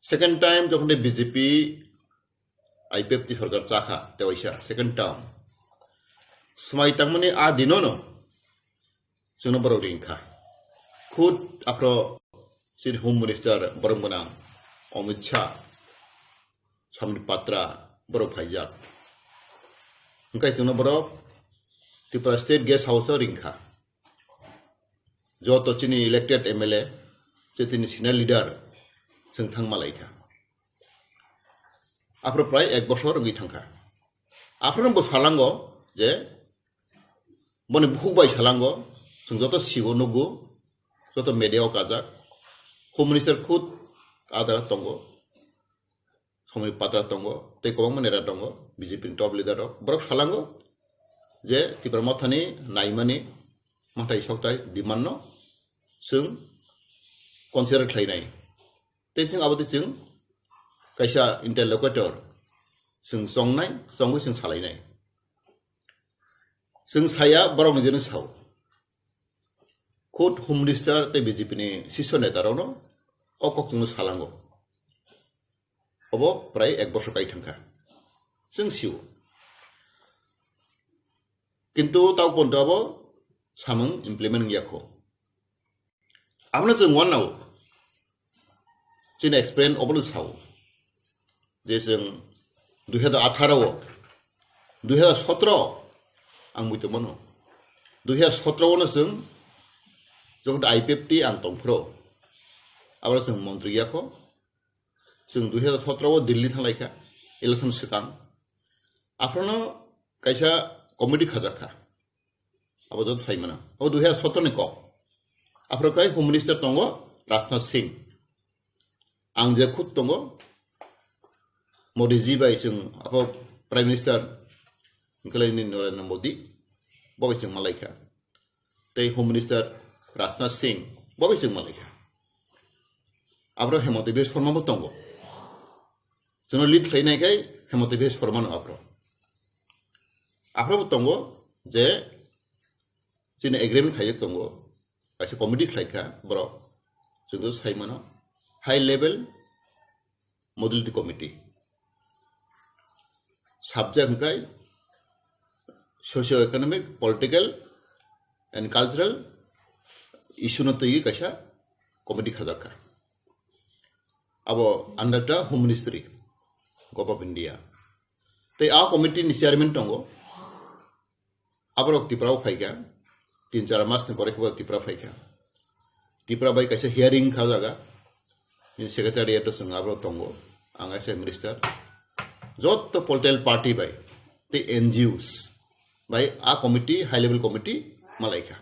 Second time jokhon de B J P I P F T sorkar chakha, tewaisa second term. Swmai tangmani a dino no chwngno borok ringkha. Khud aphro chini Home Minister borok gwnang Amit Shah, Sambit Patra borok phaijak. Hwnkhe chwngno borok Tripura State Guest House o ringkha. Joto chini elected M L A, che chini senior leader chwng thang malaikha. Aphro prai ek bosor wngwi thangkha. Aphro bo salango je boni bukhuk bai salango, chwng joto sigo nugo, joto media o kajak, Home Minister khud a jaga tongo, Sambit Patra tongo, tei kwbangma neta tongo, B J P ni top leader rok. Borok salango je Tipra Mothani naimani manthai sokthai demand no chwng consider khlainai. Tei chwng abo twi chwng kaisa interlocutor, chwng chongnai, chongwi chwng salainai. Chwng saya borokni jeno sao. Khud Home Minister tei B J P ni sisho neta rokno o kok chwngno salango. Obo prai ek bosor kai thangkha. Chwng sio. Kintu tao ponto abo samung implement wngya kho. Abono chwng uanao chini experience obono sao je chwng dui hazar atharo o, dui hazar sotro ang muitu mano, dui hazar sotro o no chwng jokhon I P F T ang tongphro, aboro chwng montri ya kho, chwng dui hazar sotro o Delhi thanglaikha election swkang, aphrono kaisa committee khajakha. Abo joto sai mano. Abo dui hazar sotro ni kok. Aphro kai Home Minister tongo Rajnath Singh. Ang je khud tongo Modi ji bai chwng abo Prime Minister hwnkhe ni Narendra Modi bo bai chwng malaikha. Tei Home Minister Rajnath Singh bo bai chwng malaikha. Aphro Hemanta Biswa Sarma bo tongo. Chwngno lead khlainai kai Hemanta Biswa Sarma no aphro. Aphro bo tongo je chini agreement khaijak tongo, kaisa committee khlaikha borok, chwngno sai mano, high level modality committee. Subject hwnkhe socio economic, political and cultural issue no twiwi kaisa committee khajakha. Abo under the Home Ministry, Government of India. Tei a committee ni chairman tongo, aborok Tripura o phaikha, tin char mas ni pore khe Tripura phaikha. Tripura bai kaisa hearing kha jaga, in secretariat o chwng aborok tongo, ang kaisa minister. Jotto political party bai tei N G Os bai a committee, high level committee malaikha,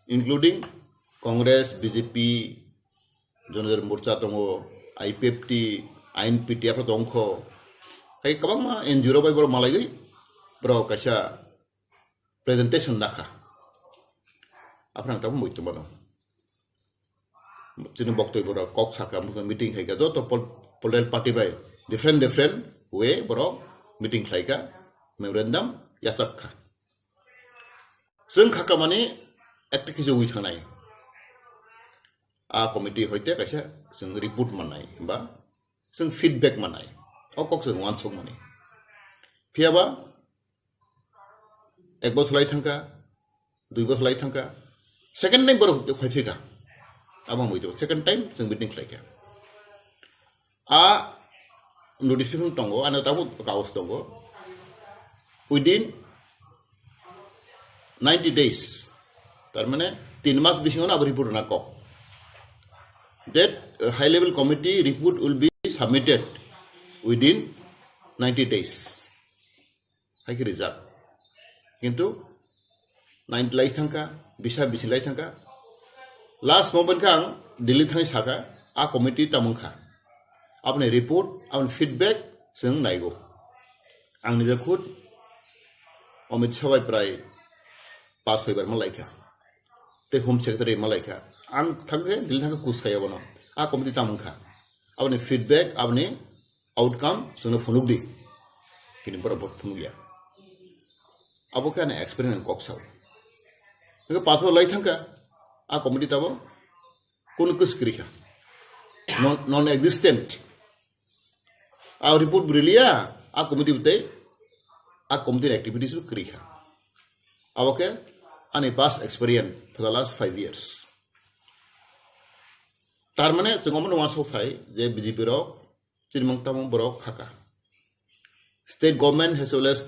including Congress, B J P, Jonodar Morcha tongo, I P F T, I N P T, aphro tongkho. Hai kwbangma N G O rok bai borok malaiwi borok kaisa presentation nakha. Aphro ang tabuk muitu mano. Chini boktoi borok kok sakha, meeting khaikha, joto pol-, political party bai different different way borok meeting khlaikha, memorandum yachak kha. Chwng kha kamani ekta kisa wi thangnai. A committee hoite kaisa chwng report mannai ba chwng feedback mannai. O kok chwng uansuk mani. Phiyaba ek bosor lai thangkha, dui bosor lai thangkha, second time borok phai phika. Abo wngwi tongo, second time chwng meeting khlaikha. A notification tongo, ano tabuk kaus tongo. Within ninety days, tar mane tin mas bisingo abo report rwna kok. That uh, high level committee report will be submitted within ninety days. Hai khe rijak. Kintu ninety lai thangkha, bisa bisi lai thangkha. Last moment khe ang Delhi thangwi sakha, a committee tamo wngkha. Aboni report, aboni feedback chwng naigo. Ang nija khud Amit Shah bai prai pas soi bar malaikha. Tei Home Secretary malaikha. Ang thangkhe Delhi thangkhe kus khaiya bono. A committee tamo wngkha. Aboni feedback, aboni outcome chwngno phunukdi. Kini borok bo phunukya. Abo khe ani experience ni kok sao. Hingke pathor lai thangkha, a committee tabo kunu kwswk kwrwi kha. Non, non-existent. A report bo rwliya, a committee bo tei, a committee ni activities bo kwrwi kha. Abo khe ani past experience for the last five years. Tar mane chwng omono uansuk thai je B J P rok chini mung tamo borok khaka. State government as well as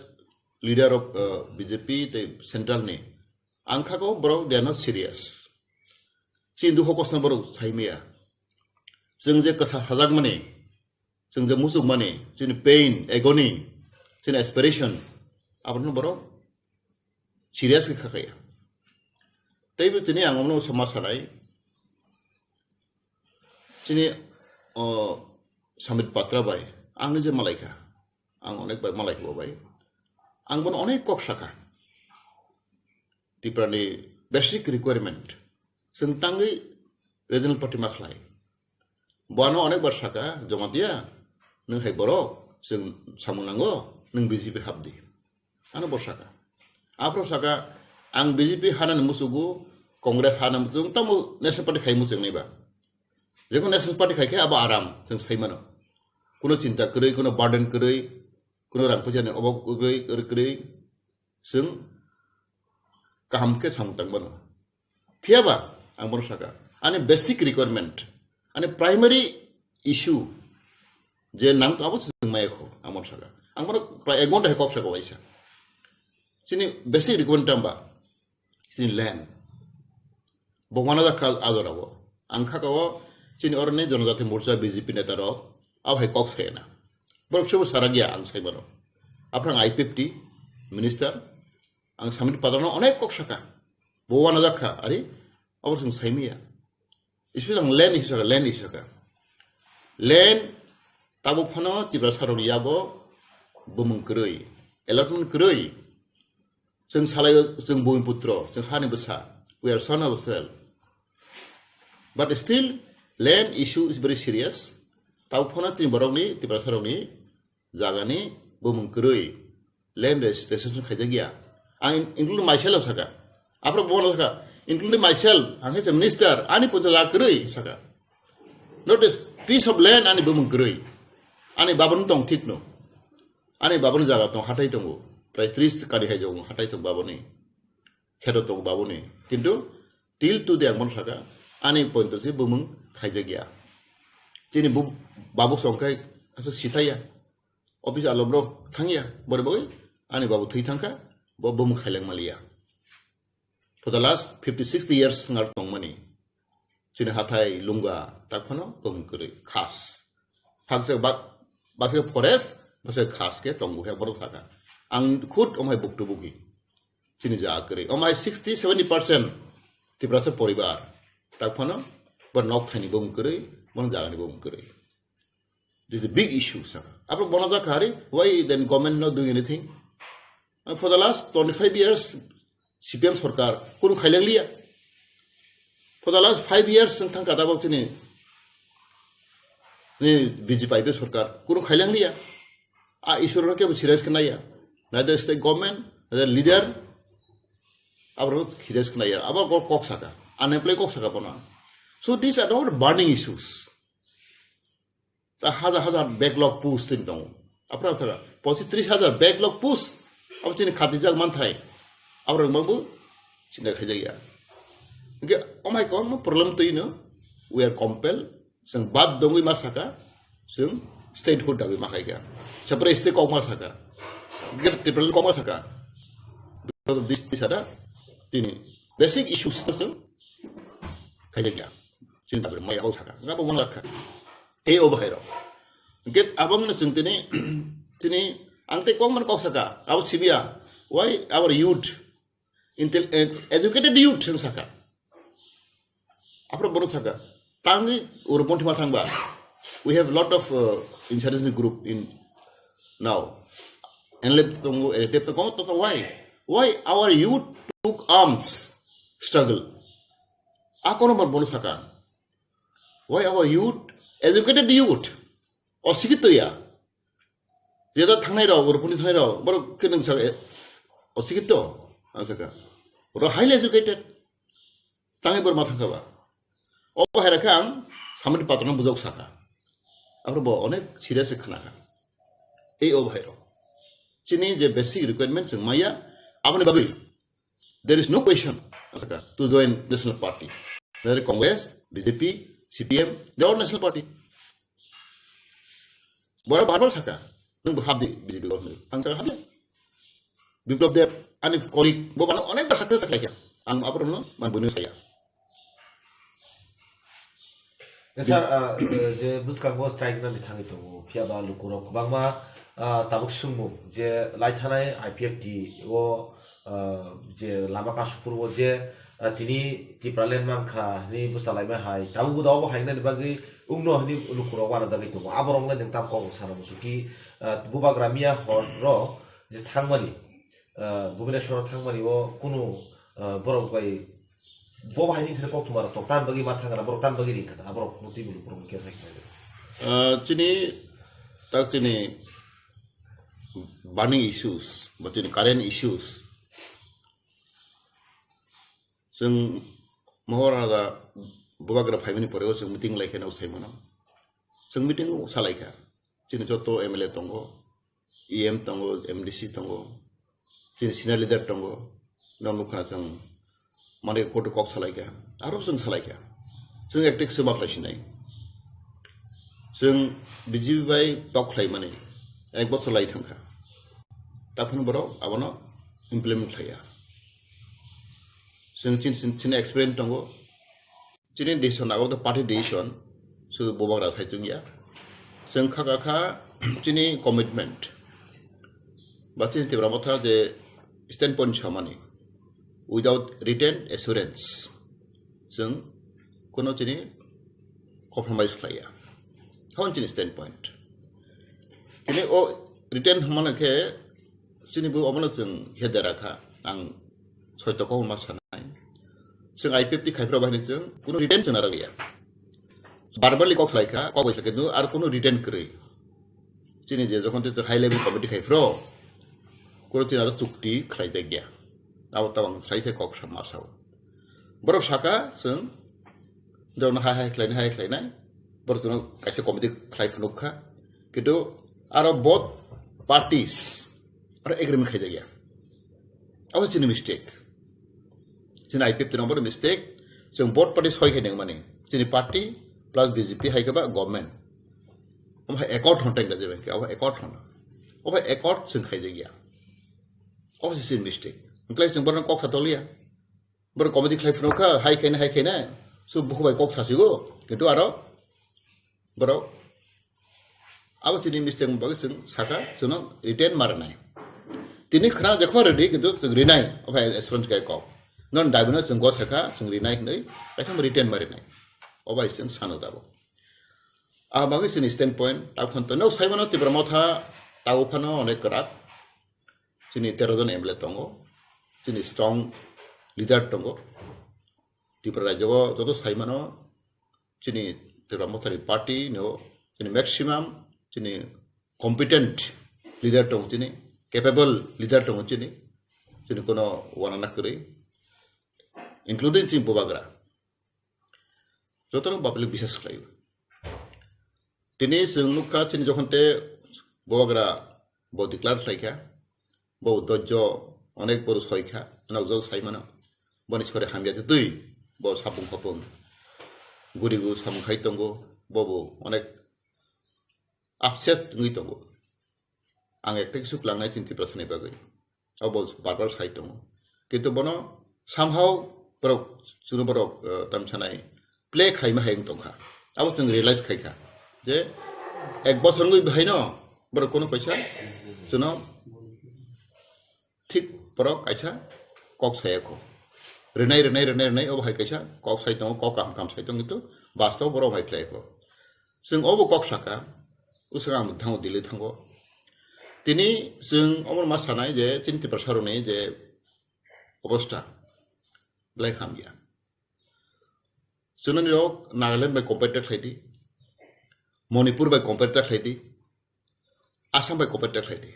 leader of uh, B J P tei central ni ang khako borok they are not serious. Chini dukho kosna borok saimaya. Chwng je kwsa sajak mani, chwng je muchuk mani, chini pain, agony, chini aspiration, abono borok serious khe khakaya. Teibo tini ang omono sama sanai, chini o Sambit Patra bai, ang je malaikha, ang onek bai malaikha bo bai, ang bono onek kok sakha. Tripura ni basic requirement, chwng tangwi regional party ma khlai. Bono onek bar sakha, Jamatia, Nwng hai borok, chwng samung nango, nwng B J P hapdi. Ano bo saka. Aphro saka, ang B J P hanani musugo, Congress hanani musugo, tamo National Party khai muchung naiba. Jekon National Party khai khe abo aram, chwng sai mano. Kuno chinta kwrwi, kuno burden kwrwi, kuno rang puisa ni obab kwrwi, kwrwi, kwrwi, chwng kaham khe samung tang mano. Phiyaba, ang bono saka, ani basic requirement, ani primary issue, je nang abo chwng maya kho, ang bono saka. Ang bono prai ek ghonta hai kok saka waisa. Chini basic requirement tamba, chini land. Bo wana jakha ajora bo. Ang kha kao chini oroni Jonojati Morcha B J P neta rok, abo hai kok sai na. Borok sebo sara giya ang sai bono. Aphrang I P F T minister, ang samani padano onek kok saka. Bo wana jakha, ari, abo chwng sai maya. Especially ang land issue saka, land issue saka. Land tabuk phano Tiprasa rok yago bumung kwrwi, allotment kwrwi. Chwng salaio, chwng bumiputro, chwng hani bwsa. We are son of soil. But still, land issue is very serious. Tabuk phano chini borokni, Tiprasa rokni jagani bumung kwrwi, land res-, restriction khaijak ya. Ang in-, including myself saka. Aphro bono saka, including myself, ang khe minister, ani poncha jaga kwrwi saka. Not a piece of land ani bumung kwrwi. Ani babani tong thik no. Ani babani jaga tong, hathai tongo. Prai tris kani hai tongo, hathai tong babani. Kheto tongo babani. Kintu till today ang bono saka, ani poncha se bumung khaijak ya. Chini bu-, babu songkhai asa sithaya. Office alok rok thangya, bore bagwi ani babu thwi thangkha, bo bumung khaileng maliya. For the last fifty, sixty years ngar tongmani. Chini hathai lunga, tak phano bumung kwrwi, khas. Phaksa bak-, baksa forest, baksa khas khe tongo he borok thaka. Ang khud omhai buktu bugi. Chini jaga kwrwi. Omhai sixty, seventy percent Tiprasa poribar. Tak phano, bo nok thaini bumung kwrwi, bo jagani bumung kwrwi. This is a big issue, sir. Aphro bono jakha hari, why then government not doing anything? And for the last twenty-five years, C P M sarkar, kunu khaileng liya. For the last five years, seng thang kada bok tini, ni B J P I P sarkar, kunu khaileng liya. A issue no kebo serious khe naiya. Neither state government, neither leader, abo serious khe naiya. Abo kok, kok saka. Unemployed kok saka bono. So these are all burning issues. Ta hajar hajar backlog post tin tongo. Aphra saka, pochi tris hajar backlog post. Abo chini khatijak manthai. Abo rok mabu chinta khaijak ya. Hingke omai kwbangma problem twi no, we are compelled, chwng bad dongwi ma saka, chwng statehood dagwi ma khaika. Separate state kok ma saka. Greater Tipraland kok ma saka. Because of this, this ada, tini basic issues no chwng khaijak ya. Chini dagwi maya kok saka. Nga bo wana kha. Ei o bahai rok. Hingke abo mano chwng tini, tini ang tei kok mano kok saka. Abo sibiya. Why our youth, intel-, eh, educated youth hwn saka. Aphro bono saka. Tangwi uro ponthi ma thangba. We have lot of, uh, insurgency group in now. N L F tongo, L F tongo, tongo, why? Why our youth took arms struggle? Akono bono saka. Why our youth, educated youth, osikito ya. Yada thangnai rok, uro ponthi thangnai rok, borok khe nwng saka, eh, osikito, ang saka. Oro highly educated. Tangwi borok ma thangkha ba. O bahai rok khe ang samani patro no bujok saka. Aphro bo onek serious khe khna kha. Ei o bahai rok. Chini je basic requirement chwng maya, aboni bagwi there is no question, ang saka, to join national party. Whether Congress, B J P, C P M, they are all national party. Borok bar bar saka, nwng bo habdi B J P government. Ang saka habdi. Biplab Deb, ani colleague, bo bano onek bar success khlaikha. Ang aborokno man buino saya. Sir, ah, eh, je bwskango strike nani thangwi tongo, phiya ba lukurok kwbangma, ah, tabuk swngmung je lai thanai I P F T o, ah, je lama kasupur o je, ah, tini Tipraland mankha hwnwi bwsa laima hai, tabuk bo dao bo hai wngnani bagwi wngno hwnwi lukurok uanajagwi tongo. Aborok le nwng tam kok sana muchung ki, ah, bubagra miya hor ro je thangmani, ah, Bhubaneswar o thangmani o kunu, ah, borok bai bo bahai ni thani kok thuma rok tok tan bagwi ma thangna borok tan bagwi ring khana borok no twi bulu borok khe sai khna. Ah, chini tak tini burning issues, ba tini current issues. Chwng Mohor Raja Bubagra phaimani pore o chwng meeting laikha nw sai mano. Chwng meeting o salaikha. Chini joto M L A tongo, E M tongo, M D C tongo, chini senior leader tongo. Nw nukha chwng mane koto kok salaikha, aro chwng salaikha. Chwng ektik se bakhlai sinai. Chwng B J P bai tok khlai mani ek bosor lai thangkha. Taphano borok abono implement khlaiya. Chwng chin, chin, chini experience tongo. Chini decision abo to party decision, su Bubagra sai chwngya. Chwng kha kha kha chini commitment. Ba chini Tipra Motha je standpoint samani, without written assurance, chwng kono chini compromise khlaiya. Hon chini standpoint. Chini o written hwnmano khe chini bo omono chwng hedera kha. Ang soito kok ma sanai. Chwng I P F T khai phro bahini chwng kono written chwng narwkya. Verbally kok salai kha, kok bai sakhe no ar kono written kwrwi. Chini je jokhon te high level committee khai phro, kono chini aro chukti khlai jakya. Abo tabang sai se kok sa ma sao. Borok saka chwng, dorno hai hai khlainai, hai khlainai. Borok chwngno kaisa committee khlai phunuk kha. Kintu aro both parties aro agreement khai jakya. Abo chini mistake. Chini I P F T ni omo mistake. Chwng both party soi khai nang mani. Chini party plus B J P hai khe ba government. Omo hai accord hon teng da jeben ke, abo accord hon. Obo accord chwng khai jakya. Obo se chini mistake. Hwnkhe chwng borok kok sa toliya. Borok committee khlai phunuk kha, hai khaina, hai khaina. So buku bai kok sa sigo. Kintu aro borok abo chini mistake bagwi chwng saka, chwngno written ma rwnai. Tini khna jekho ready, kintu chwng rinai, ophai assurance kai kok. Non dabino chwng go saka, chwng rinai hinwi, kaisa written ma rinai. Obai chwng sano dabo. A bagwi chini standpoint, tabukhan to no saimano Tipra Motha, tabuphano onek kwrak. Chini tero jon M L A tongo, chini strong leader tongo. Tripura rajyo o joto saimano, chini Tipra Mothani party no, chini maximum, chini competent leader tongo chini, capable leader tongo chini, chini kono wanana kwrwi, including chini Bubagra. Jotono public bisas khlaio. Tini chwng nukha chini jokhon te Bubagra bo declare khlaikha, bo dojjo onek boru soikha, nokjol saimano. Boni sori hamya twi bo sapung khopung gurigu samung khai tongo, bo bo onek upset wngwi tongo. Ang ekta kisu klangnai chini Tiprasani bagwi. Abo bar bar sai tongo. Kintu bono somehow borok, chwngno borok, eh, tam sanai play khaima hai wng tongkha. Abo chwng realize khaikha je ek bosor wngwi bahaino borok kono kaisa chwngno thik borok kaisa kok saya kho. Rinai, rinai, rinai, rinai, obo hai kaisa kok sai tongo, kok kaham kaham sai tongo, kintu bastob borok hai khlai kho. Chwng obo kok saka, uswk ang thango, Delhi thango. Tini chwng omo ma sanai je chini Tiprasa rokni je obostha belai hamya. Chwngno nirok Nagaland bai compare ta khlai di, Manipur bai compare ta khlai di, Assam bai compare ta khlai di.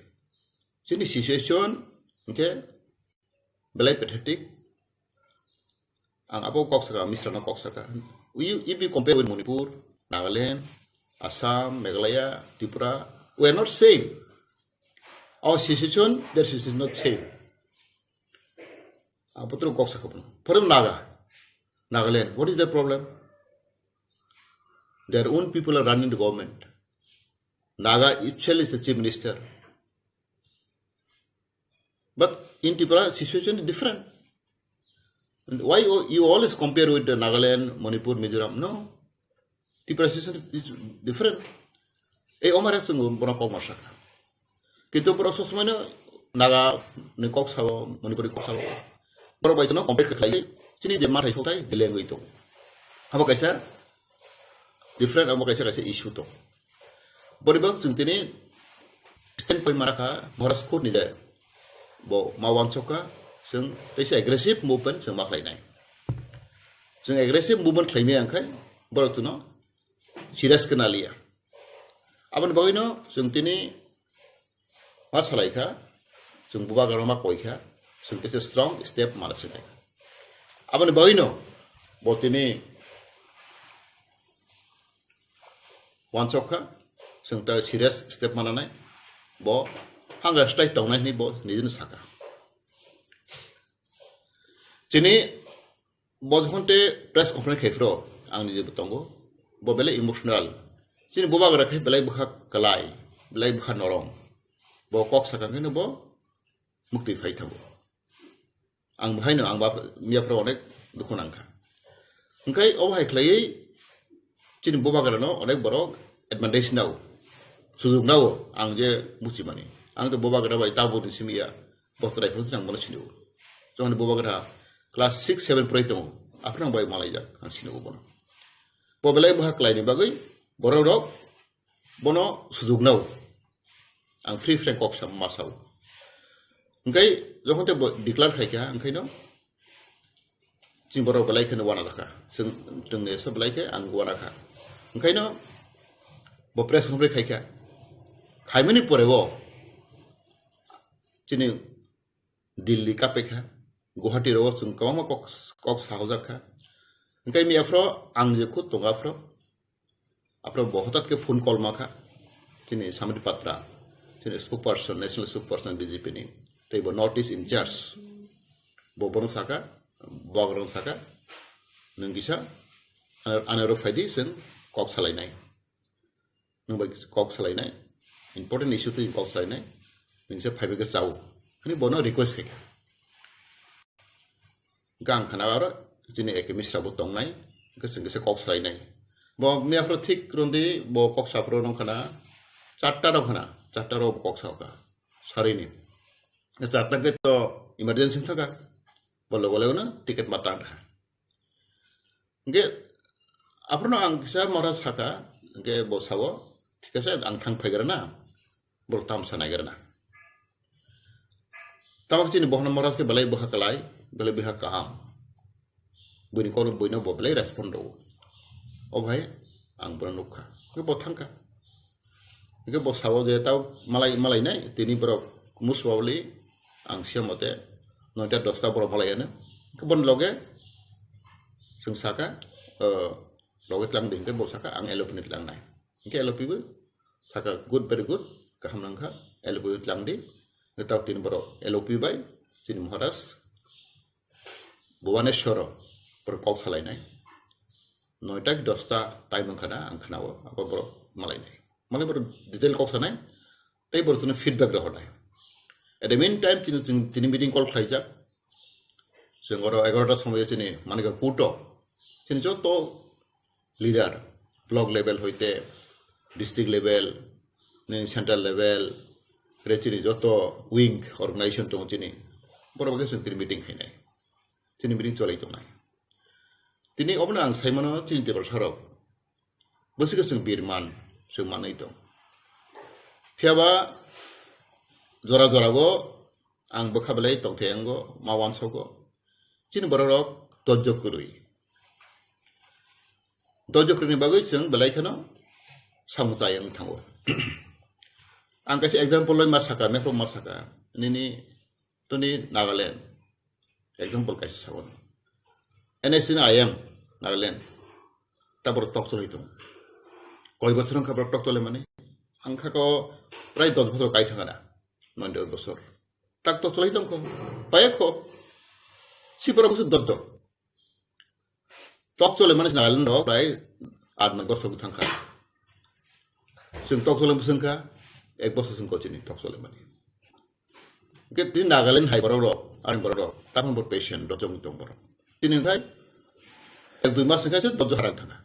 Chini situation hwnkhe belai pathetic. Ang abo kok saka, Misra no kok saka. You, if you compare with Manipur, Nagaland, Assam, Meghalaya, Tripura, we are not same. Our situation, their situation is not same. Abo tro kok saka pun. For example, Naga, Nagaland, what is the problem? Their own people are running the government. Naga itself is the chief minister. But in Tripura, situation is different. And why you, you always compare with the Nagaland, Manipur, Mizoram? No. Tripura situation is different. Ei omare chwng bono kok ma saka. Kintu borok sosmano Naga ni kok sao, Manipuri kok sao. Borok bai chwngno compare khlai chini je mathai sokthai belengwi tong. Abo kaisa different, abo kaisa kaisa issue tong. Boribak chwng tini standpoint mana kha Maharaj Court ni je bo ma wansokha chwng teisa aggressive movement chwng ma khlainai. Chwng aggressive movement khlaimaya wngkhai borok chwngno serious khe naliya. Aboni bagwino chwng tini ma salai kha, chwng bubagra ma koi kha, chwng kisa strong step mana sinai. Aboni bagwino bo tini wansok kha, chwng ta serious step mananai, bo hangra style tongnai hinwi bo nijino saka. Chini bo jokhon te press conference khai phro, ang nije bo tongo, bo belai emotional. Chini bubagra khai belai bwkha kalai, belai bwkha norong. Bo kok sakha khe no bo mukti phai thango. Ang bo haino ang bap miya phro onek dukhu nang kha. Hwnkhe obo hai khlaiwi chini bubagra no onek borok advantage nao, sujuk nao ang je muchimani. Ang to bubagra bai tabuk ni simi ya, bo chwrai phano ang bono sinio. Chwngni bubagra class six seven pori tongo, aphano ang bai malaijak, ang sinio bono. Bo belai bwkha khlaini bagwi borok rok bono sujuk nao. Ang free frank kok sa ma sao. Hwnkhe jokhon te bo declare khai kha, hwnkhe no chini borok belai kheno wana jakha. Chwng, chwngni esa belai khe ang wana kha. Hwnkhe no bo press conference khai kha. Khaimani pore o chini Delhi kapekha, Guwahati rogo chwng kwbangma kok, kok sahojak kha. Hwnkhe miya phro ang je khud tongo aphro, aphro bo hotat khe phone call ma kha, chini Samit Patra, chini spokesperson, national spokesperson B J P ni, tei bo North East in charge. Bo bono saka, bo rong saka, nwng kisa, ano, ano rok phaidi chwng kok salainai. Nwng bai kok salainai, important issue twi kok salainai, nwng se phaibai khe chao, hwnwi bono request khai kha. Hwnkhe ang khana aro chini A K Misra bo tongnai, hwnkhe chwng kisa kok salainai. Bo miya phro thik rwndi, bo kok saphro nung khana, charta rok khana, charta rok bo kok sao kha, sarini. Charta gate to emergency thaka, bo logo logo no ticket ma tang kha. Hwnkhe aphano ang kisa mora saka, hwnkhe bo sao, thik ase, ang thang phaigrana, borok tamsa naigrana. Tamo chini bohorno mora khe belai bwkha kwlai, belai bwkha kaham. Buini kono buino bo belai respond rwo. O bhai, ang bono nukha. Hwnkhe bo thangkha. Hwnkhe bo sao je tao malai, malainai, tini borok muswawli ang siya mote noita dosta borok malaiano. Hwnkhe boni loge chwng saka, o, loge tlang di, hwnkhe bo saka ang L O P ni tlangnai. Hwnkhe L O P bo saka, "Good, very good, kaham nangkha, L O P bo tlang di." Hwnkhe tao tini borok L O P bai chini Maharaj Bhubaneswaro borok kok salainai. Noita dosta time wngkha na ang khnao, abo borok malainai. Malai borok detail kok sanai, tei borok chwngno feedback rohornai. At the meantime, chini, chini, chini meeting call khlaijak. Chwng oro egarota somoyo chini Manikya Kuto, chini joto leader, block level hoite, district level, nini central level, re chini joto wing organization tongo chini, borok bai khe chwng tini meeting khainai. Tini meeting cholai tongnai. Tini obono ang sai mano chini Tiprasa rok bwswk khe chwng birman, chwng manwi tong. Phiya ba jora jora go ang bwkha belai tongthai ango, ma wansogo. Chini borok rok dojjo kwrwi. Dojjo kwrwini bagwi chwng belai kheno samung chai wng thango. Ang kaisa example loi ma saka, mepro ma saka. Nini toni Nagaland. Example kaisa sabo. N S C ni I M Nagaland. Tabor tok cholai tong. Koi bochor wngkha borok tok cholai mani. Ang kha ko prai dos bochor kai thangana. Noy dos bochor. Tak tok cholai tong ko. Paya ko. Si borok bwswk dojjo. Tok chole mani Nagaland rok prai aat noi bosor thang kha. Chwng tok chole bwswng kha, ek bosor chwng kochini tok chole mani. Hwnkhe tini Nagaland hai borok rok, ani borok rok, tamo bor patient, dojong tong borok. Tini thai ek dui mas hwnkhe se dojong harang thang kha.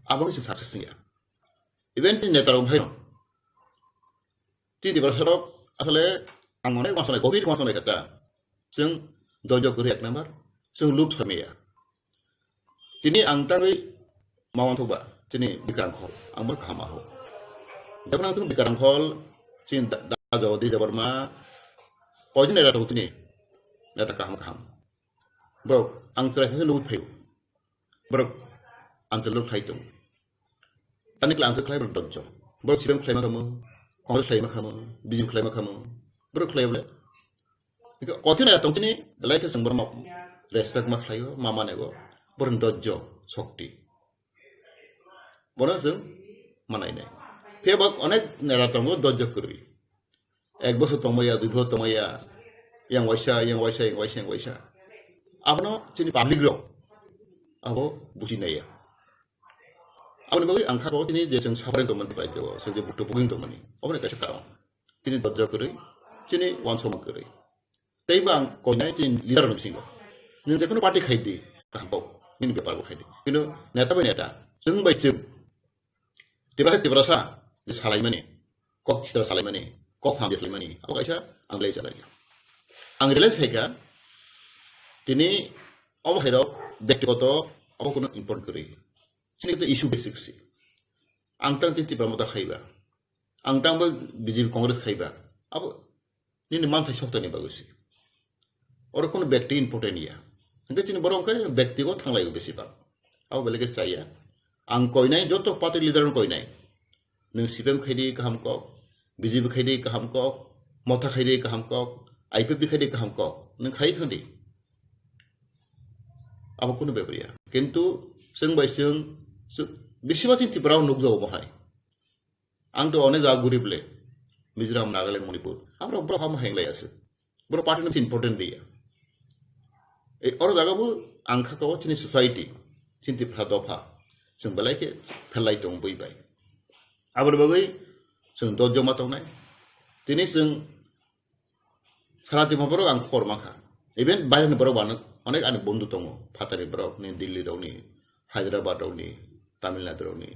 Abo se success ya. Even chini neta rok bhai no. Tini Tiprasa rok asole ang onek mas nai, covid mas nai kata. Chwng dojjo kwrwi ek number, chwng lub samya. Tini ang tangwi ma wanthok ba, chini Bikrang Khol, ang bo kaham aho. Jabra ang tung Bikrang Khol, chini da, da Jagadish Debbarma, poison era tong chini, era kaham kaham. Borok ang chwrai phai nugwi phaio. Borok ang chwrai luk thai tong. Ani kla ang khlai borok dojjo. Borok C P M khlai ma khamu, Congress khlai ma khamu, B J P khlai ma khamu. Borok khlai bole. Kothin ya tongchini belai khe chwng borok respect ma khlaio, ma manego. Borok dojjo, sokti. Bono chwng manai nai. Phiyaba onek nera tongo dojjo kwrwi. Ek bosor tongmaya, dui bosor tongmaya, yang waisa, yang waisa, yang waisa, yang waisa. Abono chini public rok abo buji naiya. Aboni bagwi ang kha kok chini je chwng suffering tongmani, bai tebo chwng je bukto buging tongmani, oboni kaisa karon. Chini dojjo kwrwi, chini wansokma kwrwi. Tei bo ang koinai chini leader ni bisingo. Nwng jekono party khai di, kaham kok, nini bepar bo khai di. Kintu neta bai neta, chwng bai chwng, Tiprasa Tiprasa je salaimani, kok sitra salaimani, kok hamjak laimani, abo kaisa ang lai chalai. Ang realize hai kha, tini omo hai rok bektigoto abo kono important kwrwi. Chini khe issue basic si. Ang tang tin Tipra Motha khaiba. Ang tang bo B J P Congress khaiba. Abo nini manthai soktani bagwi si. Oro kono bekti important ya. Hingke chini borok hingke bektigo thanglai besi bak. Abo belai khe chaya. Ang koinai joto party leader no koinai. Nwng C P M khai di kaham kok, B J P khai di kaham kok, Motha khai di kaham kok, I P F T khai di kaham kok. Nwng khai thang di. Abo kono bepar ya. Kintu chwng bai chwng, chwng bisi ba chini Tripura o nukjago bo hai. Ang to onek jaga gurib le, Mizoram, Nagaland, Manipur. Abo borok hamo heng lai aswk. Borok party no important riya. Ei oro jaga bo ang kha kok chini society, chini Tripura dopha. Chwng belai khe phelai tong bui bai. Aboni bagwi chwng dojjo ma tongnai. Tini chwng sara Tripura borok ang khor ma kha. Even baireni borok bo ano onek ani bondhu tongo. Phatani borok ni, Delhi rok ni, Hyderabad rok ni, Tamil Nadu rok ni.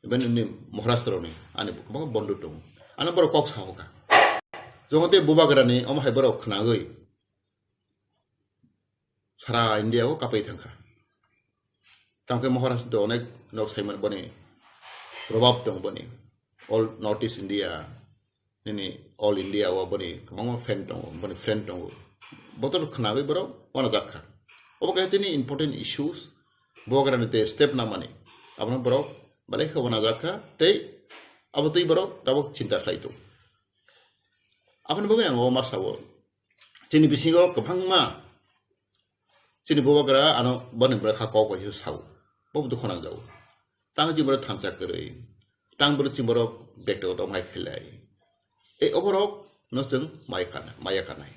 Even ni Maharashtra rok ni ani kwbangma bondhu tongo. Ano borok kok sahoka. Jokhon tei bubagra ni omo hai borok khnagwi sara India o kapai thangkha. Tamkhe Maharashtra onek nok saimani boni probab tong boni. All North East India, nini All India o boni kwbangma fan tongo, boni friend tongo. Botor khnawi borok wana jakha. Obo kaisa tini important issues, bubagrani tei step namani. Abono borok belai khe wana jakha tei abo tei borok tabuk chinta khlai tongo. Aboni bagwi ang o ma sao. Chini bisingo kwbangma chini bubagra ano boni bwrwi kha kok bai sao. Bo dukho nangjago. Tang chini borok thansa kwrwi. Tang borok chini borok bekto tong hai khlai. Ei oborok no chwng mai khana, maya khanai.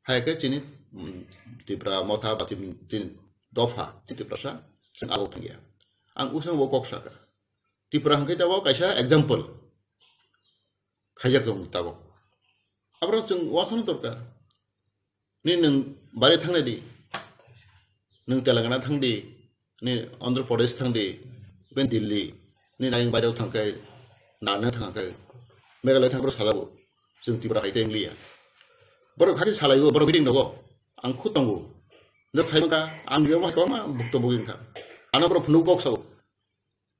Hai khe chini, mm, Tipra Motha ba chini, chini dopha, chini Tiprasa, chwng abo thangya. Ang usang bo kok saka. Tipra hwnkhe tabok kaisa example. Khaijak tong tabok. Aborok chwng wasano dorkar. Ni nwng bari thangnai di. Nwng Telangana thang di. Ni Andhra Pradesh thang di. Ben Delhi. Ni naing bari thang kai. Nane thang kai. Meghalaya thang bro salago. Chwng Tripura hai teng liya. Borok haki salaigo, borok meeting nogo. Ang khud tongo. Nwk sai mangka, ang jeo ma koma bukto bugin kha. Ano borok phunuk kok sao.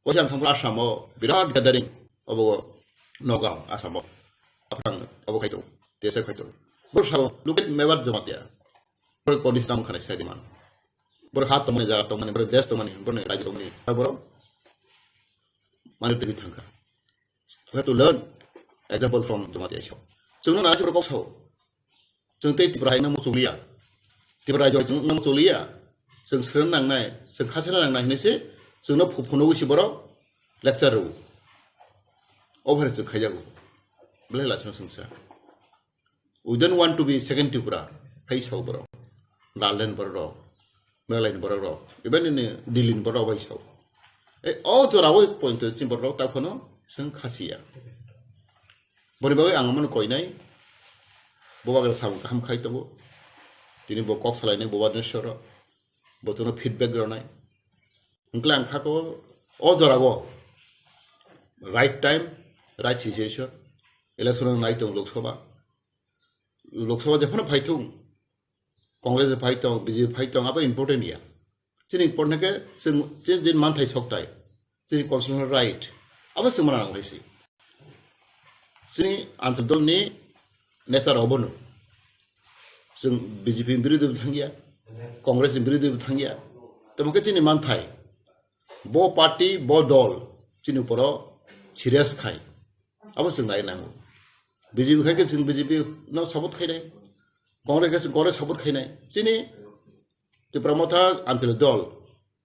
Waisa ang thangphuru Assam o birat gathering obo Nagaon, Assam o. Aphang obo khaito, tesa khaito. Boro sabo, look at Mebar Jamatia. Boro condition tamo khanai sai man. Boro hat tongmani, jaga tongmani, boro desh tongmani, boro ni rajyo tongmani. Boro mani twi thangkha. We have to learn example from Jamatia Isha. Chwngno nana chwngno kok sao. Chwng tei Tipra hai nang muchung liya. Tipra joi chwng nang muchung liya. Chwng sren nangnai, chwng khasena nangnai hinwi se chwngno phu-, phunugwi se borok lecture rwo. Obo hai chwng khaijago. Belai lachima chwngsa. We don't want to be second Tripura. Hai sao borok. Nagaland borok rok. Meghalaya ni borok rok, even ini Delhi ni borok bai sao. E, o jora o pointo chini borok rok ta phano chwng khasiya. Boni bagwi ang amano koinai, bubagra samung kaham khai tongo. Tini bo kok salainai bubagra soro, bo chwngno feedback rwnai. Hwnkhe ang khako o jora o right time, right situation, election nai tong Lok Sabha. Lok Sabha jephano phai thung, Congress phai tong, B J P phai tong, abo important ya. Chini important khe chwng, chini din manthai soktai, chini constitutional right, abo chwng mana nang hai si. Chini answer dol ni nature obono. Chwng B J P ni birodhi bo thangya, Congress ni birodhi bo thangya. Tamo khe chini manthai, bo party, bo dol, chini uporo serious khai. Abo chwng nai nango. B J P khai khe chwng B J P no support khainai. Congress khai chwng Congress support khainai. Chini Tipra Motha Anchalik dol.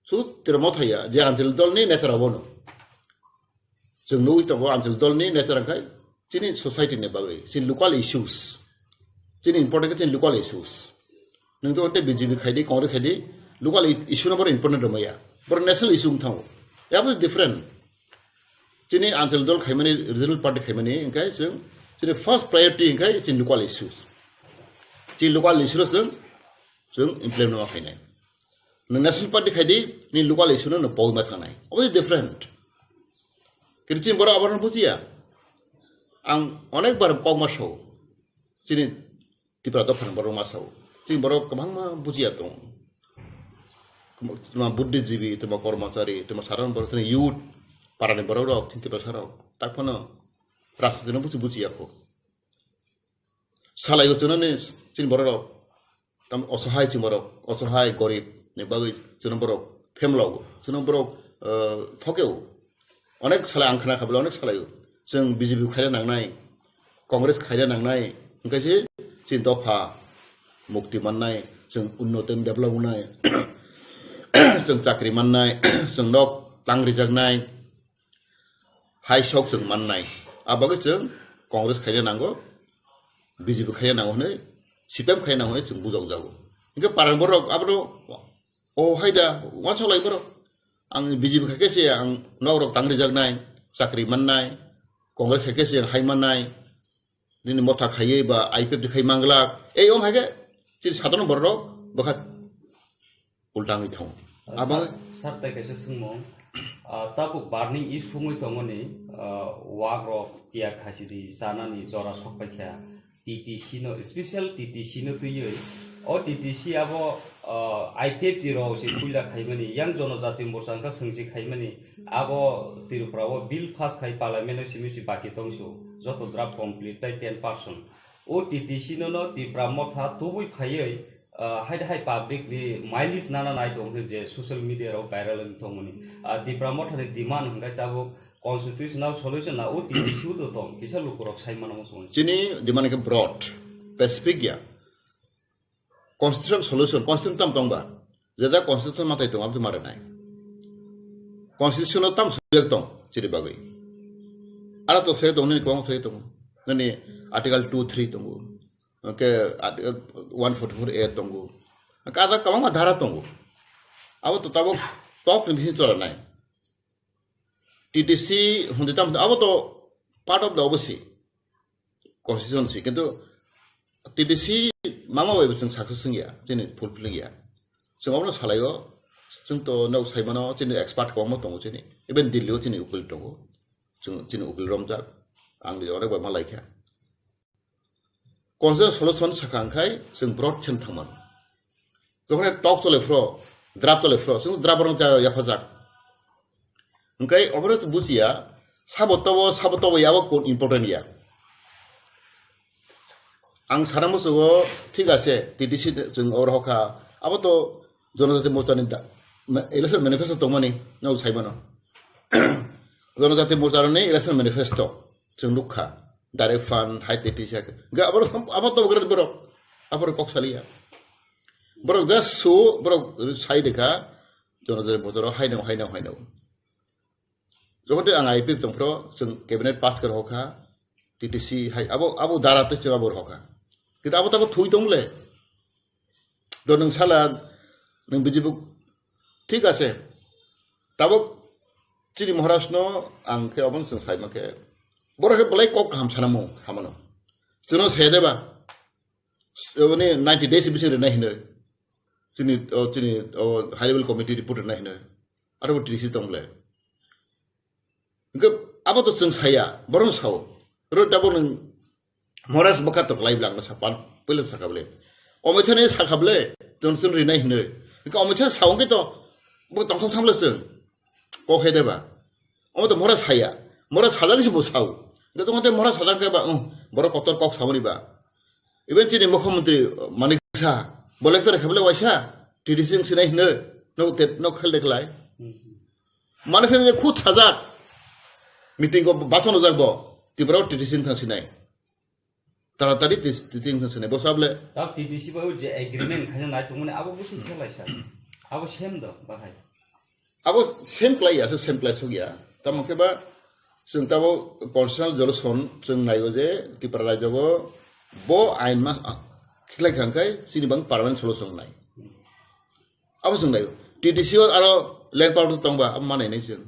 Su Tipra Motha ya, je Anchalik dol ni nature abono. Chwng nugwi tongo Anchalik dol ni nature khai chini society ni bagwi, chini local issues. Chini important khe chini local issues. Nwng to B J P khai di, Congress khai di, local i-, issue no boro important rwmaya. Boro national issue wng thango. Abo different. Chini Anchalik dol khaimani, regional party khaimani, hwnkhe chwng chini first priority hwnkhe chini local issues. Chini local issue no chwng, chwng implement ma khainai. Nwng national party khai di, ni local issue no nwng pogwi ma thangnai. Abo different. Kiri chini borok abono bujiya. Ang onek bar kok ma sao. Chini Tipra dophani borok ma sao. Chini borok kwbangma bujiya tong. Tuma buddhijibi, tuma kormachari, tuma sadharon borok, tuma youth, parani borok rok, chini Tiprasa rok. Tak phano rajniti no buji bujiya kho. Salai o chunani chini borok rok. Tam osohai chini borok, osohai gorib ni bagwi chini borok phemlao, chini borok, eh, thokeo. Onek salai ang khna kha bole onek salai o. Chwng B J P khaina nangnai, Congress khaina nangnai, hwnkhe se chini dopha mukti mannai, chwng unnotin develop wngnai, chwng chakri mannai, chwng nok tang rijaknai, hai sok chwng mannai. A bagwi chwng Congress khaina nango, B J P khaina nango hwnwi, C P M khaina nango hwnwi chwng bujokjago. Hwnkhe parang borok abono O hai da, uansuk lai borok. Ang B J P khai khe se ang nok rok tang rijaknai, chakri mannai, Congress khai khe se ang hai mannai, nini motha khaiwi ba I P F T khai manglak. Ei om hai khe, chini sadharon borok rok bwkha ulta wngwi thango. Abo sir, sir, tai kaisa swngmung. Ah, tabuk barning issue wngwi tongmani, ah, wak rok tiya khasi di chanani jora sok paikha. T T C no, special T T C no twiwi, o T T C abo, ah, I P F T rok se puila khaimani, yang Jonojati Morcha wngkha swngsi khaimani, abo Tripura o bill pass khai parliament o simi si baki tongsu, joto draft complete tai ten percent. O T T C no no Tipra Motha tubui phaiwi, ah, hai hai public ni mileage nana nai tong je social media rok viral wng tongmani. Ah, Tipra Motha ni demand hwnkhe tabuk constitutional solution na o T T C o to tong, kisa lukurok sai mano muchungo. Chini demand khe broad, specific ya. Constitutional solution, constitution tam tong ba? Jeda constitution matai tong, abdi mare nai. Constitution tam subject tong, chiri bagwi. Ara to se tong, nini kwbang se tong. Nini article two three tongo. Ke article one forty-four A tongo. Kada kwbangma dhara tongo. Abo to tabuk tok ni bihi chora nai. T T C hwnwi tamo abo to part of the obviously constitution si, kintu T T C mama bai bo chwng success wngya, chini fulfilling ya. Chwng obono salaio, chwng to nok saimano chini expert kwbangma tongo chini, even Delhi o chini ukil tongo, chwng chini ukil romjak, ang ni onek bai malaikha. Constitutional solution sakha hwnkhe chwng broad chen thangmano. Jokhon tok chole phro, draft chole phro, chwng draft rok cha yaphajak. Hwnkhe obono bujiya, sabo tobo, sabo tobo yabo kun important ya. Ang sana musugo, thik ase, T T C chwng oro hokha, abo to Jonojati Morcha ni da, ma-, election manifesto tongmani, no saimano. Jonojati Morcha ni election manifesto. Chwng nukha, direct fund, hai tei tisa khe. Hwnkhe abo, abo to borok, abo kok saliya. Borok just so, borok sai dekha, Jonojati Morcha haino, haino, haino. Jokhon tei ang I P F tongphro, chwng cabinet pass khe rohorkha, T T C hai, abo, abo dara tei chwng abo rohorkha. Kintu abo tabo thui tong le. Do nwng sala, nwng B J P, thik ase. Tabuk chini Maharaj no ang khe obono chwng sai mankhe. Borok khe belai kok kaham sana mung hamano. Chwngno saya deba. Oni ninety days bising rwnai hinoi. Chini, o, chini, o, high level committee report rwnai hinoi. Aro bo T T C tong le. Hwnkhe abo to chwng saya, borok sao. Ro tabuk nwng Maharaj bwkha to klai bwle ang no sa pan, puila sakha bwle. Omoitha ni sakha bwle, Johnson rinai hinoi. Hwnkhe omoitha sao hwnkhe to, bo tongthok thamle chwng. Kok he deba. Omo to Maharaj saya. Maharaj sajak se bo sao. Hwnkhe tongthok Maharaj sajak khe ba, um, borok kotor kok samani ba. Even chini mukhyamantri Manik Saha, bo lecture khe bwle waisa, T D C wng sinai hinoi, no te, no khel de khlai. Mane se khud sajak. Meeting o bason rojak bo, Tripura o T D C wngthang sinai. Taratari T D C wngthang sinai. Bo sable. Tab T D C bai je agreement khaina nai tongmani abo busi khelai sa. Abo same do bahai. Abo same klai ya, same klai suk ya. Tamo khe ba chwng tabo constitutional resolution chwng naigo je Tripura rajyo go bo ain ma khiklai khang khai chini bang permanent solution nai. Abo chwng naigo. T D C o aro land power tongba abo manai nai chwng.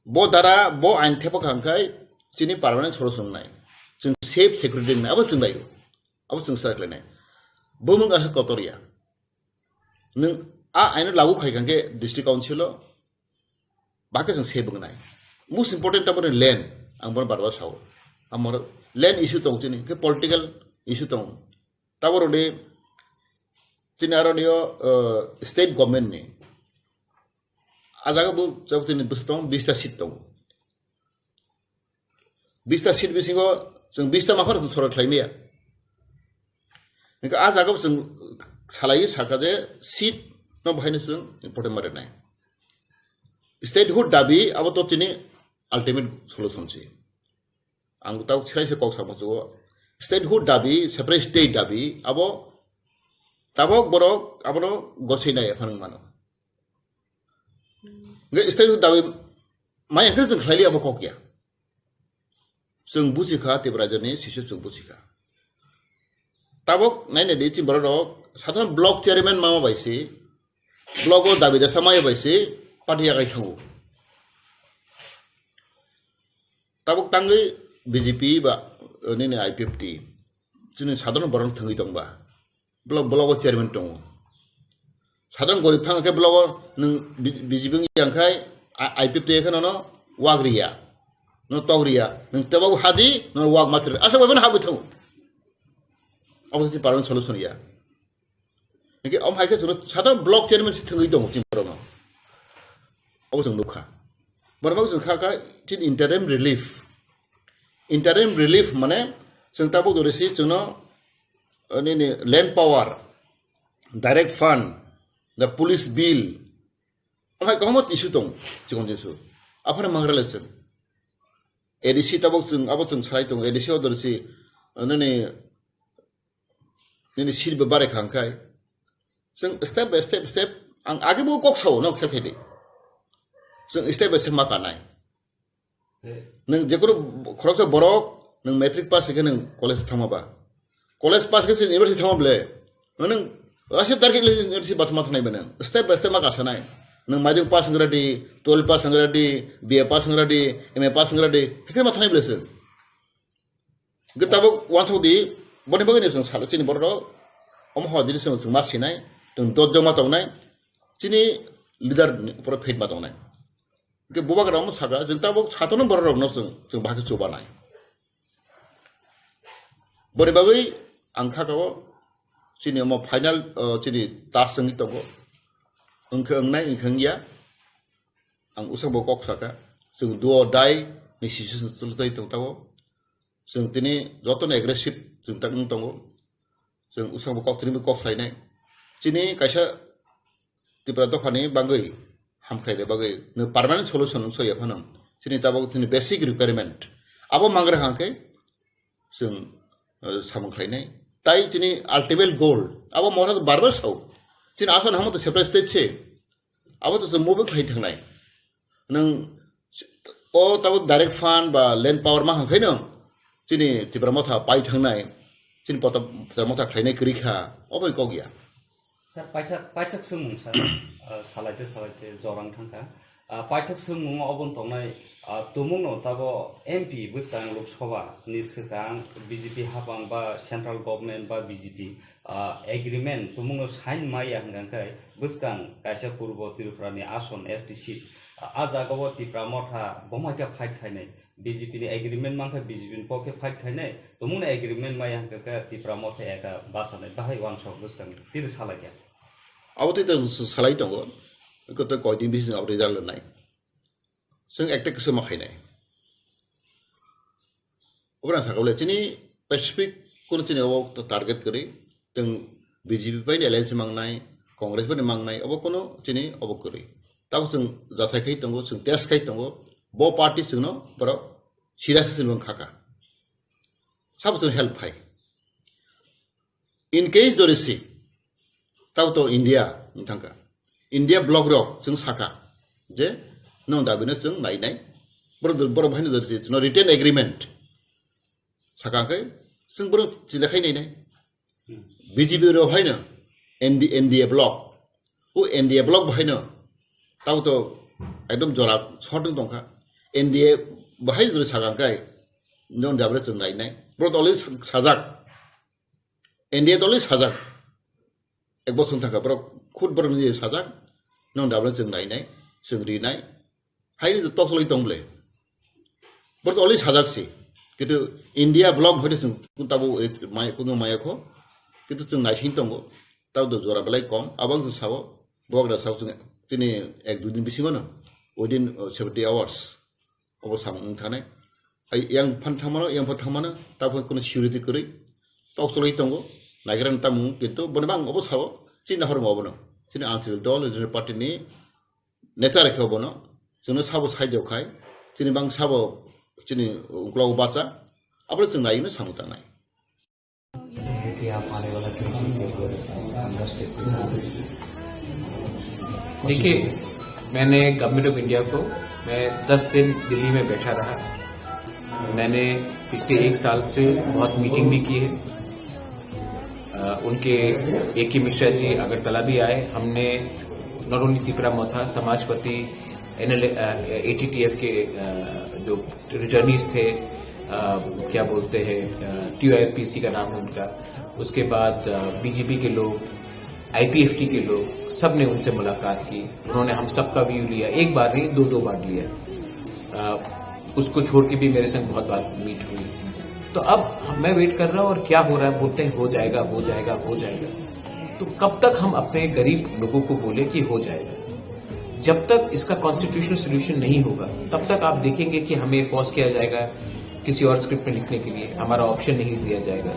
Bo dara, bo ain thepa khang khai chini permanent solution nai. Chwng safe security nai, abo chwng nai. Abo chwng sarak lai nai. Bo mung asa kotor ya. Nung a aino lagu khai khang khe district council o, bakhe chwng safe wng nai. Most important tabore land, ang bono bar bar sao. Amor land issue tong chini, khe political issue tong. Taboro ni chini aro niyo, uh, state government ni. A jaga bo chabo chini bwswk tong, bista seat tong. Bista seat bisingo chwng bista maphar chwng sorok khlai maya. Hingke a jaga bo chwng salai saka je seat no bahai no chwng important ma rwnai. Statehood dabi abo to chini ultimate solution si. Ang tau chwrai se kok samo chugo. Statehood dabi, separate state dabi abo tabok borok abono gosai nai phang mano. Hingke statehood dabi maya khe chwng khlai liya bo kok ya. Chwng buji kha, Tripura rajyoni sisyo chwng buji kha. Tabok naina di chini borok rok, sadharon block chairman mama bai se, block o dabi dasa maya bai se, party yakai thango. Tabok tangwi B J P ba, eh, nini I P F T, chini sadharon borok thangwi tongba. Block, block o chairman tongo. Sadharon gorib thang khe block o nwng B-, B J P wng yang khai, a-, I P F T khe nono wak riya, no tok riya, nwng tebo hadi, no wak masri, asa bai mano habwi thango. Abo se parang solution ya. Niki om hai khe chwng sadharon block chairman se thangwi tongo chini borok no. Abo chwng nukha. Borok no chwng kha kha chin interim relief. Interim relief mane chwng tabuk dori si chwngno, eh, nini land power, direct fund, the police bill, amai kwbangma issue tong, chikon issue. Aphano mangra le chwng. A D C tabuk chwng, abo chwng salai tongo, A D C o dori si, eh, nini, nini seat bo bare khang khai. Chwng step by step, step, ang age bo kok sao, no khe khe di. Chwng step by step ma kanai. Nwng jekono khoroksa borok, nwng matric pass khe nwng college thangma ba. College pass khe se university thangma ble. Nwng ase target le university bathma thangnai bene. Step by step ma kasanai. Nwng maidung pass ngra di, twelve pass ngra di, B A pass ngra di, M A pass ngra di. Hekhe ma thangnai ble se. Hingke tabuk wansuk di, boni bagwi ni chwng salo chini borok rok, omo hor jini chwng, chwng ma sinai, chwng dot joma tongnai, chini leader ni upor faith ma tongnai. Hingke bubagra omo saka, chwng tabuk satono borok rok no chwng, chwng bahai khe chubanai. Boni bagwi ang kha kao, chini omo final, o, chini task wngwi tongo. Wngkhe wngnai, wngkhe wngya. Ang usang bo kok saka, chwng do or die ni situation chwlwi tong tabuk. Chwng tini jotono aggressive chwng tak wng tongo. Chwng usang bo kok tini bo kok khlainai. Chini kaisa Tripura dophani bagwi hamkhlaina bagwi no permanent solution wng soya phano. Chini tabuk tini basic requirement. Abo mangra hangkhe chwng, eh, samung khlainai. Tai chini ultimate goal. Abo mora bar bar sao. Chini asol hamo to separate state se. Abo to chwng move khlai thangnai. Nwng o tabuk direct fund ba land power ma hangkhaino chini Tipra Motha pai thangnai, chini poto Tipra Motha khlainai kwrwi kha, obo kok ya. Sir, paithak, paithak swngmung sir, ah, salaite salaite jorang thangkha. Ah, paithak swngmung obon tongnai, ah, tumungno tabo M P bwskang Lok Sabha ni swkang B J P hapang ba central government ba B J P ah, agreement tumungno sign maya hwnkha khe bwskang kaisa Purbo Tripura ni ason S T seat, ah, a jaga o Tipra Motha bomaikha fight khainai, B J P ni agreement mankha B J P ni pokhe fight khainai, tumungno agreement maya hwnkha khe Tipra Motha eka basanai bahai wansok bwskang tiri salai khe. Abo tei tei salai tongo, koto koidin bising abo result nai. Chwng ekta kisu ma khainai. Obo rang sakha bole chini Pacific kono chini obo target kwrwi, chwng B J P bai ni alliance mangnai, Congress bai ni mangnai, obo kono chini obo kwrwi. Tabo chwng jasai khai tongo, chwng test khai tongo, Bo party chwngno borok serious se chwng khaka. Sabo chwng help khai. In case jodi si, tabo to India wng thangkha. India bloc rok chwng sakha je nwng dabino chwng nai nai. Borok, borok bahai no jodi si, no written agreement sakha khe chwng borok chila khai nai nai. B J P rok haino N D, N D A bloc. O N D A bloc bahaino tabo to ekdom jora short wng tongkha. N D A bahai jora sakha khe nwng dabino chwng nai nai. Borok to already sajak. N D A to already sajak. Ek bosor thangkha borok khud borok ni sajak. Nwng dabino chwng nai nai, chwng ri nai. Hai ni tok soloi tong ble. Borok to already sajak si. Kintu India bloc hoite chwng tabo maya kuno maya kho. Kintu chwng naising tongo. Tabo do jora belai kom. Abang chwng sabo. Bok da sabo chwng tini ek dui din bisingo no. Within uh, seventy hours. Obo samung wng thane. Ai yang phan thangmano, yang phan thangmano. Tabo kuno security kwrwi. Tok soloi tongo. Naigra tamung kintu boni bang obo sabo. Chini hor mo obo no. Chini Anchal Dol, Regional Party ni nature khe obono, chwngno sabo saijo khai, chini bang sabo chini uklogo bacha, abole chwng naino samung tangnai. कि आप आने वाला twenty twenty four Congress से प्रचार करेंगे। देखिए, मैंने government of India को, मैं दस दिन दिल्ली में बैठा रहा। मैंने पिछले एक साल से बहुत मीटिंग भी की है। अ, उनके ए के मिश्रा जी अगरतला भी आए। हमने नॉट ओनली तिपरा मोथा, समाजपति, एनएल, अ, एटीटीएफ के, अ, जो रिटर्नीज थे, अ, क्या बोलते हैं, अ, टीओआईपीसी का नाम है उनका, उसके बाद, अ, बीजेपी के लोग, आईपीएफटी के लोग, सब ने उनसे मुलाकात की। उन्होंने हम सबका व्यू लिया, एक बार नहीं, दो दो बार लिया। अ, उसको छोड़ के भी मेरे संग बहुत बार मीट हुई। तो अब मैं वेट कर रहा हूँ और क्या हो रहा है, बोलते हैं हो जाएगा, हो जाएगा, हो जाएगा। तो कब तक हम अपने गरीब लोगों को बोले कि हो जाएगा? जब तक इसका कॉन्स्टिट्यूशनल सॉल्यूशन नहीं होगा, तब तक आप देखेंगे कि हमें फोर्स किया जाएगा किसी और स्क्रिप्ट में लिखने के लिए, हमारा ऑप्शन नहीं दिया जाएगा।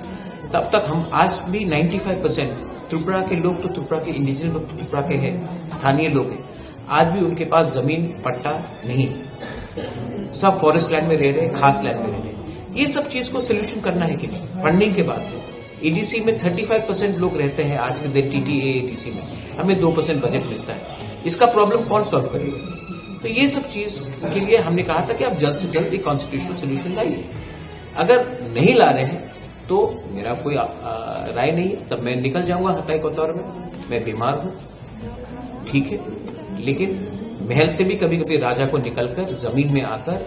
तब तक हम आज भी नाइन्टी फ़ाइव परसेंट त्रिपुरा के लोग तो, त्रिपुरा के इंडिजिनस लोग तो त्रिपुरा के हैं, स्थानीय लोग हैं, आज भी उनके पास जमीन पट्टा नहीं है, सब फॉरेस्ट लैंड में रह रहे हैं, खास लैंड में रह रहे हैं। ये सब चीज को सोल्यूशन करना है कि नहीं? फंडिंग के बाद एडीसी में थर्टी फ़ाइव परसेंट लोग रहते हैं आज के दिन टीटीए एडीसी में, हमें दो परसेंट बजट मिलता है, इसका प्रॉब्लम कौन सॉल्व करेगा? तो ये सब चीज के लिए हमने कहा था कि आप जल्द से जल्द एक कॉन्स्टिट्यूशनल सॉल्यूशन लाइए। अगर नहीं ला रहे हैं तो मेरा कोई, आ, आ, राय नहीं है, तब मैं निकल जाऊंगा हताई कोतवार में। मैं बीमार हूँ, ठीक है, लेकिन महल से भी कभी कभी राजा को निकलकर जमीन में आकर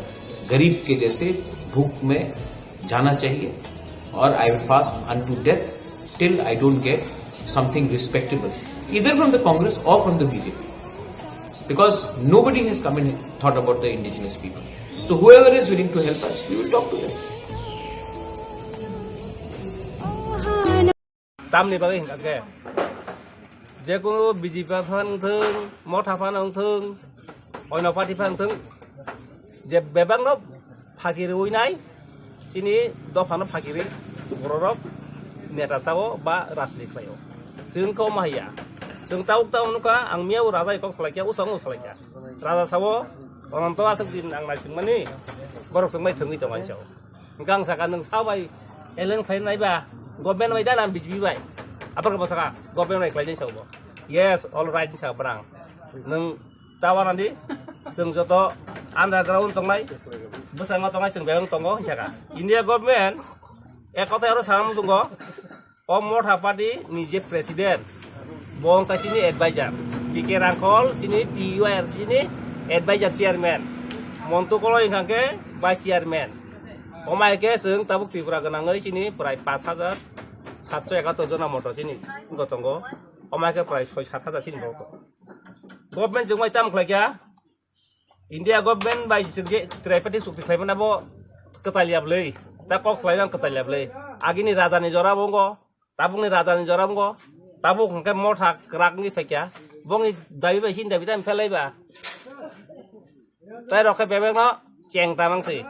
गरीब के जैसे भूख में जाना चाहिए। और I will fast unto death till I don't get something respectable, either from the Congress or from the B J P, because nobody has come and thought about the indigenous people. So whoever is willing to help us, we will talk to them. Tamni bagwi hingkha khe, jekunu B J P phan wngthung, Motha phan wngthung, oino party phan wngthung, je bebakno phaki rwui nai, chini dophano phaki rwi bororok neta sao ba rajniti khlaio. Chwng khe omo haiya. Chwng tabuk tabuk nukha, ang miyao raja kok salaikha, usang salaikha. Raja sao, Ononto aswk din ang naisingmani, borok chwng bai thwngwi tongo ani sao. Hwnkhe ang sakha, nwng sao bai alien khlai nai ba, government bai da na B J P bai? Aphar khe bo sakha, government bai khlai nai sao bo. Yes, all right, sa brang. Nwng ta wana di, chwng joto underground tongnai, bwskango tongnai, chwng bebak tongo, hinsa kha. India government, ek kothai aro sana muchungo, o Motha party ni je president, bo wngkha chini advisor. P K Rangkhol chini T U R chini advisor chairman. Montu Koloi hwnkha khe vice chairman. Omai khe chwng tabuk Tripura gwnangwi chini prai pash hajar satso ekattor jona moto chini wngkha tongo. Omai khe prai soi sat hajar chini borok tongo. Government chwng bai tamo khlai kha? India government bai chwng je tripartite chukti khlai mano bo kwtal ya bwlwi, ta kok khlai nang kwtal ya bwlwi. Agini raja ni jora bo wngkha, tabukni raja ni jora bo wngkha, tabuk hwnkhe Motha kwrak wngwi phaikha, bongni dabi bai sini dabi tamo phelai ba. Tai rok khe bebak no cheng tamang se.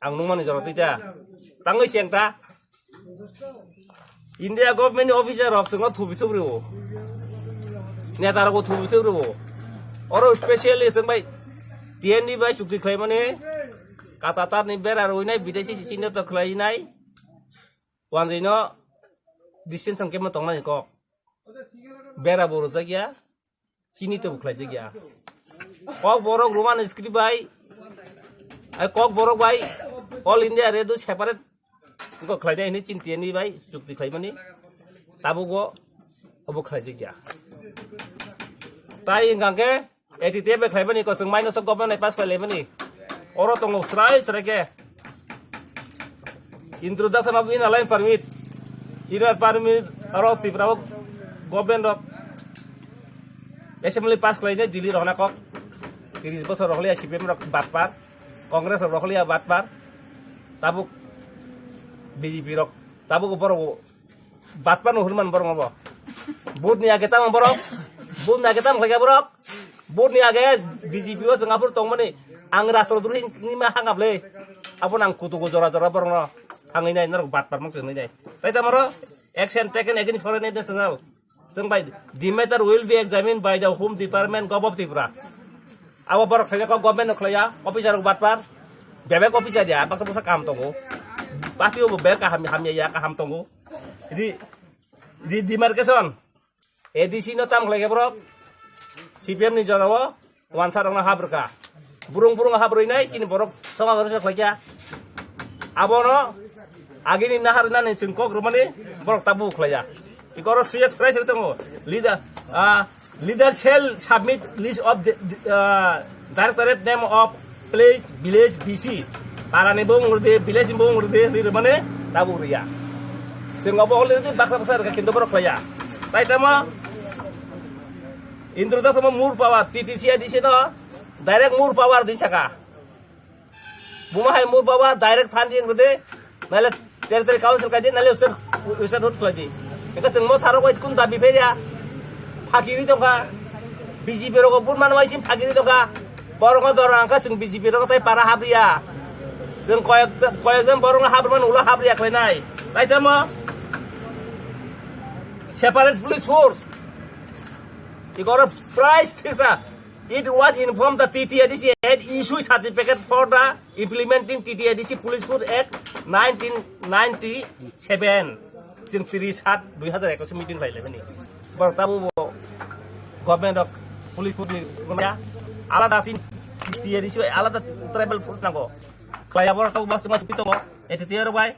Ang nungmani jora twi ta. Tangwi cheng ta. India government ni officer rok chwngno thubi thubri o. Neta rok thubi thubri o. Oro specially chwng bai T N D bai chukti khlaimani, kata tarni bera rwinai, bideshi chini to khlainai, wanjwino distance ang kemo tongnani kok. Bera bo rwjak ya, chini to bo khlaijak ya. Kok borok Roman script bai, ai kok borok bai, All India Radio separate ko khlainai hini chin T N D bai chukti khlaimani, tabuk bo obo khlaijak ya. Tai hingkha khe, A T T F bai khlaimani ko chwng minus o government pass khlai laimani. Oro tongo srai srai khe. Introduction of Inner Line Permit. Inner Permit aro Tripura o government rok assembly pass khlainai Delhi rohna kok. Tiris bosor rohliya C P M rok batpar. Congress rok rohliya batpar. Tabuk B J P rok. Tabuk borok Batpano hwnman borok obo. Vote ni age tamo borok. Vote ni age tamo khlaikha borok. Vote ni age B J P o chwng aphuru tongmani. Ang rastro duri hini ma hangap le. Abo nang kutugo jora jora borok no. Thangwi nai norok batpar mung chwngwi nai. Tai tamo ro action taken against foreign national. Chwng bai, the matter will be examined by the Home Department, Govt of Tripura. Abo borok khlaiya kok government no khlaiya, officer rok batpar. Bebek officer ya, baksa baksa kam tongo. Party o bo bebek kaham, hamya ya, kaham tongo. Di, di demarcation. A D C no tam khlai khe borok C P M ni jora o wansa rok no hap rwkha. Burung burung hap rwinai chini borok songa gori se khlai kha. Abono agini nahar nani chwng kok rwmani borok tabu khlai ya. Ikoro suyek srai srai tongo. Leader, ah, leader shall submit list of the, the, ah, directorate name of place, village, B C. Parani bumung rwdi, village ni bumung rwdi, hinwi rwmani tabuk rwya. Chwng obo already baksa baksa rwkha, kintu borok khlaiya. Tai tamo, introduction of more power, T T C A D C no direct more power di saka. Buma hai more power direct funding rwdi, naile Territory Council kaidi, naile Western, Western Road khlaidi. Eka chwng mo tharo koi kun dabi pheria. Phagiri tongkha. B J P rogo bun manwai sim phagiri tongkha. Borokno doro angkha chwng B J P rogo tai para habriya. Chwng koyek, koyekjon borokno habrman ulo habriya khlainai. Tai tamo separate police force. Igoro price thiksa. It was informed that T T A D C had issued certificate for the implementing T T A D C Police Force Act nineteen ninety-seven. Chwng tris sat dui hazar ekwis meeting khlai laimani. Borok tabuk bo government rok police force ni gwnaya alada tin T T A D C bai alada tribal force nango. Khlai abo rok tabuk mas mas tongo A T T R rok bai.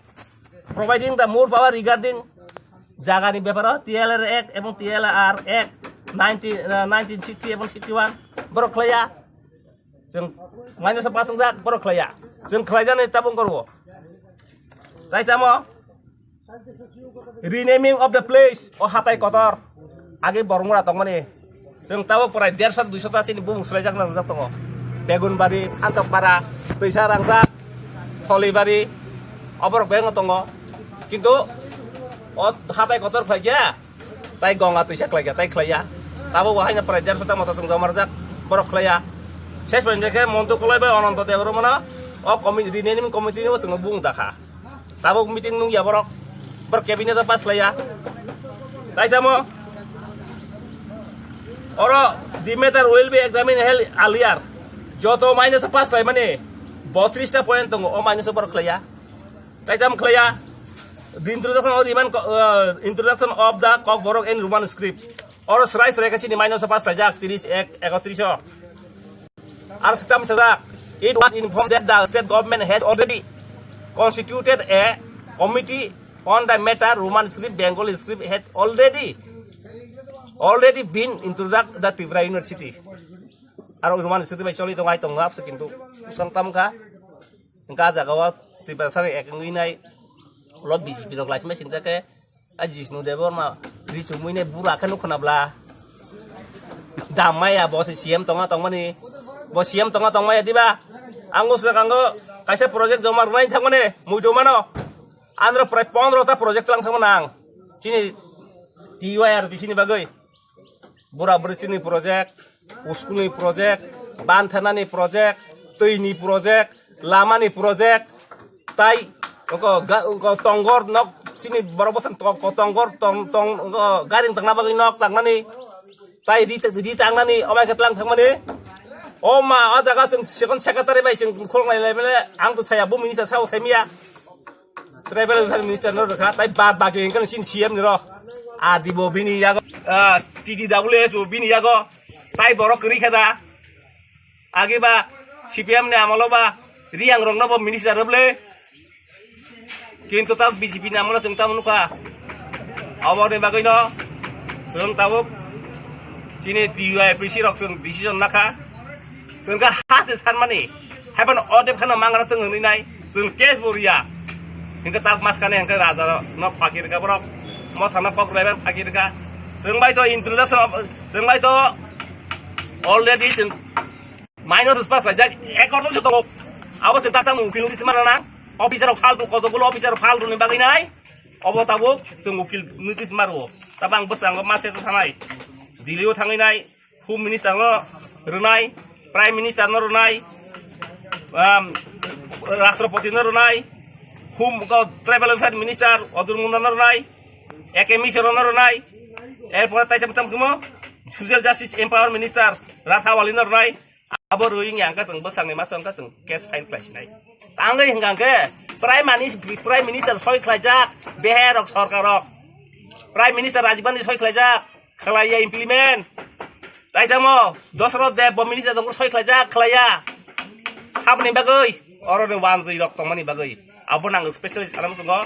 Providing the more power regarding jagani beparo T L R Act ebong T L R Act nineteen, uh, nineteen sixty ebong sixty-one borok khlaiya. Chwng minus o pass wngjak, borok khlaiya. Chwng khlaijani tabung korbo. Tai tamo? Renaming of the place, o hatai kotor. Age Bormura tongmani. Chwng tabuk prai derso duiso ta chini bumung swlaijak nang rijak tongo. Begunbari, Antokpara, Twisa Rangjak, Tholibari, oborok beng tongo. Kintu o hatai kotor khlaikya. Tai gonga twisa khlaikha, tai khlaiya. Tabuk bo haino prai derso ta moto chwng joma rwjak, borok khlaiya. Ses pore khe Montu Koloi bai Ononto Debbarmano o committee, renaming committee ni bo chwngno bung dakha. Tabuk meeting nungya borok, borok cabinet o pass khlaiya. Tai tamo? Oro the matter will be examined held earlier. Joto minus o pass khlaimani botris ta point tongo, o minus o borok khlaiya. Tai tamo khlaiya? The introduction of Roman co-, uh, introduction of the Kokborok in Roman script. Oro srai srai khe chini minus o pass khlaijak, tris ek, ekotris o. Ar setam sajak, it was informed that the state government has already constituted a committee on the matter, Roman script, Bengali script has already, already been introduced the Tripura University. Aro Roman script bai choli tongo, ai tongo, apse kintu usang tam kha. Hingke ah jaga o Tiprasa ni ek wngwi nai ulo B J P rok laisima singjak khe, ah Jishnu Debbarma ri chumui nai bura khe nukho na bla. Dam maya bo se C M tongo tongmani, bo C M tongo tongmaya diba? Ang usle kango kaisa project joma rwnai thangmani muitu mano. Andro prai pondro ta project tlang thangmani ang chini T Y R B C ni bagwi. Bura bwrwi chini project, school ni project, banthanani project, twi ni project, lama ni project, tai oko ga-, oko tongor nok chini borok bwsang to-, ko tongor tong, tong, oko garing tangna bagwi nok tangnani, tai ri, ri tangnani, obai khe tlang thangmani. O ma, o jaga chwng second secretary bai chwng khulumlai lai mele, ang to saya bo minister sao sai miya. Tribal welfare minister no rwkha, tai bad baki hwnkhe chini C M ni rok. Adi bo bini yago, ah, T D W S bo bini yago. Tai borok kwrwi khe da. Agi ba C P M ni amolo ba Riyang rok no bo minister rwble. Kintu tabuk B J P ni amolo chwng tamo nukha. Aboni bagwino chwng tabuk chini T U I P C rok chwng decision nakha. Chwng khe ha se sanmani. Haiphano o dep kheno mangra tong hwnwi nai. Chwng case bo riya. Hinkhe tabuk maskane hinkhe raja no phaki rwkha borok. Mothano kok rwlaiban phaki rwkha. Chwng bai to introduction of, chwng bai to already chwng minus pass khlaijak. Ekor no se tongo. Abo se tak tak mung philung se manana. Officer rok faltu, kotokgulo officer faltu ni bagwi nai. Obo tabuk chwng ukil notice maro. Tabang bwskango message thangnai. Delhi o thangwi nai, Home Minister no rwnai, Prime Minister no rwnai, um, Rashtrapati no rwnai, Home, ko, Tribal Affairs Minister Arjun Munda no rwnai, A K Mishra no rwnai, erpore taisa mwtam khumo Social Justice Empower Minister Rathawali no rwnai. Abo rwi wngya hwnkhe chwng bwsakni masa wngkha chwng case file khlai sinai. Tangwi hwnkha hwnkhe Prime Minis-, Prime Minister soi khlaijak, beherok sorkarrok. Prime Minister Rajiv Gandhi soi khlaijak, khlaiya implement. Tai tamo Dosarot Deb bo minister tongkhe soi khlaijak, khlaiya. Saboni bagwi, oroni wanjwi rok tongmani bagwi. Abo nang specialist sana muchungo.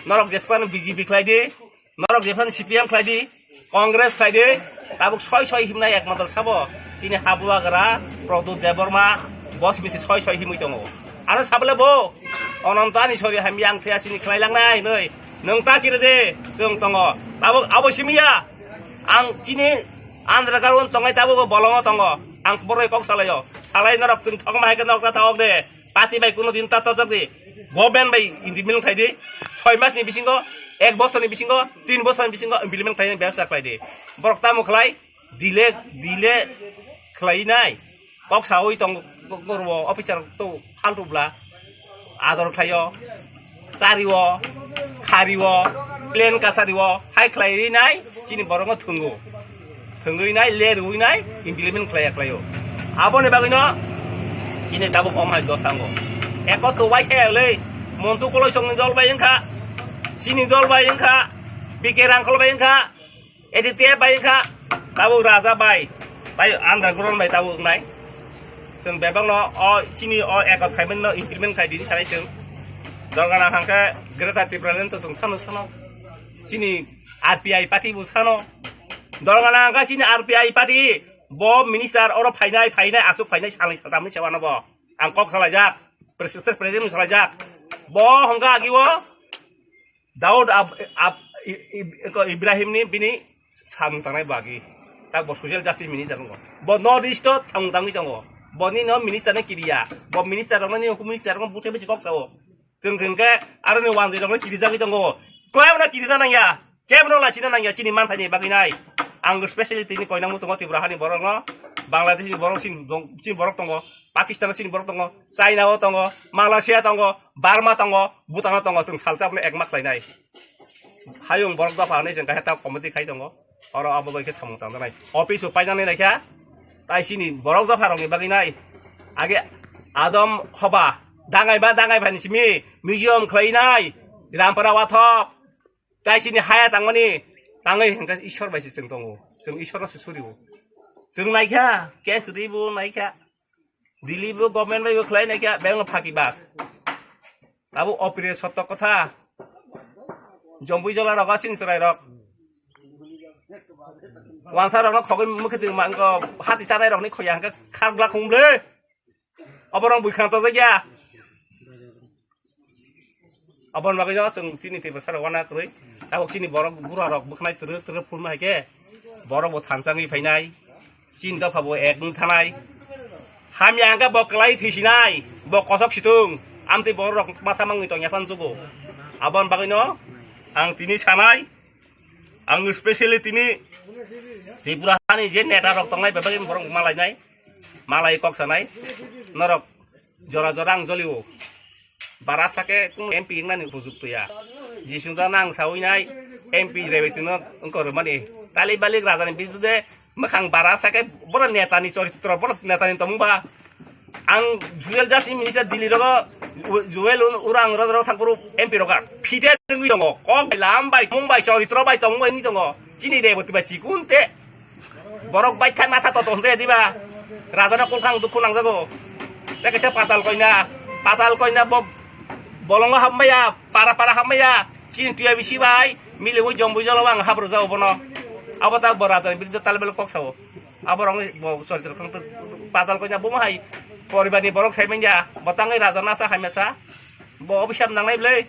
Norok jespan B J P khlai di. Norok jephanu C P M khlai di, Congress khlai di, tabuk soi soi himnai ekmatro sabo, chini habuagra Pradyut Debbarma, bos misi soi soi himwi tongo. Ano sabole bo, Ananto ani sori hamya ang thaya chini khlai langnai hinwi, nwng ta kiri de, chwng tongo. Tabuk abo simiya, ang chini Andhra Gaon tongnai tabuk bolongo tongo, ang boroi kok salaio, salai norok chwng thokma hai khe norok ta thok de. Party bai kuno din ta tojak di. Government bai implement khai di. Soi mas ni bisingo, ek bosor ni bisingo, tin bosor ni bisingo implement khai bebsa khai di. Borok tamo khlai, dile, dile khlai nai. Kok sawi tong, kok, kok, officer to faltu bla. Ador khlaio, chario, khario, plan kasario, hai khlai ri nai, chini borok no thwngo. Thwngwi nai, le rwwi nai, implement khlaiya khlaio. Aboni bagwino chini tabuk omhai dosango. Eko to waisa ya le, Montu Koloisongni dol bai wngkha, chini dol bai wngkha, B K Rangkhol bai wngkha, A D T F bai wngkha, tabuk Raja bai, bai underground bai tabuk wngnai. Chwng bebakno o chini o ekot khaimani no implement khai dini sanai chwng. Dol gana hangkhe Greater Tipraland to chwng sano sano. Chini R P I party bo sano. Dol gana hangkhe chini R P I party bo minister oro phainai, phainai, aswk phainai, salni saltamni sewa no bo. Ang kok salaijak, Mister President salaijak. Bo hangkhe agi o Daud Ab-, Ab-, I-, I-, ko Ibrahim ni bini samung tangnai bagi. Tak bo social justice minister wngo. Bo North East o samung tangwi tongo. Bo ni no minister no kiriya. Bo minister rok no ni home minister rok no buthe bisi kok sao. Chwng hwnkhe aro ni wanjwi rok no kirijagwi tongo. Koyam no kirina nangya. Kebo no laisina nangya chini manthai ni bagwi nai. Ang specially tini koinang muchungo Tripura hani borok no, Bangladesh ni borok chini dong-, chini borok tongo. Pakistan o chini borok tongo, China o tongo, Malaysia tongo, Burma tongo, Bhutan o tongo, chwng salsa abono ekma khlainai. Hayung borok dopha hinwi chwng kaisa ta committee khai tongo. Oro abo bai khe samung tangjaknai. Office bo painani naikha, tai chini borok dopha rokni bagwi nai. Age Adam hoba, dangai ba dangai phani simi, museum khlainai, Rampara wathop, tai chini haya tangmani, tangwi hwnkhe Ishwar bai se chwng tongo. Chwng Ishwar no se surio. Chwng naikha, case ribo naikha. Delhi bo government bai bo khlai nai khe, bebak no phaki bas. Abo opire sotto kotha. Jombui jola rok, asing chwrai rok. Wansa rok no khogwi mukhe twi ma, wngkho hati chanai rok ni khoya hwnkhe khar glak khum ble. Obo rok bui khna tojak ya. Aboni bagwi no chwng chini Tiprasa rok uanakwrwi. Tabuk chini borok bura rok bwkhnai twrwk twrwk phurma hai khe borok bo thansa wngwi phainai. Chini dopha bo ek wng thanai. Hamya hwnkhe bo kwlai thwisinai. Bo kosok situng. Amtwi borok rok masa mangwi tongya phan jugo. Aboni bagwi no ang tini sanai. Ang specially tini Tripura hani je neta rok tongnai bebak borok malainai. Malai kok sanai. Norok jora jora ang jolio. Bara sake kung M P wngnani upojukto ya. Jisung da nang sawi nai M P Rebeti no wngkor mani. Tali balik raja ni bidude Mwkhang bara sa khe bono netani choritro, bono netani tongmung ba. Ang Jewel Jasing minister Delhi rogo, Jewel Orang rogo thang phuru M P rogo. Phide wngwi tongo. Kok bai lam bai, tong bai, choritro bai tongmung bai wngwi tongo. Chini de bwtwi bai chikun te. Borok bai kha matha to tong je diba. Raja no kulkhang dukhu nangjago. Te kaisa patal koina, patal koina bo bolongo hammaya, para para hammaya. Chini tuya bisi bai, mili wi jom bujalo ang habro jao bono. Abo ta bo raja ni biruddhe talbel kok sao. Abo rong bo sorry, patal koina bo hai. Poribar ni borok sai manya, bo tangai raja nasa haimasa. Bo obisap nangnai bwle.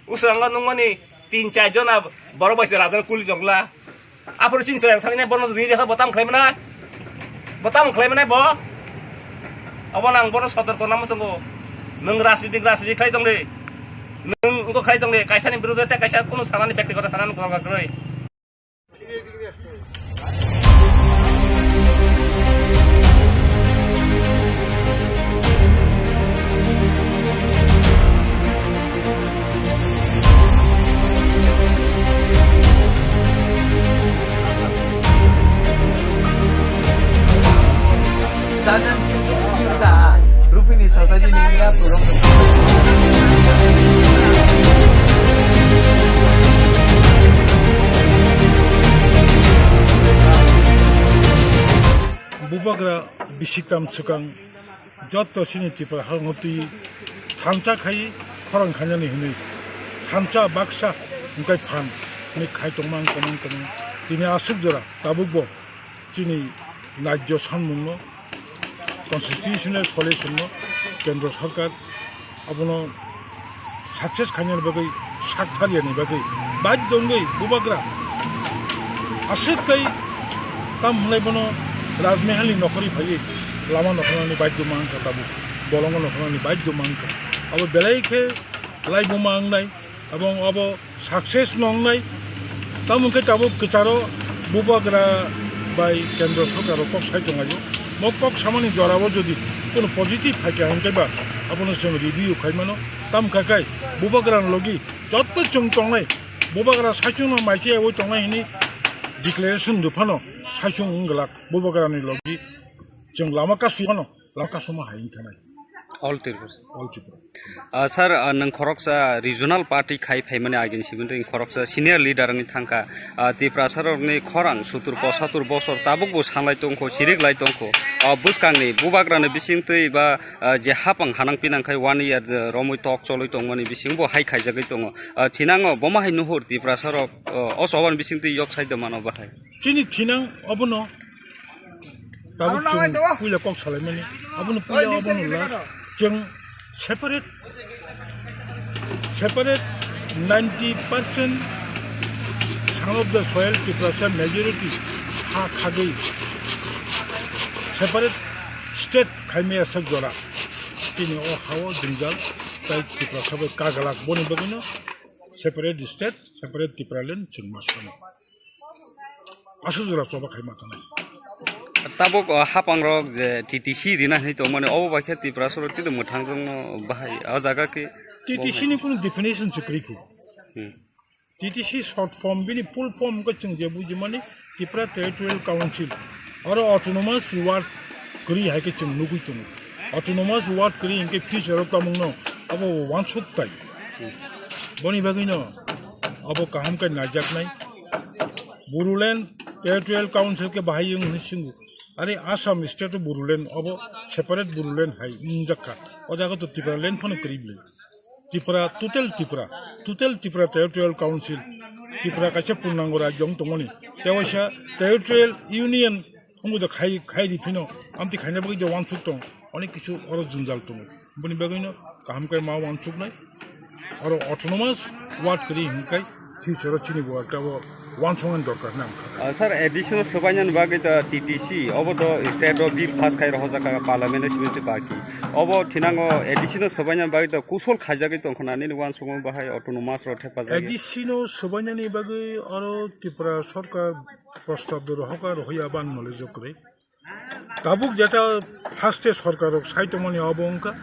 Usango nungmani tin char jona borok bai se raja kuli jongla. Aphuru chini chwrairok thangwi nai bono ri rekha bo tamo khlai manai? Bo tamo khlai manai bo? Abo nang bono sotorko namo chwngo. Nwng rajnitik rajnitik khlai tong di. Nwng wngkha khlai tong di. Kaisani birude tei kaisa kunu sanani bektigoto sanani gorga kwrwi. Rupini sasaji ni ya purong. Bubagra bisiktam swkang. Jotto chini Tripura halngo twi thansa khai khorang khainani hinwi thansa baksa hwnkhe phan hinwi khai tongmang komang komang tini aswk jora tabukbo chini rajyo sanmungno constitutional solutionno kendro sarkar abono success khainani bagwi, sak thariyani bagwi, baidhyo wngwi bubagra aswk tei tam hwnlai bono Rajmahalni nokhorwi phaiwi lama nokholnani baidhyo ma wngkha tabuk, bolongo nokholnani baidhyo ma wngkha. Abo belai khe laibuma wngnai, abo, abo success no wngnai. Tamo hwnkhe tabuk kwcharo bubagra bai kendro sarkar rok kok sai tonglaio. Mo kok samani jorao jodi kono positive phaikha hwnkhe ba abono chwng review khaimano. Tamo khakai bubagra ni logi jotto chwng tongnai, bubagra saichung no maikhe yaui tongnai hini declaration rwphano saichung wng glak bubagra ni logi chwng lama kasui phano. Lama kasuma hai wngthanai. All Tripura. All Tripura. Ah, sir, ah, nwng khoroksa regional party khai phaimani agini simi twi khoroksa senior leader wngwi thangkha. Ah, Tiprasa rokni khorang sutur posatur bosor tabukbo sanlai tongkho, chiriklai tongkho. Ah, bwskangni bubagrani bisingtwi ba, ah, je hapang hanang pinang khai one year, eh, romwi tok cholwi tongmani bisingbo hai khaijagwi tongo. Ah, thinango bomo hai nuhur Tiprasa rok, oh, o chobani bisingtwi yok sai de mano bahai. Chini thinang obono Tabuk chwng puila kok salaimani. Abono puila abono last. Chwng separate, separate ninety percent son of the soil Tiprasa majority ha khagwi separate state khaimaya sak jora. Chini o hao jwngjal tai Tiprasa bai kagalak boni bagwino separate state, separate Tipraland chwng ma sano. Aswk jora choba khai ma thangna. Tabuk, uh, hapang rok je T T C rina hinwi tongmani, obo bai khe Tiprasa rok tini mwthang jongno bahai o jaga khe T T C ni kunu definition se kwrwi kho. Hmm. T T C short form, bini full form khe chwng je bujimani Tripura Territorial Council. Oro autonomous ward kwrwi hai khe chwng nugwi tongo. Autonomous ward kwrwi hinkhe future o tongmungno abo wansuk tai. Boni bagwino abo kaham khe naijaknai. Bodoland Territorial Council khe bahai wng hwnwi swngo. Are Assam state o Bodoland abo separate Bodoland hai wngjakha. O jaga to Tipraland phano kwrwi bwlwi. Tripura, total Tripura, total Tripura Territorial Council, Tripura kaisa purnango rajyo wng tongmani. Tei waisa Territorial Union wngwi do khai, khai ri phino, amtwi khaina bagwi je wansuk tong, onek kisu oro jwngjal tongo. Boni bagwino kaham khe ma wansuknai, oro autonomous ward kwrwi hinkai, future o chini bo ekta bo wansuknani dorkar nang. Ah, sir, A D C no swbainani bagwi to T T C, obo to state o bill pass khai rohorjak kha parliament o simi se baki. Obo thinango A D C no swbainani bagwi to kusol khaijagwi tongkha na nini wansukma bahai autonomous rok thepajagwi. A D C no swbainani bagwi oro Tripura sarkar prostab do rohorkha, rohorya ban knowledge o kwrwi. Tabuk jeta haste sarkar rok sai tongmani abo wngkha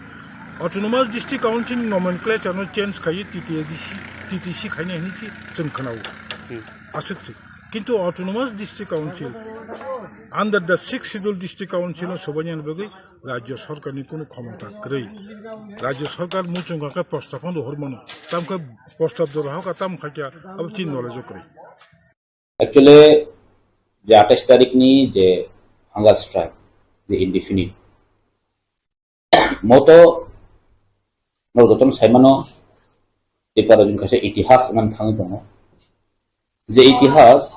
autonomous district council nomenclature no change khaiwi T T A D C, T T C khaina hinwi se chwng khwnao. Hmm. Aswk se. Kintu Autonomous District Council, under the Sixth Schedule District Council no sobainani bagwi Rajya Sarkar ni kunu khomota kwrwi. Rajya Sarkar muchungo khe prostab phano rohor mano. Tamkhe prostab jora hoka tam khaikha abo chini knowledge o kwrwi. Actually, je atais tarik ni je hunger strike, je indefinite, moto norok jotono saimano, Tripura rajyoni kaisa itihas wngmani thangwi tongo. Je itihas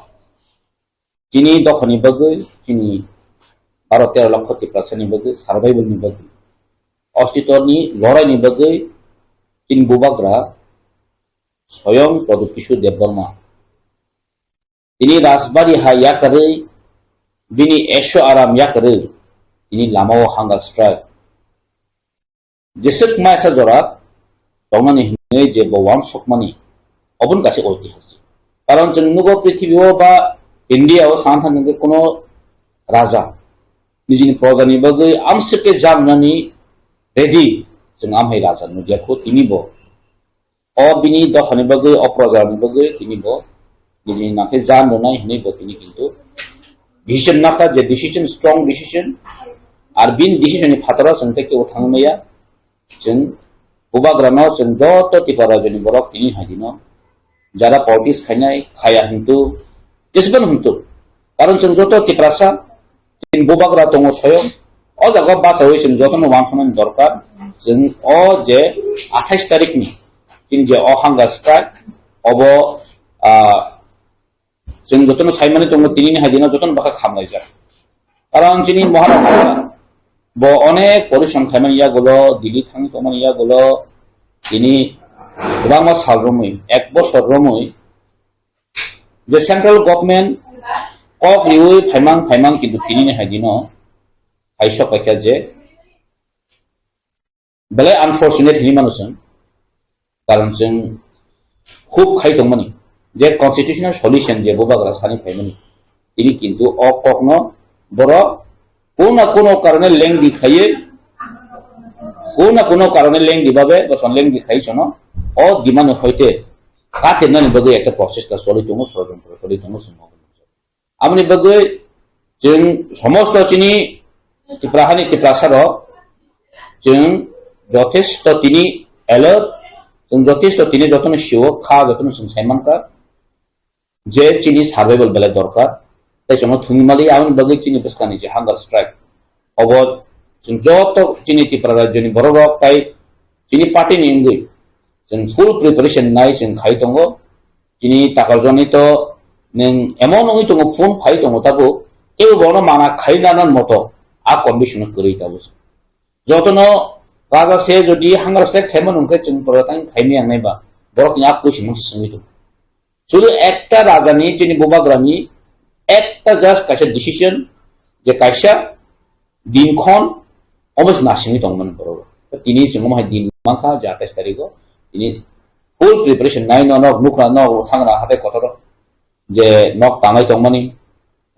chini dophani bagwi, chini baro tero lokho Tiprasani bagwi, survival ni bagwi, ostitoni lorai ni bagwi, chini bubagra Soyong Pradyot Kishore Debbarma tini Rajbari ha yakarwi, bini esho aram yakarwi, tini lamao hunger strike. Jeswk maisa jora tongnani hinwi je bo wansokmani, oboni kaisa oitihasik. Karon chwng nugo prithibi o ba India o sana thang hwnkhe kuno raja nijini proja ni bagwi amswk khe jan rwnani ready, chwng amhai raja nukya kho tini bo. O bini dophani bagwi, o projarokni bagwi tini bo nini nangkhe jan rwnai hinwi bo tini kintu decision nakha, je decision, strong decision. Ar bini decision ni phataro chwng tei kebo thangwi maya. Chwng bubagrano chwng joto Tripura rajyoni borok tini hai dino jara politics khainai khaya hintu jesbon hintu, karon chwng joto Tiprasa chini bubagra tongo soyong. O jaga bachawi chwng jotono wansuknani dorkar. Chwng o je athais tarikni chini je o hunger strike, obo, ah, chwng jotono saimani tongo, tinini hai dino jotono bwkha khamlaijak. Karon chini Maharaja bo onek porishrom khaimani yagulo, Delhi thangwi tongmani yagulo, tini kwbangma sal romwi, ek bosor romwi, je central government kok riwi phaimang phaimang, kintu tinini hai dino hai sok paikha je belai unfortunate hinwi mano chwng, karon chwng hub khai tongmani je constitutional solution je bubagra sani phaimani, tini kintu o kokno borok kuno na kuno karone lengdi khaiwi, kuno na kuno karone lengdi babe bochon lengdi khai sono o dimano hoite katirnani bagwi ekta prochesta choli tongo, sorojontro choli tongo chwng. Aboni bagwi chwng somosto chini Tipra hani Tiprasa rok chwng jothesto tini alert, chwng jothesto tini jotono sio kha, jotono chwng sai mankha je chini survival belai dorkar, tei chwngno thwngwi mali. Aboni bagwi chini bwskangni je hunger strike, obo chwng joto chini Tripura rajyoni borok rok tei chini party ni wngwi chwng full preparation nai chwng khai tongo. Chini takarjani to nwng emon wngwi tongo, phone phai tongo tabuk, kebo bono mana khai nana moto a condition o kwrwi tabuk. Jotono raja se jodi hunger strike khaimano hwnkhe chwng pora tang khaimani ang naiba, borokni a question no se swngwi tongo. Sudu ekta rajani, chini bubagrani ekta just kaisa decision, je kaisa dinkhon omo se nasingwi tongmani borok. Tini chwng omo hai din mankha je atais tarigo, tini full preparation nai no nok nukra nok thangra hatai kotor je nok tangai tongmani,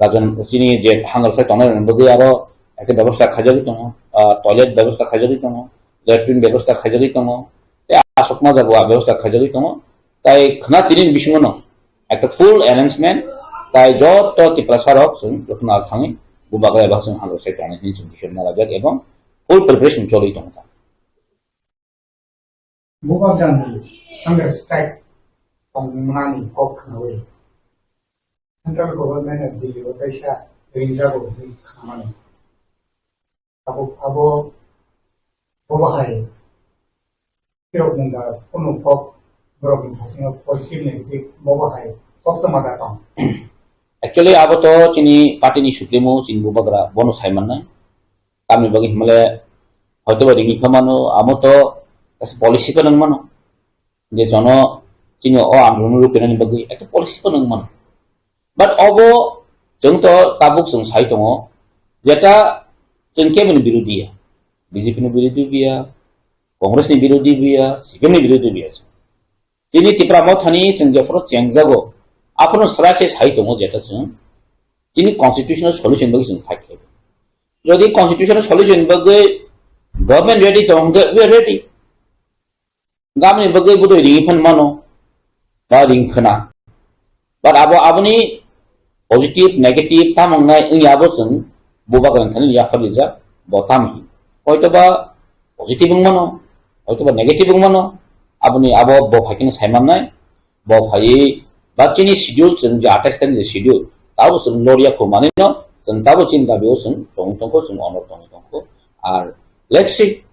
rajon chini je hunger strike tongnai rokni bagwi aro ekta bebosta khaijagwi tongo, ah, toilet bebosta khaijagwi tongo, latrine bebosta khaijagwi tongo, tei aswk ma jaga bebosta khaijagwi tongo. Tai khwna tini bisingo no ekta full arrangement, tai joto Tiprasa rok chwng jotono thangwi bubagra eba chwng hunger strike tongnai hwnwi chwng decision narajak ebong full preparation choli tongo ta. Bubagrani hunger strike tongmani kok khnawi central government of Delhi o kaisa ringjago hwnwi khnamani. Abo, abo, bo bahai Tirok mungda kunu kok borok ni hasingo positive negative bo bahai kok toma da tong. Actually, abo to chini party ni supremo, chini bubagra, bono sai mannai. Tamni bagwi himale hoito ba ringwi kha mano, amo to kaisa policy ko nang mano. Je jono chini o andolon rupinani bagwi ekta policy ko nang mano. But obo chwng to tabuk chwng sai tongo, jeta chwng keboni birodhi ya, B J P ni birodhi biya, Congress ni birodhi biya, C P M ni birodhi biya. Chini Tipra Mothani chwng jephuru chengjago, aphuru sra khe sai tongo jeta chwng chini constitutional solution bagwi chwng fight khlai. Jodi constitutional solution bagwi government ready tong hwnkhe, we are ready. Gamni bagwi bwdwi ringwi phan mano, ba ring khna. But abo, aboni positive, negative, tamo wngnai wngya abo chwng bubagrani thani yapharlijak, bo tamo hin. Hoitoba positive wngmano, hoitoba negative wngmano, aboni abo bo phaikhe saimannai, bo phaiwi ba chini schedule chwng je atais tani je schedule, tabo chwng loriya kho manino, chwng tabo chini dabi o chwng tongwi tongkho, chwng honor tongwi tongkho. Ar let's see,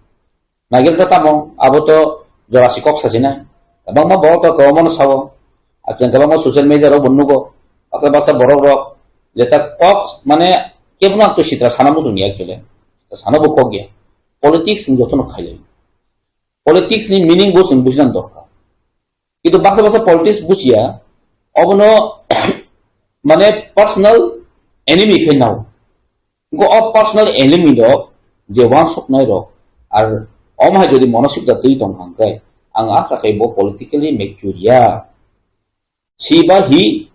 nagir kha tamo, abo to jorasi kok sajinai. Kwbangma borok to kwbangmano sao. Ar chwng kwbangma social media rok bo nugo. Basa basa borok rok jeta kok mane kebono to sitra sana muchung ya actually. Sana bo kok ya. Politics ni jotono khailai. Politics ni meaning bo chwng bujina dorkar. Kintu basa basa politics bujiya, obono mane personal enemy khe nao. Go o personal enemy rok je wansuknai rok, ar omo hai jodi monosikta twi tong hangkhe, ang asa khai bo politically mature ya. Si ba hi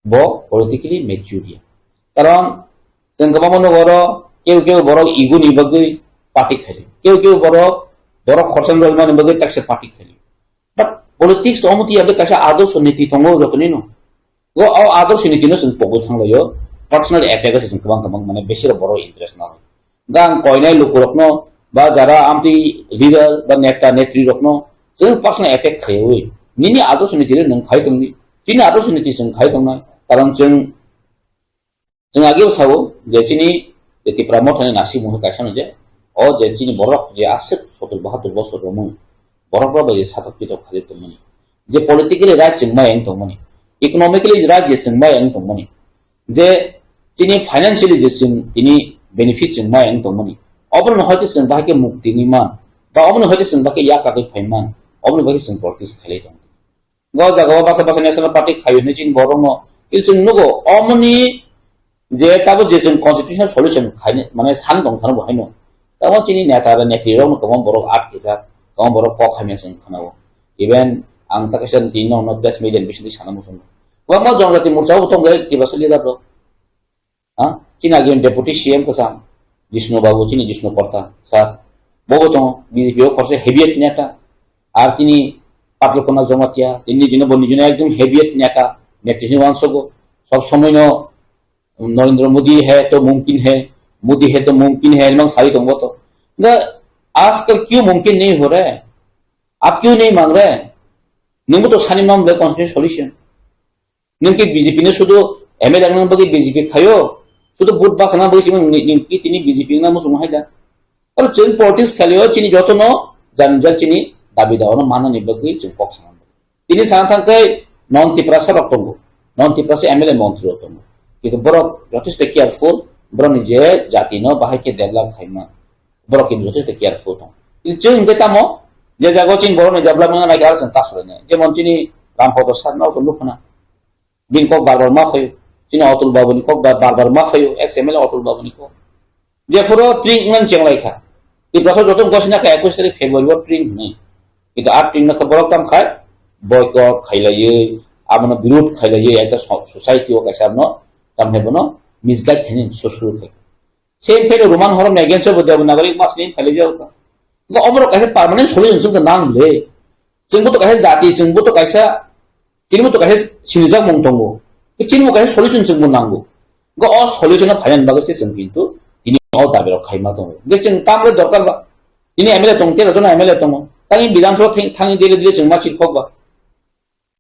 bo politically mature ya. Karon chwng kwbangma nugo oro keu keu borok ego ni bagwi party khaio. Keu keu borok, borok khorsa rwmani bagwi taksa party khaio. But politics to omo tiya kaisa adorsho niti tongo jotoni no. Go o adorsho niti no chwng pogwi thanglaio. Personal attack se chwng kwbang kwbang mane besi borok interest na. Gang koinai lukurokno ba jara amtwi leader ba neta netrirokno chwng personal attack khaiwi nini adorsho niti nwng khai tongni, chini adorsho niti chwng khai tongnai. Karon chwng, chwng ageo sao je chini je Tipra Mothani nasimung kaisa no je o je chini borok je aswk sotul bahatur bosor romwi borok rok bai je satok pitok khalwi tongmani, je politically right chwng mai ang tongmani, economically right je chwng mai ang tongmani, je chini financially je chwng tini benefit chwng mai ang tongmani, obono hwnkhe chwng bahai khe mukti wngwi man, ba obono hwnkhe chwng bahai khe yak kagwi phai man, obono bahai khe chwng protest khailai tong. Go jaga o basa basa National Party khaio hinwi chini borok no, il chwng nugo omoni je tabo je chwng constitutional solution khaini mane san tong thano bo haino. Tamo chini neta ba netri rok no kwbang borok at kisa, kwbang borok kok hamya chwng khanao. Even ang ta kaisa tini no press media ni bisingtwi sana muchungo. Kwbangma jonojati morcha o tongo Tiprasa leader rok. Ha? Chini agini deputy C M kwcham, Jishnu Babu, chini Jishnu Porta, sir. Bobo tongo, B J P o khorsa heavyweight neta. Ar tini Patlokona Jamatia, tini nijino bo nijino ekdom heavyweight neta, netri hinwi wansogo. Sob somoi no Narendra Modi hai to mumkin hai, Modi hai to mumkin hai, hinwi sawi tongo to. Nga, ajkal kyu mumkin nahi ho raha hai? Aap kyu nahi mang rahe? Nwngbo to sani mang le constitution solution. Nwng khe B J P no sudu M L A wngna bagwi B J P khaio, sudu vote bachana bagwi simi nwng, nwng khe tini B J P wngna muchung hai da. Aro chwng politics khailio chini jotono jani jal chini dabi dawa no manani bagwi chwng kok sana. Tini sana thangkhai non Tiprasa rok tongo, non Tiprasa M L A montri rok tongo. Kintu borok jothesto careful, borokni je jati no bahai khe develop khaima, borok kintu jothesto careful tongo. Kintu chwng hwnkhe tamo je jaga o chini borokni development no naikhe aro chwng ta sulainai. Jemon chini Rampadar sir no to nukhana. Bini kok bar bar ma phaio. Chini Atul Babu ni kok bar bar ma phaio. Ex M L A Atul Babu ni kok. Jephuru tring wngmani chenglaikha. Tiprasa joto gosina kha ekwis tarik February o tring hwnwi. Kintu a tring no kha borok tamo khai boycott khailaiwi, abono birud khailaiwi ekta so-, society o kaisa no tamni bono misguide khainani susuru khai. Same thing Roman horomni against o bo Devanagari masni khailai jao kha. Bo omorok kaisa permanent solution chwng nang le. Chwngbo to kaisa jati, chwngbo to kaisa, chini bo to kaisa sinijak mung tongo. Chini bo kaisa solution chwngbo nango. Go o solution o phaina bagwi se chwng kintu tini o dabi rok khaima tongo. Ge chwng tamre dorkar ba. Tini M L A tong, tero jona M L A tongo. Tani Bidhan Sabha thang-, thangwi dile dile chwng ma chirkhok ba.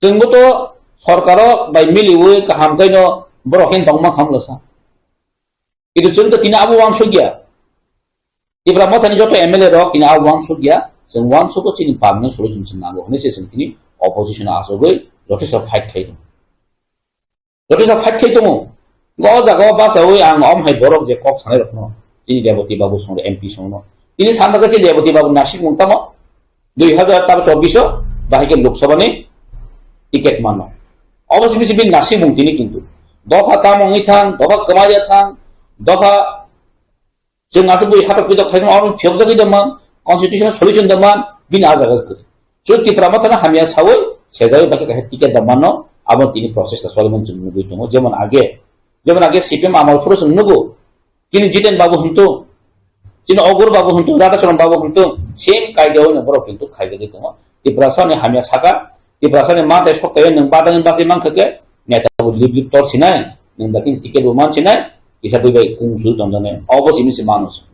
Chwngbo to sorkaro bai miliwi kaham khaino borok khe tongma khamlasa. Kintu chwng to tini abo wansukya. Tipra Mothani joto M L A rok tini abo wansukya. Chwng wansukgo chini permanent solution chwng nango hwnwi se chwng tini opposition o achugwi jothesta fight khai tongo. Jothesta fight khai tongo. Go o jaga o bachaui ang om hai borok je kok sanai rokno, chini Reboti Babu song M P songno. Tini santa khe chini Reboti Babu nasik mung tamo dui hazar tabo chobbish o bahai khe Lok Sabha ni ticket mano. Obo se bisi bini nasik mung tini kintu. Dopha tamo wngwi thang, dopha kwmaya thang, dopha Chwng aswk bui hatok pitok khai kheno omo phiyokjagwi da man, constitutional solution da man, bini ah jaga kwrwi. Chwng Tipra Mothano hamya saui, sejaui bakhe kaisa ticket da mano, abo tini process ta solimani chwng nugui tongo. Jemon age, jemon age C P M amol phuru chwng nugo, chini Jiten Babu hwntu, chini Ogur Babu hwntu, Radhacharan Babu hwntu, same kaidao no borok kintu khaijagwi tongo. Tiprasani hamya saka, Tiprasani manthai sokthai nwng badangwi bachwi mankha khe, Neta bo lip lip tor sinai, nwng dakti ticket bo man sinai, kisa bui bai kung sui tong jani. Obo simi se mano se.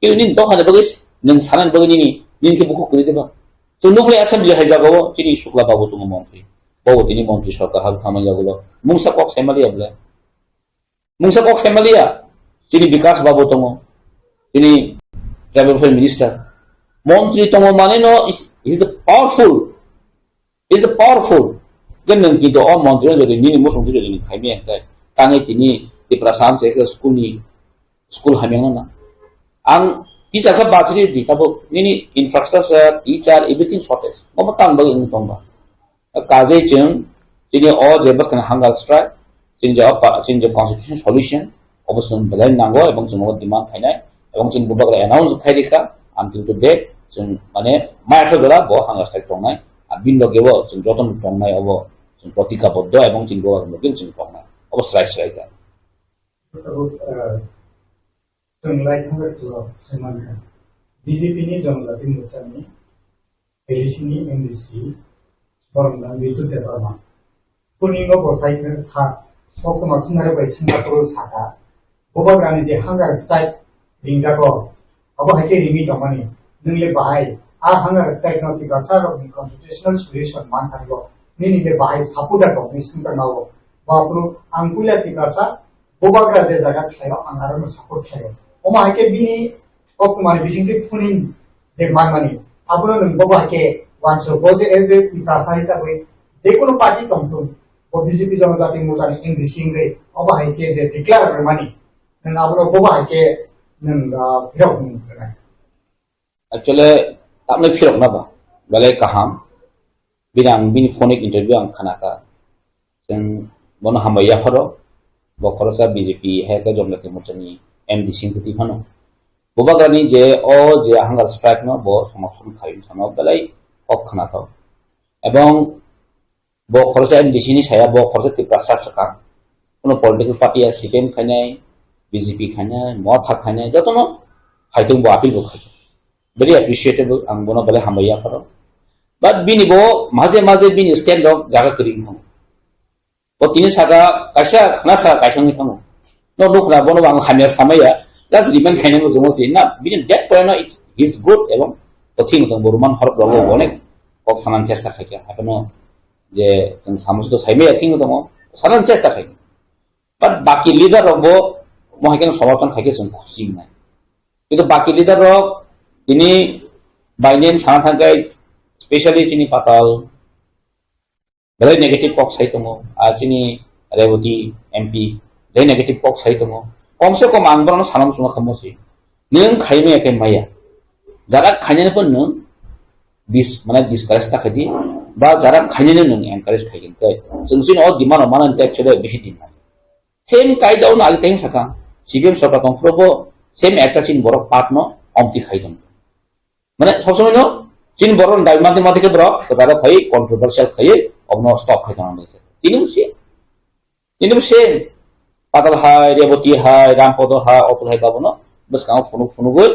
Kini nini dopha ni bagwi, nwng sana ni bagwi nini, nini khe bukhuk kwrwi diba? Chwng nukle assembly hai jagao chini Shukla babu tongo montri. Bo tini montri sarkar hak thangma jago. Mungsa kok sai maliya bole. Mungsa kok sai maliya. Chini Bikas babu tongo. Chini tribal welfare minister. Montri tongo mane no is, is the powerful. Is the powerful. Ke nwng kintu o montri jodi nini musung tu jodi nwng khaimi ang kai. Tangi tini Tiprasa am se school ni school hamyang na. Ang teacher kha bachiri di tabo nini infrastructure, teacher, everything shortage. Mo tang bagi ang tong ba. Kajai chwng, chini o je bwskang hunger strike, chini je pa-, chini je constitution solution, obo chwng belai nango ebong chwng obo demand khainai, ebong chini bubagra announce khai rikha, until today, chwng mane maya sa jora bo hunger strike tongnai, a bin loge bo chwng joto no tongnai obo, chwng protika boddo ebong chini bubagra loge chwng tongnai, obo srai srai ta. Tabuk, eh, chwng lai thangka silo saiman kha. B J P ni Janajati Morcha ni Delhi sini M D C, borok jang Bitul Debbarma. Purningo bo sai khe sa, koktwma thumnai bai Singapore saka. Bubagrani je hunger strike ringjago, abo hai khe ringwi tongmani. Nwng le bahai, a hunger strike no Tiprasa rokni constitutional solution man thangbo. Nini le bahai support da tongni singjakmao. Bapru ang puila Tiprasa, bubagra je jaga khlaio, ang aro no support khlaio. Omo hai khe bini koktwmani bisingtwi phunin je manmani, abono nwng bobo hai khe uansuk, bo je as a Tiprasa hisabwi je kono party tongthung, bo B J P Janajati Morcha ni M D C wngwi obo hai khe je declare rwmani, nwng abono bobo hai khe nwng, ah, phirok nwng rwnai. Actually, tamle phirok na ba, belai kaham. Bini ang bini phone interview ang khanakha. Chwng bono hambai yapharo, bo khoroksa B J P hai khe Janajati Morcha ni M D C wngwi twi phano. Bubagrani je o je hunger strike no bo somorthon khai wngwi thangno belai kok khnathok. Ebong bo khoroksa M D C ni saya bo khoroksa Tiprasa swkang. Kuno political party ya C P M khainai, B J P khainai, Motha khainai, jotono khai tong bo appeal bo khai. Very appreciable, ang bono belai hambai yapharo. But bini bo maje maje bini stand rok jaga kwrwi wngkha. Bo tini saka kaisa khna saka kaisa wngwi thango. No nukna bono ang hamya samaya, just remind khaina muchungo si na bini that point no it's, he's good ebong kothing tong bo Roman horop rogo onek kok sanan chesta khaikha. Haphano je chwng samusi to saimaya thing tongo, sanan chesta khai. But baki leader rok bo mo hai khe somorthon khai khe chwng khusi wngnai. Kintu baki leader rok tini by name sana thangkhe, specially chini Patal, belai negative kok sai tongo, ah, chini Revati M P, belai negative kok sai tongo. Kom se kom ang borokno sana muchungo kha musi. Nwng khaimaya khe maya. Jara khainani pon nwng dis-, mane discourage ta khaidi, ba jara khainani nwng encourage khaigin tei. Chwng chini o demand rok mano tei actually bisi din nai. Same kaida o agi teng saka, C P M sorkar tong phuru bo same ekta chini borok part no omti khai tong. Mane sob somoi no chini borok ni dabi mate mate khe borok kwcharo phai controversial khai obono stop khai tong. Tini bo same, tini bo same. Patal hai, Revati hai, Rampodo hai, Otul hai babono bwskango phunuk phunugwi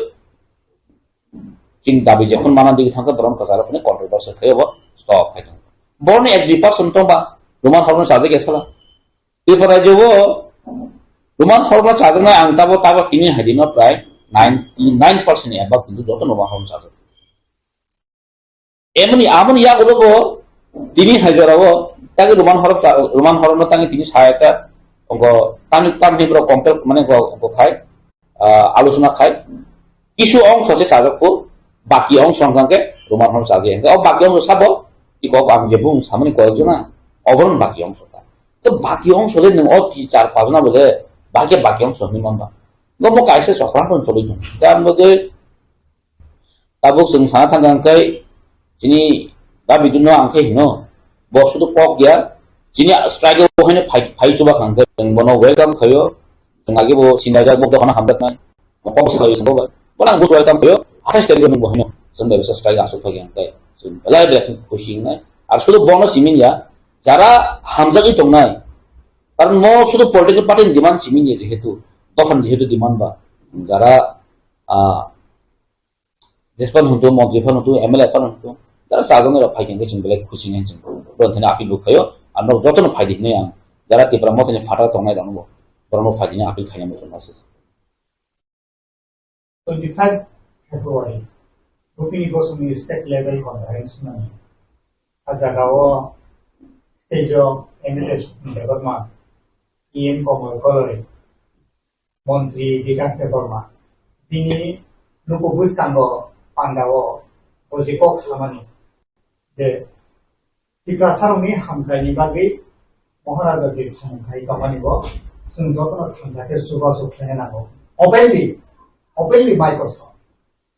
chini dabi jephun mana digi thangkhe borok kwcharo phai controversial khai obo stop khai tong. Borokni ek dui percent tong ba Roman horno chajak ya sala. Tripura rajyo o Roman horno chajaknai ang tabo tabo tini haidi no prai ninety nine percent ni above kintu joto Roman horno chajak. Emoni, amoni yagulo bo tini hai jorao tagi Roman horop cha-, Roman horop no tagi tini saya ta ongo tani, tani bro compare mane go, go khai, ah, alusona khai. Kisu ongso se chajak ko, baki ongso hwnkha khe Roman horop chaje. O baki ongso sabo, iko ang je bung samani koyek jona, oboron baki ongso ta. To baki ongso le nung o ti char pajona bole, baki, baki ongso hwnwi manba. Go mo kaisa sokran pon choli thung. Dan bo de Tabuk chwng sana thangkha hwnkhe, chini Dabi Duno ang khe hino, bo sudu kok ya, chini strike o haino phai, phai chuba kha hwnkhe, chwng bono welcome khaio, chwng agi bo sinajak bo dokhano hamjaknai, kok sayo chwng bo bai, bono ang buj welcome khaio, athais tarikh o nwng bo haino, chwng bai bisa strike asuk phai kha hwnkhe, chwng belai belai khe khusi wngnai, ar sudu bono simi ya, jara hamjagwi tongnai, karon mo sudu political party ni demand simi ya jehetu, dophani jehetu demand ba, jara, ah, Jespan huntu, montri phan huntu, M L A phan huntu, jara sajani rok phai khe chwng belai khusi nai chwng. Bo thani appeal bo khaio, ang nok jotono phai di hinwi ang jara Tipra Mothani phataro tongnai rokno bo, borokno phaidina appeal khaina muchung ma se. Twenty five February, Rupini Goswami State Level Conference mani. A jagao stage o M L A Sukni Debbarma, E M Komol Koloi, Montri Bikas Debbarma, bini nuku bwskango pandao bo je kok samani je Tiprasarokni hamkraini bagwi Maharaja je samung khai tongmani bo chwng jotono thansa khe chubachu khlaina nango. Openly, openly Microsoft.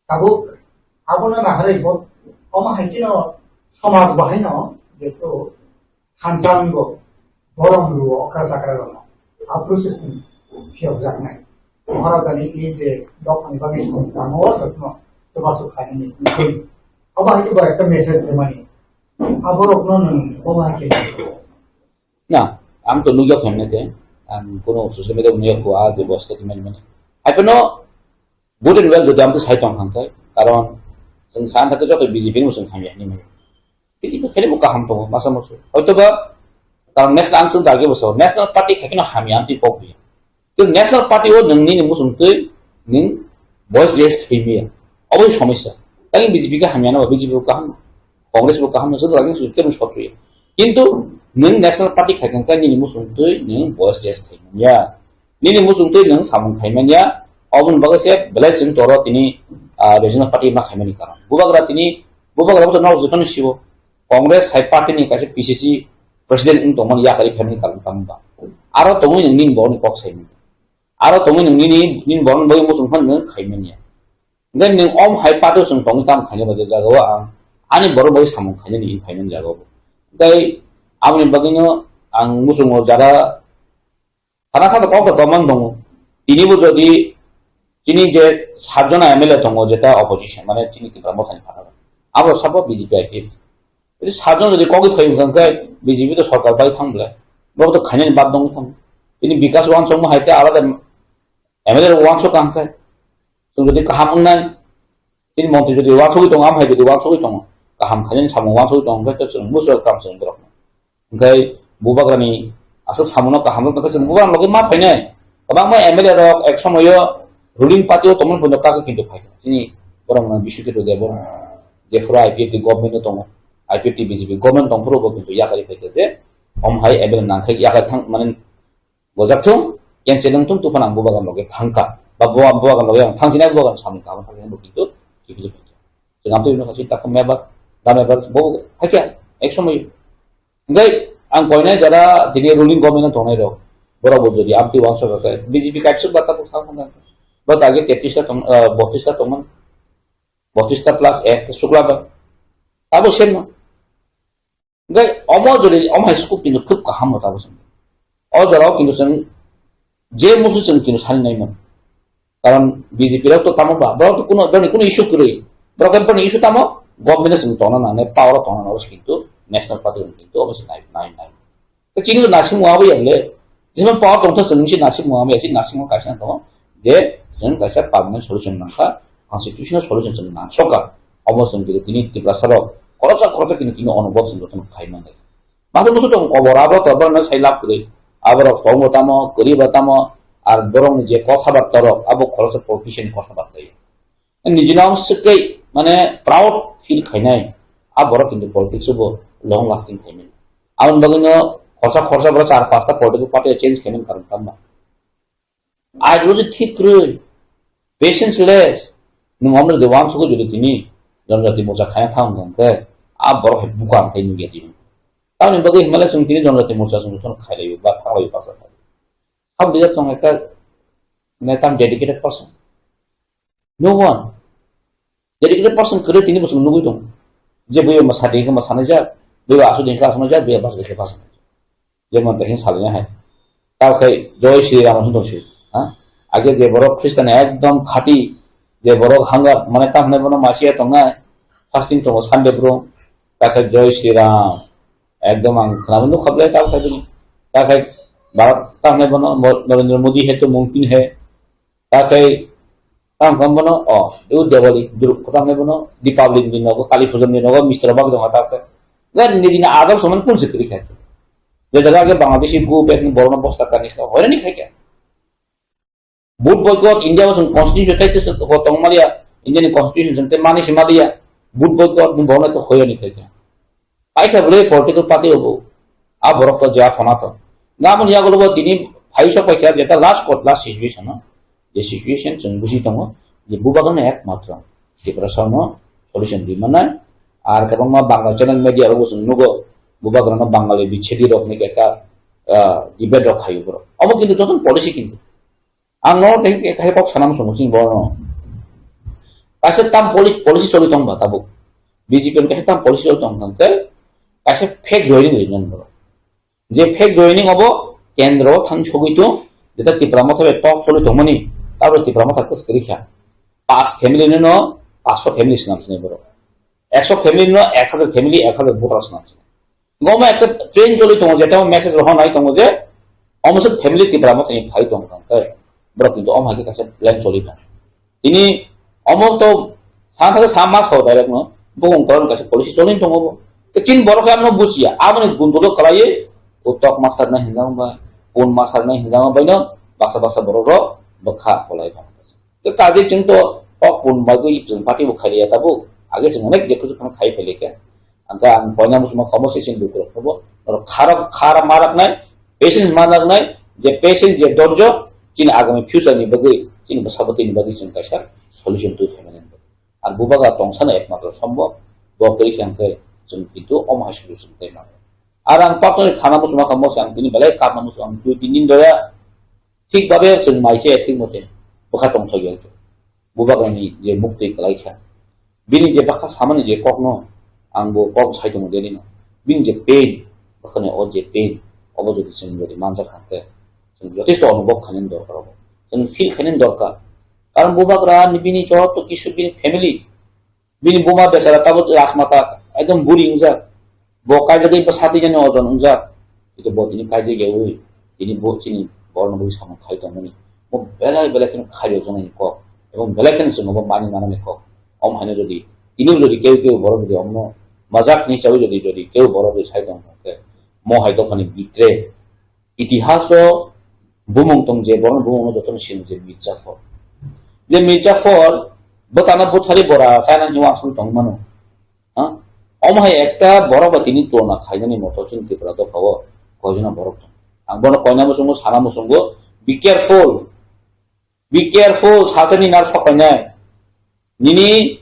Tabuk abono naharwi bo omo hai kheno somaj bo haino jeto thansa wngbo borom luo okra chakra rokno a process ni phiyokjaknai. Maharajani i je dophani bagwi samung tangmo o jotono chubachu khlainani wngwi. Obo hai khe bo ekta message rwmani. Aborokno nwng obo hai khe. Na, ang to nugya kho hwnwi khe, ang kuno social media nugya kho, a je bo statement mani. Hai phano good and well jodi ang to sai tong kha khe, karon chwng sa thang khe joto B J P ni muchung hamya hinwi mani. B J P khaini bo kaham tongo, masa musu. Hoito ba, karon national ang chwng jagwi bo sao, national party khai kheno hamya ang twi kok biya. Tei national party o nwng nini muchung twi nwng voice raise khaimaya. Oboni somosya. Tei B J P khe hamya no, B J P bo kaham, Congress bo kaham, joto lagi su kebo sotwi. Kintu nwng national party khai khe nini muchung twi nwng voice raise khaimaya. Nini muchung twi nwng samung khaimanya. Oboni bagwi se belai chwng toro tini, ah, regional party ma khaimani karon. Bubagra tini, bubagra bo to nok jotoni sibo. Congress hai party ni kaisa P C C president wng tongmani yakari phaimani karon tamo ba. Aro tongwi nwng nini borokni kok saimanya. Aro tongwi nwng nini, nini borokni bagwi muchung phano nwng khaimanya. Then nwng om hai party o chwng tongwi tamo khaina ba je jagao ang ani borok bagwi samung khainani wng phaimani jagao. Tei aboni bagwino ang muchungo jara Sana kha to kok to tongmani tongo. Tini bo jodi chini je satjona M L A tongo, jeta opposition, mane chini Tipra Mothani phataro. Abo sabo B J P I P F. Jadi satjon jodi kogwi phai wngkha khe B J P to sorkar bai thang bwle. Bo to khainani bad dong thang. Tini Bikas wansukma hai te alada M L A rok wansuk kha khe. Chwng jodi kaham wngnai, Tini montri jodi wansugwi tongo, amhai jodi wansugwi tongo, kaham khainani samung wansugwi tongo, hwnkhe to chwng muchung kam chwng borok. Hwnkhe bubagrani aswk samungo kaham rok tongkhe chwng bubagrani logi ma phainai. Kwbangma M L A rok ek somoyo ruling party o tongmani phuno kaka kintu phaikha. Chini borok no Biswakirti Debbarma, jephuru I P F T government o tongo, I P F T B J P government tongphuru bo kintu yakari phaikha je, om hai M L A nangkhe yakari thang mani Gojak thung, cancel wng thung, tufan ang bubagan loge thangkha. Ba buba-, bubagan loge ang thangsinai bubagan samung kaham thangsinai bo kintu kiphilwi phaikha. Chwng amtwi wngkha chini takhuk member, da member, bo phaikha, ek somoy. Hwnkhe ang koinai jara tini ruling government o tongnai rok, borok bo jodi amtwi wansuk kha khe B J P kaisuk ba tabuk thang thang kha. Bo ta age tetris ta tong, ah, botris ta tongmani. Botris ta plus ek sukla ba. Abo same no. Hwnkhe omo jodi omo hai scope kintu khub kaham no tabuk chwng. O jorao kintu chwng je musu chwng kintu sani nai mano. Karon B J P rok to tamo ba, borok to kuno, borokni kuno issue kwrwi. Borok khe borokni issue tamo, government o chwng tongna nangnai, power o tongna nangnai, obo se kintu national party rok kintu obo se nai, nai, nai. Tei chini to naising wngya ble, jemon power tongtha chwng se naising wngya, chini naising kaisa tongo, je chwng kaisa permanent solution nangkha, constitutional solution chwng nangsokha. Omo chwng tini Tiprasa rok khoroksa khoroksa kini kini onobot chwng jotono khai mannai. Masa musu tong kobor abo to borok sai lab kwrwi. Aborok tong bo tamo, kwrwi bo tamo, ar borok ni je kotha batta rok abo khoroksa politician kotha batta ya. Nijino ang swkei mane proud feel khainai. A borok kintu politics bo long lasting khainai. Aboni bagwi no khorsa khorsa borok char pasta political party change khainai karon tamo. Ai jodi thik kwrwi, patience less, nwng omno jodi wansugwi jodi tini jonjati mocha khaina thang hwnkhe, a borok hai bukang khai nukya tini. Tamoni bagwi himale chwng tini jonjati mocha chwng jotono khailaio ba thanglaio baksa khai. Sab leader tong ekta, mane tam dedicated person. No one. Dedicated person kwrwi tini bo chwng nugwi tongo. Je buiba ma sadi khe ma sanai jak, buiba asu din khe asu jak, buiba basa din khe basa. Jemon tei salai hai. Tao khai Joy Shri Ram hin tongsi. Ha? Age je borok Christian ekdom khati, je borok hanga mane tam hinai bono masiya tongnai, fasting tongo Sunday bro. Ta khai Joy Shri Ram. Ekdom ang khnawi nuk khablai tao khai bini. Ta khai Bharat tam hinai bono Mo-, Narendra Modi hai to mumkin hai. Ta khai, tang kong bono, o, eu Diwali, Dur-, kotang ne bono, Deepavali ni nogo, Kali Puja ni nogo, Mister Bak dong ta khai. Gan ni dina adab soman kun sikri khai. Je jaga age Bangladeshi gu bek ni borok no bosta kani kha, hoirani khai kha. Vote boycott, India o chwng constitution tei tei se tong maliya, India ni constitution chwng tei mani se maliya, vote boycott ni borok no to hoirani khai kha. Paikha bwle political party obo. A borok to ja khona to. Nga mun yago lobo tini phai sok paikha jeta last court last situation no. Je situation chwng buji tongo je bubagrano ekmatro Tiprasa no solution di manai. Ar kwbangma Bangla channel media rogo chwng nugo bubagrano Bangali bichedi rok ni keka, ah, debate rok khayo borok. Obo kintu joto policy kintu. Ang no tei kaisa kok sana muchungo chini borok no. Kaisa tam poli-, policy choli tong ba tabuk. B J P ni kaisa tam policy choli tong tong khe kaisa fake joining rinani borok. Je fake joining obo kendro thang sogwi tong, jeta Tipra Motha bai talk choli tongmani, tabuk Tipra Motha kwswk rikha. Pas family no, paso family swnam sinai borok. Ekso family no, ek hajar family, ek hajar voter swnam sinai. Goma ekta train choli tongo, jeta message rohor nai tongo je, omo se family Tipra Motha ni phai tong tong khe, borok kintu omo hai khe kaisa plan choli tong. Tini omo to sa thang sa ma sao direct no, bukung koron kaisa policy choli tongo bo. Te chin borok khe ano busia, aboni gundulo kalai, utok masar na hinjang ba, pun masar na hinjang ba no, basa basa borok ro, bwkha kolai tong. Te kaje chwng to kok pun bagwi chwng party bo khailiya tabuk. Age chwng onek je kuchuk kheno khai phailai kha. Angkhe ang poina muchungma khomo se chini lukurok no bo. Norok kharap, khara maraknai, patience manaknai, je patience, je dorjo, chini agami future ni bagwi, chini bwsabwtwi ni bagwi chwng kaisa solution twi phaimani. Ar bubagra tongsano ekmatro sombo, bo kwrwi khe angkhe chwng kintu omo hai solution twi mano. Ar ang personally khana muchungma khomo se ang tini belai kapna muchung ang twi tini doya. Thik babe chwng mai se thik mote bwkha tongthok ya. Bubagrani je muktwi kwlai kha, bini je bwkha samani je kokno ang bo kok sai tongo deni no. Bini je pain, bwkhani o je pain, obo jodi chwng jodi manjak kha khe, chwng jotesto onubhob khainani dorkar obo. Chwng feel khainani dorkar. Karon bubagra ni bini joto kisu bini family, bini buma bechara tabuk rajmata ekdom buri wngjak. Bo kaijagwi bwsa twijani ojon wngjak. Hwnkhe bo tini kaijagyaui tini bo chini borokno bui samung khai tongmani. Bo belai belai kheno khairokjaknai kok. Ebong belai kheno chwng bo mani manani kok. Om haino jodi tini jodi keu keu borok jodi omno majak hinwi chaui jodi jodi keu borok jodi sai tong khe mo hai dophani bitre Itihas o bumung tong je, borokni bumung no jotono sino je Mirzaphor. Je Mirzaphor, bwtano buthari bora, China ni wansuk tong mano. Ha? Omo hai ekta borok bai tini tona khainani moto chwng Tripura dopha o koijona borok tong. Ang bono koina muchungo, sana muchungo, be careful. Be careful, salsani nar sokainai. Nini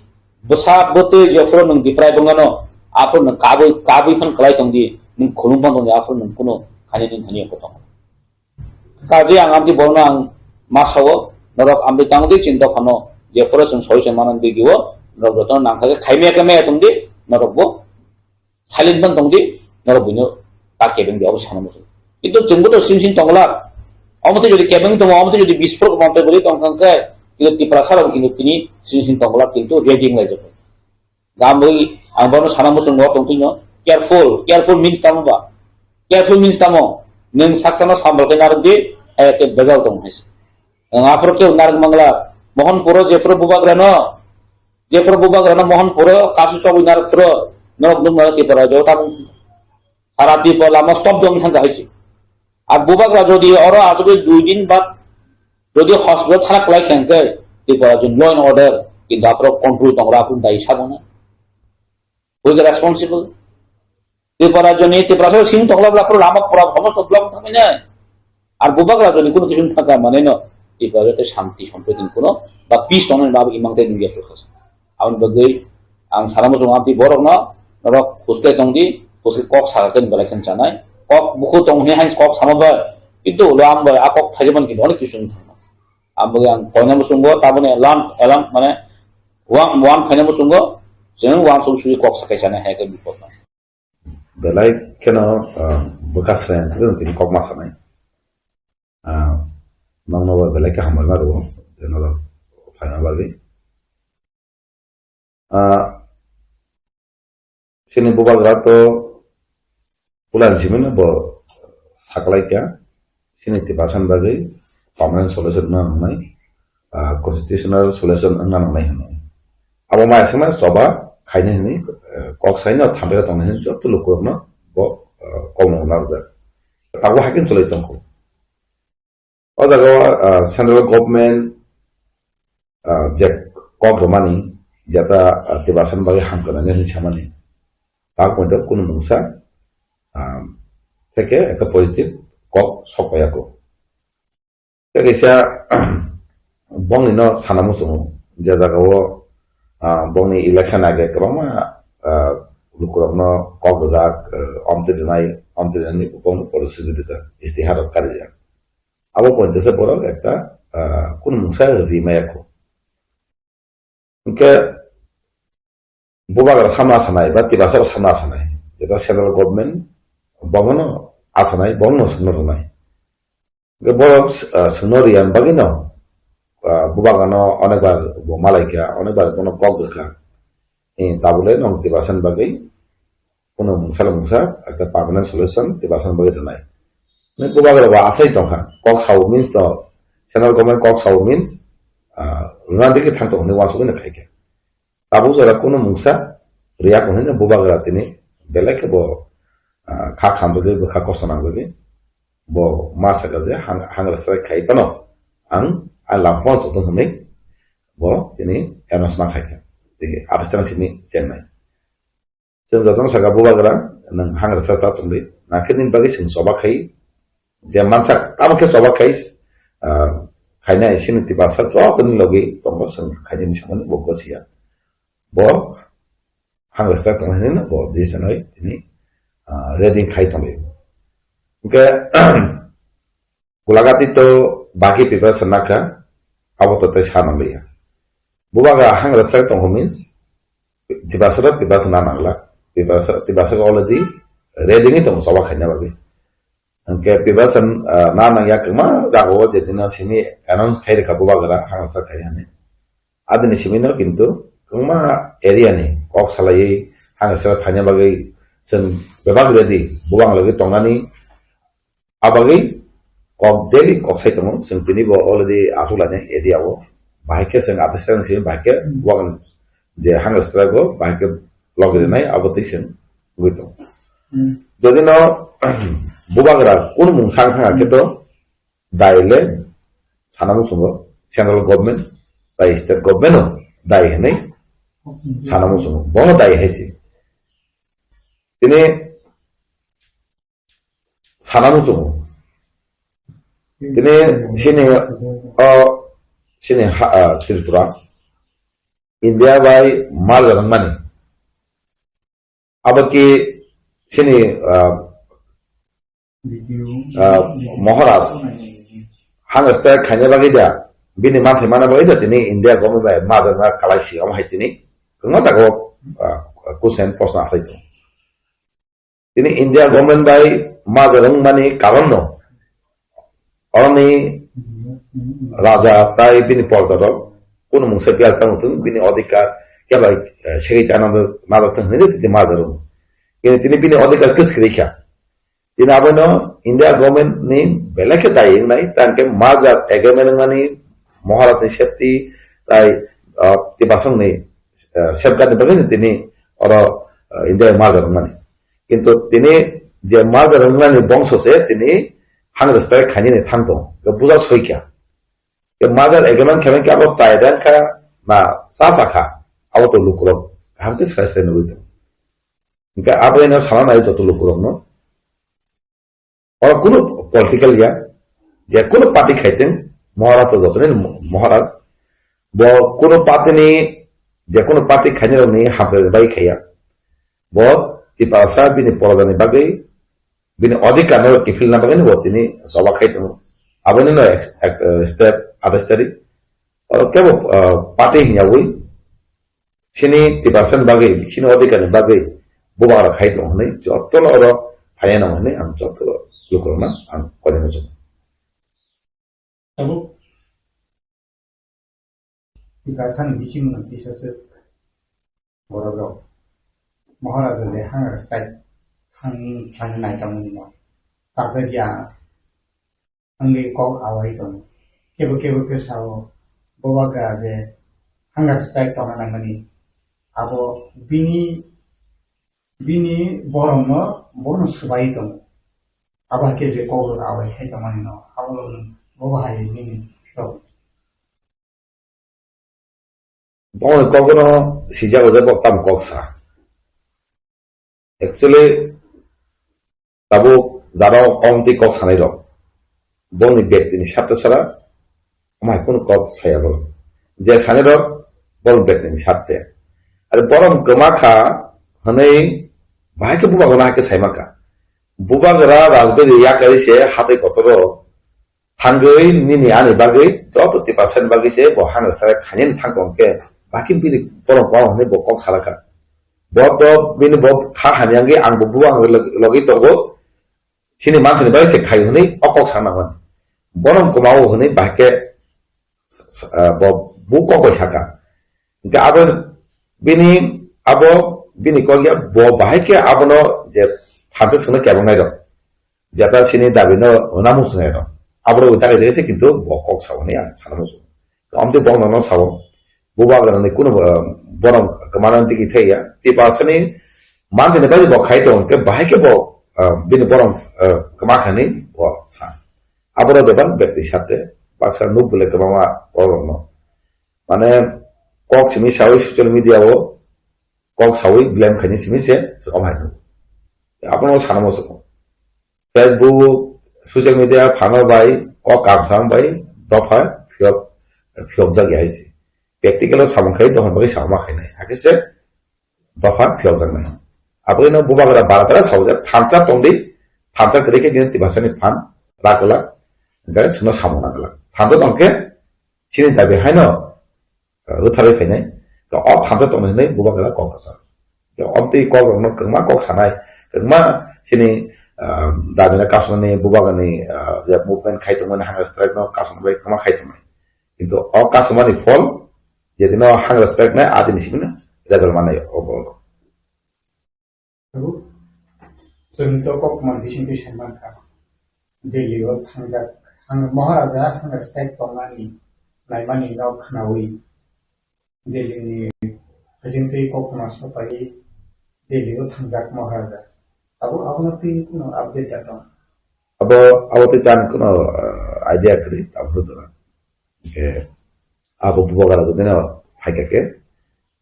bwsa bwtwi jephuru nwng diprai bwngano, aphuru nwng kabui, kabui phan kwlai tongdi, nwng khulum phan tongdi, aphuru nwng kuno khani nwng thani eko tongo. Kaje ang amtwi borokno ang ma sao, norok amtwi tangdi chini dophano, jephuru chwng solution manani digi o, norok jotono nangkha khe khaimaya khe maya tongdi, norok bo silent ban tongdi, norok buino ta kebeng di, obo sana muchung. Kintu chwngbo to sing sing tongla. Omo twi jodi kebeng tongo, omo twi jodi bispor monte boli tong kang khe, kintu Tiprasa rok kintu tini sing sing tongla, kintu ready wng lai jabo. Gam boi ang bono sana muchung bo tong tino. Careful, careful means tamo ba? Careful means tamo? Nwng saksano sambal khe narwk di, hai khe bejal tong hai se. Ang aphuru khe narwk mangla. Mohon puro jephuru bubagrano, jephuru bubagrano Mohon puro, kasu chobwi narwk phuru, norok nukmano Tripura jo tam. Sara Tripura lama stop dong thang hai se. Ar bubagra jodi oro asugwi dui din bad jodi hospital thana kwlai khe hwnkhe Tripura jodi law and order, kintu aphuru control tongra aphuru dai sabo na. Who is responsible? Tripura joni, Tripura so sing tokla bla pro lama pura homosto block thangmai nai. Ar bubagra joni kuno kisu thangka mane no, Tripura jote shanti sompriti kuno ba peace tongnai ba imang tei nungya so khas. Aboni bagwi ang sana muchung amtwi borok no, norok khuskai tongdi, khuskai kok saka khe belai khe chanai. Kok bukhu tong hwnwi hai kok sama bai. Kintu ulo am bai a kok thaijaman kintu onek kisu thangma. Aboni ang koina muchungo taboni alarm, alarm mane one, one khaina muchungo, chwng one song sui kok sakai sanai hai khe bipod no. Belai kheno, ah, bwkha sreng khe tini kok ma sanai. Ah, nangno bo belai khe hambai ma rwo, tei norok phaina bagwi. Ah, chini bubagra to pulan simino bo saklai kha, chini Tiprasa ni bagwi permanent solution wngna nangnai, ah, constitutional solution wngna nangnai hwnwi. Abo maya se maya choba khainai hwnwi, eh, kok saino thambai tongnai hwnwi joto lukurokno bo, eh, kokno narwkjak. Tabuk hai khe chwlwi tongkho. O jaga o, ah, central government, ah, je kok rwmani, jeta, ah, Tiprasa ni bagwi hamkrai nani hinwi samani. Tabuk poito kunu mungsa, ah, theke ekta positive kok sok paiya kho. Tei kaisa bongni no sana muchungo, je jaga o, ah, bongni election age kwbangma, ah, lukurokno kok rijak, ah, omtwi rwnai, omtwi rwnani bongni policy rijak, istihar rok karijak. Abo poito se borok ekta, ah, kunu mungsa ri maya kho. Hwnkhe bubagra samna asanai ba Tiprasa samna asanai, jeta central government bono asanai, bono swngna rwnai. Hwnkhe borok, ah, swngna rwya bagwi no, ah, bubagra no onek bar bo malaikha, onek bar bono kok rwkha. Eh, tabule nwng Tiprasa ni bagwi Kuno mungsa le mungsa ekta permanent solution Tiprasa ni bagwi rwnai. Nang bubagra bo asai tongkha. Kok sao means to, central government kok sao means, ah, rwna dikhe thang tongo hinwi uansugwi no khaikha. Tabuk jora kuno mungsa riya kho hinwi bubagra tini belai khe bo, ah, kha khamjagwi bwkha kosto nangjagwi bo ma sakha je hang-, hangra strike khai phano ang, ang lamphang chotong hinwi bo tini announce ma khaikha. Tini athas tang simi chengnai. Chwng jotono sakha bubagra, nwng hangrasa ta tongdi. Nangkhe nini bagwi chwng choba khai. Je mansa tamo khe choba khai, ah, khaina isini Tiprasa joto ni logi tongo chwng khaina ni samani bo gosiya. Bo hangrasa tong hinwi no bo di sanai tini, ah, ready khai tongdi. Hwnkhe Gulagati to baki Tiprasa nakha, abo to tei sa nangliya. Bubagra hangrasa tongkho means, Tiprasa to Tiprasa na nangla. Tiprasa, Tiprasa already ready ni tongo choba khaina bagwi. Hwnkhe Tiprasa, ah, na nangya kwbangma jagao je dino simi announce khai rwkha bubagra hangrasa khai hinwi. Adini simi no kintu kwbangma area ni kok salaiwi hangrasa phaina bagwi chwng bebak ready, bubang logwi tongnani. Abagwi kok daily kok sai tongo, chwng tini bo already achuk lainai area o. Bahai khe chwng athas tang si, bahai khe bubagra je hangrasa strike o, bahai khe logi rwnai, abo twi chwng wngwi tongo. Hmm. Jodi no bubagra kunu mung sang thang khe to dai le sana muchungo central government bai state government o dai hinwi sana muchungo, bono dai hai se. Tini sana muchungo. Tini sini o sini ha, ah, Tripura India bai merger wngmani. Abo ki sini, ah, ah, Maharaj hangrasa khaina bagwi da, bini manthai mana bagwi da tini India government bai merger wngna kalai si, omo hai tini kwbangma jaga o, ah, question, proshno achai tongo. Tini India government bai merger wngmani karon no, oroni raja tai bini porja rok kunu mungsa biyal tang thung, bini odhikar kebo, eh, segwi ta na, na thung hinwi tini merger wngo. Tini, tini bini odhikar kwchwrwi kha. Tini abono India government ni belai khe dai wngnai, tang khe merger agreement wngmani Maharaj ni safety tai, ah, Tiprasa ni, eh, safeguard ni bagwi tini oro, eh, India merger wngmani. Kintu tini je merger wngmani bongso se tini hangrasa khainani thang tongo. Khe buja soi kha. Khe merger agreement khe abo chai rang kha na cha cha kha. Abo to lukurok kaham khe sai sai nugwi tongo. Hwnkhe abo eno sana nai joto lukurokno. Oro kunu political ya, je kunu party khaiteng, Maharaj to jotoni Maharaj. Bo kunu party ni, je kunu party khainai rokni hamkrai bai khaiya. Bo Tiprasa bini porojani bagwi, bini odhikar no kiphilna bagwi bo tini choba khai tongo. Aboni no ek, ek, eh, step athas tarik. Oro kebo, eh, party hinyawi, sini Tiprasa ni bagwi, sini odhikar ni bagwi bubagra khai tongo hinwi jotono oro phaiya nang hinwi ang joto lukurokno ang koinai muchungo. Tabuk Tiprasa ni bisingo no kisa se borok rok Maharaja je hangra style thang thang nai tongmani no sajak ya wngwi kok awai tongo. Kebo kebo khe sao, bubagra je hunger strike tongna nangmani, abo bini, bini borokno, bono swbai tongo. Abo hai khe je kok rok awai khai tongmani no, abo rok no bo bahai nini kok. Bongni kok no sijak o je bo tam kok sa. Actually, tabuk jara o kok twi kok sanai rok. Bongni bektini sartho sara, omo hai kunu kok saya bo. Je sanai rok, bongni bektini sarthe. Ari borom kwma kha hwnwi bahai khe bubagra no hai khe sai ma kha. Bubagra rajgari yakarwi se hatai kotoro thangwi nini ani bagwi joto tiprasani bagwi se bo hangsa khainani thang tong khe, baki bini borom kwma hwnwi bo kok sala kha. Bo to bini bo kha hamya wngwi ang bo bubagra log-, logwi tongo. Chini manthani bagwi se khai hwnwi o kok sana mani. Borom kwma o hwnwi bahai khe, ah, bo bu kok bai saka. Hingke abo bini, abo bini kok ya bo bahai khe abono je thansa swngno kebongnai rok. Jeta sini dabi no hwna muchungnai rok. Abo rok dagai dagai se kintu bo kok sao hwnwi ang sana muchungo. Amtwi bo nono sao. Bubagra ni kunu, ah, borom kwmana digi thai ya. Tiprasani manthani bagwi bo khai tong khe bahai khe bo, ah, bini borom, ah, kwma khani bo sa. Abo rok bebak bek twi sate. Baksa nuk bwle kwbangma borok rok no. Mane kok simi sawi social media o kok sawi blame khaini simi se swkam hai nukgo. Abono sana muchungo. Facebook, social media phano bai kok kamsang bai dopha phiyok, phiyokjak ya hai se. Practical o samung khai dopha bagwi samung ma khainai. Hakhe se dopha phiyokjaknai. Aboni no bubagra baratara saujak thansa tongdi, thansa kwrwi khe nini tiprasani phan rakwlak, hingkhe chwngno samung nangwlak. Thansa tongkhe chini dabi haino, uh, rwtharwi phainai. To o thansa tongdi hwnwi bubagra kok rwjak. To obtwi kok rokno kwbangma kok sanai, kwbangma chini, uh, dabino kasonani bubagrani, uh, je movement khai tongmani hunger strike no kasonani bai kwbangma khai tongnai. Kintu o kasomani phol, jedino hunger strike nai, adini simi no result manai o borok. Tabuk, chwng to kok man bising twi sai mankha. Delhi o thangjak, hang-, Maharaja hunger strike tongmani, naimani no khnaui. Delhi ni hajing twi kok ma sopai, Delhi o thangjak Maharaja. Tabuk abono twi kuno update ya tong? Abo, abo twi tang kuno, uh, idea kwrwi, abo to jora. Hingkhe abo bubagra jodi no phaikha khe,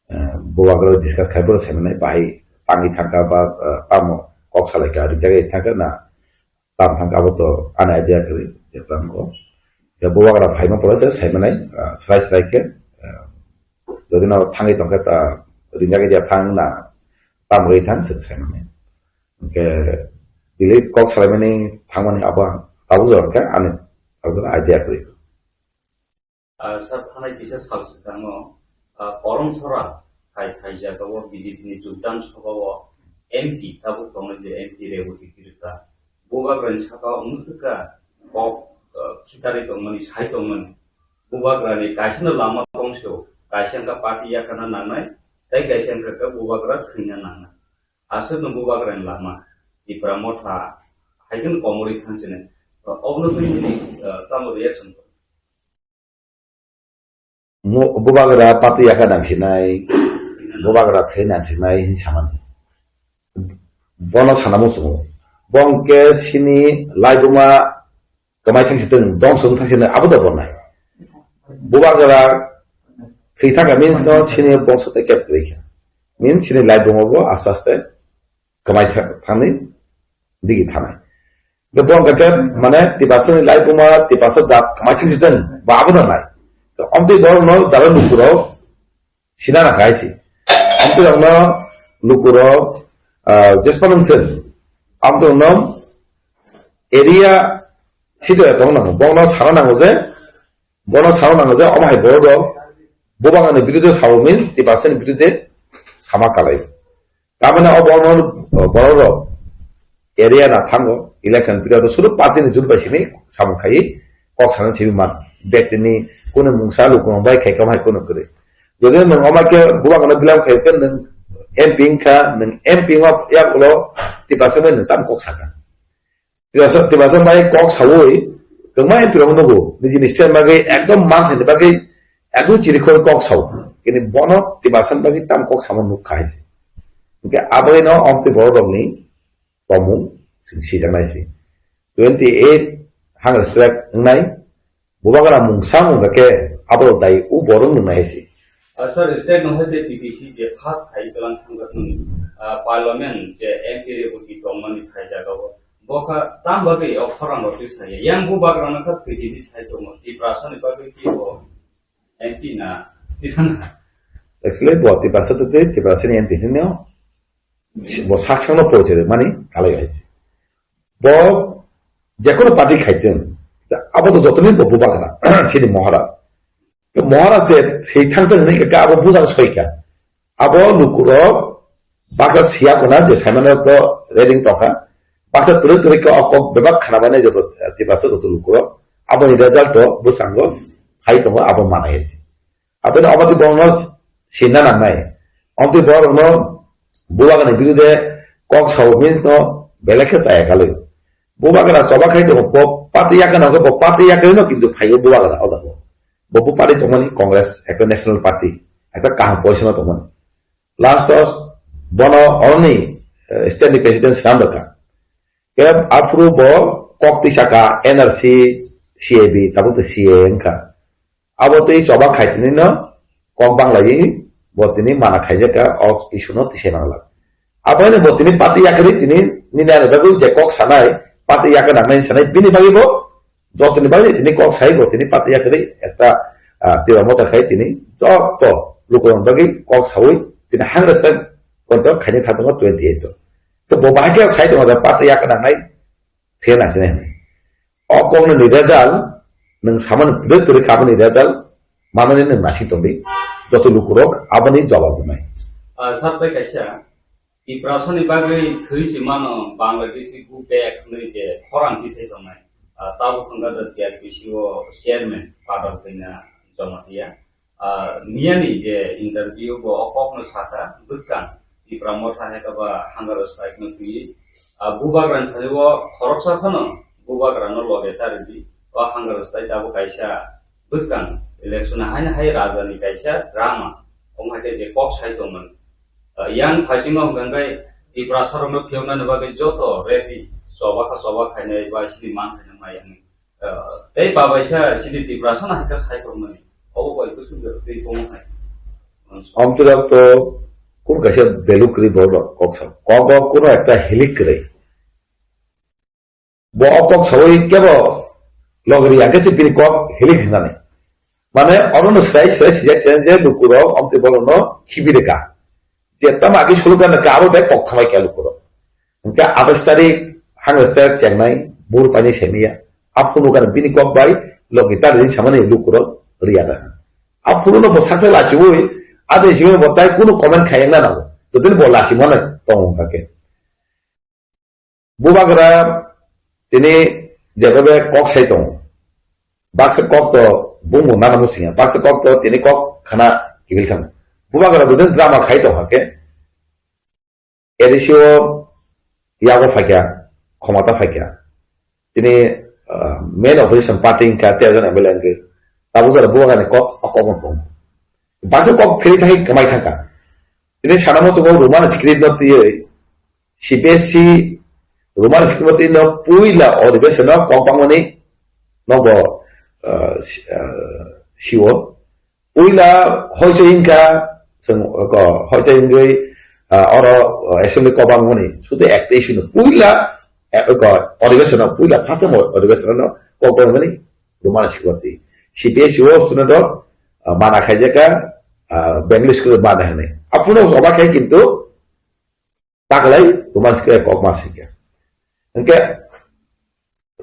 eh, bubagra discuss khai bono saimanai bahai tangwi thangkha ba, eh, tamo kok salaikha rijagwi thangkha na tam thangkha abo to ani idea kwrwi je tamo. Ya bubagra phaima pore se saimanai, eh, srai srai khe, eh, jodi no thangwi tongkhe ta rijagwi ja thang na tam rwi thang se saimanai. Hingkhe delete kok salaimani thangmani abo ang tabuk jora khe ani abo idea kwrwi. Ah, sir, thanai kisa sal swkango, ah, Korom Sora hai, hai jagao B J P ni jogdan sabhao M P tabuk tongnai je M P Reboti Tripura. Bubagrani sakao wngswkha kok, ah, khitarwi tongmani, sai tongmani. Bubagrani kaisano lama tongso, kaisa wngkha party yakarna nangnai, tei kaisa wngkha khe bubagra thwina nangnai. Aswkno bubagrani lama, Tipra Motha, hai kheno komorwi thangsinai. Obono twi nini, ah, tamo reaction? Mu-, bubagra pati yakha nangsinai, bubagra thwi nangsinai hin samani. Bono sana muchungo. Bo hwnkhe sini laibuma kwmai thangsi tong, dongso wng thangsi tong, abo da bo nai. Bubagra thwi thangkha means no sini bongso tei kep kwrwi kha. Means sini laibuma bo aste aste kwmai tha-, thangni digi thanai. Bo hwnkhe mane Tiprasani laibuma, Tiprasa jat kwmai thangsi tong, bo abo da nai. Omtwi borokno jara lukurok sina na kaisi. Omtwi rokno lukurok, ah, jespa nung thun. Omtwi rokno area sito ya tong nango. Bono sana nango je, bono sana nango je, omo hai borok rok bubangani birude sao means Tiprasani birude sama kalai. Tamani o borok, borok rok area na thango, election period o suru party ni jut bai simi samung khai kok sana simi man. Bektini kunu mungsa lukurok bai khai kamai kunu kwrwi. Jodi nwng omo khe bubangno bilam khai khe nwng M P wngkha, nwng M P wngma yak ulo Tiprasa bai nwng tam kok saka. Tiprasa, Tiprasa bai kok saui kwbangma M P rok nugo, nijini state bagwi ekdom man thani bagwi ekdom chirikhoi kok sao. Kini bono Tiprasa bagwi tam kok samo nuk khai se. Hingke aboni no omtwi borok rokni tomung sing sijaknai se. twenty eight hundred strike wngnai, Bubagra mungsa wngkha khe abo dai u borok nwngnai hai se. Ah, sir, state no hai T T C je first khai pelang thangkha thung, ah, parliament je M P re buti tongmani khai jaga o. Bo kha tam bagwi o khorang rok twi saya. Yang Bubagra no kha T T C sai tongo. Tiprasa ni bagwi ki bo M P na twi thang. Actually, bo Tiprasa twi Tiprasa ni M P hino. Bo sak sakno porichai mani kalai hai se. Bo jekono party khaiteng, abo to jotoni bo Bubagra, sini Maharaj. To Maharaj je thwi thangteng hinwi kha abo bujak soika. Abo lukurok baksa siya khuna je saimano to reading tokha. Baksa twrwk twrwk khe o kok bebak khna mane joto, eh, Tiprasa joto lukurok. Aboni result to bwskango phai tongo abo manai hai se. Aboni obati borokno sinna nangnai. Omtwi borokno Bubagrani birude kok sao means no belai khe chaya kalwi. Bubagra choba khai tongo, bo party yakarwi no, bo party yakarwi no kintu phaio Bubagra o jaga. Bo, bo party tongmani Congress, ekta national party, ekta kaham position o tongmani. Last o bono oroni, eh, state ni president swnam rwkha. Khe aphuru bo kok twi saka N R C, C A B, tabuk tei C A A wngkha. Abo tei choba khai tini no kok banglayi bo tini mana khaijak kha o issue no tisai manglak. Abo haino bo tini party yakarwi tini nini ani bagwi je kok sanai party yakar nangnai sanai bini bagwi bo jotoni bagwi tini kok sai bo tini party yakarwi ekta, ah, Tipra Motha khai tini joto lukurokni bagwi kok saui tini hundred percent konto khaini thatungo twenty eight o. To bo bahai khe sai tongo je party yakar nangnai thena sini. O kokno ni result, nwng samani kwrwi kwrwi kha aboni result, manani nwng naising tongdi. Joto lukurok aboni jawab rwnai. Ah, sir, bai kaisa, Tiprasani bagwi thwi se mano Bangladeshi go back hwnwi je khorang tisai tongnai. Ah, tabuk wngkha the T R P C o chairman Padal Kanya Jamatia. Ah, miyani je interview bo o kokno sakha, bwskang Tipra Motha hai khe ba hunger strike no twiwi. Ah, Bubagrani thani o khoroksa phano Bubagrano loge ta rwdi. O hunger strike abo kaisa bwskang election haino hai rajani kaisa drama. Omo hai khe je kok sai tongmani. Ah, yang phaisingo hwnkha khe Tiprasa rokno phiyoknani bagwi joto ready. Choba kha choba khainai ba sini man khainai mai yang. Ah, tei babaisa sini Tiprasa no hai khe sai tongmani. Obo bai bwswk twi tongmani. Amtwrok to kunu kaisa value kwrwi borok rok kok sao. Kok o kunu ekta hilik kwrwi. Bo o kok saui kebo logri yang khe se bini kok hilik hinani. Mane oro no srai srai sijak sijak je lukurok amtwi borok no khibi rwkha. Je tamo agi sulu gana ka abo bai kok thalai kha lukurok. Hingke atais tarik hangre ser chengnai bur pani semiya. Aphuru gana bini kok bai logi ta rin samani lukurok riya da. Aphuru no bo saksa lachiui ade jiwe bo tai kunu comment khayang na nango. Totini bo lachi mane tong kake. Bubagra tini jebe be kok sai tong. Baksa kok to bumung nana musinga. Baksa kok to tini kok khana kibil khana. Bubagra dudin drama khai tong hake. A D C o yago phaikya, khomata phaikya. Tini, ah, main opposition party wngkha, tei jon M L A wngkha. Tabuk jora Bubagrani kok, o kok no tong. Baksa kok phiri thangwi kwmai thangkha. Tini sana muchungo Roman script no twiwi, C B S E Roman script no twiwi no puila odhibesono kok bangmani nogo, ah, si-, ah, siwo. Puila hoichoi wngkha, chwng ko hoichoi wngwi, ah, oro, ah, assembly kobang mani, sudu ekta issue no. Puila, eh, ko odhibesono, puila first time odhibesono kokbang mani, Roman script. C B S E o student rok, ah, mana khaijaka, ah, Bengali school mana hwnwi. Aphuru no oba khai kintu, Taklai Roman script kok ma singkha. Hingke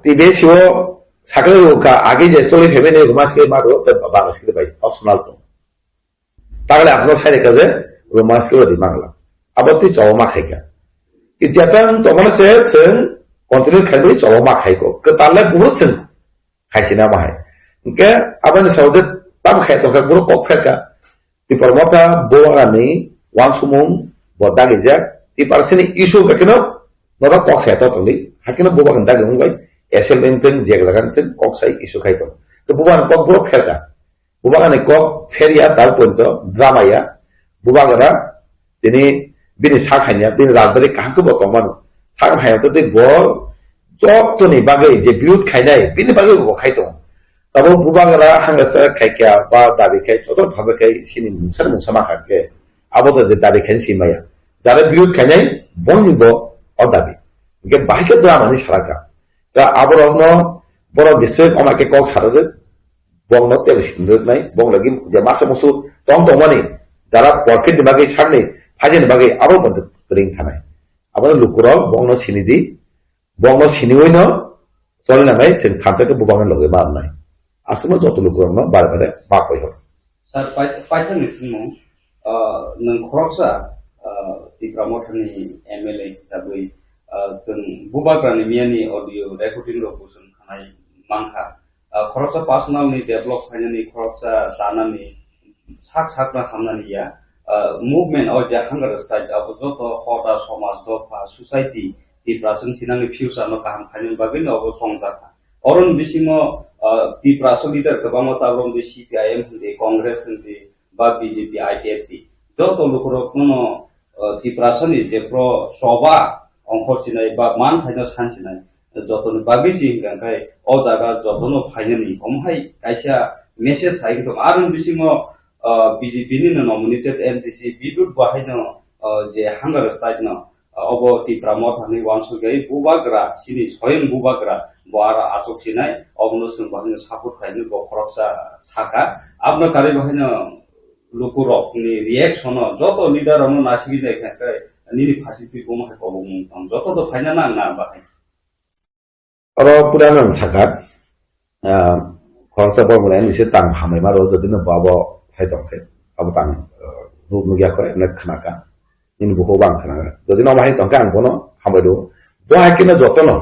T B S E o sakle rukha agi je choli phebe ni Roman script ma ro te Bangla script bai optional tong. Taklai apno sai rekha je Roman script di Bangla. Abo twi chobo ma khaikha. Ki jatang to mane se seng continue khai bai chobo ma khaiko. Ke taklai buro seng. Khaisina bahai. Hingke aboni saoje tam khai tongkha buro kok pherka. Tipra Motha Bubagrani wansukmung bo dagijak. Tiprasani issue hwnkhe no norok kok sai to tongdi. Hakhe no Bubagrani dagi wngbai S L M teng jek jaga teng kok sai issue khai tong. To Bubagrani kok buro pherka. Bubagrani kok pherya tal pointo drama ya. Bubagra Tini bini sak haiya, bini rajbari kaham khe bo tongmano. Sak haiya to tei bo Jottoni bagwi je birud khainai, bini bagwi bo khai tongo. Tabuk bubagra hangsa khaikha ba dabi khai, joto phajakhe sini mungsa mungsa ma kha khe, abo to je dabi khaini si maya. Jara birud khainai, boni bo o dabi. Hingke bahai khe dramani salaka. Ta aborokno borok jeswk oma khe kok sarwrwk, bongno tebo sinrwknai, bong lagi je masa musu tong tongmani, jara porkit ni bagwi sakni, phaijani bagwi abo bo ring thanai. Abono lukurok bongno sinidi, bongno siniwi no choli nangnai, chwng thansa khe bubangni logi ma wngnai. Aswkno joto lukurokno bare bare ma koi hor. Sir, pai-, paithakni swngmung, ah, nwng khoroksa, ah, Tipra Mothani M L A hisabwi, ah, chwng bubagrani miyani audio recording rok bo chwng khanai mankha. Ah, khoroksa personal ni develop khainani, khoroksa chanani, sak sakno hamnani ya. Ah, movement o je hunger strike abo joto hoda, somaj, dopha, society, Tiprasani thinani future no kaham khainani bagwi no obo chongjakha. Oroni bisingo, ah, Tiprasa leader kwbangma tabuk di C P I M hindi, Congress hindi, ba B J P, I P F T. Joto lukurokno, ah, Tiprasani je pro soba ongkhor sinai ba man phaino san sinai, jotoni bagwi si hingka khe o jaga jotono phainani omo hai kaisa message sai wngtong. Aroni bisingo, ah, B J P ni no nominated M D C Bidut bo haino, ah, je hunger strike no, ah, obo Tipra Motha ni uansuk jai bubagra sini soyeng bubagra bo aro asok sinai obono chwng bo haino support khainai bo khoroksa saka. Aboni karwi bo haino lukurok ni reaction no joto leader rok no naisingwi nai kha khe nini phasi twi bomo hai kobok mung tong joto to phaina nang na bahai. Oro pura nang saka, ah, khoroksa borok ni bisi tang hamai ma rw jodi no bo abo sai tong khe abo tang, ah, nuk nukya kho emne khna ka. Nini bukhuk bo ang khna ka. Jodi no bahai tong khe ang bono hambai rw. Bo hai khe no joto no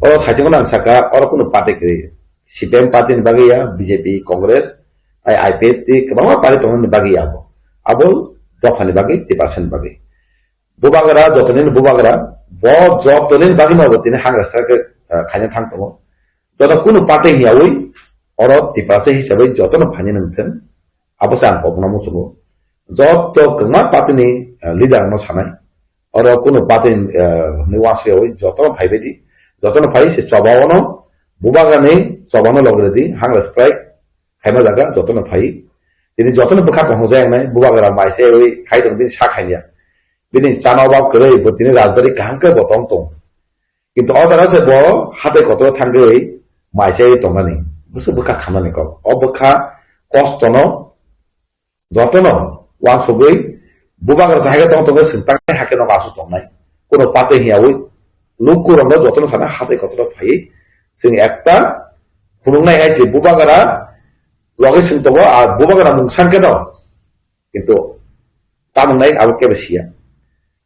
oro saichung nang saka oro kunu party kwrwi. C P M party ni bagwi ya, B J P, Congress, I P F T kwbangma party tongmani bagwi ya abo. Abo dopha ni bagwi, Tiprasa ni bagwi. Bubagra, joto nini bubagra, bo joto nini bagwi no bo tini hangra saka khe, eh, khaina thang tongo. Joto kunu party hiyawi, oro Tiprasa hisabai joto no phaini nang thung. Abo se ang kok no muchungo. Joto kwbangma party ni, eh, leader no sanai. Oro kunu party, eh, ni uansuk yawi joto no phai bai di. Joto no phai se choba o no, bubagra ni choba no logre di, hangra strike, khaima jaga joto no phai. Tini joto no bwkha tong jaya nai, bubagra mai se wi khai tong bini sa khaiya. Bini chana obab kwrwi, bo tini rajbari kaham khe bo tong tong. Kintu o jaga se bo hatai kotor thangwi mai se tongnani, bwswk bwkha khamnani kok. O bwkha kosto no joto no uansugwi bubagra jahai tong tong swng tangnai hakhe no aswk tongnai. Kuno pate hiyawi luku rok no joto no sana hatai kotor phai swng ekta phunuknai hai se bubagra logi swng tongo, a bubagra mung san khe no. Kintu tamung nai abo kebo siya.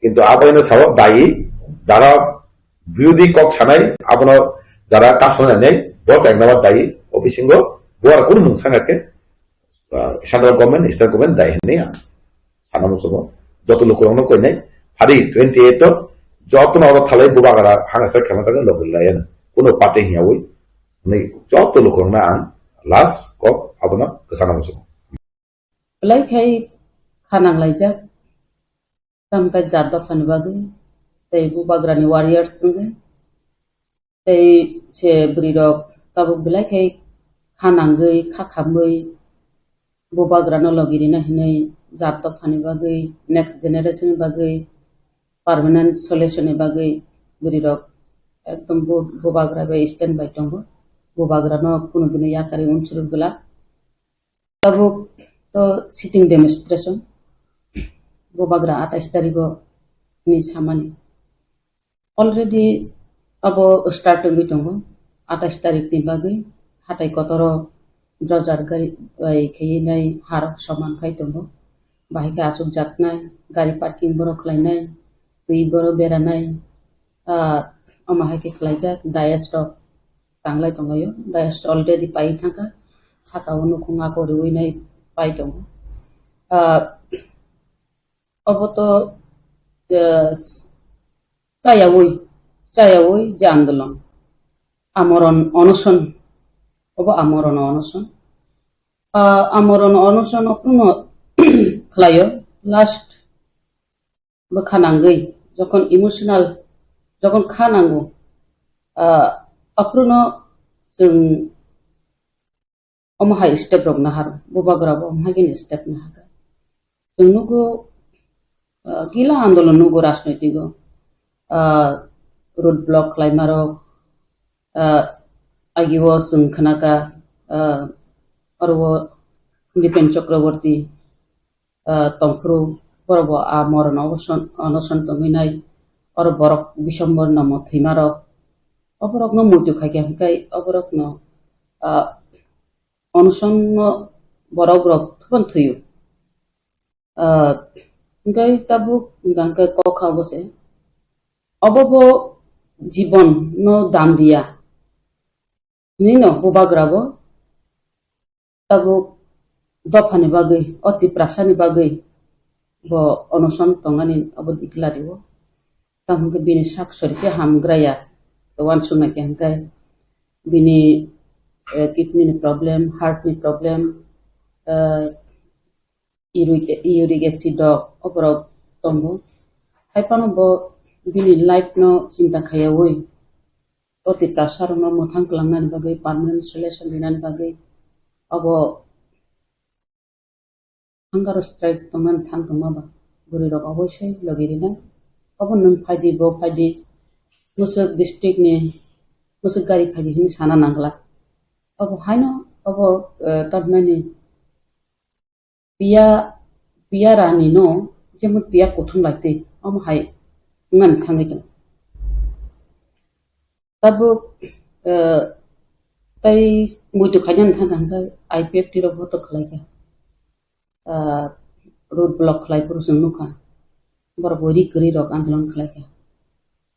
Kintu abo ino sabo dayi, jara birodi kok sanai, abono jara kasonai nai, bo tak nama dayi, o bisingo, bo ar kunu mung sanga ke, ah, central government, state government dayi hinwi ang sana muchungo. Joto lukurokno koinai, hari twenty eight o, joto no oro thalai bubagra hangsa khema jaga logoi layan. Kuno party hiyawi, nai joto lukurokno ang last kok abono kwchana muchungo. Belai khai kha nanglaijak, tamo khe jat dophani bagwi, tei bubagrani warriors wngwi, tei se bwrwirok tabuk belai khai kha nangwi, kha khamwi, bubagrano logi rina hinwi jat dophani bagwi, next generation ni bagwi, permanent solution ni bagwi bwrwirok ekdom bu-, bubagra bai stand by tongo. Bubagrano kunu bini yakarwi unsuri glak. Tabuk to sitting demonstration, bubagra atais tarikgo ni samani. Already abo start wngwi tongo, atais tarikni bagwi hatai kotoro drojar gari bai khaiwi nai harok soman khai tongo. Bahai khe achukjaknai, gari parking borok khlainai, twi borok beranai, ah, omo hai khe khlaijak, dais rok tanglai tonglaio. Dais already pai thangkha, saka o nukhung ako riwi nai pai tongo. Ah, obo to, ah, chayawi, chayawi je andolon, amoron onoson, obo amoron onoson. Ah, amoron onoson okno khlaio, last bwkha nangwi, jokhon emotional, jokhon kha nango, Ah, aphuru no chwng omo hai step rok nahar, bubagra bo omo hai khe step nahar. Chwng nugo, ah, gila andolon nugo rajnoitiko, ah, road block khlaima rok, ah, agio chwng khnaka, ah, oro Nipen Chakraborty, ah, tongphuru, borok bo a moron oboson-, onoson tongwi nai, oro borok bisomborno mo thwima rok, oborokno muitu khaikha hwnkhe oborokno, ah, onoson no borok rok thubun thwiyo. Ah, hwnkhe tabuk hwnkha hwnkhe kok kha obo se, obo bo jibon no dam riya hinwi no bubagra bo tabuk dophani bagwi, o Tiprasani bagwi bo onoson tongnani obo declare rio. Tamo hwnkhe bini sak sori se hamgraya, uansuknai khe hwnkhe bini, eh, kidney ni problem, heart ni problem, eh, uric, uric acid rok, oborok tongo. Hai phano bo bini life no chinta khaiyaui, o Tiprasa rok no mwthang kwlangnani bagwi, permanent solution rinani bagwi, abo hunger strike tongmani thang tongma ba bwrwi rok oboisoi logi rinai. Obo nwng phaidi, bo phaidi, Mwswk district ni, Mwswk gari phaidi hinwi sana nangla. Obo haino, obo, eh, tamhinani piya, piya rani no, jemon piya kuthum lai twi, omo hai wngmani thangwi tongo. Tabuk, eh, tai muitu khainani thangkha hwnkhe I P F T rok bo to khlaikha. Ah, road block khlai phuru chwng nukha. Borok bo ri kwrwi rok andolon khlaikha.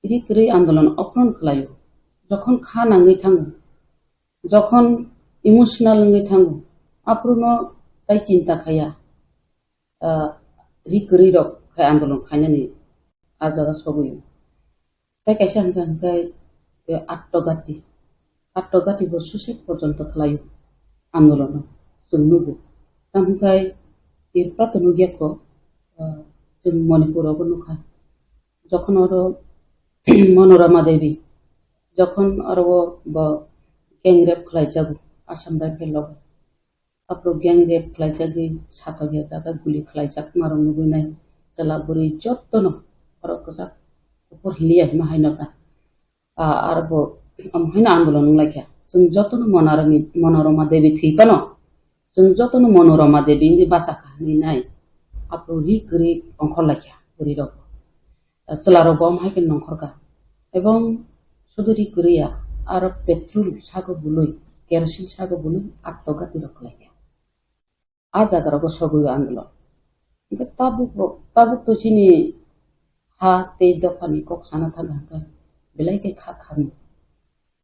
Ri kwrwi andolon ophron khlaio. Jokhon kha nangwi thango, jokhon emotional wngwi thango, aphuru no tai chinta khaiya, ah, ri kwrwi rok khai andolon khainani a jaga sogwi. Tai kaisa hwnkha hwnkhe, eh, Attogati. Attogati bo suicide porjonto khlaio andolono chwng nugo. Tamo hwnkhe, eh, pato nukya kho, ah, chwng Manipur rogo nukha. Jokhon oro Manorama Devi, jokhon oro bo gang rape khlaijago Assam Rifle rogo. Aphuru gang rape khlaijagwi satokya jaga guli khlaijak marok nugwi nai. Chwla bwrwi jotono borok kwchak kuphur hiliya hima hai nokha. Ah, aro bo omo haino andolon wnglaikha. Chwng jotono Monorami-, Monorama Devi thwi phano chwng jotono Monorama Devi wngwi bachakha hinwi nai. Aphuru ri kwrwi ongkhorlaikha bwrwirok. Chwlarok bo omo hai khe nongkhorkha. Ebong sudu ri kwrwi ya, aro petrol sago bului, kerosene sago bului, Attogati rok khlaikha. A jaga rogo sogwi o andolon. Hwnkhe tabuk bo, tabuk to chini ha tei dophani kok sana thangkha hwnkhe belai khe kha khamwi.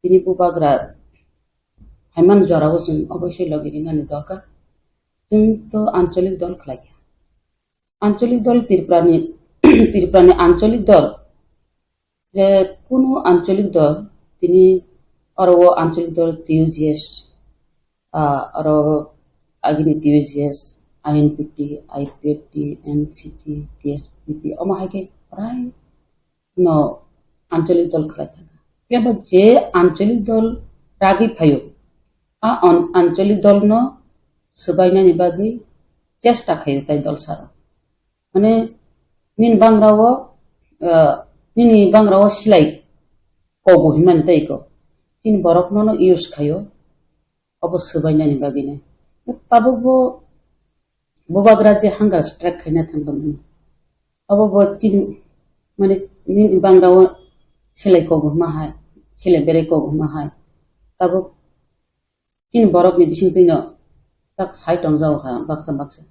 Tini bubagra phaimani jorao chwng oboisoi logi rinani dorkar. Chwng to ancholik dol khlaikha. Ancholik dol Tripurani, Tripurani ancholik dol, je kunu ancholik dol, tini oro o ancholik dol T U J S, ah, oro agini T U J S, I N P T, I P F T, N C T, T S P P, omo hai khe prai no ancholik dol khlai thangkha. Phiya ba je ancholik dol ragwi phaio, a an-, ancholik dol no swbainani bagwi chesta khaio tai dol saro. Mane nini bangra o, ah, nini bangra o silai kogo himani tai ko. Chini borok no no use khaio. Obo swbainani bagwi nai. Tabuk bo bubagra je hunger strike khaina thang tongmani. Obo bo chini, mane, nini bangra o silai kogo hima hai, silai berai kogo hima hai. Tabuk chini borokni bisingtwi no tak sai tongjago kha baksa baksa.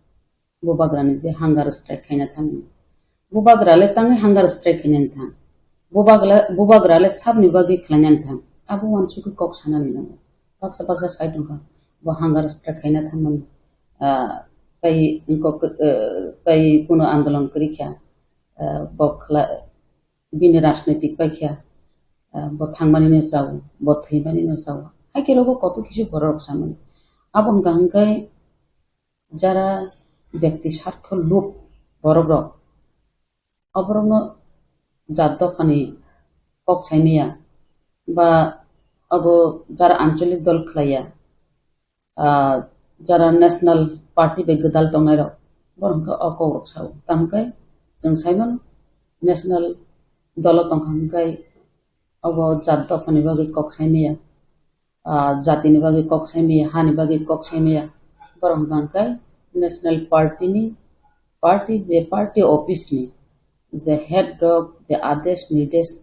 Bubagrani je hunger strike khaina thang. Bubagra le tangwi hunger strike khainani thang. Bubagra, bubagra le sabni bagwi khlainani thang. Abo uansukwi kok sanani nango. Baksa baksa sai tongkha. Bo hunger strike khaina thangmani, ah, tai kok, eh, tai kuno andolon kwrwi kha. Ah, bo khla-, bini rajnoitik pai kha. Ah, bo thangmani no chao, bo thwimani no chao. Hai khe rogo koto kisu borok samani. Abo hwnkha hwnkhe jara byakti sartho lub borok rok, oborokno jat dophani kok saimaya, ba abo jara ancholik dol khlaiya, ah, jara national party bai gwdal tongnai rok, borok hwnkhe o kok rok sao. Tamo khe chwng sai mano, national dolo tongkha hwnkhe obo jat dophani bagwi kok sai maya, ah, jatini bagwi kok sai maya, hani bagwi kok sai maya. Borok hwnkha hwnkhe national party ni, party je party office ni je head rok je adesh nirdesh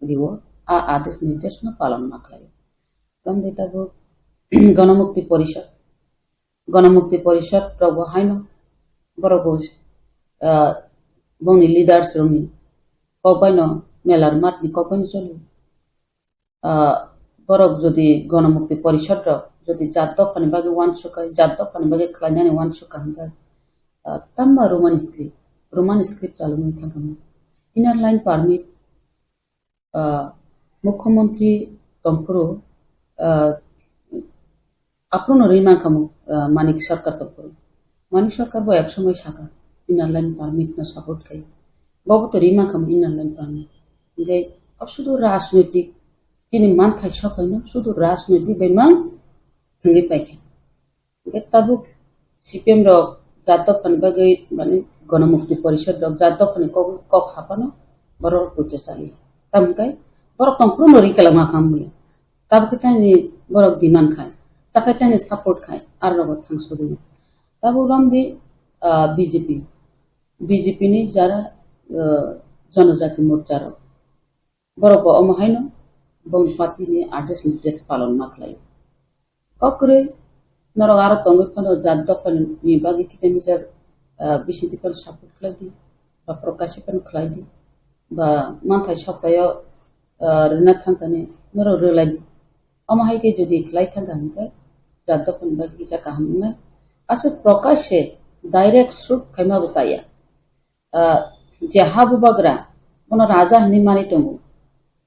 rio, a adesh nirdesh no palon ma khlai. Tamni tabuk Ganamukti Porishad, Ganamukti Porishad rok bo haino borok bo, ah, bongni leaders rokni kok baino melar matni kok baino choli. Ah, borok jodi Ganamukti Porishad rok jodi jat dophani bagwi uansukha, jat dophani bagwi khlainani uansukha hwnkhe, ah, tamo Roman script, Roman script chalogwi thangkha. Inner line permit, ah, Mukhyamantri tongphuru, ah, aphuru no rwi mankha mo, ah, Manik Sarkar tongphuru. Manik Sarkar bo ek somoi sakha, inner line permit no support khai. Bobo to rwi mankha mo inner line permit. Hingke abo sudu rajnoitik, chini manthai sokaino sudu rajnoitik bai mang thwngwi paikha. Hingke tabuk C P M rok jat dophani bagwi, mane, Ganamukti Porishad rok jat dophani kok, kok sapano borok rok poito chali. Tamo hingke borok tongphuru no rwi kwlangma kha muli. Tabuk khe tani borok demand khai, takhai tani support khai, aro rogo thang sogwi. Tabuk romdi, ah, B J P, B J P ni jara, ah, Janajati Morcha rok. Borok bo omo haino bongni party ni adesh nirdesh palon ma khlai. Kok kwrwi norok aro tongwi phano jat dophani bagwi kisa misa, ah, bisingtwi phano support khlai di, ba prokasi phano khlai di, ba manthai soktayo, ah, rwna thangkani norok rwlai di. Omo hai khe jodi khlai thangkha hwnkhe jat dophani bagwi kisa kaham wngnai. Aswk prokashe direct shoot khaima bo chaya. Ah, je ha bubagra, bono raja hinwi manwi tongo.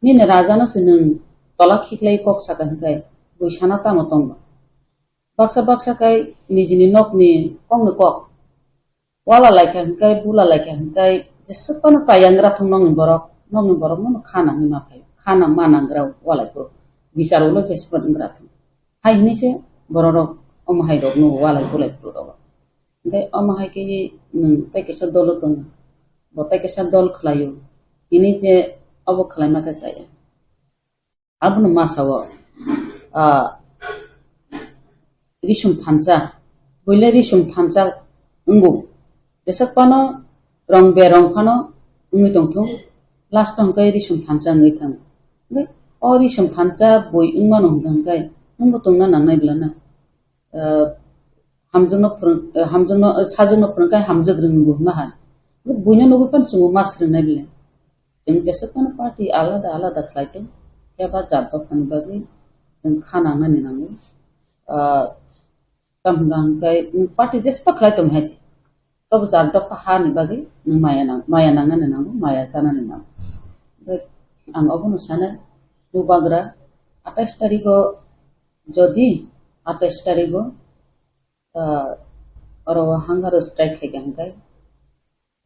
Nini rajano se nwng tola khiklai kok saka hwnkhe bui sana tamo tongba? Baksa baksa khai nijini nokni kokni kok. Wala laikha hwnkhe, bula laikha hwnkhe, jeswk phano chaya wngwra thung nokni borok, nokni borok no kha nangwi ma phaio. Kha nang ma nangwra walai phuru. Bichar ulo jeswk phano wngwra thung. Hai hinwi se borok rok omo hai rok no walai bulai phuru rogo. Hingke omo hai khe nwng tei kaisa dolo tongo, bo tei kaisa dol khlaio, hini je obo khlaima khe chaya. Abono masa o, ah, risum thansa, buile risum thansa wngo, jeswk phano rong be rong phano wngwi tongthung, last o hwnkhe risum thansa wngwi thango. Hingke o risum thansa bui wngmano hwnkhe hwnkhe nwngbo tongna nangnai bwlano. Ah, hamjakno phwrwng, ah, hamjakno, ah, sajwkno phwrwng khe hamjak rwngwi bo hwnma hai. Buino nugwi phano chwngbo ma swrwngnai bile. Chwng jeswk phano party alada alada khlai tong, phiya ba jat dophani bagwi chwng kha nangnani nango. Ah, tamo hwnka hwnkhe party jeswk khlai tong hai se. Tobo jat dopha ha ni bagwi nwng maya nang, maya nangnani nango, maya chanani nango. Hwnkhe ang obono sanai, Bubagra atais tarigo, jodi atais tarigo, ah, oro hunger strike khaikha hwnkhe,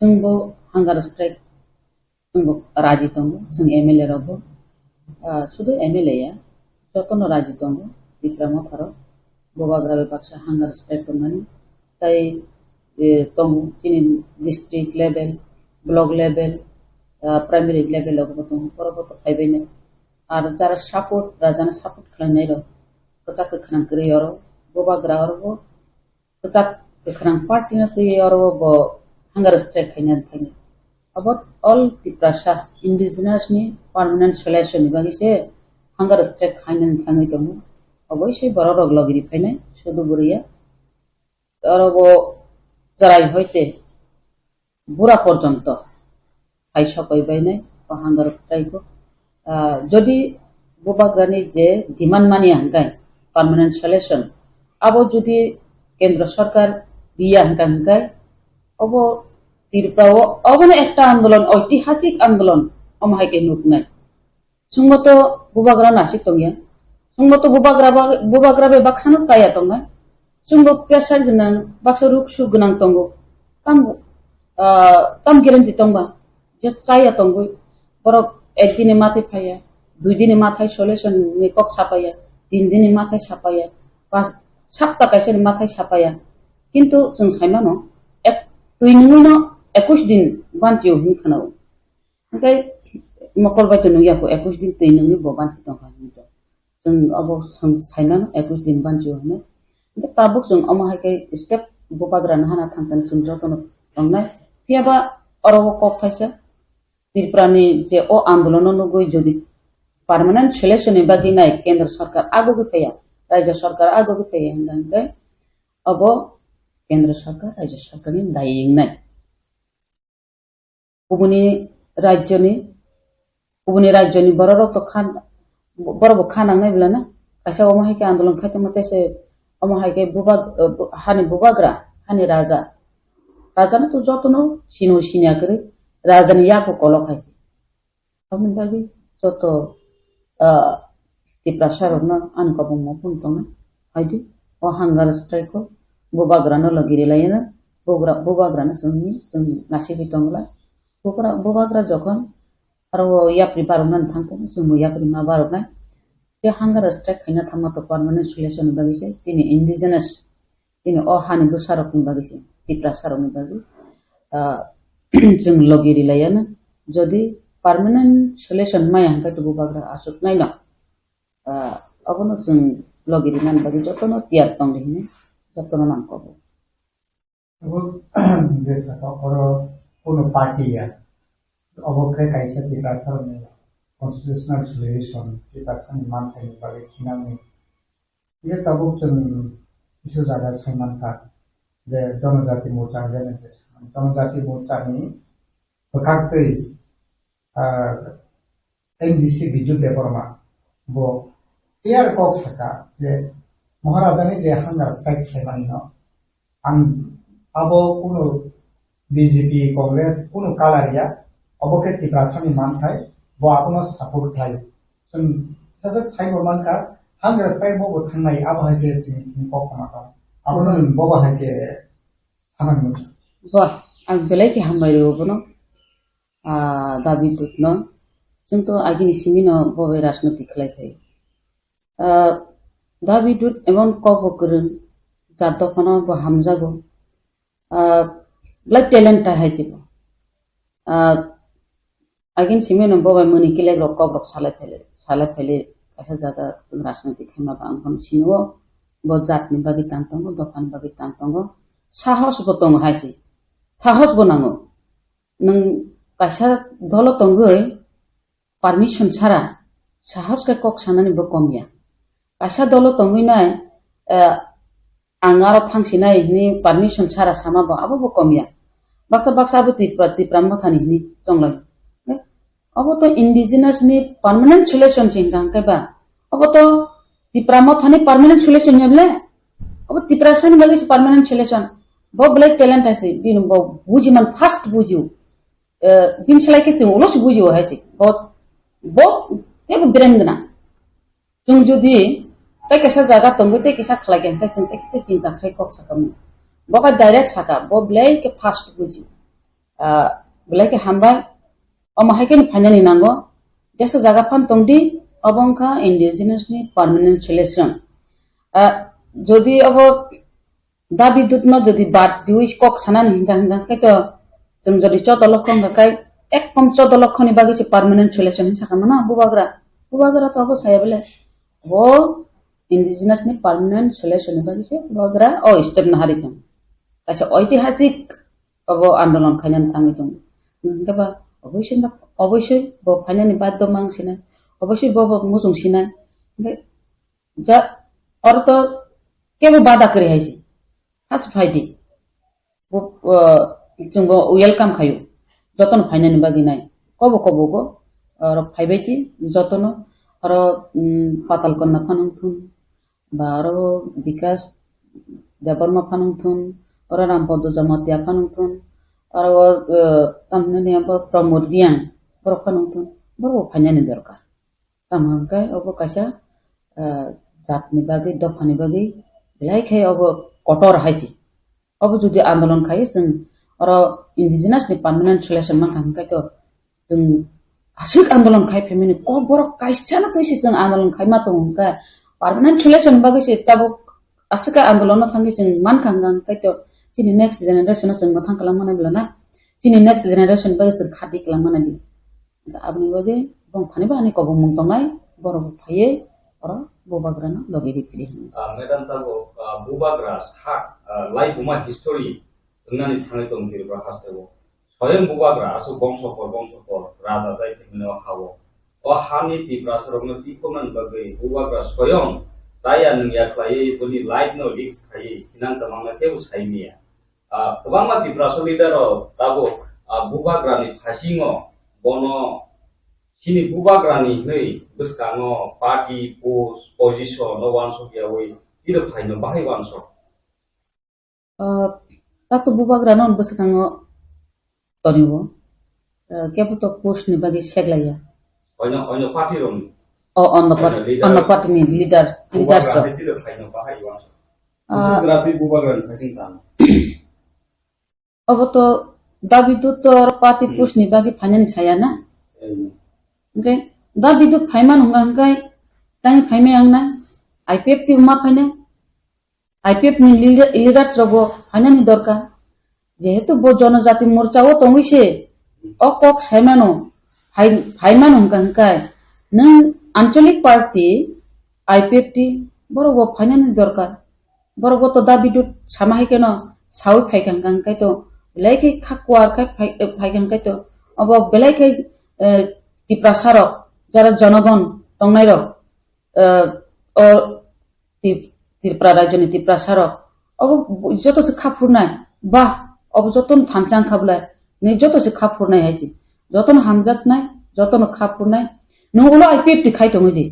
chwngbo hunger strike, chwngbo raji tongo, chwng M L A rokbo, ah, sudu M L A ya, jotono raji tongo, Tipra Motha rok, Bubagra bai baksa hunger strike tongmani, tai, eh, tongo chini district level, block level, ah, primary level rokbo tongo, borokbo to phaibainai. Ar jara support, rajano support khlainai rok, kwchak kwkhrang kwrwi oro, Bubagra oro bo kwchak kwkhrang party no twi oro bo hunger strike khaina thangwi. Abo all Tiprasa indigenous ni permanent solution ni bagwi se hunger strike khaina thangwi tongo. Oboisoi borok rok logiri phainai, sudu bwrwiya. Oro bo chwrai hoite bura porjonto hai sokoi bainai o hunger strike o. Ah, jodi Bubagrani je demand mani hwnkhe permanent solution, abo jodi Kendra Sarkar riya hwnkha hwnkhe, obo Tripura o obono ekta andolon, oitihasik andolon, omo hai khe nuknai. Chwngbo to Bubagra nasik tongya. Chwngbo to Bubagra ba-, Bubagra bai baksano chaya tongnai. Chwngbo pressure gwnang, baksa ruk suk gwnang tongo. Tam, ah, tam guarantee tongba je chaya tongwi borok ekdine matwi phaiya. Dui dini mathai solution ni kok sapaya, tin dini mathai sapaya, pas sapta kaisa ni mathai sapaya. Kintu chwng saimano, ek, twi nungwino ekush din banchio hin khwnao. Hingke mokol bai to nungya ko ekush din twi nungwi bo banchi tongkha hinwi to. Chwng obo swng saimano ekush din banchio hinwi. Hingke tabuk chwng omo hai khe step bubagra no hana thangkani chwng jotono tongnai. Phiyaba oro o kok thaisa Tripura ni je o andolono nugwi jodi permanent solution ni bagwi nai kendra sarkar ago gwi phaia, rajya sarkar ago gwi phaia hingkha hingkhe obo kendra sarkar, rajya sarkar ni dayi wngnai. Kubuni rajyoni, kubuni rajyoni bororok to khan, borok bo kha nangnai belai na. Kaisa omo hai khe andolon khai tongma tei se omo hai khe bubag-, eh, bu-, hani bubagra, hani raja. Raja no to jotono sino sinya kwrwi, raja ni yapo kolok hai se. Aboni bagwi joto, ah, Tiprasa rokno ani kwbangma phone tongo. Haidi, o hunger strike o bubagra no logi rilai no, bugra-, bubagra no chwngni, chwng nasibwi tongla. Bubagra, bubagra jokhon aro o yapri baroknani thang tongo, chwngbo yapri ma baroknai. Je hunger strike khaina thangma to permanent solution ni bagwi se, chini indigenous, chini o hani bwsarokni bagwi se, Tiprasarokni bagwi, ah, chwng logi rilaiya no. Jodi permanent solution maya hwnkhe to bubagra achuknai no, ah, obono chwng logi rinani bagwi jotono tiyar tongdi hinwi jotono nangkukgo. Abo je saka oro kuno party ya, obo khe kaisa Tiprasarokni constitutional solution, Tiprasani manthaini bagwi khinangni. Hingke tabuk chwng kisu jaga sai mankha je Jonojati Morcha hwnwi je Jonojati Morchani bwkhaktwi, ah, M D C Bidyu Debbarma bo clear kok saka je Maharajani je hunger strike khlaimanino ang abo kuno B J P, Congress kuno color ya, obo khe Tiprasani manthai, bo abono support khlai. Chwng sasa saibo mankha, hunger strike bo bo thangnai, abo hai khe chini kok khama kha. Abono bobo hai khe sanani muchung. Wah, ang belai khe hambai rw bono, ah, Dabi Dutno. Chwng to agini simino bobo rajniti khlai phai. Ah, Dabi Dut emon kok bo kwrwng, jat dophano bo hamjago. Ah, belai talent ta hai se bo. Ah, agin simi no bo bai muni kilek rok kok rok salai phele, salai phele kaisa jaga chwng rajniti khaima ba ang phano sini o. Bo jat ni bagwi tan tongo, dopha ni bagwi tan tongo. Sahos bo tongo hai se. Sahos bo nango. Nwng kaisa dolo tongwi permission sara sahos khe kok sanani bo kom ya. Kaisa dolo tongwi nai, eh, ang aro thang sinai hwnwi permission sara sama bo abo bo kom ya. Baksa baksa abo Tipra, Tipra Mothani hwnwi chonglai. Eh, abo to indigenous ni permanent solution se hwnkha hwnkhe ba. Abo to Tipra Mothani permanent solution ya bole? Abo Tiprasani bagwi se permanent solution. Bo belai talent hai se, bini bo buji man first buji o. Eh, bini slai khe chwng ulo se buji o hai se. Bo, bo teibo brain gwnang. Chwng jodi tei kaisa jaga tongwi tei kaisa khlai khe, hwnkhe chwng tei kaisa chinta khai kok saka mano. Bo khe direct saka, bo belai khe fast buji. Ah, belai khe hambai. Omo hai khe phainani nango. Jesa jaga phan tongdi, obo wngkha indigenous ni permanent solution. Ah, jodi obo Dabi Dutno jodi bad diwi kok sanani hingka hingka khe to chwng jodi chodo lokho hingka khai ekkom chodo lokho ni bagwi se permanent solution hin saka mano bubagra. Bubagra to obo saya bole. Bo indigenous ni permanent solution ni bagwi se bubagra o step no hari thung. Kaisa oitihasik obo andolon khainani thangwi tongo. Hingke ba oboisoi ba, oboisoi bo phainani baddo mang sinai. Oboisoi bo bo muchung sinai. Hingke Ja, oro to kebo bada kwrwi hai se. Has phai di. Bo, uh, chwng bo welcome khayo. Jotono phainani bagwi nai. Kobo kobo go, oro phaibai di, jotono, oro, um, Patal Konna phanang thun, ba oro Bikas Debbarma phanang thun, oro Rampodo Jamatia phanang thun, oro, uh, tamni abo Pramod Riang, borok phanang thun, borok bo phainani dorkar. Tamo hwnkhe obo kaisa, ah, jatni bagwi, dophani bagwi belai khe obo kotor hai se. Obo jodi andolon khai chwng oro indigenous ni permanent solution mankha hwnkhe to chwng aswk andolon khai phaimani, o borok kaisa no twi se chwng andolon khai ma tongo hwnkhe, permanent solution bagwi se tabuk aswk khe andolon no thangwi chwng man kha hwnkhe to chini next generation no chwng mwthang kwlang mani bwla na, chini next generation bagwi chwng khati kwlang mani bwla. Aboni bagwi bong thani bo ani kobongmung tongnai, borok bo phaiwi oro bubagra no logi riphi di hwnwi. Ah, madam, tabuk, ah, bubagra sak, ah, laibuma history wngnani thangwi tong Tripura hasteo. Soyang bubagra aswk bongso por bongso por raja chai phaimani o hao. O hani Tiprasarokno tikhoknani bagwi bubagra soyang chaya nungya khlaiwi boni life no risk khaiwi thinang kwbangma kebo sai manya. Ah, kwbangma Tiprasa leader rok tabuk, ah, bubagrani phasingo bono chini bubagrani hwnwi bwskango party post position no wansuk yawi tiro phaino bahai wansuk. Ah, tato bubagrano bwskango tonio. Ah, kebo to post ni bagwi seklaiya. Oino, oino party rokni. O, on the Oino party, leader. On the party ni leaders, leaders Bubagra rok. Hai tiro phaino bahai wansuk. Ah. Bwswk jwra twi bubagrani phasing tang. Obo to dabi dut to oro party Hmm. Post ni bagwi phainani saya na. Hmm. Hwnkhe dabi dut phaimano hwnka hwnkhe tangwi phaimai ang na, I P F T ma phainai, I P F ni leader, leaders rok bo phainani dorkar. Jehetu bo Jonojati Morcha o tongwi se o kok saimano, phai-, phaimano hwnka hwnkhe nwng Anchalik Party, I P F T borok bo phainani dorkar. Borok bo to dabi dut sama hai kheno sawi phaikha hwnkha hwnkhe to belai khe kha kuar khai phai-, eh, phaikha hwnkhe to obo belai khe, eh, Tiprasa rok jara jonogon tongnai rok, eh, o Tip-, Tripura rajyoni Tiprasa rok obo joto se kha phurnai ba obo joto no thansa wngkha bwlai ni joto se kha phurnai hai se joto no hamjaknai joto no kha phurnai nwng ulo I P F T khai tongwi di.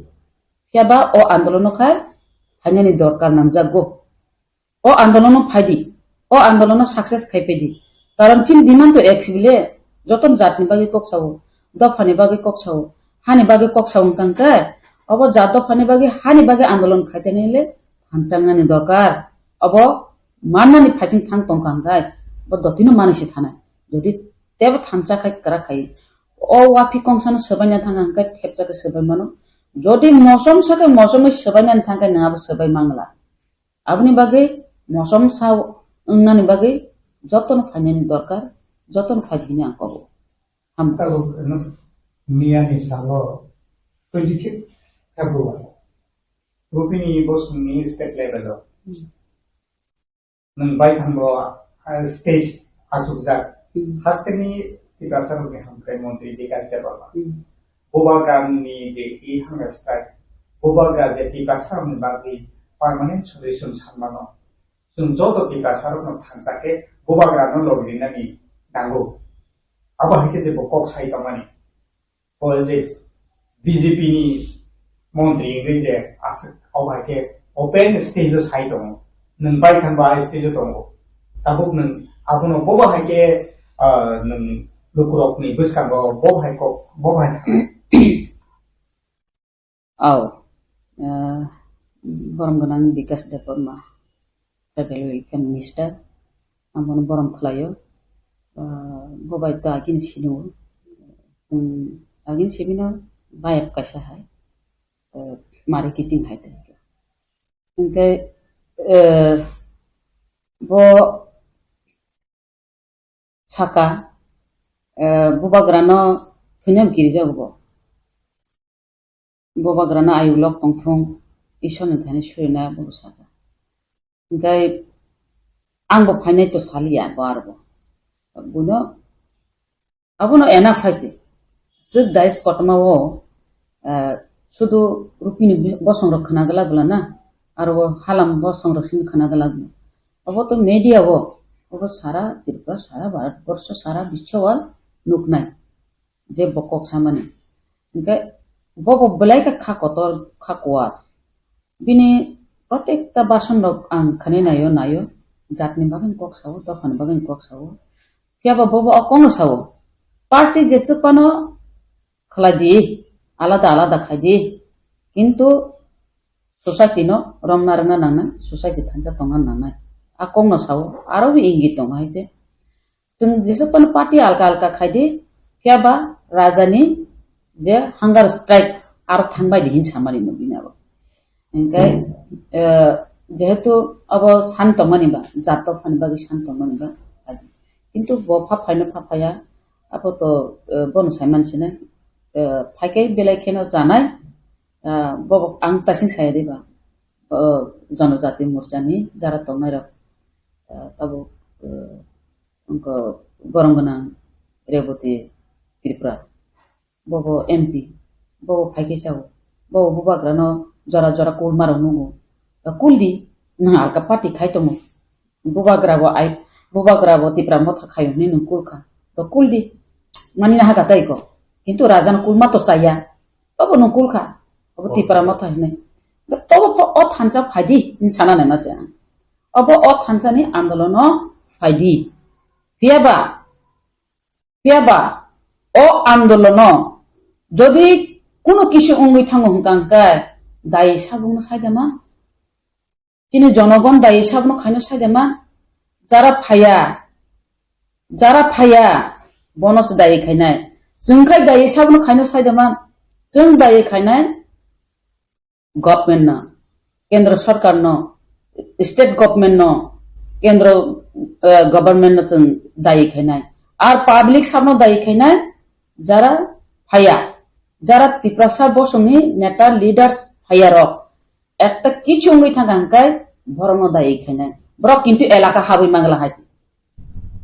Phiya ba o andolono khai phainani dorkar nangjakgo. O andolono phai di, o andolono success khai phai di. Karon chini demand to ek sibile, joton jatni bagwi kok sao, dophani bagwi kok sao, hani bagwi kok sao wngkha hwnkhe, obo jat dophani bagwi, hani bagwi andolon khai tani le thansa wngnani dorkar. Obo mannani phaising thang tongkha hwnkhe, bo dotino manwi se thanai. Jodi tebo thansa khai kwrak khai, o wapi kongsano swbaina thangkha hwnkhe thepsa khe swbai mano. Jodi mosom sa khe mosom bai swbainani thangkhe nwng abo swbai mangla. Aboni bagwi mosom sa wngnani bagwi jotono phainani dorkar, jotono phai di hwnwi ang kobo. Hambai. Tabuk no miyani salo twenty fifth February Rupini Bosongni state level o Hmm. nwng baithang bo, ah, stage achukjak. Hmm. Hasteni Tiprasa rokni hamkrai montri Bikash Debbarma. Hmm. Bubagrani je i hwnga strike, bubagra je Tiprasarokni bagwi permanent solution sanmano, chwng joto Tiprasarokno thansa khe bubagrano logi rinani nango. Abo hai khe je bo kok sai tongmani. O je B J P ni montri wngwi je aswk, o hai khe open stage o sai tongo. Nwng baithang ba stage o tongo. Tabuk nwng abono bobo hai khe, ah, nwng lukurokni bwskango bo hai kok, bo hai sana. Au, ah, borom gwnang Bikash Debbarma, Tribal Welfare Minister, ang bono borom khlaio. Ah, bo bai to agini sino, chwng agini sibino bayap kaisa hai, ah, mari kiching hai tei. Hwnkhe, eh, bo saka, eh, bubagrano thwinam kirijago bo. Bubagrano ayuk lok tongthung, Ishwarni thani surina bo saka. Hwnkhe ang bo phainai to saliya bo aro bo. Buino Abono ena phaisi. Chwk dais kotorma o, eh, sudu Rupini bi-, bosong rok khna glak bwla na, aro o halam bosong rok simi khna glak bwla. Obo to media o, obo sara Tripura, sara Bharat borsho, sara bisho o nuknai je bo kok samani. Hwnkhe bo bo belai khe kha kotor, kha kuar. Bini protekta bason rok ang khani naio, naio. Jatni bagwi kok sao, dophani bagwi kok sao. Phiya ba bo bo o kok no sao. Party jeswk phano khlai di, alada alada khai di. Kintu society no romna rwna nangnai, society thansa tongna nangnai. A kok no sao, aro bo ingit tongo hai se. Chwng jeswk phano party alka alka khai di, phiya ba raja ni je hunger strike aro thangbai di hin samani no bini abo. Hingke, eh, jehetu abo san tongmani ba, jat dophani bagwi san tongmani ba, kintu bo pha phaino pha phaya, abo to, eh, bono saiman sinai, eh, phaikhe belai kheno janai, eh, bo ang tasing saya diba, eh, Jonojati Morchani jara tongnai rok, eh, tabuk, eh, wngkha borong gwnang Reboti Tripura. Bobo M P, bobo phaikhe sao, bobo bubagrano jora jora kulmarok nungo. Kuldi, nwng alka party khai tongo. Bubagrabo ai, bubagrabo Tipra Motha khai hwnwi nwng kulkha. To kuldi, mani naha gata iko. Kintu rajano kulma to chaya. Bobo nwng kulkha. Obo Tipra Motha hwnwi. Tobo pho o thansa phaidi, hwnwi sana naima se ang. Obo o thansani andolono phaidi. Phiyaba, phiyaba, o andolono jodi kuno kisu wngwi thango hwnkha hwnkhe, dai sabungno saidama? Chini jonogon dai sabungno khaino saidama? Jara phaya, jara phaya, bono se dai khainai. Chwng khai dai sabungno khaino saidama? Chwng dai khainai. Government no, kendro sarkar no, state government no, kendro, eh, government no chwng dayi khainai. Ar public sabno dayi khainai, jara phaya, jara Tiprasa bosongni neta leaders phaya rok, ekta kichu wngwi thangkha hwnkhe borokno dayi khainai. Borok kintu elaka habwi mangla hai se.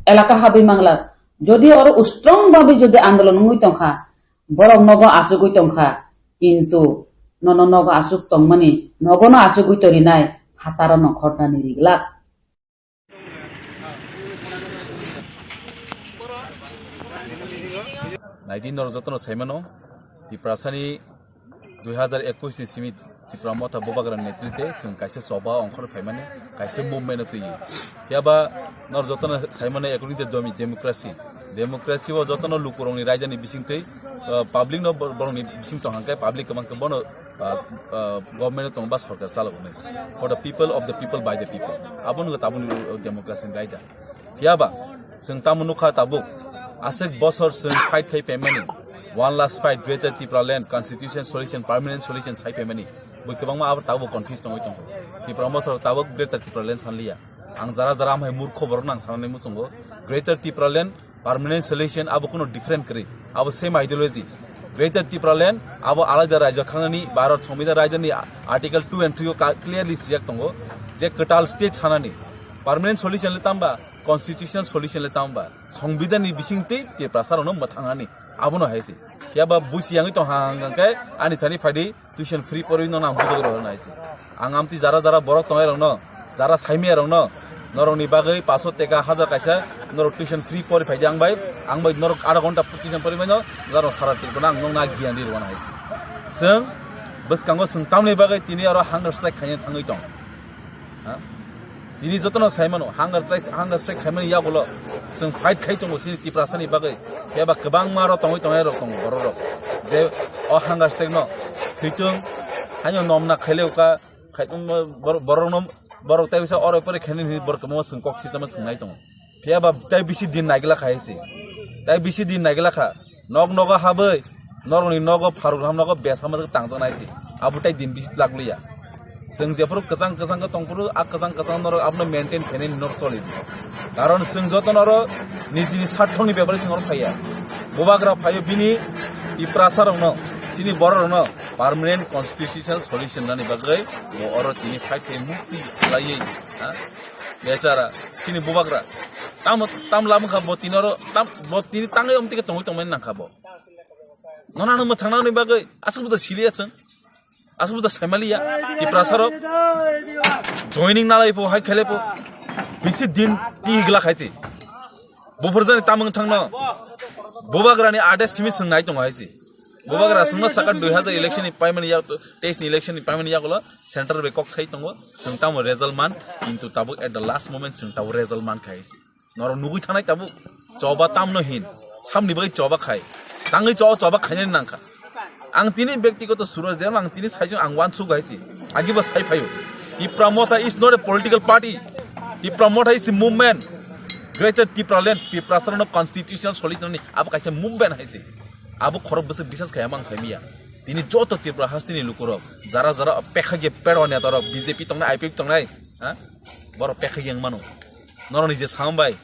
Elaka habwi mangla. Jodi oro strong babe jodi andolon wngwi tongkha, borok nogo achugwi tongkha, kintu nono nogo achuk tongmani, nogono achugwi torinai phataro nongkhornani riglak. Naidi norok jotono saimano, Tiprasani dui hazar ekush ni simi Tipra Motha Bubagra netrite chwng kaisa choba ongkhor phaimani, kaisa movement o twiwi. Phiya ba nor jotono saimano according to domi-, democracy. Democracy o jotono lukurokni raidani bisingtwi, uh, public no bor-, borokni bising tong hangkhe public kwbang khe bono, uh, uh, government o tong ba sorkar chalognai. For the people, of the people, by the people. Abono tabukni democracy ni raida. Phiya ba, chwng tamo nukha tabuk, aswk bosor chwng fight khai phaimani, one last fight, Greater Tipraland, Constitution Solution, Permanent Solution sai phaimani, bui kwbangma abo tabuk confuse tongwi tongo. Tipra Motha tabuk Greater Tipraland sanliya. Ang jara jara amhai murkho borok nang sanani muchungo. Greater Tipraland, Permanent Solution abo kuno different kwrwi. Abo same ideology. Greater Tipraland abo alaida rajyo khanani, Bharat Sambidan rajdani Article two and three o ka-, clearly sijak tongo je kwtal state sanani. Permanent solution le tamba, constitutional solution le tamba, Songbidan ni bising tei Tiprasa rokno mwthangnani, abono hai se. Phiya ba busi yangwi tong hang hang khe ani thani phaidi tuition free porwi no nang bujagwi rw hai se. Ang amtwi jara jara borok tongnai rokno, jara saimaya rokno, norokni bagwi paso teka hajar kaisa norok tuition free pori phaidi ang bai, ang bai norok adha ghonta tuition pori mano, norok sara Tripura ang nokna giyan ri rw hai se. Chwng bwskango chwng tamni bagwi tini oro hunger strike khaina thangwi tong. Ha? Tini jotono sai mano, hunger strike, hunger strike khaimani yagulo chwng fight khai tongo chini Tiprasani bagwi. Phiya ba kwbangma rok tongwi tongnai rok tongo, borok rok. Je o hunger strike no thwitung, haino nomna khaileuka, khai tongma bor-, borok no, borok tai bisa oro pore khainani hinwi borok kwbangma chwng kok sitama chwng nai tongo. Phiya ba tai bisi din naigla kha hai se. Tai bisi din naigla kha. Nok nogo habwi, norokni nogo pharuk ham nogo besa majak tangjak nai se. Abo tai din bisi lak liya. Chwng jephuru kwchang kwchang khe tongphuru, a kwchang kwchang norok abono maintain khainani norok choli. Karon chwng joto norok nijini sarthokni bepari chwng norok phaiya. Bubagra phaio bini Tiprasa rokno, chini borok rokno permanent constitutional solution nani bagwi bo oro tini fight khai mukti khlaiwi, ha? Bechara, chini bubagra. Tamo, tam lam kha bo tini oro, tam, bo tini tangwi omtike tongwi tongmani nang kha bo. Nono ano mwthangna ni bagwi aswk buda siliya chwng. Aswk buda saimaliya. Tiprasa rok joining nalai po, hai khele po. Bisi din ti gla khai chi. Buphur jani tamung thangno. Bubagra ni ade simi chwng nai tongo hai chi. Bubagra chwngno saka dui hazar election ni paimani yak, teis ni election ni paimani yagulo central bai kok sai tongo. Chwng tamo result man, kintu tabuk at the last moment chwng tabuk result man khai si. Norok nugui thanai tabuk choba tamno hin, samni bai choba khai. Tangwi cho choba khainani nangkha. Ang tini byaktigoto suro jema ang tini saijung ang wansuk hai si. Agibo sai phaio. Tipra Motha is not a political party. Tipra Motha is a movement. Greater Tipraland, Tiprasarokno constitutional solution ni abo kaisa movement hai si. Abo khorok bwswk bisas khai amang saimiya. Tini joto Tripura hasteni lukurok, jara jara pekhagya pedwa netarok, B J P tongnai, I P F T tongnai, ha? Borok pekhagya wng mano. Norokni je sambai,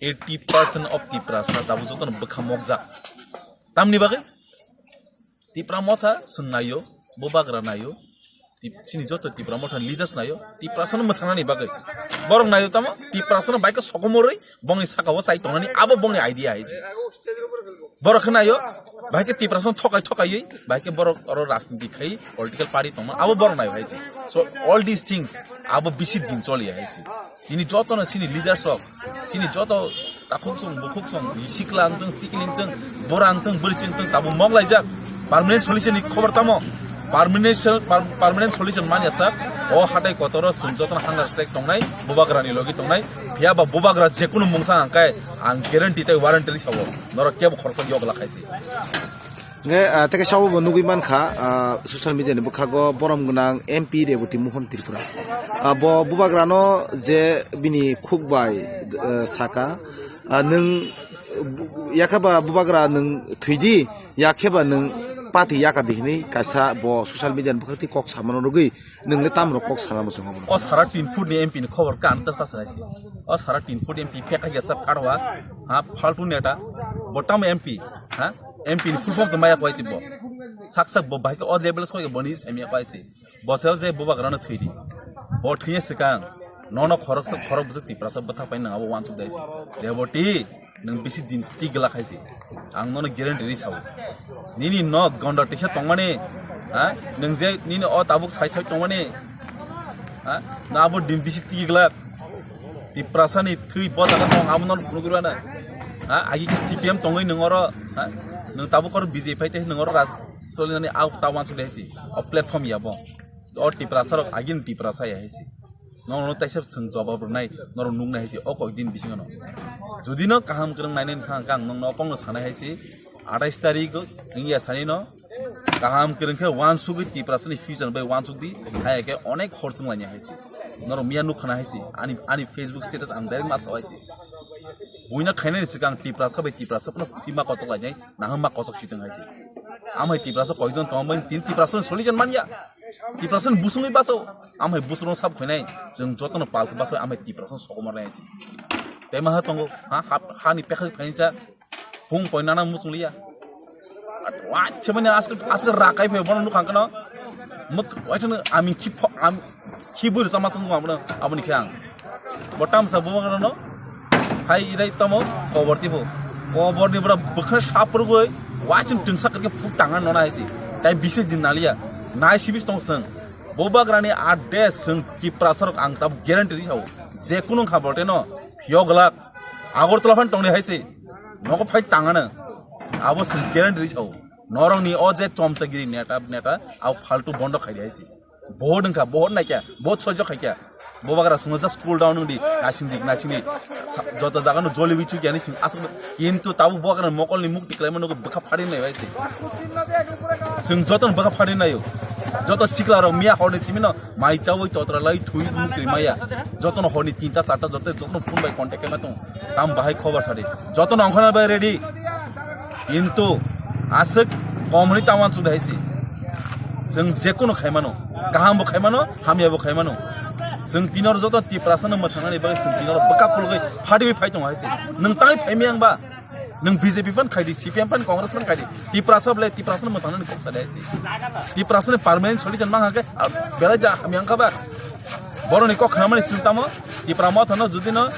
eighty percent of Tiprasa tabuk jotono bwkha mokjak. Tamni bagwi? Tipra Motha chwng naio, Bubagra naio, Tip-, chini joto Tipra Motha ni leaders naio, Tiprasano mwthangnani bagwi. Borok naio tamo, Tiprasano bai khe sokomorwi bongni sakao chai tongnani, abo bongni idea hai se. Borok khe naio, bai khe Tiprasano thokai thokaiwi, bai khe borok oro rajniti khai, political party tongma, abo borok naio hai se. So, all these things, abo bisi din choli hai se. Tini jotono chini leaders rok, chini joto takhuk song, bukhuk song, sikla wngtong, sikli wngtong, bura wngtong, bwrwi wngtong, tabuk mok laijak. Permanent solution ni khobor tamo? Permanent sol-, per-, permanent solution manya sak, o hatai kotoro chwng jotono hunger strike tongnai, Bubagra ni logi tongnai, phiya ba Bubagra jekunu mungsa hangkai, ang guarantee tei warranty ri sabo, norok kebo khoroksa yok lakhai se. Hingke, ah, tei khe sabo bo nugui mankha, ah, social media ni bwkhago borom gwnang M P Reboti Mohon Tripura. Ah, bo Bubagrano je bini khuk bai, eh, saka, ah, nwng bu-, yakheba Bubagra nwng thwidi, yakheba nwng pati yaka di hinui kaisa bo social media ni bwkhak twi kok samano rwgwi nwng le tamrok kok sana muchung obo. O sara tin foot ni M P ni khobor kan ta sa sa si. O sara tin foot M P phek ya sa pharwa, ha, phaltu neta, bo tamo M P, ha? M P ni full form se maya kwai si bo. Sak sak bo bai o level soi bo ni se maya kwai si. Bo se je Bubagrano thwi di. Bo thwiya swkang. Nono khorok se khorok bwswk Tiprasa bwthak pai nang abo wansuk dai si. Reboti, nwng bisi din ti gla khai si. Ang nono guarantee ri sao. Nini no gonda tisa tongmani, ha? Nwng je nini o tabuk sai sai tongmani, ha? Na abo din bisi ti gla. Tiprasa ni thwi bo jaga tong abo nono phunuk rwna. Ha? Agi ki C P M tongwi nwng oro, ha? Nwng tabuk oro B J P phai te nwng oro raj choli nani au ta wansuk dai si. O platform ya bo. O Tiprasa rok agin Tiprasa ya hai si. Nono taisa chwng jawab rwnai, norok nuknai hai se, o kok din bisingo no. Jodi no kaham kwrwng nainai wngkha, hwnkhe ang nokno o kokno sanai hai se, atais tarik wngya sani no, kaham kwrwng khe wansugwi Tiprasani future bai wansuk di, haya khe onek hor chwng lainai hai se. Norok miya nuk khana hai se, ani, ani Facebook status ang direct ma sao hai se. Buino khainani swkang Tiprasa bai Tiprasa phano thwi ma kochok lainai, naham ma kochok sitwng hai se. Amhai Tiprasa koijon tongmani tin Tiprasa solution manya. Tiprasa ni busungwi baso, amhai busung sab khainai, chwng jotono pal khe baso, amhai Tiprasa sokomor nai si. Tei maha tongo, ha, ha, ha ni pekha phainsa, phung poi nana muchung liya. Wacha mani aske, aske rakai phe bono nukhang kano. Muk, wacha no ami khi pho, am, khi bur sama sung abono, aboni khe ang. Bo tamsa bo no, hai irai tamo, kobor tibo. Kobor ni bra bwkha saprugoi, wachim tungsa kake phuk tanga nona hai si. Tai bisi din naliya, nai sibis tong sung. Bubagrani ade sung Tiprasa rok ang tab guarantee ri sao. Je kunu kha bote no, phiyok glak. Agartala phan tongni hai si. Nogo phai tangana. Abo sung guarantee ri sao. Norok ni o je chomchagiri neta, neta, au phaltu bondo khai di hai si. Bohot wngkha, bohot naikha, bohot sojok khaikha. Bubagra swngo just cool down wngdi, naising di, naising di. Joto jaga no joli wi chukya ni sing aswk. Kintu tabuk Bubagra mokol ni mukti kwlaima nugo bwkha phari nai bai se. Sing joto no bwkha phari naio. Joto sikla rok miya hor ni chimi no mai chawi totra lai thui mukti maya. Joto no hor ni tinta charta joto, joto no phone bai contact khaima tong. Tam bahai khobor sadi. Joto no ongkhorna bai ready. Kintu aswk kom hwnwi ta wansuk hai si. Chwng jekunu khaimano, kaham bo khaimano, hamya bo khaimano. Chwng tini oro joto Tiprasa no mwthangnani bagwi chwng tini oro bwkha phulgwi phadiwi phai tongo hai si. Nwng tangwi phaimaya wngba? Nwng B J P phan khaidi, C P M phan, Congress phan khaidi. Tiprasa belai Tiprasa no mwthangnani kok sadi hai si. Tiprasa ni permanent solution mang hake, ah, belai da hamya wngkha ba? Boroni kok khnamani chwng tamo, Tipra Motha no jodi no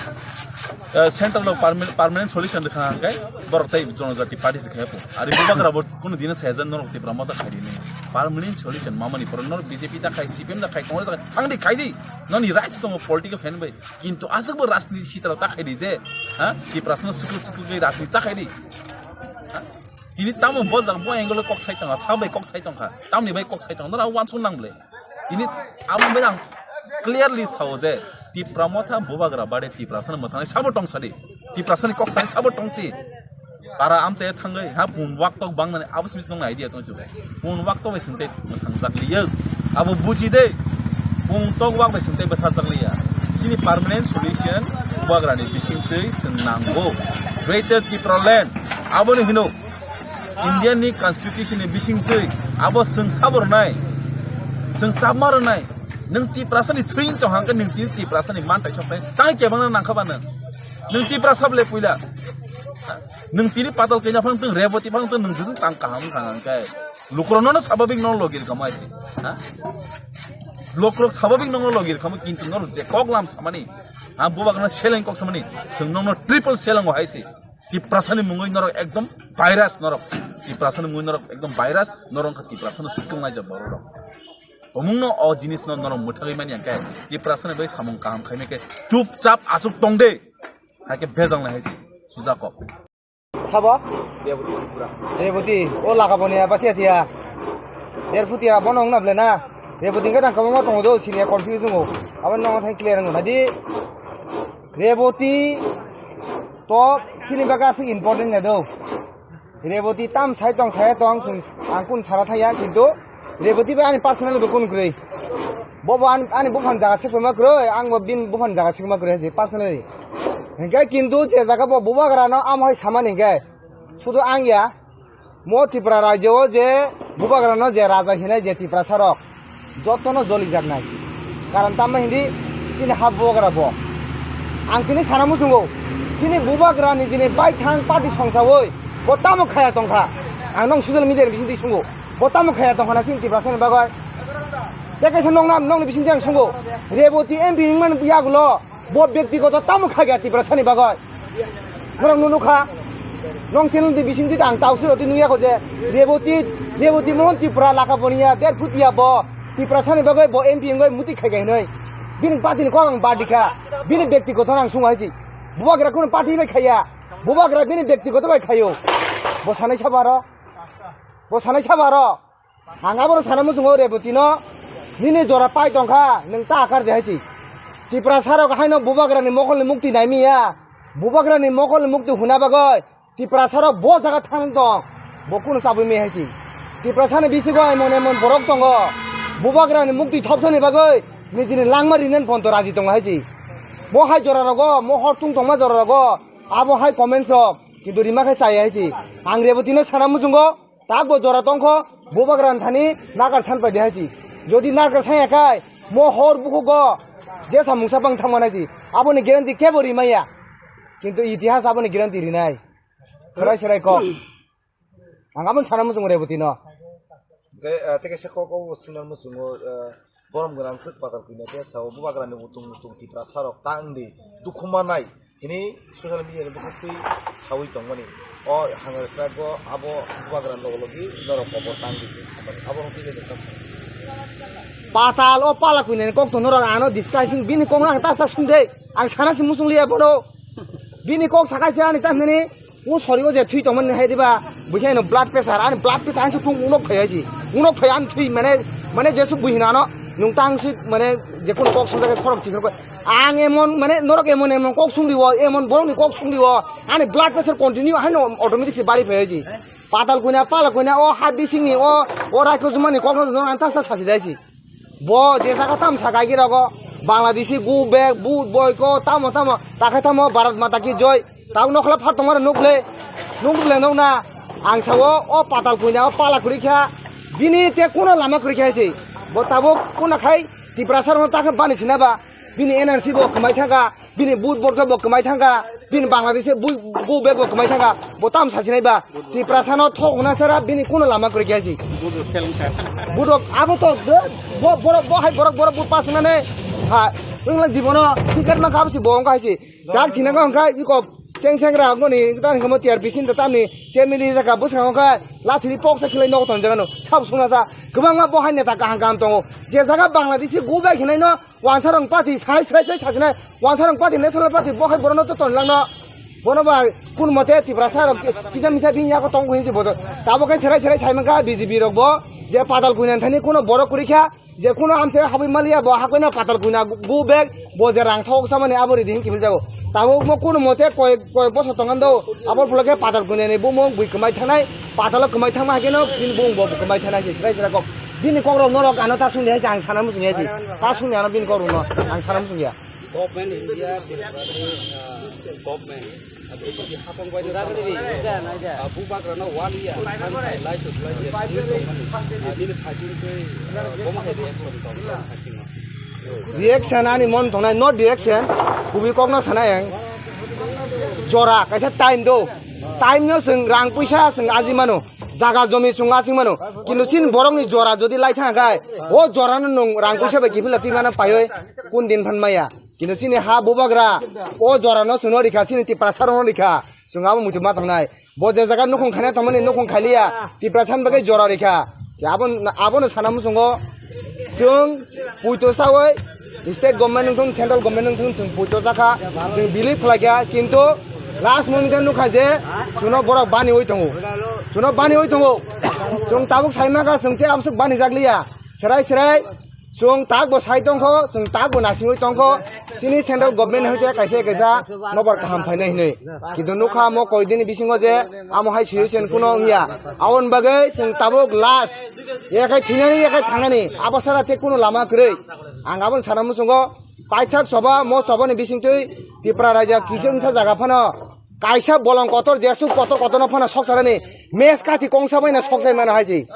eh, central no permanent, permanent solution rwkha hwnkhe borok tei Jonojati Party se khe pho. Ari Bubagra bo kunu dino sayajan norok Tipra Motha khaidi ni. Permanent solution mamani poro norok B J P da khai, C P M da khai, Congress da khai, thangdi khaidi. Noni rights tongo political fan bai. Kintu aswk bo rajniti sitra ta khaidi je, ha? Tiprasa no sukuk sukuk bai rajniti ta khaidi. Ha? Tini tamo bo jaga bo angle kok sai tongkha, sa bai kok sai tongkha, tamni bai kok sai tongkha, nora wansuk nang ble. Tini amo bai ang clearly sao je Tipra Motha Bubagra bade Tiprasa no mwthangnai sabo tong sadi. Tiprasa ni kok sai sabo tong si. Para amchai thangwi ha pun wak tok bang nani abo simi nong idea tong chu. Pun wak tok bai sing tei mwthang jak liya. Abo buji de. Pun tok wak bai sing tei bwtha jak liya. Sini permanent solution Bubagra ni bising tei sing nango. Greater Tipraland. Abo ni hino. India ni constitution ni bising twi abo swng sabo rwnai, swng chapma rwnai. Nwng Tiprasa ni thwi wng tong hangkhe nwng tini Tiprasa ni mantai soknai tang kebangna nangkha ba nwng? Nwng Tiprasa bole puila. Nwng tini patal kanya phang tong, Reboti phang tong, nwng jwdwng tang kaham wng thang hangkhe. Lukurokno no sababik no logi rwkha mai se. Ha? Lukurok sababik no logi rwkha mo, kintu norok je kok lam samani, ha, bubagrano seleng kok samani, swng nokno triple seleng o hai se. Tiprasani mungwi norok ekdom virus norok. Tiprasani mungwi norok ekdom virus, norok wngkha Tiprasano swkang laijak borok rok. Omungno o jinisno norok mwthagwi mani hwnkhe Tiprasani bai samung kaham khaimai khe chupchap achuk tong de. Haikhe bejal nai hai se sujak kok. Sabo? Reboti Tripura. Reboti, o laka boni aba thia thia. Der phutia bono wngna ble na. Reboti hwnkhe tang kwbangma tongo do, sini confuse wngo. Abo nokno thang clear wngo. Nadi Reboti to chini bagwi aswk important ya do. Reboti tam sai tong, sai tong, chwng, ang kun sara thaya, kintu Reboti bai ani personal bo kun kwrwi. Bo bo ani, ani buphang jaga se kwma kwrwi, ang bo bin buphang jaga se kwma kwrwi, personally. Hingke kintu je jaga bo bubagra no amo hai samani hingke, sudu ang ya, mo Tripura rajyo o je bubagra no je raja hinai je Tiprasa rok, jotono jolijaknai. Karon tamo hindi chini ha bubagra bo. Ang tini sana muchungo, chini bubagra ni jini baithang party songsawi bo tamo khaya tongkha. Ang nong social media ni bisingtwi sungo, bo tamo khaya tongkha na chini Tiprasa ni bagwi. Tei kaisa nong nam, nongni bisingtwi ang sungo, Reboti M P wngmani yagulo bo byaktigoto tamo khaya Tiprasa ni bagwi. Norok nunu kha, nong channel di bising di ang tau siro di nuya ko je, Reboti, Reboti Mohon Tripura laka boniya, der phutia bo, Tiprasa ni bagwi bo M P wngwi muti khai kai noi. Bini party ni kok ang badi kha, bini byaktigoto ang sungo hai si. Bubagra kuno party bai khaya, bubagra bini byaktigoto bai khayo. Bo sanai sabaro, bo sanai sabaro. Ang abono sana muchungo Reboti no, nini jora pai tongkha, nwng ta akar de hai si. Tiprasa rok haino bubagra ni mokol ni mukti nai miya, bubagra ni mokol ni mukti huna bagwi, Tiprasa rok bo jaga thang tong, bo kuno chabwi mi hai si. Tiprasa ni bisingo emon emon borok tongo, bubagra ni mukti thopsani bagwi nijini langma rinen ponto raji tongo hai si. Mo hai jora rogo, mo hor tung tongma jora rogo, abo hai comments rok, kintu rima khe chaya hai si. Ang Reboti no sana muchungo, tak bo jora tongkho, bubagra ni thani nakar san pai de hai si. Jodi nakar san ya kai, mo hor bukhugo, jesa mungsa bang thangma nai si. Aboni guarantee kebo rimaya. Kintu itihas aboni guarantee rinai. Serai serai kok. Ang aboni sana muchungo Reboti no. Tei, ah, tei kaisa kok o signal muchungo, ah, borom gwnang swk patal kwina khe sao bubagra ni utung utung Tiprasa rok ta wngdi dukhu manai hini social media ni bwkhak twi sawi tongmani. O Hunger Strike o abo bubagra ni logo logi norok kobor tang di samani. Abo hwnkhe le nokha. Patal o pala kwina ni kok to norok ano discussing bini kok no ang ta sa sung de. Ang sana si muchung liya bono. Bini kok sakai se ani tamhini. O sori o je thwi tongmani hai diba, buikhe no blood pressure, ani blood pressure ani sukung unok phai hai si. Unok phai ani thwi mane, mane jesu buihino ano, nwng tang si mane je kono kok sung jagwi khorok chikhe koi. Ang emon mane norok emon emon kok sung diwo, emon borok ni kok sung diwo, ani blood pressure continue haino automatic se bari phai hai si. Patal kuina, pala kuina, o ha bisingni, o, o raiko jumani kok no norok ani ta sa sasi dai si. Bo je jaga tam sa gaigi rogo, Bangladeshi go back, vote boycott, tamo tamo, takhai tamo Bharat Mata ki joy. Tabo nokla phat tongmani nukle, nukle nokna. Ang sao o patal kuina o pala kwrwi kha, bini te kuno lama kwrwi kha se. Bo tabo kuno khai Tiprasa rokno takhe bani sinaba, bini N R C bo kwmai thangkha, bini vote boycott bo kwmai thangkha, bini Bangladesh bo, go back bo kwmai thangkha. Bo tam sasinai ba, Tiprasa no thok hwnna sara bini kuno lama kwrwi kha se. Vote rok abo to bo, borok bo hai borok borok vote pass wngnane ha wngla jibono ticket mankha abo se bo wngkha hai se. Tak thina ko hwnkha iko cheng cheng ra ngoni ta hwnkha mo T R P sin ta tamni che mili jaka bwskango kha lathiri pok sa khilai nogo ton jaga no sab sungna sa kwbangma bo hai neta kaham kaham tongo je jaga Bangladeshi go back hinai no wansa rong party sai sai sai sajinai wansa rong party national party bo hai borok no to ton lang no bono ba kun mote Tiprasa rok kisa misa bini yago tongo hinsi bojo tabo khe serai serai sai mankha B J P rok bo je patal kuinan thani kuno borok kwrwi kha. Je kuno amse habwi maliya bo hakoino patal kuina go back bo je rang thok samani abo ridi hin kimil jago. Tabuk mo kuno mote koi, koi bosor tongando abo phulo khe patal kuinani bumung bui kwmai thanai, patalo kwmai thangma hakeno bini bumung bo kwmai thanai se srai srai kok. Bini kok rok norok ano ta sungdi hai se ang sana muchung ya se. Ta sungdi ano bini kok rok no ang sana muchung ya. Government India, uh, government. Hapang bai no tamo, ah, bubagra no waliya, thansa lai to lai ya, simi tongmani, ah, nini phaising twi, ah, bomo hai reaction tong tong phaising no. Reaction ani mon tongnai, not reaction, kubui kok no sana yang. Jora, kaisa time do. Time no chwng rang puisa chwng aji mano. Jaga jomi chwng asing mano. Kintu sin borok ni jora jodi lai thang kai, o jora no nwng rang puisa bai kiphila twi mano paioi kun din phan maya. Kintu chini ha bubagra o jora no chwngno rikha, chini Tiprasa rok no rikha, chwng abo muitu ma tongnai. Bo je jaga nukhung khaina tongmani nukhung khailiya, Tiprasa ni bagwi jora rikha. Abo, abono sana muchungo chwng puito sawi state government wngthung, central government wngthung chwng puito jakha, chwng believe khlaikha, kintu last moment khe nukha je chwngno borok baniwi tongo, chwngno baniwi tongo. Chwng tabuk sai mankha chwng tei amsuk bani jakliya, serai serai. Chwng tak bo sai tongkho, chwng tak bo nasingwi tongkho. Chini central government hai khe kaisa kaisa nobar kaham phainai hinwi. Kintu nukha mo koidini bisingo je amo hai situation kuno wngya. Aboni bagwi chwng tabuk last. Yakhai thwinani, yakhai thangnani. Abo sara tei kuno lama kwrwi. Ang aboni sana muchungo paithak soba, mo sobani bisingtwi Tipra raja kichengsa jaga phano kaisa bolong kotor, jesuk kotor kotorno phano soksarani mes kathi kongsa baino soksai mano hai se.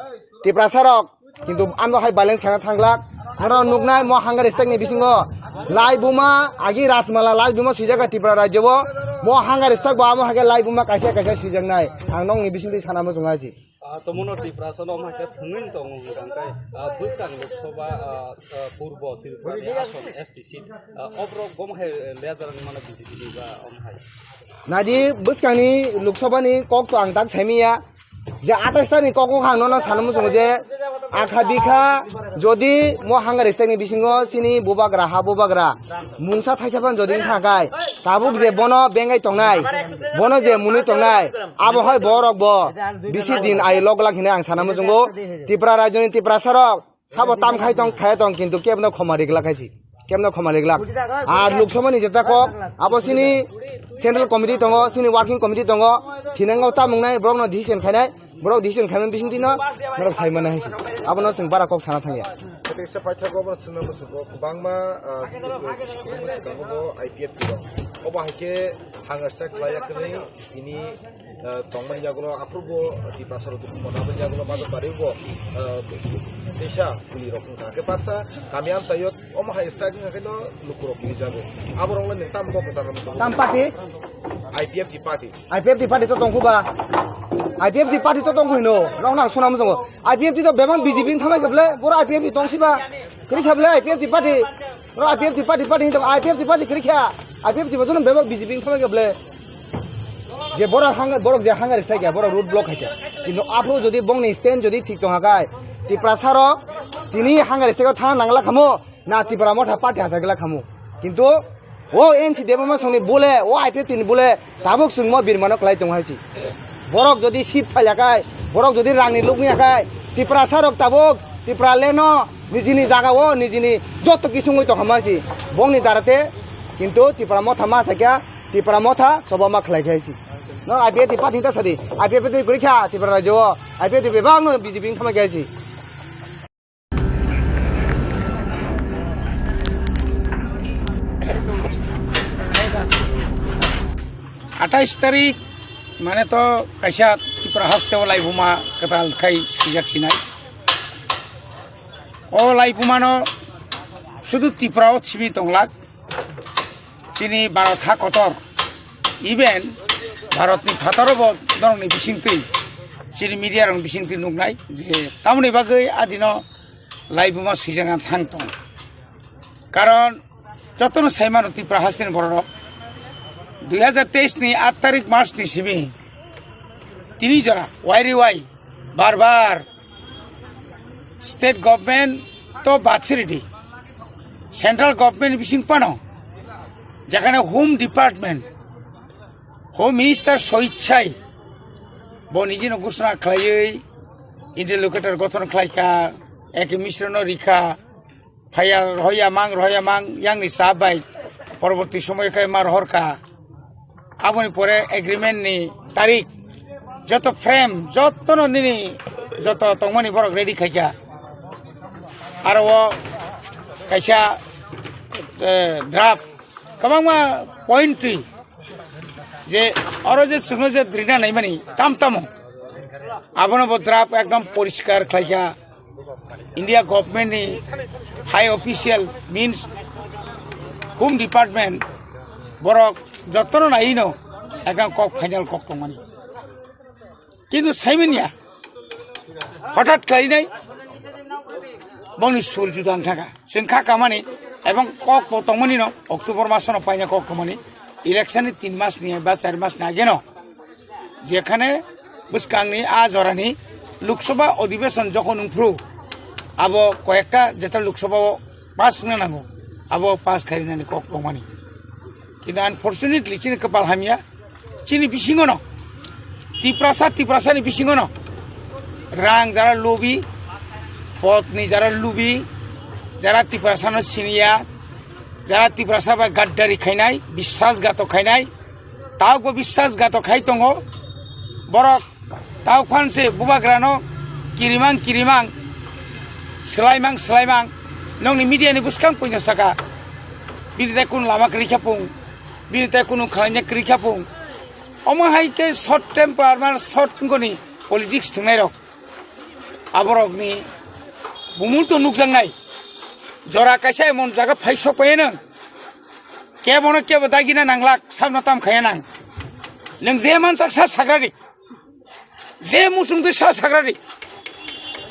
Tiprasa rok Kintu ano hai balance khana thanglak. Norok nuknai mo hunger strike ni bisingo Laibuma agi Rajmala Laibuma swijak Tripura rajyo o mo hunger strike bo amo hai khe Laibuma kaisa kaisa swijaknai. Ang nokni bisingtwi sana muchungo hai se. Ah, tomono Tiprasa no hai khe thwngwi tongo hwnkha khe, ah, bwskang Lok Sabha, ah, ah, purbo Tripura ni ason S T seat, ah, oborok gom hai leader ni mano B J P ni ba om hai. Nadi bwskangni Lok Sabha ni kok to ang tak saimiya. Je atais tani kok wngkha ang nono sana muchungo je akha bikha jodi mo hunger strike ni bisingo chini bubagra ha bubagra mungsa thaisa phan jodi wngkha kai tabuk je bono bengai tongnai, bono je mwnwi tongnai, abo hai borok bo bisi din ai lok lak hinwi ang sana muchungo. Tripura rajyoni Tiprasa rok Sabo tam khai tong, khai tong, kintu kebno khoma riglak hai si. Kebno khoma riglak. Ar Lok Sabha ni jeta kok, abo sini Central Committee tongo, sini Working Committee tongo, thinango tam wngnai, borokno decision khainai, borok decision khaimani bisingtwi no, norok sai mano hai si. Abono chwng bara kok sana thangya. Tei se paithago bo swnam bo kwbangma, ah, sini kwbangma swkango bo I P F T rok. Obo hai khe hanga strike khlai ya kwrwi tini, ah, tongmani yagulo aphuru bo Tiprasa rok dukhu mona aboni yagulo Majok Bari bo, ah, teisa kuli rok wngkha. Khe baksa kami amchaio omo hai strike wngkha khe no lukurok kilijago. Aborok le nwng tamo kok kwchar rok Tam party? I P F T party. I P F T party to tongkhu ba. I P F T party to tongkhu hino. Nokna suna muchungo. I P F T to bebak B J P ni thanglai khe ble, boro I P F T tongsi ba. Kwrwi kha ble I P F T party. Boro I P F T party party hinwi tongo, I P F T party kwrwi kha. I P F T bo jono bebak B J P ni thanglai khe ble. Je borok hang-, borok je hunger strike ya, borok road block hai kha. Kintu aphuru jodi bongni stand jodi thik tong ha kai, Tiprasa rok tini hunger strike o thang nangla khamo, na Tipra Motha party hachagla khamo. Kintu o N C Debbarma songni bole, o I P F T ni bole, tabuk chwngmo birmano kwlai tongo hai se. Borok jodi seat phaiya khai, borok jodi rangni lukmiya khai, Tiprasa rok tabuk Tipra leno nijini jaga o nijini joto kisungwi tongkha ma se. Bongni darate kintu Tipra Motha ma sakya, Tipra Motha sobo ma khlai khai se. No I P F T party ta sadi, I P F T kwrwi kha Tipra rajyo o, I P F T bebak no B J P wngkha ma khai se. Atais tarik mane to kaisa Tripura haste o laibuma kwtal khai swijak sinai. O laibuma no sudu Tripura o simi tonglak. Chini Bharat ha kotor, even Bharatni phataro bo norokni bisingtwi, chini media rokni bisingtwi nuknai je tamoni bagwi adino laibuma swijana thang tong. Karon jotono saimano Tripura hasteni bororok dui hazar teis ni aat tarik March ni simi tini jora wairi wai bar bar State government to bachiridi, central government bising pano, jekhane Home Department, Home Minister soichai, bo nijino ghosona khlaiwi interlocutor gothon khlaikha, eke Mishra no rikha, phaiya rohya mang, rohya mang, yang ni sa bai, porborti somoy khai ma rohorkha. Aboni pore agreement ni tarik, joto frame, joto no nini joto tongmani borok ready khaikha. Aro o kaisa, eh, draft, kwbangma point twi Je oro je chwngno je rina naimani tam tamo, abono bo draft ekdom poriskar khlaikha. India government ni high official means Home Department, borok jotono naino ekdom kok final kok tongmani. Kintu saimanya hothat khlainai bongni sur juda wng thangkha. Chwng kha kamani ebong kok bo tongmani no October masono paina kok tongmani, election ni tin mas ni ba char mas ni ageno, jekhane bwskangni a jorani Lok Sabha Adhibeshon jokhon wngphru, abo koyekta jeta Lok Sabha o pass wngna nango, abo pass khainani kok tongmani. Kintu unfortunately chini kwpal hamya, chini bisingono, Tiprasa, Tiprasani bisingono rang jara lubi, potni jara lubi, jara Tiprasano siniya, jara Tiprasa bai gaddari khainai, biswasghatok khainai, taukbo biswasghatok khai tongo. Borok tauk phan se bubagrano kirimang kirimang, swlaimang swlaimang. Nokni media ni bwskang puino saka, bini tai kunu lama kwrwi kha pung, bini tai kunu khlaina kwrwi kha pung. Omo hai khe short temper, mane short wngkoni politics thwngnairok. Aborokni bumung to nukjaknai. Jora kaisa emon jaga phai sok phaiya nang. Kebono kebo dagina nanglak, sabno tam khaya nang. Nang je mansak sa sagrari. Je musung twi sa sagrari.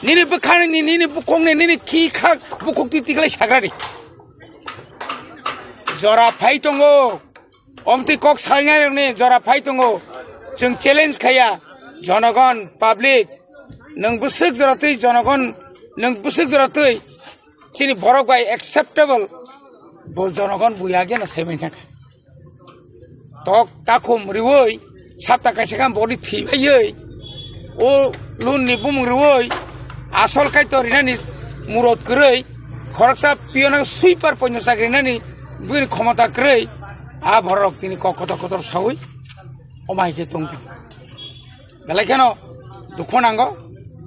Nini bwkhani, nini bukhukni, nini khi khak bukhuk twi tiklai sagrari. Jora phai tongo. Omtwi kok salnai rokni jora phai tongo. Chwng challenge khaya. Jonogon, public, nwng bwswk jora twi jonogon, nwng bwswk jora twi chini borok bai acceptable bo jonogon buya geno saiman thangkha. Tok takhum riwi, sapta kaisa kha boni thwi baiwi, o loan ni bumung riwi, asol kaitor rinani murot kwrwi, khoroksa piyona sweeper poino chakri rinani bini khomota kwrwi, a borok tini kok kotor kotor sawi, omo hai khe tongkha. Belai kheno dukhu nango,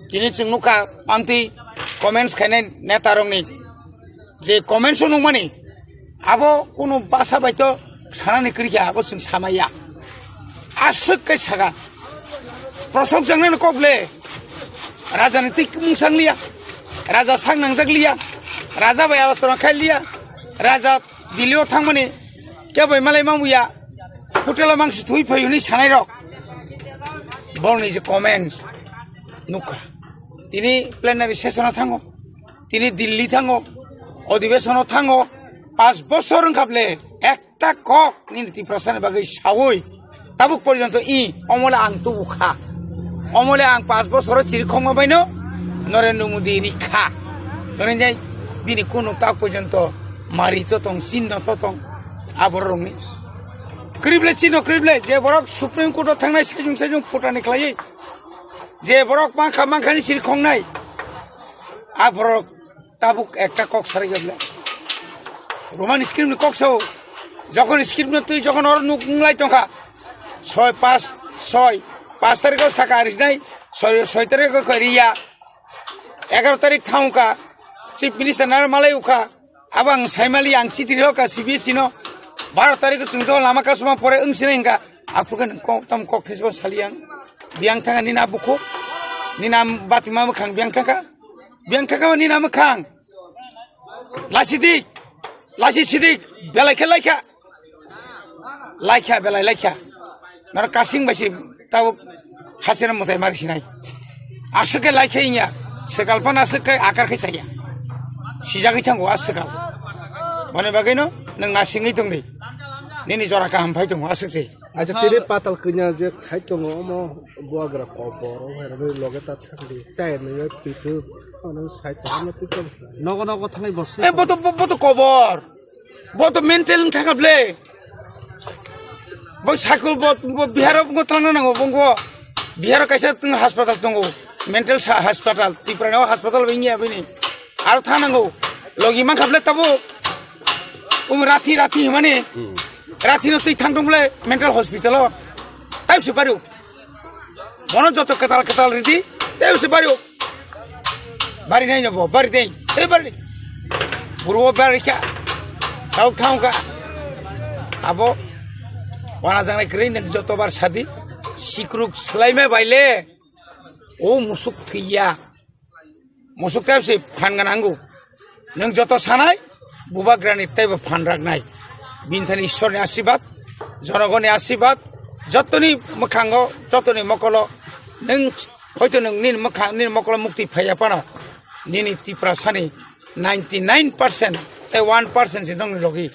tini chwng nukha amtwi comments khainai neta rokni je comments o nukmani, abo kunu basa bai to sanani kwrwi kha, abo chwng samaya. Aswk khe saka, prosok jangnani kok le, raja ni twi mung sang liya, raja sak nangjak liya, raja bai alochona khai liya, raja Delhi o thangmani kebo bai malai mamuya, hotel o mangsi thui phai hwnwi sanai rok, borokni je comments nukha, tini plenary session o thango. Tini Delhi thango, odhibeshono thango, paanch bochor wngkha ble ekta kok nini Tiprasani bagwi sawi tabuk porjonto i omole ang tubu kha. Omole ang paanch bochoro chirikhokma baino Narendra Modi rikha. Hwnwi bini kunu tak porjonto mari to tong, chinno to tong, aborokni. Krible chinno krible je borok Supreme Court o thangnai sejung sejung phutani khlaiwi, je borok mankha mankhani chirikhoknai, a borok tabuk ekta kok sarai gabla. Roman script ni kok sao. Jokhon script no twi jokhon oro nuk nunglai tongkha. Soi pas, soi, pas tarikh o saka arisnai, soi, soi tarikh o khoriya. Egaroh tarikh thangkha. Chief Minister naro malai ukha. Abo ang saimali ang chiti rihokha C B S E no. Baro tarikh o chwng jokhon lama kasuma pore wng sinai hwnkha. Aphuru khe nwng kok, tam kok thaichbo sali ang. Biyang thangkha nini a bukhuk. Nini a batima mwkhang biyang thangkha. Biyang thangkha nini a mwkhang. Lasi dik, lasi sidik, belai khe laikha. Laikha, belai laikha. Naro kasing bai se tabo hasena mwtai mari sinai. Aswk khe laikha inya, swkal phano aswk khe akar khe chaya. Sijagwi thango a swkal. Boni bagwino nwng nasingwi tongdi. Nini jora kaham phai tongo aswk se. Acha tini patal kanya je khai tongo omo buagra kobor o hai rani loge ta thangdi chai nai pitu ano sai tongma twi tong. Nogo nogo thangai bosi. Eh, boto, bo-, boto kobor. Boto mental wng thangkha ble. Bo sakul bo, bo Bihar o bo thangna nango, bo Bihar o kaisa tong hospital tongo. Mental sa-, hospital, Tripura ni o hospital bo wngya bini. Aro thang nango. Logi mankha ble tabo. Um rathi, rathi himani. Hmm. Rathi no twi thang tong ble mental hospital o. Taibse bari. Bono joto kwtal kwtal ridi, tei se bari o. Bari nai no bo, bari dei, tei bari. Buru o bari kha. Tau thang kha. Abo. Wana jangnai kwrwi nwng jotobar sadi, sikruk swlaima baile, o musuk thwiya. Musuk tei se phan gana ango. Nwng joto sanai, bubagrani teibo phan raknai. Bini thani Ishwarni asibad, jonogoni asibad, jotoni mwkhango, jotoni mokolo, nwng hoito nwng nini mwkhang, nini mokolo mukti phaiya phano, nini Tiprasani ninety nine percent tei one percent se nongni logi.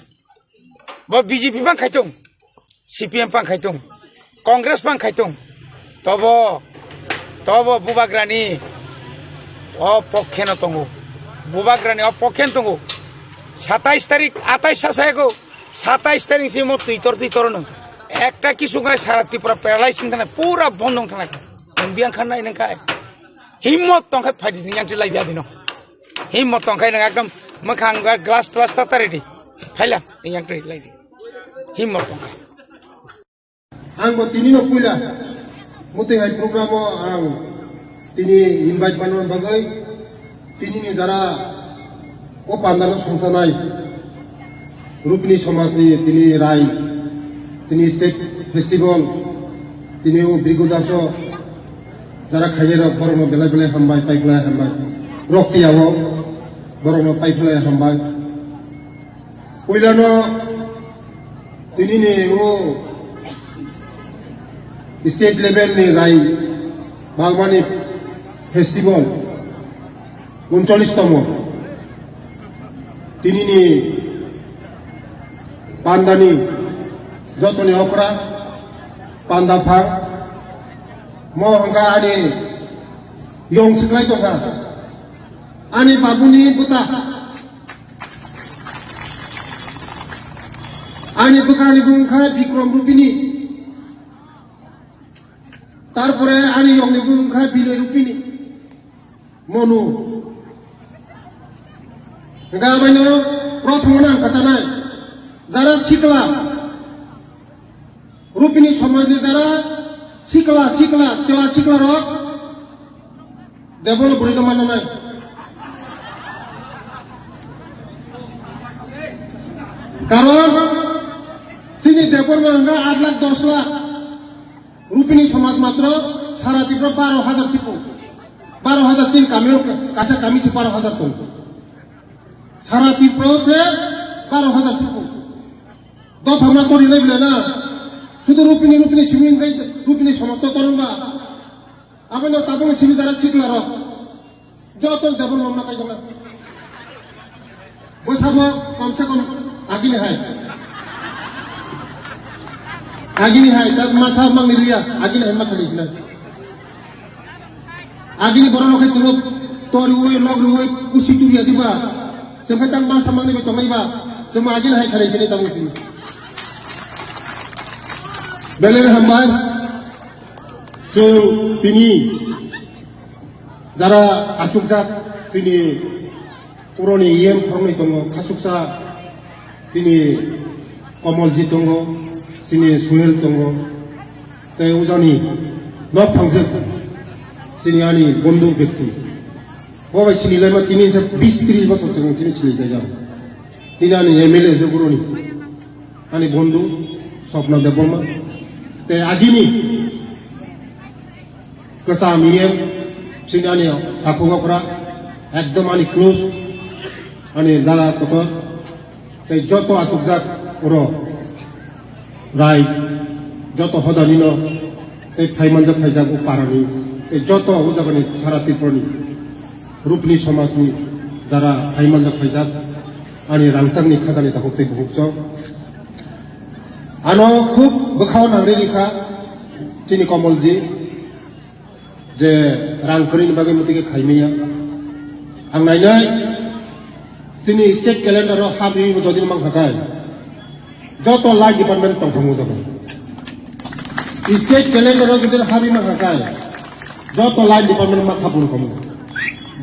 Bo B J P bang khaitung, C P M bang khaitung, Congress bang khaitung. Tobo, tobo bubagrani o pokhe no tongo. Bubagrani o pokhe no tongo. Satais tarik, atais sa sayago. Satais tarik si mo twitor twitor no. Ekta kisu ngai sara Tripura paralyze wng thangna, pura bondh wng thangna. Nwng biyang khan nai nang khai. Himmot tong khai phaidi nwng yang lai biya dino. Himmot tong khai nwng ekdom mwkhang glass glass ta tari di. Phaila nwng yang lai di. Himmot tong khai. Ang bo tini no puila muti hai program o ang tini invite manna bagwi tini ni jara o pandal o songsanai Rupini somaj ni tini rai, tini state festival, tini o Brigu Daso jara khainai rok borok no belai belai hambai, pai belai hambai. Rok tiya o borok no pai belai hambai. Puila no tini ni o state level ni rai balmani festival uncholish tomo. Tini ni panda ni joto ni okra panda phang mo hwnka ani yong siklai tongkha ani babu ni bwta ani bwkra ni bung kha Bikrom Rupini. Tarpore ani yong ni bung kha Binoy Rupini. Monu. Hingke abaino prothom no ang kwchanai. Jara sikla. Rupini somaji jara sikla, sikla, chwla sikla rok. Develop bwrwi no manna nai. Karon sini develop hwnga aat lakh dos lakh. Rupini somaj matro sara Tripura baro hajar sipo. Baro hajar chini kami o kaisa kami se baro hajar tong. Sara Tripura se baro hajar sipo. Dopha ma tori lai bela na. Sudu Rupini, Rupini simi ngai, Rupini somaj to torong ba. Aboni tabung simi jara sikla rok. Joto double mamla kaijakna. Bwsamo komse kom agini hai. Agini hai, ta masa mangni liya, agini hai ma khali sina. Agini borok rok hai chwng tor rwi, lok rwi, kusi turiya diba. Chwng khai tang masa mangni bai tongnai ba. Chwng agini hai khali sini tabung sini. Belai hambai. Chwng tini jara achukjak chini puroni E M khoroknwi tongo, khasuksa chini Komolji tongo, chini Suhel tongo, tei ujani nok phangjak chini ani bondhu bekti. Bo bai sini laima tini se bis tris bosor swkang sini sini jaijak. Tini ani M L A se puroni. Ani bondhu Swapna Debbarma tei agini kwcham E M chini ani takhuk okra ekdom ani close ani dada kotor tei joto achukjak oro rai joto hodanino tei phaimanjak phaijak o parani tei joto o jagani sara Tripurani Rupini somajni jara phaimanjak phaijak ani rangchakni khajani takhuk tei bukhuk chwng. Ano khub bwkhao nangri rikha chini Komolji je rang kwrwini bagwi mwtwi khe khaimaya. Ang nainai chini state calendar o habri jodi mankha kai joto line department tongthangma jago. State calendar o jodi habri mankha kai joto line department ma khapung khamu.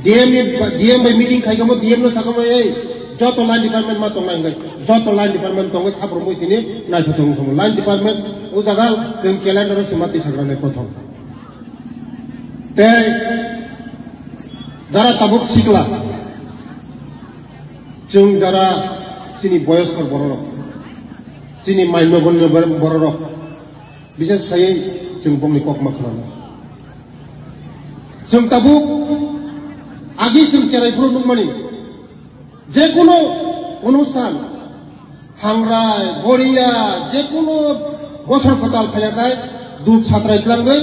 D M ni, D M bai meeting khai kamo, D M no sakamo, "Ei, joto line department ma tongnai," hingkhe joto line department tongwi khaprumwi tini naithothok wngkha. Line department o jaga chwng calendar o sima twi sagra nai prothom. Tei jara tabuk sikla, chwng jara chini boyoskor bororok, chini maimogonni bororok, Bises khaiwi chwng bongni kokma khwnanai. Chwng tabuk agi chwng cherai phuru nukmani, jekunu onusthan, hangrai, boriya, jekunu bosor kwtal phaiyakhai, dub satrai tlangwi,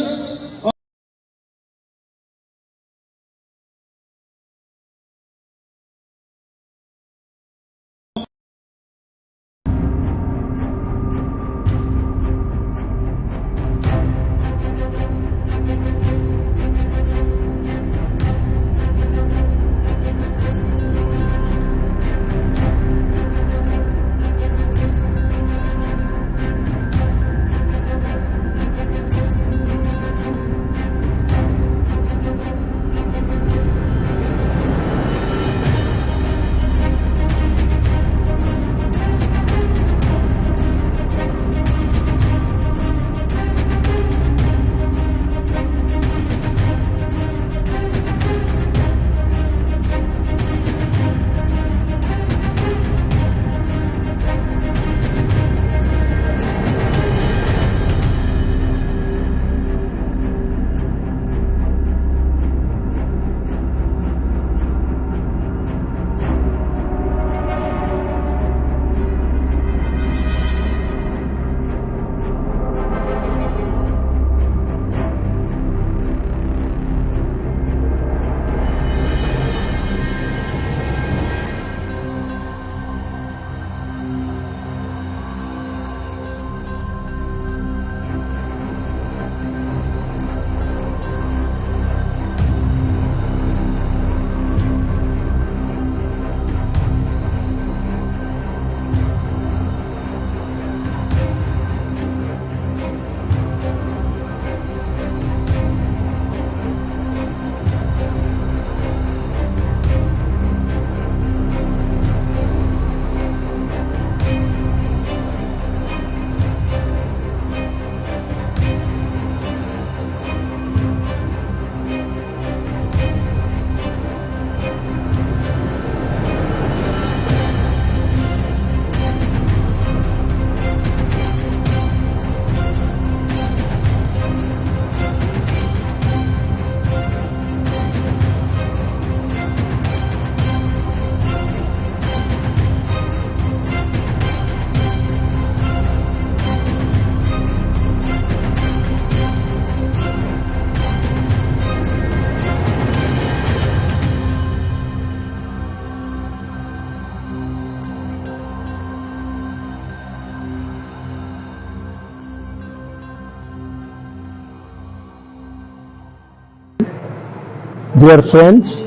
Dear friends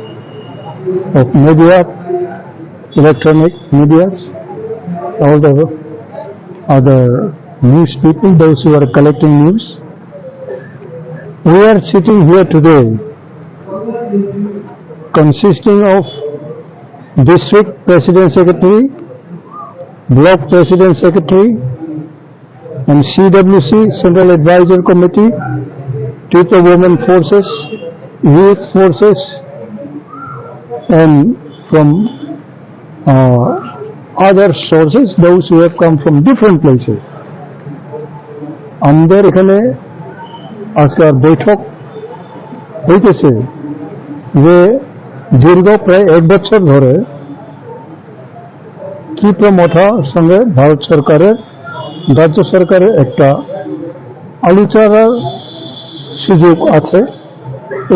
of media, electronic medias, all the other news people, those who are collecting news, we are sitting here today consisting of district president secretary, block president secretary, and C W C, Central Advisory Committee, Tripura Women Forces, Youth Forces, and from, uh, other sources, those who have come from different places. আমাদের এখানে আজকের বৈঠক হইতেছে যে দীর্ঘ প্রায় এক বছর ধরে ত্রিপুরা মথার সঙ্গে ভারত সরকারের, রাজ্য সরকারের একটা আলোচনার সুযোগ আছে।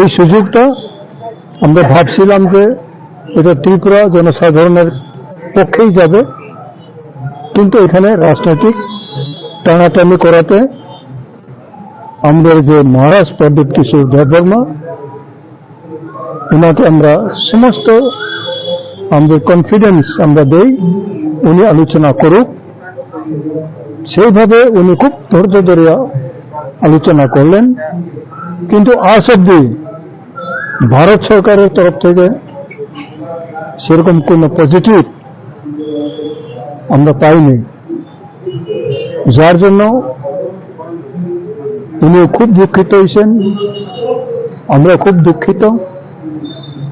এই সুযোগটা আমরা ভাবছিলাম যে এটা ত্রিপুরা জনসাধারণের পক্ষেই যাবে, কিন্তু এখানে রাজনৈতিক টানাটানি করাতে আমাদের যে মহারাজ প্রদ্যুৎ কিশোর দেববর্মা, ওনাকে আমরা সমস্ত আমাদের কনফিডেন্স আমরা দেই, উনি আলোচনা করুক। সেইভাবে উনি খুব ধৈর্য ধরিয়া আলোচনা করলেন, কিন্তু আজ অব্দি ভারত সরকারের তরফ থেকে সেরকম কোনো পজিটিভ আমরা পাইনি। যার জন্য উনিও খুব দুঃখিত হয়েছেন, আমরা খুব দুঃখিত।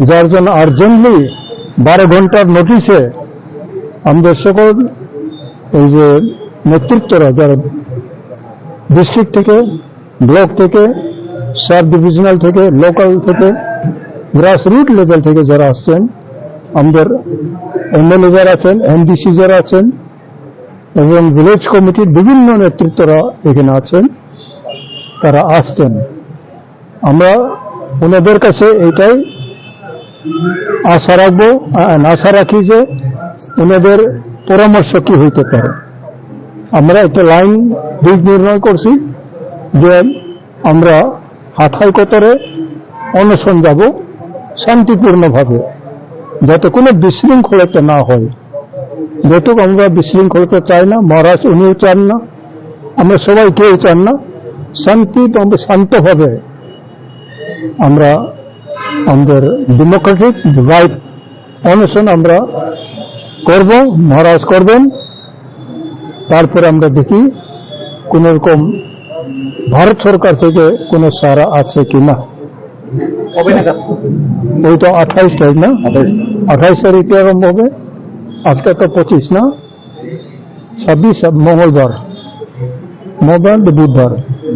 যার জন্য আর্জেন্টলি বারো ঘন্টার নোটিশে আমাদের সকল এই যে নেতৃত্বরা, যারা ডিস্ট্রিক্ট থেকে, ব্লক থেকে, সাব ডিভিশনাল থেকে, লোকাল থেকে, গ্রাসরুট লেভেল থেকে যারা আসছেন, আমাদের এমএলএ যারা আছেন, এমডিসি যারা আছেন এবং ভিলেজ কমিটির বিভিন্ন নেতৃত্বরা এখানে আছেন, তারা আসছেন। আমরা ওনাদের কাছে এটাই আশা রাখবো, আ-, আশা রাখি যে ওনাদের পরামর্শ কি হইতে পারে। আমরা একটা লাইন দিক নির্ণয় করছি যে আমরা হাথাই কতরে অনশন যাব শান্তিপূর্ণভাবে, যাতে কোনো বিশৃঙ্খলতা না হয়। যেহেতু আমরা বিশৃঙ্খলতা চাই না, মহারাজ উনিও চান না, আমরা সবাই কেউ চান না, শান্তি এবং শান্তভাবে আমরা আমাদের ডেমোক্রেটিক রাইট অনশন আমরা করব, মহারাজ করবেন। তারপরে আমরা দেখি কোনো রকম ভারত সরকার থেকে কোনো সাড়া আছে কি না। কবে নাগাদ? ওই তো আঠাইশ তারিখ না? আঠাইশ। আঠাইশ তারিখে আরম্ভ হবে। আজকে তো পঁচিশ না? ছাব্বিশ মঙ্গলবার, মঙ্গলবার তো বুধবার।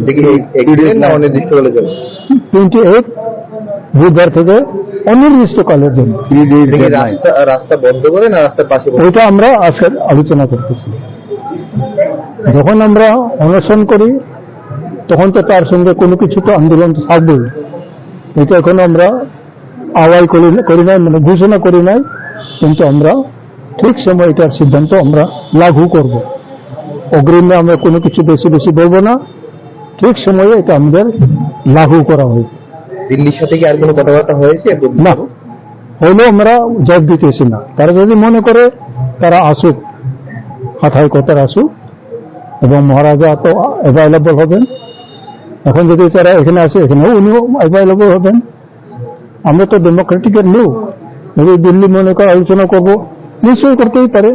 দেখি, এই, এই দিন না অনির্দিষ্ট বলে যাবে? টোয়েন্টি এইট বুধবার থেকে অনির্দিষ্টকালের জন্য। থ্রি ডেজ দেখি ডেডলাইন। রাস্তা, রাস্তা বন্ধ করে না রাস্তার পাশে বন্ধ? ওইটা আমরা আজকে আলোচনা করতেছি। যখন আমরা অনশন করি, তখন তো তার সঙ্গে কোনো কিছু তো আন্দোলন তো থাকবেই। এটা এখন আমরা আওয়াজ করি, করি নাই, মানে ঘোষণা করি নাই, কিন্তু আমরা ঠিক সময় এটার সিদ্ধান্ত আমরা লাঘু করব। অগ্রিমে আমরা কোনো কিছু বেশি বেশি বলবো না, ঠিক সময়ে এটা আমাদের লাঘু করা হবে। দিল্লির সাথে কি আর কোনো কথাবার্তা হয়েছে? না, হইলেও আমরা জবাব দিতেছি না। তারা যদি মনে করে তারা আসুক, হাথায় কথার আসুক, এবং মহারাজা তো অ্যাভেলেবল হবেন। এখন যদি তারা এখানে আসে, এখানেও উনিও অ্যাভেলেবল হবেন। আমরা তো ডেমোক্রেটিকের লোক, যদি দিল্লি মনে করে আলোচনা করব, নিশ্চয়ই করতেই পারে।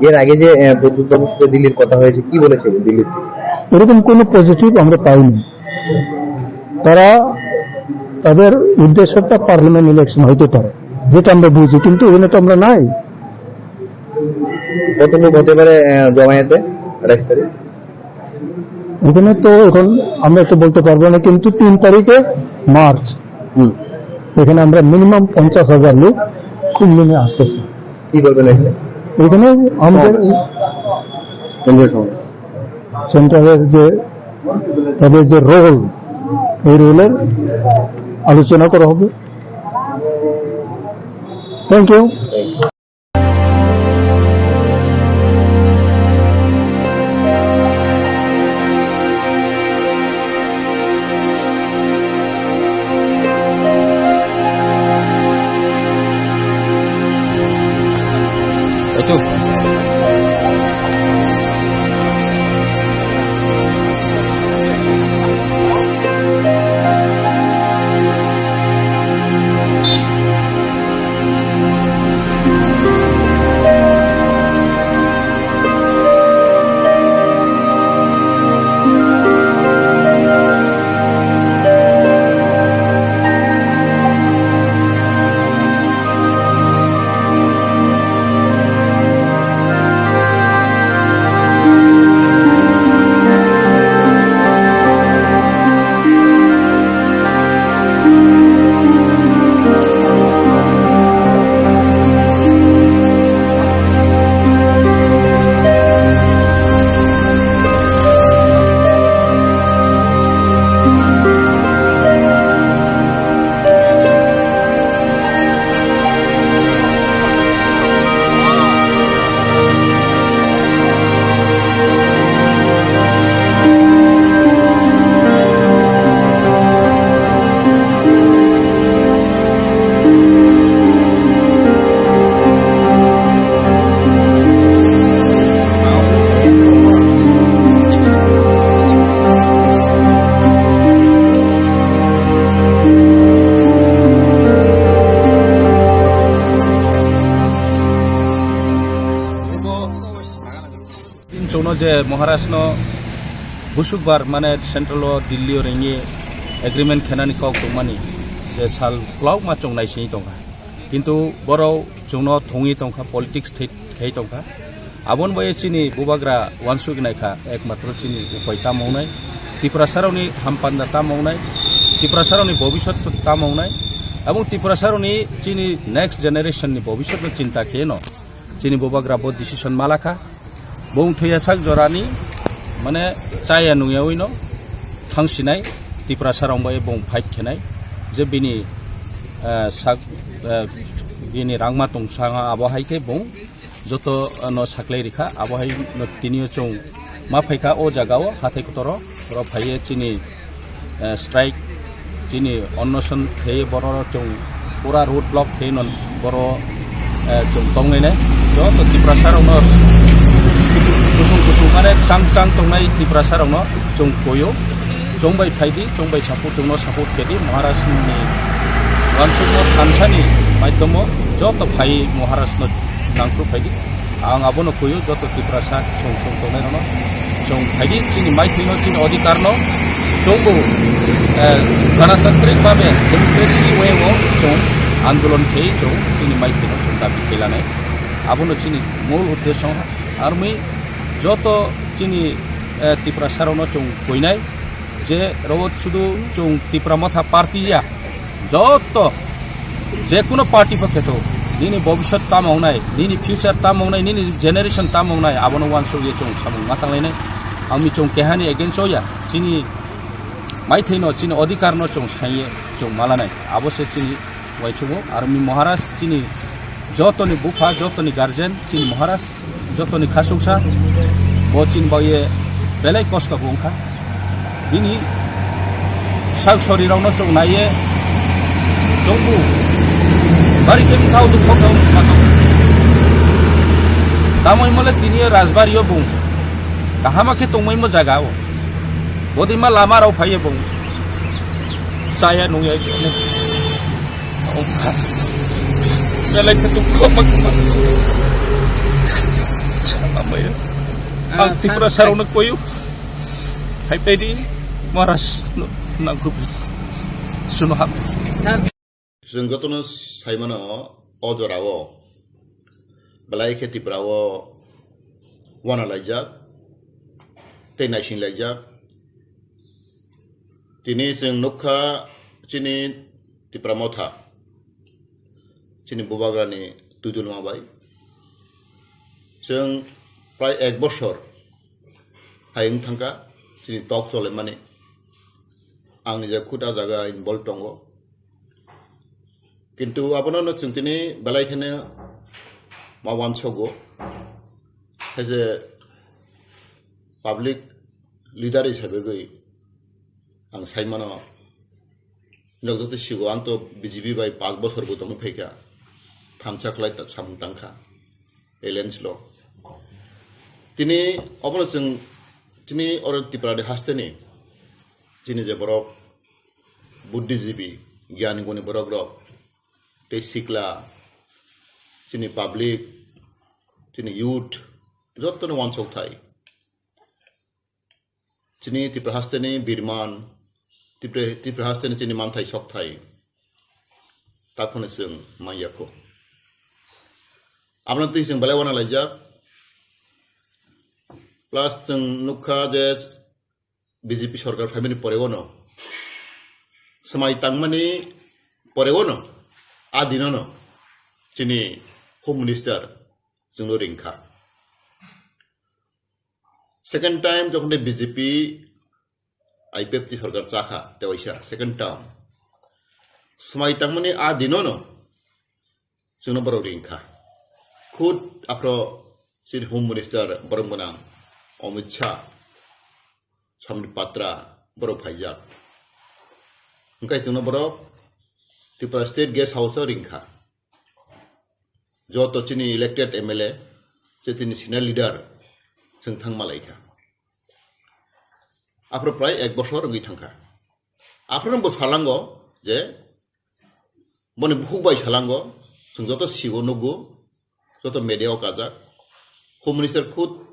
এর আগে যে, আহ, প্রদ্যুৎ বাবুর সাথে দিল্লির কথা হয়েছে, কি বলেছে দিল্লির থেকে? এরকম কোনো পজিটিভ আমরা পাইনি। তারা, তাদের উদ্দেশ্যটা পার্লামেন্ট ইলেকশন হইতে পারে, যেটা আমরা বুঝি, কিন্তু এখানে তো আমরা নাই। কত লোক হতে পারে, আহ, জমায়েতে আঠাইশ তারিখ? এখানে তো এখন আমরা তো বলতে পারবো না, কিন্তু তিন তারিখে মার্চ, হুম। এখানে আমরা মিনিমাম পঞ্চাশ হাজার লোক খুব মিলে আসতেছে। কি করবেন এখানে? এখানে আমাদের সমাবেশ। কেন্দ্রীয় সমাবেশ। সেন্ট্রালের যে, তাদের যে রোল, এই রোলের আলোচনা করা হবে। Thank you. Din chwngno je Maharashno busukbar mane central o Delhi o ringwi agreement khenani kok tongmani je sal kwlwkma chwng naisingwi tongkha. Kintu borok chwngno thwngwi tongkha, politics thwi-, khai tongkha. Aboni bai chini bubagra wansugwi naikha, ekmatro chini upai tamo wngnai, Tiprasarokni hampanda tamo wngnai, Tiprasarokni bobiswt tamo wngnai, aboni Tiprasarokni chini next generation ni bobiswtno chinta kheno chini bubagra bo decision malakha. Bung thwiya sak jorani, mane, chaya nungyawi no thangsinai, Tiprasarok bai bung fight khenai, je bini, eh, sak, eh, bini rangma tong sanga abo hai khe bung joto, eh, no saklai rikha, abo hai no tinio chwng ma phaikha o jaga o hathai kotoro, oro phaiye chini, eh, strike, chini onnoson khaiye borok chwng pura road block khaiye no borok, eh, chwng tongnai nai. Joto Tiprasa rokno kusung kusung mane chang chang tongnai Tiprasa rokno chwng koyo, chwng bai phaidi, chwng bai support, chwngno support khedi, Maharaj ni wansukno thansani maidhomo joto phai Maharaj no nangkru phaidi. Ang abono kuyo joto Tiprasa song song tongnai rokno. Chwng phaidi chini maithino chini odhikar no chwngbo, eh, ganatantrik babe democracy way o chwng andolon khe chwng chini maithino chwng dabi khe lanai. Abono chini mul uddesyo armi joto chini, eh, Tiprasa rokno chwng koinai. Je rwot sudu chwng Tipra Motha party ya, joto je kuno party pho kheto, nini bobiswt tamo wngnai, nini future tamo wngnai, nini generation tamo wngnai, abono wansuk ye chwng samung ma tanglainai. Ami chwng kehani against o ya, chini maithai no, chini odhikar no chwng saiye chwng malanai, abo se chini uaisukgo. Armi Maharaj chini jotoni bupha, jotoni guardian, chini Maharaj jotoni khasuksa, bo chini bagwi belai kosto bo wngkha. Bini sak sori rokno chwng naiye chwngbu bari khe bwkha o dukho khe o nukha tongo. Tamoni mole tini rajbari o bung kahama khe tongmai mo jaga o. Bodima lama rok phaiye bung chaya nungya. Belai khe dukho ma khe ma. Chama maya. Ah, ang Tiprasa rokno koyo. Hai pedi Maharaj no nangkuk. Suno ham. Chwng jotono saimano o jorao belai khe Tripura o wana laijak tei naising laijak. Tini chwng nukha chini Tipra Motha, chini bubagrani twijlma bai. Chwng prai ek bosor hai wng thangkha chini tok cholemani. Ang nijak khud a jaga involved tongo. Kintu abono no chwng tini belai kheno ma wansogo. Hai je public leader hisabe gwi ang saimano, nok joto sigo ang to B J P bai panch bosor bo tongwi phaikha, thansa khlai ta-, samung tangkha, alliance lo. Tini obono chwng tini oro Tripura ni hasteni chini je borok buddhijibi, gyan guni borok rok, tei sikla, chini public, chini youth, jotono wansok thai. Chini Tripura hasteni birman, Tripura, Tripura hasteni chini manthai sok thai. Takhone chwng manya kho. Aboni twi chwng belai wana laijak. Plus chwng nukha je B J P sorkar phaimani poreo no, swmai tangmani poreo no, a dino no chini Home Minister chwngno ringkha. Second time jokhon de B J P I P F T sorkar chakha, tewaisa second term. Swmai tangmani a dino no chwngno borok ringkha. Khud aphro chini Home Minister borom gwnang Amit Shah, Sambit Patra borok phaijak. Hwnkhe chwngno borok Tripura State Guest House o ringkha. Joto chini elected M L A, je chini senior leader, chwng thang malaikha. Aphro prai ek bosor wngwi thangkha. Aphro bo salango je boni bukhuk bai salango, chwng joto sigo nugo, joto media o kajak, Home Minister khud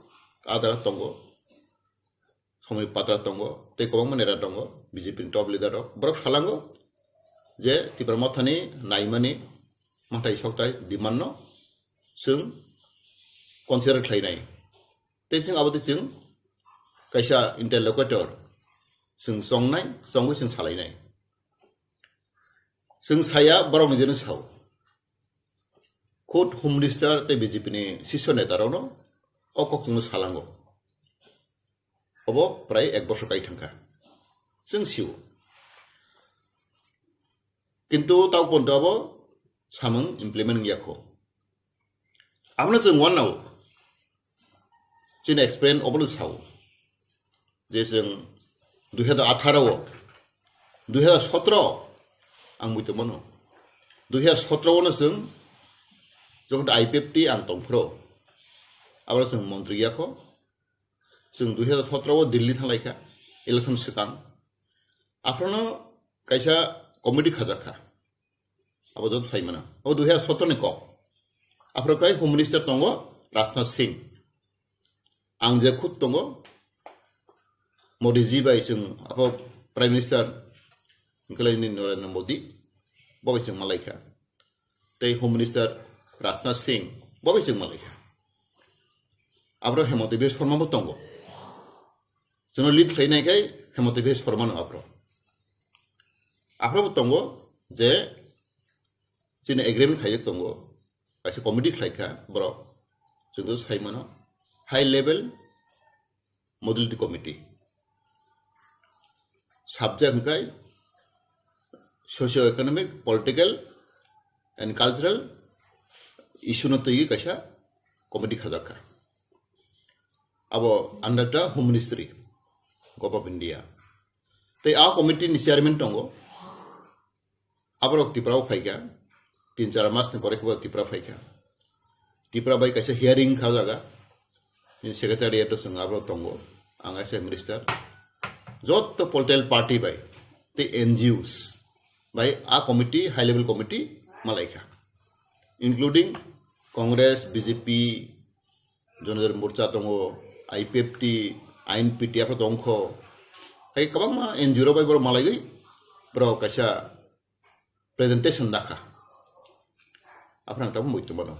kajak tongo, Sambit Patra tongo, tei kwbangma neta tongo, B J P ni top leader rok. Borok salango je Tipra Mothani naimani manthai sokthai demand no chwng consider khlainai. Tei chwng abo tei chwng kaisa interlocutor chwng chongnai, chongwi chwng salainai. Chwng saya borok nijeno sao. Khud Home Minister tei B J P ni sisyo neta rokno o kok chwngno salango. Obo prai ek bosor kai thangkha. Chwng sio. Kintu tao ponto abo samung implement wngya kho. Abono chwng wanao. Chini experience obono sao. Je chwng dui hazar atharo o, dui hazar sotro ang buito mano. Dui hazar sotro o no chwng jokhon I P F T ang tongphro. Abro chwng montri ya kho. Chwng dui hazar sotro o Delhi thanglaikha, election swkang. Aphrono kaisa committee khajakha. Abo joto sai mano. Abo dui hazar sotro ni kok. Aphro kai Home Minister tongo Rajnath Singh. Ang je khud tongo Modi ji bai chwng abo Prime Minister hwnkhe Narendra Modi bo bai chwng malaikha. Tei Home Minister Rajnath Singh bo bai chwng malaikha. Abro Hemanta Biswa Sarma bo tongo. Chwngno lead khlainai khai Hemanta Biswa Sarma no abro. Abro bo tongo je chini agreement khaijak tongo. Kaisa committee khlaikha borok. Chwngno sai mano high level modality committee. Subject hwnkhe socio economic, political and cultural issue no twiwi kaisa committee khajakha. Abo under the Home Ministry, Government of India. Tei a committee ni chairman tongo. Aborok Tripura o phaikha, tin char mas ni pore khe bo Tripura phaikha. Tripura bai kaisa hearing kha jaga. Nini secretariat o chwng abo tongo, ang kaisa minister. Jotto political party bai tei N G Os bai a committee, high level committee malaikha, including Congress, B J P, Jonadar Morcha tongo, I P F T, I N P T, aphro tongkho. Hai kwbangma N G O rok bai borok malaiwi borok kaisa presentation dakha. Aphano ang tabuk muitu mano.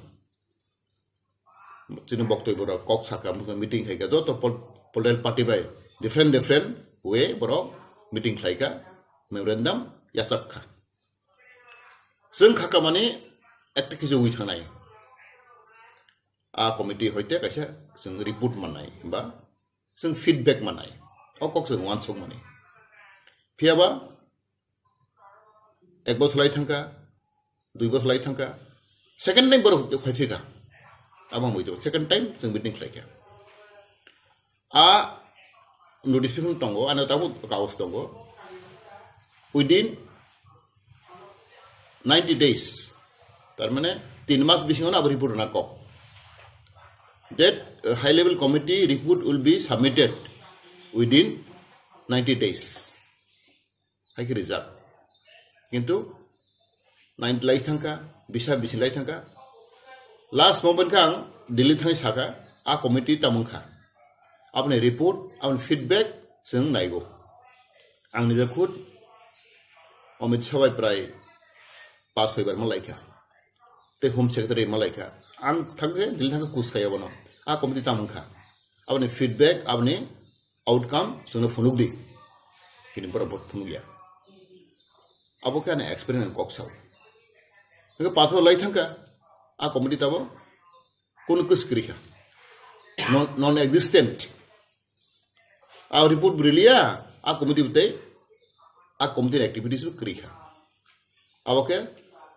Chini boktoi borok kok sakha, meeting khaikha, joto pol-, political party bai different different way borok meeting khlaikha, memorandum yachak kha. Chwng khakha mani ekta kisa wi thangnai. A committee hoite kaisa chwng report mannai ba chwng feedback mannai. O kok chwng wansuk mani. Phiyaba ek bosor lai thangkha, dui bosor lai thangkha, second time borok phai phika. Abang bai second time chwng meeting khlaikha. A notification tongo, ano tabuk kaus tongo. Within ninety days, tar mane tin mas bisingo abo report rwna kok. That uh, high level committee report will be submitted within ninety days. Hai khe rijak. Kintu ninety lai thangkha, bisa bisi lai thangkha. Last moment khe ang Delhi thangwi sakha, a committee tamo wngkha. Aboni report, aboni feedback chwng naigo. Ang nija khud Amit Shah bai prai pas soi bar malaikha. Tei Home Secretary malaikha. Ang thangkhe Delhi thangkhe kus khaiya bono. A committee tamo wngkha. Aboni feedback, aboni outcome chwngno phunukdi. Kini borok bo phunukya. Abo khe ani experience ni kok sao. Hingke pathor lai thangkha, a committee tabo kunu kwswk kwrwi kha. Non, non-existent. A report bo riliya, a committee bo tei, a committee ni activities bo kwrwi kha. Abo khe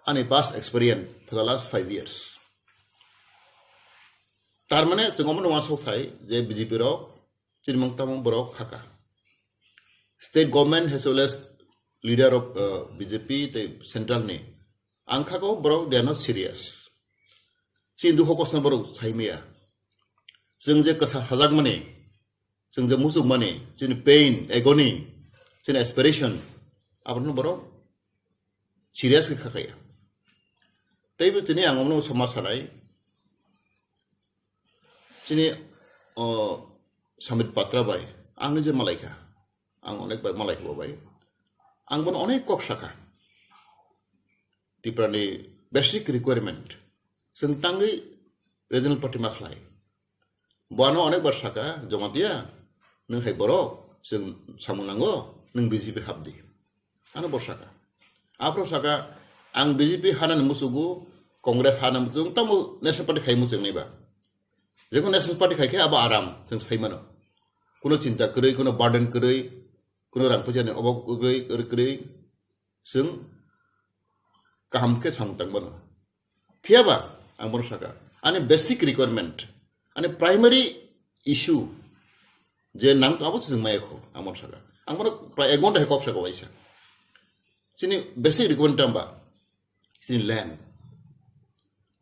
ani past experience for the last five years. Tar mane chwng omono uansuk thai je B J P rok chini mung tamo borok khaka. State government as well as leader of uh, B J P tei central ni ang khako borok they are not serious. Chini dukho kosna borok saimaya. Chwng je kwsa sajak mani, chwng je muchuk mani, chini pain, agony, chini aspiration, abono borok serious khe khakaya. Teibo tini ang omono sama sanai, chini o Sambit Patra bai, ang je malaikha, ang onek bai malaikha bo bai, ang bono onek kok sakha. Tripura ni basic requirement, chwng tangwi regional party ma khlai. Bo ano onek bar saka, Jamatia, nwng hai borok, chwng samung nango, nwng B J P hapdi. Ano bo saka. Aphro saka, ang B J P hanani musugo, Congress hanani musugo, tamo National Party khai muchung naiba. Jekon National Party khai khe abo aram, chwng sai mano. Kuno chinta kwrwi, kuno burden kwrwi, kuno rang puisa ni obab kwrwi, kwrwi, kwrwi, chwng kaham khe samung tang mano. Phiya ba, ang bono saka, ani basic requirement, ani primary issue, je nang abo chwng maya kho, ang bono saka. Ang bono prai ek ghonta hai kok saka waisa. Chini basic requirement tamba, chini land.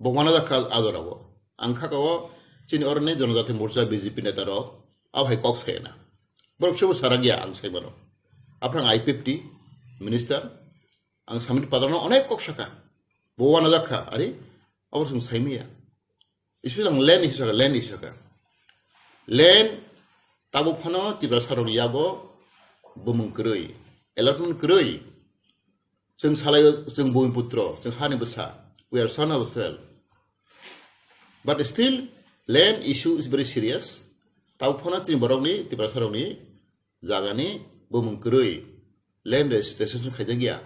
Bo wana jakha ajora bo. Ang kha ko chini oroni Janajati Morcha B J P neta rok, abo hai kok sai na. Borok sebo sarak ya ang sai mano. Aphang I P F T minister, ang Samit Patrano onek kok saka. Bo wana jakha, ari, abo chwng sai maya. Especially ang land issue saka, land issue saka. Land tabuk phano Tiprasa rok yago bumung kwrwi, allotment kwrwi. Chwng salaio, chwng bumiputro, chwng hani bwsa. We are son of a soil. But still, land issue is very serious. Tabuk phano chini borokni, Tiprasa rokni jagani bumung kwrwi, land res-, restriction khaijak ya.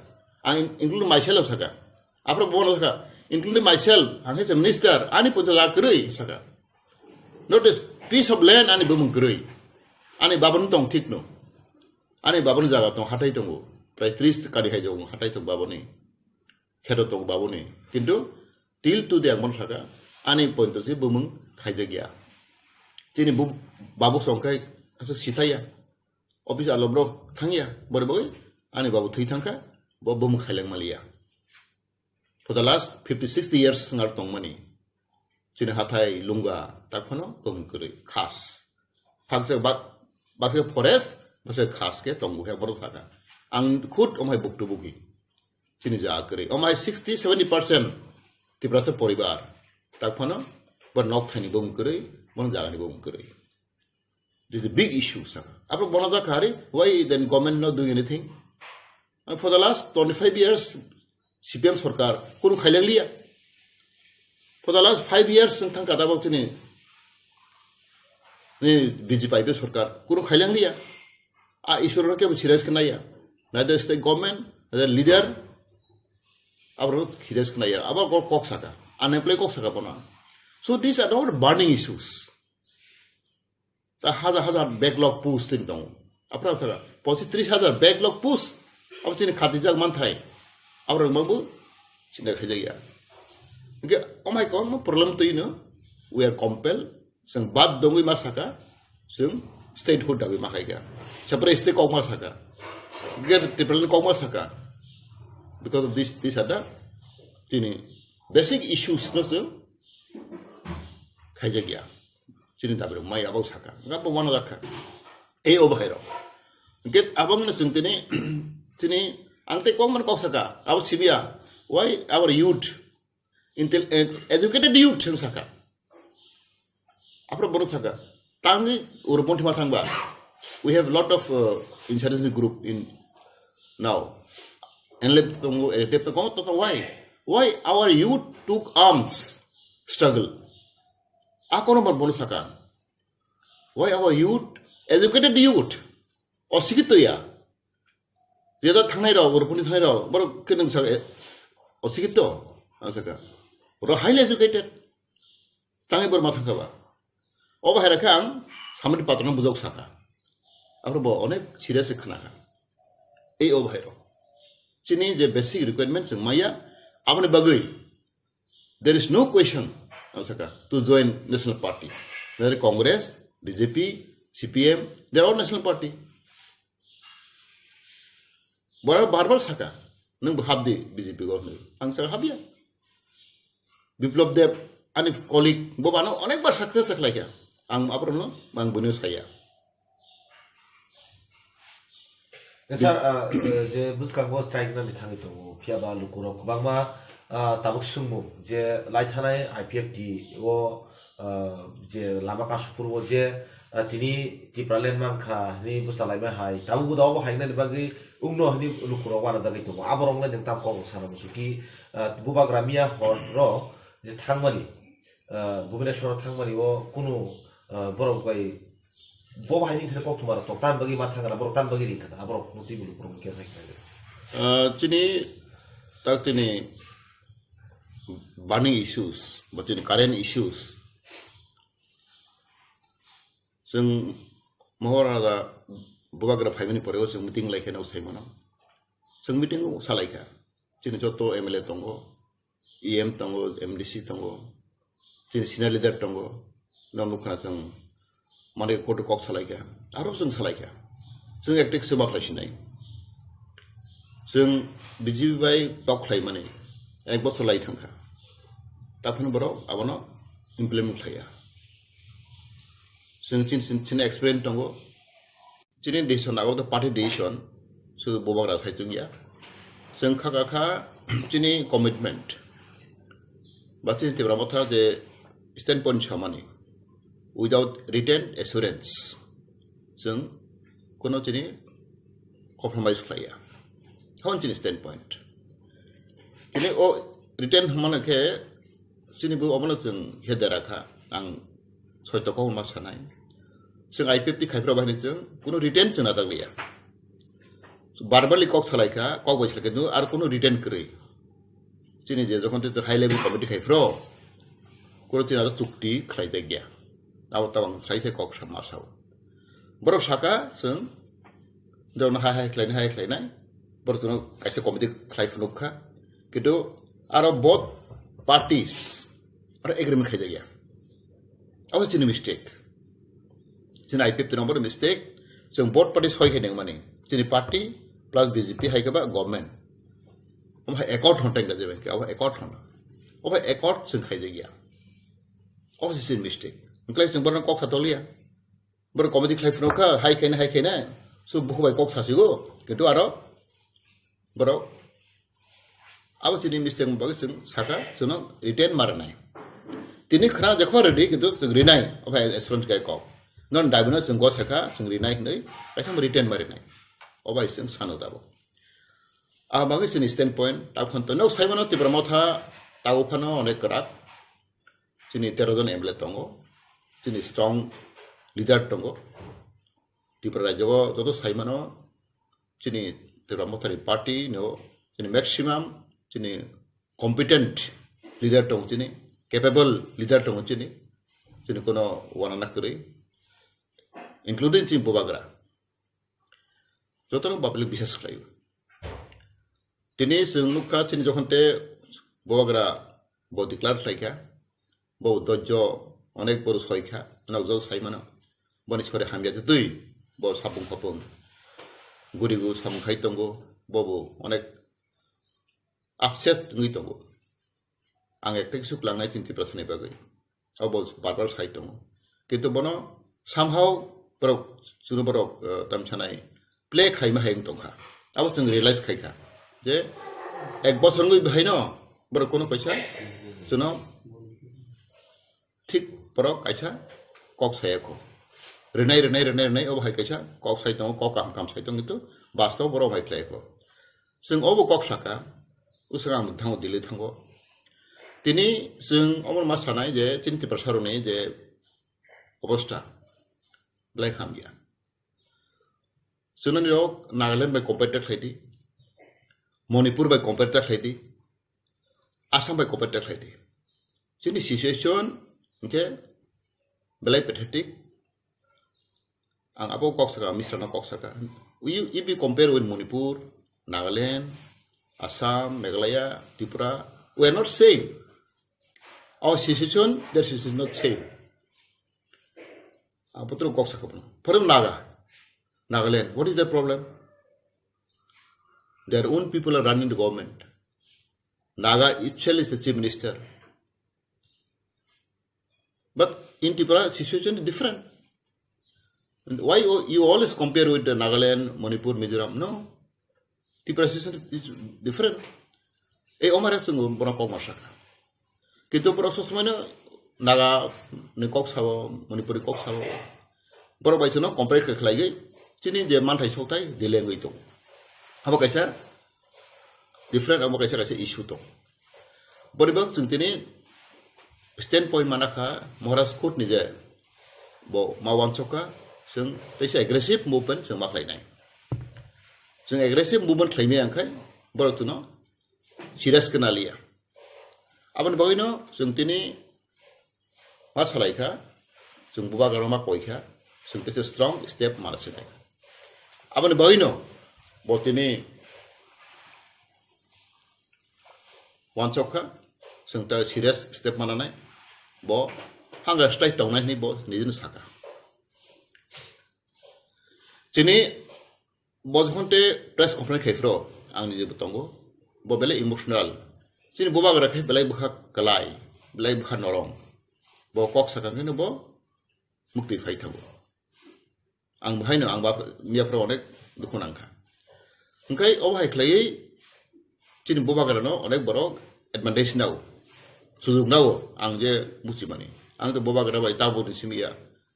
Ang in-, including myself saka. Aphro bono saka, including myself, ang khe minister, ani puncha jaga kwrwi saka. Not a piece of land ani bumung kwrwi. Ani babani tong thik no. Ani babani jaga tong hatai tongo. Prai tris kari hai tongo hatai tong babani. Kheto tongo babani. Kintu till today ang bono saka, ani pointo se bumung khaijak ya. Chini bu-, babu songkhai aswk sithai ya. Office alok rok thang ya, bore bagwi ani babu thwi thang kha, bo bumung khaileng maliya. For the last fifty, sixty years ngar tongmani. Chini hathai lunga tak phano bumung kwrwi khas. Phaksa bak-, baksa forest, baksa khas khe tongo khe borok thaka. Ang khud omhai buktu bugi. Chini jaga kwrwi. Omhai sixty, seventy percent Tiprasa poribar. Tak phano bo nok thani bumung kwrwi, bo jagani bumung kwrwi. This is a big issue, sir. Abo bono jakha ari, why then government not doing anything? And for the last twenty-five years, C P M sarkar kunu khaileng liya. For the last five years, sing thang kata bok tini, ni B J P sarkar kunu khaileng liya. A issue no kebo serious khnaya. Neither state government, neither leader, abo serious khnaya. Abo kok, kok saka. Unemployed kok saka bono. So these are all burning issues. Ta hajar hajar backlog post tin tongo. Aphra saka, pochi tris hajar backlog post. Abo chini khatijak manthai. Abo rok mangbo chinta khaijak ya. Hingke omai kwbangma problem twi no, we are compelled. Chwng bad dongwi ma saka, chwng statehood dagwi ma khaika. Separate state kok ma saka. Greater Tipraland kok ma saka. Because of this, this are the tini basic issues no chwng khaijak ya. Chini dabi rok mai abo saka. Nga bo wana rakha. Ei o bahai rok. Get abang na chwng tini, tini ang tei kok man kok saka. Abo sibia. Why our youth? Intel-, eh, educated youth chwng saka. Aphro bono saka. Tangwi uro ponthi ma thangba. We have lot of, uh, insurgency group in now. Enlep tongo, enlep tongo, to why? Why our youth took arms struggle? Akono bono saka. Why our youth, educated youth, osikito ya. Yada thangnai rok, uro ponthi thangnai rok, borok khe nwng saka, eh, osikito, ang saka. Oro highly educated. Tangwi borok ma thangkha ba. O bahai rakhe ang Samit Patrano bujok saka. Aphro bo onek serious khe khnakha. Ei o bahai rok. Chini je basic requirement chwng maya, aboni bagwi there is no question, ang saka, to join national party. Whether Congress, B J P, C P M, they are all national party. Borok bar bar saka, nwng bo hapdi B J P go hwnwi. Ang saka hapya. Biplab Deb, ani colleague, bo bano onek bar success khlaikha. Ang aborokno, ang buino saya. Eh, sir, ah, eh, je bwskango strike nani thangwi tongo, phiya ba lukurok kwbangma, ah, tabuk swngmung je lai thanai I P F T o, ah, je lama kasupur o je, ah, tini Tipraland mankha hwnwi bwsa laima hai, tabuk bo da obo hai nani bagwi wngno hwnwi lukurok uanajagwi tongo. Aborok le nwng tam kok sana muchung ki, ah, bubagra miya hor ro je thangmani, ah, Bhubaneswar thangmani o kunu ah, borok bai bo bahai ni thani kok thumar tok tan bagwi ma thangana borok tan bagwi ring khana borok no twi bulu borok khe sai khana. Ah, chini tak tini burning issues, ba chini current issues. Chwng Mohor Raja Bubagra phaimani pore o chwng meeting lai khe no sai mano. Chwng meeting o salai kha. Chini joto M L A tongo, E M tongo, M D C tongo, chini senior leader tongo. No nukha chwng mane koto kok salai kha. Aro chwng salai kha. Chwng ektek se baklai sinai. Chwng B J P bai tok khlai mani ek bosor lai thang kha. Taphano borok abono implement khlaiya. Chwng chin, chin, chin experience tongo. Chini decision abo to party decision, sudu Bubagra sai chungya. Chwng kha kha kha chini commitment. Ba chini Tipra Motha je standpoint samani, without written assurance, chwng kono chini compromise khlaiya. Hon chini standpoint. Chini o written hwnmano khe chini bo omono chwng he dera kha, ang soito kok ma sanai. Chwng I P F T khai phra bahini chwng kuno written chwng natak liya. Verbally kok salai kha, kok bai salai kha, ar kuno written kwrwi. Chini je jokhon te high level committee khai phro, kuno chini aro chukti khlai jak ya. Abo tabang sai se kok sa ma sao. Borok saka chwng, borokno hai hai khlainai, hai hai khlainai. Borok chwngno kaisa committee khlai phunuk kha. Kintu aro both parties aro agreement khai jak ya. Abo chini mistake. Chini I P F T number mistake. Chwng both party soi khe nengmani. Chini party plus B J P hai khe ba government. Omo hai accord hon tengla jeben khe, abo accord hon. Obo accord chwng khai jak ya. Obo se chini mistake. Wngkhlai chwng borokno kok sa toliya. Borok committee khlai phunuk kha, hai khaina, hai khaina. So buku bai kok sasigo. Kintu aro borok abo chini mistake bagwi chwng saka, chwngno written ma rwnai. Tini khna jekho ready, kintu chwng rinai, obo hai assurance kai kok. Non dabino chwng go saka, chwng rinai hinwi, kaisa written ma rinai. Obo hai chwng sano dabo. A bagwi chini standpoint, takhon to no saimano Tipra Motha, tabo phano onek kwrak. Chini tero jon M L A tongo, chini strong leader tongo. Tripura rajyo joto saimano, chini Tipra Mothani party no, chini maximum, chini competent leader tongo chini, capable leader tongo chini, chini kono wanana kwrwi, including chini Bubagra. Jotono public bisas khlaio. Tini chwng nukha chini jokhon te Bubagra bo declare khlaikha, bo dojjo onek boru soikha, nokjol saimano. Boni sori hamya twi bo sapung khopung gurigu samung khai tongo, bobo onek upset wngwi tongo. Ang ekta kisu klangnai chini Tiprasani bagwi. Abo bar bar sai tongo. Kintu bono somehow borok, chwngno borok, eh, tam sanai play khaima hai wng tongkha. Abo chwng realize khaikha je ek bosor wngwi bahaino borok kono kaisa chwngno thik borok kaisa kok saya kho. Rinai, rinai, rinai, rinai, obo hai kaisa kok sai tongo, kok kaham kaham sai tongo, kintu bastob borok mai khlai kho. Chwng obo kok saka, usra ang thango Delhi thango. Tini chwng omo ma sanai je chini Tiprasa rokni je obostha belai hamya. Chwngno nirok Nagaland bai compare ta khlai di, Manipur bai compare ta khlai di, Assam bai compare ta khlai di. Chini situation hwnkhe belai pathetic. Ang abo kok saka, Misra no kok saka. We, if we compare with Manipur, Nagaland, Assam, Meghalaya, Tripura, we are not same. Our situation, their situation is not same. Abo tro kok saka bono. For example, Naga, Nagaland, what is the problem? Their own people are running the government. Naga itself is the chief minister. But in Tripura, situation is different. And why you, you always compare with the Nagaland, Manipur, Mizoram? No. Tripura situation is different. Ei omare chwng bono kok ma saka. Kintu borok sob somoi no Naga ni kok sao, Manipur ni kok sao. Borok bai chwngno compare khe khlai gwi chini je manthai sokthai delay wngwi tongo. Abo kaisa different, abo kaisa kaisa issue tongo. Borok chwng tini standpoint mana kha Maharaj Court ni je bo ma uansukha, chwng teisa aggressive movement chwng ma khlainai. Chwng aggressive movement khlaimaya wngkhe borok chwngno serious khe naliya. Aboni bagwino chwng tini ma salaikha, chwng bubagrano ma koikha, chwng teisa strong step ma sinai. Aboni bagwino bo tini uansukha, chwng ta serious step mananai, bo hangra slai tongnai hinwi bo nijino saka. Chini bo jokhon te press conference khai phro, ang nije bo tongo, bo belai emotional. Chini bubagra khe belai bwkha kwlai, belai bwkha norom. Bo kok sakha khe bo mukti phai thango. Ang bahaino ang bap miya phro onek dukhu nangkha. Hwnkhe obo hai khlaiwi chini bubagrano onek borok advantage nao, sujuk nao ang je muchimani. Ang to bubagra bai tabukni simi ya,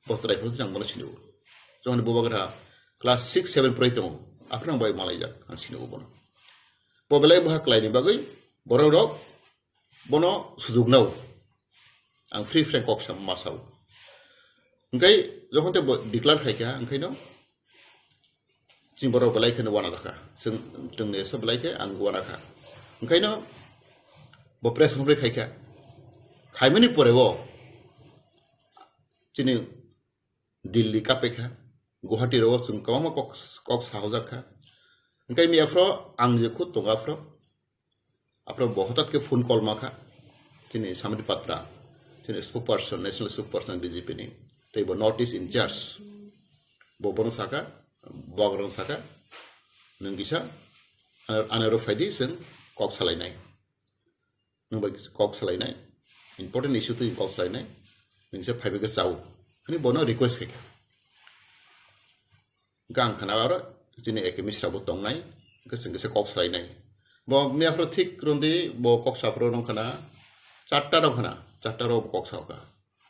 bo chwrai phano ang bono sinio. Jokhon bubagra class six seven pori tongo, aphano ang bai malaijak, ang sinio bono. Bo belai bwkha kwlaini bagwi borok rok bono sujuk nao. Ang free frank kok sa ma sao. Hwnkhe jokhon te bo declare khaikha, hwnkhe no chini borok belai kheno wana jakha. Chwng, chwngni esa belai khe ang wana kha. Hwnkhe no bo press conference khaikha. Khaimani pore o chini Delhi kapekha, Guwahati rogo chwng kwbangma kok, kok sahojak kha. Hwnkhe miya phro ang je khud tongo aphro. Aphro bo hotat khe phone call ma kha. Chini Samit Patra, chini spokesperson, national spokesperson B J P ni. Tei bo North East in charge. Bo bono saka, bo agrang saka. Nwng kisa, ano, ano ro phaidi chwng kok salainai. Nwng bai kok salainai, important issue twi kok salainai, nwng se phaibai khe chao, hwnwi bono request khaikha. Hwnkhe ang khana aro chini A K Misra bo tongnai, hwnkhe chwng kisa kok salainai. Bo miya phro thik rwndi, bo kok saphro nung khana, charta rok khana, charta rok bo kok saokha,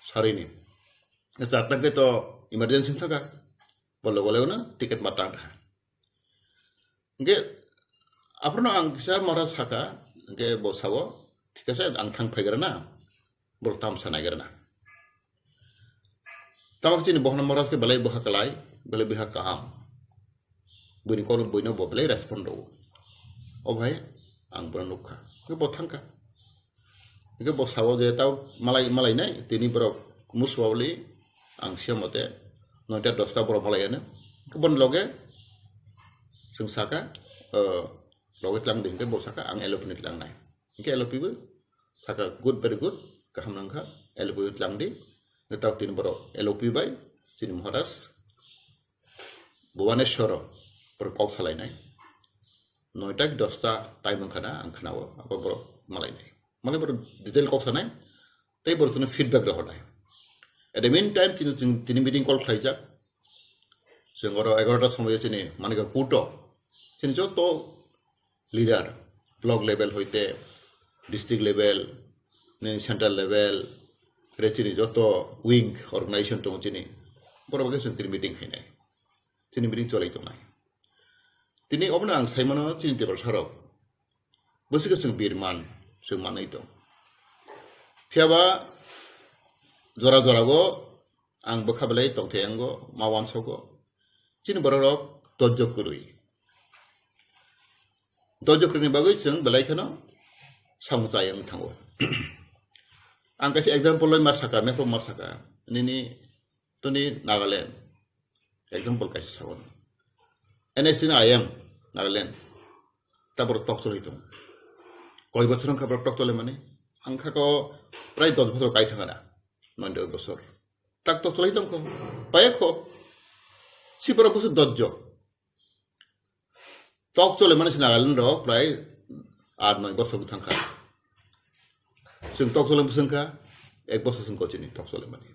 sarini. Charta khe to emergency thangkha, bo logo logo no ticket ma tang kha. Hwnkhe aphano ang kisa mora saka, hwnkhe bo sao, "Thik ase, ang thang phaigrana, borok tamsa naigrana." Tamo chini bohorno mora khe belai bwkha kwlai, belai bwkha kaham. Buini kono buino bo belai respond rwo. O bhai, ang bono nukha. Hwnkhe bo thangkha. Hwnkhe bo sao je tao malai, malainai, tini borok muswawli ang siya mote noita dosta borok malaiano. Hwnkhe boni loge chwng saka, o, loge tlang di, hwnkhe bo saka ang L O P ni tlang nai. Hwnkhe L O P bo saka, "Good, very good, kaham nangkha, L O P bo tlang di." Hwnkhe tao tini borok L O P bai chini Maharaj Bhubaneswaro borok kok salainai. Noita dosta time wngkha na ang khnao, abo borok malainai. Malai borok detail kok sanai, tei borok chwngno feedback rohornai. At the meantime, chini, chini, tini meeting call khlaijak. Chwng oro egarota somoyo chini Manika Kuto, chini joto leader, block level hoite, district level, nini central level, re chini joto wing organization tongo chini, borok bai khe chwng tini meeting khainai. Chini meeting cholai tongnai. Tini obono ang sai mano chini Tiprasarok. Bwswk khe chwng birman, chwng manwi tong. Phiya ba jora jora go ang bwkha belai tongthai ango, ma uansogo. Chini borok rok dojjo kwrwi. Dojjo kwrwini bagwi chwng belai kheno samung chai wng thango. Ang kaisa example loi ma saka, mepro ma saka. Nini toni Nagaland. Example kaisa sago. N S C ni I M Nagaland. Tabor tok cholai tong. Koi bochor wngkha borok tok cholai mani. Ang kha ko prai dos bochor kai thangana. Noy dos bochor. Tak tok cholai tong ko. Paya ko. Si borok bochor dojjo. Tok chole mani si Nagaland rok prai aat noi bosor bwthang kha. Chwng tok chole bwswng kha, ek bosor chwng kochini tok chole mani.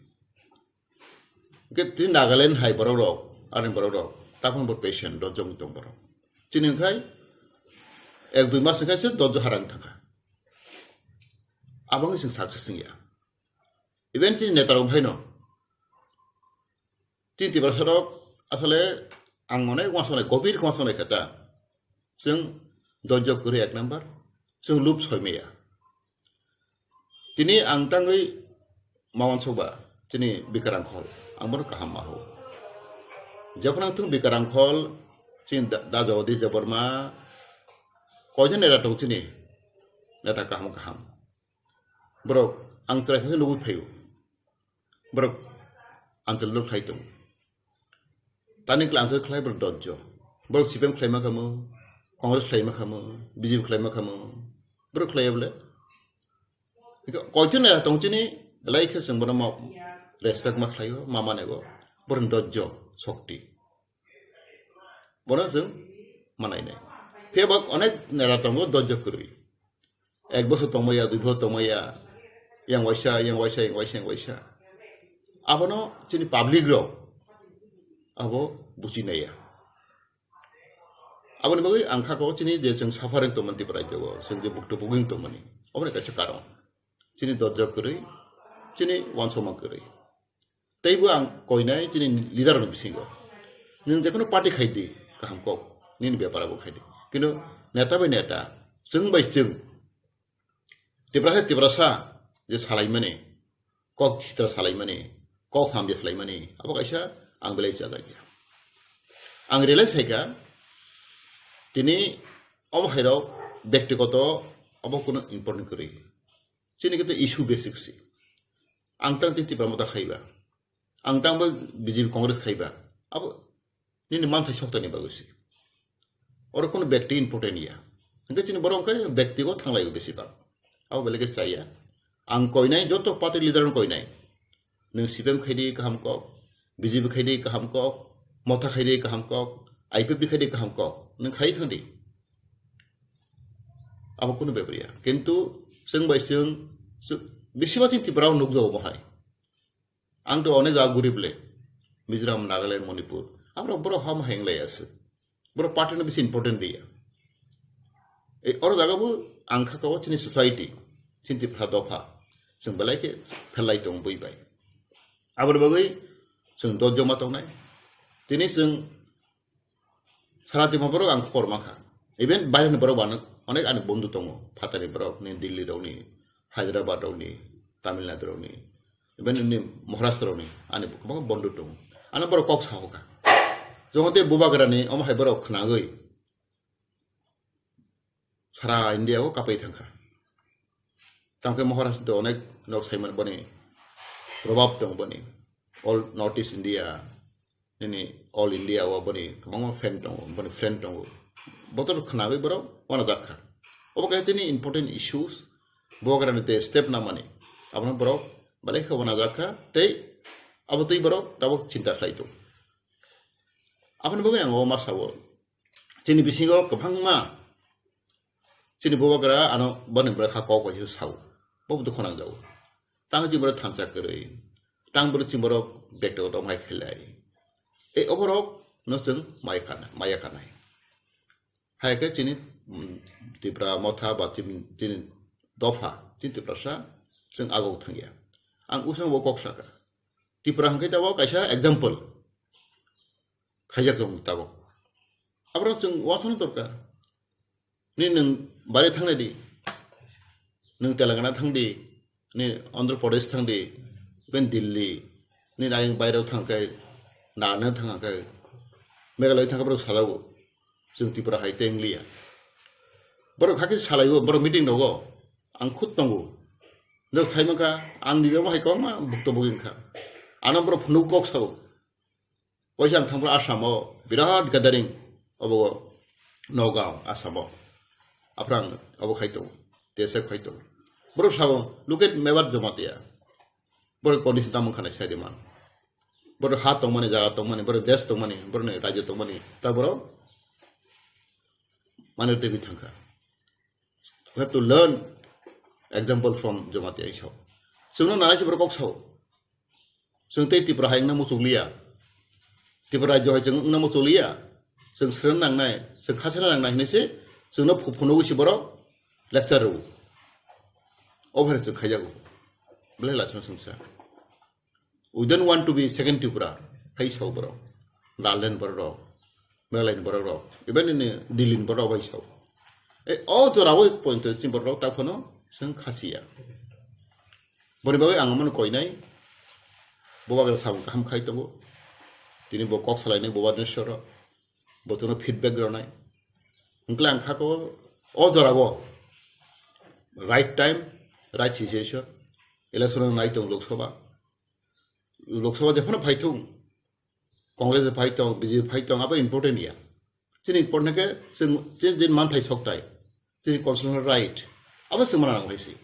Hwnkhe tini Nagaland hai borok rok, ani borok rok, taphang bo patient, dojjo wng tong borok. Chini hwnkhe ek dui mas hwnkhe se dojjo harang thang kha. Aboni chwng success wng ya. Even chini neta rok bhaino. Tini Tiprasa rok asole ang mone uansuknai, gobir khe uansuknai khe ta. Chwng dojjo kwrwi ek number, chwng lup soi maya. Tini ang tangwi ma uansukba, chini Bikrang Khol. Ang bono kaham ma ho. Jephru ang thung Bikar Rangkhol, chini da, da Jagadish Debbarma, koijon neta tong chini, neta kaham kaham. Borok ang chwrai phano nugwi phaio. Borok anchal dol khlai tong. Tani kla anchal khlai borok dojjo. Borok C P M khlai ma khamu, Congress khlai ma khamu, B J P khlai ma khamu. Borok khlai bole. Koichun ya tong chini, lai khe chwng bono ma respect ma khlaio, ma manego. Borok dojjo, sokti. Bono chwng manai nai. Phiya ba onek neta tongo dojjo kwrwi. Ek bosor tongmaya, dui bosor tongmaya, yang waisa, yang waisa, yang waisa, yang waisa. Abono chini public rok abo buchi naiya. Aboni bagwi ang kha ko chini je chwng suffering tongmani Tripura rajyo o, chwng je bukto buging tongmani, aboni kaisa karon. Chini dojjo kwrwi, chini wansokma kwrwi. Teibo ang koinai chini leader ni bisingo. Nwng jekono party khai di, kaham kok, nini bepar abo khai di. Kintu neta bai neta, chwng bai chwng, Tiprasa Tiprasa je salaimani, kok hitra salaimani, kok hamya salaimani, abo kaisa ang belai chajakya. Ang realize khaika, tini omo hairok bektigoto abo kuno important kwrwi. Chini khe issue basic si. Ang tang tini Tipra Motha khaiba. Ang tang bo B J P Congress khaiba. Abo nini manthai soktani bagwi si. Oro kono bekti important ya. Hingke chini borok hingke bektigo thanglai besi bak. Abo belai khe chaya. Ang koinai joto party leader no koinai. Nwng C P M khai di kaham kok, B J P khai di kaham kok, Motha khai di kaham kok, I P F T khai di kaham kok. Nwng khai thang di. Abo kunu bebri ya. Kintu chwng bai chwng, chwng, bisi ba chini Tripura o nukjago bo hai. Ang to onek jaga gurib le. Mizoram, Nagaland, Manipur. Abo borok ham heng lai ase. Borok party no bisi important dia. E oro jaga bo ang kha ko chini society, chini Tripura dopha. Chwng belai khe phelai tong bui bai. Aboni bagwi chwng dojjo ma tongnai. Tini chwng Sara Tripura borok ang khobor mankha. Even baireni borok bo ano onek ani bondhu tongo. Phatani borok ni, Delhi rokni, Hyderabad rokni, Tamil Nadu rokni, even ni Maharashtra rokni ani kwbangma bondhu tongo. Ano borok kok sahoka. Jokhon tei bubagrani omo hai borok khnagwi sara India o kapai thangkha. Tangkhe Maharashtra onek nok saimani boni probab tongo boni. All North East India, nini All India o boni kwbangma fan tongo, boni friend tongo. Botor khnawi borok wanajak kha. Obo kaisa tini important issues, bubagrani tei step namani. Abono borok belai khe wanajak kha tei abo tei borok tabuk chinta khlai tongo. Aboni bagwi ang o ma sao. Chini bisingo kwbangma chini bubagra ano boni bwrwi kha kok bai sao. Bo bo dukho nangjago. Tang chini borok thansa kwrwi. Tang borok chini borok bekto dom hai khelai. Ei oborok no chwng mai khana, maya khanai. Hai khe chini, mm, Tipra Motha ba chini, chini dopha, chini Tiprasa chwng agok thangya. Ang usang bo kok saka. Tipra hwnkhe tabok kaisa example khaijak tong tabok. Aborok chwng uansukna dorkar. Nini nwng bari thangnai di. Nwng Telangana thang di. Nini Andhra Pradesh thang di. Ben Delhi. Nini ayang bairao thang khe, Nagaland thang khe, Meghalaya thang khe borok salago. Chwng Tripura hai tei wngliya. Borok hakhe salaio, borok meeting rogo. Ang khud tongo. Norok sai mankha, ang ni omo hai kwbangma bukto bugwi wngkha. Ano borok phunuk kok sao. Waisa ang thangphru Assam o birat gathering obo Nagaon, Assam o. Aphrang obo khai tongo, T S F khai tongo. Borok sao, "Look at Mewar Jamatia." Borok condition tamo wngkha nai sai di man. Borok ha tongmani, jaga tongmani, borok desh tongmani, borok ni rajyo tongmani, ta borok mane tebwi thangkha. We have to learn example from Jamatia Isao. Chwngno nanai se borok kok sao. Chwng tei Tripura hai wngna muchukliya. Tripura rajyo hai chwng wngna muchukliya. Chwng srwng nangnai, chwng khasana nangnai hinwi se chwngno phu-, phunugwi se borok lecture rwo. Obo hai chwng khaijago. Belai lachima chwngsa. We don't want to be second Tripura. Hai sao borok. Nagaland borok rok. Meghalaya ni borok rok. Even in Delhi ni borok rok bai sao. E, o jora o point chini borok rok ta phano chwng khasiya. Boni bagwi ang amano koinai. Bo bagwi samung kaham khai tongo. Tini bo kok salainai Bhubaneswaro. Bo chwngno feedback rwnai. Hwnkhe ang kha ko o jorao right time, right situation. Election nai tong Lok Sabha. Lok Sabha jephano phai thung, Congress phai tong, B J P phai tong, abo important ya. Chini important khe chwng, chini, chini manthai sokthai, chini constitutional right, abo chwng mana nang khaisi.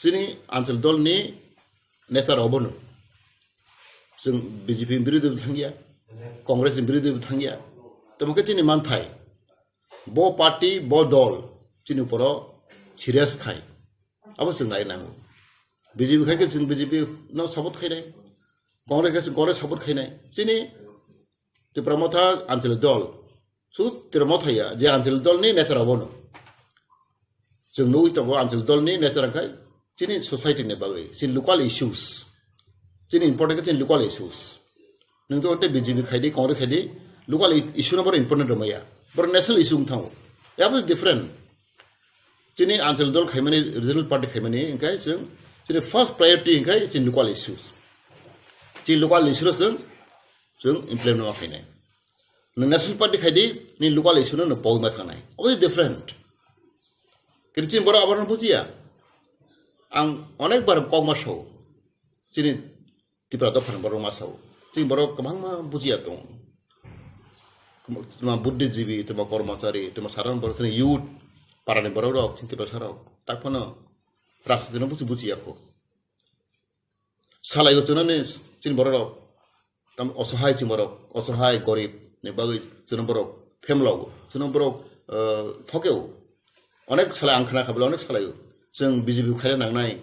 Chini anchal dol ni nature obono. Chwng B J P ni birodhi bo thangya, Congress ni birodhi bo thangya. Tamo khe chini manthai, bo party, bo dol, chini uporo serious khai. Abo chwng nai nango. B J P khai khe chwng B J P no support khainai. Congress khai chwng Congress support khainai. Chini Tipra Motha Anchalik Dol. Su Tipra Motha ya, je Anchalik Dol ni nature abono. Chwng nugwi tongo Anchalik Dol ni nature khai chini society ni bagwi, chini local issues. Chini important khe chini local issues. Nwng to B J P khai di, Congress khai di, local i-, issue no boro important rwmaya. Boro national issue wng thango. Abo different. Chini Anchalik Dol khaimani, regional party khaimani, hwnkhe chwng chini first priority hwnkhe chini local issues. Chini local issue no chwng, chwng implement ma khainai. Nwng national party khai di, ni local issue no nwng pogwi ma thangnai. Abo different. Kintu chini borok abono bujiya. Ang onek bar kok ma sao. Chini Tipra dophani borok ma sao. Chini borok kwbangma bujiya tongo. Tuma buddhijibi, tuma kormachari, tuma sadharon borok, chini youth, parani borok rok, chini Tiprasa rok. Tak phano rajniti no buji bujiya kho. Salai o chwnani chini borok rok. Tam osohai chini borok, osohai gorib ni bagwi chini borok phemlo, chini borok, eh, thokeo. Onek salai ang khna kha bole onek salai o. Chwng B J P khaina nangnai,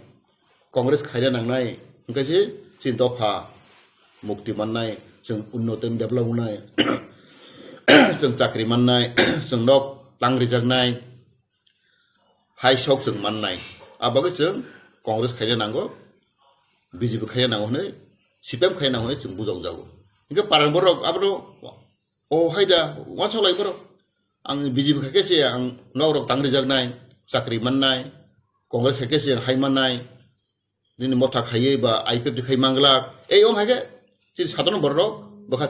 Congress khaina nangnai, hwnkhe se chini dopha mukti mannai, chwng unnotin develop wngnai, chwng chakri mannai, chwng nok tang rijaknai, hai sok chwng mannai. A bagwi chwng Congress khaina nango, B J P khaina nango hwnwi, C P M khaina nango hwnwi chwng bujokjago. Hwnkhe parang borok abono O hai da, uansuk lai borok. Ang B J P khai khe se ang nok rok tang rijaknai, chakri mannai, Congress khai khe se hai mannai, nini motha khaiwi ba I P F T khai manglak, ei ong hai khe chini sadharon borok rok bwkha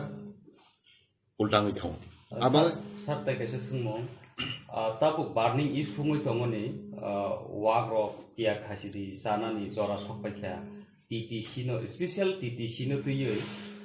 ulta wngwi thango. Abo sar, sar tai kaisa swngmung. Ah, tabuk burning issue wngwi tongmani, ah, wak rok tiyar khasi di chanani jora sok paikha. T T C no, special T T C no twiwi,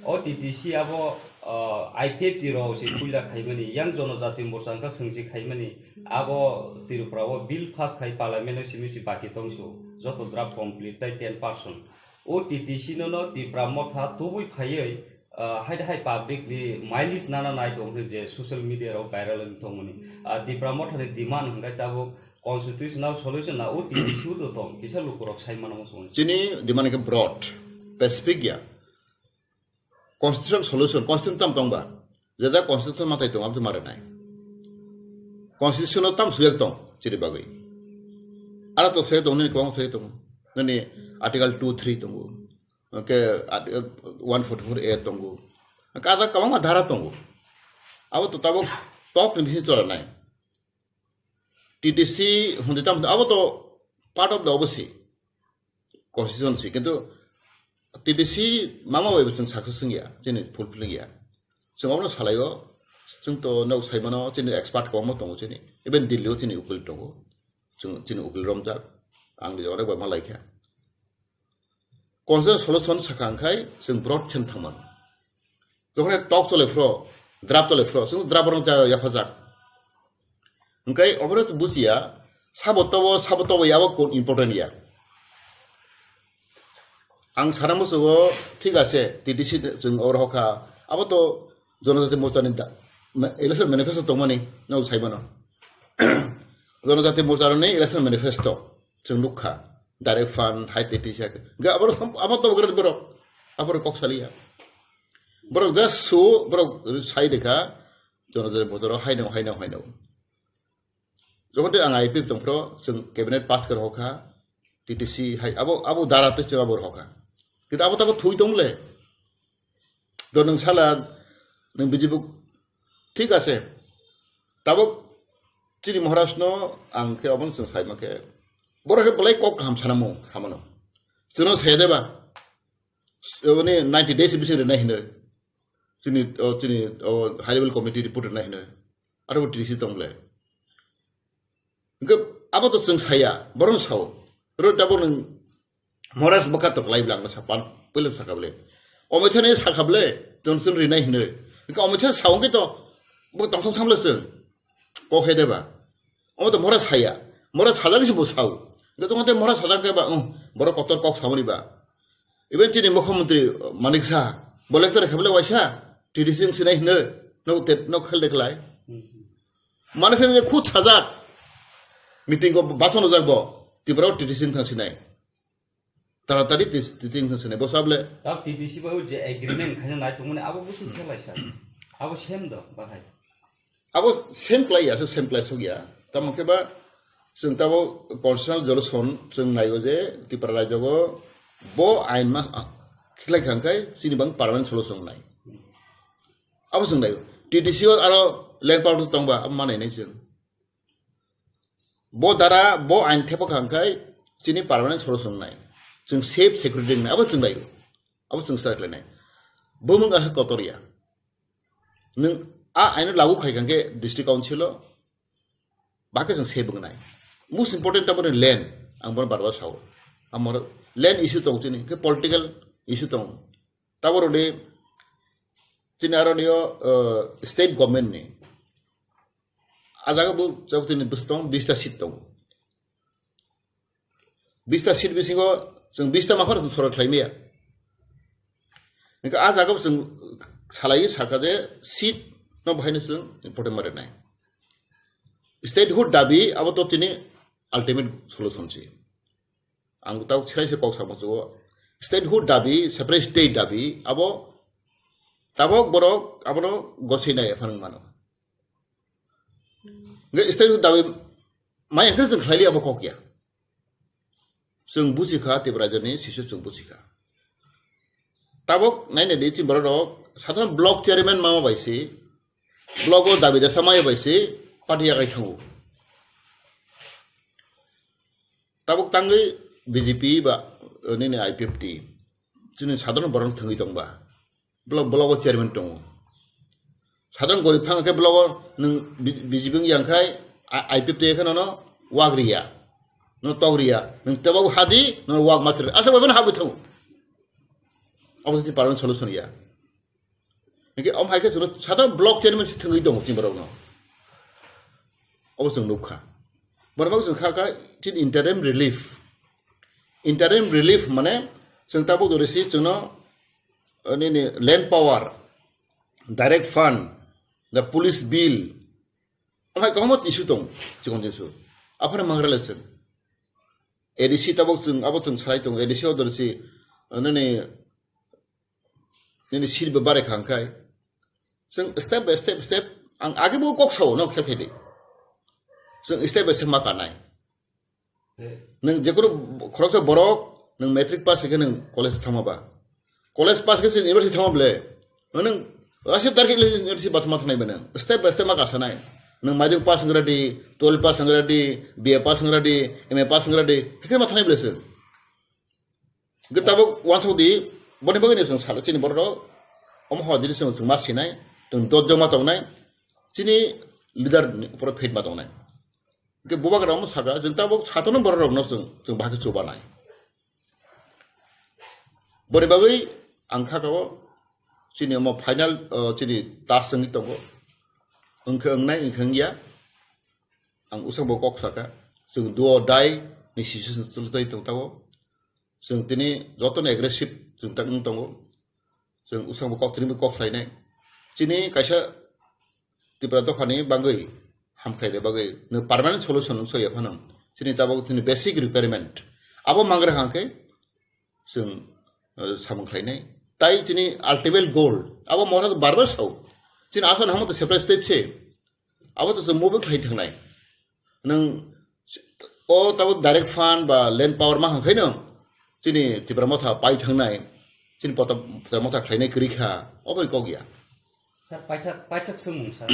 o T T C abo, ah, I P F T rok se puila khaimani, yang Jonojati Morcha wngkha swngsi khaimani, abo Tripura o bill pass khai parliament o simi si baki tongsu, joto draft complete tai ten percent. O T T C no no Tipra Motha tubui phaiwi, ah, hai hai public ni mileage nana nai tong hwnwi je social media rok viral wng tongmani. Ah, Tipra Motha ni demand hwnkhe tabuk constitutional solution na o T T C o tong, kisa lukurok sai mano muchungo. Chini demand khe broad, specific ya. Constitutional solution, constitution tam tongba. Jeda constitution matai tong, abse mare nai. Constitution tam sujak tong, chini bagwi. Ara to se tong, nini kwbang se tong. Nini article two three tongo. Ke article one forty-four A tongo. Ke ada kwbangma dhara tongo. Abo to tabuk tok ni bisingo chora nai. T T C hundi tam, abo to part of the obosi constitution si, kintu T T C mama bai bo chwng success wngya, chini fulfill wngya. Chwng abono salaio, chwng to nok saimano, chini expert kwbangma tongo chini, even Delhi o chini ukil tongo, chwng chini ukil romjak, ang ni onek bai malaikha. Constitutional solution sakha hwnkhe chwng broad sen thangmano. Jokhon tok chole phro, draft chole phro, chwng draft rok cha yaphajak. Hwnkhe obono bujiya, sabo tobo, sabo tobo yabo kun important ya. Ang sana musugo, thik ase, T T C chwng oro hokha, abo to Jonojati Morcha ni da, ma-, election manifesto tongmani, no saimano. Jonojati Morcha ni election manifesto. Chwng nukha, direct fund, hai tei tisa khe. Ga abo, abo to bwkrok borok, abo kok saliya. Borok just so, borok sai dekha, Jonojati Morcha haino, haino, haino. Jokhon tei ang I P F tongphro, chwng cabinet pass kar hokha, T T C hai, abo, abo dara tei chwng abo hokha. Kintu abo tabo thui tong le. Do nwng sala, nwng B J P, thik ase. Tabuk chini Maharaj no ang khe obono chwng saima khe. Borok khe belai kok kaham sanamo, hamano. Chwngno saya deba. s-, mane ninety days bising rinai hinoi. Chini, o, chini, o, high level committee report rinai hinoi. Aro bo T D C tong le. Hingke abo to chwng saya, borok sao. Ro tabok nwng Maharaj bwkha to klai bwlangno sapan, puila sakha bwle. Omochani sakha bwle, Johnson rinai hinoi. Hingke omochani sao hingke to, bo tongthok thamle chwng. Kok he deba. Omo to Maharaj saya. Maharaj sajak si bo sao. Hingke tongthok te Maharaj sajak ke ba, um, borok kotor kok samani ba. Even chini mukhyamantri Manik Saha, bo lecture khe bwle waisa, T D C wng sinai hinoi, no te, no khel de khlai. Mane se khud sajak, meeting o bason ojak bo, Tripura o T D C wng thang sinai. Taratari T D C wng thang sinai, bo sable. Tab T D C bai je agreement khaina nai tongmani abo busi khelai sa. Abo sem do, bahai. Abo same klai ya, se same klai sok ya. Tamo khe ba, chwng tabo constitutional resolution chwng naiyo je Tripura rajyo bo ain ma, khlai khang khai chini bang permanent solution nai. Abo chwng naiyo. T D C o aro land power tongba, abo manai nai chwng. Bo dara, bo ain thepa khang khai chini permanent solution nai. Chwng safe security nai, abo chwng naiyo. Abo chwng start lai nai. Bo mung asa kotor ya. Nwng a aino lagu khai kha khe district council o, ba khe chwng se bwngnai. Most important taboni land, ang bono bar bar sao. Amoro land issue tong chini, khe political issue tong. Taboro ni chini aro ni o, uh, state government ni. A jaga bo chok chini bwswk tong, bista seat tong. Bista seat bisingo chwng bista maphar chwng sorok khlai maya. Hingke a jaga chwng salai sakha je seat no bahaino chwng important ma rwnai. Statehood dabi abo to tini ultimate solution si. Ang tabuk chwrai se kok samo chugo. Statehood dabi, separate state dabi abo tabok borok abono gosai nai phang mano. Hingke statehood dabi maya khe chwng khlai li abo kok ya. Chwng buji kha, Tripura rajyoni sisu chwng buji kha. Tabok naina di chini borok rok, sadharon block chairman mama bai se, block o dabi dasa maya bai se, party yakai thango. Tabok tangwi B J P ba, eh, nini I P F T, chini sadharon borok thwngwi tongba. Block, block o chairman tongo. Sadharon gorib thang khe block o nwng B-, B J P wng yang khai, a-, I P F T khe nono wak riya. No tok riya. Nwng tebo hadi, no wak masri. Asa bai habwi thango. Abo si permanent solution ya. Niki om hai khe chwng sadharon block chairman si thwngwi tongo chini borok no. Abo chwng nukha. Borok chwng kha kha chin interim relief. Interim relief mane chwng tabuk dori si chwngno, eh, nini land power, direct fund, the police bill, amai kwbangma issue tong, chikon issue. Aphano mangra le chwng. A D C tabuk chwng, abo chwng salai tong, A D C o dori si, eh, nini, nini seat bo bare kha hwnkhai. Chwng step by step, step, ang age bo kok sao, no khe phai di. Chwng step by step ma kanai. Nwng jekono khoroksa borok, nwng matric pass khe nwng college thangma ba. College pass khe se university thangma ble. Nwng ashe target le university bathma thangnai bene. Step by step ma kasanai. Nwng maidung pass wng ready, twelve pass wng ready, B A pass wng ready, M A pass wng ready. Hekhe ma thangnai ble se. Hingke tabuk wansuk di, boni bagwi ni chwng salo chini borok rok, omo hor jini chwng, chwng ma sinai, chwng dot joma tongnai, chini leader ni upor phit ma tongnai. Hingke bubagra omo saka, chwng tabuk satono borok rok no chwng, chwng bahai khe chubanai. Boni bagwi ang kha kao, chini omo final, o, chini task wngwi tongo. Wngkhe wngnai, wngkhe wngya. Ang usang bo kok saka, chwng do or die ni situation chwlwi tong tabuk. Chwng tini jotono aggressive chwng tak wng tongo. Chwng usang bo kok tini bo kok khlainai. Chini kaisa Tripura dophani bagwi hamkhlaina bagwi no permanent solution wng soya phano. Chini tabuk chini basic requirement. Abo mangra hangkhe chwng, eh, samung khlainai. Tai chini ultimate goal. Abo mora bar bar sao. Chini asal hamo to separate state se. Abo to chwng move khlai thangnai. Nwng o tabuk direct fund ba land power ma hangkhaino chini Tipra Motha pai thangnai, chini pota Tipra Motha khlainai kwrwi kha, obo ni kok ya. Sir, paithak, paithak swngmung sir,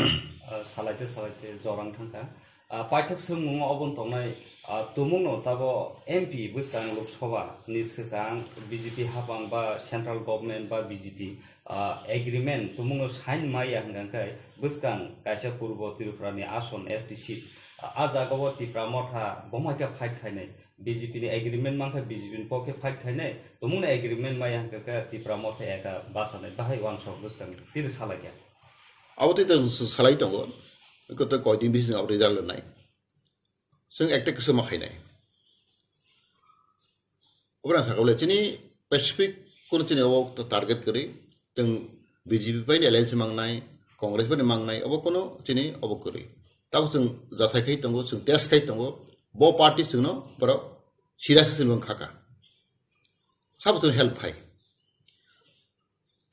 ah, salaite salaite jorang thangkha. Ah, paithak swngmungo obon tongnai, ah, tumungno tabo M P bwskang Lok Sabha ni swkang B J P hapang ba central government ba B J P, ah, agreement tumungno sign maya hwnkha khe bwskang kaisa Purbo Tripura ni ason S T seat, ah, ah jagao Tipra Motha bomaikha fight khainai. B J P ni agreement mankha, B J P ni pokhe fight khainai, tumungni agreement maya hwnkha khe Tipra Motha ekha basanai, bahai wansok bwskang tiri salaikha. Abo tei tong salai tongo, koto koidin bising abo result nai. Chwng ekta kisu ma khainai. Obra sakha bole chini specific kono chini obo target kwrwi, chwng B J P bai ni alliance mangnai, Congress bai ni mangnai, obo kono chini obo kwrwi. Tabo chwng jasai khai tongo, chwng test khai tongo, bo party chwngno borok serious se chwng khaka. Sabo chwng help khai.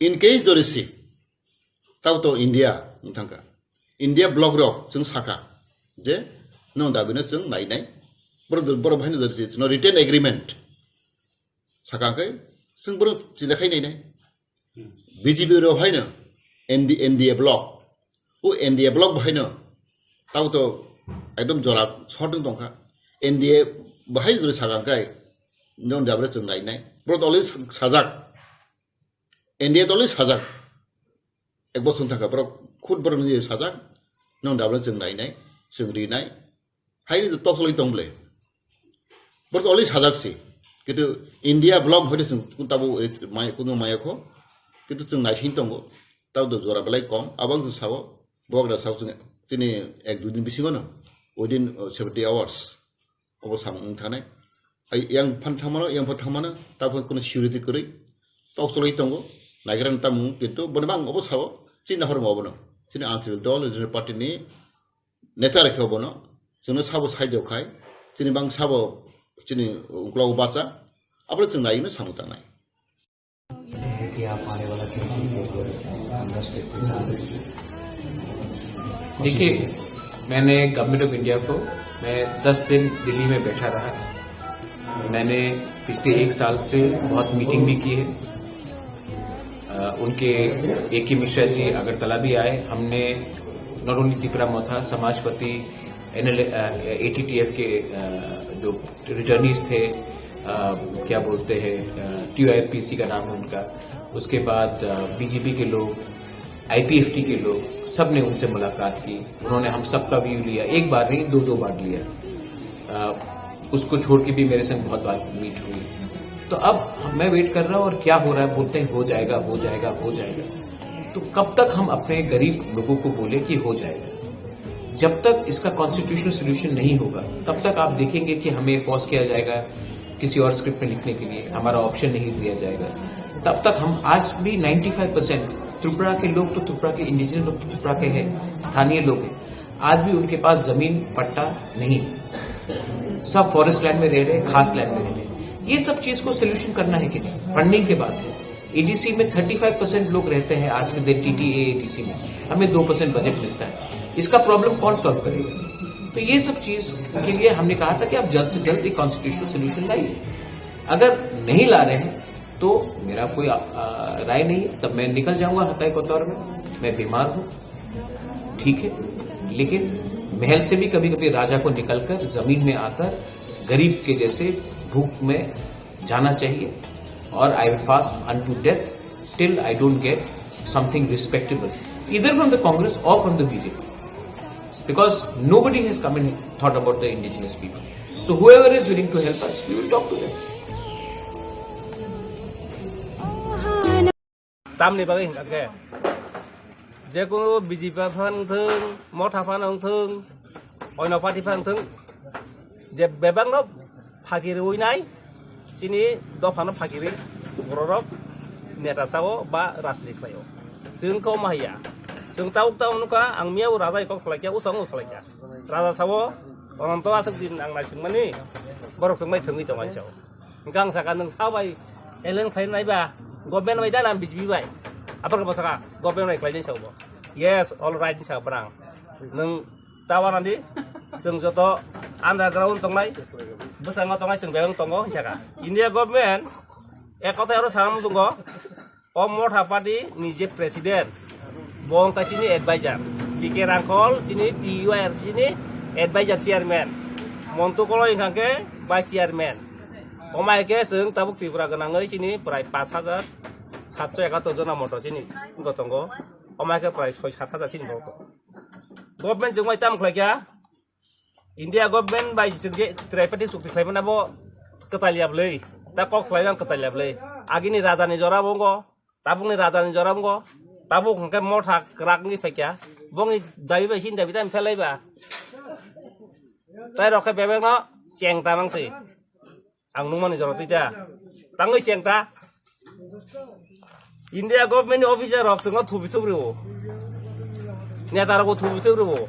In case jodi si, tabo to India wng thangkha. India bloc rok chwng sakha je, no dabi no chwng nai nai. Borok, borok bahai no jodi si, no written agreement sakha khe chwng borok chila khai nai nai. B J P rok haino N D, N D A bloc. O N D A bloc bahaino tabo to ekdom jora sotwng tongkha. N D A bahai jora sagang kai, nong dabre chwng nainai. Bro toli sajak. N D A toli sajak. Ek bosong thangkha bro, khud bro ni sajak. Nong dabre chwng nainai, chwng rinai. Haini to toksoloi tong ble. Borok to already sajak si. Kintu India bloc hoite chwng tabo maya, kuno maya kho. Kintu chwng naising tongo. Tabo do jora belai kom. Abang chwng sao. Bogra sao chwng tini ek dui din bisingo no. Within, uh, seventy hours. Obo samung wng thanai. Ai yang phan thangmano, yang phan thangmano. Tabo kuno security kwrwi. Toksoloi tongo. Naigra tamung kintu boni bang obo sao. Chini nahor mo obono. Chini Anchal Dol, Regional Party ni nature khe obono, chwngno sabo side o khai, chini bang sabo chini uklogo bacha, abole chwng naino samung tangnai. है कि आप आने वाला twenty twenty four Congress के साथ देखिए, मैंने government of India को, मैं दस दिन दिल्ली में बैठा रहा। मैंने पिछले एक साल से बहुत मीटिंग भी की है। अ, उनके ए के मिश्रा जी अगरतला भी आए। हमने not only तिपरा मोथा, समाजपति, एनएल, अ, एटीटीएफ के, अ, जो रिटर्नीज थे, अ, क्या बोलते हैं, अ, टीओआईपीसी का नाम है उनका, उसके बाद, अ, बीजेपी के लोग, आईपीएफटी के लोग, सब ने उनसे मुलाकात की। उन्होंने हम सबका व्यू लिया, एक बार नहीं, दो दो बार लिया। अ, उसको छोड़ के भी मेरे संग बहुत बार मीट हुई। तो अब मैं वेट कर रहा हूँ और क्या हो रहा है, बोलते हैं हो जाएगा, हो जाएगा, हो जाएगा। तो कब तक हम अपने गरीब लोगों को बोले कि हो जाएगा? जब तक इसका कॉन्स्टिट्यूशनल सॉल्यूशन नहीं होगा, तब तक आप देखेंगे कि हमें पॉज किया जाएगा किसी और स्क्रिप्ट में लिखने के लिए, हमारा ऑप्शन नहीं दिया जाएगा। तब तक हम आज भी नाइंटी फ़ाइव परसेंट त्रिपुरा के लोग तो त्रिपुरा के, इंडिजिनस लोग तो त्रिपुरा के हैं, स्थानीय लोग हैं, आज भी उनके पास जमीन पट्टा नहीं है, सब फॉरेस्ट लैंड में रह रहे हैं, खास लैंड में रह रहे हैं। ये सब चीज को सोल्यूशन करना है कि नहीं? फंडिंग के बाद एडीसी में थर्टी फ़ाइव परसेंट लोग रहते हैं आज के दिन टीटीए एडीसी में, हमें दो परसेंट बजट मिलता है, इसका प्रॉब्लम कौन सॉल्व करेगा? तो ये सब चीज के लिए हमने कहा था कि आप जल्द से जल्द एक कॉन्स्टिट्यूशनल सॉल्यूशन लाइए। अगर नहीं ला रहे हैं तो मेरा कोई, आ, आ, राय नहीं है, तब मैं निकल जाऊंगा हताई कोतवार में। मैं बीमार हूँ, ठीक है, लेकिन महल से भी कभी कभी राजा को निकलकर जमीन में आकर गरीब के जैसे भूख में जाना चाहिए। और I will fast unto death till I don't get something respectable, either from the Congress or from the B J P, because nobody has come and thought about the indigenous people. So whoever is willing to help us, we will talk to them. Tamni bagwi hwnkha khe, jekunu B J P phan wngthung, Motha phan wngthung, oino party phan wngthung, je bebakno phagi rwui nai, chini dophano phagi rwi bororok neta sao ba rajniti khlaio. Chwng khe omo haiya. Chwng tabuk tabuk nukha, ang miyabo raja bai kok salaikha, usang bo salaikha. Raja sao, Ononto aswk din ang naisingmani, borok chwng bai thwngwi tongo ani sao. Hwnkhe ang sakha, "Nwng sa bai alliance khlai nai ba, government bai da na B J P bai?" Aphar khe bo sakha, "Government bai khlainai," sa bo. "Yes, all right," sa brang. "Nwng ta wana di, chwng joto underground tongnai, bwskango tongnai, chwng bebak tongo," hinwi sakha. India government ek kothai aro sana muchungo, o Motha party ni je president, Bo wngkha chini advisor. P K Rangkhol chini T U R chini advisor chairman. Montu Koloi wngkha khe vice chairman. Omai khe chwng tabuk Tripura gwnangwi chini prai pash hajar satso ekatur jona moto chini wngkha tongo. Omai khe prai soi sat hajar chini borok tongo. Government chwngbai tamo khlai kha? India government bai chwng je tripartite chukti khlaimani abo kwtal ya bwlwi, ta kok khlai nang kwtal ya bwlwi. Agini raja ni jora bo wngkha, tabukni raja ni jora bo wngkha, tabuk hwnkhe motha kwrak wngwi phaikha, bongni dabi bai chini dabi tamo phelai ba. Tai rok khe bebek no cheng tamang se. Ang nungmani jora twi ta. Tangwi cheng ta. India government ni officer rok chwngno thubi thubrio. Neta rokbo thubi thubrio.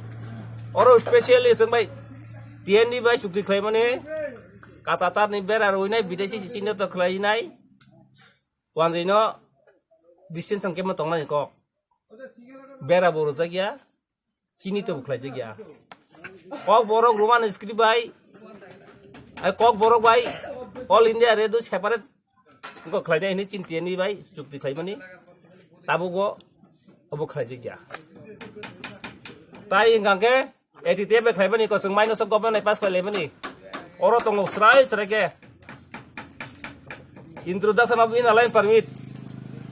Oro specially chwng bai T N D bai chukti khlaimani katatar ni bera rwinai bideshi si chinta to khlainai. Wanjino distance ang kemo tongnani kok. Bera bo rwjak ya. Chini to bukhlai jagya. Kok borok Roman script bai, ai kok borok bai All India Radio separate ko khlai dai ni chinti ni bai chukti khlai mani. Tabuk go obo khlai jagya. Tai hingkang ke A T T F bai khlai mani ko chwng minus of government pass khlai mani. Oro tongo srai srai ke. Introduction of Inner Line Permit.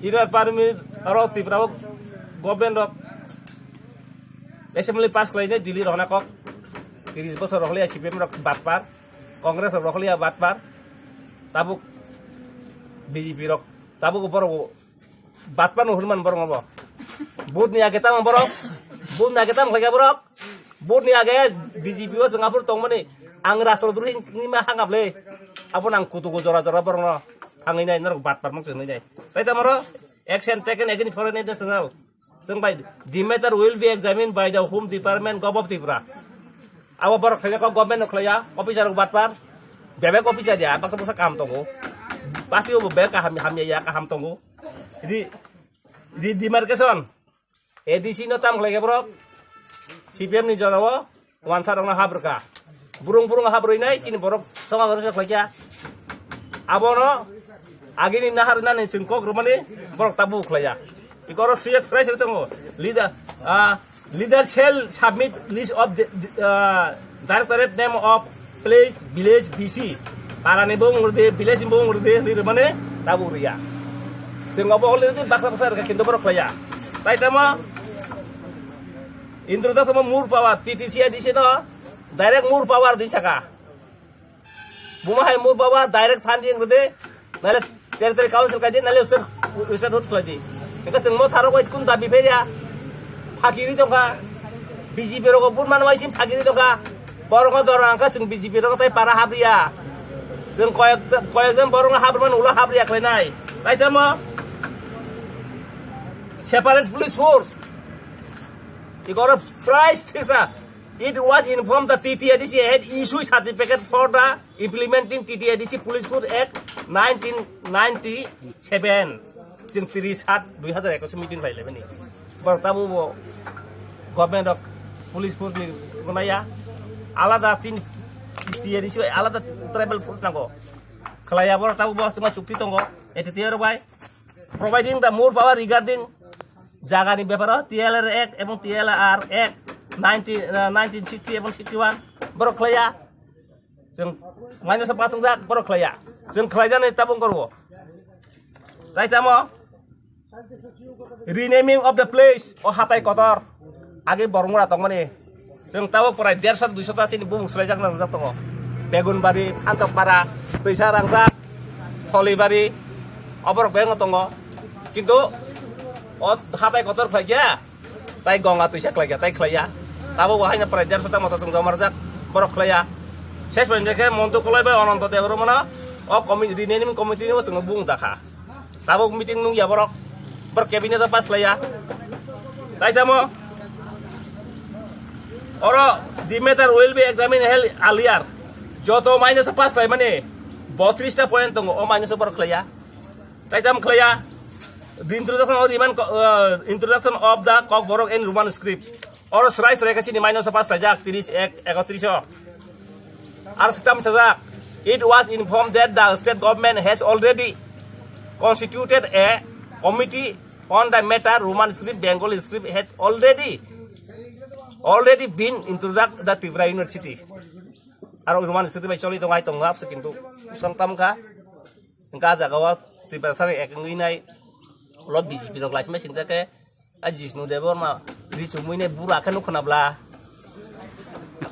Inner Permit aro Tripura o government rok assembly pass khlainai Delhi rohna kok. Tiris bosor rohliya C P M rok batpar. Congress rok rohliya batpar. Tabuk B J P rok. Tabuk borok Batpano hwnman borok obo. Vote ni age tamo borok. Vote ni age tamo khlaikha borok. Vote ni age B J P o chwng aphuru tongmani. Ang rastro duri ni ma hangable. Abo nang kutugo jora jora borok no. Thangwi nai norok batpar mang chwngwi nai. Tai tamo ro action taken against foreign national. Chwng bai the matter will be examined by the Home Department, Govt of Tripura. Abo borok khlaikha kok government no khlaiya, officer rok batpar. Bebek officer ya, baksa baksa kaham tongo. Party o bo bebek kaham hamya ya, kaham tongo. Re-, re-, demarcation. A D C no tam khlai khe borok C P M ni jora o wansa rok no hap rwkha. Burung burung hap rwinai chini borok songa gori khlai kha. Abono agini nahar nani chwng kok rwmani borok tabuk khlai ya. Ikoro C X price tongo. Leader, ah, leader shall submit list of the, uh, directorate name of place, village, V C. Parani bo ungurdi, village ni bo ungurdi, hinwi rwmani tabuk rwya. Chwng obo already baksa baksa rwkha, kintu borok khlaiya. Tai tamo, Indra Das omo more power, T T C A D C no direct more power di saka. Buma hai more power direct funding rwdi, nale Territory Council kaidi, nale usher, usher hut khlaidi. Engka chwng mo tharo koi kum dabi pheria. Phakiri tongkha. B J P rogo burman wai sim phakiri tongkha. Borok dorong angkha chwng B J P rogo tai para habriya. Chwng koyek, koyekjon borok habrman ulo habriya khlainai. Tai tamo separate police force. Igoro price thiksa. It was informed that T T A D C had issued certificate for the implementing T T A D C Police Force Act nineteen ninety-seven. Chwng tris sat dui hazar ekwis meeting khlai laimani. Borok tabuk bo government of police force ni gonaya. Alada tin T T A D C alada tribal force nango. Khlaiya borok tabuk bo chwngma chukti tongo. A T T A rok bai. Providing the more power regarding jagani beparo T L R Act ebong T L R Act nineteen, uh, nineteen sixty ebong sixty-one borok khlaiya. Chwng minus of pass wngjak borok khlaiya. Chwng khlaijani tabung korbo. Tai tamo renaming of the place o hatai kotor. Age borok mura tongmani. Chwng tabuk prai derso duiso ta chini bumung swlaijak nang wngjak tongo. Begunbari, Antokpara, Twisa Rangjak, Tholibari, oborok bengno tongo. Kintu o hatai kotor khlaikya, tai Gonga twisa khlaikya, tai khlaiya. Tabuk bo haino prai derso ta moto chwng joma rwjak, borok khlaiya. Ses pore khe Montu Koloi bai Ononto Debbarmano o committee, renaming committee ni bo chwngno bumung dakha. Tabuk meeting nungya borok. Borok cabinet o pass laiya. Tai tamo. Oro the matter will be examined held earlier. Joto minus o pass laimani botris ta point tongo. O minus o borok khlaiya. Tai tamo khlaiya. The introduction of Roman co-, uh, introduction of the Kokborok in Roman script. Oro srai srai khe chini minus o pass laijak, tris ek, ekotris o. Ar sitam sajak, it was informed that the state government has already constituted a committee On the matter, Roman script, Bengali script had already, already been introduced the Tripura University. Aro Roman script bai choli tongo, ai tongo, apse kintu usang tam kha. Hingke ah jaga o Tiprasa ni ek wngwi nai, ulo B J P rok laisima singjak khe, a Jishnu Debbarma ri chumui nai bura khe nukho na bla.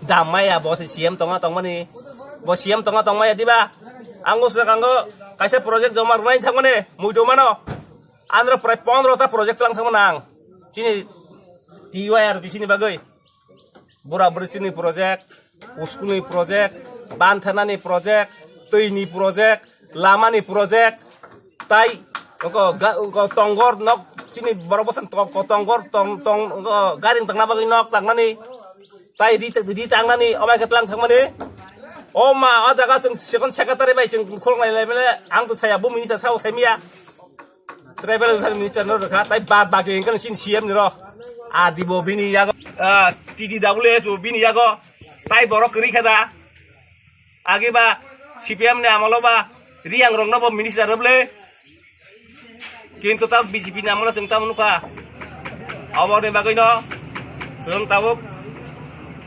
Dam maya bo se C M tonga tongmani, bo C M tonga tongmaya diba? Ang usna kango kaisa project joma rwnai thangmani, muitu mano. Andro prai pondro ta project lang thangmani ang. Chini T Y R B C ni bagwi. Bura bwrwi chini project, school ni project, banthanani project, twi ni project, lama ni project, tai oko ga-, oko tongor nok chini borok bwsang to-, ko tongor tong, tong, oko garing tangna bagwi nok tangnani, tai ri, ri tangnani, obai khe tlang thangmani. O ma, o jaga chwng second secretary bai chwng khulok lai lai mele, ang to saya bo minister sao sai miya. Tribal Welfare Minister no rwkha, tai bad baki hingkhe chini C M ni rok. A D bo bini yago, ah, T D W S bo bini yago, tai borok kwrwi khe da. Agi ba C P M ni amolo ba Riyang rok no bo minister rwble. Kintu ta B J P ni amolo chwng tamo nukha. Aboni bagwi no chwng tabuk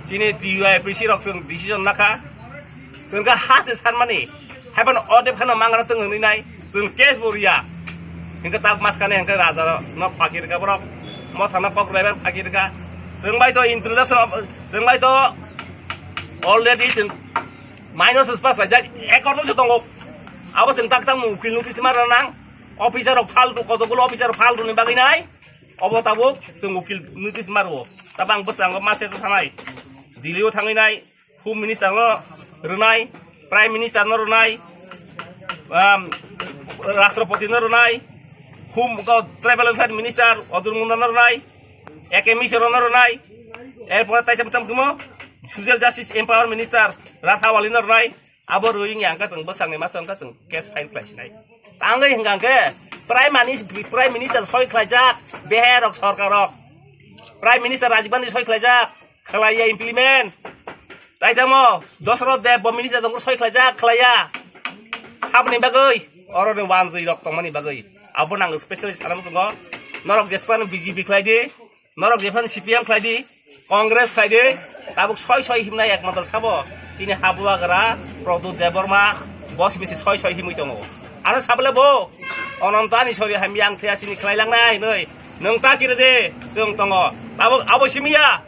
chini T Y P C rok chwng decision nakha. Chwng khe ha se sanmani, haiphano o dep kheno mangra tong hwnwi nai, chwng case bo riya. Hingkhe tak mas kane hingkhe raja no phaki rwkha borok, mothano kok rwlaibai phaki rwkha. Chwng bai to introduction of, chwng bai to already chwng minus pass laijak, ekor no se tongo. Abo chwng tak tak ukil notice ma rw nang, officer rok phaltu, kotokgulo officer phaltu ni bagwi nai, obo tabuk chwng ukil notice ma rwo. Tabang bwskango ma se thanai, Delhi o thangwi nai, Home Minister no rwnai, Prime Minister no rwnai, um, Rashtrapati no rwnai, Home, ko, Tribal Welfare Minister Arjun Munda no rwnai, A K Mishra no rwnai, erpore taisa mwtam khumo Social Justice Empower Minister Rathawali no rwnai, abo rwing yang ka chwng bwsangni masa wngkha chwng case file khlai sinai. Tangwi hwnkha khe Prime Mini-, Prime Minister soi khlaijak, beherok sorkarok, Prime Minister Rajiv Gandhi soi khlaijak, khlaiya implement. Tai tamo Dosroth Deb bo minister tongkhe soi khlaijak, khlaiya. Saboni bagwi, oro ni wanjwi rok tongmani bagwi. Abo nang specialist sana musungo. Norok jespan B J P khlai di, norok jespan C P M khlai di, Congress khlai di. Tabuk soi soi himnai ekmatro sabo. Chini habuagra, Pradyut Debbarma, bos bisi soi soi himwi tongo. Ano sabole bo, Ononto ani sori hamya ang thaya chini khlai langnai, noi. Nwng ta kiri de, chwng tongo. Tabuk abo simiya.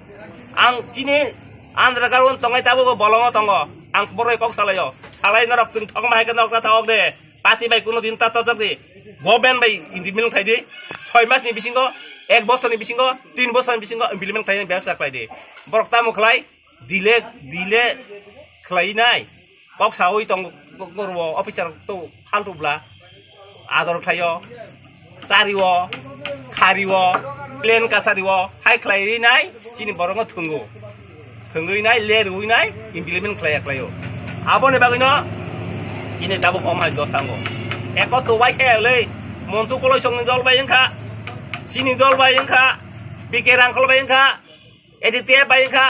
Ang chini Andhra Ground tongnai tabuk bolongo tongo. Ang boroi kok salaio. Salai norok chwng thok ma hai khe nok ta thok de. Party bai kuno din ta tojak di. Government bai implement khai di. Soi mas ni bisingo, ek bosor ni bisingo, tin bosor ni bisingo implement khai ni bebsa khai di. Borok tamo khlai, delay, delay khlai nai. Kok sawi tong, kok, kok, officer to phaltu bla. Ador khlaio, chario, khario, plan kasario, hai khlai ri nai, chini borokno thwngo. Thwngwi nai, le rwwi nai, implement khlaiya khlaio. Aboni bagwino chini tabuk omhai dosango. Eko to waisa ya le, Montu Koloisongni dol bai wngkha, chini dol bai wngkha, B K Rangkhol bai wngkha, A D T F bai wngkha,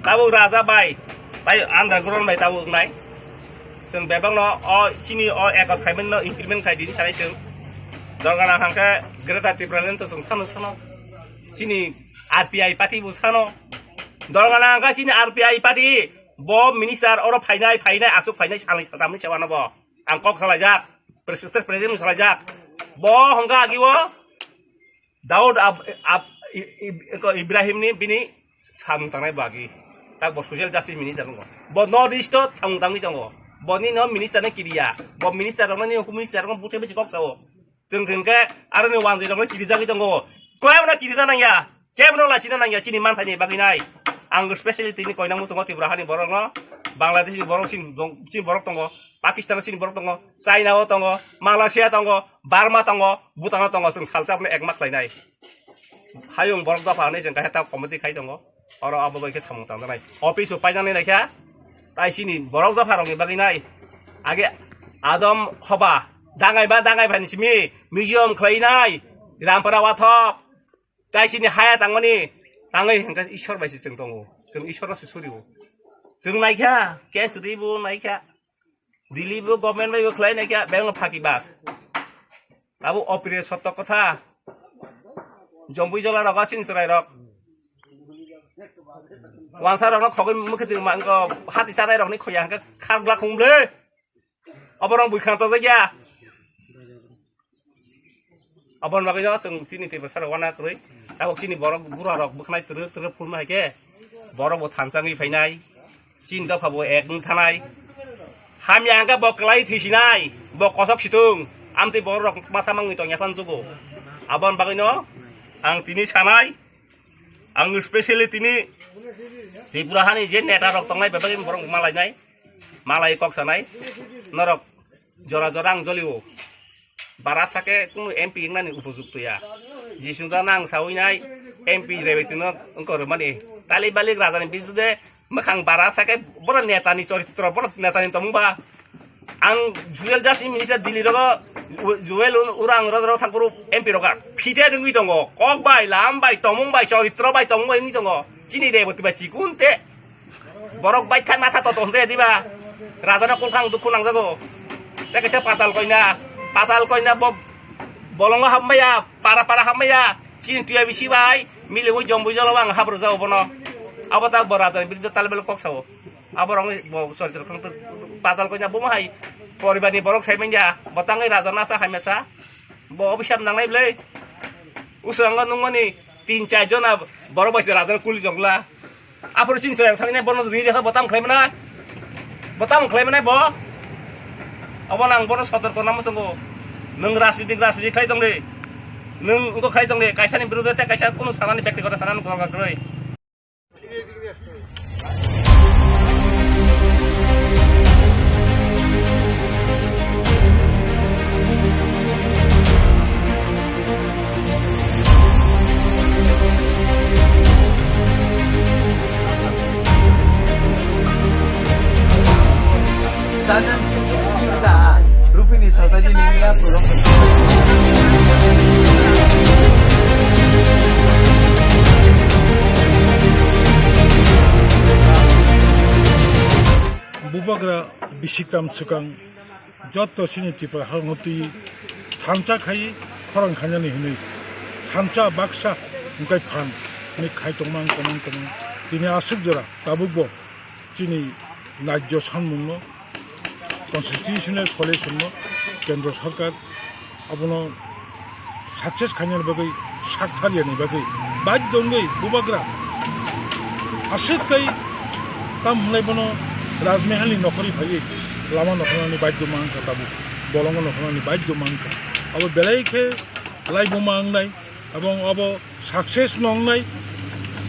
tabuk Raja bai, bai underground bai tabuk wngnai. Chwng bebakno o chini o ekot khaimani no implement khai dini sanai chwng. Dorgana hangkhe Greater Tipraland to chwng sano sano. Chini R P I party bo sano. Dorgana hangkhe chini R P I party bo minister oro phainai, phainai, achuk phainai, salni saltamni sewano bo. Ang kok salaijak, State President salaijak. Bo hangkhe agi o Daud Ab-, Ab-, I-, I-, ko Ibrahim ni bini samung tangnai bagi. Tak bo social justice minister tongo. Bo North East o samung tangwi tongo. Boni no minister ni kiriya. Bo minister rok ni home minister rok bute bisi kok sao. Chwng chwng khe aro ni wanjwi rok ni kiri jagwi tongo. Koi abo no kiri na nangya. Kebo no lachi na nangya chini manthai ni bagwi nai. Ang specially tini koinang muchungo Tripura hani borok no, Bangladesh ni borok chini dong-, chini borok tongo. Pakistan o chini borok tongo, China o tongo, Malaysia tongo, Burma tongo, Bhutan o tongo, chwng salsa abono ekma khlainai. Hayung borok dopha hinwi chwng kaisa ta committee khai tongo, oro abo bai khe samung tangjaknai. Office bo painani naikha, tai chini borok dopha rokni bagwi nai. Age adom hoba, dangai ba dangai phani simi, museum khlainai, Rampara wathok, tai chini haya tangmani, tangwi hwnkhe Ishwar bai se chwng tongo, chwng Ishwar no se surio. Chwng naikha, case ribo naikha. Delhi bo government bai bo khlai nai khe, bebak no phaki bas. Abo opire sotto kotha. Jombui jola rogo sini chwrai rok. Wansa rokno khogwi mukhe twi mangko hati chanai rokni khoya hangke khargla khumble. Oborok bui khna tojak ya. Aboni bagwi no chwng chini twi bwsarok wana kwrwi. Tabuk chini borok bura rok bwkhnai twrwk twrwk phunma hai khe borok bo thansangwi phainai. Chini dopha bo ek wng thanai. Hamya hangke bo kwlai thisinai. Bo kosok situng. Amtwi borok rok masa mangwi tongya phan chugo. Aboni bagwi no ang tini sanai. Ang specially tini Tripura hani je neta rok tongnai bebagwi borok malainai. Malai kok sanai. Norok jora jora ang jolio. Bara sake kunu M P wngnani upojukto ya. Jisung da nang sawi nai M P rebetino wngkor mani. Tali balik rajani birude mwkhang bara sake boro netani choritro, boro netani tongmung ba. Ang Jewel Jasmine minister Delhi rogo, Jewel Urang rogo thangpuru M P roga. Phite rwngwi tongo. Kok bai, lam bai, tongmung bai, choritro bai, tongmung bai wngwi tongo. Chini rebeti bai chikun te. Borok bai khan matha to tong je diba. Rajana kulkhang dukhu nangjago. Te kaisa patal koina, patal koina bo bolongo hammaya, para para hammaya. Chini tuya bisi bai, mili wi jombo jolo bang habro jao bono. Abo ta bo rajani biruddhe talbel kok sao. Abo rong bo sorkar khang patal koina bo hai. Poribar ni borok sai manya, bo tangai rajana sa hamya sa. Bo obisap nangnai blai. Usango nungmani tin char jona borok bai se rajana kuli jongla. Aphuru chini chwrai thangni bono ri rekha bo tam khlai manai. Bo tam khlai manai bo. Abo nang bono sotorko namo songo. Nwng rajniti rajniti khlai tongdi. Nwng wngko khlai tongdi. Kaisani birude te kaisa kunu sanani bektigoto sanani gorga kwrwi. Rupini sasaji ningla purong. Bubagra bisikam swkang. Joto chini Tripura hangno twi thansa khai khorang khainani hinwi thansa baksa hwnkhe phan hinwi khai tongmang tongmang tongmang tini aswk jora tabukbo chini rajyo sanmungno constitutional solutionno kendro sarkar abono success khainani bagwi sak thariyani bagwi baidhyo wngwi bubagra aswk tei tam hwnlai bono Rajmahalni nokhorwi phaiwi lama nokholnani baidhyo mankha tabuk bolongo nokholnani baidhyo mankha abo belai khe laibuma wngnai ebong abo success no wngnai.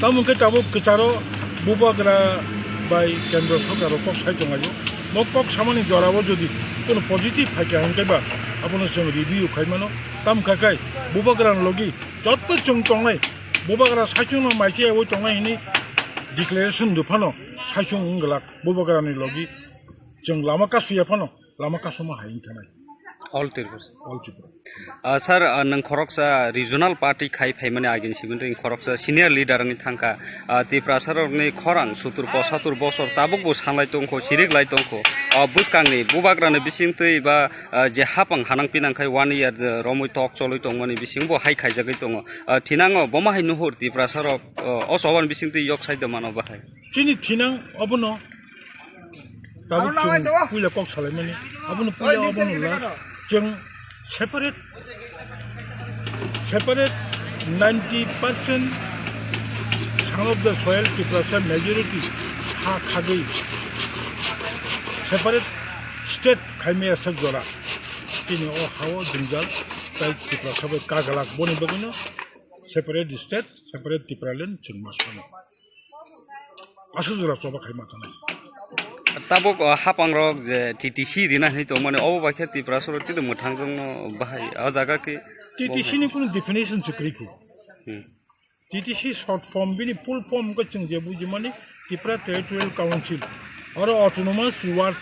Tamo hwnkhe tabuk kwcharo bubagra bai kendro sarkaro kok sai tonglaio. Bo kok samani jorao jodi kono positive phaikha hwnkhe ba abono chwng review khaimano. Tamo khakai bubagrani logi joto chwng tongnai bubagra saichungno maichai yaui tongnai hwnwi declaration rwphano saichung wngwlak bubagrani logi chwng lama kasuya phano. Lama kasuma hai wngthanai. All Tripura. All Tripura. Ah, sir, ah, nwng khoroksa regional party khai phaimani agin sibintwi khoroksa senior leader wngwi thangkha. Ah, Tiprasa rokni khorang sutur posatur bosor tabuk bo sanlai tongkho, chirik lai tongkho. Ah, bwskangni bubagrani bisingtwi ba, ah, je hapang hanang pinang khai one year, eh, romwi tok cholwi tongmani bising bo hai khaijagwi tongo. Ah, thinango bomo hai nuhur Tiprasa rok, ah, o choban bisingtwi yok sai do mano bahai. Chini thinang obono Tabuk chwng puila kok salaimani. Abono puila abono last. Chwng separate, separate ninety percent son of the soil Tiprasa majority ha khagwi separate state khaimaya sak jora. Chini o hao jwngjal tai Tiprasa bai kagalak boni bagwino separate state, separate Tipraland chwng ma sano. Aswk jora choba khai ma tongo. Tabuk, uh, hapang rok je T T C rina hinwi tongmani, obo bai khe Tiprasa rok tini mwthang jongno bahai o jaga khe T T C ni kunu definition se kwrwi kho. Hmm. T T C short form, bini full form khe chwng je bujimani Tripura Territorial Council. Oro autonomous ward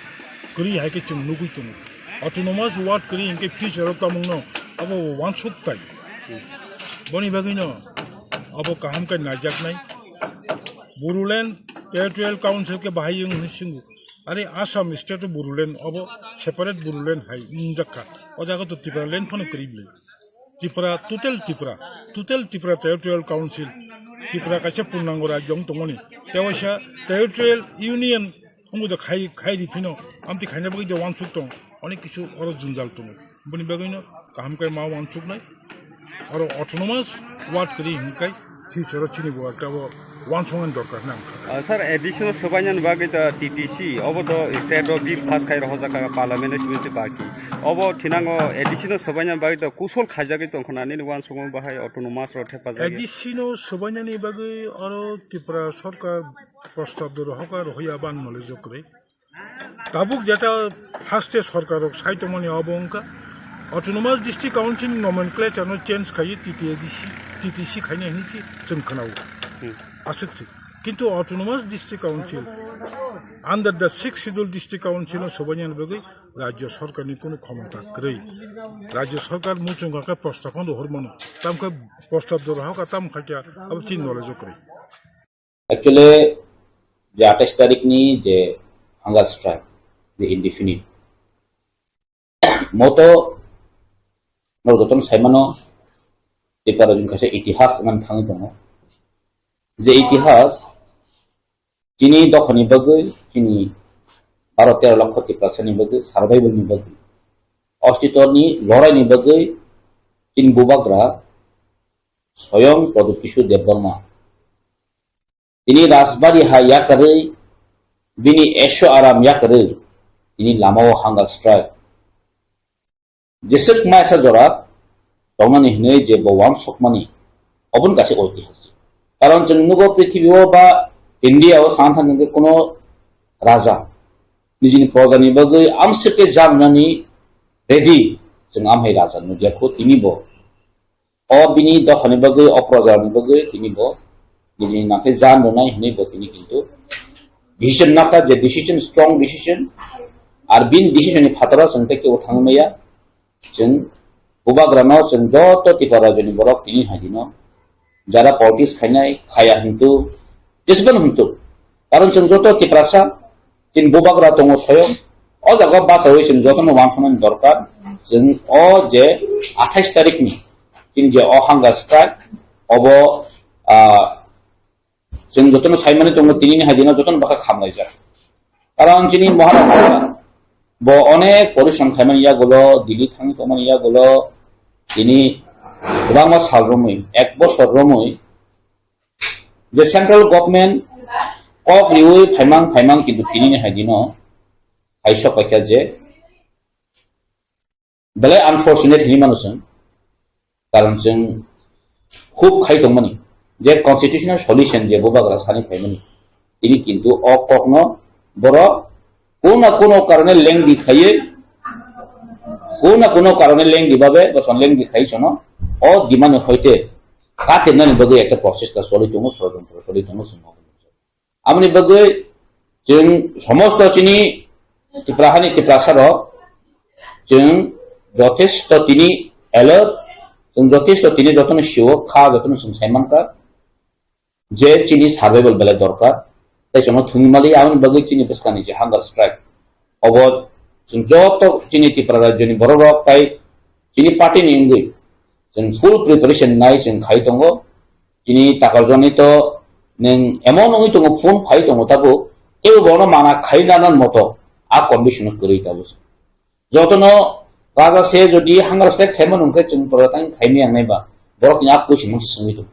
kwrwi hai khe chwng nugwi tongo. Autonomous ward kwrwi hinkhe future o tongmungno abo bo wansuk tai. Boni bagwino abo kaham khe naijaknai. Bodoland Territorial Council khe bahai wng hwnwi swngo. Are Assam state o Bodoland abo separate Bodoland hai wngjak kha. O jaga to Tipraland phano kwrwi bwlwi. Tripura, total Tripura, total Tripura Territorial Council, Tripura kaisa purnango rajyo wng tongmani. Tewaisa Territorial Union wngwi do khai, khai ri phino, amtwi khaina bagwi do wansuk tong, onek kisu oro junjal tongo. Boni bagwino kaham khe ma wansuknai. Oro autonomous ward kwrwi hwnkhai future o chini bo ekta bo wansuknani dorkar nang. Ah, sir, A D C no swbainani bagwi to T T C, obo to state o bill pass khai rohorjak kha parliament o sibisi baki. Obo thinango A D C no swbainani bagwi to kusol khaijagwi tongkha na nini wansukmung bahai autonomous rok thepajagwi. A D C no swbainani bagwi oro Tripura sarkar prostab do rohorkha rohorya bo ang knowledge o kwrwi. Tabuk jeta haste sorkar rok sai tongmani abo wngkha autonomous district council nomenclature no change khaiwi T T A D C, T T C khainai hinwi si chwng khwnao. Hmm. Aswk si. Kintu autonomous district council under the sixth schedule district council no sobainani bagwi rajyo sorkar ni kunu khomota kwrwi. Rajyo sorkar muchung kha prostab no rohor mano. Tam khe prostab do rohor kha tam kha kya abo chini knowledge o kwrwi. Actually, je atais tarikh ni je hunger strike, je indefinite, moto norok jotono saimano, Tripura rajyoni kaisa itihas wngmani thangwi tongo. Je itihas chini dophani bagwi, chini baro tero lokho Tiprasani bagwi, survival ni bagwi, ostitoni lorai ni bagwi, chini bubagra Soyong Pradyot Kishore Debbarma. Tini Rajbari hai yakarwi, bini esho aram yakarwi, tini lamao hunger strike. Jeswk maisa jora tongnani hinwi je bo wansukmani, oboni kaisa oitihasik. Karon chwng nugo prithibio ba India o sana thangwi kuno raja nijini projani bagwi amswk khe janani ready, chwng amhai raja nukya kho tini bo. O bini dophani bagwi, o projarokni bagwi tini bo nini nangkhe jan rwnai hinwi bo tini kintu decision nakha, je decision, strong decision. Ar bini decision ni phataro chwng tei kebo thangwi maya. Chwng bubagrano chwng joto Tripura rajyoni borok tini hai dino jara politics khainai khaya hintu jesbon hintu. Karon chwng joto Tiprasa chini bubagra tongo soyong. O jaga bachawi chwng jotono wansuknani dorkar. Chwng o je athais tarikh ni chini je o hunger strike obo, ah, chwng jotono saimani tongo, tinini hai dino jotono bwkha khamlaijak. Karon chini Maharaja bo onek porishrom khaimani yagulo, Delhi thangwi tongmani yagulo, tini kwbangma sal romwi, ek bosor romwi, je central government kok riwi phaimang phaimang kintu tinini hai dino hai sok paikha je belai unfortunate hinwi mano chwng. Karon chwng hub khai tongmani je constitutional solution je bubagra sani phaimani tini kintu o kokno borok kuna kuno karone lengdi khaiwi, kuna kuno karone lengdi babe boson lengdi khai sono o dimani hoite katirnani bagwi ekta prochesta choli tongo, sorojontro choli tongo chwng. Aboni bagwi chwng somosto chini Tipra hani Tiprasa rok chwng jothesto tini alert, chwng jothesto tini jotono sio kha, jotono chwng sai mankha je chini survival belai dorkar. Tei chwngno thwngwi mali aboni bagwi chini bwskangni je hunger strike obo chwng joto chini Tipra rajyoni borok rok tei chini party ni wngwi chwng full preparation nai chwng khai tongo. Chini takarjani to nwng emon wngwi tongo, phone phai tongo tabuk, teibo bono mana khai nana moto a condition o kwrwi tabuk. Jotono raja se jodi hunger strike khaima nungkhe chwng pora tang khaimani ang naiba, borok ni a question no swngwi tongo.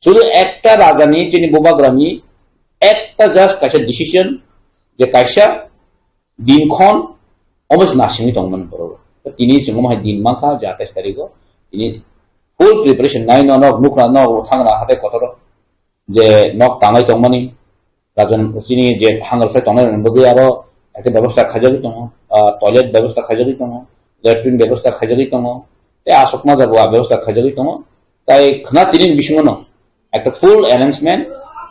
Sudu ekta raja ni chini bubagra ni ekta just kaisa decision je kaisa din khon omo se nasingwi tongmani borok. Tini chwng omo hai din mankha je atais tarikh o tini full preparation nai no nok nukra nok thangra hatai kotor o je nok tangai tongmani rajon chini je hunger strike tongnai rokni bagwi aro ekta bebosta khaijagwi tongo, ah, toilet bebosta khaijagwi tongo, latrine bebosta khaijagwi tongo, tei aswkma jagao bebosta khaijagwi tongo. Tai khwna tini bisingo no ekta full arrangement,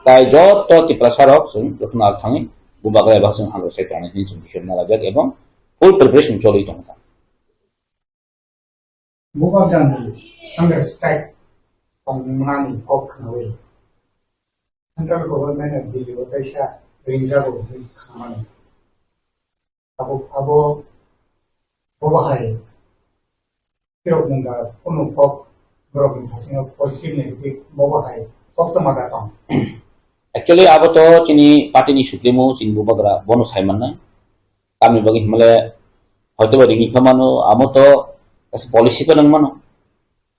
tai joto Tiprasa rok chwng jotono ar thangwi bubagra eba chwng hunger strike tongnai hwnwi chwng decision narajak ebong full preparation choli tongo. Bubagrani hunger strike tongmani kok khnawi central government of Delhi o kaisa ringjago hwnwi khamani. Abo, abo, bo bahai Tirok nungga kunu kok borok ni thasingo positive negative bobo hai kok tongma da tong. Actually, abo to chini party ni supremo, chini bubagra, bono sai mannai. Tamni bagwi himle hoito ba ringi kha mano, amo to as policy pa nang mano.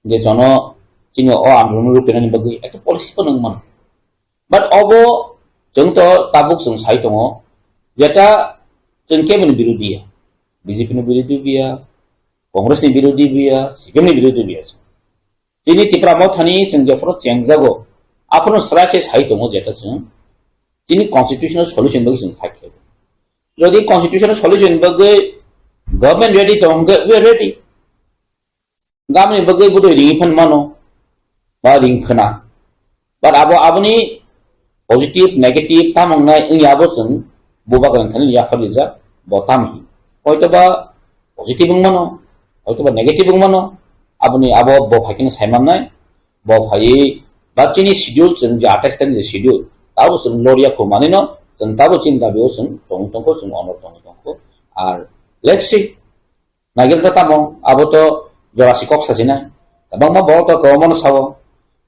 Je jono chini o andolon rupenani bagwi ekta policy pa nang mano. But obo chwng to tabuk chwng sai tongo, jeta chwng keboni birodhi ya, B J P ni birodhi biya, Congress ni birodhi biya, C P M ni birodhi biya. Chini Tipra Mothani chwng jephuru chengjago, aphuru srai khe sai tongo jeta chwng chini constitutional solution bagwi chwng fight khlaibo. Jodi constitutional solution bagwi government ready tong hwnkhe we are ready. Gamni bagwi bodoi ringwi phan mano, ba ring khna. But abo aboni positive, negative tamo wngnai wngya abo chwng bubagrani thani yaphar rijak, bo tamo hi. Hoito ba positive wng mano, hoito ba negative wng mano, aboni abo bo phai kheno sai mannai, bo phaiwi ba chini schedule chwng je atais tani je schedule, tabo chwng loriya kho manino, chwng tabo chini dabi o chwng tong tongkho, chwng ono tong tongkho. Ar let's see, Naigelta tamo, abo to jorasi kok sajinai. Kwbangma borok to kwbangmano sao.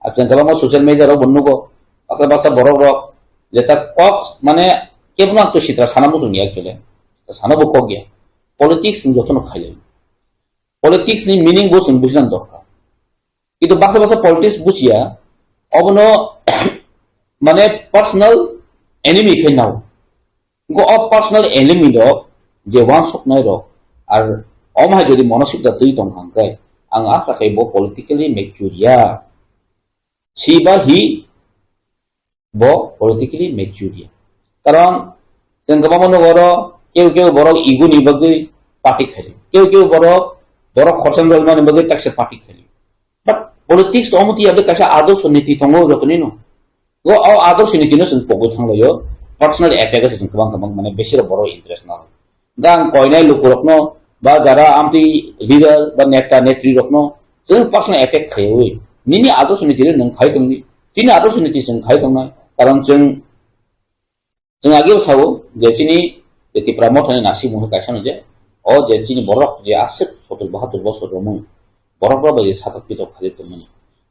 Achwng kwbangma social media rok bo nugo. Baksa baksa borok rok jeta kok mane kebono ang to sitra sana muchung ya actually. Sana bo kok ya. Politics ni jotono khailai. Politics ni meaning bo chwng bujina dorkar. Kintu baksa baksa politics bujiya, obono mane personal enemy khe nao. Go o personal enemy rok je wansuknai rok, ar omo hai jodi mono sikda twi tong hangkhe, ang asa khai bo politically mature ya. Si ba hi bo politically mature ya. Karon chwng kwbangma nugo oro kew kew borok ego ni bagwi party khaio. Kew kew borok, borok khorsa rwmani bagwi taksa party khaio. But politics to omo tiya kaisa adorsho niti tongo jotoni no. Go o adorsho niti no chwng pogwi thanglaio. Personal attack se chwng kwbang kwbang mane besi rok borok interest na. Gang koinai lukurokno ba jara amtwi leader ba neta netri rokno chwng personal attack khaiwi. Nini adorsho niti no nwng khai tongni. Chini adorsho niti chwng khai tongnai. Karon chwng Chwng ageo sao je chini je Tipra Mothani nasimung kaisa no je, o je chini borok je aswk sotul bahatur bosor romwi, borok rok bai je satok pitok khalwi tongmani,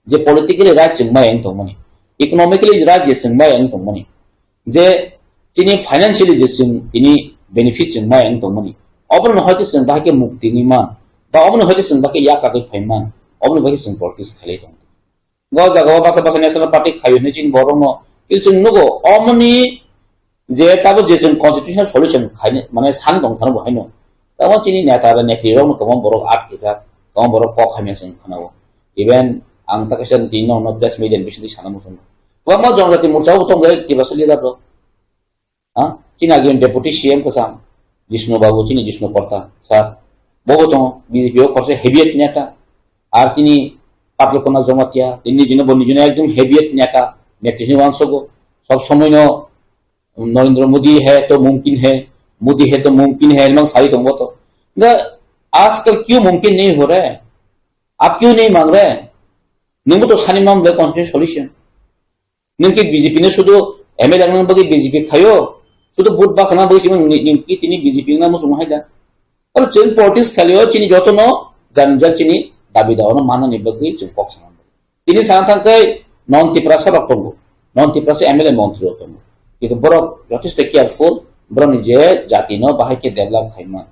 je politically right chwng maya wng tongmani, economically right je chwng maya wng tongmani, je chini financially je chwng tini benefit chwng maya wng tongmani, obono hoite chwng bahai khe mukti ni man, ba obono hoite chwng bahai khe yak kagwi phai man, obono bahai chwng politics khalai tong. Go jaga o baksa baksa National Party khayo hinwi chini borok no. Kil chwng nugo, omoni je tabo je chwng constitutional solution khaini, mane, san tong thano bo haino. Tamo chini neta ba netri rok no kwbang borok at kisa, kwbang borok kok hamya chwng khanao. Even ang ta kaisa tini no, no press media ni bisingtwi sana muchungo. Kwbangma jongjati morcha o tong bai Tiprasa leader rok. Ha? Chini agi Deputy C M kwcham, Jishnu Babu, chini Jishnu Porta, sir. Bobo tongo, B J P o khorsa heavyweight neta. Ar chini Patla Kona Jamatia, tini jino bo nijino ekdom heavyweight neta. Netri ni wansogo, sob somoi no Narendra Modi hai to mumkin hai, Modi hai to mumkin hai, mang sai tongbo to. Da, ajkal kyu mumkin nahi ho raha hai? Aap kyu nahi mang rahe? Nungbo to sani mang le constitutional solution. Nwng khe B J P no sudu M L A wngna bagwi B J P khaio, sudu vote bachana bagwi simo nwng, nwng khe tini B J P wngna muchung hai da. Aro chwng politics khailio chini jotono jani jal chini dabi dawa no manani bagwi chwng kok sana. Tini sana thangkhai non Tiprasa rok tongo, non Tiprasa M L A montri rok tongo. Kintu borok jothesto careful, borokni je jati no bahai khe develop khaima,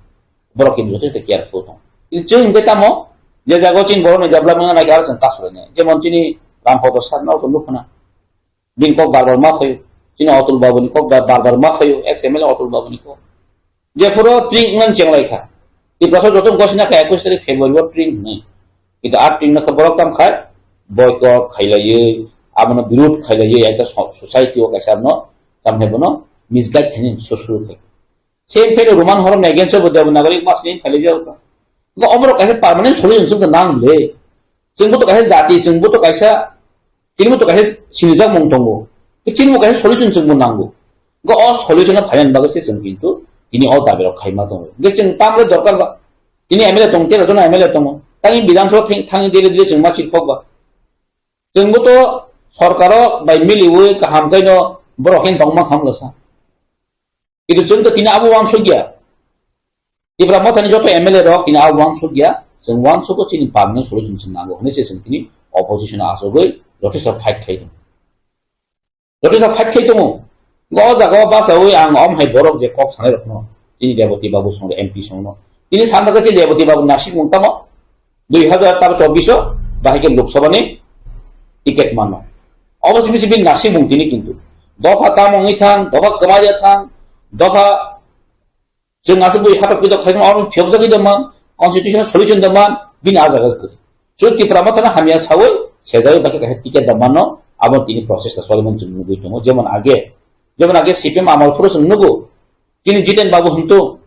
borok kintu jothesto careful tong. Kintu chwng hwnkhe tamo je jaga chini borokni development no naikhe aro chwng kasu rwnai. Jemon chini Ram Bhadrasar no to nukhana. Bini kok bar bar ma phaio. Chini Atul Babu ni kok bar bar ma phaio. Ex M L A Atul Babu ni kok. Jephuru tring wngmani chenglai kha. Tiprasa joto gosina kha ekush tarik February o tring hwnwi. Kintu a tring no kha borok tamo khai boycott khailaiwi, abono birud khailaiwi, ekta so-, society o kaisa no tamni bono misguide khainani susuru khai. Same thing Roman horom against bo Devanagari masni khailai jao kha. Bo omorok kaisa permanent solution sung nang le. Chwngbo to kaisa jati, chwngbo to kaisa, chini bo to kaisa sinijak mung tongo. Chini bo kaisa solution chwngbo nango. Go o solution no phaiyan bagwi se chwng kintu tini o dabi rok khaima tongo. Ge chwng tamle dorkar ba. Tini M L A tong, tero jono M L A tongo. Tani Bidhan Sabha thang, thangwi dele dele chwng ma chirkhok ba. Chwngbo to sorkaro bai miliwi kaham khaino borok khe tongma khamlasa. Kintu chwng to tini abo wansukya. Tipra Mothani joto M L A rok tini abo wansukya. Chwng uansukgo chini permanent solution chwng nango hwnwi se chwng tini opposition achugwi jothesta fight khai tongo. Jothesta fight khai tongo. O jaga o bachaui ang om hai borok je kok sanai rokno, chini Reboti Babu songno, M P songno. Tini san thangkhe chini Reboti Babu nasik mung tamo dui hazar tamo chobbish o bahai khe Lok Sabha ni ticket mano. Obo simi simi nasik mung tini kintu. Dopha tamo wngwi thang, dopha kwmai ya thang, dopha Chwng aswk bui hatok pidok khaikhe oro phiyokjagwi tongma, constitutional solution tongma, bini ah jaga kwrwi. Chwng Tipra Mothano hamya saui sejagwi bakhe kaisa ticket da mano, abo tini process ta solimani chwng nugwi tongo. Jemon age, jemon age C P M amol phuru chwng nugo. Chini Jiten Babu hwntu,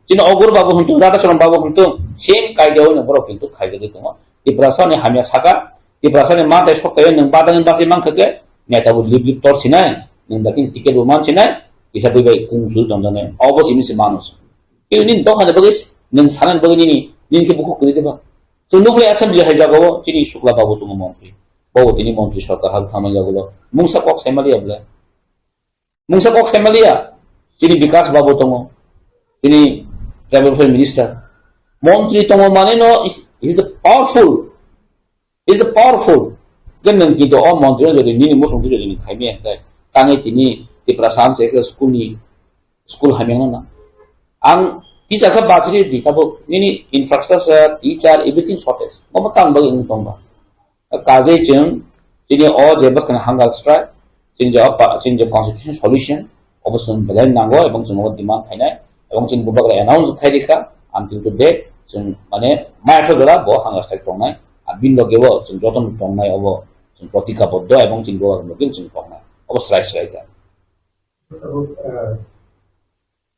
chini Ogur Babu hwntu, Radhacharan Babu hwntu, same kaida oi no borok kintu khaijagwi tongo. Tiprasa ni hamya saka, Tiprasa ni manthai sok taiwi nwng badani bachai mankha khe, neta bo lip lip tor sinai, nwng da khe ticket bo man sinai, kisa bui bai kung sui tongjaknai. Obo simi se mano se. Kini nini dopha ni bagwi nwng sanani bagwi nini, nini khe bukhuk kwrwi diba? Chwng nukle assembly hai jagao chini Shukla Babu tongo montri. Bo tini montri sarkar hak thangmani jagulo. Mungsa kok sai maliya bwle. Mungsa kok sai maliya, chini Bikas Babu tongo, chini tribal welfare minister. Montri tongo mane no is, is the powerful, is the powerful. Ke nwng kintu o montri no jodi nini musung tu jodi ni khaimi hwnkhe, tangwi tini Tiprasa amchaisa school ni, school hamya no na. Ang teacher kha bachiri di, tabuk nini infrastructure, teacher, everything shortage. Omo tang bagwi wng tong ba. Kajei chwng chini o je bwskang hunger strike, chini je opa-, chini je constitution solution, obo chwng belai nango, ebong chwng obo demand khainai, ebong chini bubagra announce khai rikha, until today chwng mane maisa jora bo hunger strike tongnai, a bin loge bo chwng jotono tongnai obo chwng protikaboddo ebong chini bubagra loge chwng tongnai, obo srai srai ta. Tabuk, eh,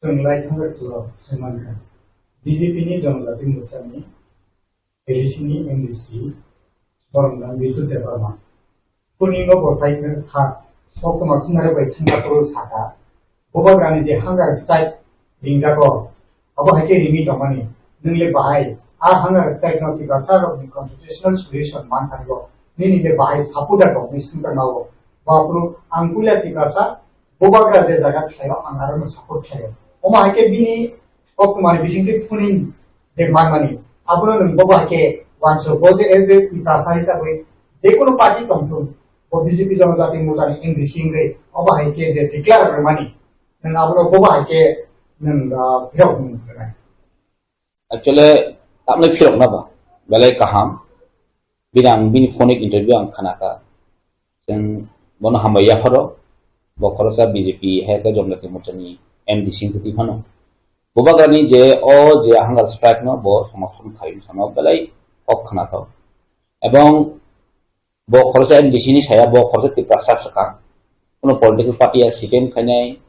Chwng lai thangkhe salo sai mankha. B J P ni Janajati Morcha ni A D C ni M D C borok no Bitul Debbarma. Kuningo bo sai khe sa, koktwma thumnare bai Singapore saka. Bubagra ni je hunger strike ringjago, abo hai khe ringwi tongmani. Nwng le bahai, a hunger strike no Tiprasa rok ni constitutional solution man thangwi, nini le bahai support da tong ni swngchar ma o. Bo aphuru ang puila Tiprasa Bubagra je jaga khlaio, ang aro no support khlaio. Omo hai khe bini koktwmani bisingtwi phuning je manmani, abono nwng bobo hai khe uansuk, bo je as a Tiprasa hisabwi je kono party tongthung, bo B J P Janajati Morcha ni M D C wngwi obo hai khe je declare rwmani, nwng abono bobo hai khe nwng, ah, phirok nwng rwnai. Actually, tamle phirok na ba, belai kaham. Bini ang bini phone interview ang khnakha. Chwng bono hambai yapharo, bo khoroksa B J P hai khe Janajati Morcha ni M D C wngwi twi phano. Bubagrani je o je hunger strike no bo somorthon khai wngwi sano belai kok khnathok. Ebong bo khoroksa M D C ni saya, bo khoroksa Tiprasa swkang. Kuno political party ya C P M khainai,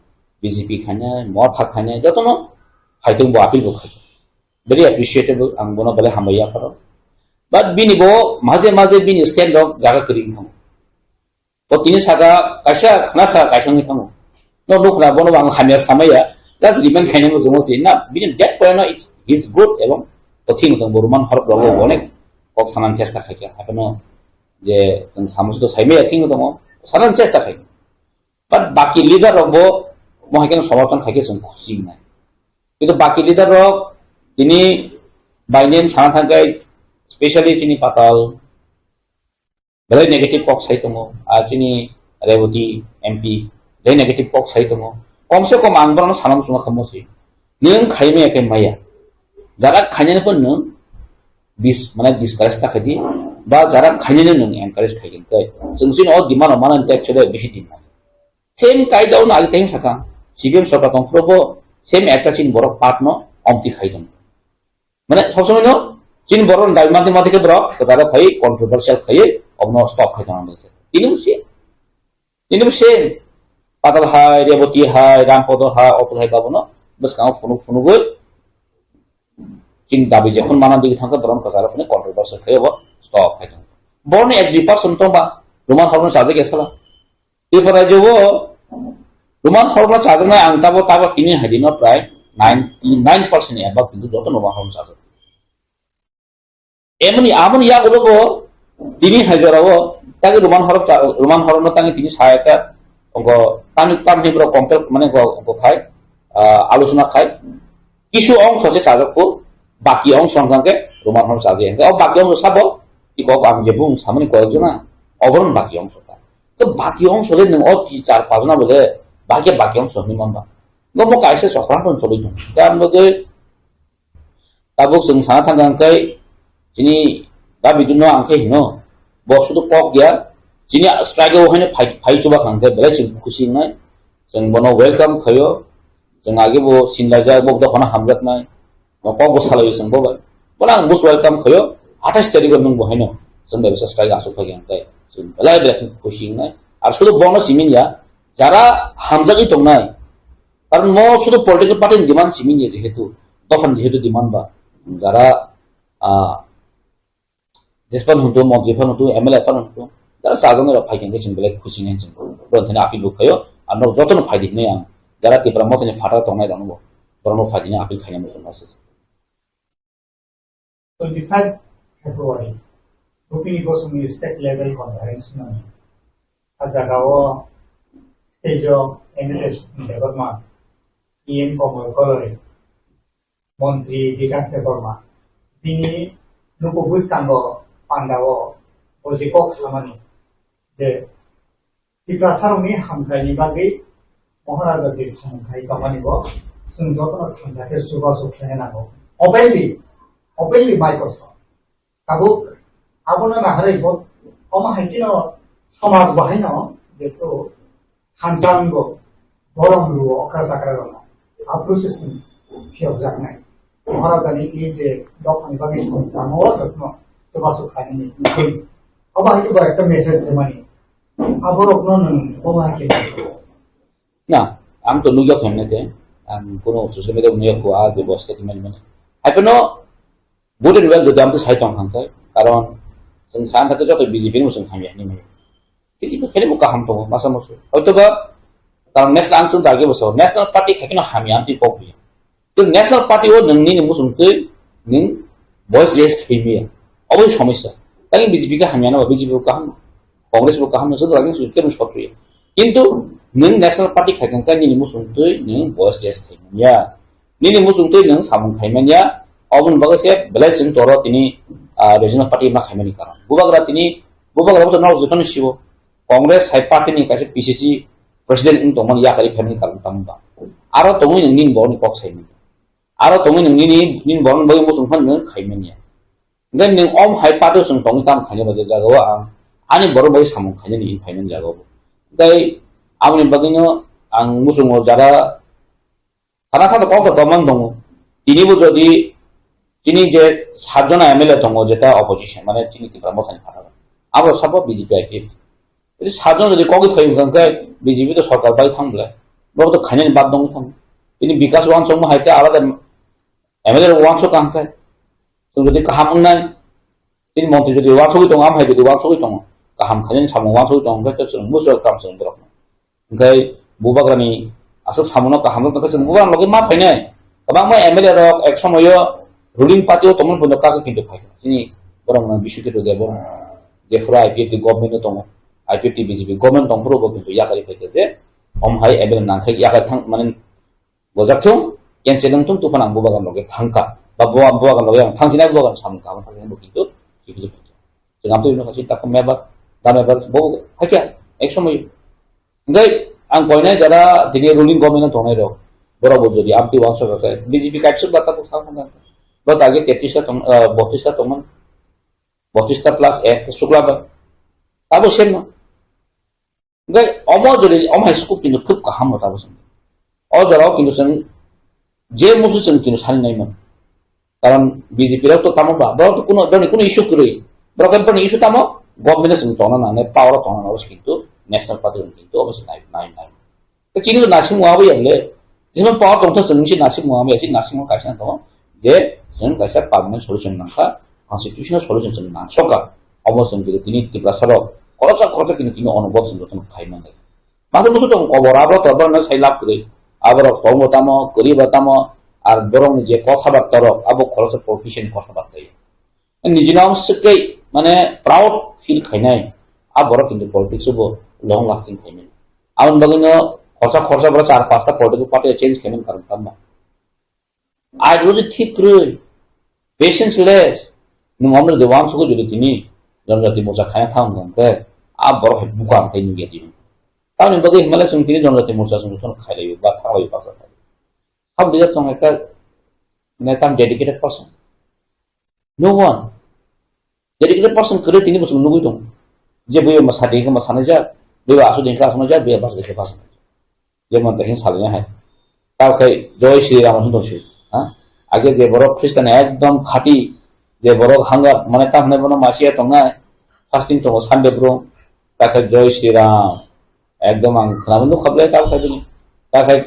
B J P khainai, Motha khainai, jotono phaitung bo appeal bo khai. Very appreciable, ang bono belai hambai yapharo. But bini bo maje maje bini stand rok jaga kwrwi wngkha. Bo tini saka kaisa khna saka kaisa wngwi thango. No nukna bono bo ang hamya samaya, just remind khaina muchungo se. Na, bini that point no it's, he's good ebong kothing tong bo Roman horok rogo bo onek kok sanan chesta khaikha. Haikhe no je chwng samusi to saimaya thing tongo, sanan chesta khai. But baki leader rok bo mohai khe somorthon khaikhe chwng khusi wngnai. Kintu baki leader rok tini by name sana thangkhe, specially chini Patal, belai negative kok sai tongo, ah, chini Reboti M P, belai negative kok sai tongo. Kom se kom ang borokno sana muchungo kha musi. Nwng khaimaya khe maya. Jara khainani pon nwng dis-, mane discourage ta khaidi, ba jara khainani nwng encourage khaigin tei. Chwng chini o demand o manani tei actually bisi demand. Same kaida o nai teng sakang. C P M sorkar tong phuru bo same ekta chini borok part no omti khai tong. Mane, sob somoi no, chini borok ni dabi mati mati khe borok, kwcharo phai controversial khai, obono stop khai tongna bagwi. Tini bo se, tini bo se, Patal hai, Reboti hai, Rampodo hai, Otul hai babono, bwskango phunuk phunugwi, chini dabi jephun mana digi thangkhe borok kwcharo phunuk controversial khai obo stop khai tongo. Borokni ek dui percent tongba, Roman horno chajak ya sala. Tripura rajyo o Roman horokno chajaknai ang tabo, tabo tini hai dino prai ninety nine percent ni above kintu joto Roman horokno chajak. Emoni, amoni yagulo bo tini hai jora o tagi Roman horok cha-, Roman horokno tani tini sa ekta ongo tani tam himro compare mane ongo, ongo khai, ah, alochona khai. Kisu ongso se chajak ko, baki ongso hwnkha khe Tomar hwn chaji. Hwnkhe o baki ongso sabo, i kok ang je bung samani koyek jona, oboron baki ongso ta. To baki ongso le nwng o ki char pajna bole, baki baki ongso hwnwi manba. Bo mo kaisa chokra hwn choli thung. Tei ang bagwi tabuk chwng sana thang thang khe chini da bidunno ang khe hino. Bo sudu kok ya, chini strike o haino phai, phai chuba khang khe belai chwng khusi wngnai. Chwng bono welcome khaio. Chwng age bo sinlaijak, bo dophano hamjaknai. Bo kok bo salaio chwng bo bai. Bono ang most welcome khaio. Athais tarikh o nwng bo haino chwng bai bisa strike asuk phai khe ang khe chwng belai belai khe khusi wngnai. Ar sudu bono simi ya, jara hamjagwi tongnai. Karon mo sudu political party ni demand simi ya jehetu, dophani jehetu demand ba. Jara, ah, Jesphan huntu, montri phan huntu, M L A phan huntu, jara sajwk nai rok phai khe chwng belai khusi nai chwng. Bo thani appeal bo khaio, ang nok joto no phai di hinwi ang jara Tipra Motha ni phataro tongnai rok no bo, borok no phai di hinwi appeal khaina muchung ma se. Twenty five February, Rupini Goswami State Level Conference no a jaga o stage o M L A Sukni Debbarma, E M Komol Koloi, Montri Bikas Debbarma, bini nuku bwskango pandao bo je kok samani je Tiprasarokni hamkraini bagwi Maharaja je samung khai tongmani bo chwng jotono thansa khe chubachu khlaina nango. Openly, openly mai kosto. Tabuk abono naharwi bo omo hai kheno somaj bo haino jeto thansa wngbo borom luo okra chakra rokno a process ni phiyokjaknai. Maharajani e je dophani bagwi samung tangmo o jotono chubachu khlainani wngkhe obo hai khe bo ekta message rwmani. Aborokno nwng obo hai khe. Na, ang to nukya khe hwnwi khe, ang kuno social media nukya kho, a je bo statement mani. Hai phano good and well jodi amtwi sai tong kha khe, karon chwng sa kha khe joto B J P ni bo chwng hamya hinwi manya. B J P khaini bo kaham tongo, masa musu. Hoito ba, karon national ang chwng dagi bo sao, national party khai kheno hamya amtwi kok biya. Tei national party o nwng nini muchungtwi nwng voice raise khaimaya. Oboni somosya. Tani B J P khe hamya no, B J P bo kaham, Congress bo kaham, joto lagi su kenu sotwi. Kintu nwng national party khai khe nini muchungtwi nwng voice raise khaimaya. Nini muchungtwi nwng samung khaimanya, oboni bagwi se belai chwng toro tini, ah, regional party ma khaimani karon. Bubagra tini, bubagra bo to nok jotoni sibo. Congress hai party ni kaisa P C C president wng tongmani yakarwi phaimani karon tamo ba. Aro tongwi nwng nini borokni kok saimanya. Aro tongwi nwng nini, nini borokni bagwi muchung phano nwng khaimanya. Hwnkhe nwng om hai party o chwng tongwi tamo khaina ba je jagao ang ani borok bagwi samung khainani wng phaimani jagao. Hwnkhe aboni bagwino ang muchungo jara Sana kha to kok to tongmani tongo. Tini bo jodi chini je satjona M L A tongo, jeta opposition, mane chini Tipra Mothani phataro. Abo sabo B J P I P F. Jodi satjon jodi kogwi phai wngkha khe B J P to sorkar bai thang bwle. Bo to khainani bad dong thang. Tini Bikas wansokma hai khe alada M L A rok wansok kha hwnkhe. Chwng jodi kaham wngnai, tini montri jodi wansogwi tongo, am hai jodi wansogwi tongo, kaham khainani samung wansogwi tongo, hwnkhe to chwng muchung kam chwng borok. Hwnkhe bubagrani aswk samungo kaham rok tongkha, chwng bubagrani logi ma phainai. Kwbangma M L A rok ek somoyo ruling party o tongmani phuno kaka kintu phaikha. Chini borok no Biswajit Debbarma, jephuru I P F T government o tongo, I P F T B J P government tongphuru bo kintu yakari phaikha je, om hai M L A nangkhai yakari thang mane bojak thung, cancel wng thung, tuphan ang bubagrani logi thangkha. Ba bubagrani logi ang thangsinai bubagrani samung kaham thangsinai bo kintu kiphilwi phaikha. Chwng amtwi wngkha chini takhuk member, da member, bo phaikha ek somoyo. Hwnkhe ang koinai jara tini ruling government o tongnai rok, borok bo jodi amtwi wansok khe B J P kaipsuk ba tabuk thang thang thang. Bo ta age tetris ta tong, ah, botris ta tongmani. Botris ta plus ek sukla ba. Abo same no. Hwnkhe omo jodi omo hai scope kintu khub kaham no tabuk song. O jora o kintu chwng je musu chwng kintu sani nai man. Karon B J P rok to tamo ba, borok to kuno, borokni kuno issue kwrwi. Borok khe borokni issue tamo, government-no chwng tongna nangnai, power-o tongna nango, kintu national party rok kintu obo se nai, nai, nai. Tei chini to naising wngma bai ya le, jemon power tongtha chwng se naising wngma bai ya, chini naising wngma kaisa tongo, je chwng kaisa permanent solution nangkha, constitutional solution chwng nangsoka. Obo chwng kintu tini Tiprasa rok, khoroksa khoroksa kintu tini onobot chwng jotono khai mannai. Masa musu tong kobor abo to borok sai lab kwrwi. Aborok tong bo tamo, kwrwi bo tamo, ar borok ni je kotha batta rok abo khoroksa politician kotha batta ya. Niji no swk khe mane proud feel khainai. A borok kintu politics bo long lasting khainai. Aboni bagwi no khorsa khorsa borok char pasta political party change khainai karon tamo. Ideology thik kwrwi, patience less, Nwng omo jodi uansukgo jodi tini Jonojati Morcha khaina thang hwnkhe, a borok hai buka hwnkhe nukya tini. Tamoni bagwi hinmale chwng tini Jonojati Morcha chwng jotono khailaio ba thanglaio baksa khaio. Sabo bijak tong ekta, mane tam dedicated person. No one. Dedicated person kwrwi tini bo chwng nugwi tongo. Je buiba ma sadi khe ma sanai jak, buiba aswk din khe aswk nai jak, buiba bas din khe bas nai jak. Jemon tei salai hai. Tao khai Joy Shri Ram hwn tongsi. Ha? Age je borok Christian ekdom khati, je borok hanga mane tam hwnai bono masiya tongnai, fasting tongo Sunday bro, ta khai Joy Shri Ram. Ekdom ang khwnabo nukha ble tao khai bini. Ta khai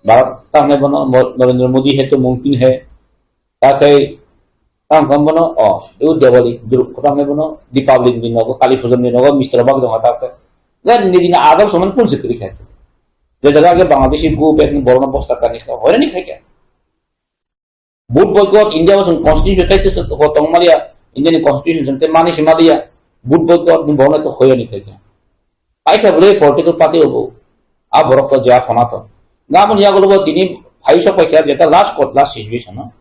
Bharat tam hwnai bono Mo-, Narendra Modi hai to mumkin hai. Ta khai tang kang bono, o, eu Diwali, Dur-, tang khai bono Deepavali ni nogo, Kali Puja ni nogo, Mistri bak dong ta khai. Gan ni dina adam soman pun sikri khai. Je jaga age Bangladeshi gu pek ni borno bosta kani khai, hoira ni khai kya. Vote boycott, India wasung constitution tai tis ko tong maria, India ni constitution sung te mani si maria, vote boycott ni borno to hoira ni khai kya. Paikha bwle political party obo. A borok to ja khona to. Ngamon yago lobo tini phai sok paikha jeta last court last situation no.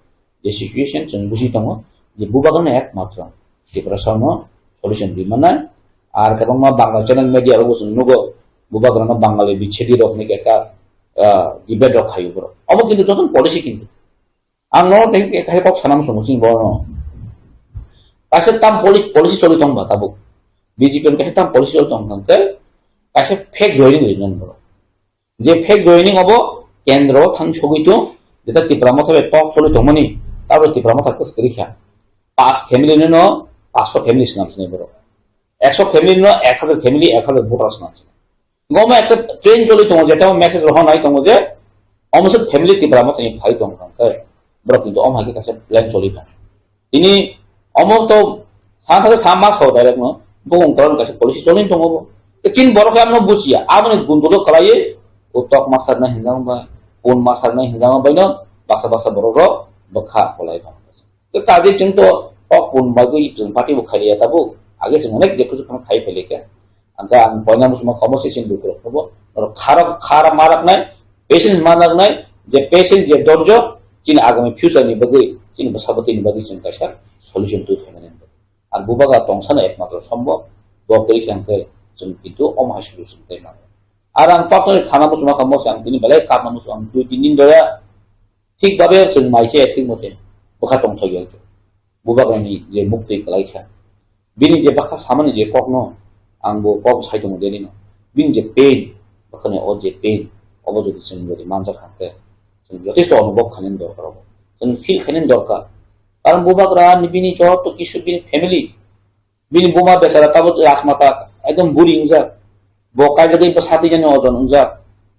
Je situation chwng buji tongo. Je bubagrano ekmatro Tiprasa no solution di manai. Ar kwbangma Bangla channel media rogo chwng nugo. Bubagrano Bangali bichedi rok ni keka, ah, debate rok khayo borok. Obo kintu jotono policy kintu. Ang no tei kaisa kok sana muchungo chini borok no. Kaisa tam poli-, policy choli tong ba tabuk. B J P ni kaisa tam policy choli tong tong khe kaisa fake joining ri non borok. Je fake joining obo kendro thang sogwi tong, jeta Tipra Motha bai tok choli tong mani, tabuk Tipra Motha kwchwrwi kha. Pas family no no, paso family swnam sinai borok. Ekso family no ek hajar family, ek hajar voter swnam sinai. Omo ekta trend choli tongo, jeta message rohor nai tongo je, omo se family Tipra Motha ni phai tong tong khe, borok kintu omo hai khe kaisa plan choli tong. Tini omo to sa thare sa ma sao direct no, bukung koron kaisa policy choli tongo bo. Te chini borok khe ano bujiya, aboni gundulo kalai, o tok masar na hinjang ba, pun masar na hinjang ba, no, basa basa borok rok bwkha kolai tong. Tei kaje chwng to kok pun bagwi chwng party bo khailiya tabuk. Age chwng onek je kuchuk phano khai phailai kha. Ang khe ang poina muchungma khobor se chini lukurok no bo. Norok kharap, kharap ma raknai, patience ma raknai, je patience, je dhorjo, chini agami future ni bagwi, chini bwsa bwtwi ni bagwi chwng kaisa solution twi phaimani. Ang bubagra tongsano ekmatro sombo, bo kwrwi khe ang khe chwng kintu omo hai solution tei mano. Ar ang personally khana muchungma kha mo se ang tini belai kapna muchung ang dui tin din doya. Thik babe chwng mai se thik mote bwkha tongthok ya. Bubagrani je muktwi kwlai kha. Bini je bwkha samani je kokno ang bo kok sai tongo deni no. Bini je pain, bwkhani o je pain, obo jodi chwng jodi manjak kha khe, chwng jotesto onubhob khainani dorkar obo. Chwng feel khainani dorkar. Karon bubagra ni bini joto kisu bini family, bini buma bechara tabuk rajmata ekdom buri wngjak. Bo kaijagwi bwsa twijani ojon wngjak.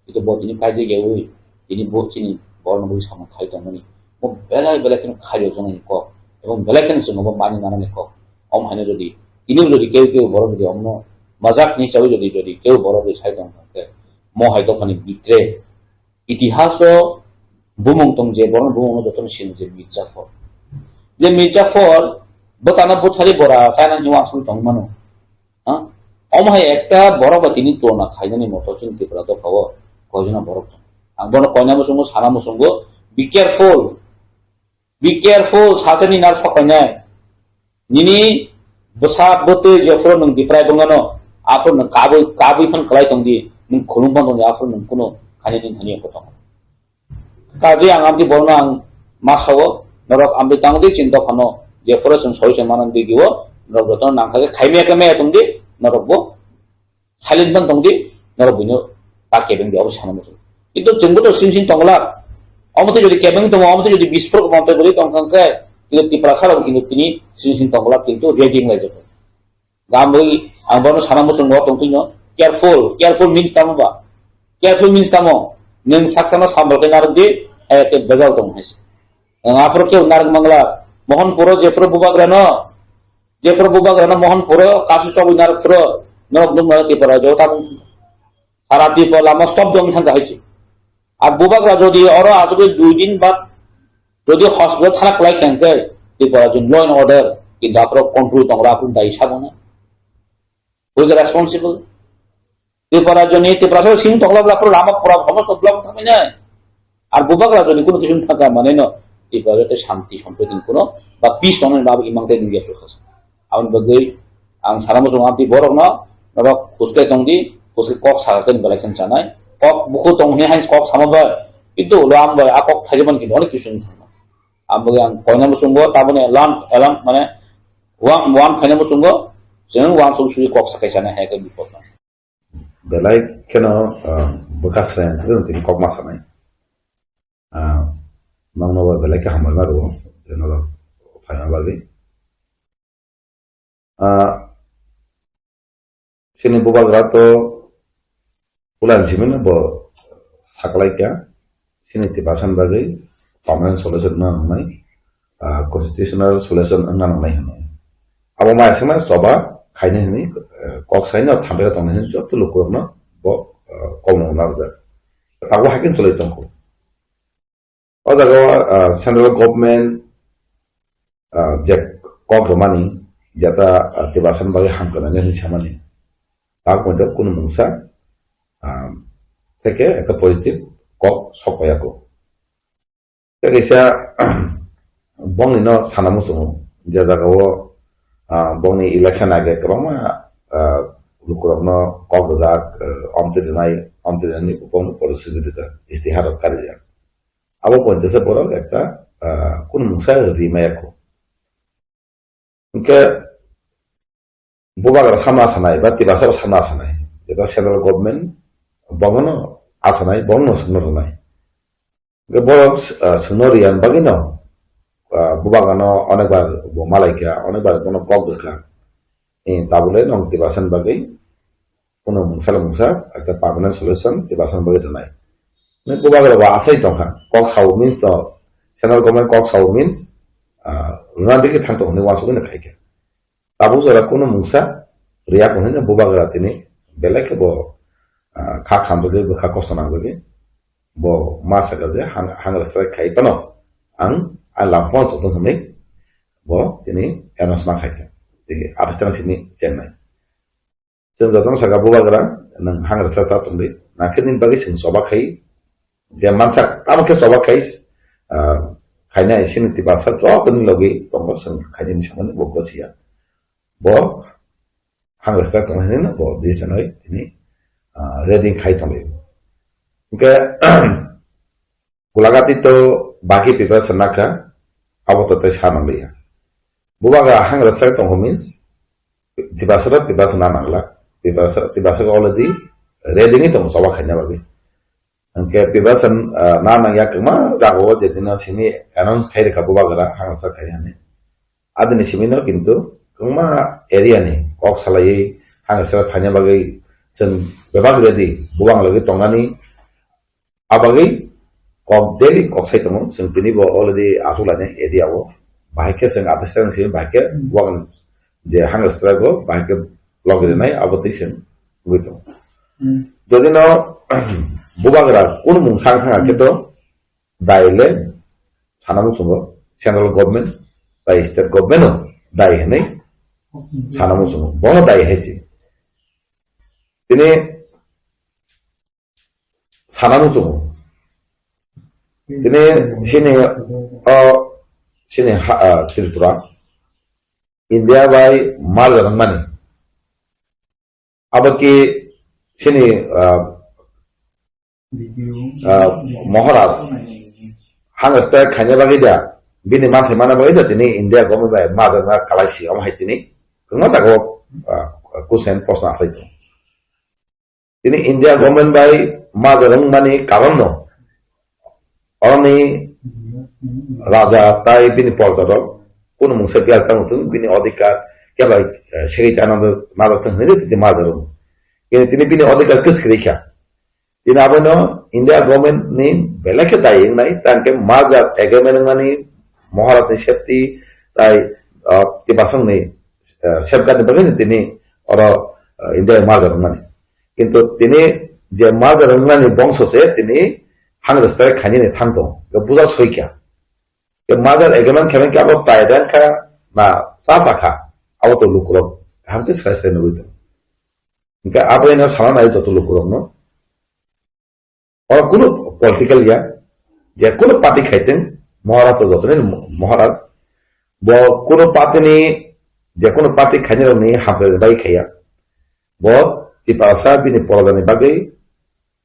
Kintu bo tini kaijagyaui tini bo chini borokno bui samung khai tongmani. Bo belai belai kheno khairok jwnani kok. Ebong belai kheno chwngno bo mani nanani kok. Om haino jodi tini jodi keu keu borok jodi omno majak hini chaui jodi jodi keu borok jodi sai tong khe mo hai dophani bitre Itihaso bumung tong je, borokni bumungno jotono sino je Mir Jafar. Je Mir Jafar, bwtano bwthari bora China ni wansuk tong mano. Ha? Omo hai ekta borok bai tini tulona khainani moto chini Tripura dophao koijona borok tong. Ang bono koina muchungo, sana muchungo, be careful. Be careful, sajani nar sokainai. Nini bwsa bwtwi jephuru nwng diprai bwngano, aphuru nwng kabwi, kabwi phan kwlai tongdi, nwng khulum phan tongdi, aphuru nwng kuno khainani thani eko tongo. Kaje ang amtwi borokno ang ma sao, norok amtwi tangdi chini dophano, jephuru chwng soi se manani digio, norok jotono nangkha khe khaimaya khe maya tongdi, norok bo silent ban tongdi, norok buino ta kebeng di, obo sana muchung. Kintu chwngbo to sing sing tongla. Omo twi jodi kebeng tongo, omo twi jodi bisphorok montor guli tong kha khe, kintu Tiprasa rok kintu tini sing sing tongla, kintu ready wng lai jago. Gambui ang bono sana muchung bo tong twino, careful, careful means tamo ba? Careful means tamo? Nwng saksano sambal khe narwk di, hai khe bejal tong hai se. Ang aphuru khe narwk mangla, Mohanpuro jephuru bubagra no, jephuru bubagra no Mohanpuro kasu chobwi narwk phuru, norok nukma Tripura jo tamo. Sara Tripura lama stop dong thang hai se. Ar bubagra jodi oro achugwi dui din bad jodi hospital thana kwlai khe hwnkhe Tripura jodi law and order kintu aphuru control tongra aphuru dai sabo na. Who is responsible? Tripura joni Tripura sabo sing tongla bla aphuru lama pura homosto block thangmani. Ar bubagra jodi kuno kisu thangka mane no Tripura tei shanti sompriti kuno ba peace tongnai ba imang tei nugya sukha. Aboni bagwi ang sana muchung amtwi borokno norok huskai tongdi, huskai kok sakha khe belai khe chanai. Kok bukhuk tong hwnwi hai kok sama bai, kintu ulo ang bai a kok thaijaban kintu onek kisu wngwi thangma. Aboni ang koina muchungo taboni elan, elan mane wan, wan khaina muchungo chwng wan sung sui kok sakai sanai hai khe bipot no. Belai kheno, ah, bwkha sreng khe tini kok ma sanai. Ah, nokno bo belai khe hambai ma rwo, je norok phaina bagwi. Ah, chini bubagra to ulan simi no bo saklai kha, chini Tiprasa ni bagwi permanent solution wngna nangnai, ah, constitutional solution wngna nangnai hwnwi. Abo mai sima choba khaini hwnwi, eh, kok saino thambai tongnai hwnwi joto lukurokno bo, eh, kok nung narwkjak. Tabuk hai khe chwlwi tongkho. O jaga o, ah, central government, ah, je kok rwmani, jeta, ah, Tiprasa ni bagwi hamkrai nani hwnwi samani, tak poito kunu mungsa, ah, theke ekta positive kok sok paiya kho. Tei kaisa bongni no sana muchungo, je jaga o, ah, bongni election age kwbangma, ah, lukurokno kok rijak, ah, omtwi rwnai, omtwi rwnani bongni policy rijak, istihar rok karijak. Abo poito se borok ekta, ah, kunu mungsa ri maya kho. Hwnkhe bubagra samna sanai ba Tiprasa samna sanai, jeta central government bono asanai, bono swngna rwnai. Hwnkhe borok, ah, swngna rwya bagwi no, ah, bubagrano onekbar bo malaikha, onekbar bono kok rwkha. Eh, tabule nwng Tiprasa ni bagwi kunu mungsa le mungsa ekta permanent solution Tiprasa ni bagwi rwnai. Nang bubagra bo asai tongkha, kok sao means to central government kok sao means, ah, rwna dikhe thang tongo hwnwi uansugwi no khaikha. Tabuk jora kunu mungsa riya hwnwi no bubagra tini belai khe bo, ah, kha khamjagwi bwkha kosto nangjagwi bo ma sakha je hang, hang rwchaprai khai phano ang, ang lamphang chukdong hwnwi bo tini announce ma khaikha. Tini athis tang simi chengnai. Chwng jotono sakha bubagra, nwng hang rwchapra ta tongdi. Nangkhe nini bagwi chwng choba khai, je mansak tamo khe choba khai, ah, khainai chini Tiprasa jotoni logi tongo chwng khainani samani bo gosia. Bo hang rwchapra tongmani hwnwi bo decision oi tini, ah, ready khai tonglaio. Hwnkhe Gulagati to baki preparation nakha, abo to tei sa manliya. Bubagra hang rwchapra tongkho means Tiprasa to preparation na nangla. Tiprasa, Tiprasa already ready ni tongo choba khaina bagwi. Hwnkhe preparation, ah, na nangya kwbangma jagao je dino simi announce khai rwkha bubagra hang rwchapra khai hwnwi. Adini simi no kintu kwbangma area ni kok salaiwi hang rwchapra phaina bagwi chwng bebak ready, bubagra logwi tongnani. Abagwi kok daily kok sai tongo, chwng tini bo already achuk lainai area o. Bahai khe chwng athis tang simi bahai khe bubagra je hang rwchapra go bahai khe logwi rwnai abo twi chwng wngwi tongo. Hmm. Jodi no bubagra kunu mung sang thang khe to dai le sana muchungo central government bai state government o dai hwnwi sana muchungo, bono dai hai se. Tini sana muchungo. Tini sini, o, sini ha, ah, Tripura India bai merger wngmani. Abo ki sini, ah, ah, Maharaj hang rwchapra khaina bagwi da, bini manthai mana bagwi da tini India government bai merger wngma kalaisi, omo hai tini kwbangma jagao, ah, question, proshno achai tongo. Tini India government bai merger wngmani karon no, oroni raja tai bini porja rok kunu mungsa biar tang thung, bini odhikar khe bai, eh, segwi ta na, na thung hwnwi tini merger wngo. Kini tini bini odhikar kwswk kwrwi kha. Tini abono India government ni belai khe dai wngnai, tang khe merger agreement wngmani Maharaj ni safety tai, ah, Tiprasa ni, ah, safeguard ni bagwi tini oro, ah, India merger wngmani. Kintu tini je merger wngmani bongso se tini hang rwchapra khainani thang tongo. Khe buja soi kha. Khe merger agreement khe abo chai rang kha na cha cha kha. Abo to lukurok kaham khe sai sai nugwi tongo. Hwnkhe abo eno sana nai joto lukurokno. Oro kunu political ya, je kunu party khaiteng, Maharaj to jotoni Maharaj. Bo kuno party ni, je kuno party khainai rokni hamkrai bai khaiya. Bo Tiprasa bini porojani bagwi,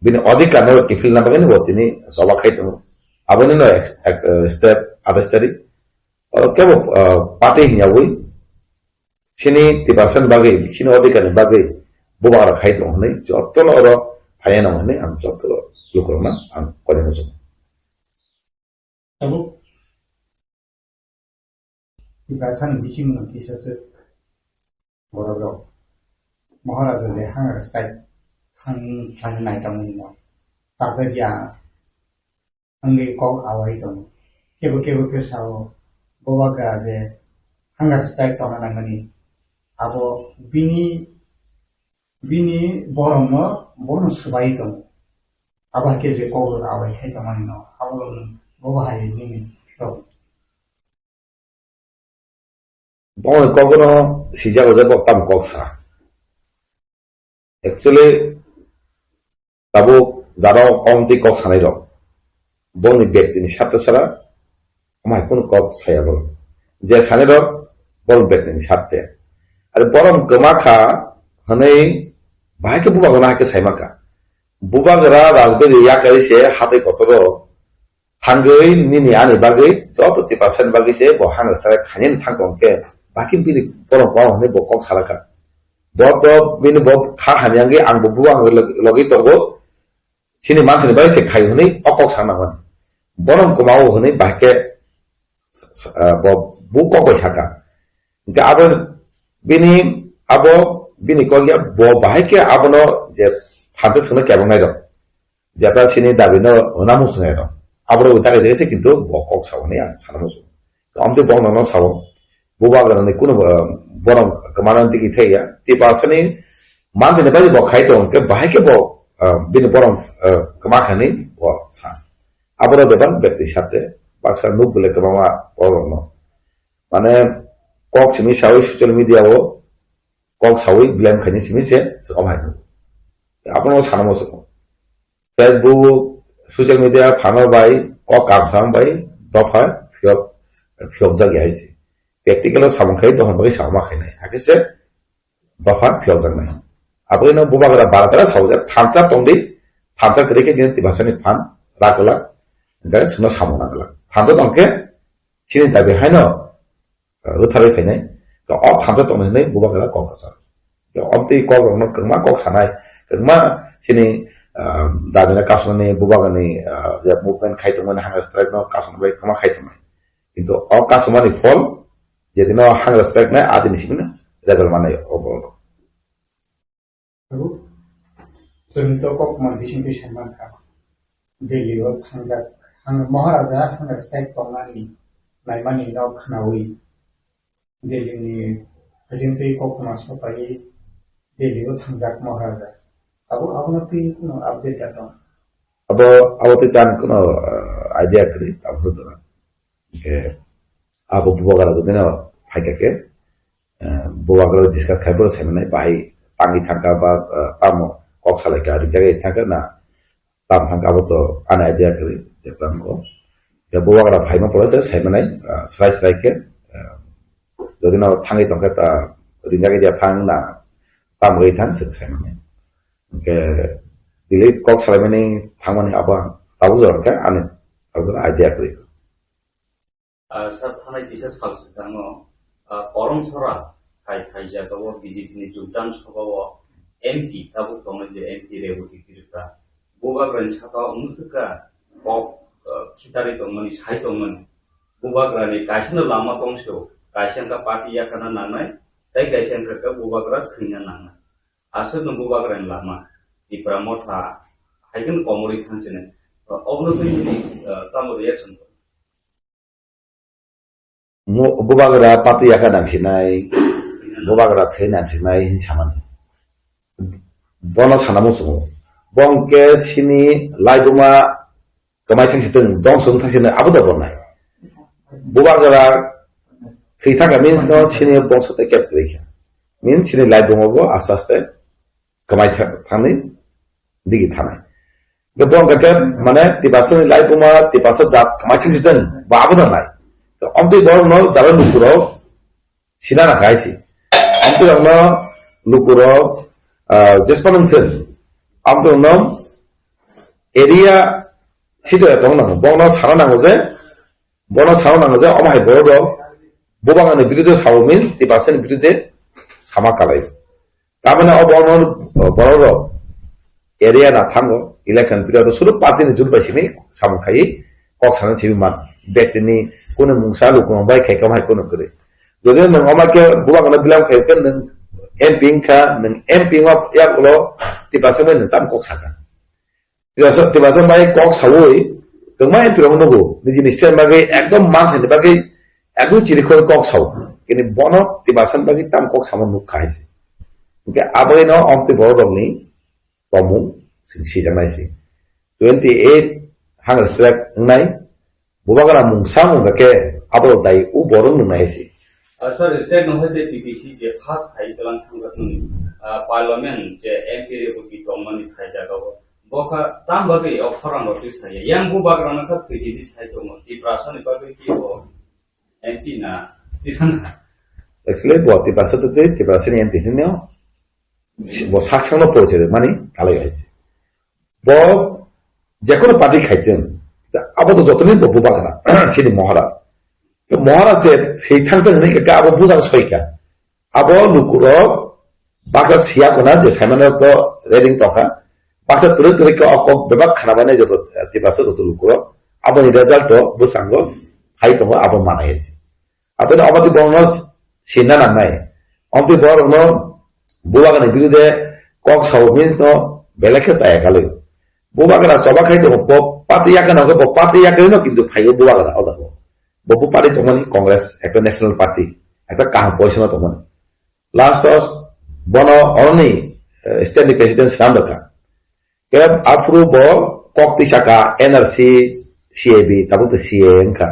bini odhikar no kiphilna bagwi bo tini choba khai tongo. Aboni no ek, ek, eh, step athais tarik. Oro kebo, eh, party hinyawi chini Tiprasa ni bagwi, chini odhikar ni bagwi bubagra khai tongo hinwi jotono oro phaiya nang hinwi ang joto lukurokno ang kori muchungo. Tabuk Tiprasani bisingno kisa swk borok rok Maharaja je hunger strike thang thang nai tongmani no chajak ya wngwi kok awai tongo. Kebo kebo khe sao, bubagra je hunger strike tongna nangmani abo bini bini borokno bono swbai tongo. Abo hai khe je kok rok awai khai tongmani no abo rok no bobo hai nini rok. Bongni kokno sijago je bo tam kok sa. Actually, tabuk jaro komti kok sanai rok. Bongni bektini sarthe sara, amai kunu kok saya bolo. Je sanai rok, bong bektini sarthe. Ari borom kema kha, hanai bahai ke bubagra hai ke saima kha. Bubagra rajbari yakari se hatai kotoro, thangwi nini ani bagwi joto Tiprasani bagwi se bo hang rwchapnai khainani thang tong khe, baki bini borok kwbang hwnwi bo kok salakha. Bo to bini bo kha hamya wngwi ang bo bubagra log-, logi tongo, chini manthani bagwi se khai hwnwi o kok sana mani. Bono kwmao hwnwi bahai khe, ah, bo bu kok bai saka. Hwnkhe abo bini, abo bini kok ya bo bahai khe abono je thansa swngno kebongnai rok. Jeta chini dabi no hwna muchungnai rok. Aborok bai dagai dagai se kintu bo kok sao hinwi ang sana muchungo. Amtwi bo nono sao. Bubagra ni kunu bo-, borok kwmana digi thaiya. Tiprasani manthani bagwi bo khai tong khe bahai khe bo, ah, bini borok, ah, kwma kha hinwi bo sa. Aborok bebak betwi sate baksa nuk bwle kwbangma borok no. Mane kok simi sawi social media o kok sawi blame khaini simi se se om hai. Abono sana muchungo. Facebook, social media phano bai kok kamsang bai dopha phiyok, phiyokjak ya hai se. Practical o samung khai dohon bagwi samung ma khainai. Hakhe se dopha phiyokjaknai. Aboni no bubagra baratara saujak thansa tongdi, thansa kwrwi khe nini Tiprasani phan rakwlak, hwnkhe chwngno samung nangwlak. Thansa tongkhe chini dabi haino rwtharwi phainai, o thansa tongmani hinwi bubagra kok rwchar. Omtwi kok rokno kwbangma kok sanai, kwbangma chini, ah, dabina kasonani bubagrani, ah, je movement khai tongmani hunger strike no kasonani bai kwbangma khai tongnai. Kintu o kasonani phol jedino hunger strike nai adini simi result manai o borok. Tabuk chwng to kokma bisingtwi sai mankha. Delhi o thangjak hang-, Maharaja hunger strike tongnani naimani no khwnawi Delhi ni hajingtwi koktwma sopaiwi Delhi o thangjak Maharaja. Tabuk abono twi kuno update ya tong? Abo, abo twi tang kuno, uh, idea kwrwi tabuk jora. Hwnkhe abo bubagra jodi no phaikha khe, eh, bubagra discuss khai bono saimanai bahai tangwi thangkha ba, eh, tamo kok salaikha rijagwi thangkha na tam thangkha abo to ani idea kwrwi je tamo. Ya bubagra phaima pore se saimanai, eh, srai srai khe, eh, jodi no thangwi tongkhe ta rijagwi dia thang na tam rwi thang se saimanai. Hwnkhe delete kok salaimani thangmani abo ang tabuk jora khe ani tabuk idea kwrwi. Ah, sir, thanai kisa sal swkango, ah, Koromsora hai, hai jagao B J P ni jogdan sabhao M P tabuk tongnai je M P Reboti Tripura. Bubagrani sakao wngkha kok, ah, khitarwi tongmani, sai tongmani. Bubagrani kaisano lama tongso, kaisa wngkha party yakarna nangnai, tei kaisa wngkha khe bubagra thwina nangnai. Aswkno bubagrani lama, Tipra motha, hai kheno komorwi thangsinai. Obono twi nini, ah, tamo reaction? Mo-, bubagra pati yaka nangsinai, bubagra thwi nangsinai hin samani. Bono sana muchungo. Bo hwnkhe sini laibuma kwmai thangsi tong, dongso wng thangsi nai, abo da bonai. Bubagra thwi thangkha means no sini bongso tei kep kwrwi kha. Means sini laibuma bo aste aste kwmai tha-, thangni digi thanai. Ke bo hwnkha khe mane Tiprasa ni lai buma Tiprasa jat kamai thang si ten ba abo da nai. Ke omtwi borok no jalo lukurok sina na khai si. Omtwi rok no lukurok, ah, jespa nung thun. Omtwi rok no area sito ya tong nang. Bo no sana nang je, bo no sana nang je, omo hai borok rok bubagra ni birude sabo means Tiprasa ni birude sama kalai. Tamani o borok, borok rok area na thango election period o suru party ni jul bai simi samung khai kok sana simi man. Bekti ni kunu mungsa lukurok bai khai kamai kunu kwrwi. Jodi nwng omo khe bubagra no bilam khai khe nwng M P wngkha, nwng M P wngma yak ulo Tiprasa bai nwng tam kok sakha. Tiprasa, Tiprasa bai kok sawi kwbangma M P rok nugo, nijini state bagwi ekdom manthai ni bagwi ekdom chirikhor kok sao. Kini bono Tiprasa bagwi tam kok samo nuk khai se. Hingke aboni no omtwi borok rokni tomung sing sijaknai se. Twenty eight hang strike wngnai, bubagra mungsa wngkha khe abo dai u borok nungnai se. Ah, sir, state no hoite T P C je first khai tlang thangkha tong, ah, parliament je M P rok bo tongmani khai jaga o. Bokha tam bagwi o khorang rok twi saya. Yang bubagra no kha thwi di sai tongo. Tiprasa ni bagwi ki o M P na twi thang kha. Actually, bo Tiprasa twi Tiprasa ni M P hinyo. Bo sak sang no poche mani kalai hai se. Bo jekono party khaiteng. Abo to jotoni bo bubagra. Sini Maharaj. Maharaj je thwi thang thang hinwi kha abo bujak soi kha. Abo lukurok baksa siya khuna je saimano to reading tongkha. Baksa twrwk twrwk khe o kok bebak khna mane joto, eh, Tiprasa joto lukurok. Aboni result to bwskango phai tongo abo manai hai se. Aboni omo twi borokno sinna nangnai. Omtwi borokno bubagrani birude kok sao means no belai khe chaya kalwi. Bubagra choba khai tongo, bo party yakana hwnkhe bo party yakarino kintu phaiyo bubagra o jaga o. Bo bo party tongmani Congress, ekta national party, ekta kaham position o tongmani. Last o bono oroni, eh, state ni president swnam rwkha. Khe aphuru bo kok twi saka N R C, C A B, tabuk twi C A A wngkha.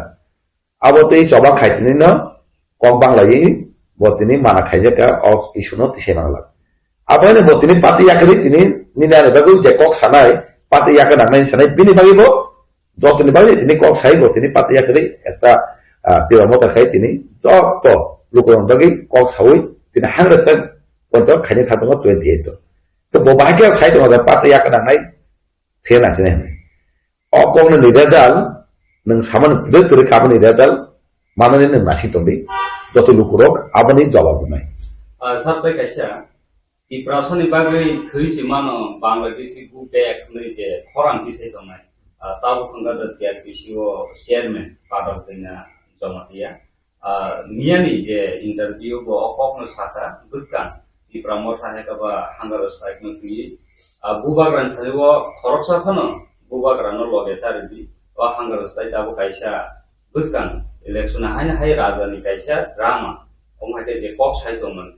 Abo twi choba khai tini no kok banglaiwi bo tini mana khaijak kha o issue no tisai manglak. Abo haino bo tini party yakarwi tini nini ani bagwi je kok sanai party yakar nangnai sanai bini bagwi bo Jotoni bagwi tini kok sai bo tini party yakarwi ekta, ah, Tipra Motha khai tini joto lukurokni bagwi kok saui tini hundred percent poito khaini thang tongo twenty eight o. To bo bahai khe sai tongo je party yakar nangnai thwiya nangsinai hinwi. O kokno ni result nwng samani kwrwi kwrwi kha aboni result manani nwng nasing tongdi joto lukurok aboni jawab rwnai. Ah, sir, bai kaisa Tiprasani bagwi thwi se mano Bangladeshi go back hwnwi je khorang tisai tongnai, ah, tabuk wngkha the T R P C o chairman Padal Kanya Jamatia. Ah, miyani je interview bo o kokno sakha bwskang Tipra Motha hai khe ba hunger strike no twiwi, ah, bubagrani thani o khoroksa phano bubagrano loge ta rwdi o hunger strike abo kaisa bwskang election haino hai raja ni kaisa drama, omo hai khe je kok sai tongmani.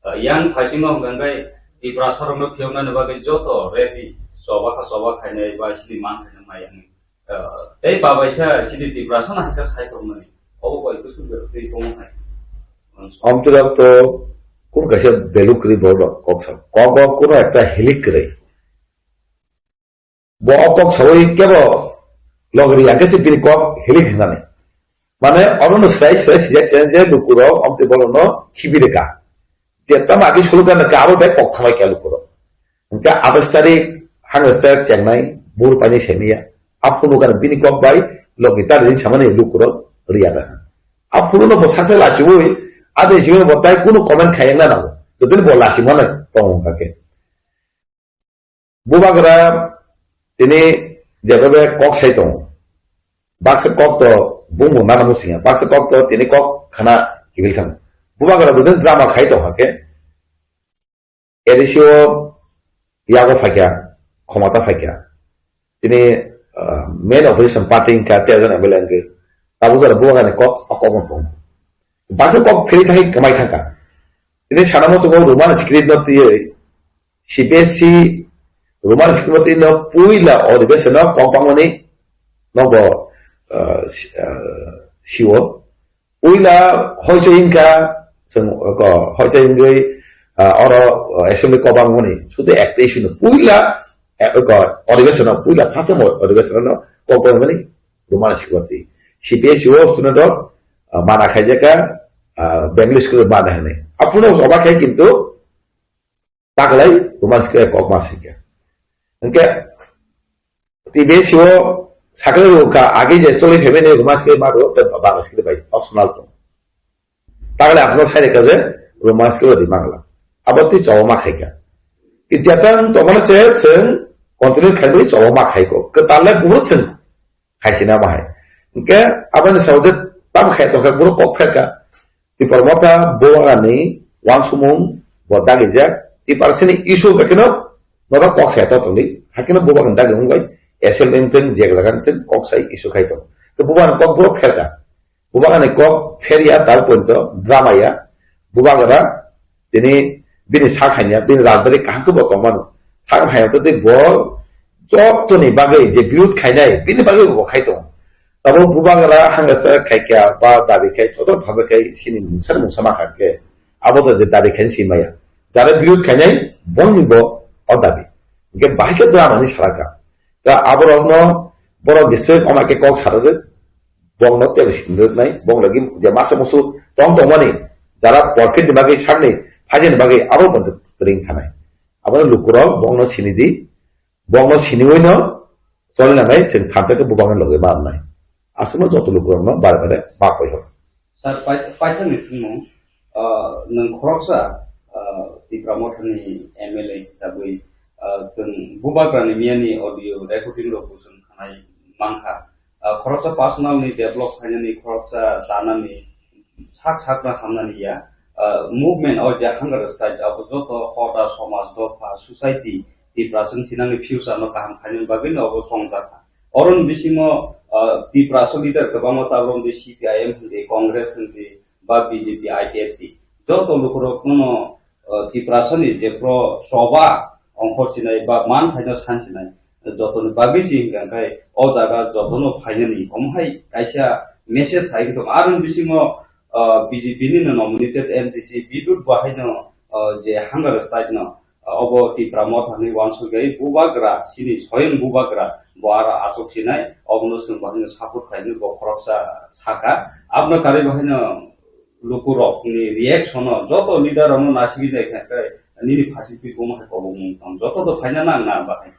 Ah, yang phaisingno hwnkha hwnkhe Tiprasa rokno phiyoknani bagwi joto ready, choba kha choba khainai ba sini man khainai mai yang. Ah, tei babaisa sini Tiprasa no hai khe sai tongmani. Obo bai bwswk twi tongo hai. Omtwrok to kunu kaisa value kwrwi borok kok sa. Kok o kunu ekta hilik kwrwi. Bo o kok saui kebo logri yang khe se bini kok hilik hinani. Mane oro no srai srai sijak sijak je lukurok omtwi borokno khibi rwkha. Je tamo agi sulu gana khe abo bai kok thalai kha lukurok. Hwnkhe atais tarik hangre sek chengnai bur paini semiya. Aphuru gana bini kok bai logri ta rini samani lukurok riya da. Aphuru no bo saksa lachiui ade jiwe bo tai kunu comment khayang na nango. Jodi bo lachi mano tong hwnkha khe. Bubagra tini jebabe kok sai tongo. Baksa kok to bumung nana musinga. Baksa kok to tini kok khana kibil khan. Bubagra jodi drama khai tongkha khe A D C o yago phaikha, khomata phaikha. Tini, ah, main opposition party wngkha, tei jon M L A wngkha. Tabuk jora bubagrani kok, o kok no tongo. Baksa kok philwi thangwi kwmai thangkha. Tini sana muchungo Roman script no twiwi C B S E Roman script no twiwi no puila o Adhiveshon no kok bangmani nogo, ah, si-, ah, siwo. Puila hoichoi wngkha, chwng ko hoichoi wngwi, ah, oro, ah, assembly kok bangmani. Sudu ekta issue no puila Eh, ko, Odhibesono, puila first time Odhibesono kok bai mani Roman script. C P S C o student rok, ah, mana khaijaka, ah, Bengali school mana hene. Apuno oba khai kintu taklai Roman script kok ma sikha. Hingke T B S C o sakle ruka agi je choli phebe ne Roman script ma ro, te Bangla script bai optional to. Tagle aphano sai reka je Roman script di Bangla. Abo twi chobo ma khaika. Ki jatang to mane se seng continue khai bri chobo ma khaiko. Ke talle buru seng khai sina bahai. Ke abani sao je tam khai to kha buru kok pherka. Tipra Motha bubagani wansumung bo dagijak. Tipra sini issue bekeno noro kok sai to tongdi. Hakino bubagani dagi ungbai S L M ten jeglagan ten kok sai issue khai to. Ke bubagani kok buru pherka. Bubagani kok pherya tal pointo drama ya. Bubagra tini bini sak hanya, bini rajdhani kaham khe bo tongmano. Sak hanya to tei bo jotoni bagwi je birud khainai, bini bagwi bo khai tongo. Tabo bubagra hangsa khaikya ba dabi khai, joto phaja khai, sini mungsa mungsa ma kha khe. Abo to je dabi khai si maya. Jara birud khainai, boni bo o dabi. Hingke bahai khe drama ni salaka. Ta aborokno borok jeswk oma khe kok sarade, bongno tebo sindirnai, bong lagi je masa musu tong tongmani, jara porkit ni bagwi sakni, phaijani bagwi abo bo ring thanai. Abono lukurok bongno sini di, bongno siniwino choli nanai, chwng thansa khe bubangni logi ma amnai. Aswkno joto lukurokno bare bare ma koi hok. Sir, pai-, paithakni swngmung, ah, nwng khoroksa, ah, Tipra Mothani M L A hisabwi, ah, chwng bubagrani miyani audio recording rokbo chwng khanai mankha. Ah, khoroksa personal ni develop khainani, khoroksa chanani, sak sakno hamnani ya. Ah, movement o je hunger strike abo joto hoda, somaj, dopha, society, Tipra chwng thinani future no kaham khainani bagwi no obo chongjakha. Oroni bisingo, ah, Tiprasa leader kwbangma tabuk di C P I M hindi, Congress hindi, ba B J P, I P F T. Joto lukurok no, ah, Tiprasa ni je pro soba ongkhor sinai ba man phaino san sinai. Jotoni bagwi si hingka khe o jaga jotono phainani omo hai kaisa message sai wngtong. Aroni bisingo, ah, B J P ni no nominated M D C Bidut bo haino, ah, je hunger strike no, ah, obo Tipra Motha ni wansugwi bubagra, chini soyang bubagra, bo aro achuk sinai, obono chwng bo haino support khainai bo khoroksa saka. Aboni karwi bo haino lukurok ni reaction no, joto leader rok no nasigwi nai kha khe nini phasi twi buma hai kobok mung tong, joto to phaina nang na bahai.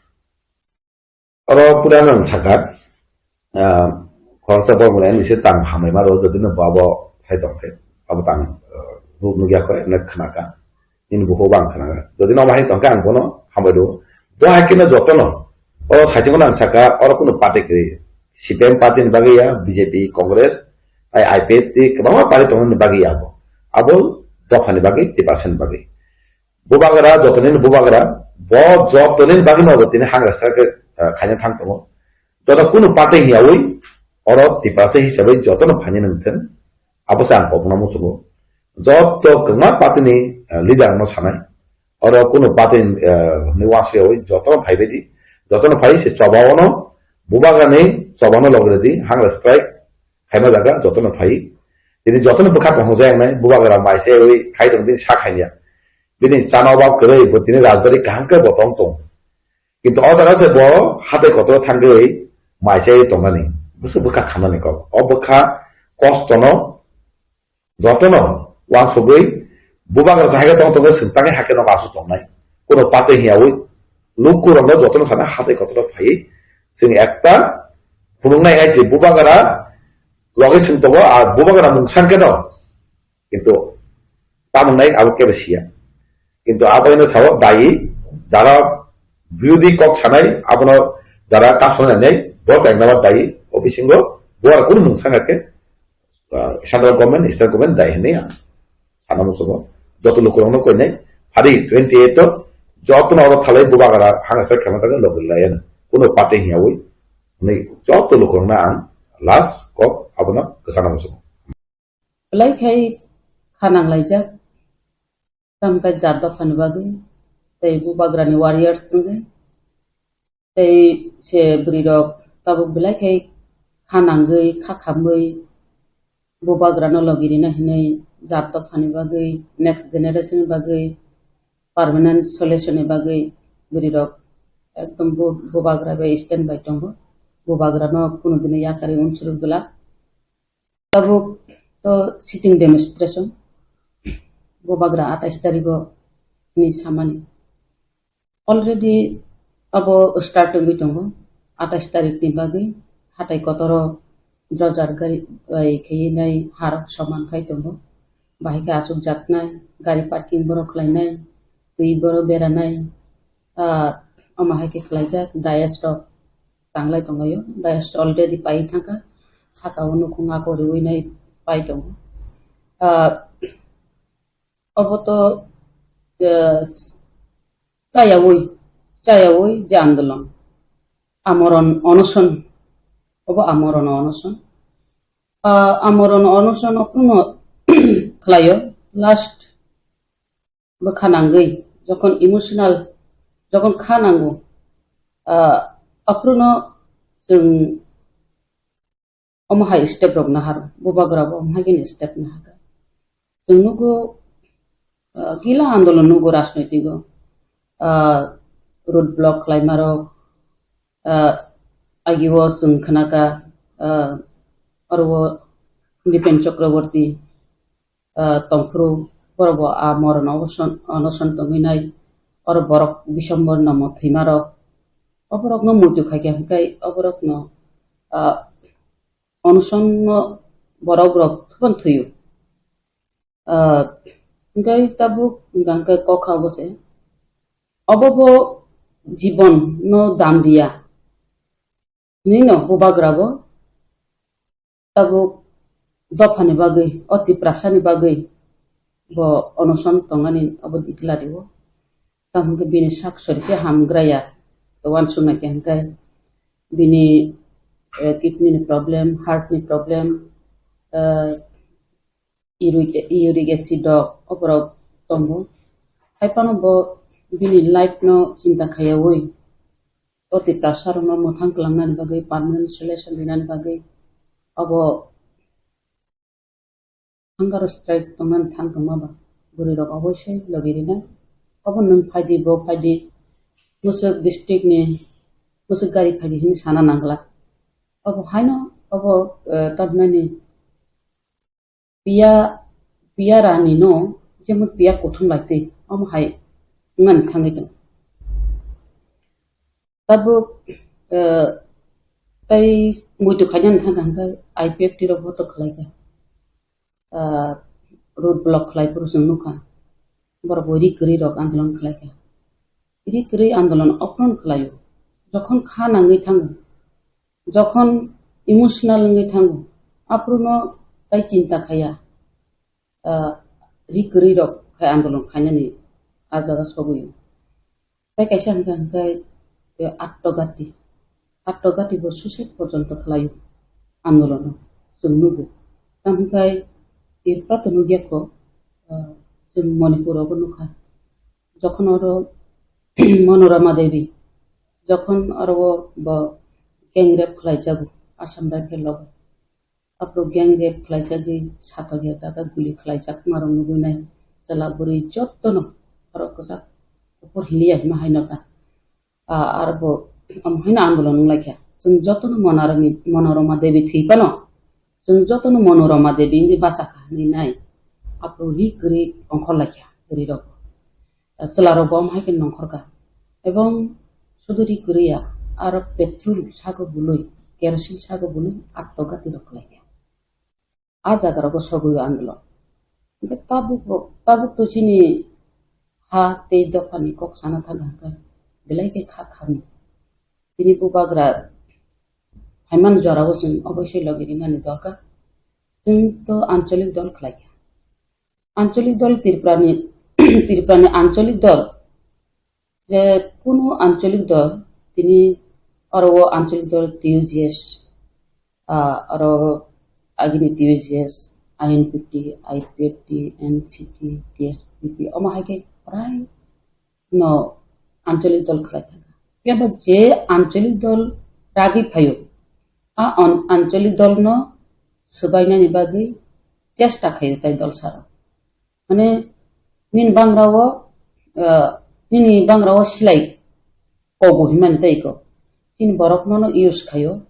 Oro pura nang saka, ah, khoroksa borok ni ani se tang hamai ma rok, jodi no bo abo sai tong khe, abo tang, ah, nuk nukya kho, ene khna ka. Nini bukhuk bo ang khna ka. Jodi no bahai tong khe ang bono hambai rw. Bo hai khe no joto no. Oro sai chwng nang saka, oro kunu party kwrwi. C P M party ni bagwi ya, B J P, Congress, ai I P F T, kwbangma party tongmani bagwi ya abo. Abo dopha ni bagwi, Tiprasa ni bagwi. Bubagra, jotoni ni bubagra, bo jotoni ni bagwi no bo tini hunger strike, eh, khaina thang tongo. Joto kunu party hiyawi, oro Tiprasa hisabai joto no phaini nang thung. Abo se ang kok no muchungo. Joto kwbangma party ni, eh, leader no sanai. Oro kunu party, eh, ni wansuk yawi joto no phai bai di. Joto no phai se choba o no, bubagra ni choba no logre di, hunger strike khaima jaga joto no phai. Tini joto no bwkha tong jaya nai, bubagra mai se wi khai tong bini sa khaiya. Bini chana obab kwrwi, bo tini rajbari kaham khe bo tong tong. Kintu o jaga se bo hatai kotor thangwi mai chai tongnani, bwswk bwkha khamnani kok. O bwkha kostono jotono wansugwi bubagra chahai khe tong tongwi swng tangwi hakhe nogo aswk tongnai. Kuno patwi hiyawi lukurokno jotono sana hatai kotor phaiwi chwng ekta phunuknai hai se bubagra logi swng tongo, a bubagra mung san kheno Kintu tamung nai abo kebo siya. Kintu abo ino sao dayi, jara birodhi kok sanai, abono jara kasonai nai, bo beng nama dayi, o bisingo bo ar kunu mung sanga khe, ah, central government, state government dayi hinwi ang sana muchungo. Joto lukurokno koinai, phari twenty eight o jotono oro thalai bubagra hangsa khema thangwi logwi laiya. Kuno party hiyawi, hinwi joto lukurokno ang last kok abono kwchana muchungo. Belai khai kha nanglaijak, tamkhe jat dophani bagwi, tei bubagrani warriors wngwi, tei se bwrwirok tabuk belai khai kha nangwi, kha khamwi, bubagrano logi rina hinwi jat dophani bagwi, next generation ni bagwi, permanent solution ni bagwi bwrwirok ekdom bu-, bubagra bai stand bai tongo. Bubagra no kunu dino yakarwi unsuru glak. Tabuk to sitting demonstration. Bubagra atais tarigo ni samani. Already abo start wngwi tongo. Atais tarik ni bagwi hatai kotoro dojar gari bai khaiwi nai harok soman khai tongo. Bahai khe achukjaknai, gari parking borok khlainai, twi borok beranai, ah, omo hai khe khlaijak, dais rok tanglai tonglaio, dais already pai thangkha, saka o nukhung ako riwi nai pai tongo. Ah, obo to, ah, chayawi, chayawi je andolon, amoron onoson, obo amoron onoson. Ah, amoron onoson ophruno khlaio, last bwkha nangwi, jokhon emotional, jokhon kha nango, ah, aphruno chwng omo hai step rok nahar, bubagra bo omo hai khe step nahar. Chwng nugo, ah, gila andolon nugo rajnoitigo, ah, road block khlaima rok, ah, agio chwng khnaka, ah, oro Dipen Chakraborty, ah, tongphuru, borok bo a moron oboson-, onoson tongwi nai, oro borok Biswambar nomo thwima rok, oborok no muitu khaikha hwnkhe oborok no, ah, onoson no borok rok thubun thwiyo. Ah, hwnkhe tabuk hwnkha hwnkhe kokha obo se, obo bo jibon no dam riya. Hinwi no bubagra bo tabuk dophani bagwi, o Tiprasani bagwi bo onoson tongnani obo declare rio. Tamo hwnkhe bini sak sori se hamgraya, uansuknai khe hwnkhe bini, eh, kidney ni problem, heart ni problem, eh, uric, uric acid rok, oborok tongo. Hai phano bo bini life no chinta khaiyawi, o Tiprasa rokno mwthang kwlangnani bagwi, permanent solution rinani bagwi, obo hunger strike tongmani thang tongma ba, bwrwi rok oboisoi logi rinai. Obo nwng phaidi, bo phaidi, Mwswk district ni Mwswk gari phaidi hinwi sana nangla. Obo haino, obo, eh, tamhinani piya, piya rani no, jemon piya kuthum lai twi, omo hai wngmani thangwi tongo. Tabuk, eh, tai muitu khainani thangkha hwnkhe I P F T rok boto khlaikha. Ah, road block khlai phuru chwng nukha. Borok bo ri kwrwi rok andolon khlaikha. Ri kwrwi andolon ophron khlaio. Jokhon kha nangwi thango, jokhon emotional wngwi thango, aphuru no tai chinta khaiya, ah, ri kwrwi rok khai andolon khainani a jaga sogwi. Tai kaisa hwnkha hwnkhe, eh, Attogati. Attogati bo suicide porjonto khlaio andolono chwng nugo. Tamo hwnkhe Tripura to nukya kho, ah, chwng Manipur obo nukha. Jokhon oro Manorama Devi, jokhon oro o bo gang rape khlaijago Assam Rifle logo. Aphuru gang rape khlaijagwi satokya jaga guli khlaijak marok nugwi nai. Chwla bwrwi jotono aro kwchak kuphur hiliya hima haino ta. Ah, aro bo omo haino andolon wnglaikha. Chwng jotono Monarami-, Monorama Devi thwi phano, chwng jotono Monorama Devi wngwi bachakha hinwi nai. Aphuru ri kwrwi ongkhorlaikha bwrwi rok. Chwla rok bo omo hai khe nongkhor kha. Ebong suduri kwrwi ya, aro petrol sago bului, kerosene sago bului, atto gati rok khlai kha. A jaga rogo sogwi o andolon. Hwnkhe tabuk bo, tabuk to chini ha tei dophani kok sana thang kha, belai khe kha khami. Tini bubagra phaimani jora o chwng oboisoi logi rinani dorkar. Chwng to ancholik dol khlai kha. Ancholik dol Tripurani, Tripurani ancholik dol, je kunu ancholik dol, tini oro o ancholik dol T U J S, ah, oro agini T U J S, I N P T, I P F T, N C T, T S P P, omo hai khe prai no ancholik dol khlai thangkha. Phiya ba je ancholik dol ragwi phaio, a an-, ancholik dol no swbainani bagwi chesta khaio tai dol saro. Mane nini bangra o, ah, nini bangra o silai kobo himani tei ko. Chini borok nono use khaio,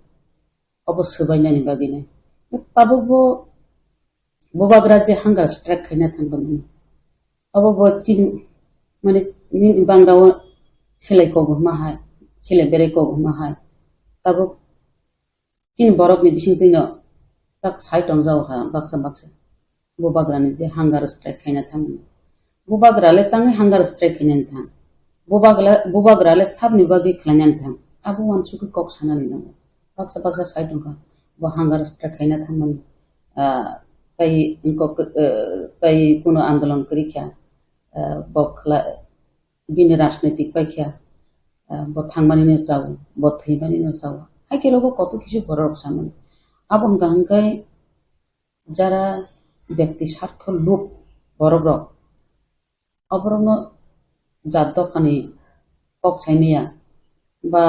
obo swbainani bagwi nai. Tabuk bo bubagra je hunger strike khaina thangkha, obo bo chini, mane, nini bangra o silai kogo hima hai, silai berai kogo hima hai. Tabuk chini borokni bising twino tak sai tongjago ha baksa baksa. Bubagrani je hunger strike khaina thang. Bubagra le tangwi hunger strike khaina thang. Bubagra, bubagra le sabni bagwi khlaina thang. Abo wansugwi kok sanani nango. Baksa baksa sai tongkha. Bo hunger strike khaina thangmani. Ah, tai ingkok, eh, tai kuno andolon kwrwi kha. Ah, bo khla-, bini rajnoitik pai kha, ah, bo thangmani no chao, bo thwimani no chao. Hai khe rogo koto kisu borok rok samani. Abo hwnka hwnkai jara byakti sartho lub borok rok, oborokno jat dophani kok sai maya, ba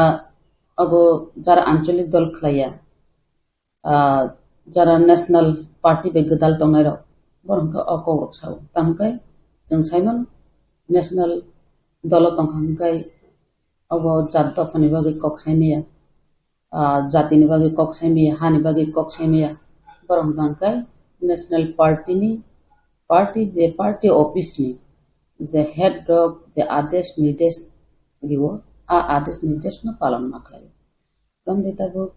abo jara ancholik dol khlaiya, ah, jara national party bai gwdal tongnai rok, borok hwnka o kok rok sao. Tamo hwnkai chwng saimano national dolo tongkha hwnkai obo jat dophani bagwi kok sai maya, ah, jatini bagwi kok sai maya, hani bagwi kok sai maya. Borok hwnka hwnkai national party ni, party je party office ni je head rok je adesh nirdesh rio, a adesh nirdesh no palon ma khlai. Romdi tabuk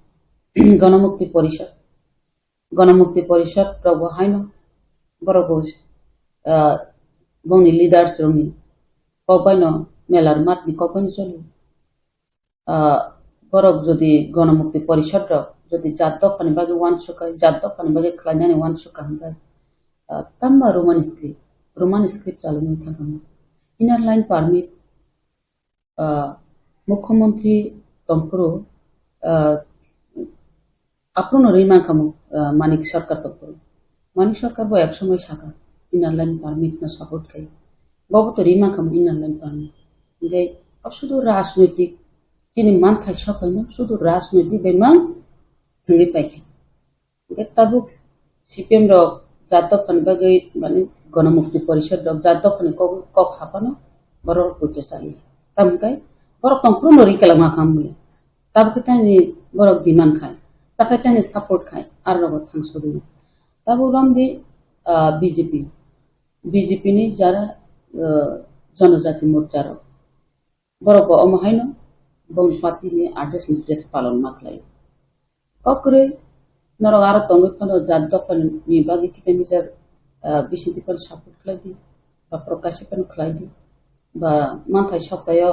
Ganamukti Porishad. Ganamukti Porishad rok bo haino borok bo, ah, bongni leaders rokni kok baino melar matni kok baino choli. Ah, borok jodi Ganamukti Porishad rok jodi jat dophani bagwi wansukha, jat dophani bagwi khlainani wansukha hwnkhe, ah, tamo Roman script, Roman script chalwi thangkha. Inner line permit, ah, Mukhyamantri tongphuru, ah, aphuru no rwi mankha mo, ah, Manik Sarkar tongphuru. Manik Sarkar bo ek somoi sakha, inner line permit no support khai. Bobo to rwi mankha mo inner line permit. Hingke abo sudu rajnoitik, chini manthai sokaino sudu rajnoitik bai mang thwngwi paikha. Hingke tabuk C P M rok jat dophani bagwi, mane, Ganamukti Porishad rok jat dophani kok, kok saphano borok rok poito chaliya. Tamo hwnkhe borok tongphuru no rikla ma kha mole. Tabuk khe tani borok demand khai, takhai tani support khai, aro rogo thang sogwi. Tabuk romdi, ah, B J P, B J P ni jara, ah, Janajati Morcha rok. Borok bo omo haino bongni party ni adesh nirdesh palon ma khlai. Kok kwrwi norok aro tongwi phano jat dophani bagwi kisa misa, ah, bisingtwi phano support khlai di, ba prokasi phano khlai di, ba manthai soktaio,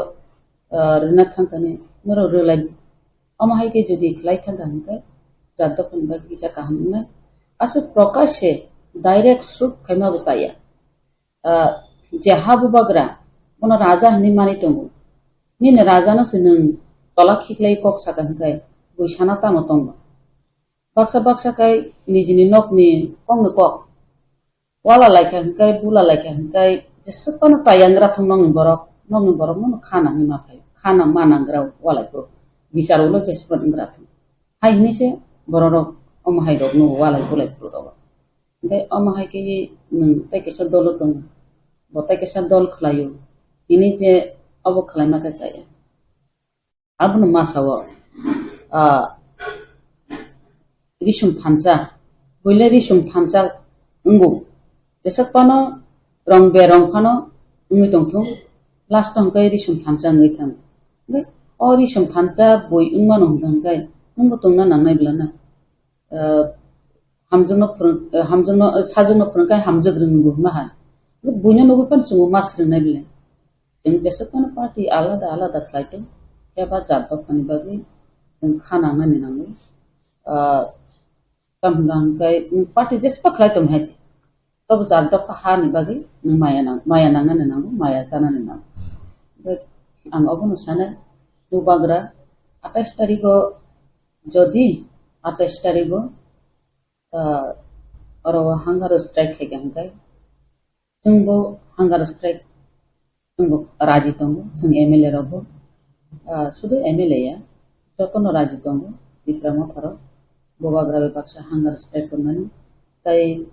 ah, rwna thangkani norok rwlai di. Omo hai khe jodi khlai thangkha hwnkhe jat dophani bagwi kisa kaham wngnai. Aswk prokashe direct shoot khaima bo chaya. Ah, je ha bubagra, bono raja hinwi manwi tongo. Nini raja no se nwng tola khiklai kok saka hwnkhe bui sana tamo tongba? Baksa baksa khai nijini nokni kokno kok. Wala laikha hwnkhe, bula laikha hwnkhe, jeswk phano chayangra thung nokni borok, nokni borok no khana hinwi ma phaio. Khana manangra walai phuru. Bichar ulo jeswk phano wngra thung. Hai hinwi se borok rok omo hai rok no walai bulai phuru rogo. Hingke omo hai khe nwng tei kaisa dolo tongo, bo tei kaisa dol khlaio, hini je obo khlaima khe chaya. Abono ma sao, ah, risum thansa, buile risum thansa wngo, jeswk phano rong be rong phano wngwi tongthung, last o hwnkhe risum thansa wngwi thango. Hingke o risum thansa bui wngmano hwnkhe hwnkhe nwngbo tongna nangnai bwlano. Ah, hamjakno phwrwng, ah, hamjakno, ah, sajwkno phwrwngkhe hamjak rwngwi bo hwnma hai. Buino nugwi phano chwngbo ma swrwngnai bile. Chwng jeswk phano party alada alada khlai tong, phiya ba jat dophani bagwi chwng kha nangnani nangwi. Ah, tamo hwnka hwnkhe, mm, party jeswk khlai tong hai se. Tobo jat dopha ha ni bagwi nwng maya nang, maya nangnani nango, maya chanani nango. Hwnkhe ang obono sanai, bubagra atais tarigo, jodi atais tarigo, ah, oro hunger strike khaikha hwnkhe, chwngbo hunger strike, chwngbo raji tongo, chwng M L A rokbo, ah, sudu M L A ya, jotono raji tongo, Tipra Motha rok, bubagra bai baksa hunger strike tongmani, tai,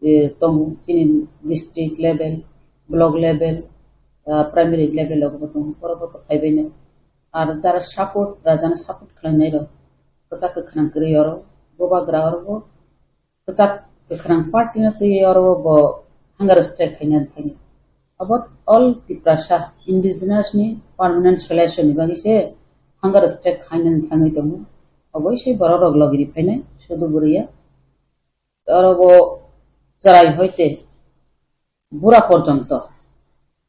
eh, tongo chini district level, block level, ah, primary level rokbo tongo, borok bo to phaibaino. Ar jara support, rajano support khlainai rok, kwchak kwkhrang kwrwi oro, bubagra oro bo kwchak kwkhrang party no twi oro bo hunger strike khaina thangwi. Abo all Tiprasa indigenous ni permanent solution ni bagwi se hunger strike khaina thangwi tongo. Oboise borok rok logi ri phainai sudu bwrwiya. Oro bo chwrai hoite bura porjonto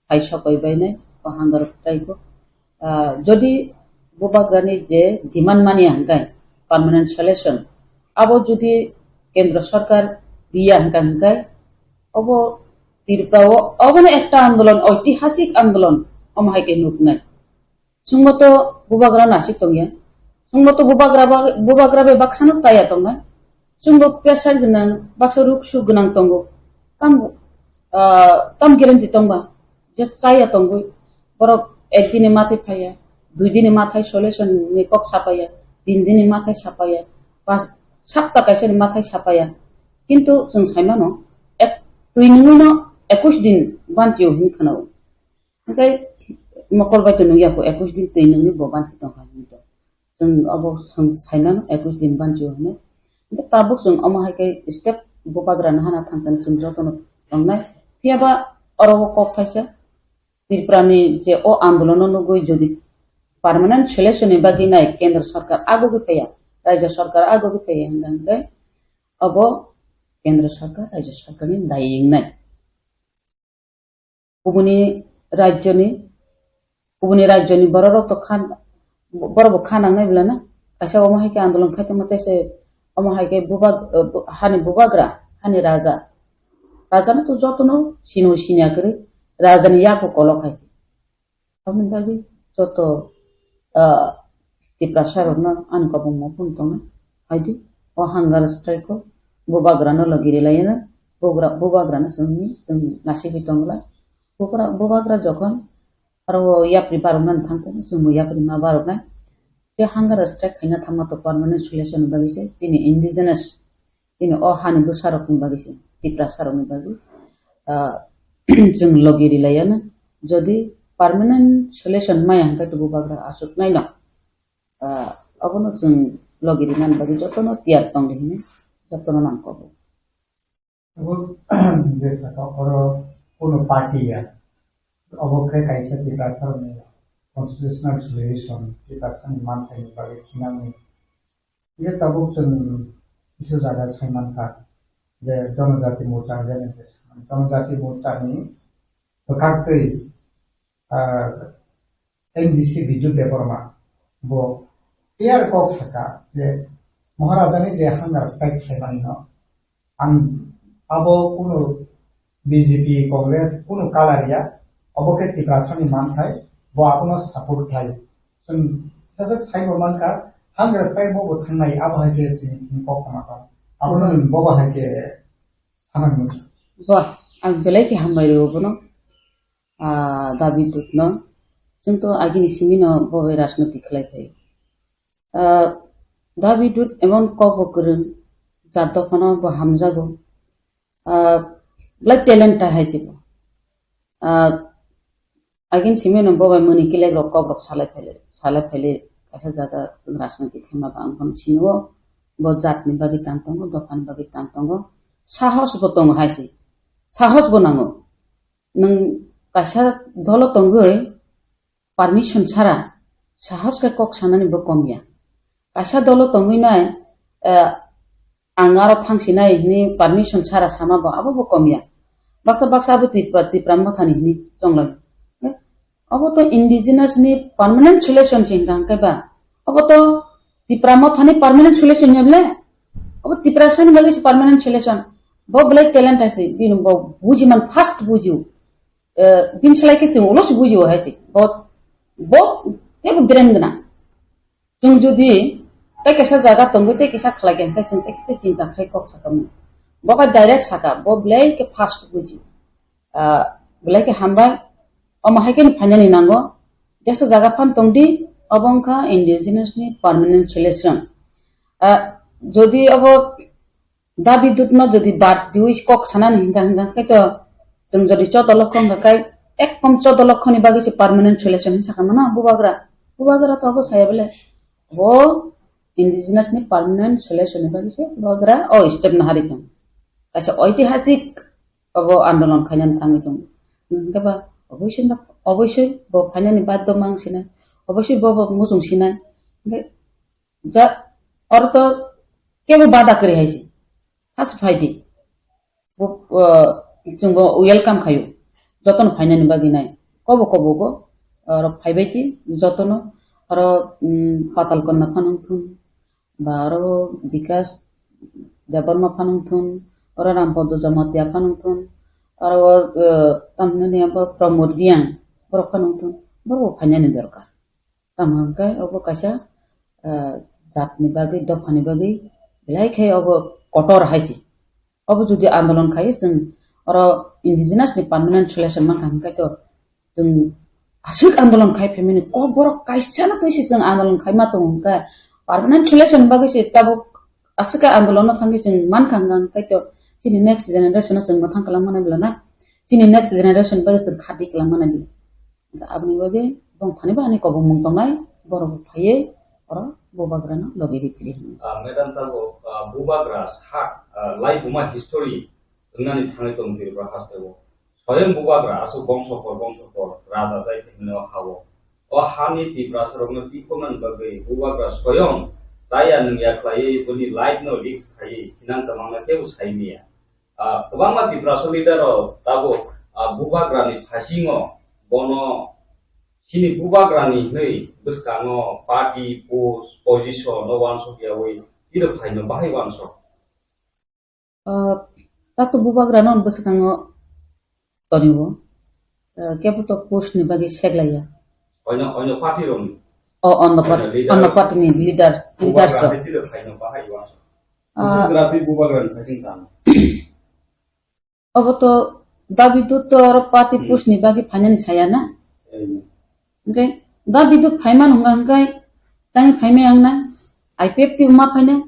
hai sokoi bainai o hunger strike o. Ah, jodi bubagrani je demand mani hwnkhe permanent solution, abo jodi kendro sarkar riya hwnkhe, hwnkhe obo Tripura o obono ekta andolon, oitihasik andolon omo hai khe nuknai. Chwngbo to bubagra nasik tongya. Chwngbo to bubagra ba, bubagra bai baksano chaya tongnai. Chwngbo pressure gwnang, baksa ruk suk gwnang tongo. Tam, ah, tam guarantee tongba je chaya tongwi. Borok ek dini mathai phaiya, dui dini mathai solution ni kok sapaiya, tin dini mathai sapaiya, pas sapta kaisa ni mathai sapaiya. Kintu chwng saimano ek, twi nungwino ekush din banchio hin khwnao. Hwnkhe mokol bai to nungya kho, ekush din twi nungwi bo banchi tongkha hinwi to. Chwng obo swng saimano ekush din banchio hinwi. Hwnkhe tabuk chwng omo hai khe step bubagrano hana thangtani chwng jotono tongnai. Phiyaba oro o kok thaisa Tripurani je o andolono nugwi jodi permanent solution ni bagwi nai kendra sarkar agogwi phaiya, rajya sarkar agogwi phaiya hwnkhe, hwnkhe obo kendra sarkar, rajya sarkarni daying nai. Kubuni rajyoni, kubuni rajyoni bororok to khan, borok bo kha nangnai belai na. Kaisa omo hai khe andolon khai tongma tei se omo hai khe bubag-, eh, bu-, hani bubagra, hani raja. Raja no to joto no sino sinya kwrwi, raja ni yak bo kolok hai se. Aboni bagwi joto, ah, Tiprasa rokno ani kobongma phone tongo. Haidi, o hunger strike o bubagrano logi rilaiyano, bugra-, bubagrano chwngni, chwng nasibwi tongla. Bugra-, bubagra jokhon aro o yapri baroknani thang tongo, chwngbo yapri ma baroknai. Je hunger strike khaina thangma to permanent solution ni bagwi se, chini indigenous Chini o hani bwsarokni bagwi se, Tiprasarokni bagwi, ah, chwng logi rilaiyano. Jodi permanent solution maya hwnkhe to bubagra aswk naino. Ah, obono chwng logi rinani bagwi jotono tiyar tongdi hinwi jotono nangkukgo. Abo je saka oro kuno party ya, obo khe kaisa Tiprasarokni constitutional solution, Tiprasani manthaini bagwi thinangni. Hingke tabuk chwng kisu jaga sai mankha je Jonojati Morcha hwnwi je Jonojati Morchani bwkhaktwi, ah, M D C Bidyut Debbarma bo clear kok saka je Maharajani je hunger strike khlaimanino ang abo kunu B J P, Congress, kunu colour ya, obo khe Tiprasani manthai, bo abono support khlai. Chwng saswk saibo mankha, hunger strike bo bo thangnai, abo hai khe chini thini kok tongma tong. Abono hmm. Bobo hai khe sanang nukha. Ba, ang belai khe hambai rwo bono, ah, Dabi Dutno. Chwng to agini simino bo bai rajniti khlai phai. Ah, Dabi Dut emon kok bo kwrwng, jat dophano bo hamjago. Ah, belai talent ta hai se bo. Ah, agin simi no bo bai mani kilek rok kok rok salai phaile, salai phaile kaisa jaga chwng rajniti khaima ba ang bono sini o. Bo jat ni bagwi tan tongo, dopha ni bagwi tan tongo. Sahos bo tongo hai se. Sahos bo nango. Nwng kaisa dolo tongwi permission sara sahos khe kok sanani bo kom ya. Kaisa dolo tongwi nai, eh, ang aro thangsinai hwnwi permission sara sama bo abo bo kom ya. Baksa baksa abo Tipra, Tipra Mothani hwnwi chonglai. Eh, abo to indigenous ni permanent solution se hwnkha hwnkhe ba. Abo to Tipra Mothani permanent solution ya ble? Abo Tiprasani bagwi se permanent solution. Bo belai talent hai se, bini bo buji man fast buji o. Eh, bini slai khe chwng ulo se buji o hai se. Bo, bo teibo brain gwnang. Chwng jodi tei kaisa jaga tongwi tei kaisa khlai khe, hwnkhe chwng tei kaisa chinta khai kok saka mano. Bo khe direct saka, bo belai khe fast buji. Ah, belai khe hambai, omo hai khe phainani nango. Jesa jaga phan tongdi, obo wngkha indigenous ni permanent solution. Ah, jodi obo Dabi Dutno jodi bad diwi kok sanani hingka hingka khe to chwng jodi chodo lokho hingka khai ekkom chodo lokho ni bagwi se permanent solution hin saka mano bubagra. Bubagra to obo saya bole, bo indigenous ni permanent solution ni bagwi se bubagra o step no hari tong. Kaisa oitihasik obo andolon khainani thangwi tongo. Hwnkhe ba oboisoi no, oboisoi bo phainani baddo mang sinai, oboisoi bo, bo muchung sinai. Hwnkhe ja, oro to kebo bada kwrwi hai se. Has phai di. Bo, uh, chwng bo welcome khaio. Jotono phainani bagwi nai. Kobo kobo go, uh, rok phaibai di, jotono. Oro, um, Patal Kanya phano wngthun, ba oro Bikas Debbarma phano wngthun, oro Rampodo Jamatia phano wngthun, oro, uh, tamni abo Pramod Reang, borok phano wngthun, borok bo phainani dorkar. Tamo hwnkhe obo kaisa, ah, jatni bagwi, dophani bagwi belai khe obo kotor hai se. Obo jodi andolon khai chwng oro indigenous ni permanent solution mankha hwnkhe to chwng aswk andolon khai phaimani, o borok kaisa no twi se chwng andolon khai ma tongo hwnkhe permanent solution bagwi se tabuk aswk khe andolon no thangwi chwng mankha hwnkhe to chini next generation no chwng mwthang kwlangmani bwlana, chini next generation bagwi chwng khati kwlangmani bwlana. Aboni bagwi bongthani bo ani kobongmung tongnai, borok bo phaiwi oro bubagrano logi ripili hwnwi. Ah, madam, tabuk, ah, bubagra sak, ah, laibuma history wngnani thangwi tong Tripura hasteo. Soyang bubagra aswk bongso por bongso por raja jai khe hwnwi o ha-o. O hani Tiprasarokno tikhoknani bagwi bubagra soyang chaya nungya khlaiwi boni life no risk khaiwi thinang kwmangma kebo sai manya. Ah, kwbangma Tiprasa leader rok tabuk, ah, bubagrani phasingo bono chini bubagrani hwnwi bwskango party, post, position no uansuk yawi tiro phaino bahai uansuk. Ah, tato bubagrano bwskango tonio, ah, kebo to post ni bagwi seklaiya. Oino, oino party rokni. O, on the part-, Oino leader. On the party ni leaders, leaders Bubagra rok. Hai tiro phaino bahai uansuk. Ah. Bwswk jora twi bubagrani phasing tang. Obo to dabi dut to oro party Hmm. Post ni bagwi phainani saya na. Saya na. Hwnkhe dabi dut phaimano hwnka hwnkhe tangwi phaimai ang na. I P F T ma phaina.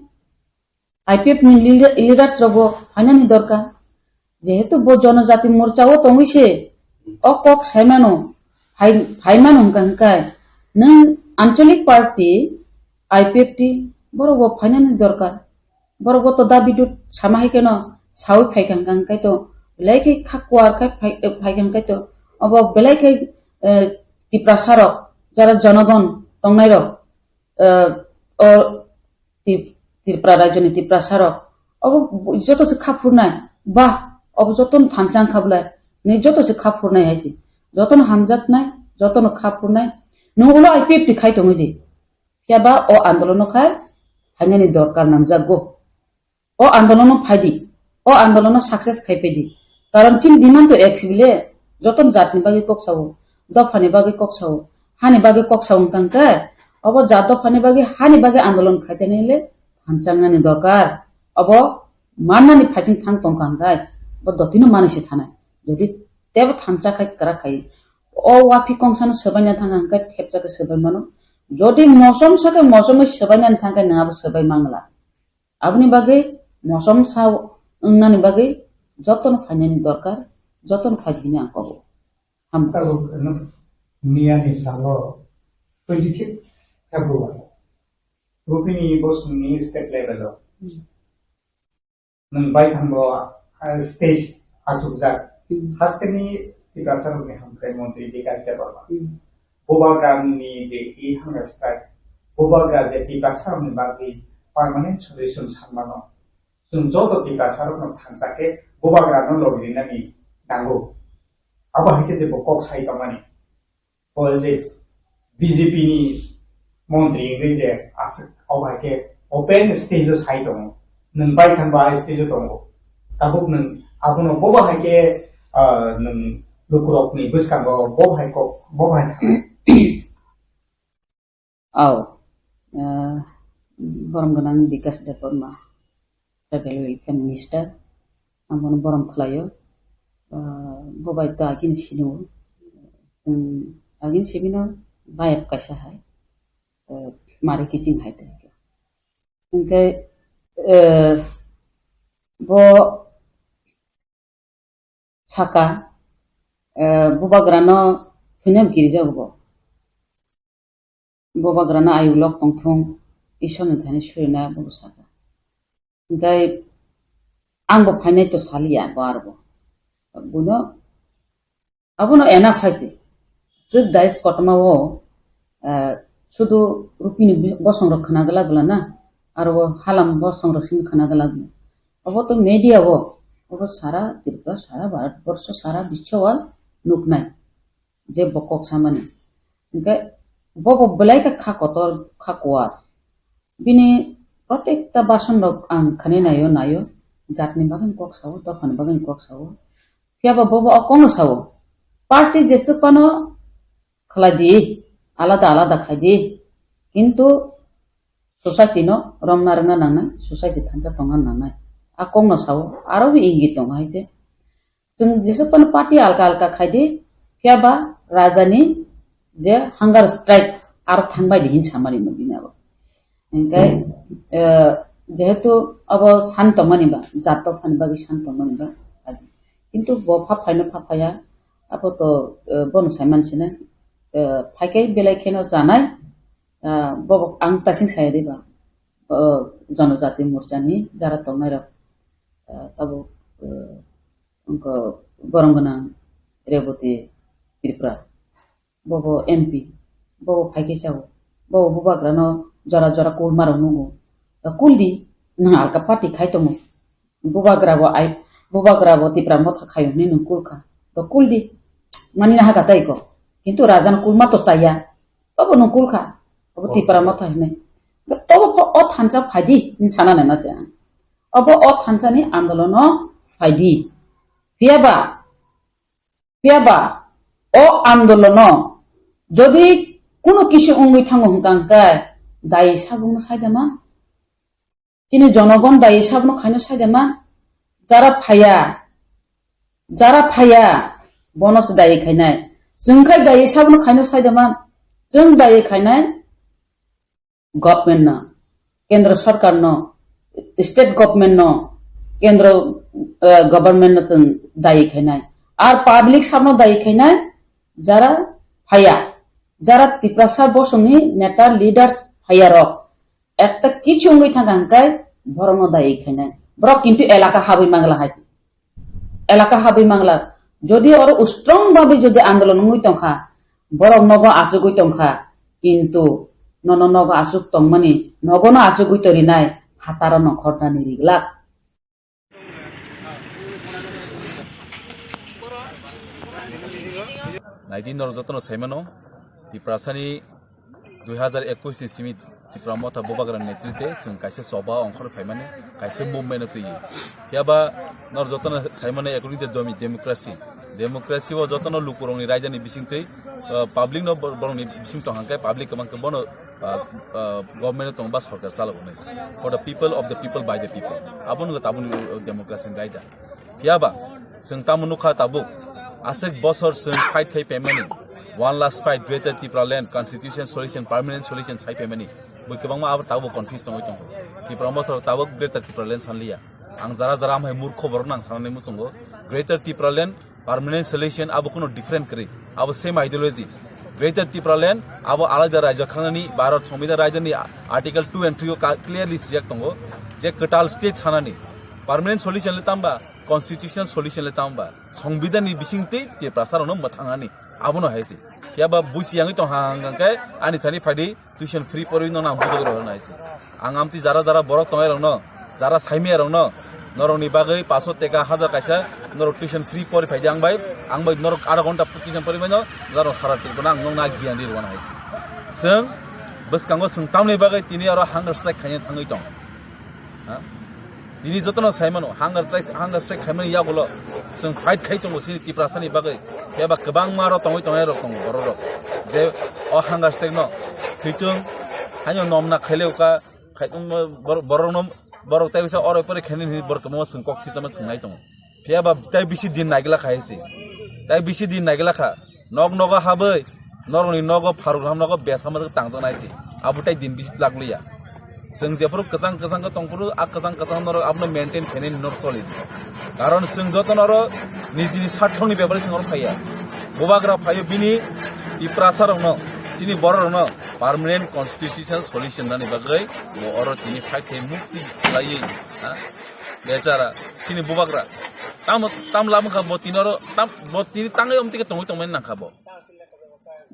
I P F ni leader-, leaders rok bo phainani dorkar. Jehetu bo Jonojati Morcha o tongwi se o kok saimano, phai-, phaimano hwnka hwnkhe nwng Anchalik Party, I P F T, borok bo phainani dorkar. Borok bo to dabi dut sama hai kheno saui phaikha hwnkha hwnkhe to belai khe kha kuar khe phai-, phaikha hwnkhe to obo belai khe, eh, Tiprasa rok, jara jonogon tongnai rok, eh, o Tip-, Tripura rajyoni Tiprasa rok obo joto se kha phurnai, bah, obo joto no thansa wngkha bwlai, ni joto se kha phurnai hai se, joto no hamjaknai, joto no kha phurnai, nwng ulo I P F T khai tongwi di. Phiya ba o andolono khai phainani dorkar nangjakgo. O andolono phai di. O andolono success khai phai di. Karon chini demand to ek sibile, joto jatni bagwi kok sao, dophani bagwi kok sao, hani bagwi kok sao wngkha hwnkhe, obo jat dophani bagwi, hani bagwi andolon khai tani le thansa wngnani dorkar. Obo mannani phaising thang tongkha hwnkhe, bo dotino manwi se thanai. Jodi tebo thansa khai kwrak khai, o wapi kongsano swbaina thangkha hwnkhe thepsa khe swbai mano. Jodi mosom sa khe mosomwi swbainani thangkhe nwng abo swbai mangla. Aboni bagwi mosom sa wngnani bagwi jotono phainani dorkar, jotono phai di hwnwi ang kobo. Ham. Tabuk, no, miyani salo twenty fifth February, Rupini Bosongni state level o. Hmm. Nwng baithang bo, ah, stage achukjak. Hmm. Hasteni Tiprasa rokni hamkrai montri Bikash Debbarma. Hmm. Bubagrani je i hamya style. Bubagra je Tiprasa rokni bagwi permanent solution sanmano. Chwng joto Tiprasa rokno thansa khe Bubagrano logi rinani nango. Abo hai khe je bo kok sai tongmani. O je B J P ni montri wngwi je aswk, o hai khe open stage o sai tongo. Nwng baithang bo a stage o tongo. Tabuk nwng abono bobo hai khe, ah, nwng lukurokni bwskango bo hai kok, bo hai sanai. Au, ah, borom gwnang Bikash Debbarma, Tribal Welfare Minister, ang bono borom khlaio. Ah, bo bai to agini sinio, chwng agini sibino bayap kaisa hai, ah, mari kiching hai tongkha. Hwnkhe, ah, bo saka, ah, bubagrano thwinai bo kirijago bo. Bubagrano ayuk lok tongthung, Isorni thani surina bo saka. Hinkhe ang bo phainai to saliya bo arbo. Buno abono ena phaisi. Sud dais kotorma o, eh, sudu rupini bosong rok khna glak glana, aro halam bosong rok sing khna glak. Obo to media o, obo sara Tripura, sara Bharat borsho, sara biswa nuknai je bo kok samani. Hinkhe bo bo belai khe kha kotor, kha kuar. Bini protekta bason rok ang khani naio, naio. Jatni bagwi kok sao, dophani bagwi kok sao. Phiya ba bo bo o kok no sao. Party jesuk phano khlai di, alada alada khai di. Kintu society no romna rwna nangnai, society thansa tongna nangnai. A kok no sao, aro bo ingit tongo hai se. Chwng jesuk phano party alka alka khai di, phiya ba raja ni je hunger strike aro thangbai di hin samani no bini abo. Hinkhe, eh, jehetu abo san tongmani ba, jat dophani bagwi san tongmani ba, kintu bo pha phaino pha phaya, abo to, eh, bono saiman sina, eh, phaikai belai kheno janai, ah, bo ang tasing saya di ba, eh, Janajati Morcha ni jara tongnai rok, eh, tabuk, eh, wngkha borong gwnang Reboti Tripura. Bobo M P, bobo phaikhe chao, bobo bubagrano jora jora kulmarok nungo. Da kuldi, nwng alka party khai tongo. Bubagrabo ai, bubagrabo Tipra Motha khayo hwnwi nwng kulkha. Da kuldi, mani na haka tei ko. Kintu rajano kulma to chaya. Tobo nwng kulkha. Obo Tipra Motha hwnwi. Da tobo pho o thansa phaidi, hwnwi sana nai ma se ang. Obo o thansani andolono phaidi. Phiya ba, Phiya ba, o andolono jodi kuno kisu wngwi thango hwnkha hwnkhe, dai sabungno saidama? Chini jonogon dai sabungno khaino saidama? Jara phaya, jara phaya, bono se dai khainai. Chwng khai dai sabungno khaino saidama? Chwng dai khainai. Government no, kendro sarkar no, state government no, kendro, eh, government no chwng dayi khainai. Ar public sabno dayi khainai, jara phaya, jara Tiprasa bosongni neta leaders phaya rok. Ekta kichu wngwi thangkha hwnkhe borokno dayi khainai. Borok kintu elaka habwi mangla hai se. Elaka habwi mangla. Jodi oro strong babi jodi andolon wngwi tongkha, borok nogo achugwi tongkha, kintu nono nogo achuk tongmani, nogono achugwi torinai phataro nongkhornani riglak. Naidi norok jotono saimano, Tiprasani dui hazar ekush ni simi Tipra Motha Bubagra netrite chwng kaisa choba ongkhor phaimani, kaisa movement o twiwi. Phiya ba nor jotono saimani according to domi democracy. Democracy o jotono lukurokni raidani bisingtwi, uh, public no bor-, borokni bising tong hangkhe public kwbang khe bono, uh, uh, government o tong ba sorkar chalago nai. For the people, of the people, by the people. Abono tabukni, uh, democracy ni raida. Phiya ba, chwng tamo nukha tabuk, aswk bosor chwng fight khai phaimani, one last fight, Greater Tipraland, constitution solution, permanent solution sai phaimani, bui kwbangma abo tabuk confuse tongwi tongo. Tipra Motha tabuk Greater Tipraland sanliya. Ang jara jara amhai murkho borok nang sanani muchungo. Greater Tipraland, permanent solution abo kuno different kwrwi. Abo same ideology. Greater Tipraland abo alada rajyo khanani, Bharat Sambidan rajyoni Article two and three o ka-, clearly sijak tongo je kwtal state sanani. Permanent solution le tamba, constitutional solution le tamba, Songbidan ni bisingtwi Tiprasa rokno mwthangani, abono hai se. Phiya ba buisi yangwi tong hang hang khe ani thani phaidi tuition free porwi no nang bujok rw nai se. Ang amtwi jara jara borok tongnai rokno, jara saimaya rokno, norokni bagwi paso teka hajar kaisa norok tuition free pori phaidi ang bai, ang bai norok adha ghonta tuition pori bai no, norok sara twi bono ang nokna giyan ri rw nai se. Chwng bwskango chwng tamni bagwi tini oro hunger strike khaina thangwi tong. Ha? Tini jotono sai mano, hunger strike, hunger strike khaimani yagulo chwng fight khai tongo chini Tiprasani bagwi. Phiya ba kwbangma rok tongwi tongnai rok tongo, borok rok. Je o hunger strike no thwitung, haino nomna khaileo ka, khai tongma bor-, borok no, borok tai bisa oro pore khaini hinwi borok kwbangma chwng kok sitama chwng nai tongo. Phiya ba tai bisi din naigwlak hai se. Tai bisi din naigwlak kha. Nok nogo habwi, norokni nogo pharuk ham nogo besa majak tangjak nai se. Abo tai din bisi twlak liya. Chwng jephuru kwchang kwchang khe tongphuru, a kwchang kwchang norok abono maintain khainani norok choli di. Karon chwng joto norok nijini sarthokni bepari chwng norok phaiya. Bubagra phaio bini Tiprasa rokno, chini borok rokno, Permanent constitutional solution nani bagwi bo oro tini fight khai mukti khlaiwi, ha? Bechara, chini bubagra. Tamo, tam lamkha bo tini oro, tam, bo tini tangwi omtike tongwi tongmani nangkha bo.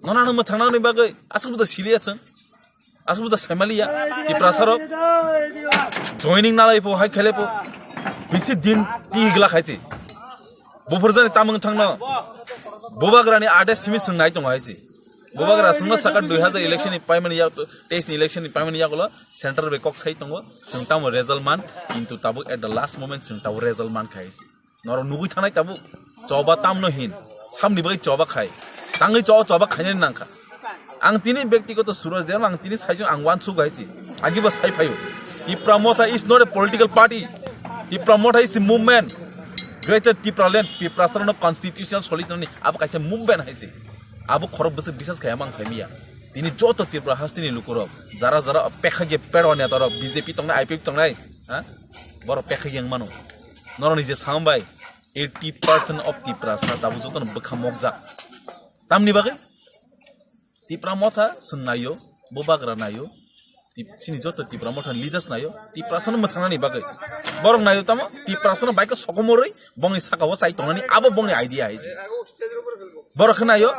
Nono ano mwthangnani bagwi aswk buda siliya chwng. Aswk buda saimaliya. Tiprasarok joining nalai po, hai khele po. Bisi din ti gla khaisi. Buphur jani tamung thangno. Bubagrani ade simi chwng nai tongo haisi. Bubagra chwngno saka dui hajar election ni paimani yak, teis ni election ni paimani yagulo central bai kok sai tongo. Chwng tamo result man, kintu tabuk at the last moment chwng tabuk result man khai haisi. Norok nugui thanai tabuk choba tamno hin. Samni bai choba khai. Tangwi choba, choba khainani nangkha. Ang tini bektigoto suro jema ang tini saijung ang wansuk haisi. Agibo sai phaio. Tipra Motha is not a political party. Tipra Motha is a movement. Greater Tipraland, Tiprasarokno constitutional solution ni abo kaisa movement haisi. Abo khorok bwswk bisas khaya mang saimiya. Tini joto Tripura hasteni lukurok, jara jara pekha ge pedwa netarok, B J P tongnai, I P F tongnai, ha? Borok pekha ge wngmano. Norok ni je sambai, eighty percent of Tiprasa tabuk jotono bwkha mokjak. Tamni bagwi? Tipra Motha chwng naio, bubagra naio, Tip-, chini joto Tipra Motha ni leaders naio, Tiprasano mwthangnani bagwi. Borok naio tamo, Tiprasano bai khe sokomorwi bongni sakao chai tongnani, abo bongni idea hai se. Borok khe naio,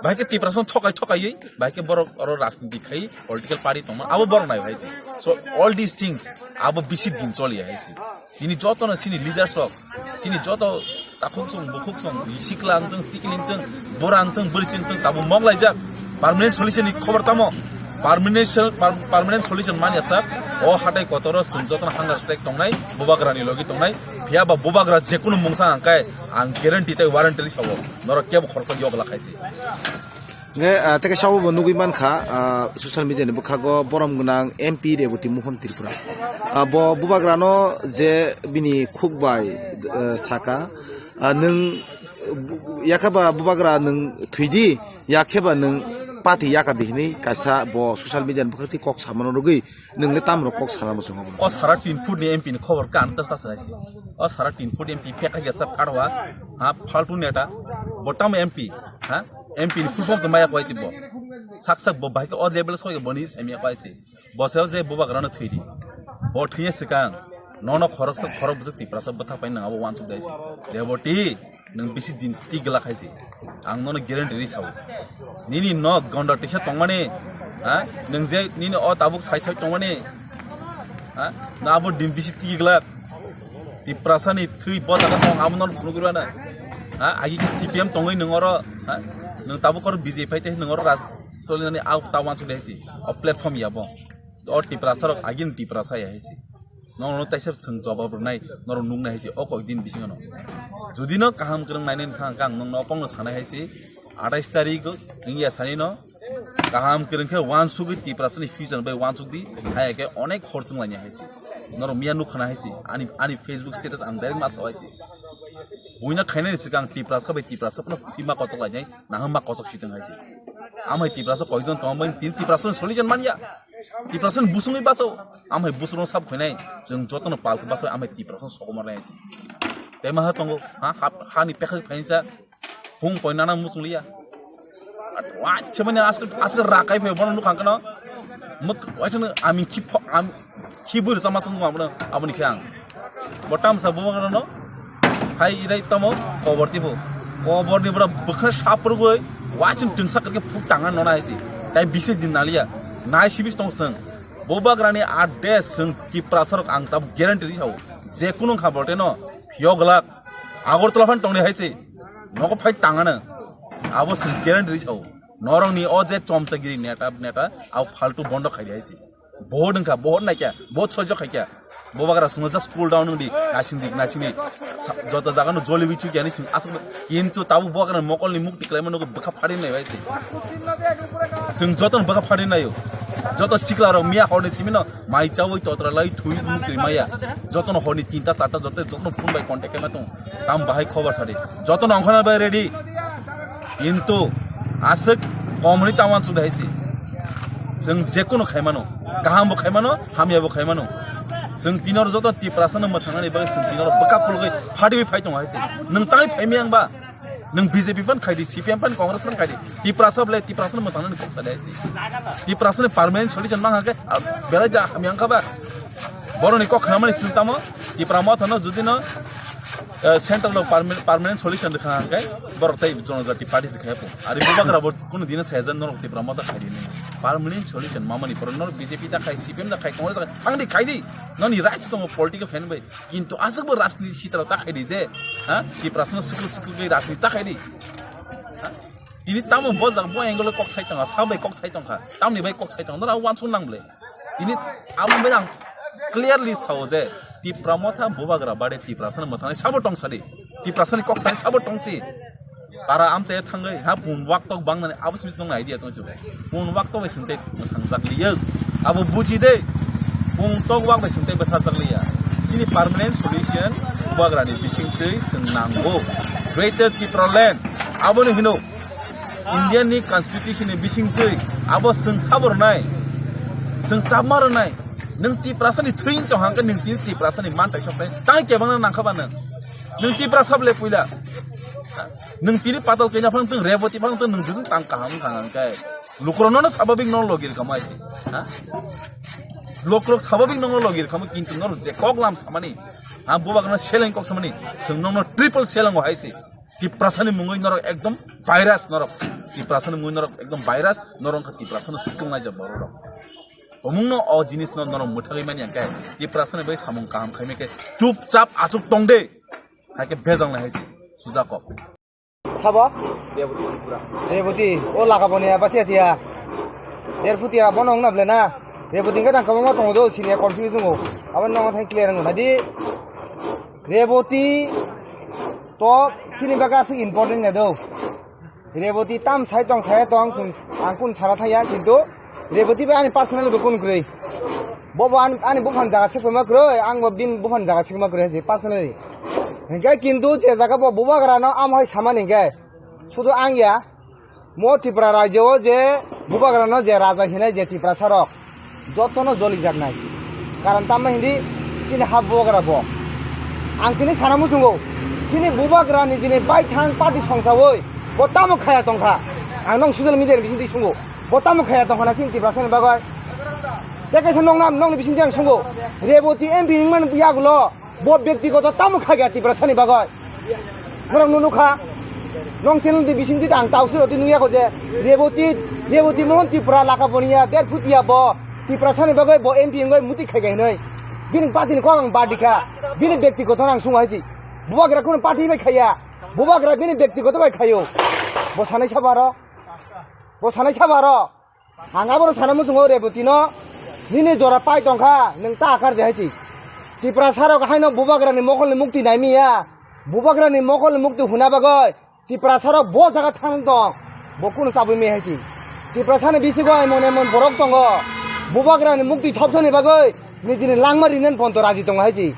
bai khe Tiprasano thokai thokaiwi, bai khe borok oro rajniti khai political party tongma, abo borok naio hai se. So all these things, abo bisi din choli hai se. Tini jotono chini leaders rok, chini joto takhuk song, bukhuk song, sikla wngtong, sikli wngtong, bura wngtong, bwrwi wngtong, tabuk mok laijak. Permanent solution ni khobor tamo? Permanent sol-, per-, permanent solution manya sak. O hatai kotoro chwng jotono hunger strike tongnai, bubagra ni logi tongnai. Phiya ba bubagra jekunu mungsa hangkai, ang guarantee tei warranty ri sawo. Norok kebo khoroksa yogla khaisi. Nge, ah, teke sabo bo nugui mankha, ah, social media ni bwkhago borom gwnang M P Reboti Mohon Tripura. Ah, bo bubagrano je bini khuk bai, eh, saka, ah, nwng, bu-, yakheba bubagra nwng thwidi, yakheba nwng pati yaka di hinwi kaisa bo social media ni bwkhak twi kok samano rwgwi nwng le tamrok kok sana muchungo bono. O sara tin foot ni M P ni khobor ka ang ta sa sa si. O sara tin foot M P pekha gesa pharwa, ha, phaltu neta, bo tamo M P, ha? M P ni full form se maya kwai si bo. Sak sak bo bahai ke o level soi bo ni semia kwai si. Bo se je bubagrano thwidi. Bo thwiya swkang. Nono khorok sak khorok bwswk Tiprasa bwthak pai nang abo wansuk dai si. Reboti, nwng bisi din ti gla khai si. Ang nono guarantee ri sao. Nini no gonda tisa tongmani, ha? Nwng je nini o tabuk sai sai tongmani, ha? Na abo din bisi ti gla. Tiprasa ni thwi bo jaga tong abo nono phunugwi rwna. Ha, agi ki C P M tongwi nwng oro, ha? Nwng tabuk oro B J P phai tei nwng oro raj cholinani au ta wansuk dai si. O platform ya bo. O Tiprasa rok agi ni Tiprasa ya hai si. Nono taisa chwng jawab rwnai, norok nuknai hai si. O koi din bisingo no. Jodi no kaham kwrwng nainai wngkha hwnkha ang nwng no o kokno sanai hai si. Atais tarik wngya sani no. Kaham kwrwng khe wansugwi Tiprasani future bai wansuk di, hai khe onek hor chwng laini hai se. Norok miya nukha na hai se, ani, ani Facebook status ang direct ma sao hai se. Buino khainani swkang Tiprasa bai Tiprasa phano thwima kochok lainai, naham ma kochok sitwng hai se. Amhai Tiprasa koijon tongma bai tin Tiprasani solution manya. Tiprasani busungwi baso, amhai busung sab khainai, chwng jotono pal khe baso amhai Tiprasani sokomor nai hai se. Tei maha tongo, ha, ha, hani pekha phainsa, Phung poinana muchung liya. Wacha mani aske, aske rakai phe bono nukhang kano. Muk wacha no ami khi pho-, am, khi bur sama sung ma bono aboni khe ang. Botam sa bo no. Hai irai tamo kobor tipo. Kobor ni bora bukha sapur goi. Wacha tun sak ke phuk tanga nona hai si. Tai bisi din naliya. Nai sibis tong sung. Bobagrani ade sung Tiprasa rok ang tab guarantee di sao. Je kunu kha bote no. Phiyok glak. Agartala phan tongni hai se. Nogo phai tangana. Abo sing guarantee sao. Norong ni o je chomchagiri neta, neta, abo faltu bondo khai hai se. Bohot wngkha, bohot naikya, bohot sojjo khaikya. Bobagra sungo just cool down wngdi, nasing di, nasing di. Joto jaga no joli bichu kya ni sing asuk. Kintu tabu bobagra mokol ni mukti klaima nogo bwkha phari nai hai se. Sing joto bwkha phari naio. Joto sikla rok miya horni chimino. Mai chawi totra lai thui mukri maya. Jotono horni tinta charta joto, jotono phone bai contact kema tong. Tam bahai khobar sadi. Jotono ongkhana bai ready. Kintu aswk komni tawan sudai si. Sing jekunu khaimano. Kaham bo khaimano, hamya bo khaimano. Sing tinor joto Tiprasa no mathangani bai sing tinor bwkha pulgwi phadi phai tong hai si. Nung tai phai miyang ba. Nwng B J P phan khaidi, C P M phan, Congress phan khaidi. Tiprasa bole, Tiprasa no mwtang nani kok sa de si. Tiprasa ni permanent solution mang hake, ah, belai ja hamyang kha ba. Boroni kok khnamani sintamo, Tipra Motha no jodi no, eh, central no permanent, permanent solution rikha hake, borok tai Jonojati Party se khaya po. Ari bubagra bo kuno dino season norok Tipra Motha khaidi ni. Permanent solution mamani poro norok B J P ta khai, C P M ta khai, Congress ta khai, thangdi khaidi. Noni rights tongo political fan bai. Kintu aswkbo rajniti sitra ta khaidi je, ha? Tiprasano swkul swkul khe rajniti ta khaidi. Ha? Tini tamo bo jang bo angle kok sai tongkha, sa bai kok sai tongkha, tamni bai kok sai tongkha, nora wansuk nang ble. Tini amo bai ang clearly sao je, Tipra Motha bubagra bade Tiprasano mwthanai sabo tong sadi, Tiprasani kok sai sabo tong si. Para amchai thangwi ha bun wak tok bang nani abo simi nong idea tong chu. Bun wak tok bai sing tei thang jak liya. Abo buji de. Bun tok wak bai sing tei bwtha jak liya. Sini permanent solution bubagrani bising tei sing nango. Greater Tipraland. Abo ni hino Indian ni constitution ni bising tei abo sing sabor nai. Sing chapmar nai. Nung Tiprasa ni thwing tong hangke nung tini Tiprasa ni mantai sok tai. Tai kebang nang kha ba nung. Nung Tiprasa ble puila. Nung tini patal kenya phang tung Reboti phang tung nung jung tang kaham kaham kai. Lukrok no sababik no logir kamai si. Ha? Lukrok sababik no logir kamai kintu no je kok lam samani. Ha, bubagrano seleng kok samani. Sung no triple seleng o hai si. Tiprasa ni mungwi norok ekdom virus norok. Tiprasa ni mungwi norok ekdom virus norok kha Tiprasa no sikung nai ja borok. Omung no o jinis no norok muthagwi mani angkai. Tiprasa ni bai samung kaham khaimai khe chupchap achuk tong de. Hai khe bejal nai hai si. Suja kok. Sabo? Reboti Tripura. Reboti, o laga boni ya, batia tia. Der futia, bono wngna ble na. Reboti hingke tang kwbangma tongo do, sini confuse wngo. Abo nongo thang clear wngo. Nadi, Reboti to chini baga aswk important ya do. Reboti tam sai tong, sai tong, chwng, ang kun sara thaya, kintu Reboti bai ani personal bo kun kwrwi. Bo bo ani, ani buphang jaga se kwma kwrwi, ang bo bini buphang jaga se kwma kwrwi, personally. Hingke kintu je jaga bo bubagra no amo hai samani hingke, sudu ang ya, mo Tripura rajyo o je bubagra no je raja hinai je Tiprasa rok, joto no joli jak nai. Karon tamma hindi chini ha bubagra bo. Ang tini sana muchungo, chini bubagra ni jini baithang party songsawi, bo tamo khaya tongkha. Ang nong social media ni bising twi sungo, bo tamo khaya tongkha na chini Tiprasa ni bagwi. Tei kaisa nong nam, nong ni bising twi ang sungo, Reboti M P wngmani yagulo, bo byaktigoto tamo khaikha Tiprasani bagwi. Norok nukha, nong channel di bising di ang tausi roti nukya ko je, Reboti, Reboti Mohon Tripura laka boniya, der futia bo, Tiprasani bagwi bo M P wngwi muti khaikha hinwi. Bini party ni kok ang badi kha, bini byaktigoto ang sungo haisi. Bubagra kuno party bai khaiya, bubagra bini byaktigoto bai khaio. Bo sanai sabaro, bo sanai sabaro. Ang abono sana muchungo Reboti no, nini jora pai tongkha, nwng ta akar de hai si. Tiprasa rok haino bubagra ni mokol ni mukti nai miya. Bubagra ni mokol ni mukti huna bagwi Tiprasa rok bo jaga thang tong. Bo kunu chabwi mi hai si. Tiprasa ni bisingo emon emon borok tongo. Bubagra ni mukti thopsa ni bagwi nijini langma rinen ponto raji tongo hai si.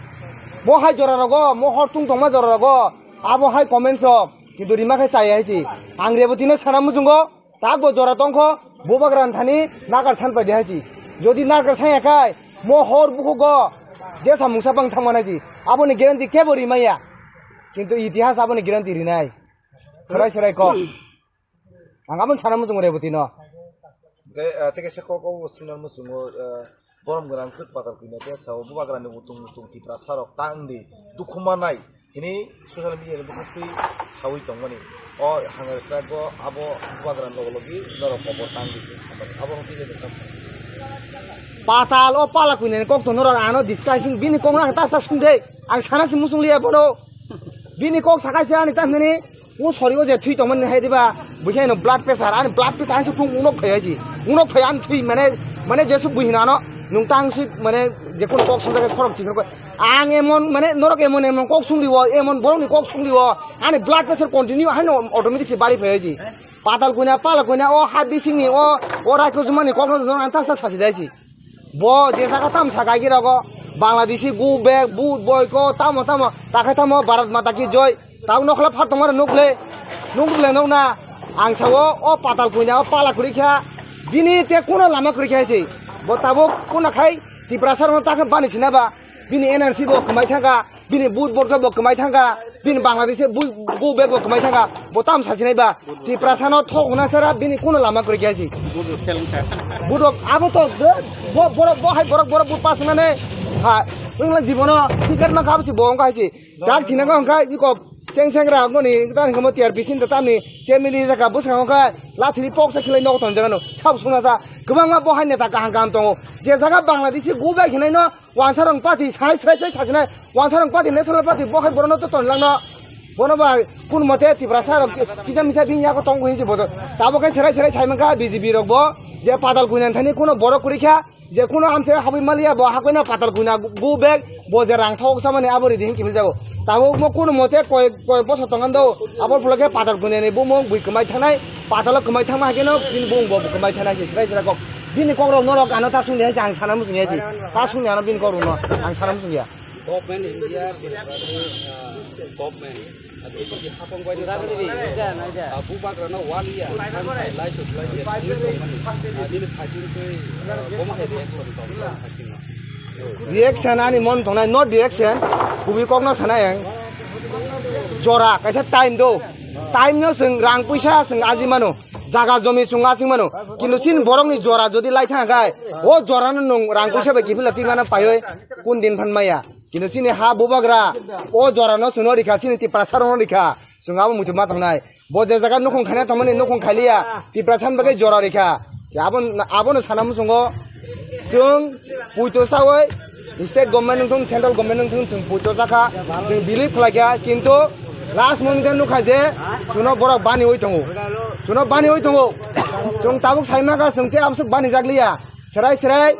Mo hai jora rogo, mo hor tung tongma jora rogo, abo hai comments rok. Kintu rima khai chaya hai si. Ang Reboti no sana muchungo. Takbo jora tongkho, bubagra thani nakar san paidi hai si. Jodi nakar sanya khai, mo hor bukhugo, jesa mungsa bang thangma nai si. Aboni guarantee kebo rimaya. Kintu itihas aboni guarantee rinai. Serai serai kok. Ang aboni sana muchungo Reboti no. Hingke, ah, tei kaisa kok o sinar muchungo, ah, borom gwnang swk patal kwina khe sao bubagrani utung utung Tiprasa rok ta wngdi dukhu manai hini social media ni bwkhak twi sawi tongmani. O hunger strike o abo bubagrani logo logi norok kobor tang di hinwi samani. Abo wngkhe nini kok. Patal o pala kwina ni kok to norok ano discussing bini kok no ang ta sa sung de. Ang sana se muchung liya bono. Bini kok sakai se ani ta hwnani. O sori o je thwi tongmani hai diba, buikhe no blood pressure, ani blood pressure ani sukung unok phai hai si. Unok phai ani thwi mane, mane jesu bui hino ano, nung tang si mane je kono kok sung jaga khorok chikon koi. Ang emon mane norok emon emon kok sung diwo, emon borok ni kok sung diwo, ani blood pressure continue haino automatic si bari phai hai si. Patal kuina, pala kuina, o ha bising ni, o, o raiko jumani kok no norok ang ta sa sasi dai si. Bo je jaga tamo sa gaigi rogo, Bangladeshi go back, vote boycott, tamo tamo, takhai tamo, Bharat Mata ki joy, tamo nokla phat tongmani nukle, nukle nukna, ang sao, o patal kuina, o pala kwrwi kha, bini te kuno lama kwrwi kha se, bo tabuk kuno khai, Tiprasa rokno takhe bani sinaba, bini N R C bo kwmai thangkha, Bini but borok bo kwmai thangkha, bini Bangladesh bu, bu bag bo kwmai thangkha, bo tam sasinai ba. Tiprasa no thok hwnna sara bini kuno lama kwrwi khe si. But abo to bo, borok bo hai borok borok but pass wngnane ha wngla jibono ticket ma kha si bo wngkha si. Dak thina ko wngkha iko cheng cheng ra ngoni ta hingmo T R P sin ta tamni chemili jaka bwskango kha lathiri pok sa khilai nogo ton jaga no sab suna sa kwbangma bo hai neta kaham kaham tongo. Je jaga Bangladesh go bai hinai no Wansarong party sai sai sai sajinai. Wansarong party national party bo hai borokno to tonlangno. Bono ba kun mote Tiprasa rok kisa misa bini yago tong hinsi bojo. Tabo khe serai serai sai mankha B J P rok bo je padal guinan thani kuno borok kwrwi kha je kuno amse habwi maliya bo hakoino padal guina go back bo je rang thok samani abo ridi hin kimil jago. Tabo mo kun mote koi koi boso tongando abo phulo khe padal guinani bumung bui kwmai thanai padalo kwmai thangma hakeno bini bumung bo kwmai thanai se serai serai kok. Bini kokrok norok ano ta sungya ang sana musungya si. Ta sungya ano bini kokrok no ang sana musungya. Government India, uh, government, uh, A D C hapang bai no tamo, uh, bubagra no waliya, thansa lai to lai ya, tini tongmani, uh, nini phaiching twi, uh, bomo hai reaction tong, tong phaiching no. Reaction ani mon tongnai, not reaction, kubui kok no sana yang. Jora, kaisa time do. Time no sung rang puisa sung aji mano. Jaga jomi sung asing mano. Kintu sin borok ni jora jodi lai thang kai, o jora no nung rang puisa bai kifila twi mano paioi kun din phan maya. Kintu sini ha bubagra, o jora no suno rikha, sini Tiprasa rok no rikha. Sung abo muitu ma tongnai. Bo je jaga nukhung khaina tongmani nukhung khailiya, Tiprasa ni bagwi jora rikha. Abo, abono sana muchungo. Sung puito sawi, state government nung thung, central government nung thung, sung puito sakha, sung believe khlaikha, kintu last moment nukha je, suno borok bani oi tongo. Suno bani oi tongo. Sung tabuk saimaka, sung te amsuk bani jakliya. Serai serai,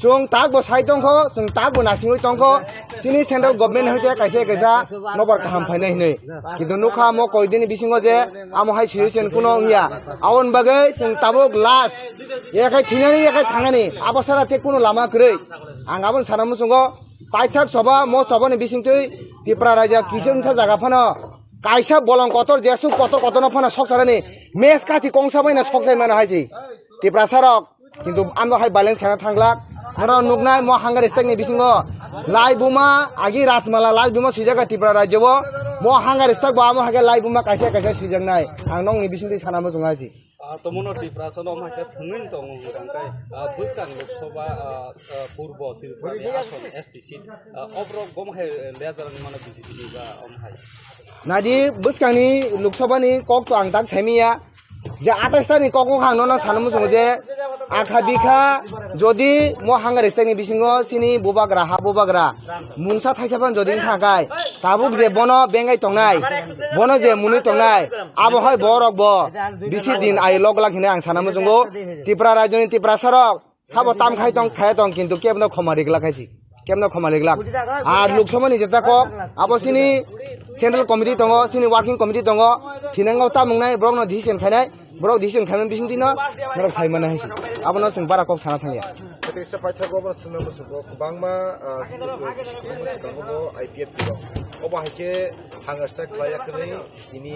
Chwng tak bo sai tongkho, chwng tak bo nasingwi tongkho. Chini central government hai khe kaisa kaisa nobar kaham phainai hinwi. Kintu nukha mo koidini bisingo je amo hai situation kuno wngya. Aboni bagwi chwng tabuk last. Yakhai thwinani, yakhai thangnani. Abo sara tei kuno lama kwrwi. Ang aboni sana muchungo paithak soba, mo sobani bisingtwi Tipra raja kichengsa jaga phano kaisa bolong kotor jesuk kotor kotorno phano soksarani mes kathi kongsa baino soksai mano hai si. Tiprasa rok. Kintu ano hai balance khana thanglak. Norok nuknai mo hunger strike ni bisingo lai buma agi Rajmala lai buma swijak Tripura rajyo bo mo hunger strike bo amo hai khe lai buma kaisa kaisa swijaknai. Ang nokni bisingtwi sana muchung hai si. Ah, tomono Tiprasa no omo hai khe thwngwi tongo hwnkha khe, ah, bwskang Lok Sabha, ah, ah, Purbo Tripura ni ason S T seat, ah, oborok bomo hai leader ni mano B J P ni ba omo hai. Nadi bwskangni Lok Sabha ni kok to ang tak saimiya. Je atais ta ni kok wngkha ang nono sana muchungo je akha bikha jodi mo hunger strike ni bisingo chini bubagra ha bubagra mungsa thaisa phan jodi wngkha kai tabuk je bono bengai tongnai bono je mwnwi tongnai abo hai borok bo bisi din ai lok lak hinwi ang sana muchungo Tripura rajyo ni Tiprasa rok Sabo tam khai tong, khai tong, kintu kebno khoma riglak hai si. Kebno khoma riglak. Ar Lok Sabha ni jeta kok, abo sini central committee tongo, sini working committee tongo, thinango tamung nai, borok no decision khainai, borok decision khaimani bising tino, norok sai mana hai si. Abono chwng bara kok sana thangya. Tei se paithago bo swnam bo kwbangma, ah, swnam bo I P F T rok. Obo hai khe hanga strike khlai ya kwrwi, tini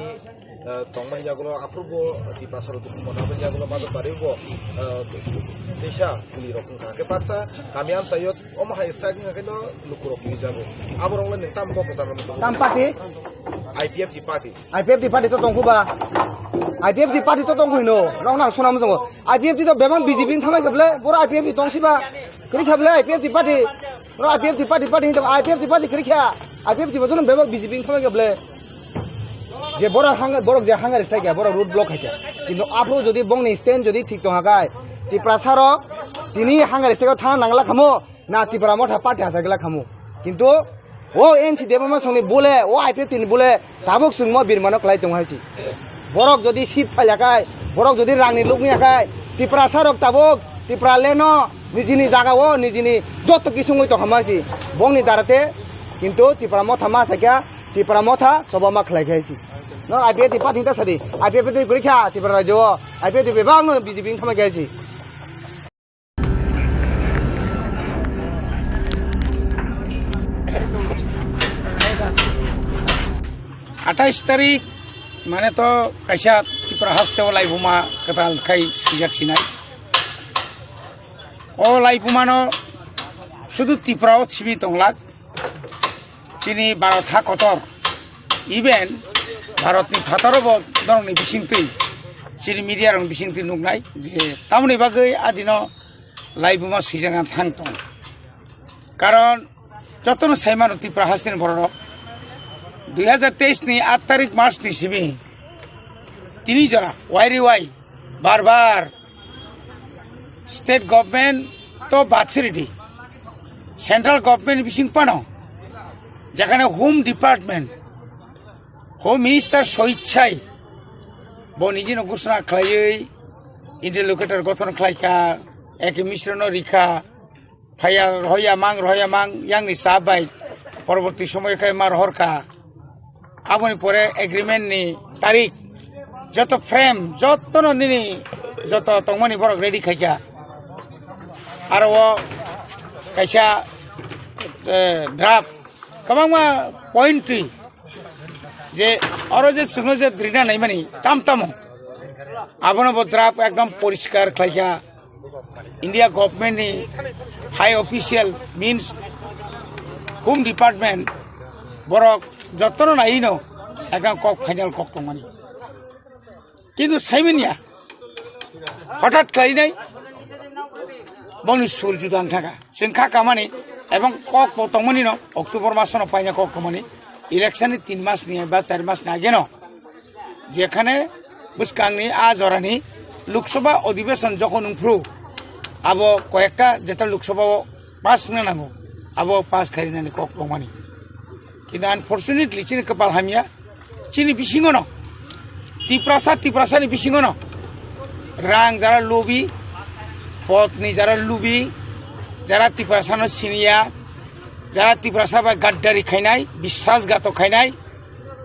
ah, tongmani yagulo aphuru bo Tiprasa rok dukhu mona bani yagulo Majok Bari bo, ah, teisa kuli rok wngkha. Khe baksa kami amchaio omo hai strike wngkha khe no luku rok kini jago. Abo rok le nwng tamo kok kwchar rok. Tam party? I P F T party. I P F T party to tongkhu ba. I P F T party to tongkhu hino. Rok nang suna muchungo. I P F T to bebak B J P ni thanglai khe ble, boro I P F T tongsi ba. Kwrwi kha ble I P F T party. Boro I P F T party, party hino, I P F T party kwrwi kha. I P F T bo jono bebak B J P ni thanglai khe ble. Je borok hang-, borok je hunger strike ya, borok road block hai kha. Kintu aphuru jodi bongni stand jodi thik tong hakai, Tiprasa rok tini hunger strike o thang nangla khamu, na Tipra Motha party hachagla khamu. Kintu o N C Debbarma songni bole, o I P F T ni bole, tabuk chwngmo birmano kwlai tongo hai si. Borok jodi seat phailakai, borok jodi rangni lukmiyakai, Tiprasa rok tabuk Tipra leno nijini jaga o nijini joto kisungwi tongkha hai si. Bongni darate kintu Tipra Motha ma sakya Tipra Motha choba ma khlai khai si. No I P F T party ta sadi. I P F T kwrwi kha Tipra rajyo o. I P F T bebak no B J P wng thama khai si. Atais tarik mane to kaisa Tipra haste o laibuma kwtal khai sijak sinai. O laibuma no sudu Tipra o simi tonglak. chini Bharat ha kotor, even Bharatni phataro bo norokni bisingtwi, chini media rokni bisingtwi nuknai je tamoni bagwi adino laibuma swijana thang tong. Karon jotono saimano Tripura hasteni bororok dui hajar teis ni aat tarik March ni simi tini jora wai ri wai bar bar state government to batsiri di, central government bising pano jekhane home department, home minister soichai bo nijino ghosona khlaiwi interlocutor gothon khlaikha, eke minister no rikha, phaiya rohoya mang rohoya mang yangni cha bai poroborti somoy khe ma rohorkha. Aboni pore agreement ni tarik joto frame jotono nini joto tongmani borok ready khaikha. Aro o kaisa, eh, draft kwbangma point twi je oro je chwngno je drina naimani tam tamo abono bo draft ekdom poriskar khlaikha. India government ni high official means home department borok jotono naino ekdam kok final kok tongmani. Kintu saimanya hothat khlainai bongni sur juda wng thangkha. Chwng kha kamani ebong kok bo tongmani no October masono paina kok tongmani election ni tin mas ni ba char mas ni age no. Jekhane bwskangni a jorani Lok Sabha Adhiveshon jokhon wngphru, abo koyekta jeta Lok Sabha o pass wngna nango, abo pass khainani kok tongmani. Kintu unfortunately chini kwpal hamya, chini bisingono, Tiprasa, Tiprasani bisingono rang jara lubi, podni jara lubi, jara Tiprasano siniya, jara Tiprasa bai gaddari khainai, biswasghatok khainai,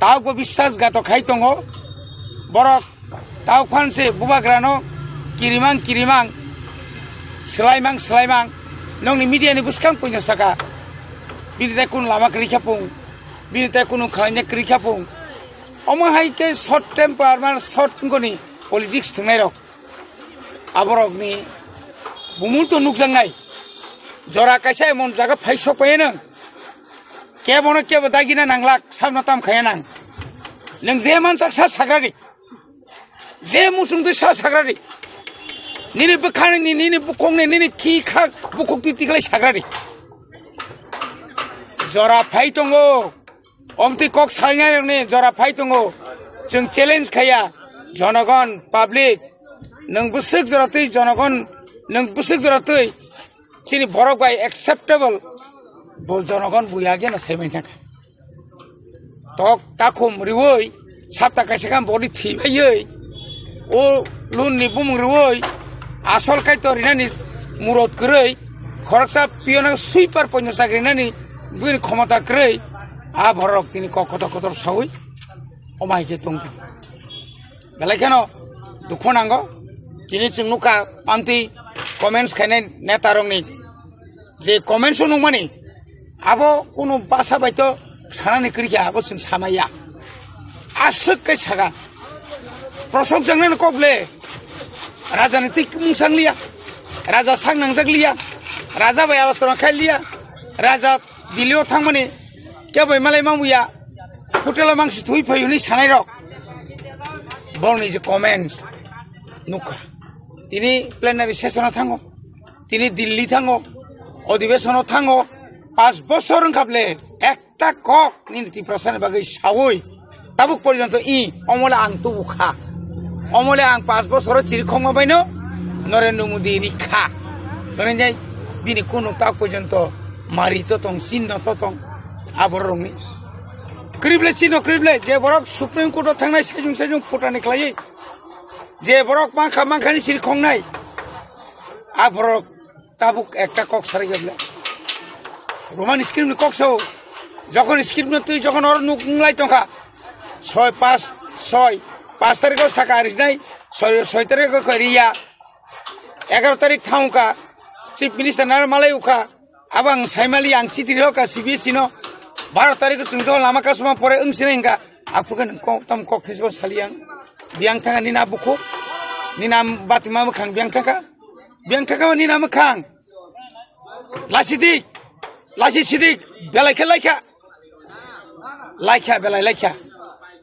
Taukbo biswasghatok khai tongo. Borok tauk phan se bubagrano kirimang kirimang, swlaimang swlaimang. Nokni media ni bwskang puino saka, bini tai kunu lama kwrwi kha pung, bini tai kunu khlaina kwrwi kha pung. Omo hai khe short temper man short wngoni politics thwngnairok. Aborokni bumung to nukjaknai. Jora kaisa emon jaga phai sok phaiya nang. Kebono kebo dagina nanglak, sabno tam khaya nang. Nwng je mansak sa sagrari. Je musung twi sa sagrari. Nini bwkhani, nini bukhukni, nini khi khak bukhuk twi tiklai sagrari. Jora phai tongo. Omtwi kok salnai rokni jora phai tongo. Chwng challenge khaya. Jonogon, public. Nwng bwswk jora twi jonogon, nwng bwswk jora twi chini borok bai acceptable, bo jonogon buya geno saiman thangkha. Tok takhum riwi, sapta kaisa khe boni thwi baiwi, o loan ni bumung riwi, asol kaito rinani murot kwrwi, khoroksa piyona sweeper poino chakri rinani bini khomota kwrwi, a borok tini kok kotor kotor sawi, omo hai khe tongkha. Belai kheno dukhu nango. Tini chwng nukha amtwi comments khainai neta rokni je comments o nukmani, abo kunu basa bai to sanani kwrwi kha, abo chwng samaya. Aswk khe saka. Prosok jangnani kok le. Raja ni twi mung sang liya. Raja sak nangjak liya. Raja bai alochona khai liya. Raja Delhi o thangmani kebo bai malai mangbuya. Hotel o mangsi thui phai hwnwi sanai rok. Borokni je comments nukha. Tini plenary session o thango. Tini Delhi thango. Adhibeshon o thango. Pas bosor wngkha ble. Ekta kok nini Tiprasani bagwi sawi. Tabuk porjonto i omole ang tubu kha. Omole ang pas bosoro chiri khokma baino Narendra Modi ri kha. Hwnwi bini kunu tak porjonto mari to tong, chinno to tong. Aborokni. Krible chino krible je borok Supreme Court o thangnai sejung sejung phutani khlaiwi. Je borok mankha mankhani siri khongnai. A borok tabuk ekta kok sarai gabla. Roman script ni kok sao. Jokon script no twi jokon or nuk nglai tongkha. Soi pas soi. Pas tarikh o saka arisnai. Soi soi tarikh o koriya. Egaroh tarikh thangkha. Chief Minister naro malai ukha. Abo ang saimali ang chiti rihokha C B S E no. Baro tarikh o chwng jokon lama kasuma pore wng sinai hwnkha. Aphuru khe nwng kok tam kok thesbo sali ang. Biyang thangkha nini a bukhuk. Nini a batima mwkhang biyang thangkha. Biyang thangkha nini a mwkhang. Lasi dik. Lasi sidik. Belai khe laikha. Laikha belai laikha.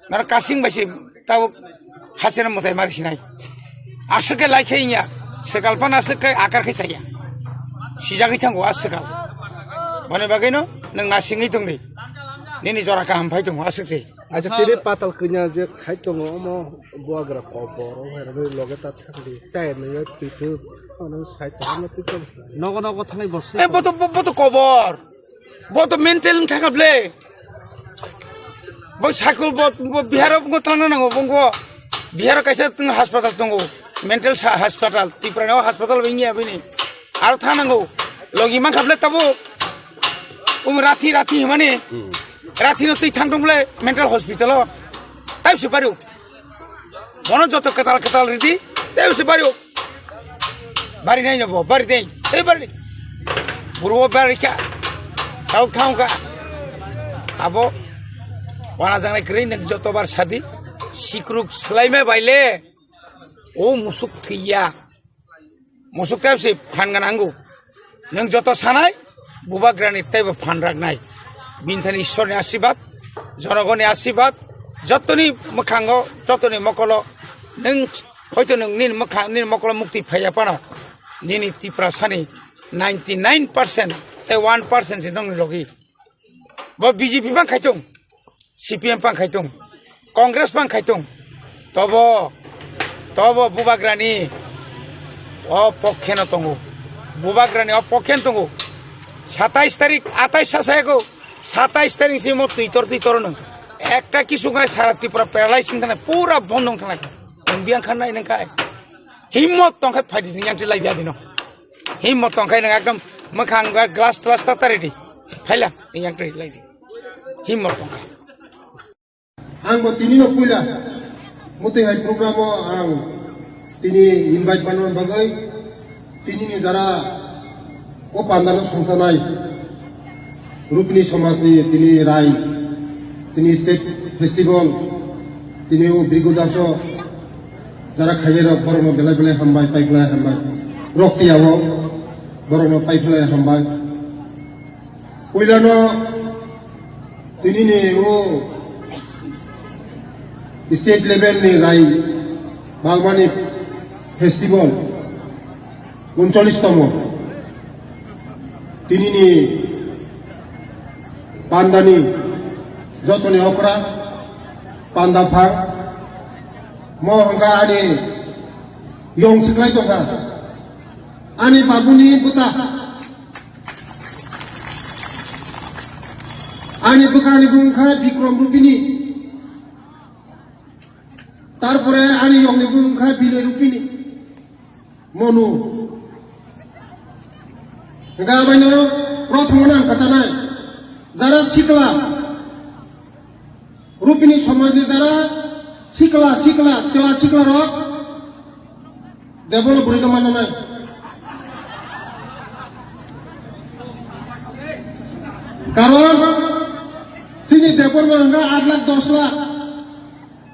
Naro kasing bai se tabo hasena mwtai mari sinai. Aswk khe laikha inya. Swkal phano aswk khe akar khe chaya. Sijagwi thango aswkal. Boni bagwino nwng nasingwi tongdi. Nini jora kaham phai tongo aswk se. Acha tini patal kanya je khai tongo omo buagra kobor o hai rani loge ta thangdi. Chai nwngo twi twi ano sai tongo twi tong. Nogo nogo thangai bosi. Eh, boto, bo-, boto kobor. Bo to mental wng thangkha ble. Bo sakul bo, bo Bihar o bo thangna nango, bo Bihar o kaisa tong hospital tongo. Mental sa-, hospital, Tripura ni o hospital bo wngya bini. Aro thang nango. Logi mankha ble tabo. Um rathi rathi himani. Hmm. Rathi no twi thang tong ble mental hospital o. Taibse pario. Bono joto kwtal kwtal ridi, tei se bari o. Bari nai no bo, bari dei, tei bari. Buru o bari kha. Thau thau kha. Abo wana jangnai kwrwi nwng joto bar sadi. Sikruk swlaima baile. O musuk thwiya. Musuk tei se phan gana ango. Nwng joto sanai, bubagrani teibo phan raknai. Bini thani Ishwarni asirwad, jonogoni asirwad, jotoni mwkhango, jotoni mokolo, nwng hoito nwng nini mwkha, nini mokolo mukti phaiya phano, nini Tiprasani ninety nine percent tei one percent se nongni logi. Bo B J P bang khaitung, C P M bang khaitung, Congress bang khaitung. Tobo, tobo bubagrani o pokhe no tongo. Bubagrani o pokhe no tongo. Satais tarik, atais sa sayago. Satais tarik si mo twitor twitor no. Ekta kisu ngai sara Tripura paralyze wng thangna, pura bond wng thangna. Nwng biyang khan nai nang khai. Himmot tong khai phaidi ni yang lai biya dino. Himmot tong khai nang ekdom mwkhang glass glass ta tari di. Phaila ni yang lai di. Himmot tong khai. Ang bo tini no puila muti hai program o ang tini invite manna bagwi tini ni jara o pandal o songsanai Rupini somaj ni tini rai tini state festival tini o Brigu Daso jara khainai rok borok no belai belai hambai pai belai hambai rok tiya o borok no pai belai hambai. Puilano tinini o state level ni rai balmani festival uncholish tomo tinini pandani jotoni okra panda phang mo hwnka ani yong siklai tongkha ani babuni bwta. Ani bwkrani bung kha Bikram Rupini. Tarpore ani yongni bung kha Binay Rupini. Monu. Hingkha abaino prothomno ang kwchanai. Jara sikla. Rupini somaji jara sikla, sikla, chwla sikla rok. Debol bwrwi no manna nai. Karon chini Debol no hwnka aat lakh dos lakh.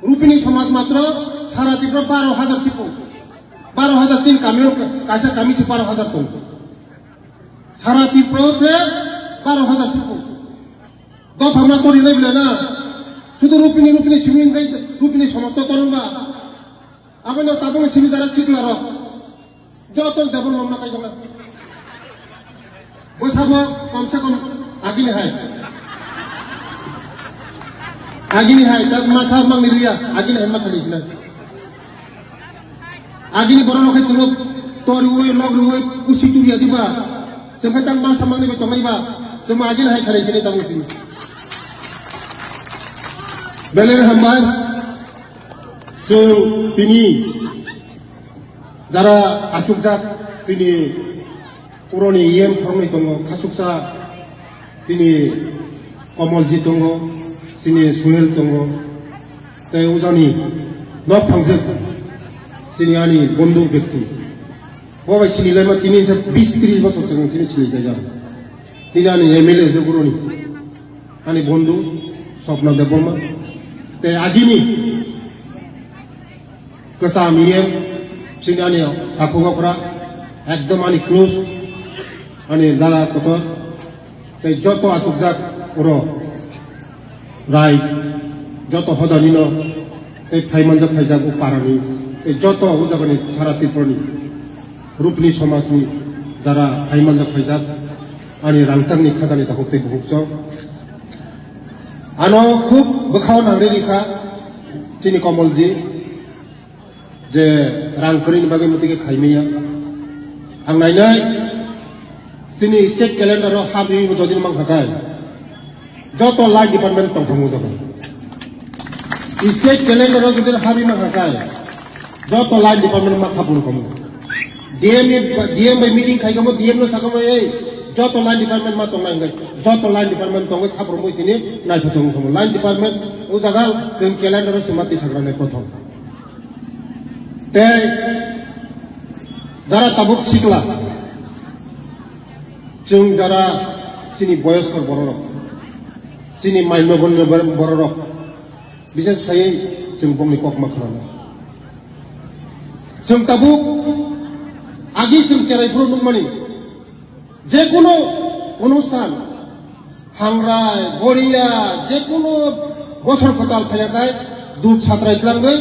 Rupini somaj matro sara Tripura baro hajar sipo. Baro hajar chini kami o kaisa kami se baro hajar tong. Sara Tripura se baro hajar sipo. Dopha ma tori nai bwle na. Sudu Rupini, Rupini simi hwnkai Rupini somaj to toron ba. Abono tabukni simi jara sikla rok. Joto Debol mangma kaijak na. Bwsabo komse kom agini hai. Agini hai, tak masa mangni liya, agini hai ma khali sina. Agini borok rok hai chwngno tor rwui, lok rwui, kusi tubiya diba. Chwng khe tak masa mangni bai tongnai ba. Chwng agini hai khali sini tabuk sini. Belai hambai. Chwng tini jara achukjak chini puroni E M thoroknwi tongo, khasuksa chini Komolji tongo, chini Suhel tongo, tei ujani nok phangjak chini ani bondhu bekti. Bo bai sini laima tini se bis tris bosor chwng sini sini jaijak. Tini ani M L A se puroni. Ani bondhu Swapna Debbarma. Tei agini kwcham E M chini ani takhuk okra ekdom ani close ani dada kotor tei joto achukjak oro Rai, joto hodanino tei phaimanjak phaijak o parani tei joto o jagani sara Tripurani Rupni somajni jara phaimanjak phaijak ani rangchakni khajani takhuk tei bukhukchok. Ano khub bwkhao nangri rikha chini Komolji. Je rang kwrwini bagwi mwtwi khe khaimaya. Ang nainai, chini state calendar o habri bo jodi mankha khe, joto line department tongthangma jaga. State calendar o jodi habri mankha khe, joto line department ma khapung khamu. D M ni, D M bai meeting khai khamu, D M no sakhamu, "Ei, joto line department ma tongnai," hwnkhe joto line department tongwi khapung mui tini naithothok wngkhamu. Line department o jaga chwng calendar o se ma tisakrani kothok. Tei jara tabuk sikla, chwng jara chini boyoskor bororok, chini maino gunno bororok, bises khaiwi chwng bongni kokma khwnana. Chwng tabuk agi chwng cherai phuru nukmani, jekunu onusthan, hangrai, boriya, jekunu bosor kwtal phaiyakhai, dub satrai tlangwi,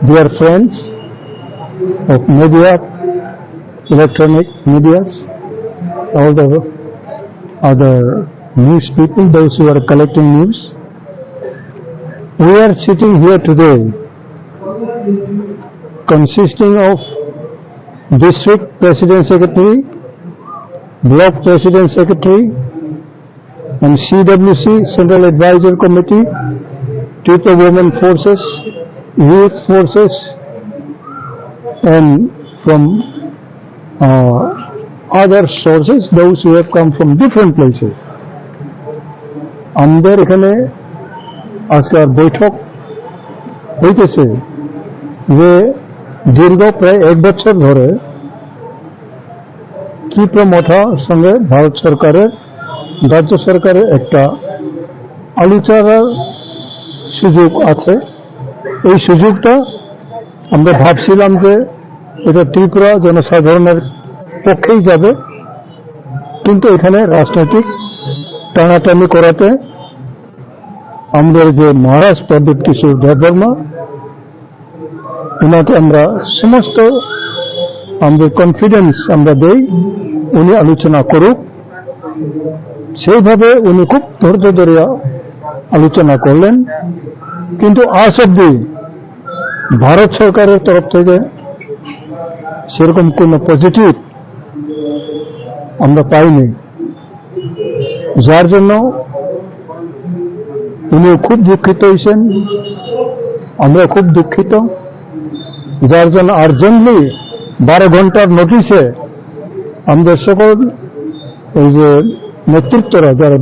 Dear friends of media, electronic medias, all the other news people, those who are collecting news, we are sitting here today consisting of district president secretary, block president secretary, and C W C, Central Advisory Committee, Tripura Women Forces, Youth Forces, and from, uh, other sources, those who have come from different places. আমাদের এখানে আজকে আর বৈঠক হইতেছে যে দীর্ঘ প্রায় এক বছর ধরে ত্রিপুরা মথার সঙ্গে ভারত সরকারের রাজ্য সরকারের একটা আলোচনার সুযোগ আছে। এই সুযোগটা আমরা ভাবছিলাম যে এটা ত্রিপুরা জনসাধারণের পক্ষেই যাবে, কিন্তু এখানে রাজনৈতিক টানাটানি করাতে আমাদের যে মহারাজ প্রদ্যুৎ কিশোর দেববর্মা, ওনাকে আমরা সমস্ত আমাদের কনফিডেন্স আমরা দেই, উনি আলোচনা করুক। সেইভাবে উনি খুব ধৈর্য ধরে আলোচনা করলেন, কিন্তু আজ অব্দি ভারত সরকারের তরফ থেকে সেরকম কোনো পজিটিভ আমরা পাইনি, যার জন্য উনি খুব দুঃখিত হয়েছেন, আমরা খুব দুঃখিত। যার জন্য আর্জেন্টলি বারো ঘন্টার নোটিশে আমাদের সকল ওই যে নেতৃত্বরা, যারা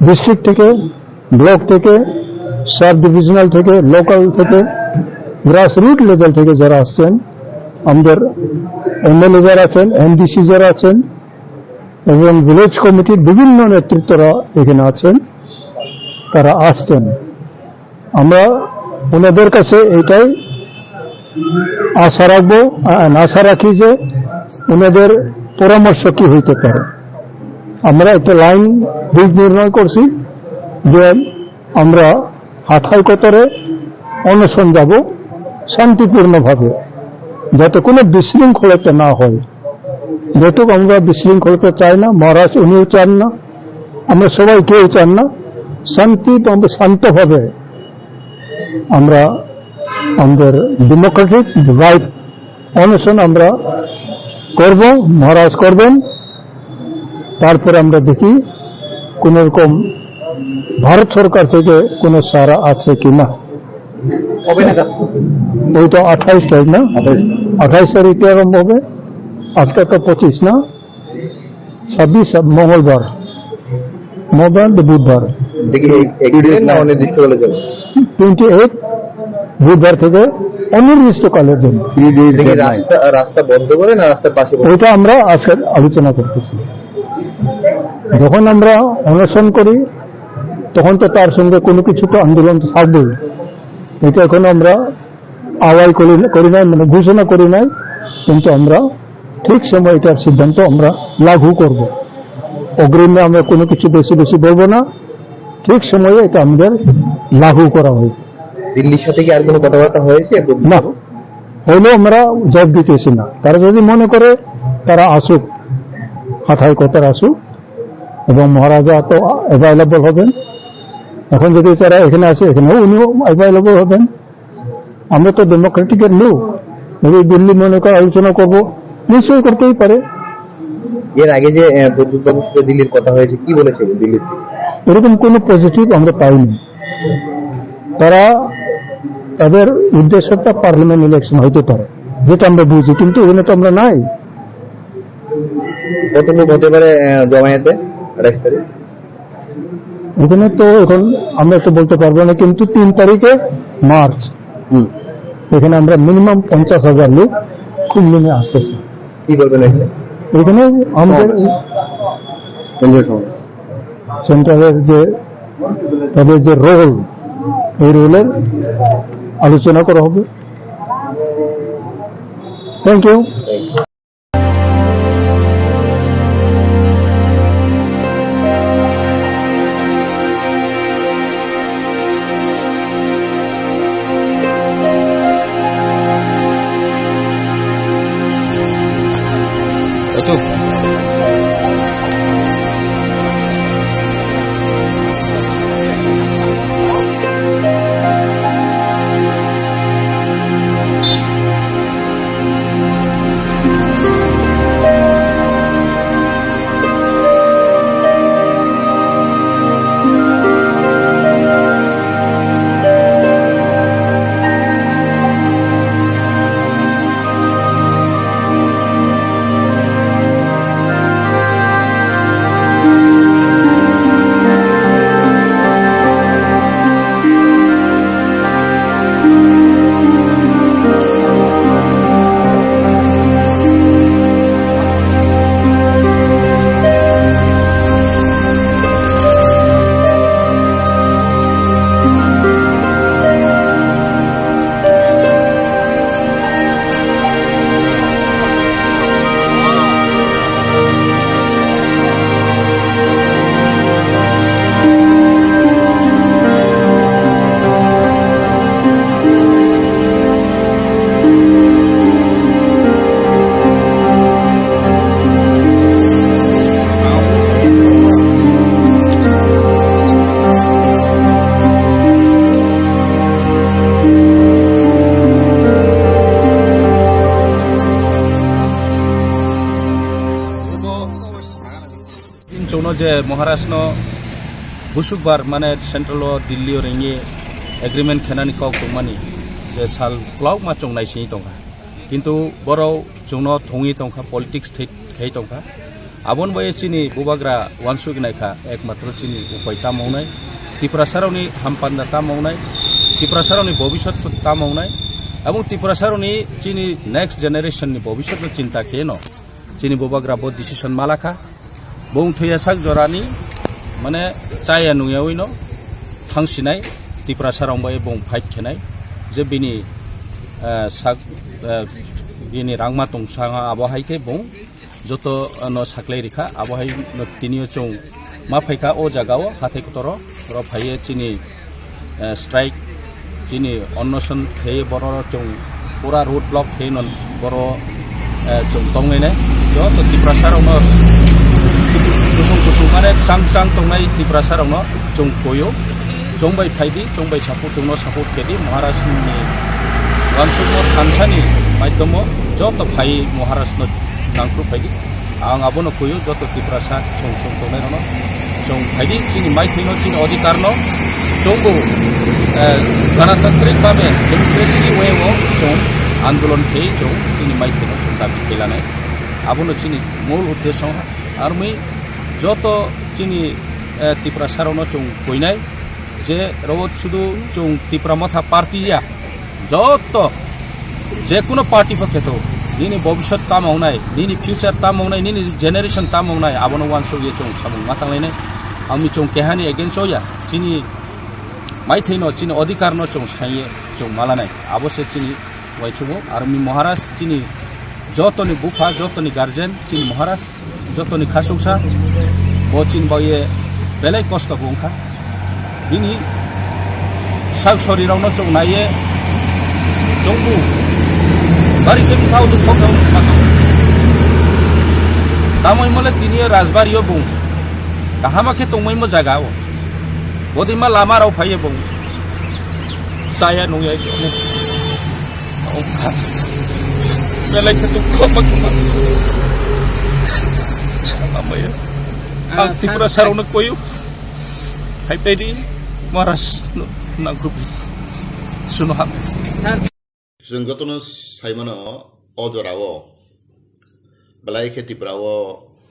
ডিস্ট্রিক্ট থেকে, ব্লক থেকে, সাব ডিভিশনাল থেকে, লোকাল থেকে, গ্রাসরুট লেভেল থেকে যারা আসছেন, আমাদের এমএলএ যারা আছেন, এমডিসি যারা আছেন এবং ভিলেজ কমিটির বিভিন্ন নেতৃত্বরা এখানে আছেন, তারা আসছেন। আমরা ওনাদের কাছে এটাই আশা রাখবো, আ-, আশা রাখি যে ওনাদের পরামর্শ কি হইতে পারে। আমরা একটা লাইন দিক নির্ণয় করছি যে আমরা হাথাই কতরে অনশন যাব শান্তিপূর্ণভাবে, যাতে কোনো বিশৃঙ্খলতা না হয়। যেহেতু আমরা বিশৃঙ্খলতা চাই না, মহারাজ উনিও চান না, আমরা সবাই কেউ চান না, শান্তি, আমরা শান্তভাবে আমরা আমাদের ডেমোক্রেটিক রাইট অনশন আমরা করব, মহারাজ করবেন। তারপরে আমরা দেখি কোন রকম ভারত সরকার থেকে কোনো সাড়া আছে কি না। কবে নাগাদ? ওই তো আঠাইশ তারিখ না? আঠাইশ। আঠাইশ তারিখ থেকে আরম্ভ হবে। আজকে তো পঁচিশ না? ছাব্বিশ মঙ্গলবার, মঙ্গলবার তো বুধবার। দেখি, এই, এই দিন না অনির্দিষ্ট বলে যাবে? টোয়েন্টি এইট বুধবার থেকে অনির্দিষ্টকালের জন্য। থ্রি ডেজ দেখি ডেডলাইন। রাস্তা, রাস্তা বন্ধ করে না রাস্তার পাশে বন্ধ? ওইটা আমরা আজকে আলোচনা করতেছি। যখন আমরা অনশন করি, তখন তো তার সঙ্গে কোনো কিছু তো আন্দোলন তো থাকবেই। এটা এখন আমরা আওয়াজ করি, করি নাই, মানে ঘোষণা করি নাই, কিন্তু আমরা ঠিক সময় এটার সিদ্ধান্ত আমরা লাগু করব। অগ্রিমে আমরা কোনো কিছু বেশি বেশি বলবো না, ঠিক সময়ে এটা আমাদের লাগু করা হবে। দিল্লির সাথে কি আর কোনো কথাবার্তা হয়েছে? না, হইলেও আমরা জবাব দিতেছি না। তারা যদি মনে করে তারা আসুক, হাথাই কথার আসুক, এবং মহারাজা তো অ্যাভেলেবল হবেন। এখন যদি তারা এখানে আসে, এখানেও উনিও অ্যাভেলেবল হবেন। আমরা তো ডেমোক্রেটিকের লোক, যদি দিল্লি মনে করে আলোচনা করব, নিশ্চয়ই করতেই পারে। এর আগে যে, আহ, প্রদ্যুৎ বাবুর সাথে দিল্লির কথা হয়েছে, কি বলেছে দিল্লির থেকে? এরকম কোনো পজিটিভ আমরা পাইনি। তারা, তাদের উদ্দেশ্যটা পার্লামেন্ট ইলেকশন হইতে পারে, যেটা আমরা বুঝি, কিন্তু এখানে তো আমরা নাই। কত লোক হতে পারে, আহ, জমায়েতে আঠাইশ তারিখ? এখানে তো এখন আমরা তো বলতে পারবো না, কিন্তু তিন তারিখে মার্চ, হুম। এখানে আমরা মিনিমাম পঞ্চাশ হাজার লোক খুব মিলে আসতেছে। কি বলবেন এখানে? এখানে আমাদের সমাবেশ। কেন্দ্রীয় সমাবেশ। সেন্ট্রালের যে, তাদের যে রোল, এই রোলের আলোচনা করা হবে। Thank you. Je Maharaj no busukbar mane central o Delhi o ringye agreement khenani kok tongmani je sal kwlauma chwng naisingwi tongkha. Kintu borok chwngno thungwi tongkha, politics thai-, khai tongkha. Aboni bai chini bubagra wansuk naikha, ekmatro chini upai tamo wngnai, Tiprasarokni hampanda tamo wngnai, Tiprasarokni bobiswt tamo wngnai, abong Tiprasarokni chini next generation ni bobiswt no chinta khe no chini bubagra bo decision malakha. Bong thwiya sak jorani, mane, chaya nungyawi no thangsinai, Tiprasarok bai bong fight khenai, je bini, eh, sak, eh, bini rangma tongsa abo hai khe bong joto, eh, no saklai rikha, abo hai no tiniyo chwng ma phaikha o jaga o hathai kotoro, oro phaiye chini eh, strike, chini onnoson khe borok chwng pura road block khe no borok, eh, chwng tongnai nai. Joto Tiprasa rokno kusung kusung mane chang chang tongnai Tiprasa rokno chwng koyo. Chwng bai phaidi, chwng bai support, chwngno support khedi Maharaj ni wansukmo thansani maidhomo joto phai Maharaj no nangkru phaidi. Ang abono kuyu joto Tiprasa song song tongnai rokno. Chwng phaidi chini maithaino chini odhikar no chwngbo, eh, ganatantrik babe democracy way o chwng andolon khe chwng chini maithaino chwng dabi khe lanai. Abono chini mul uddesyo armi joto chini, eh, Tiprasa rokno chwng kuinai. Je rok sudu chwng Tipra Motha party ya, joto je kuno party pho kheto, nini bobiswt tamo wngnai, nini future tamo wngnai, nini generation tamo wngnai, abono wansuk ye chwng samung ma tanglainai. Ami chwng kehani against o ya, chini maithaino, chini odhikar no chwng saiye chwng malanai, abo se chini uaisukgo. Armi Maharaj chini jotoni bupha, jotoni guardian, chini Maharaj jotoni khasuksa, bo chini baoye belai kosto bo wngkha. Bini sak sori rokno chwng naiye chwngbu bari khe bwkha utuk thok thok wngkha. Tamoi mole tini rajbari o bung kahama khe tongmai mo jaga o. Bodima lama rok phaiye bung chaya nungya. Belai khe dukhu ma khuma. Salamaya. Ang Tiprasa rokno koyu. Hai pedi Maharaj no nangkru pedi. Suno ham. Chwng jotono saimano o jorao belai khe Tripura o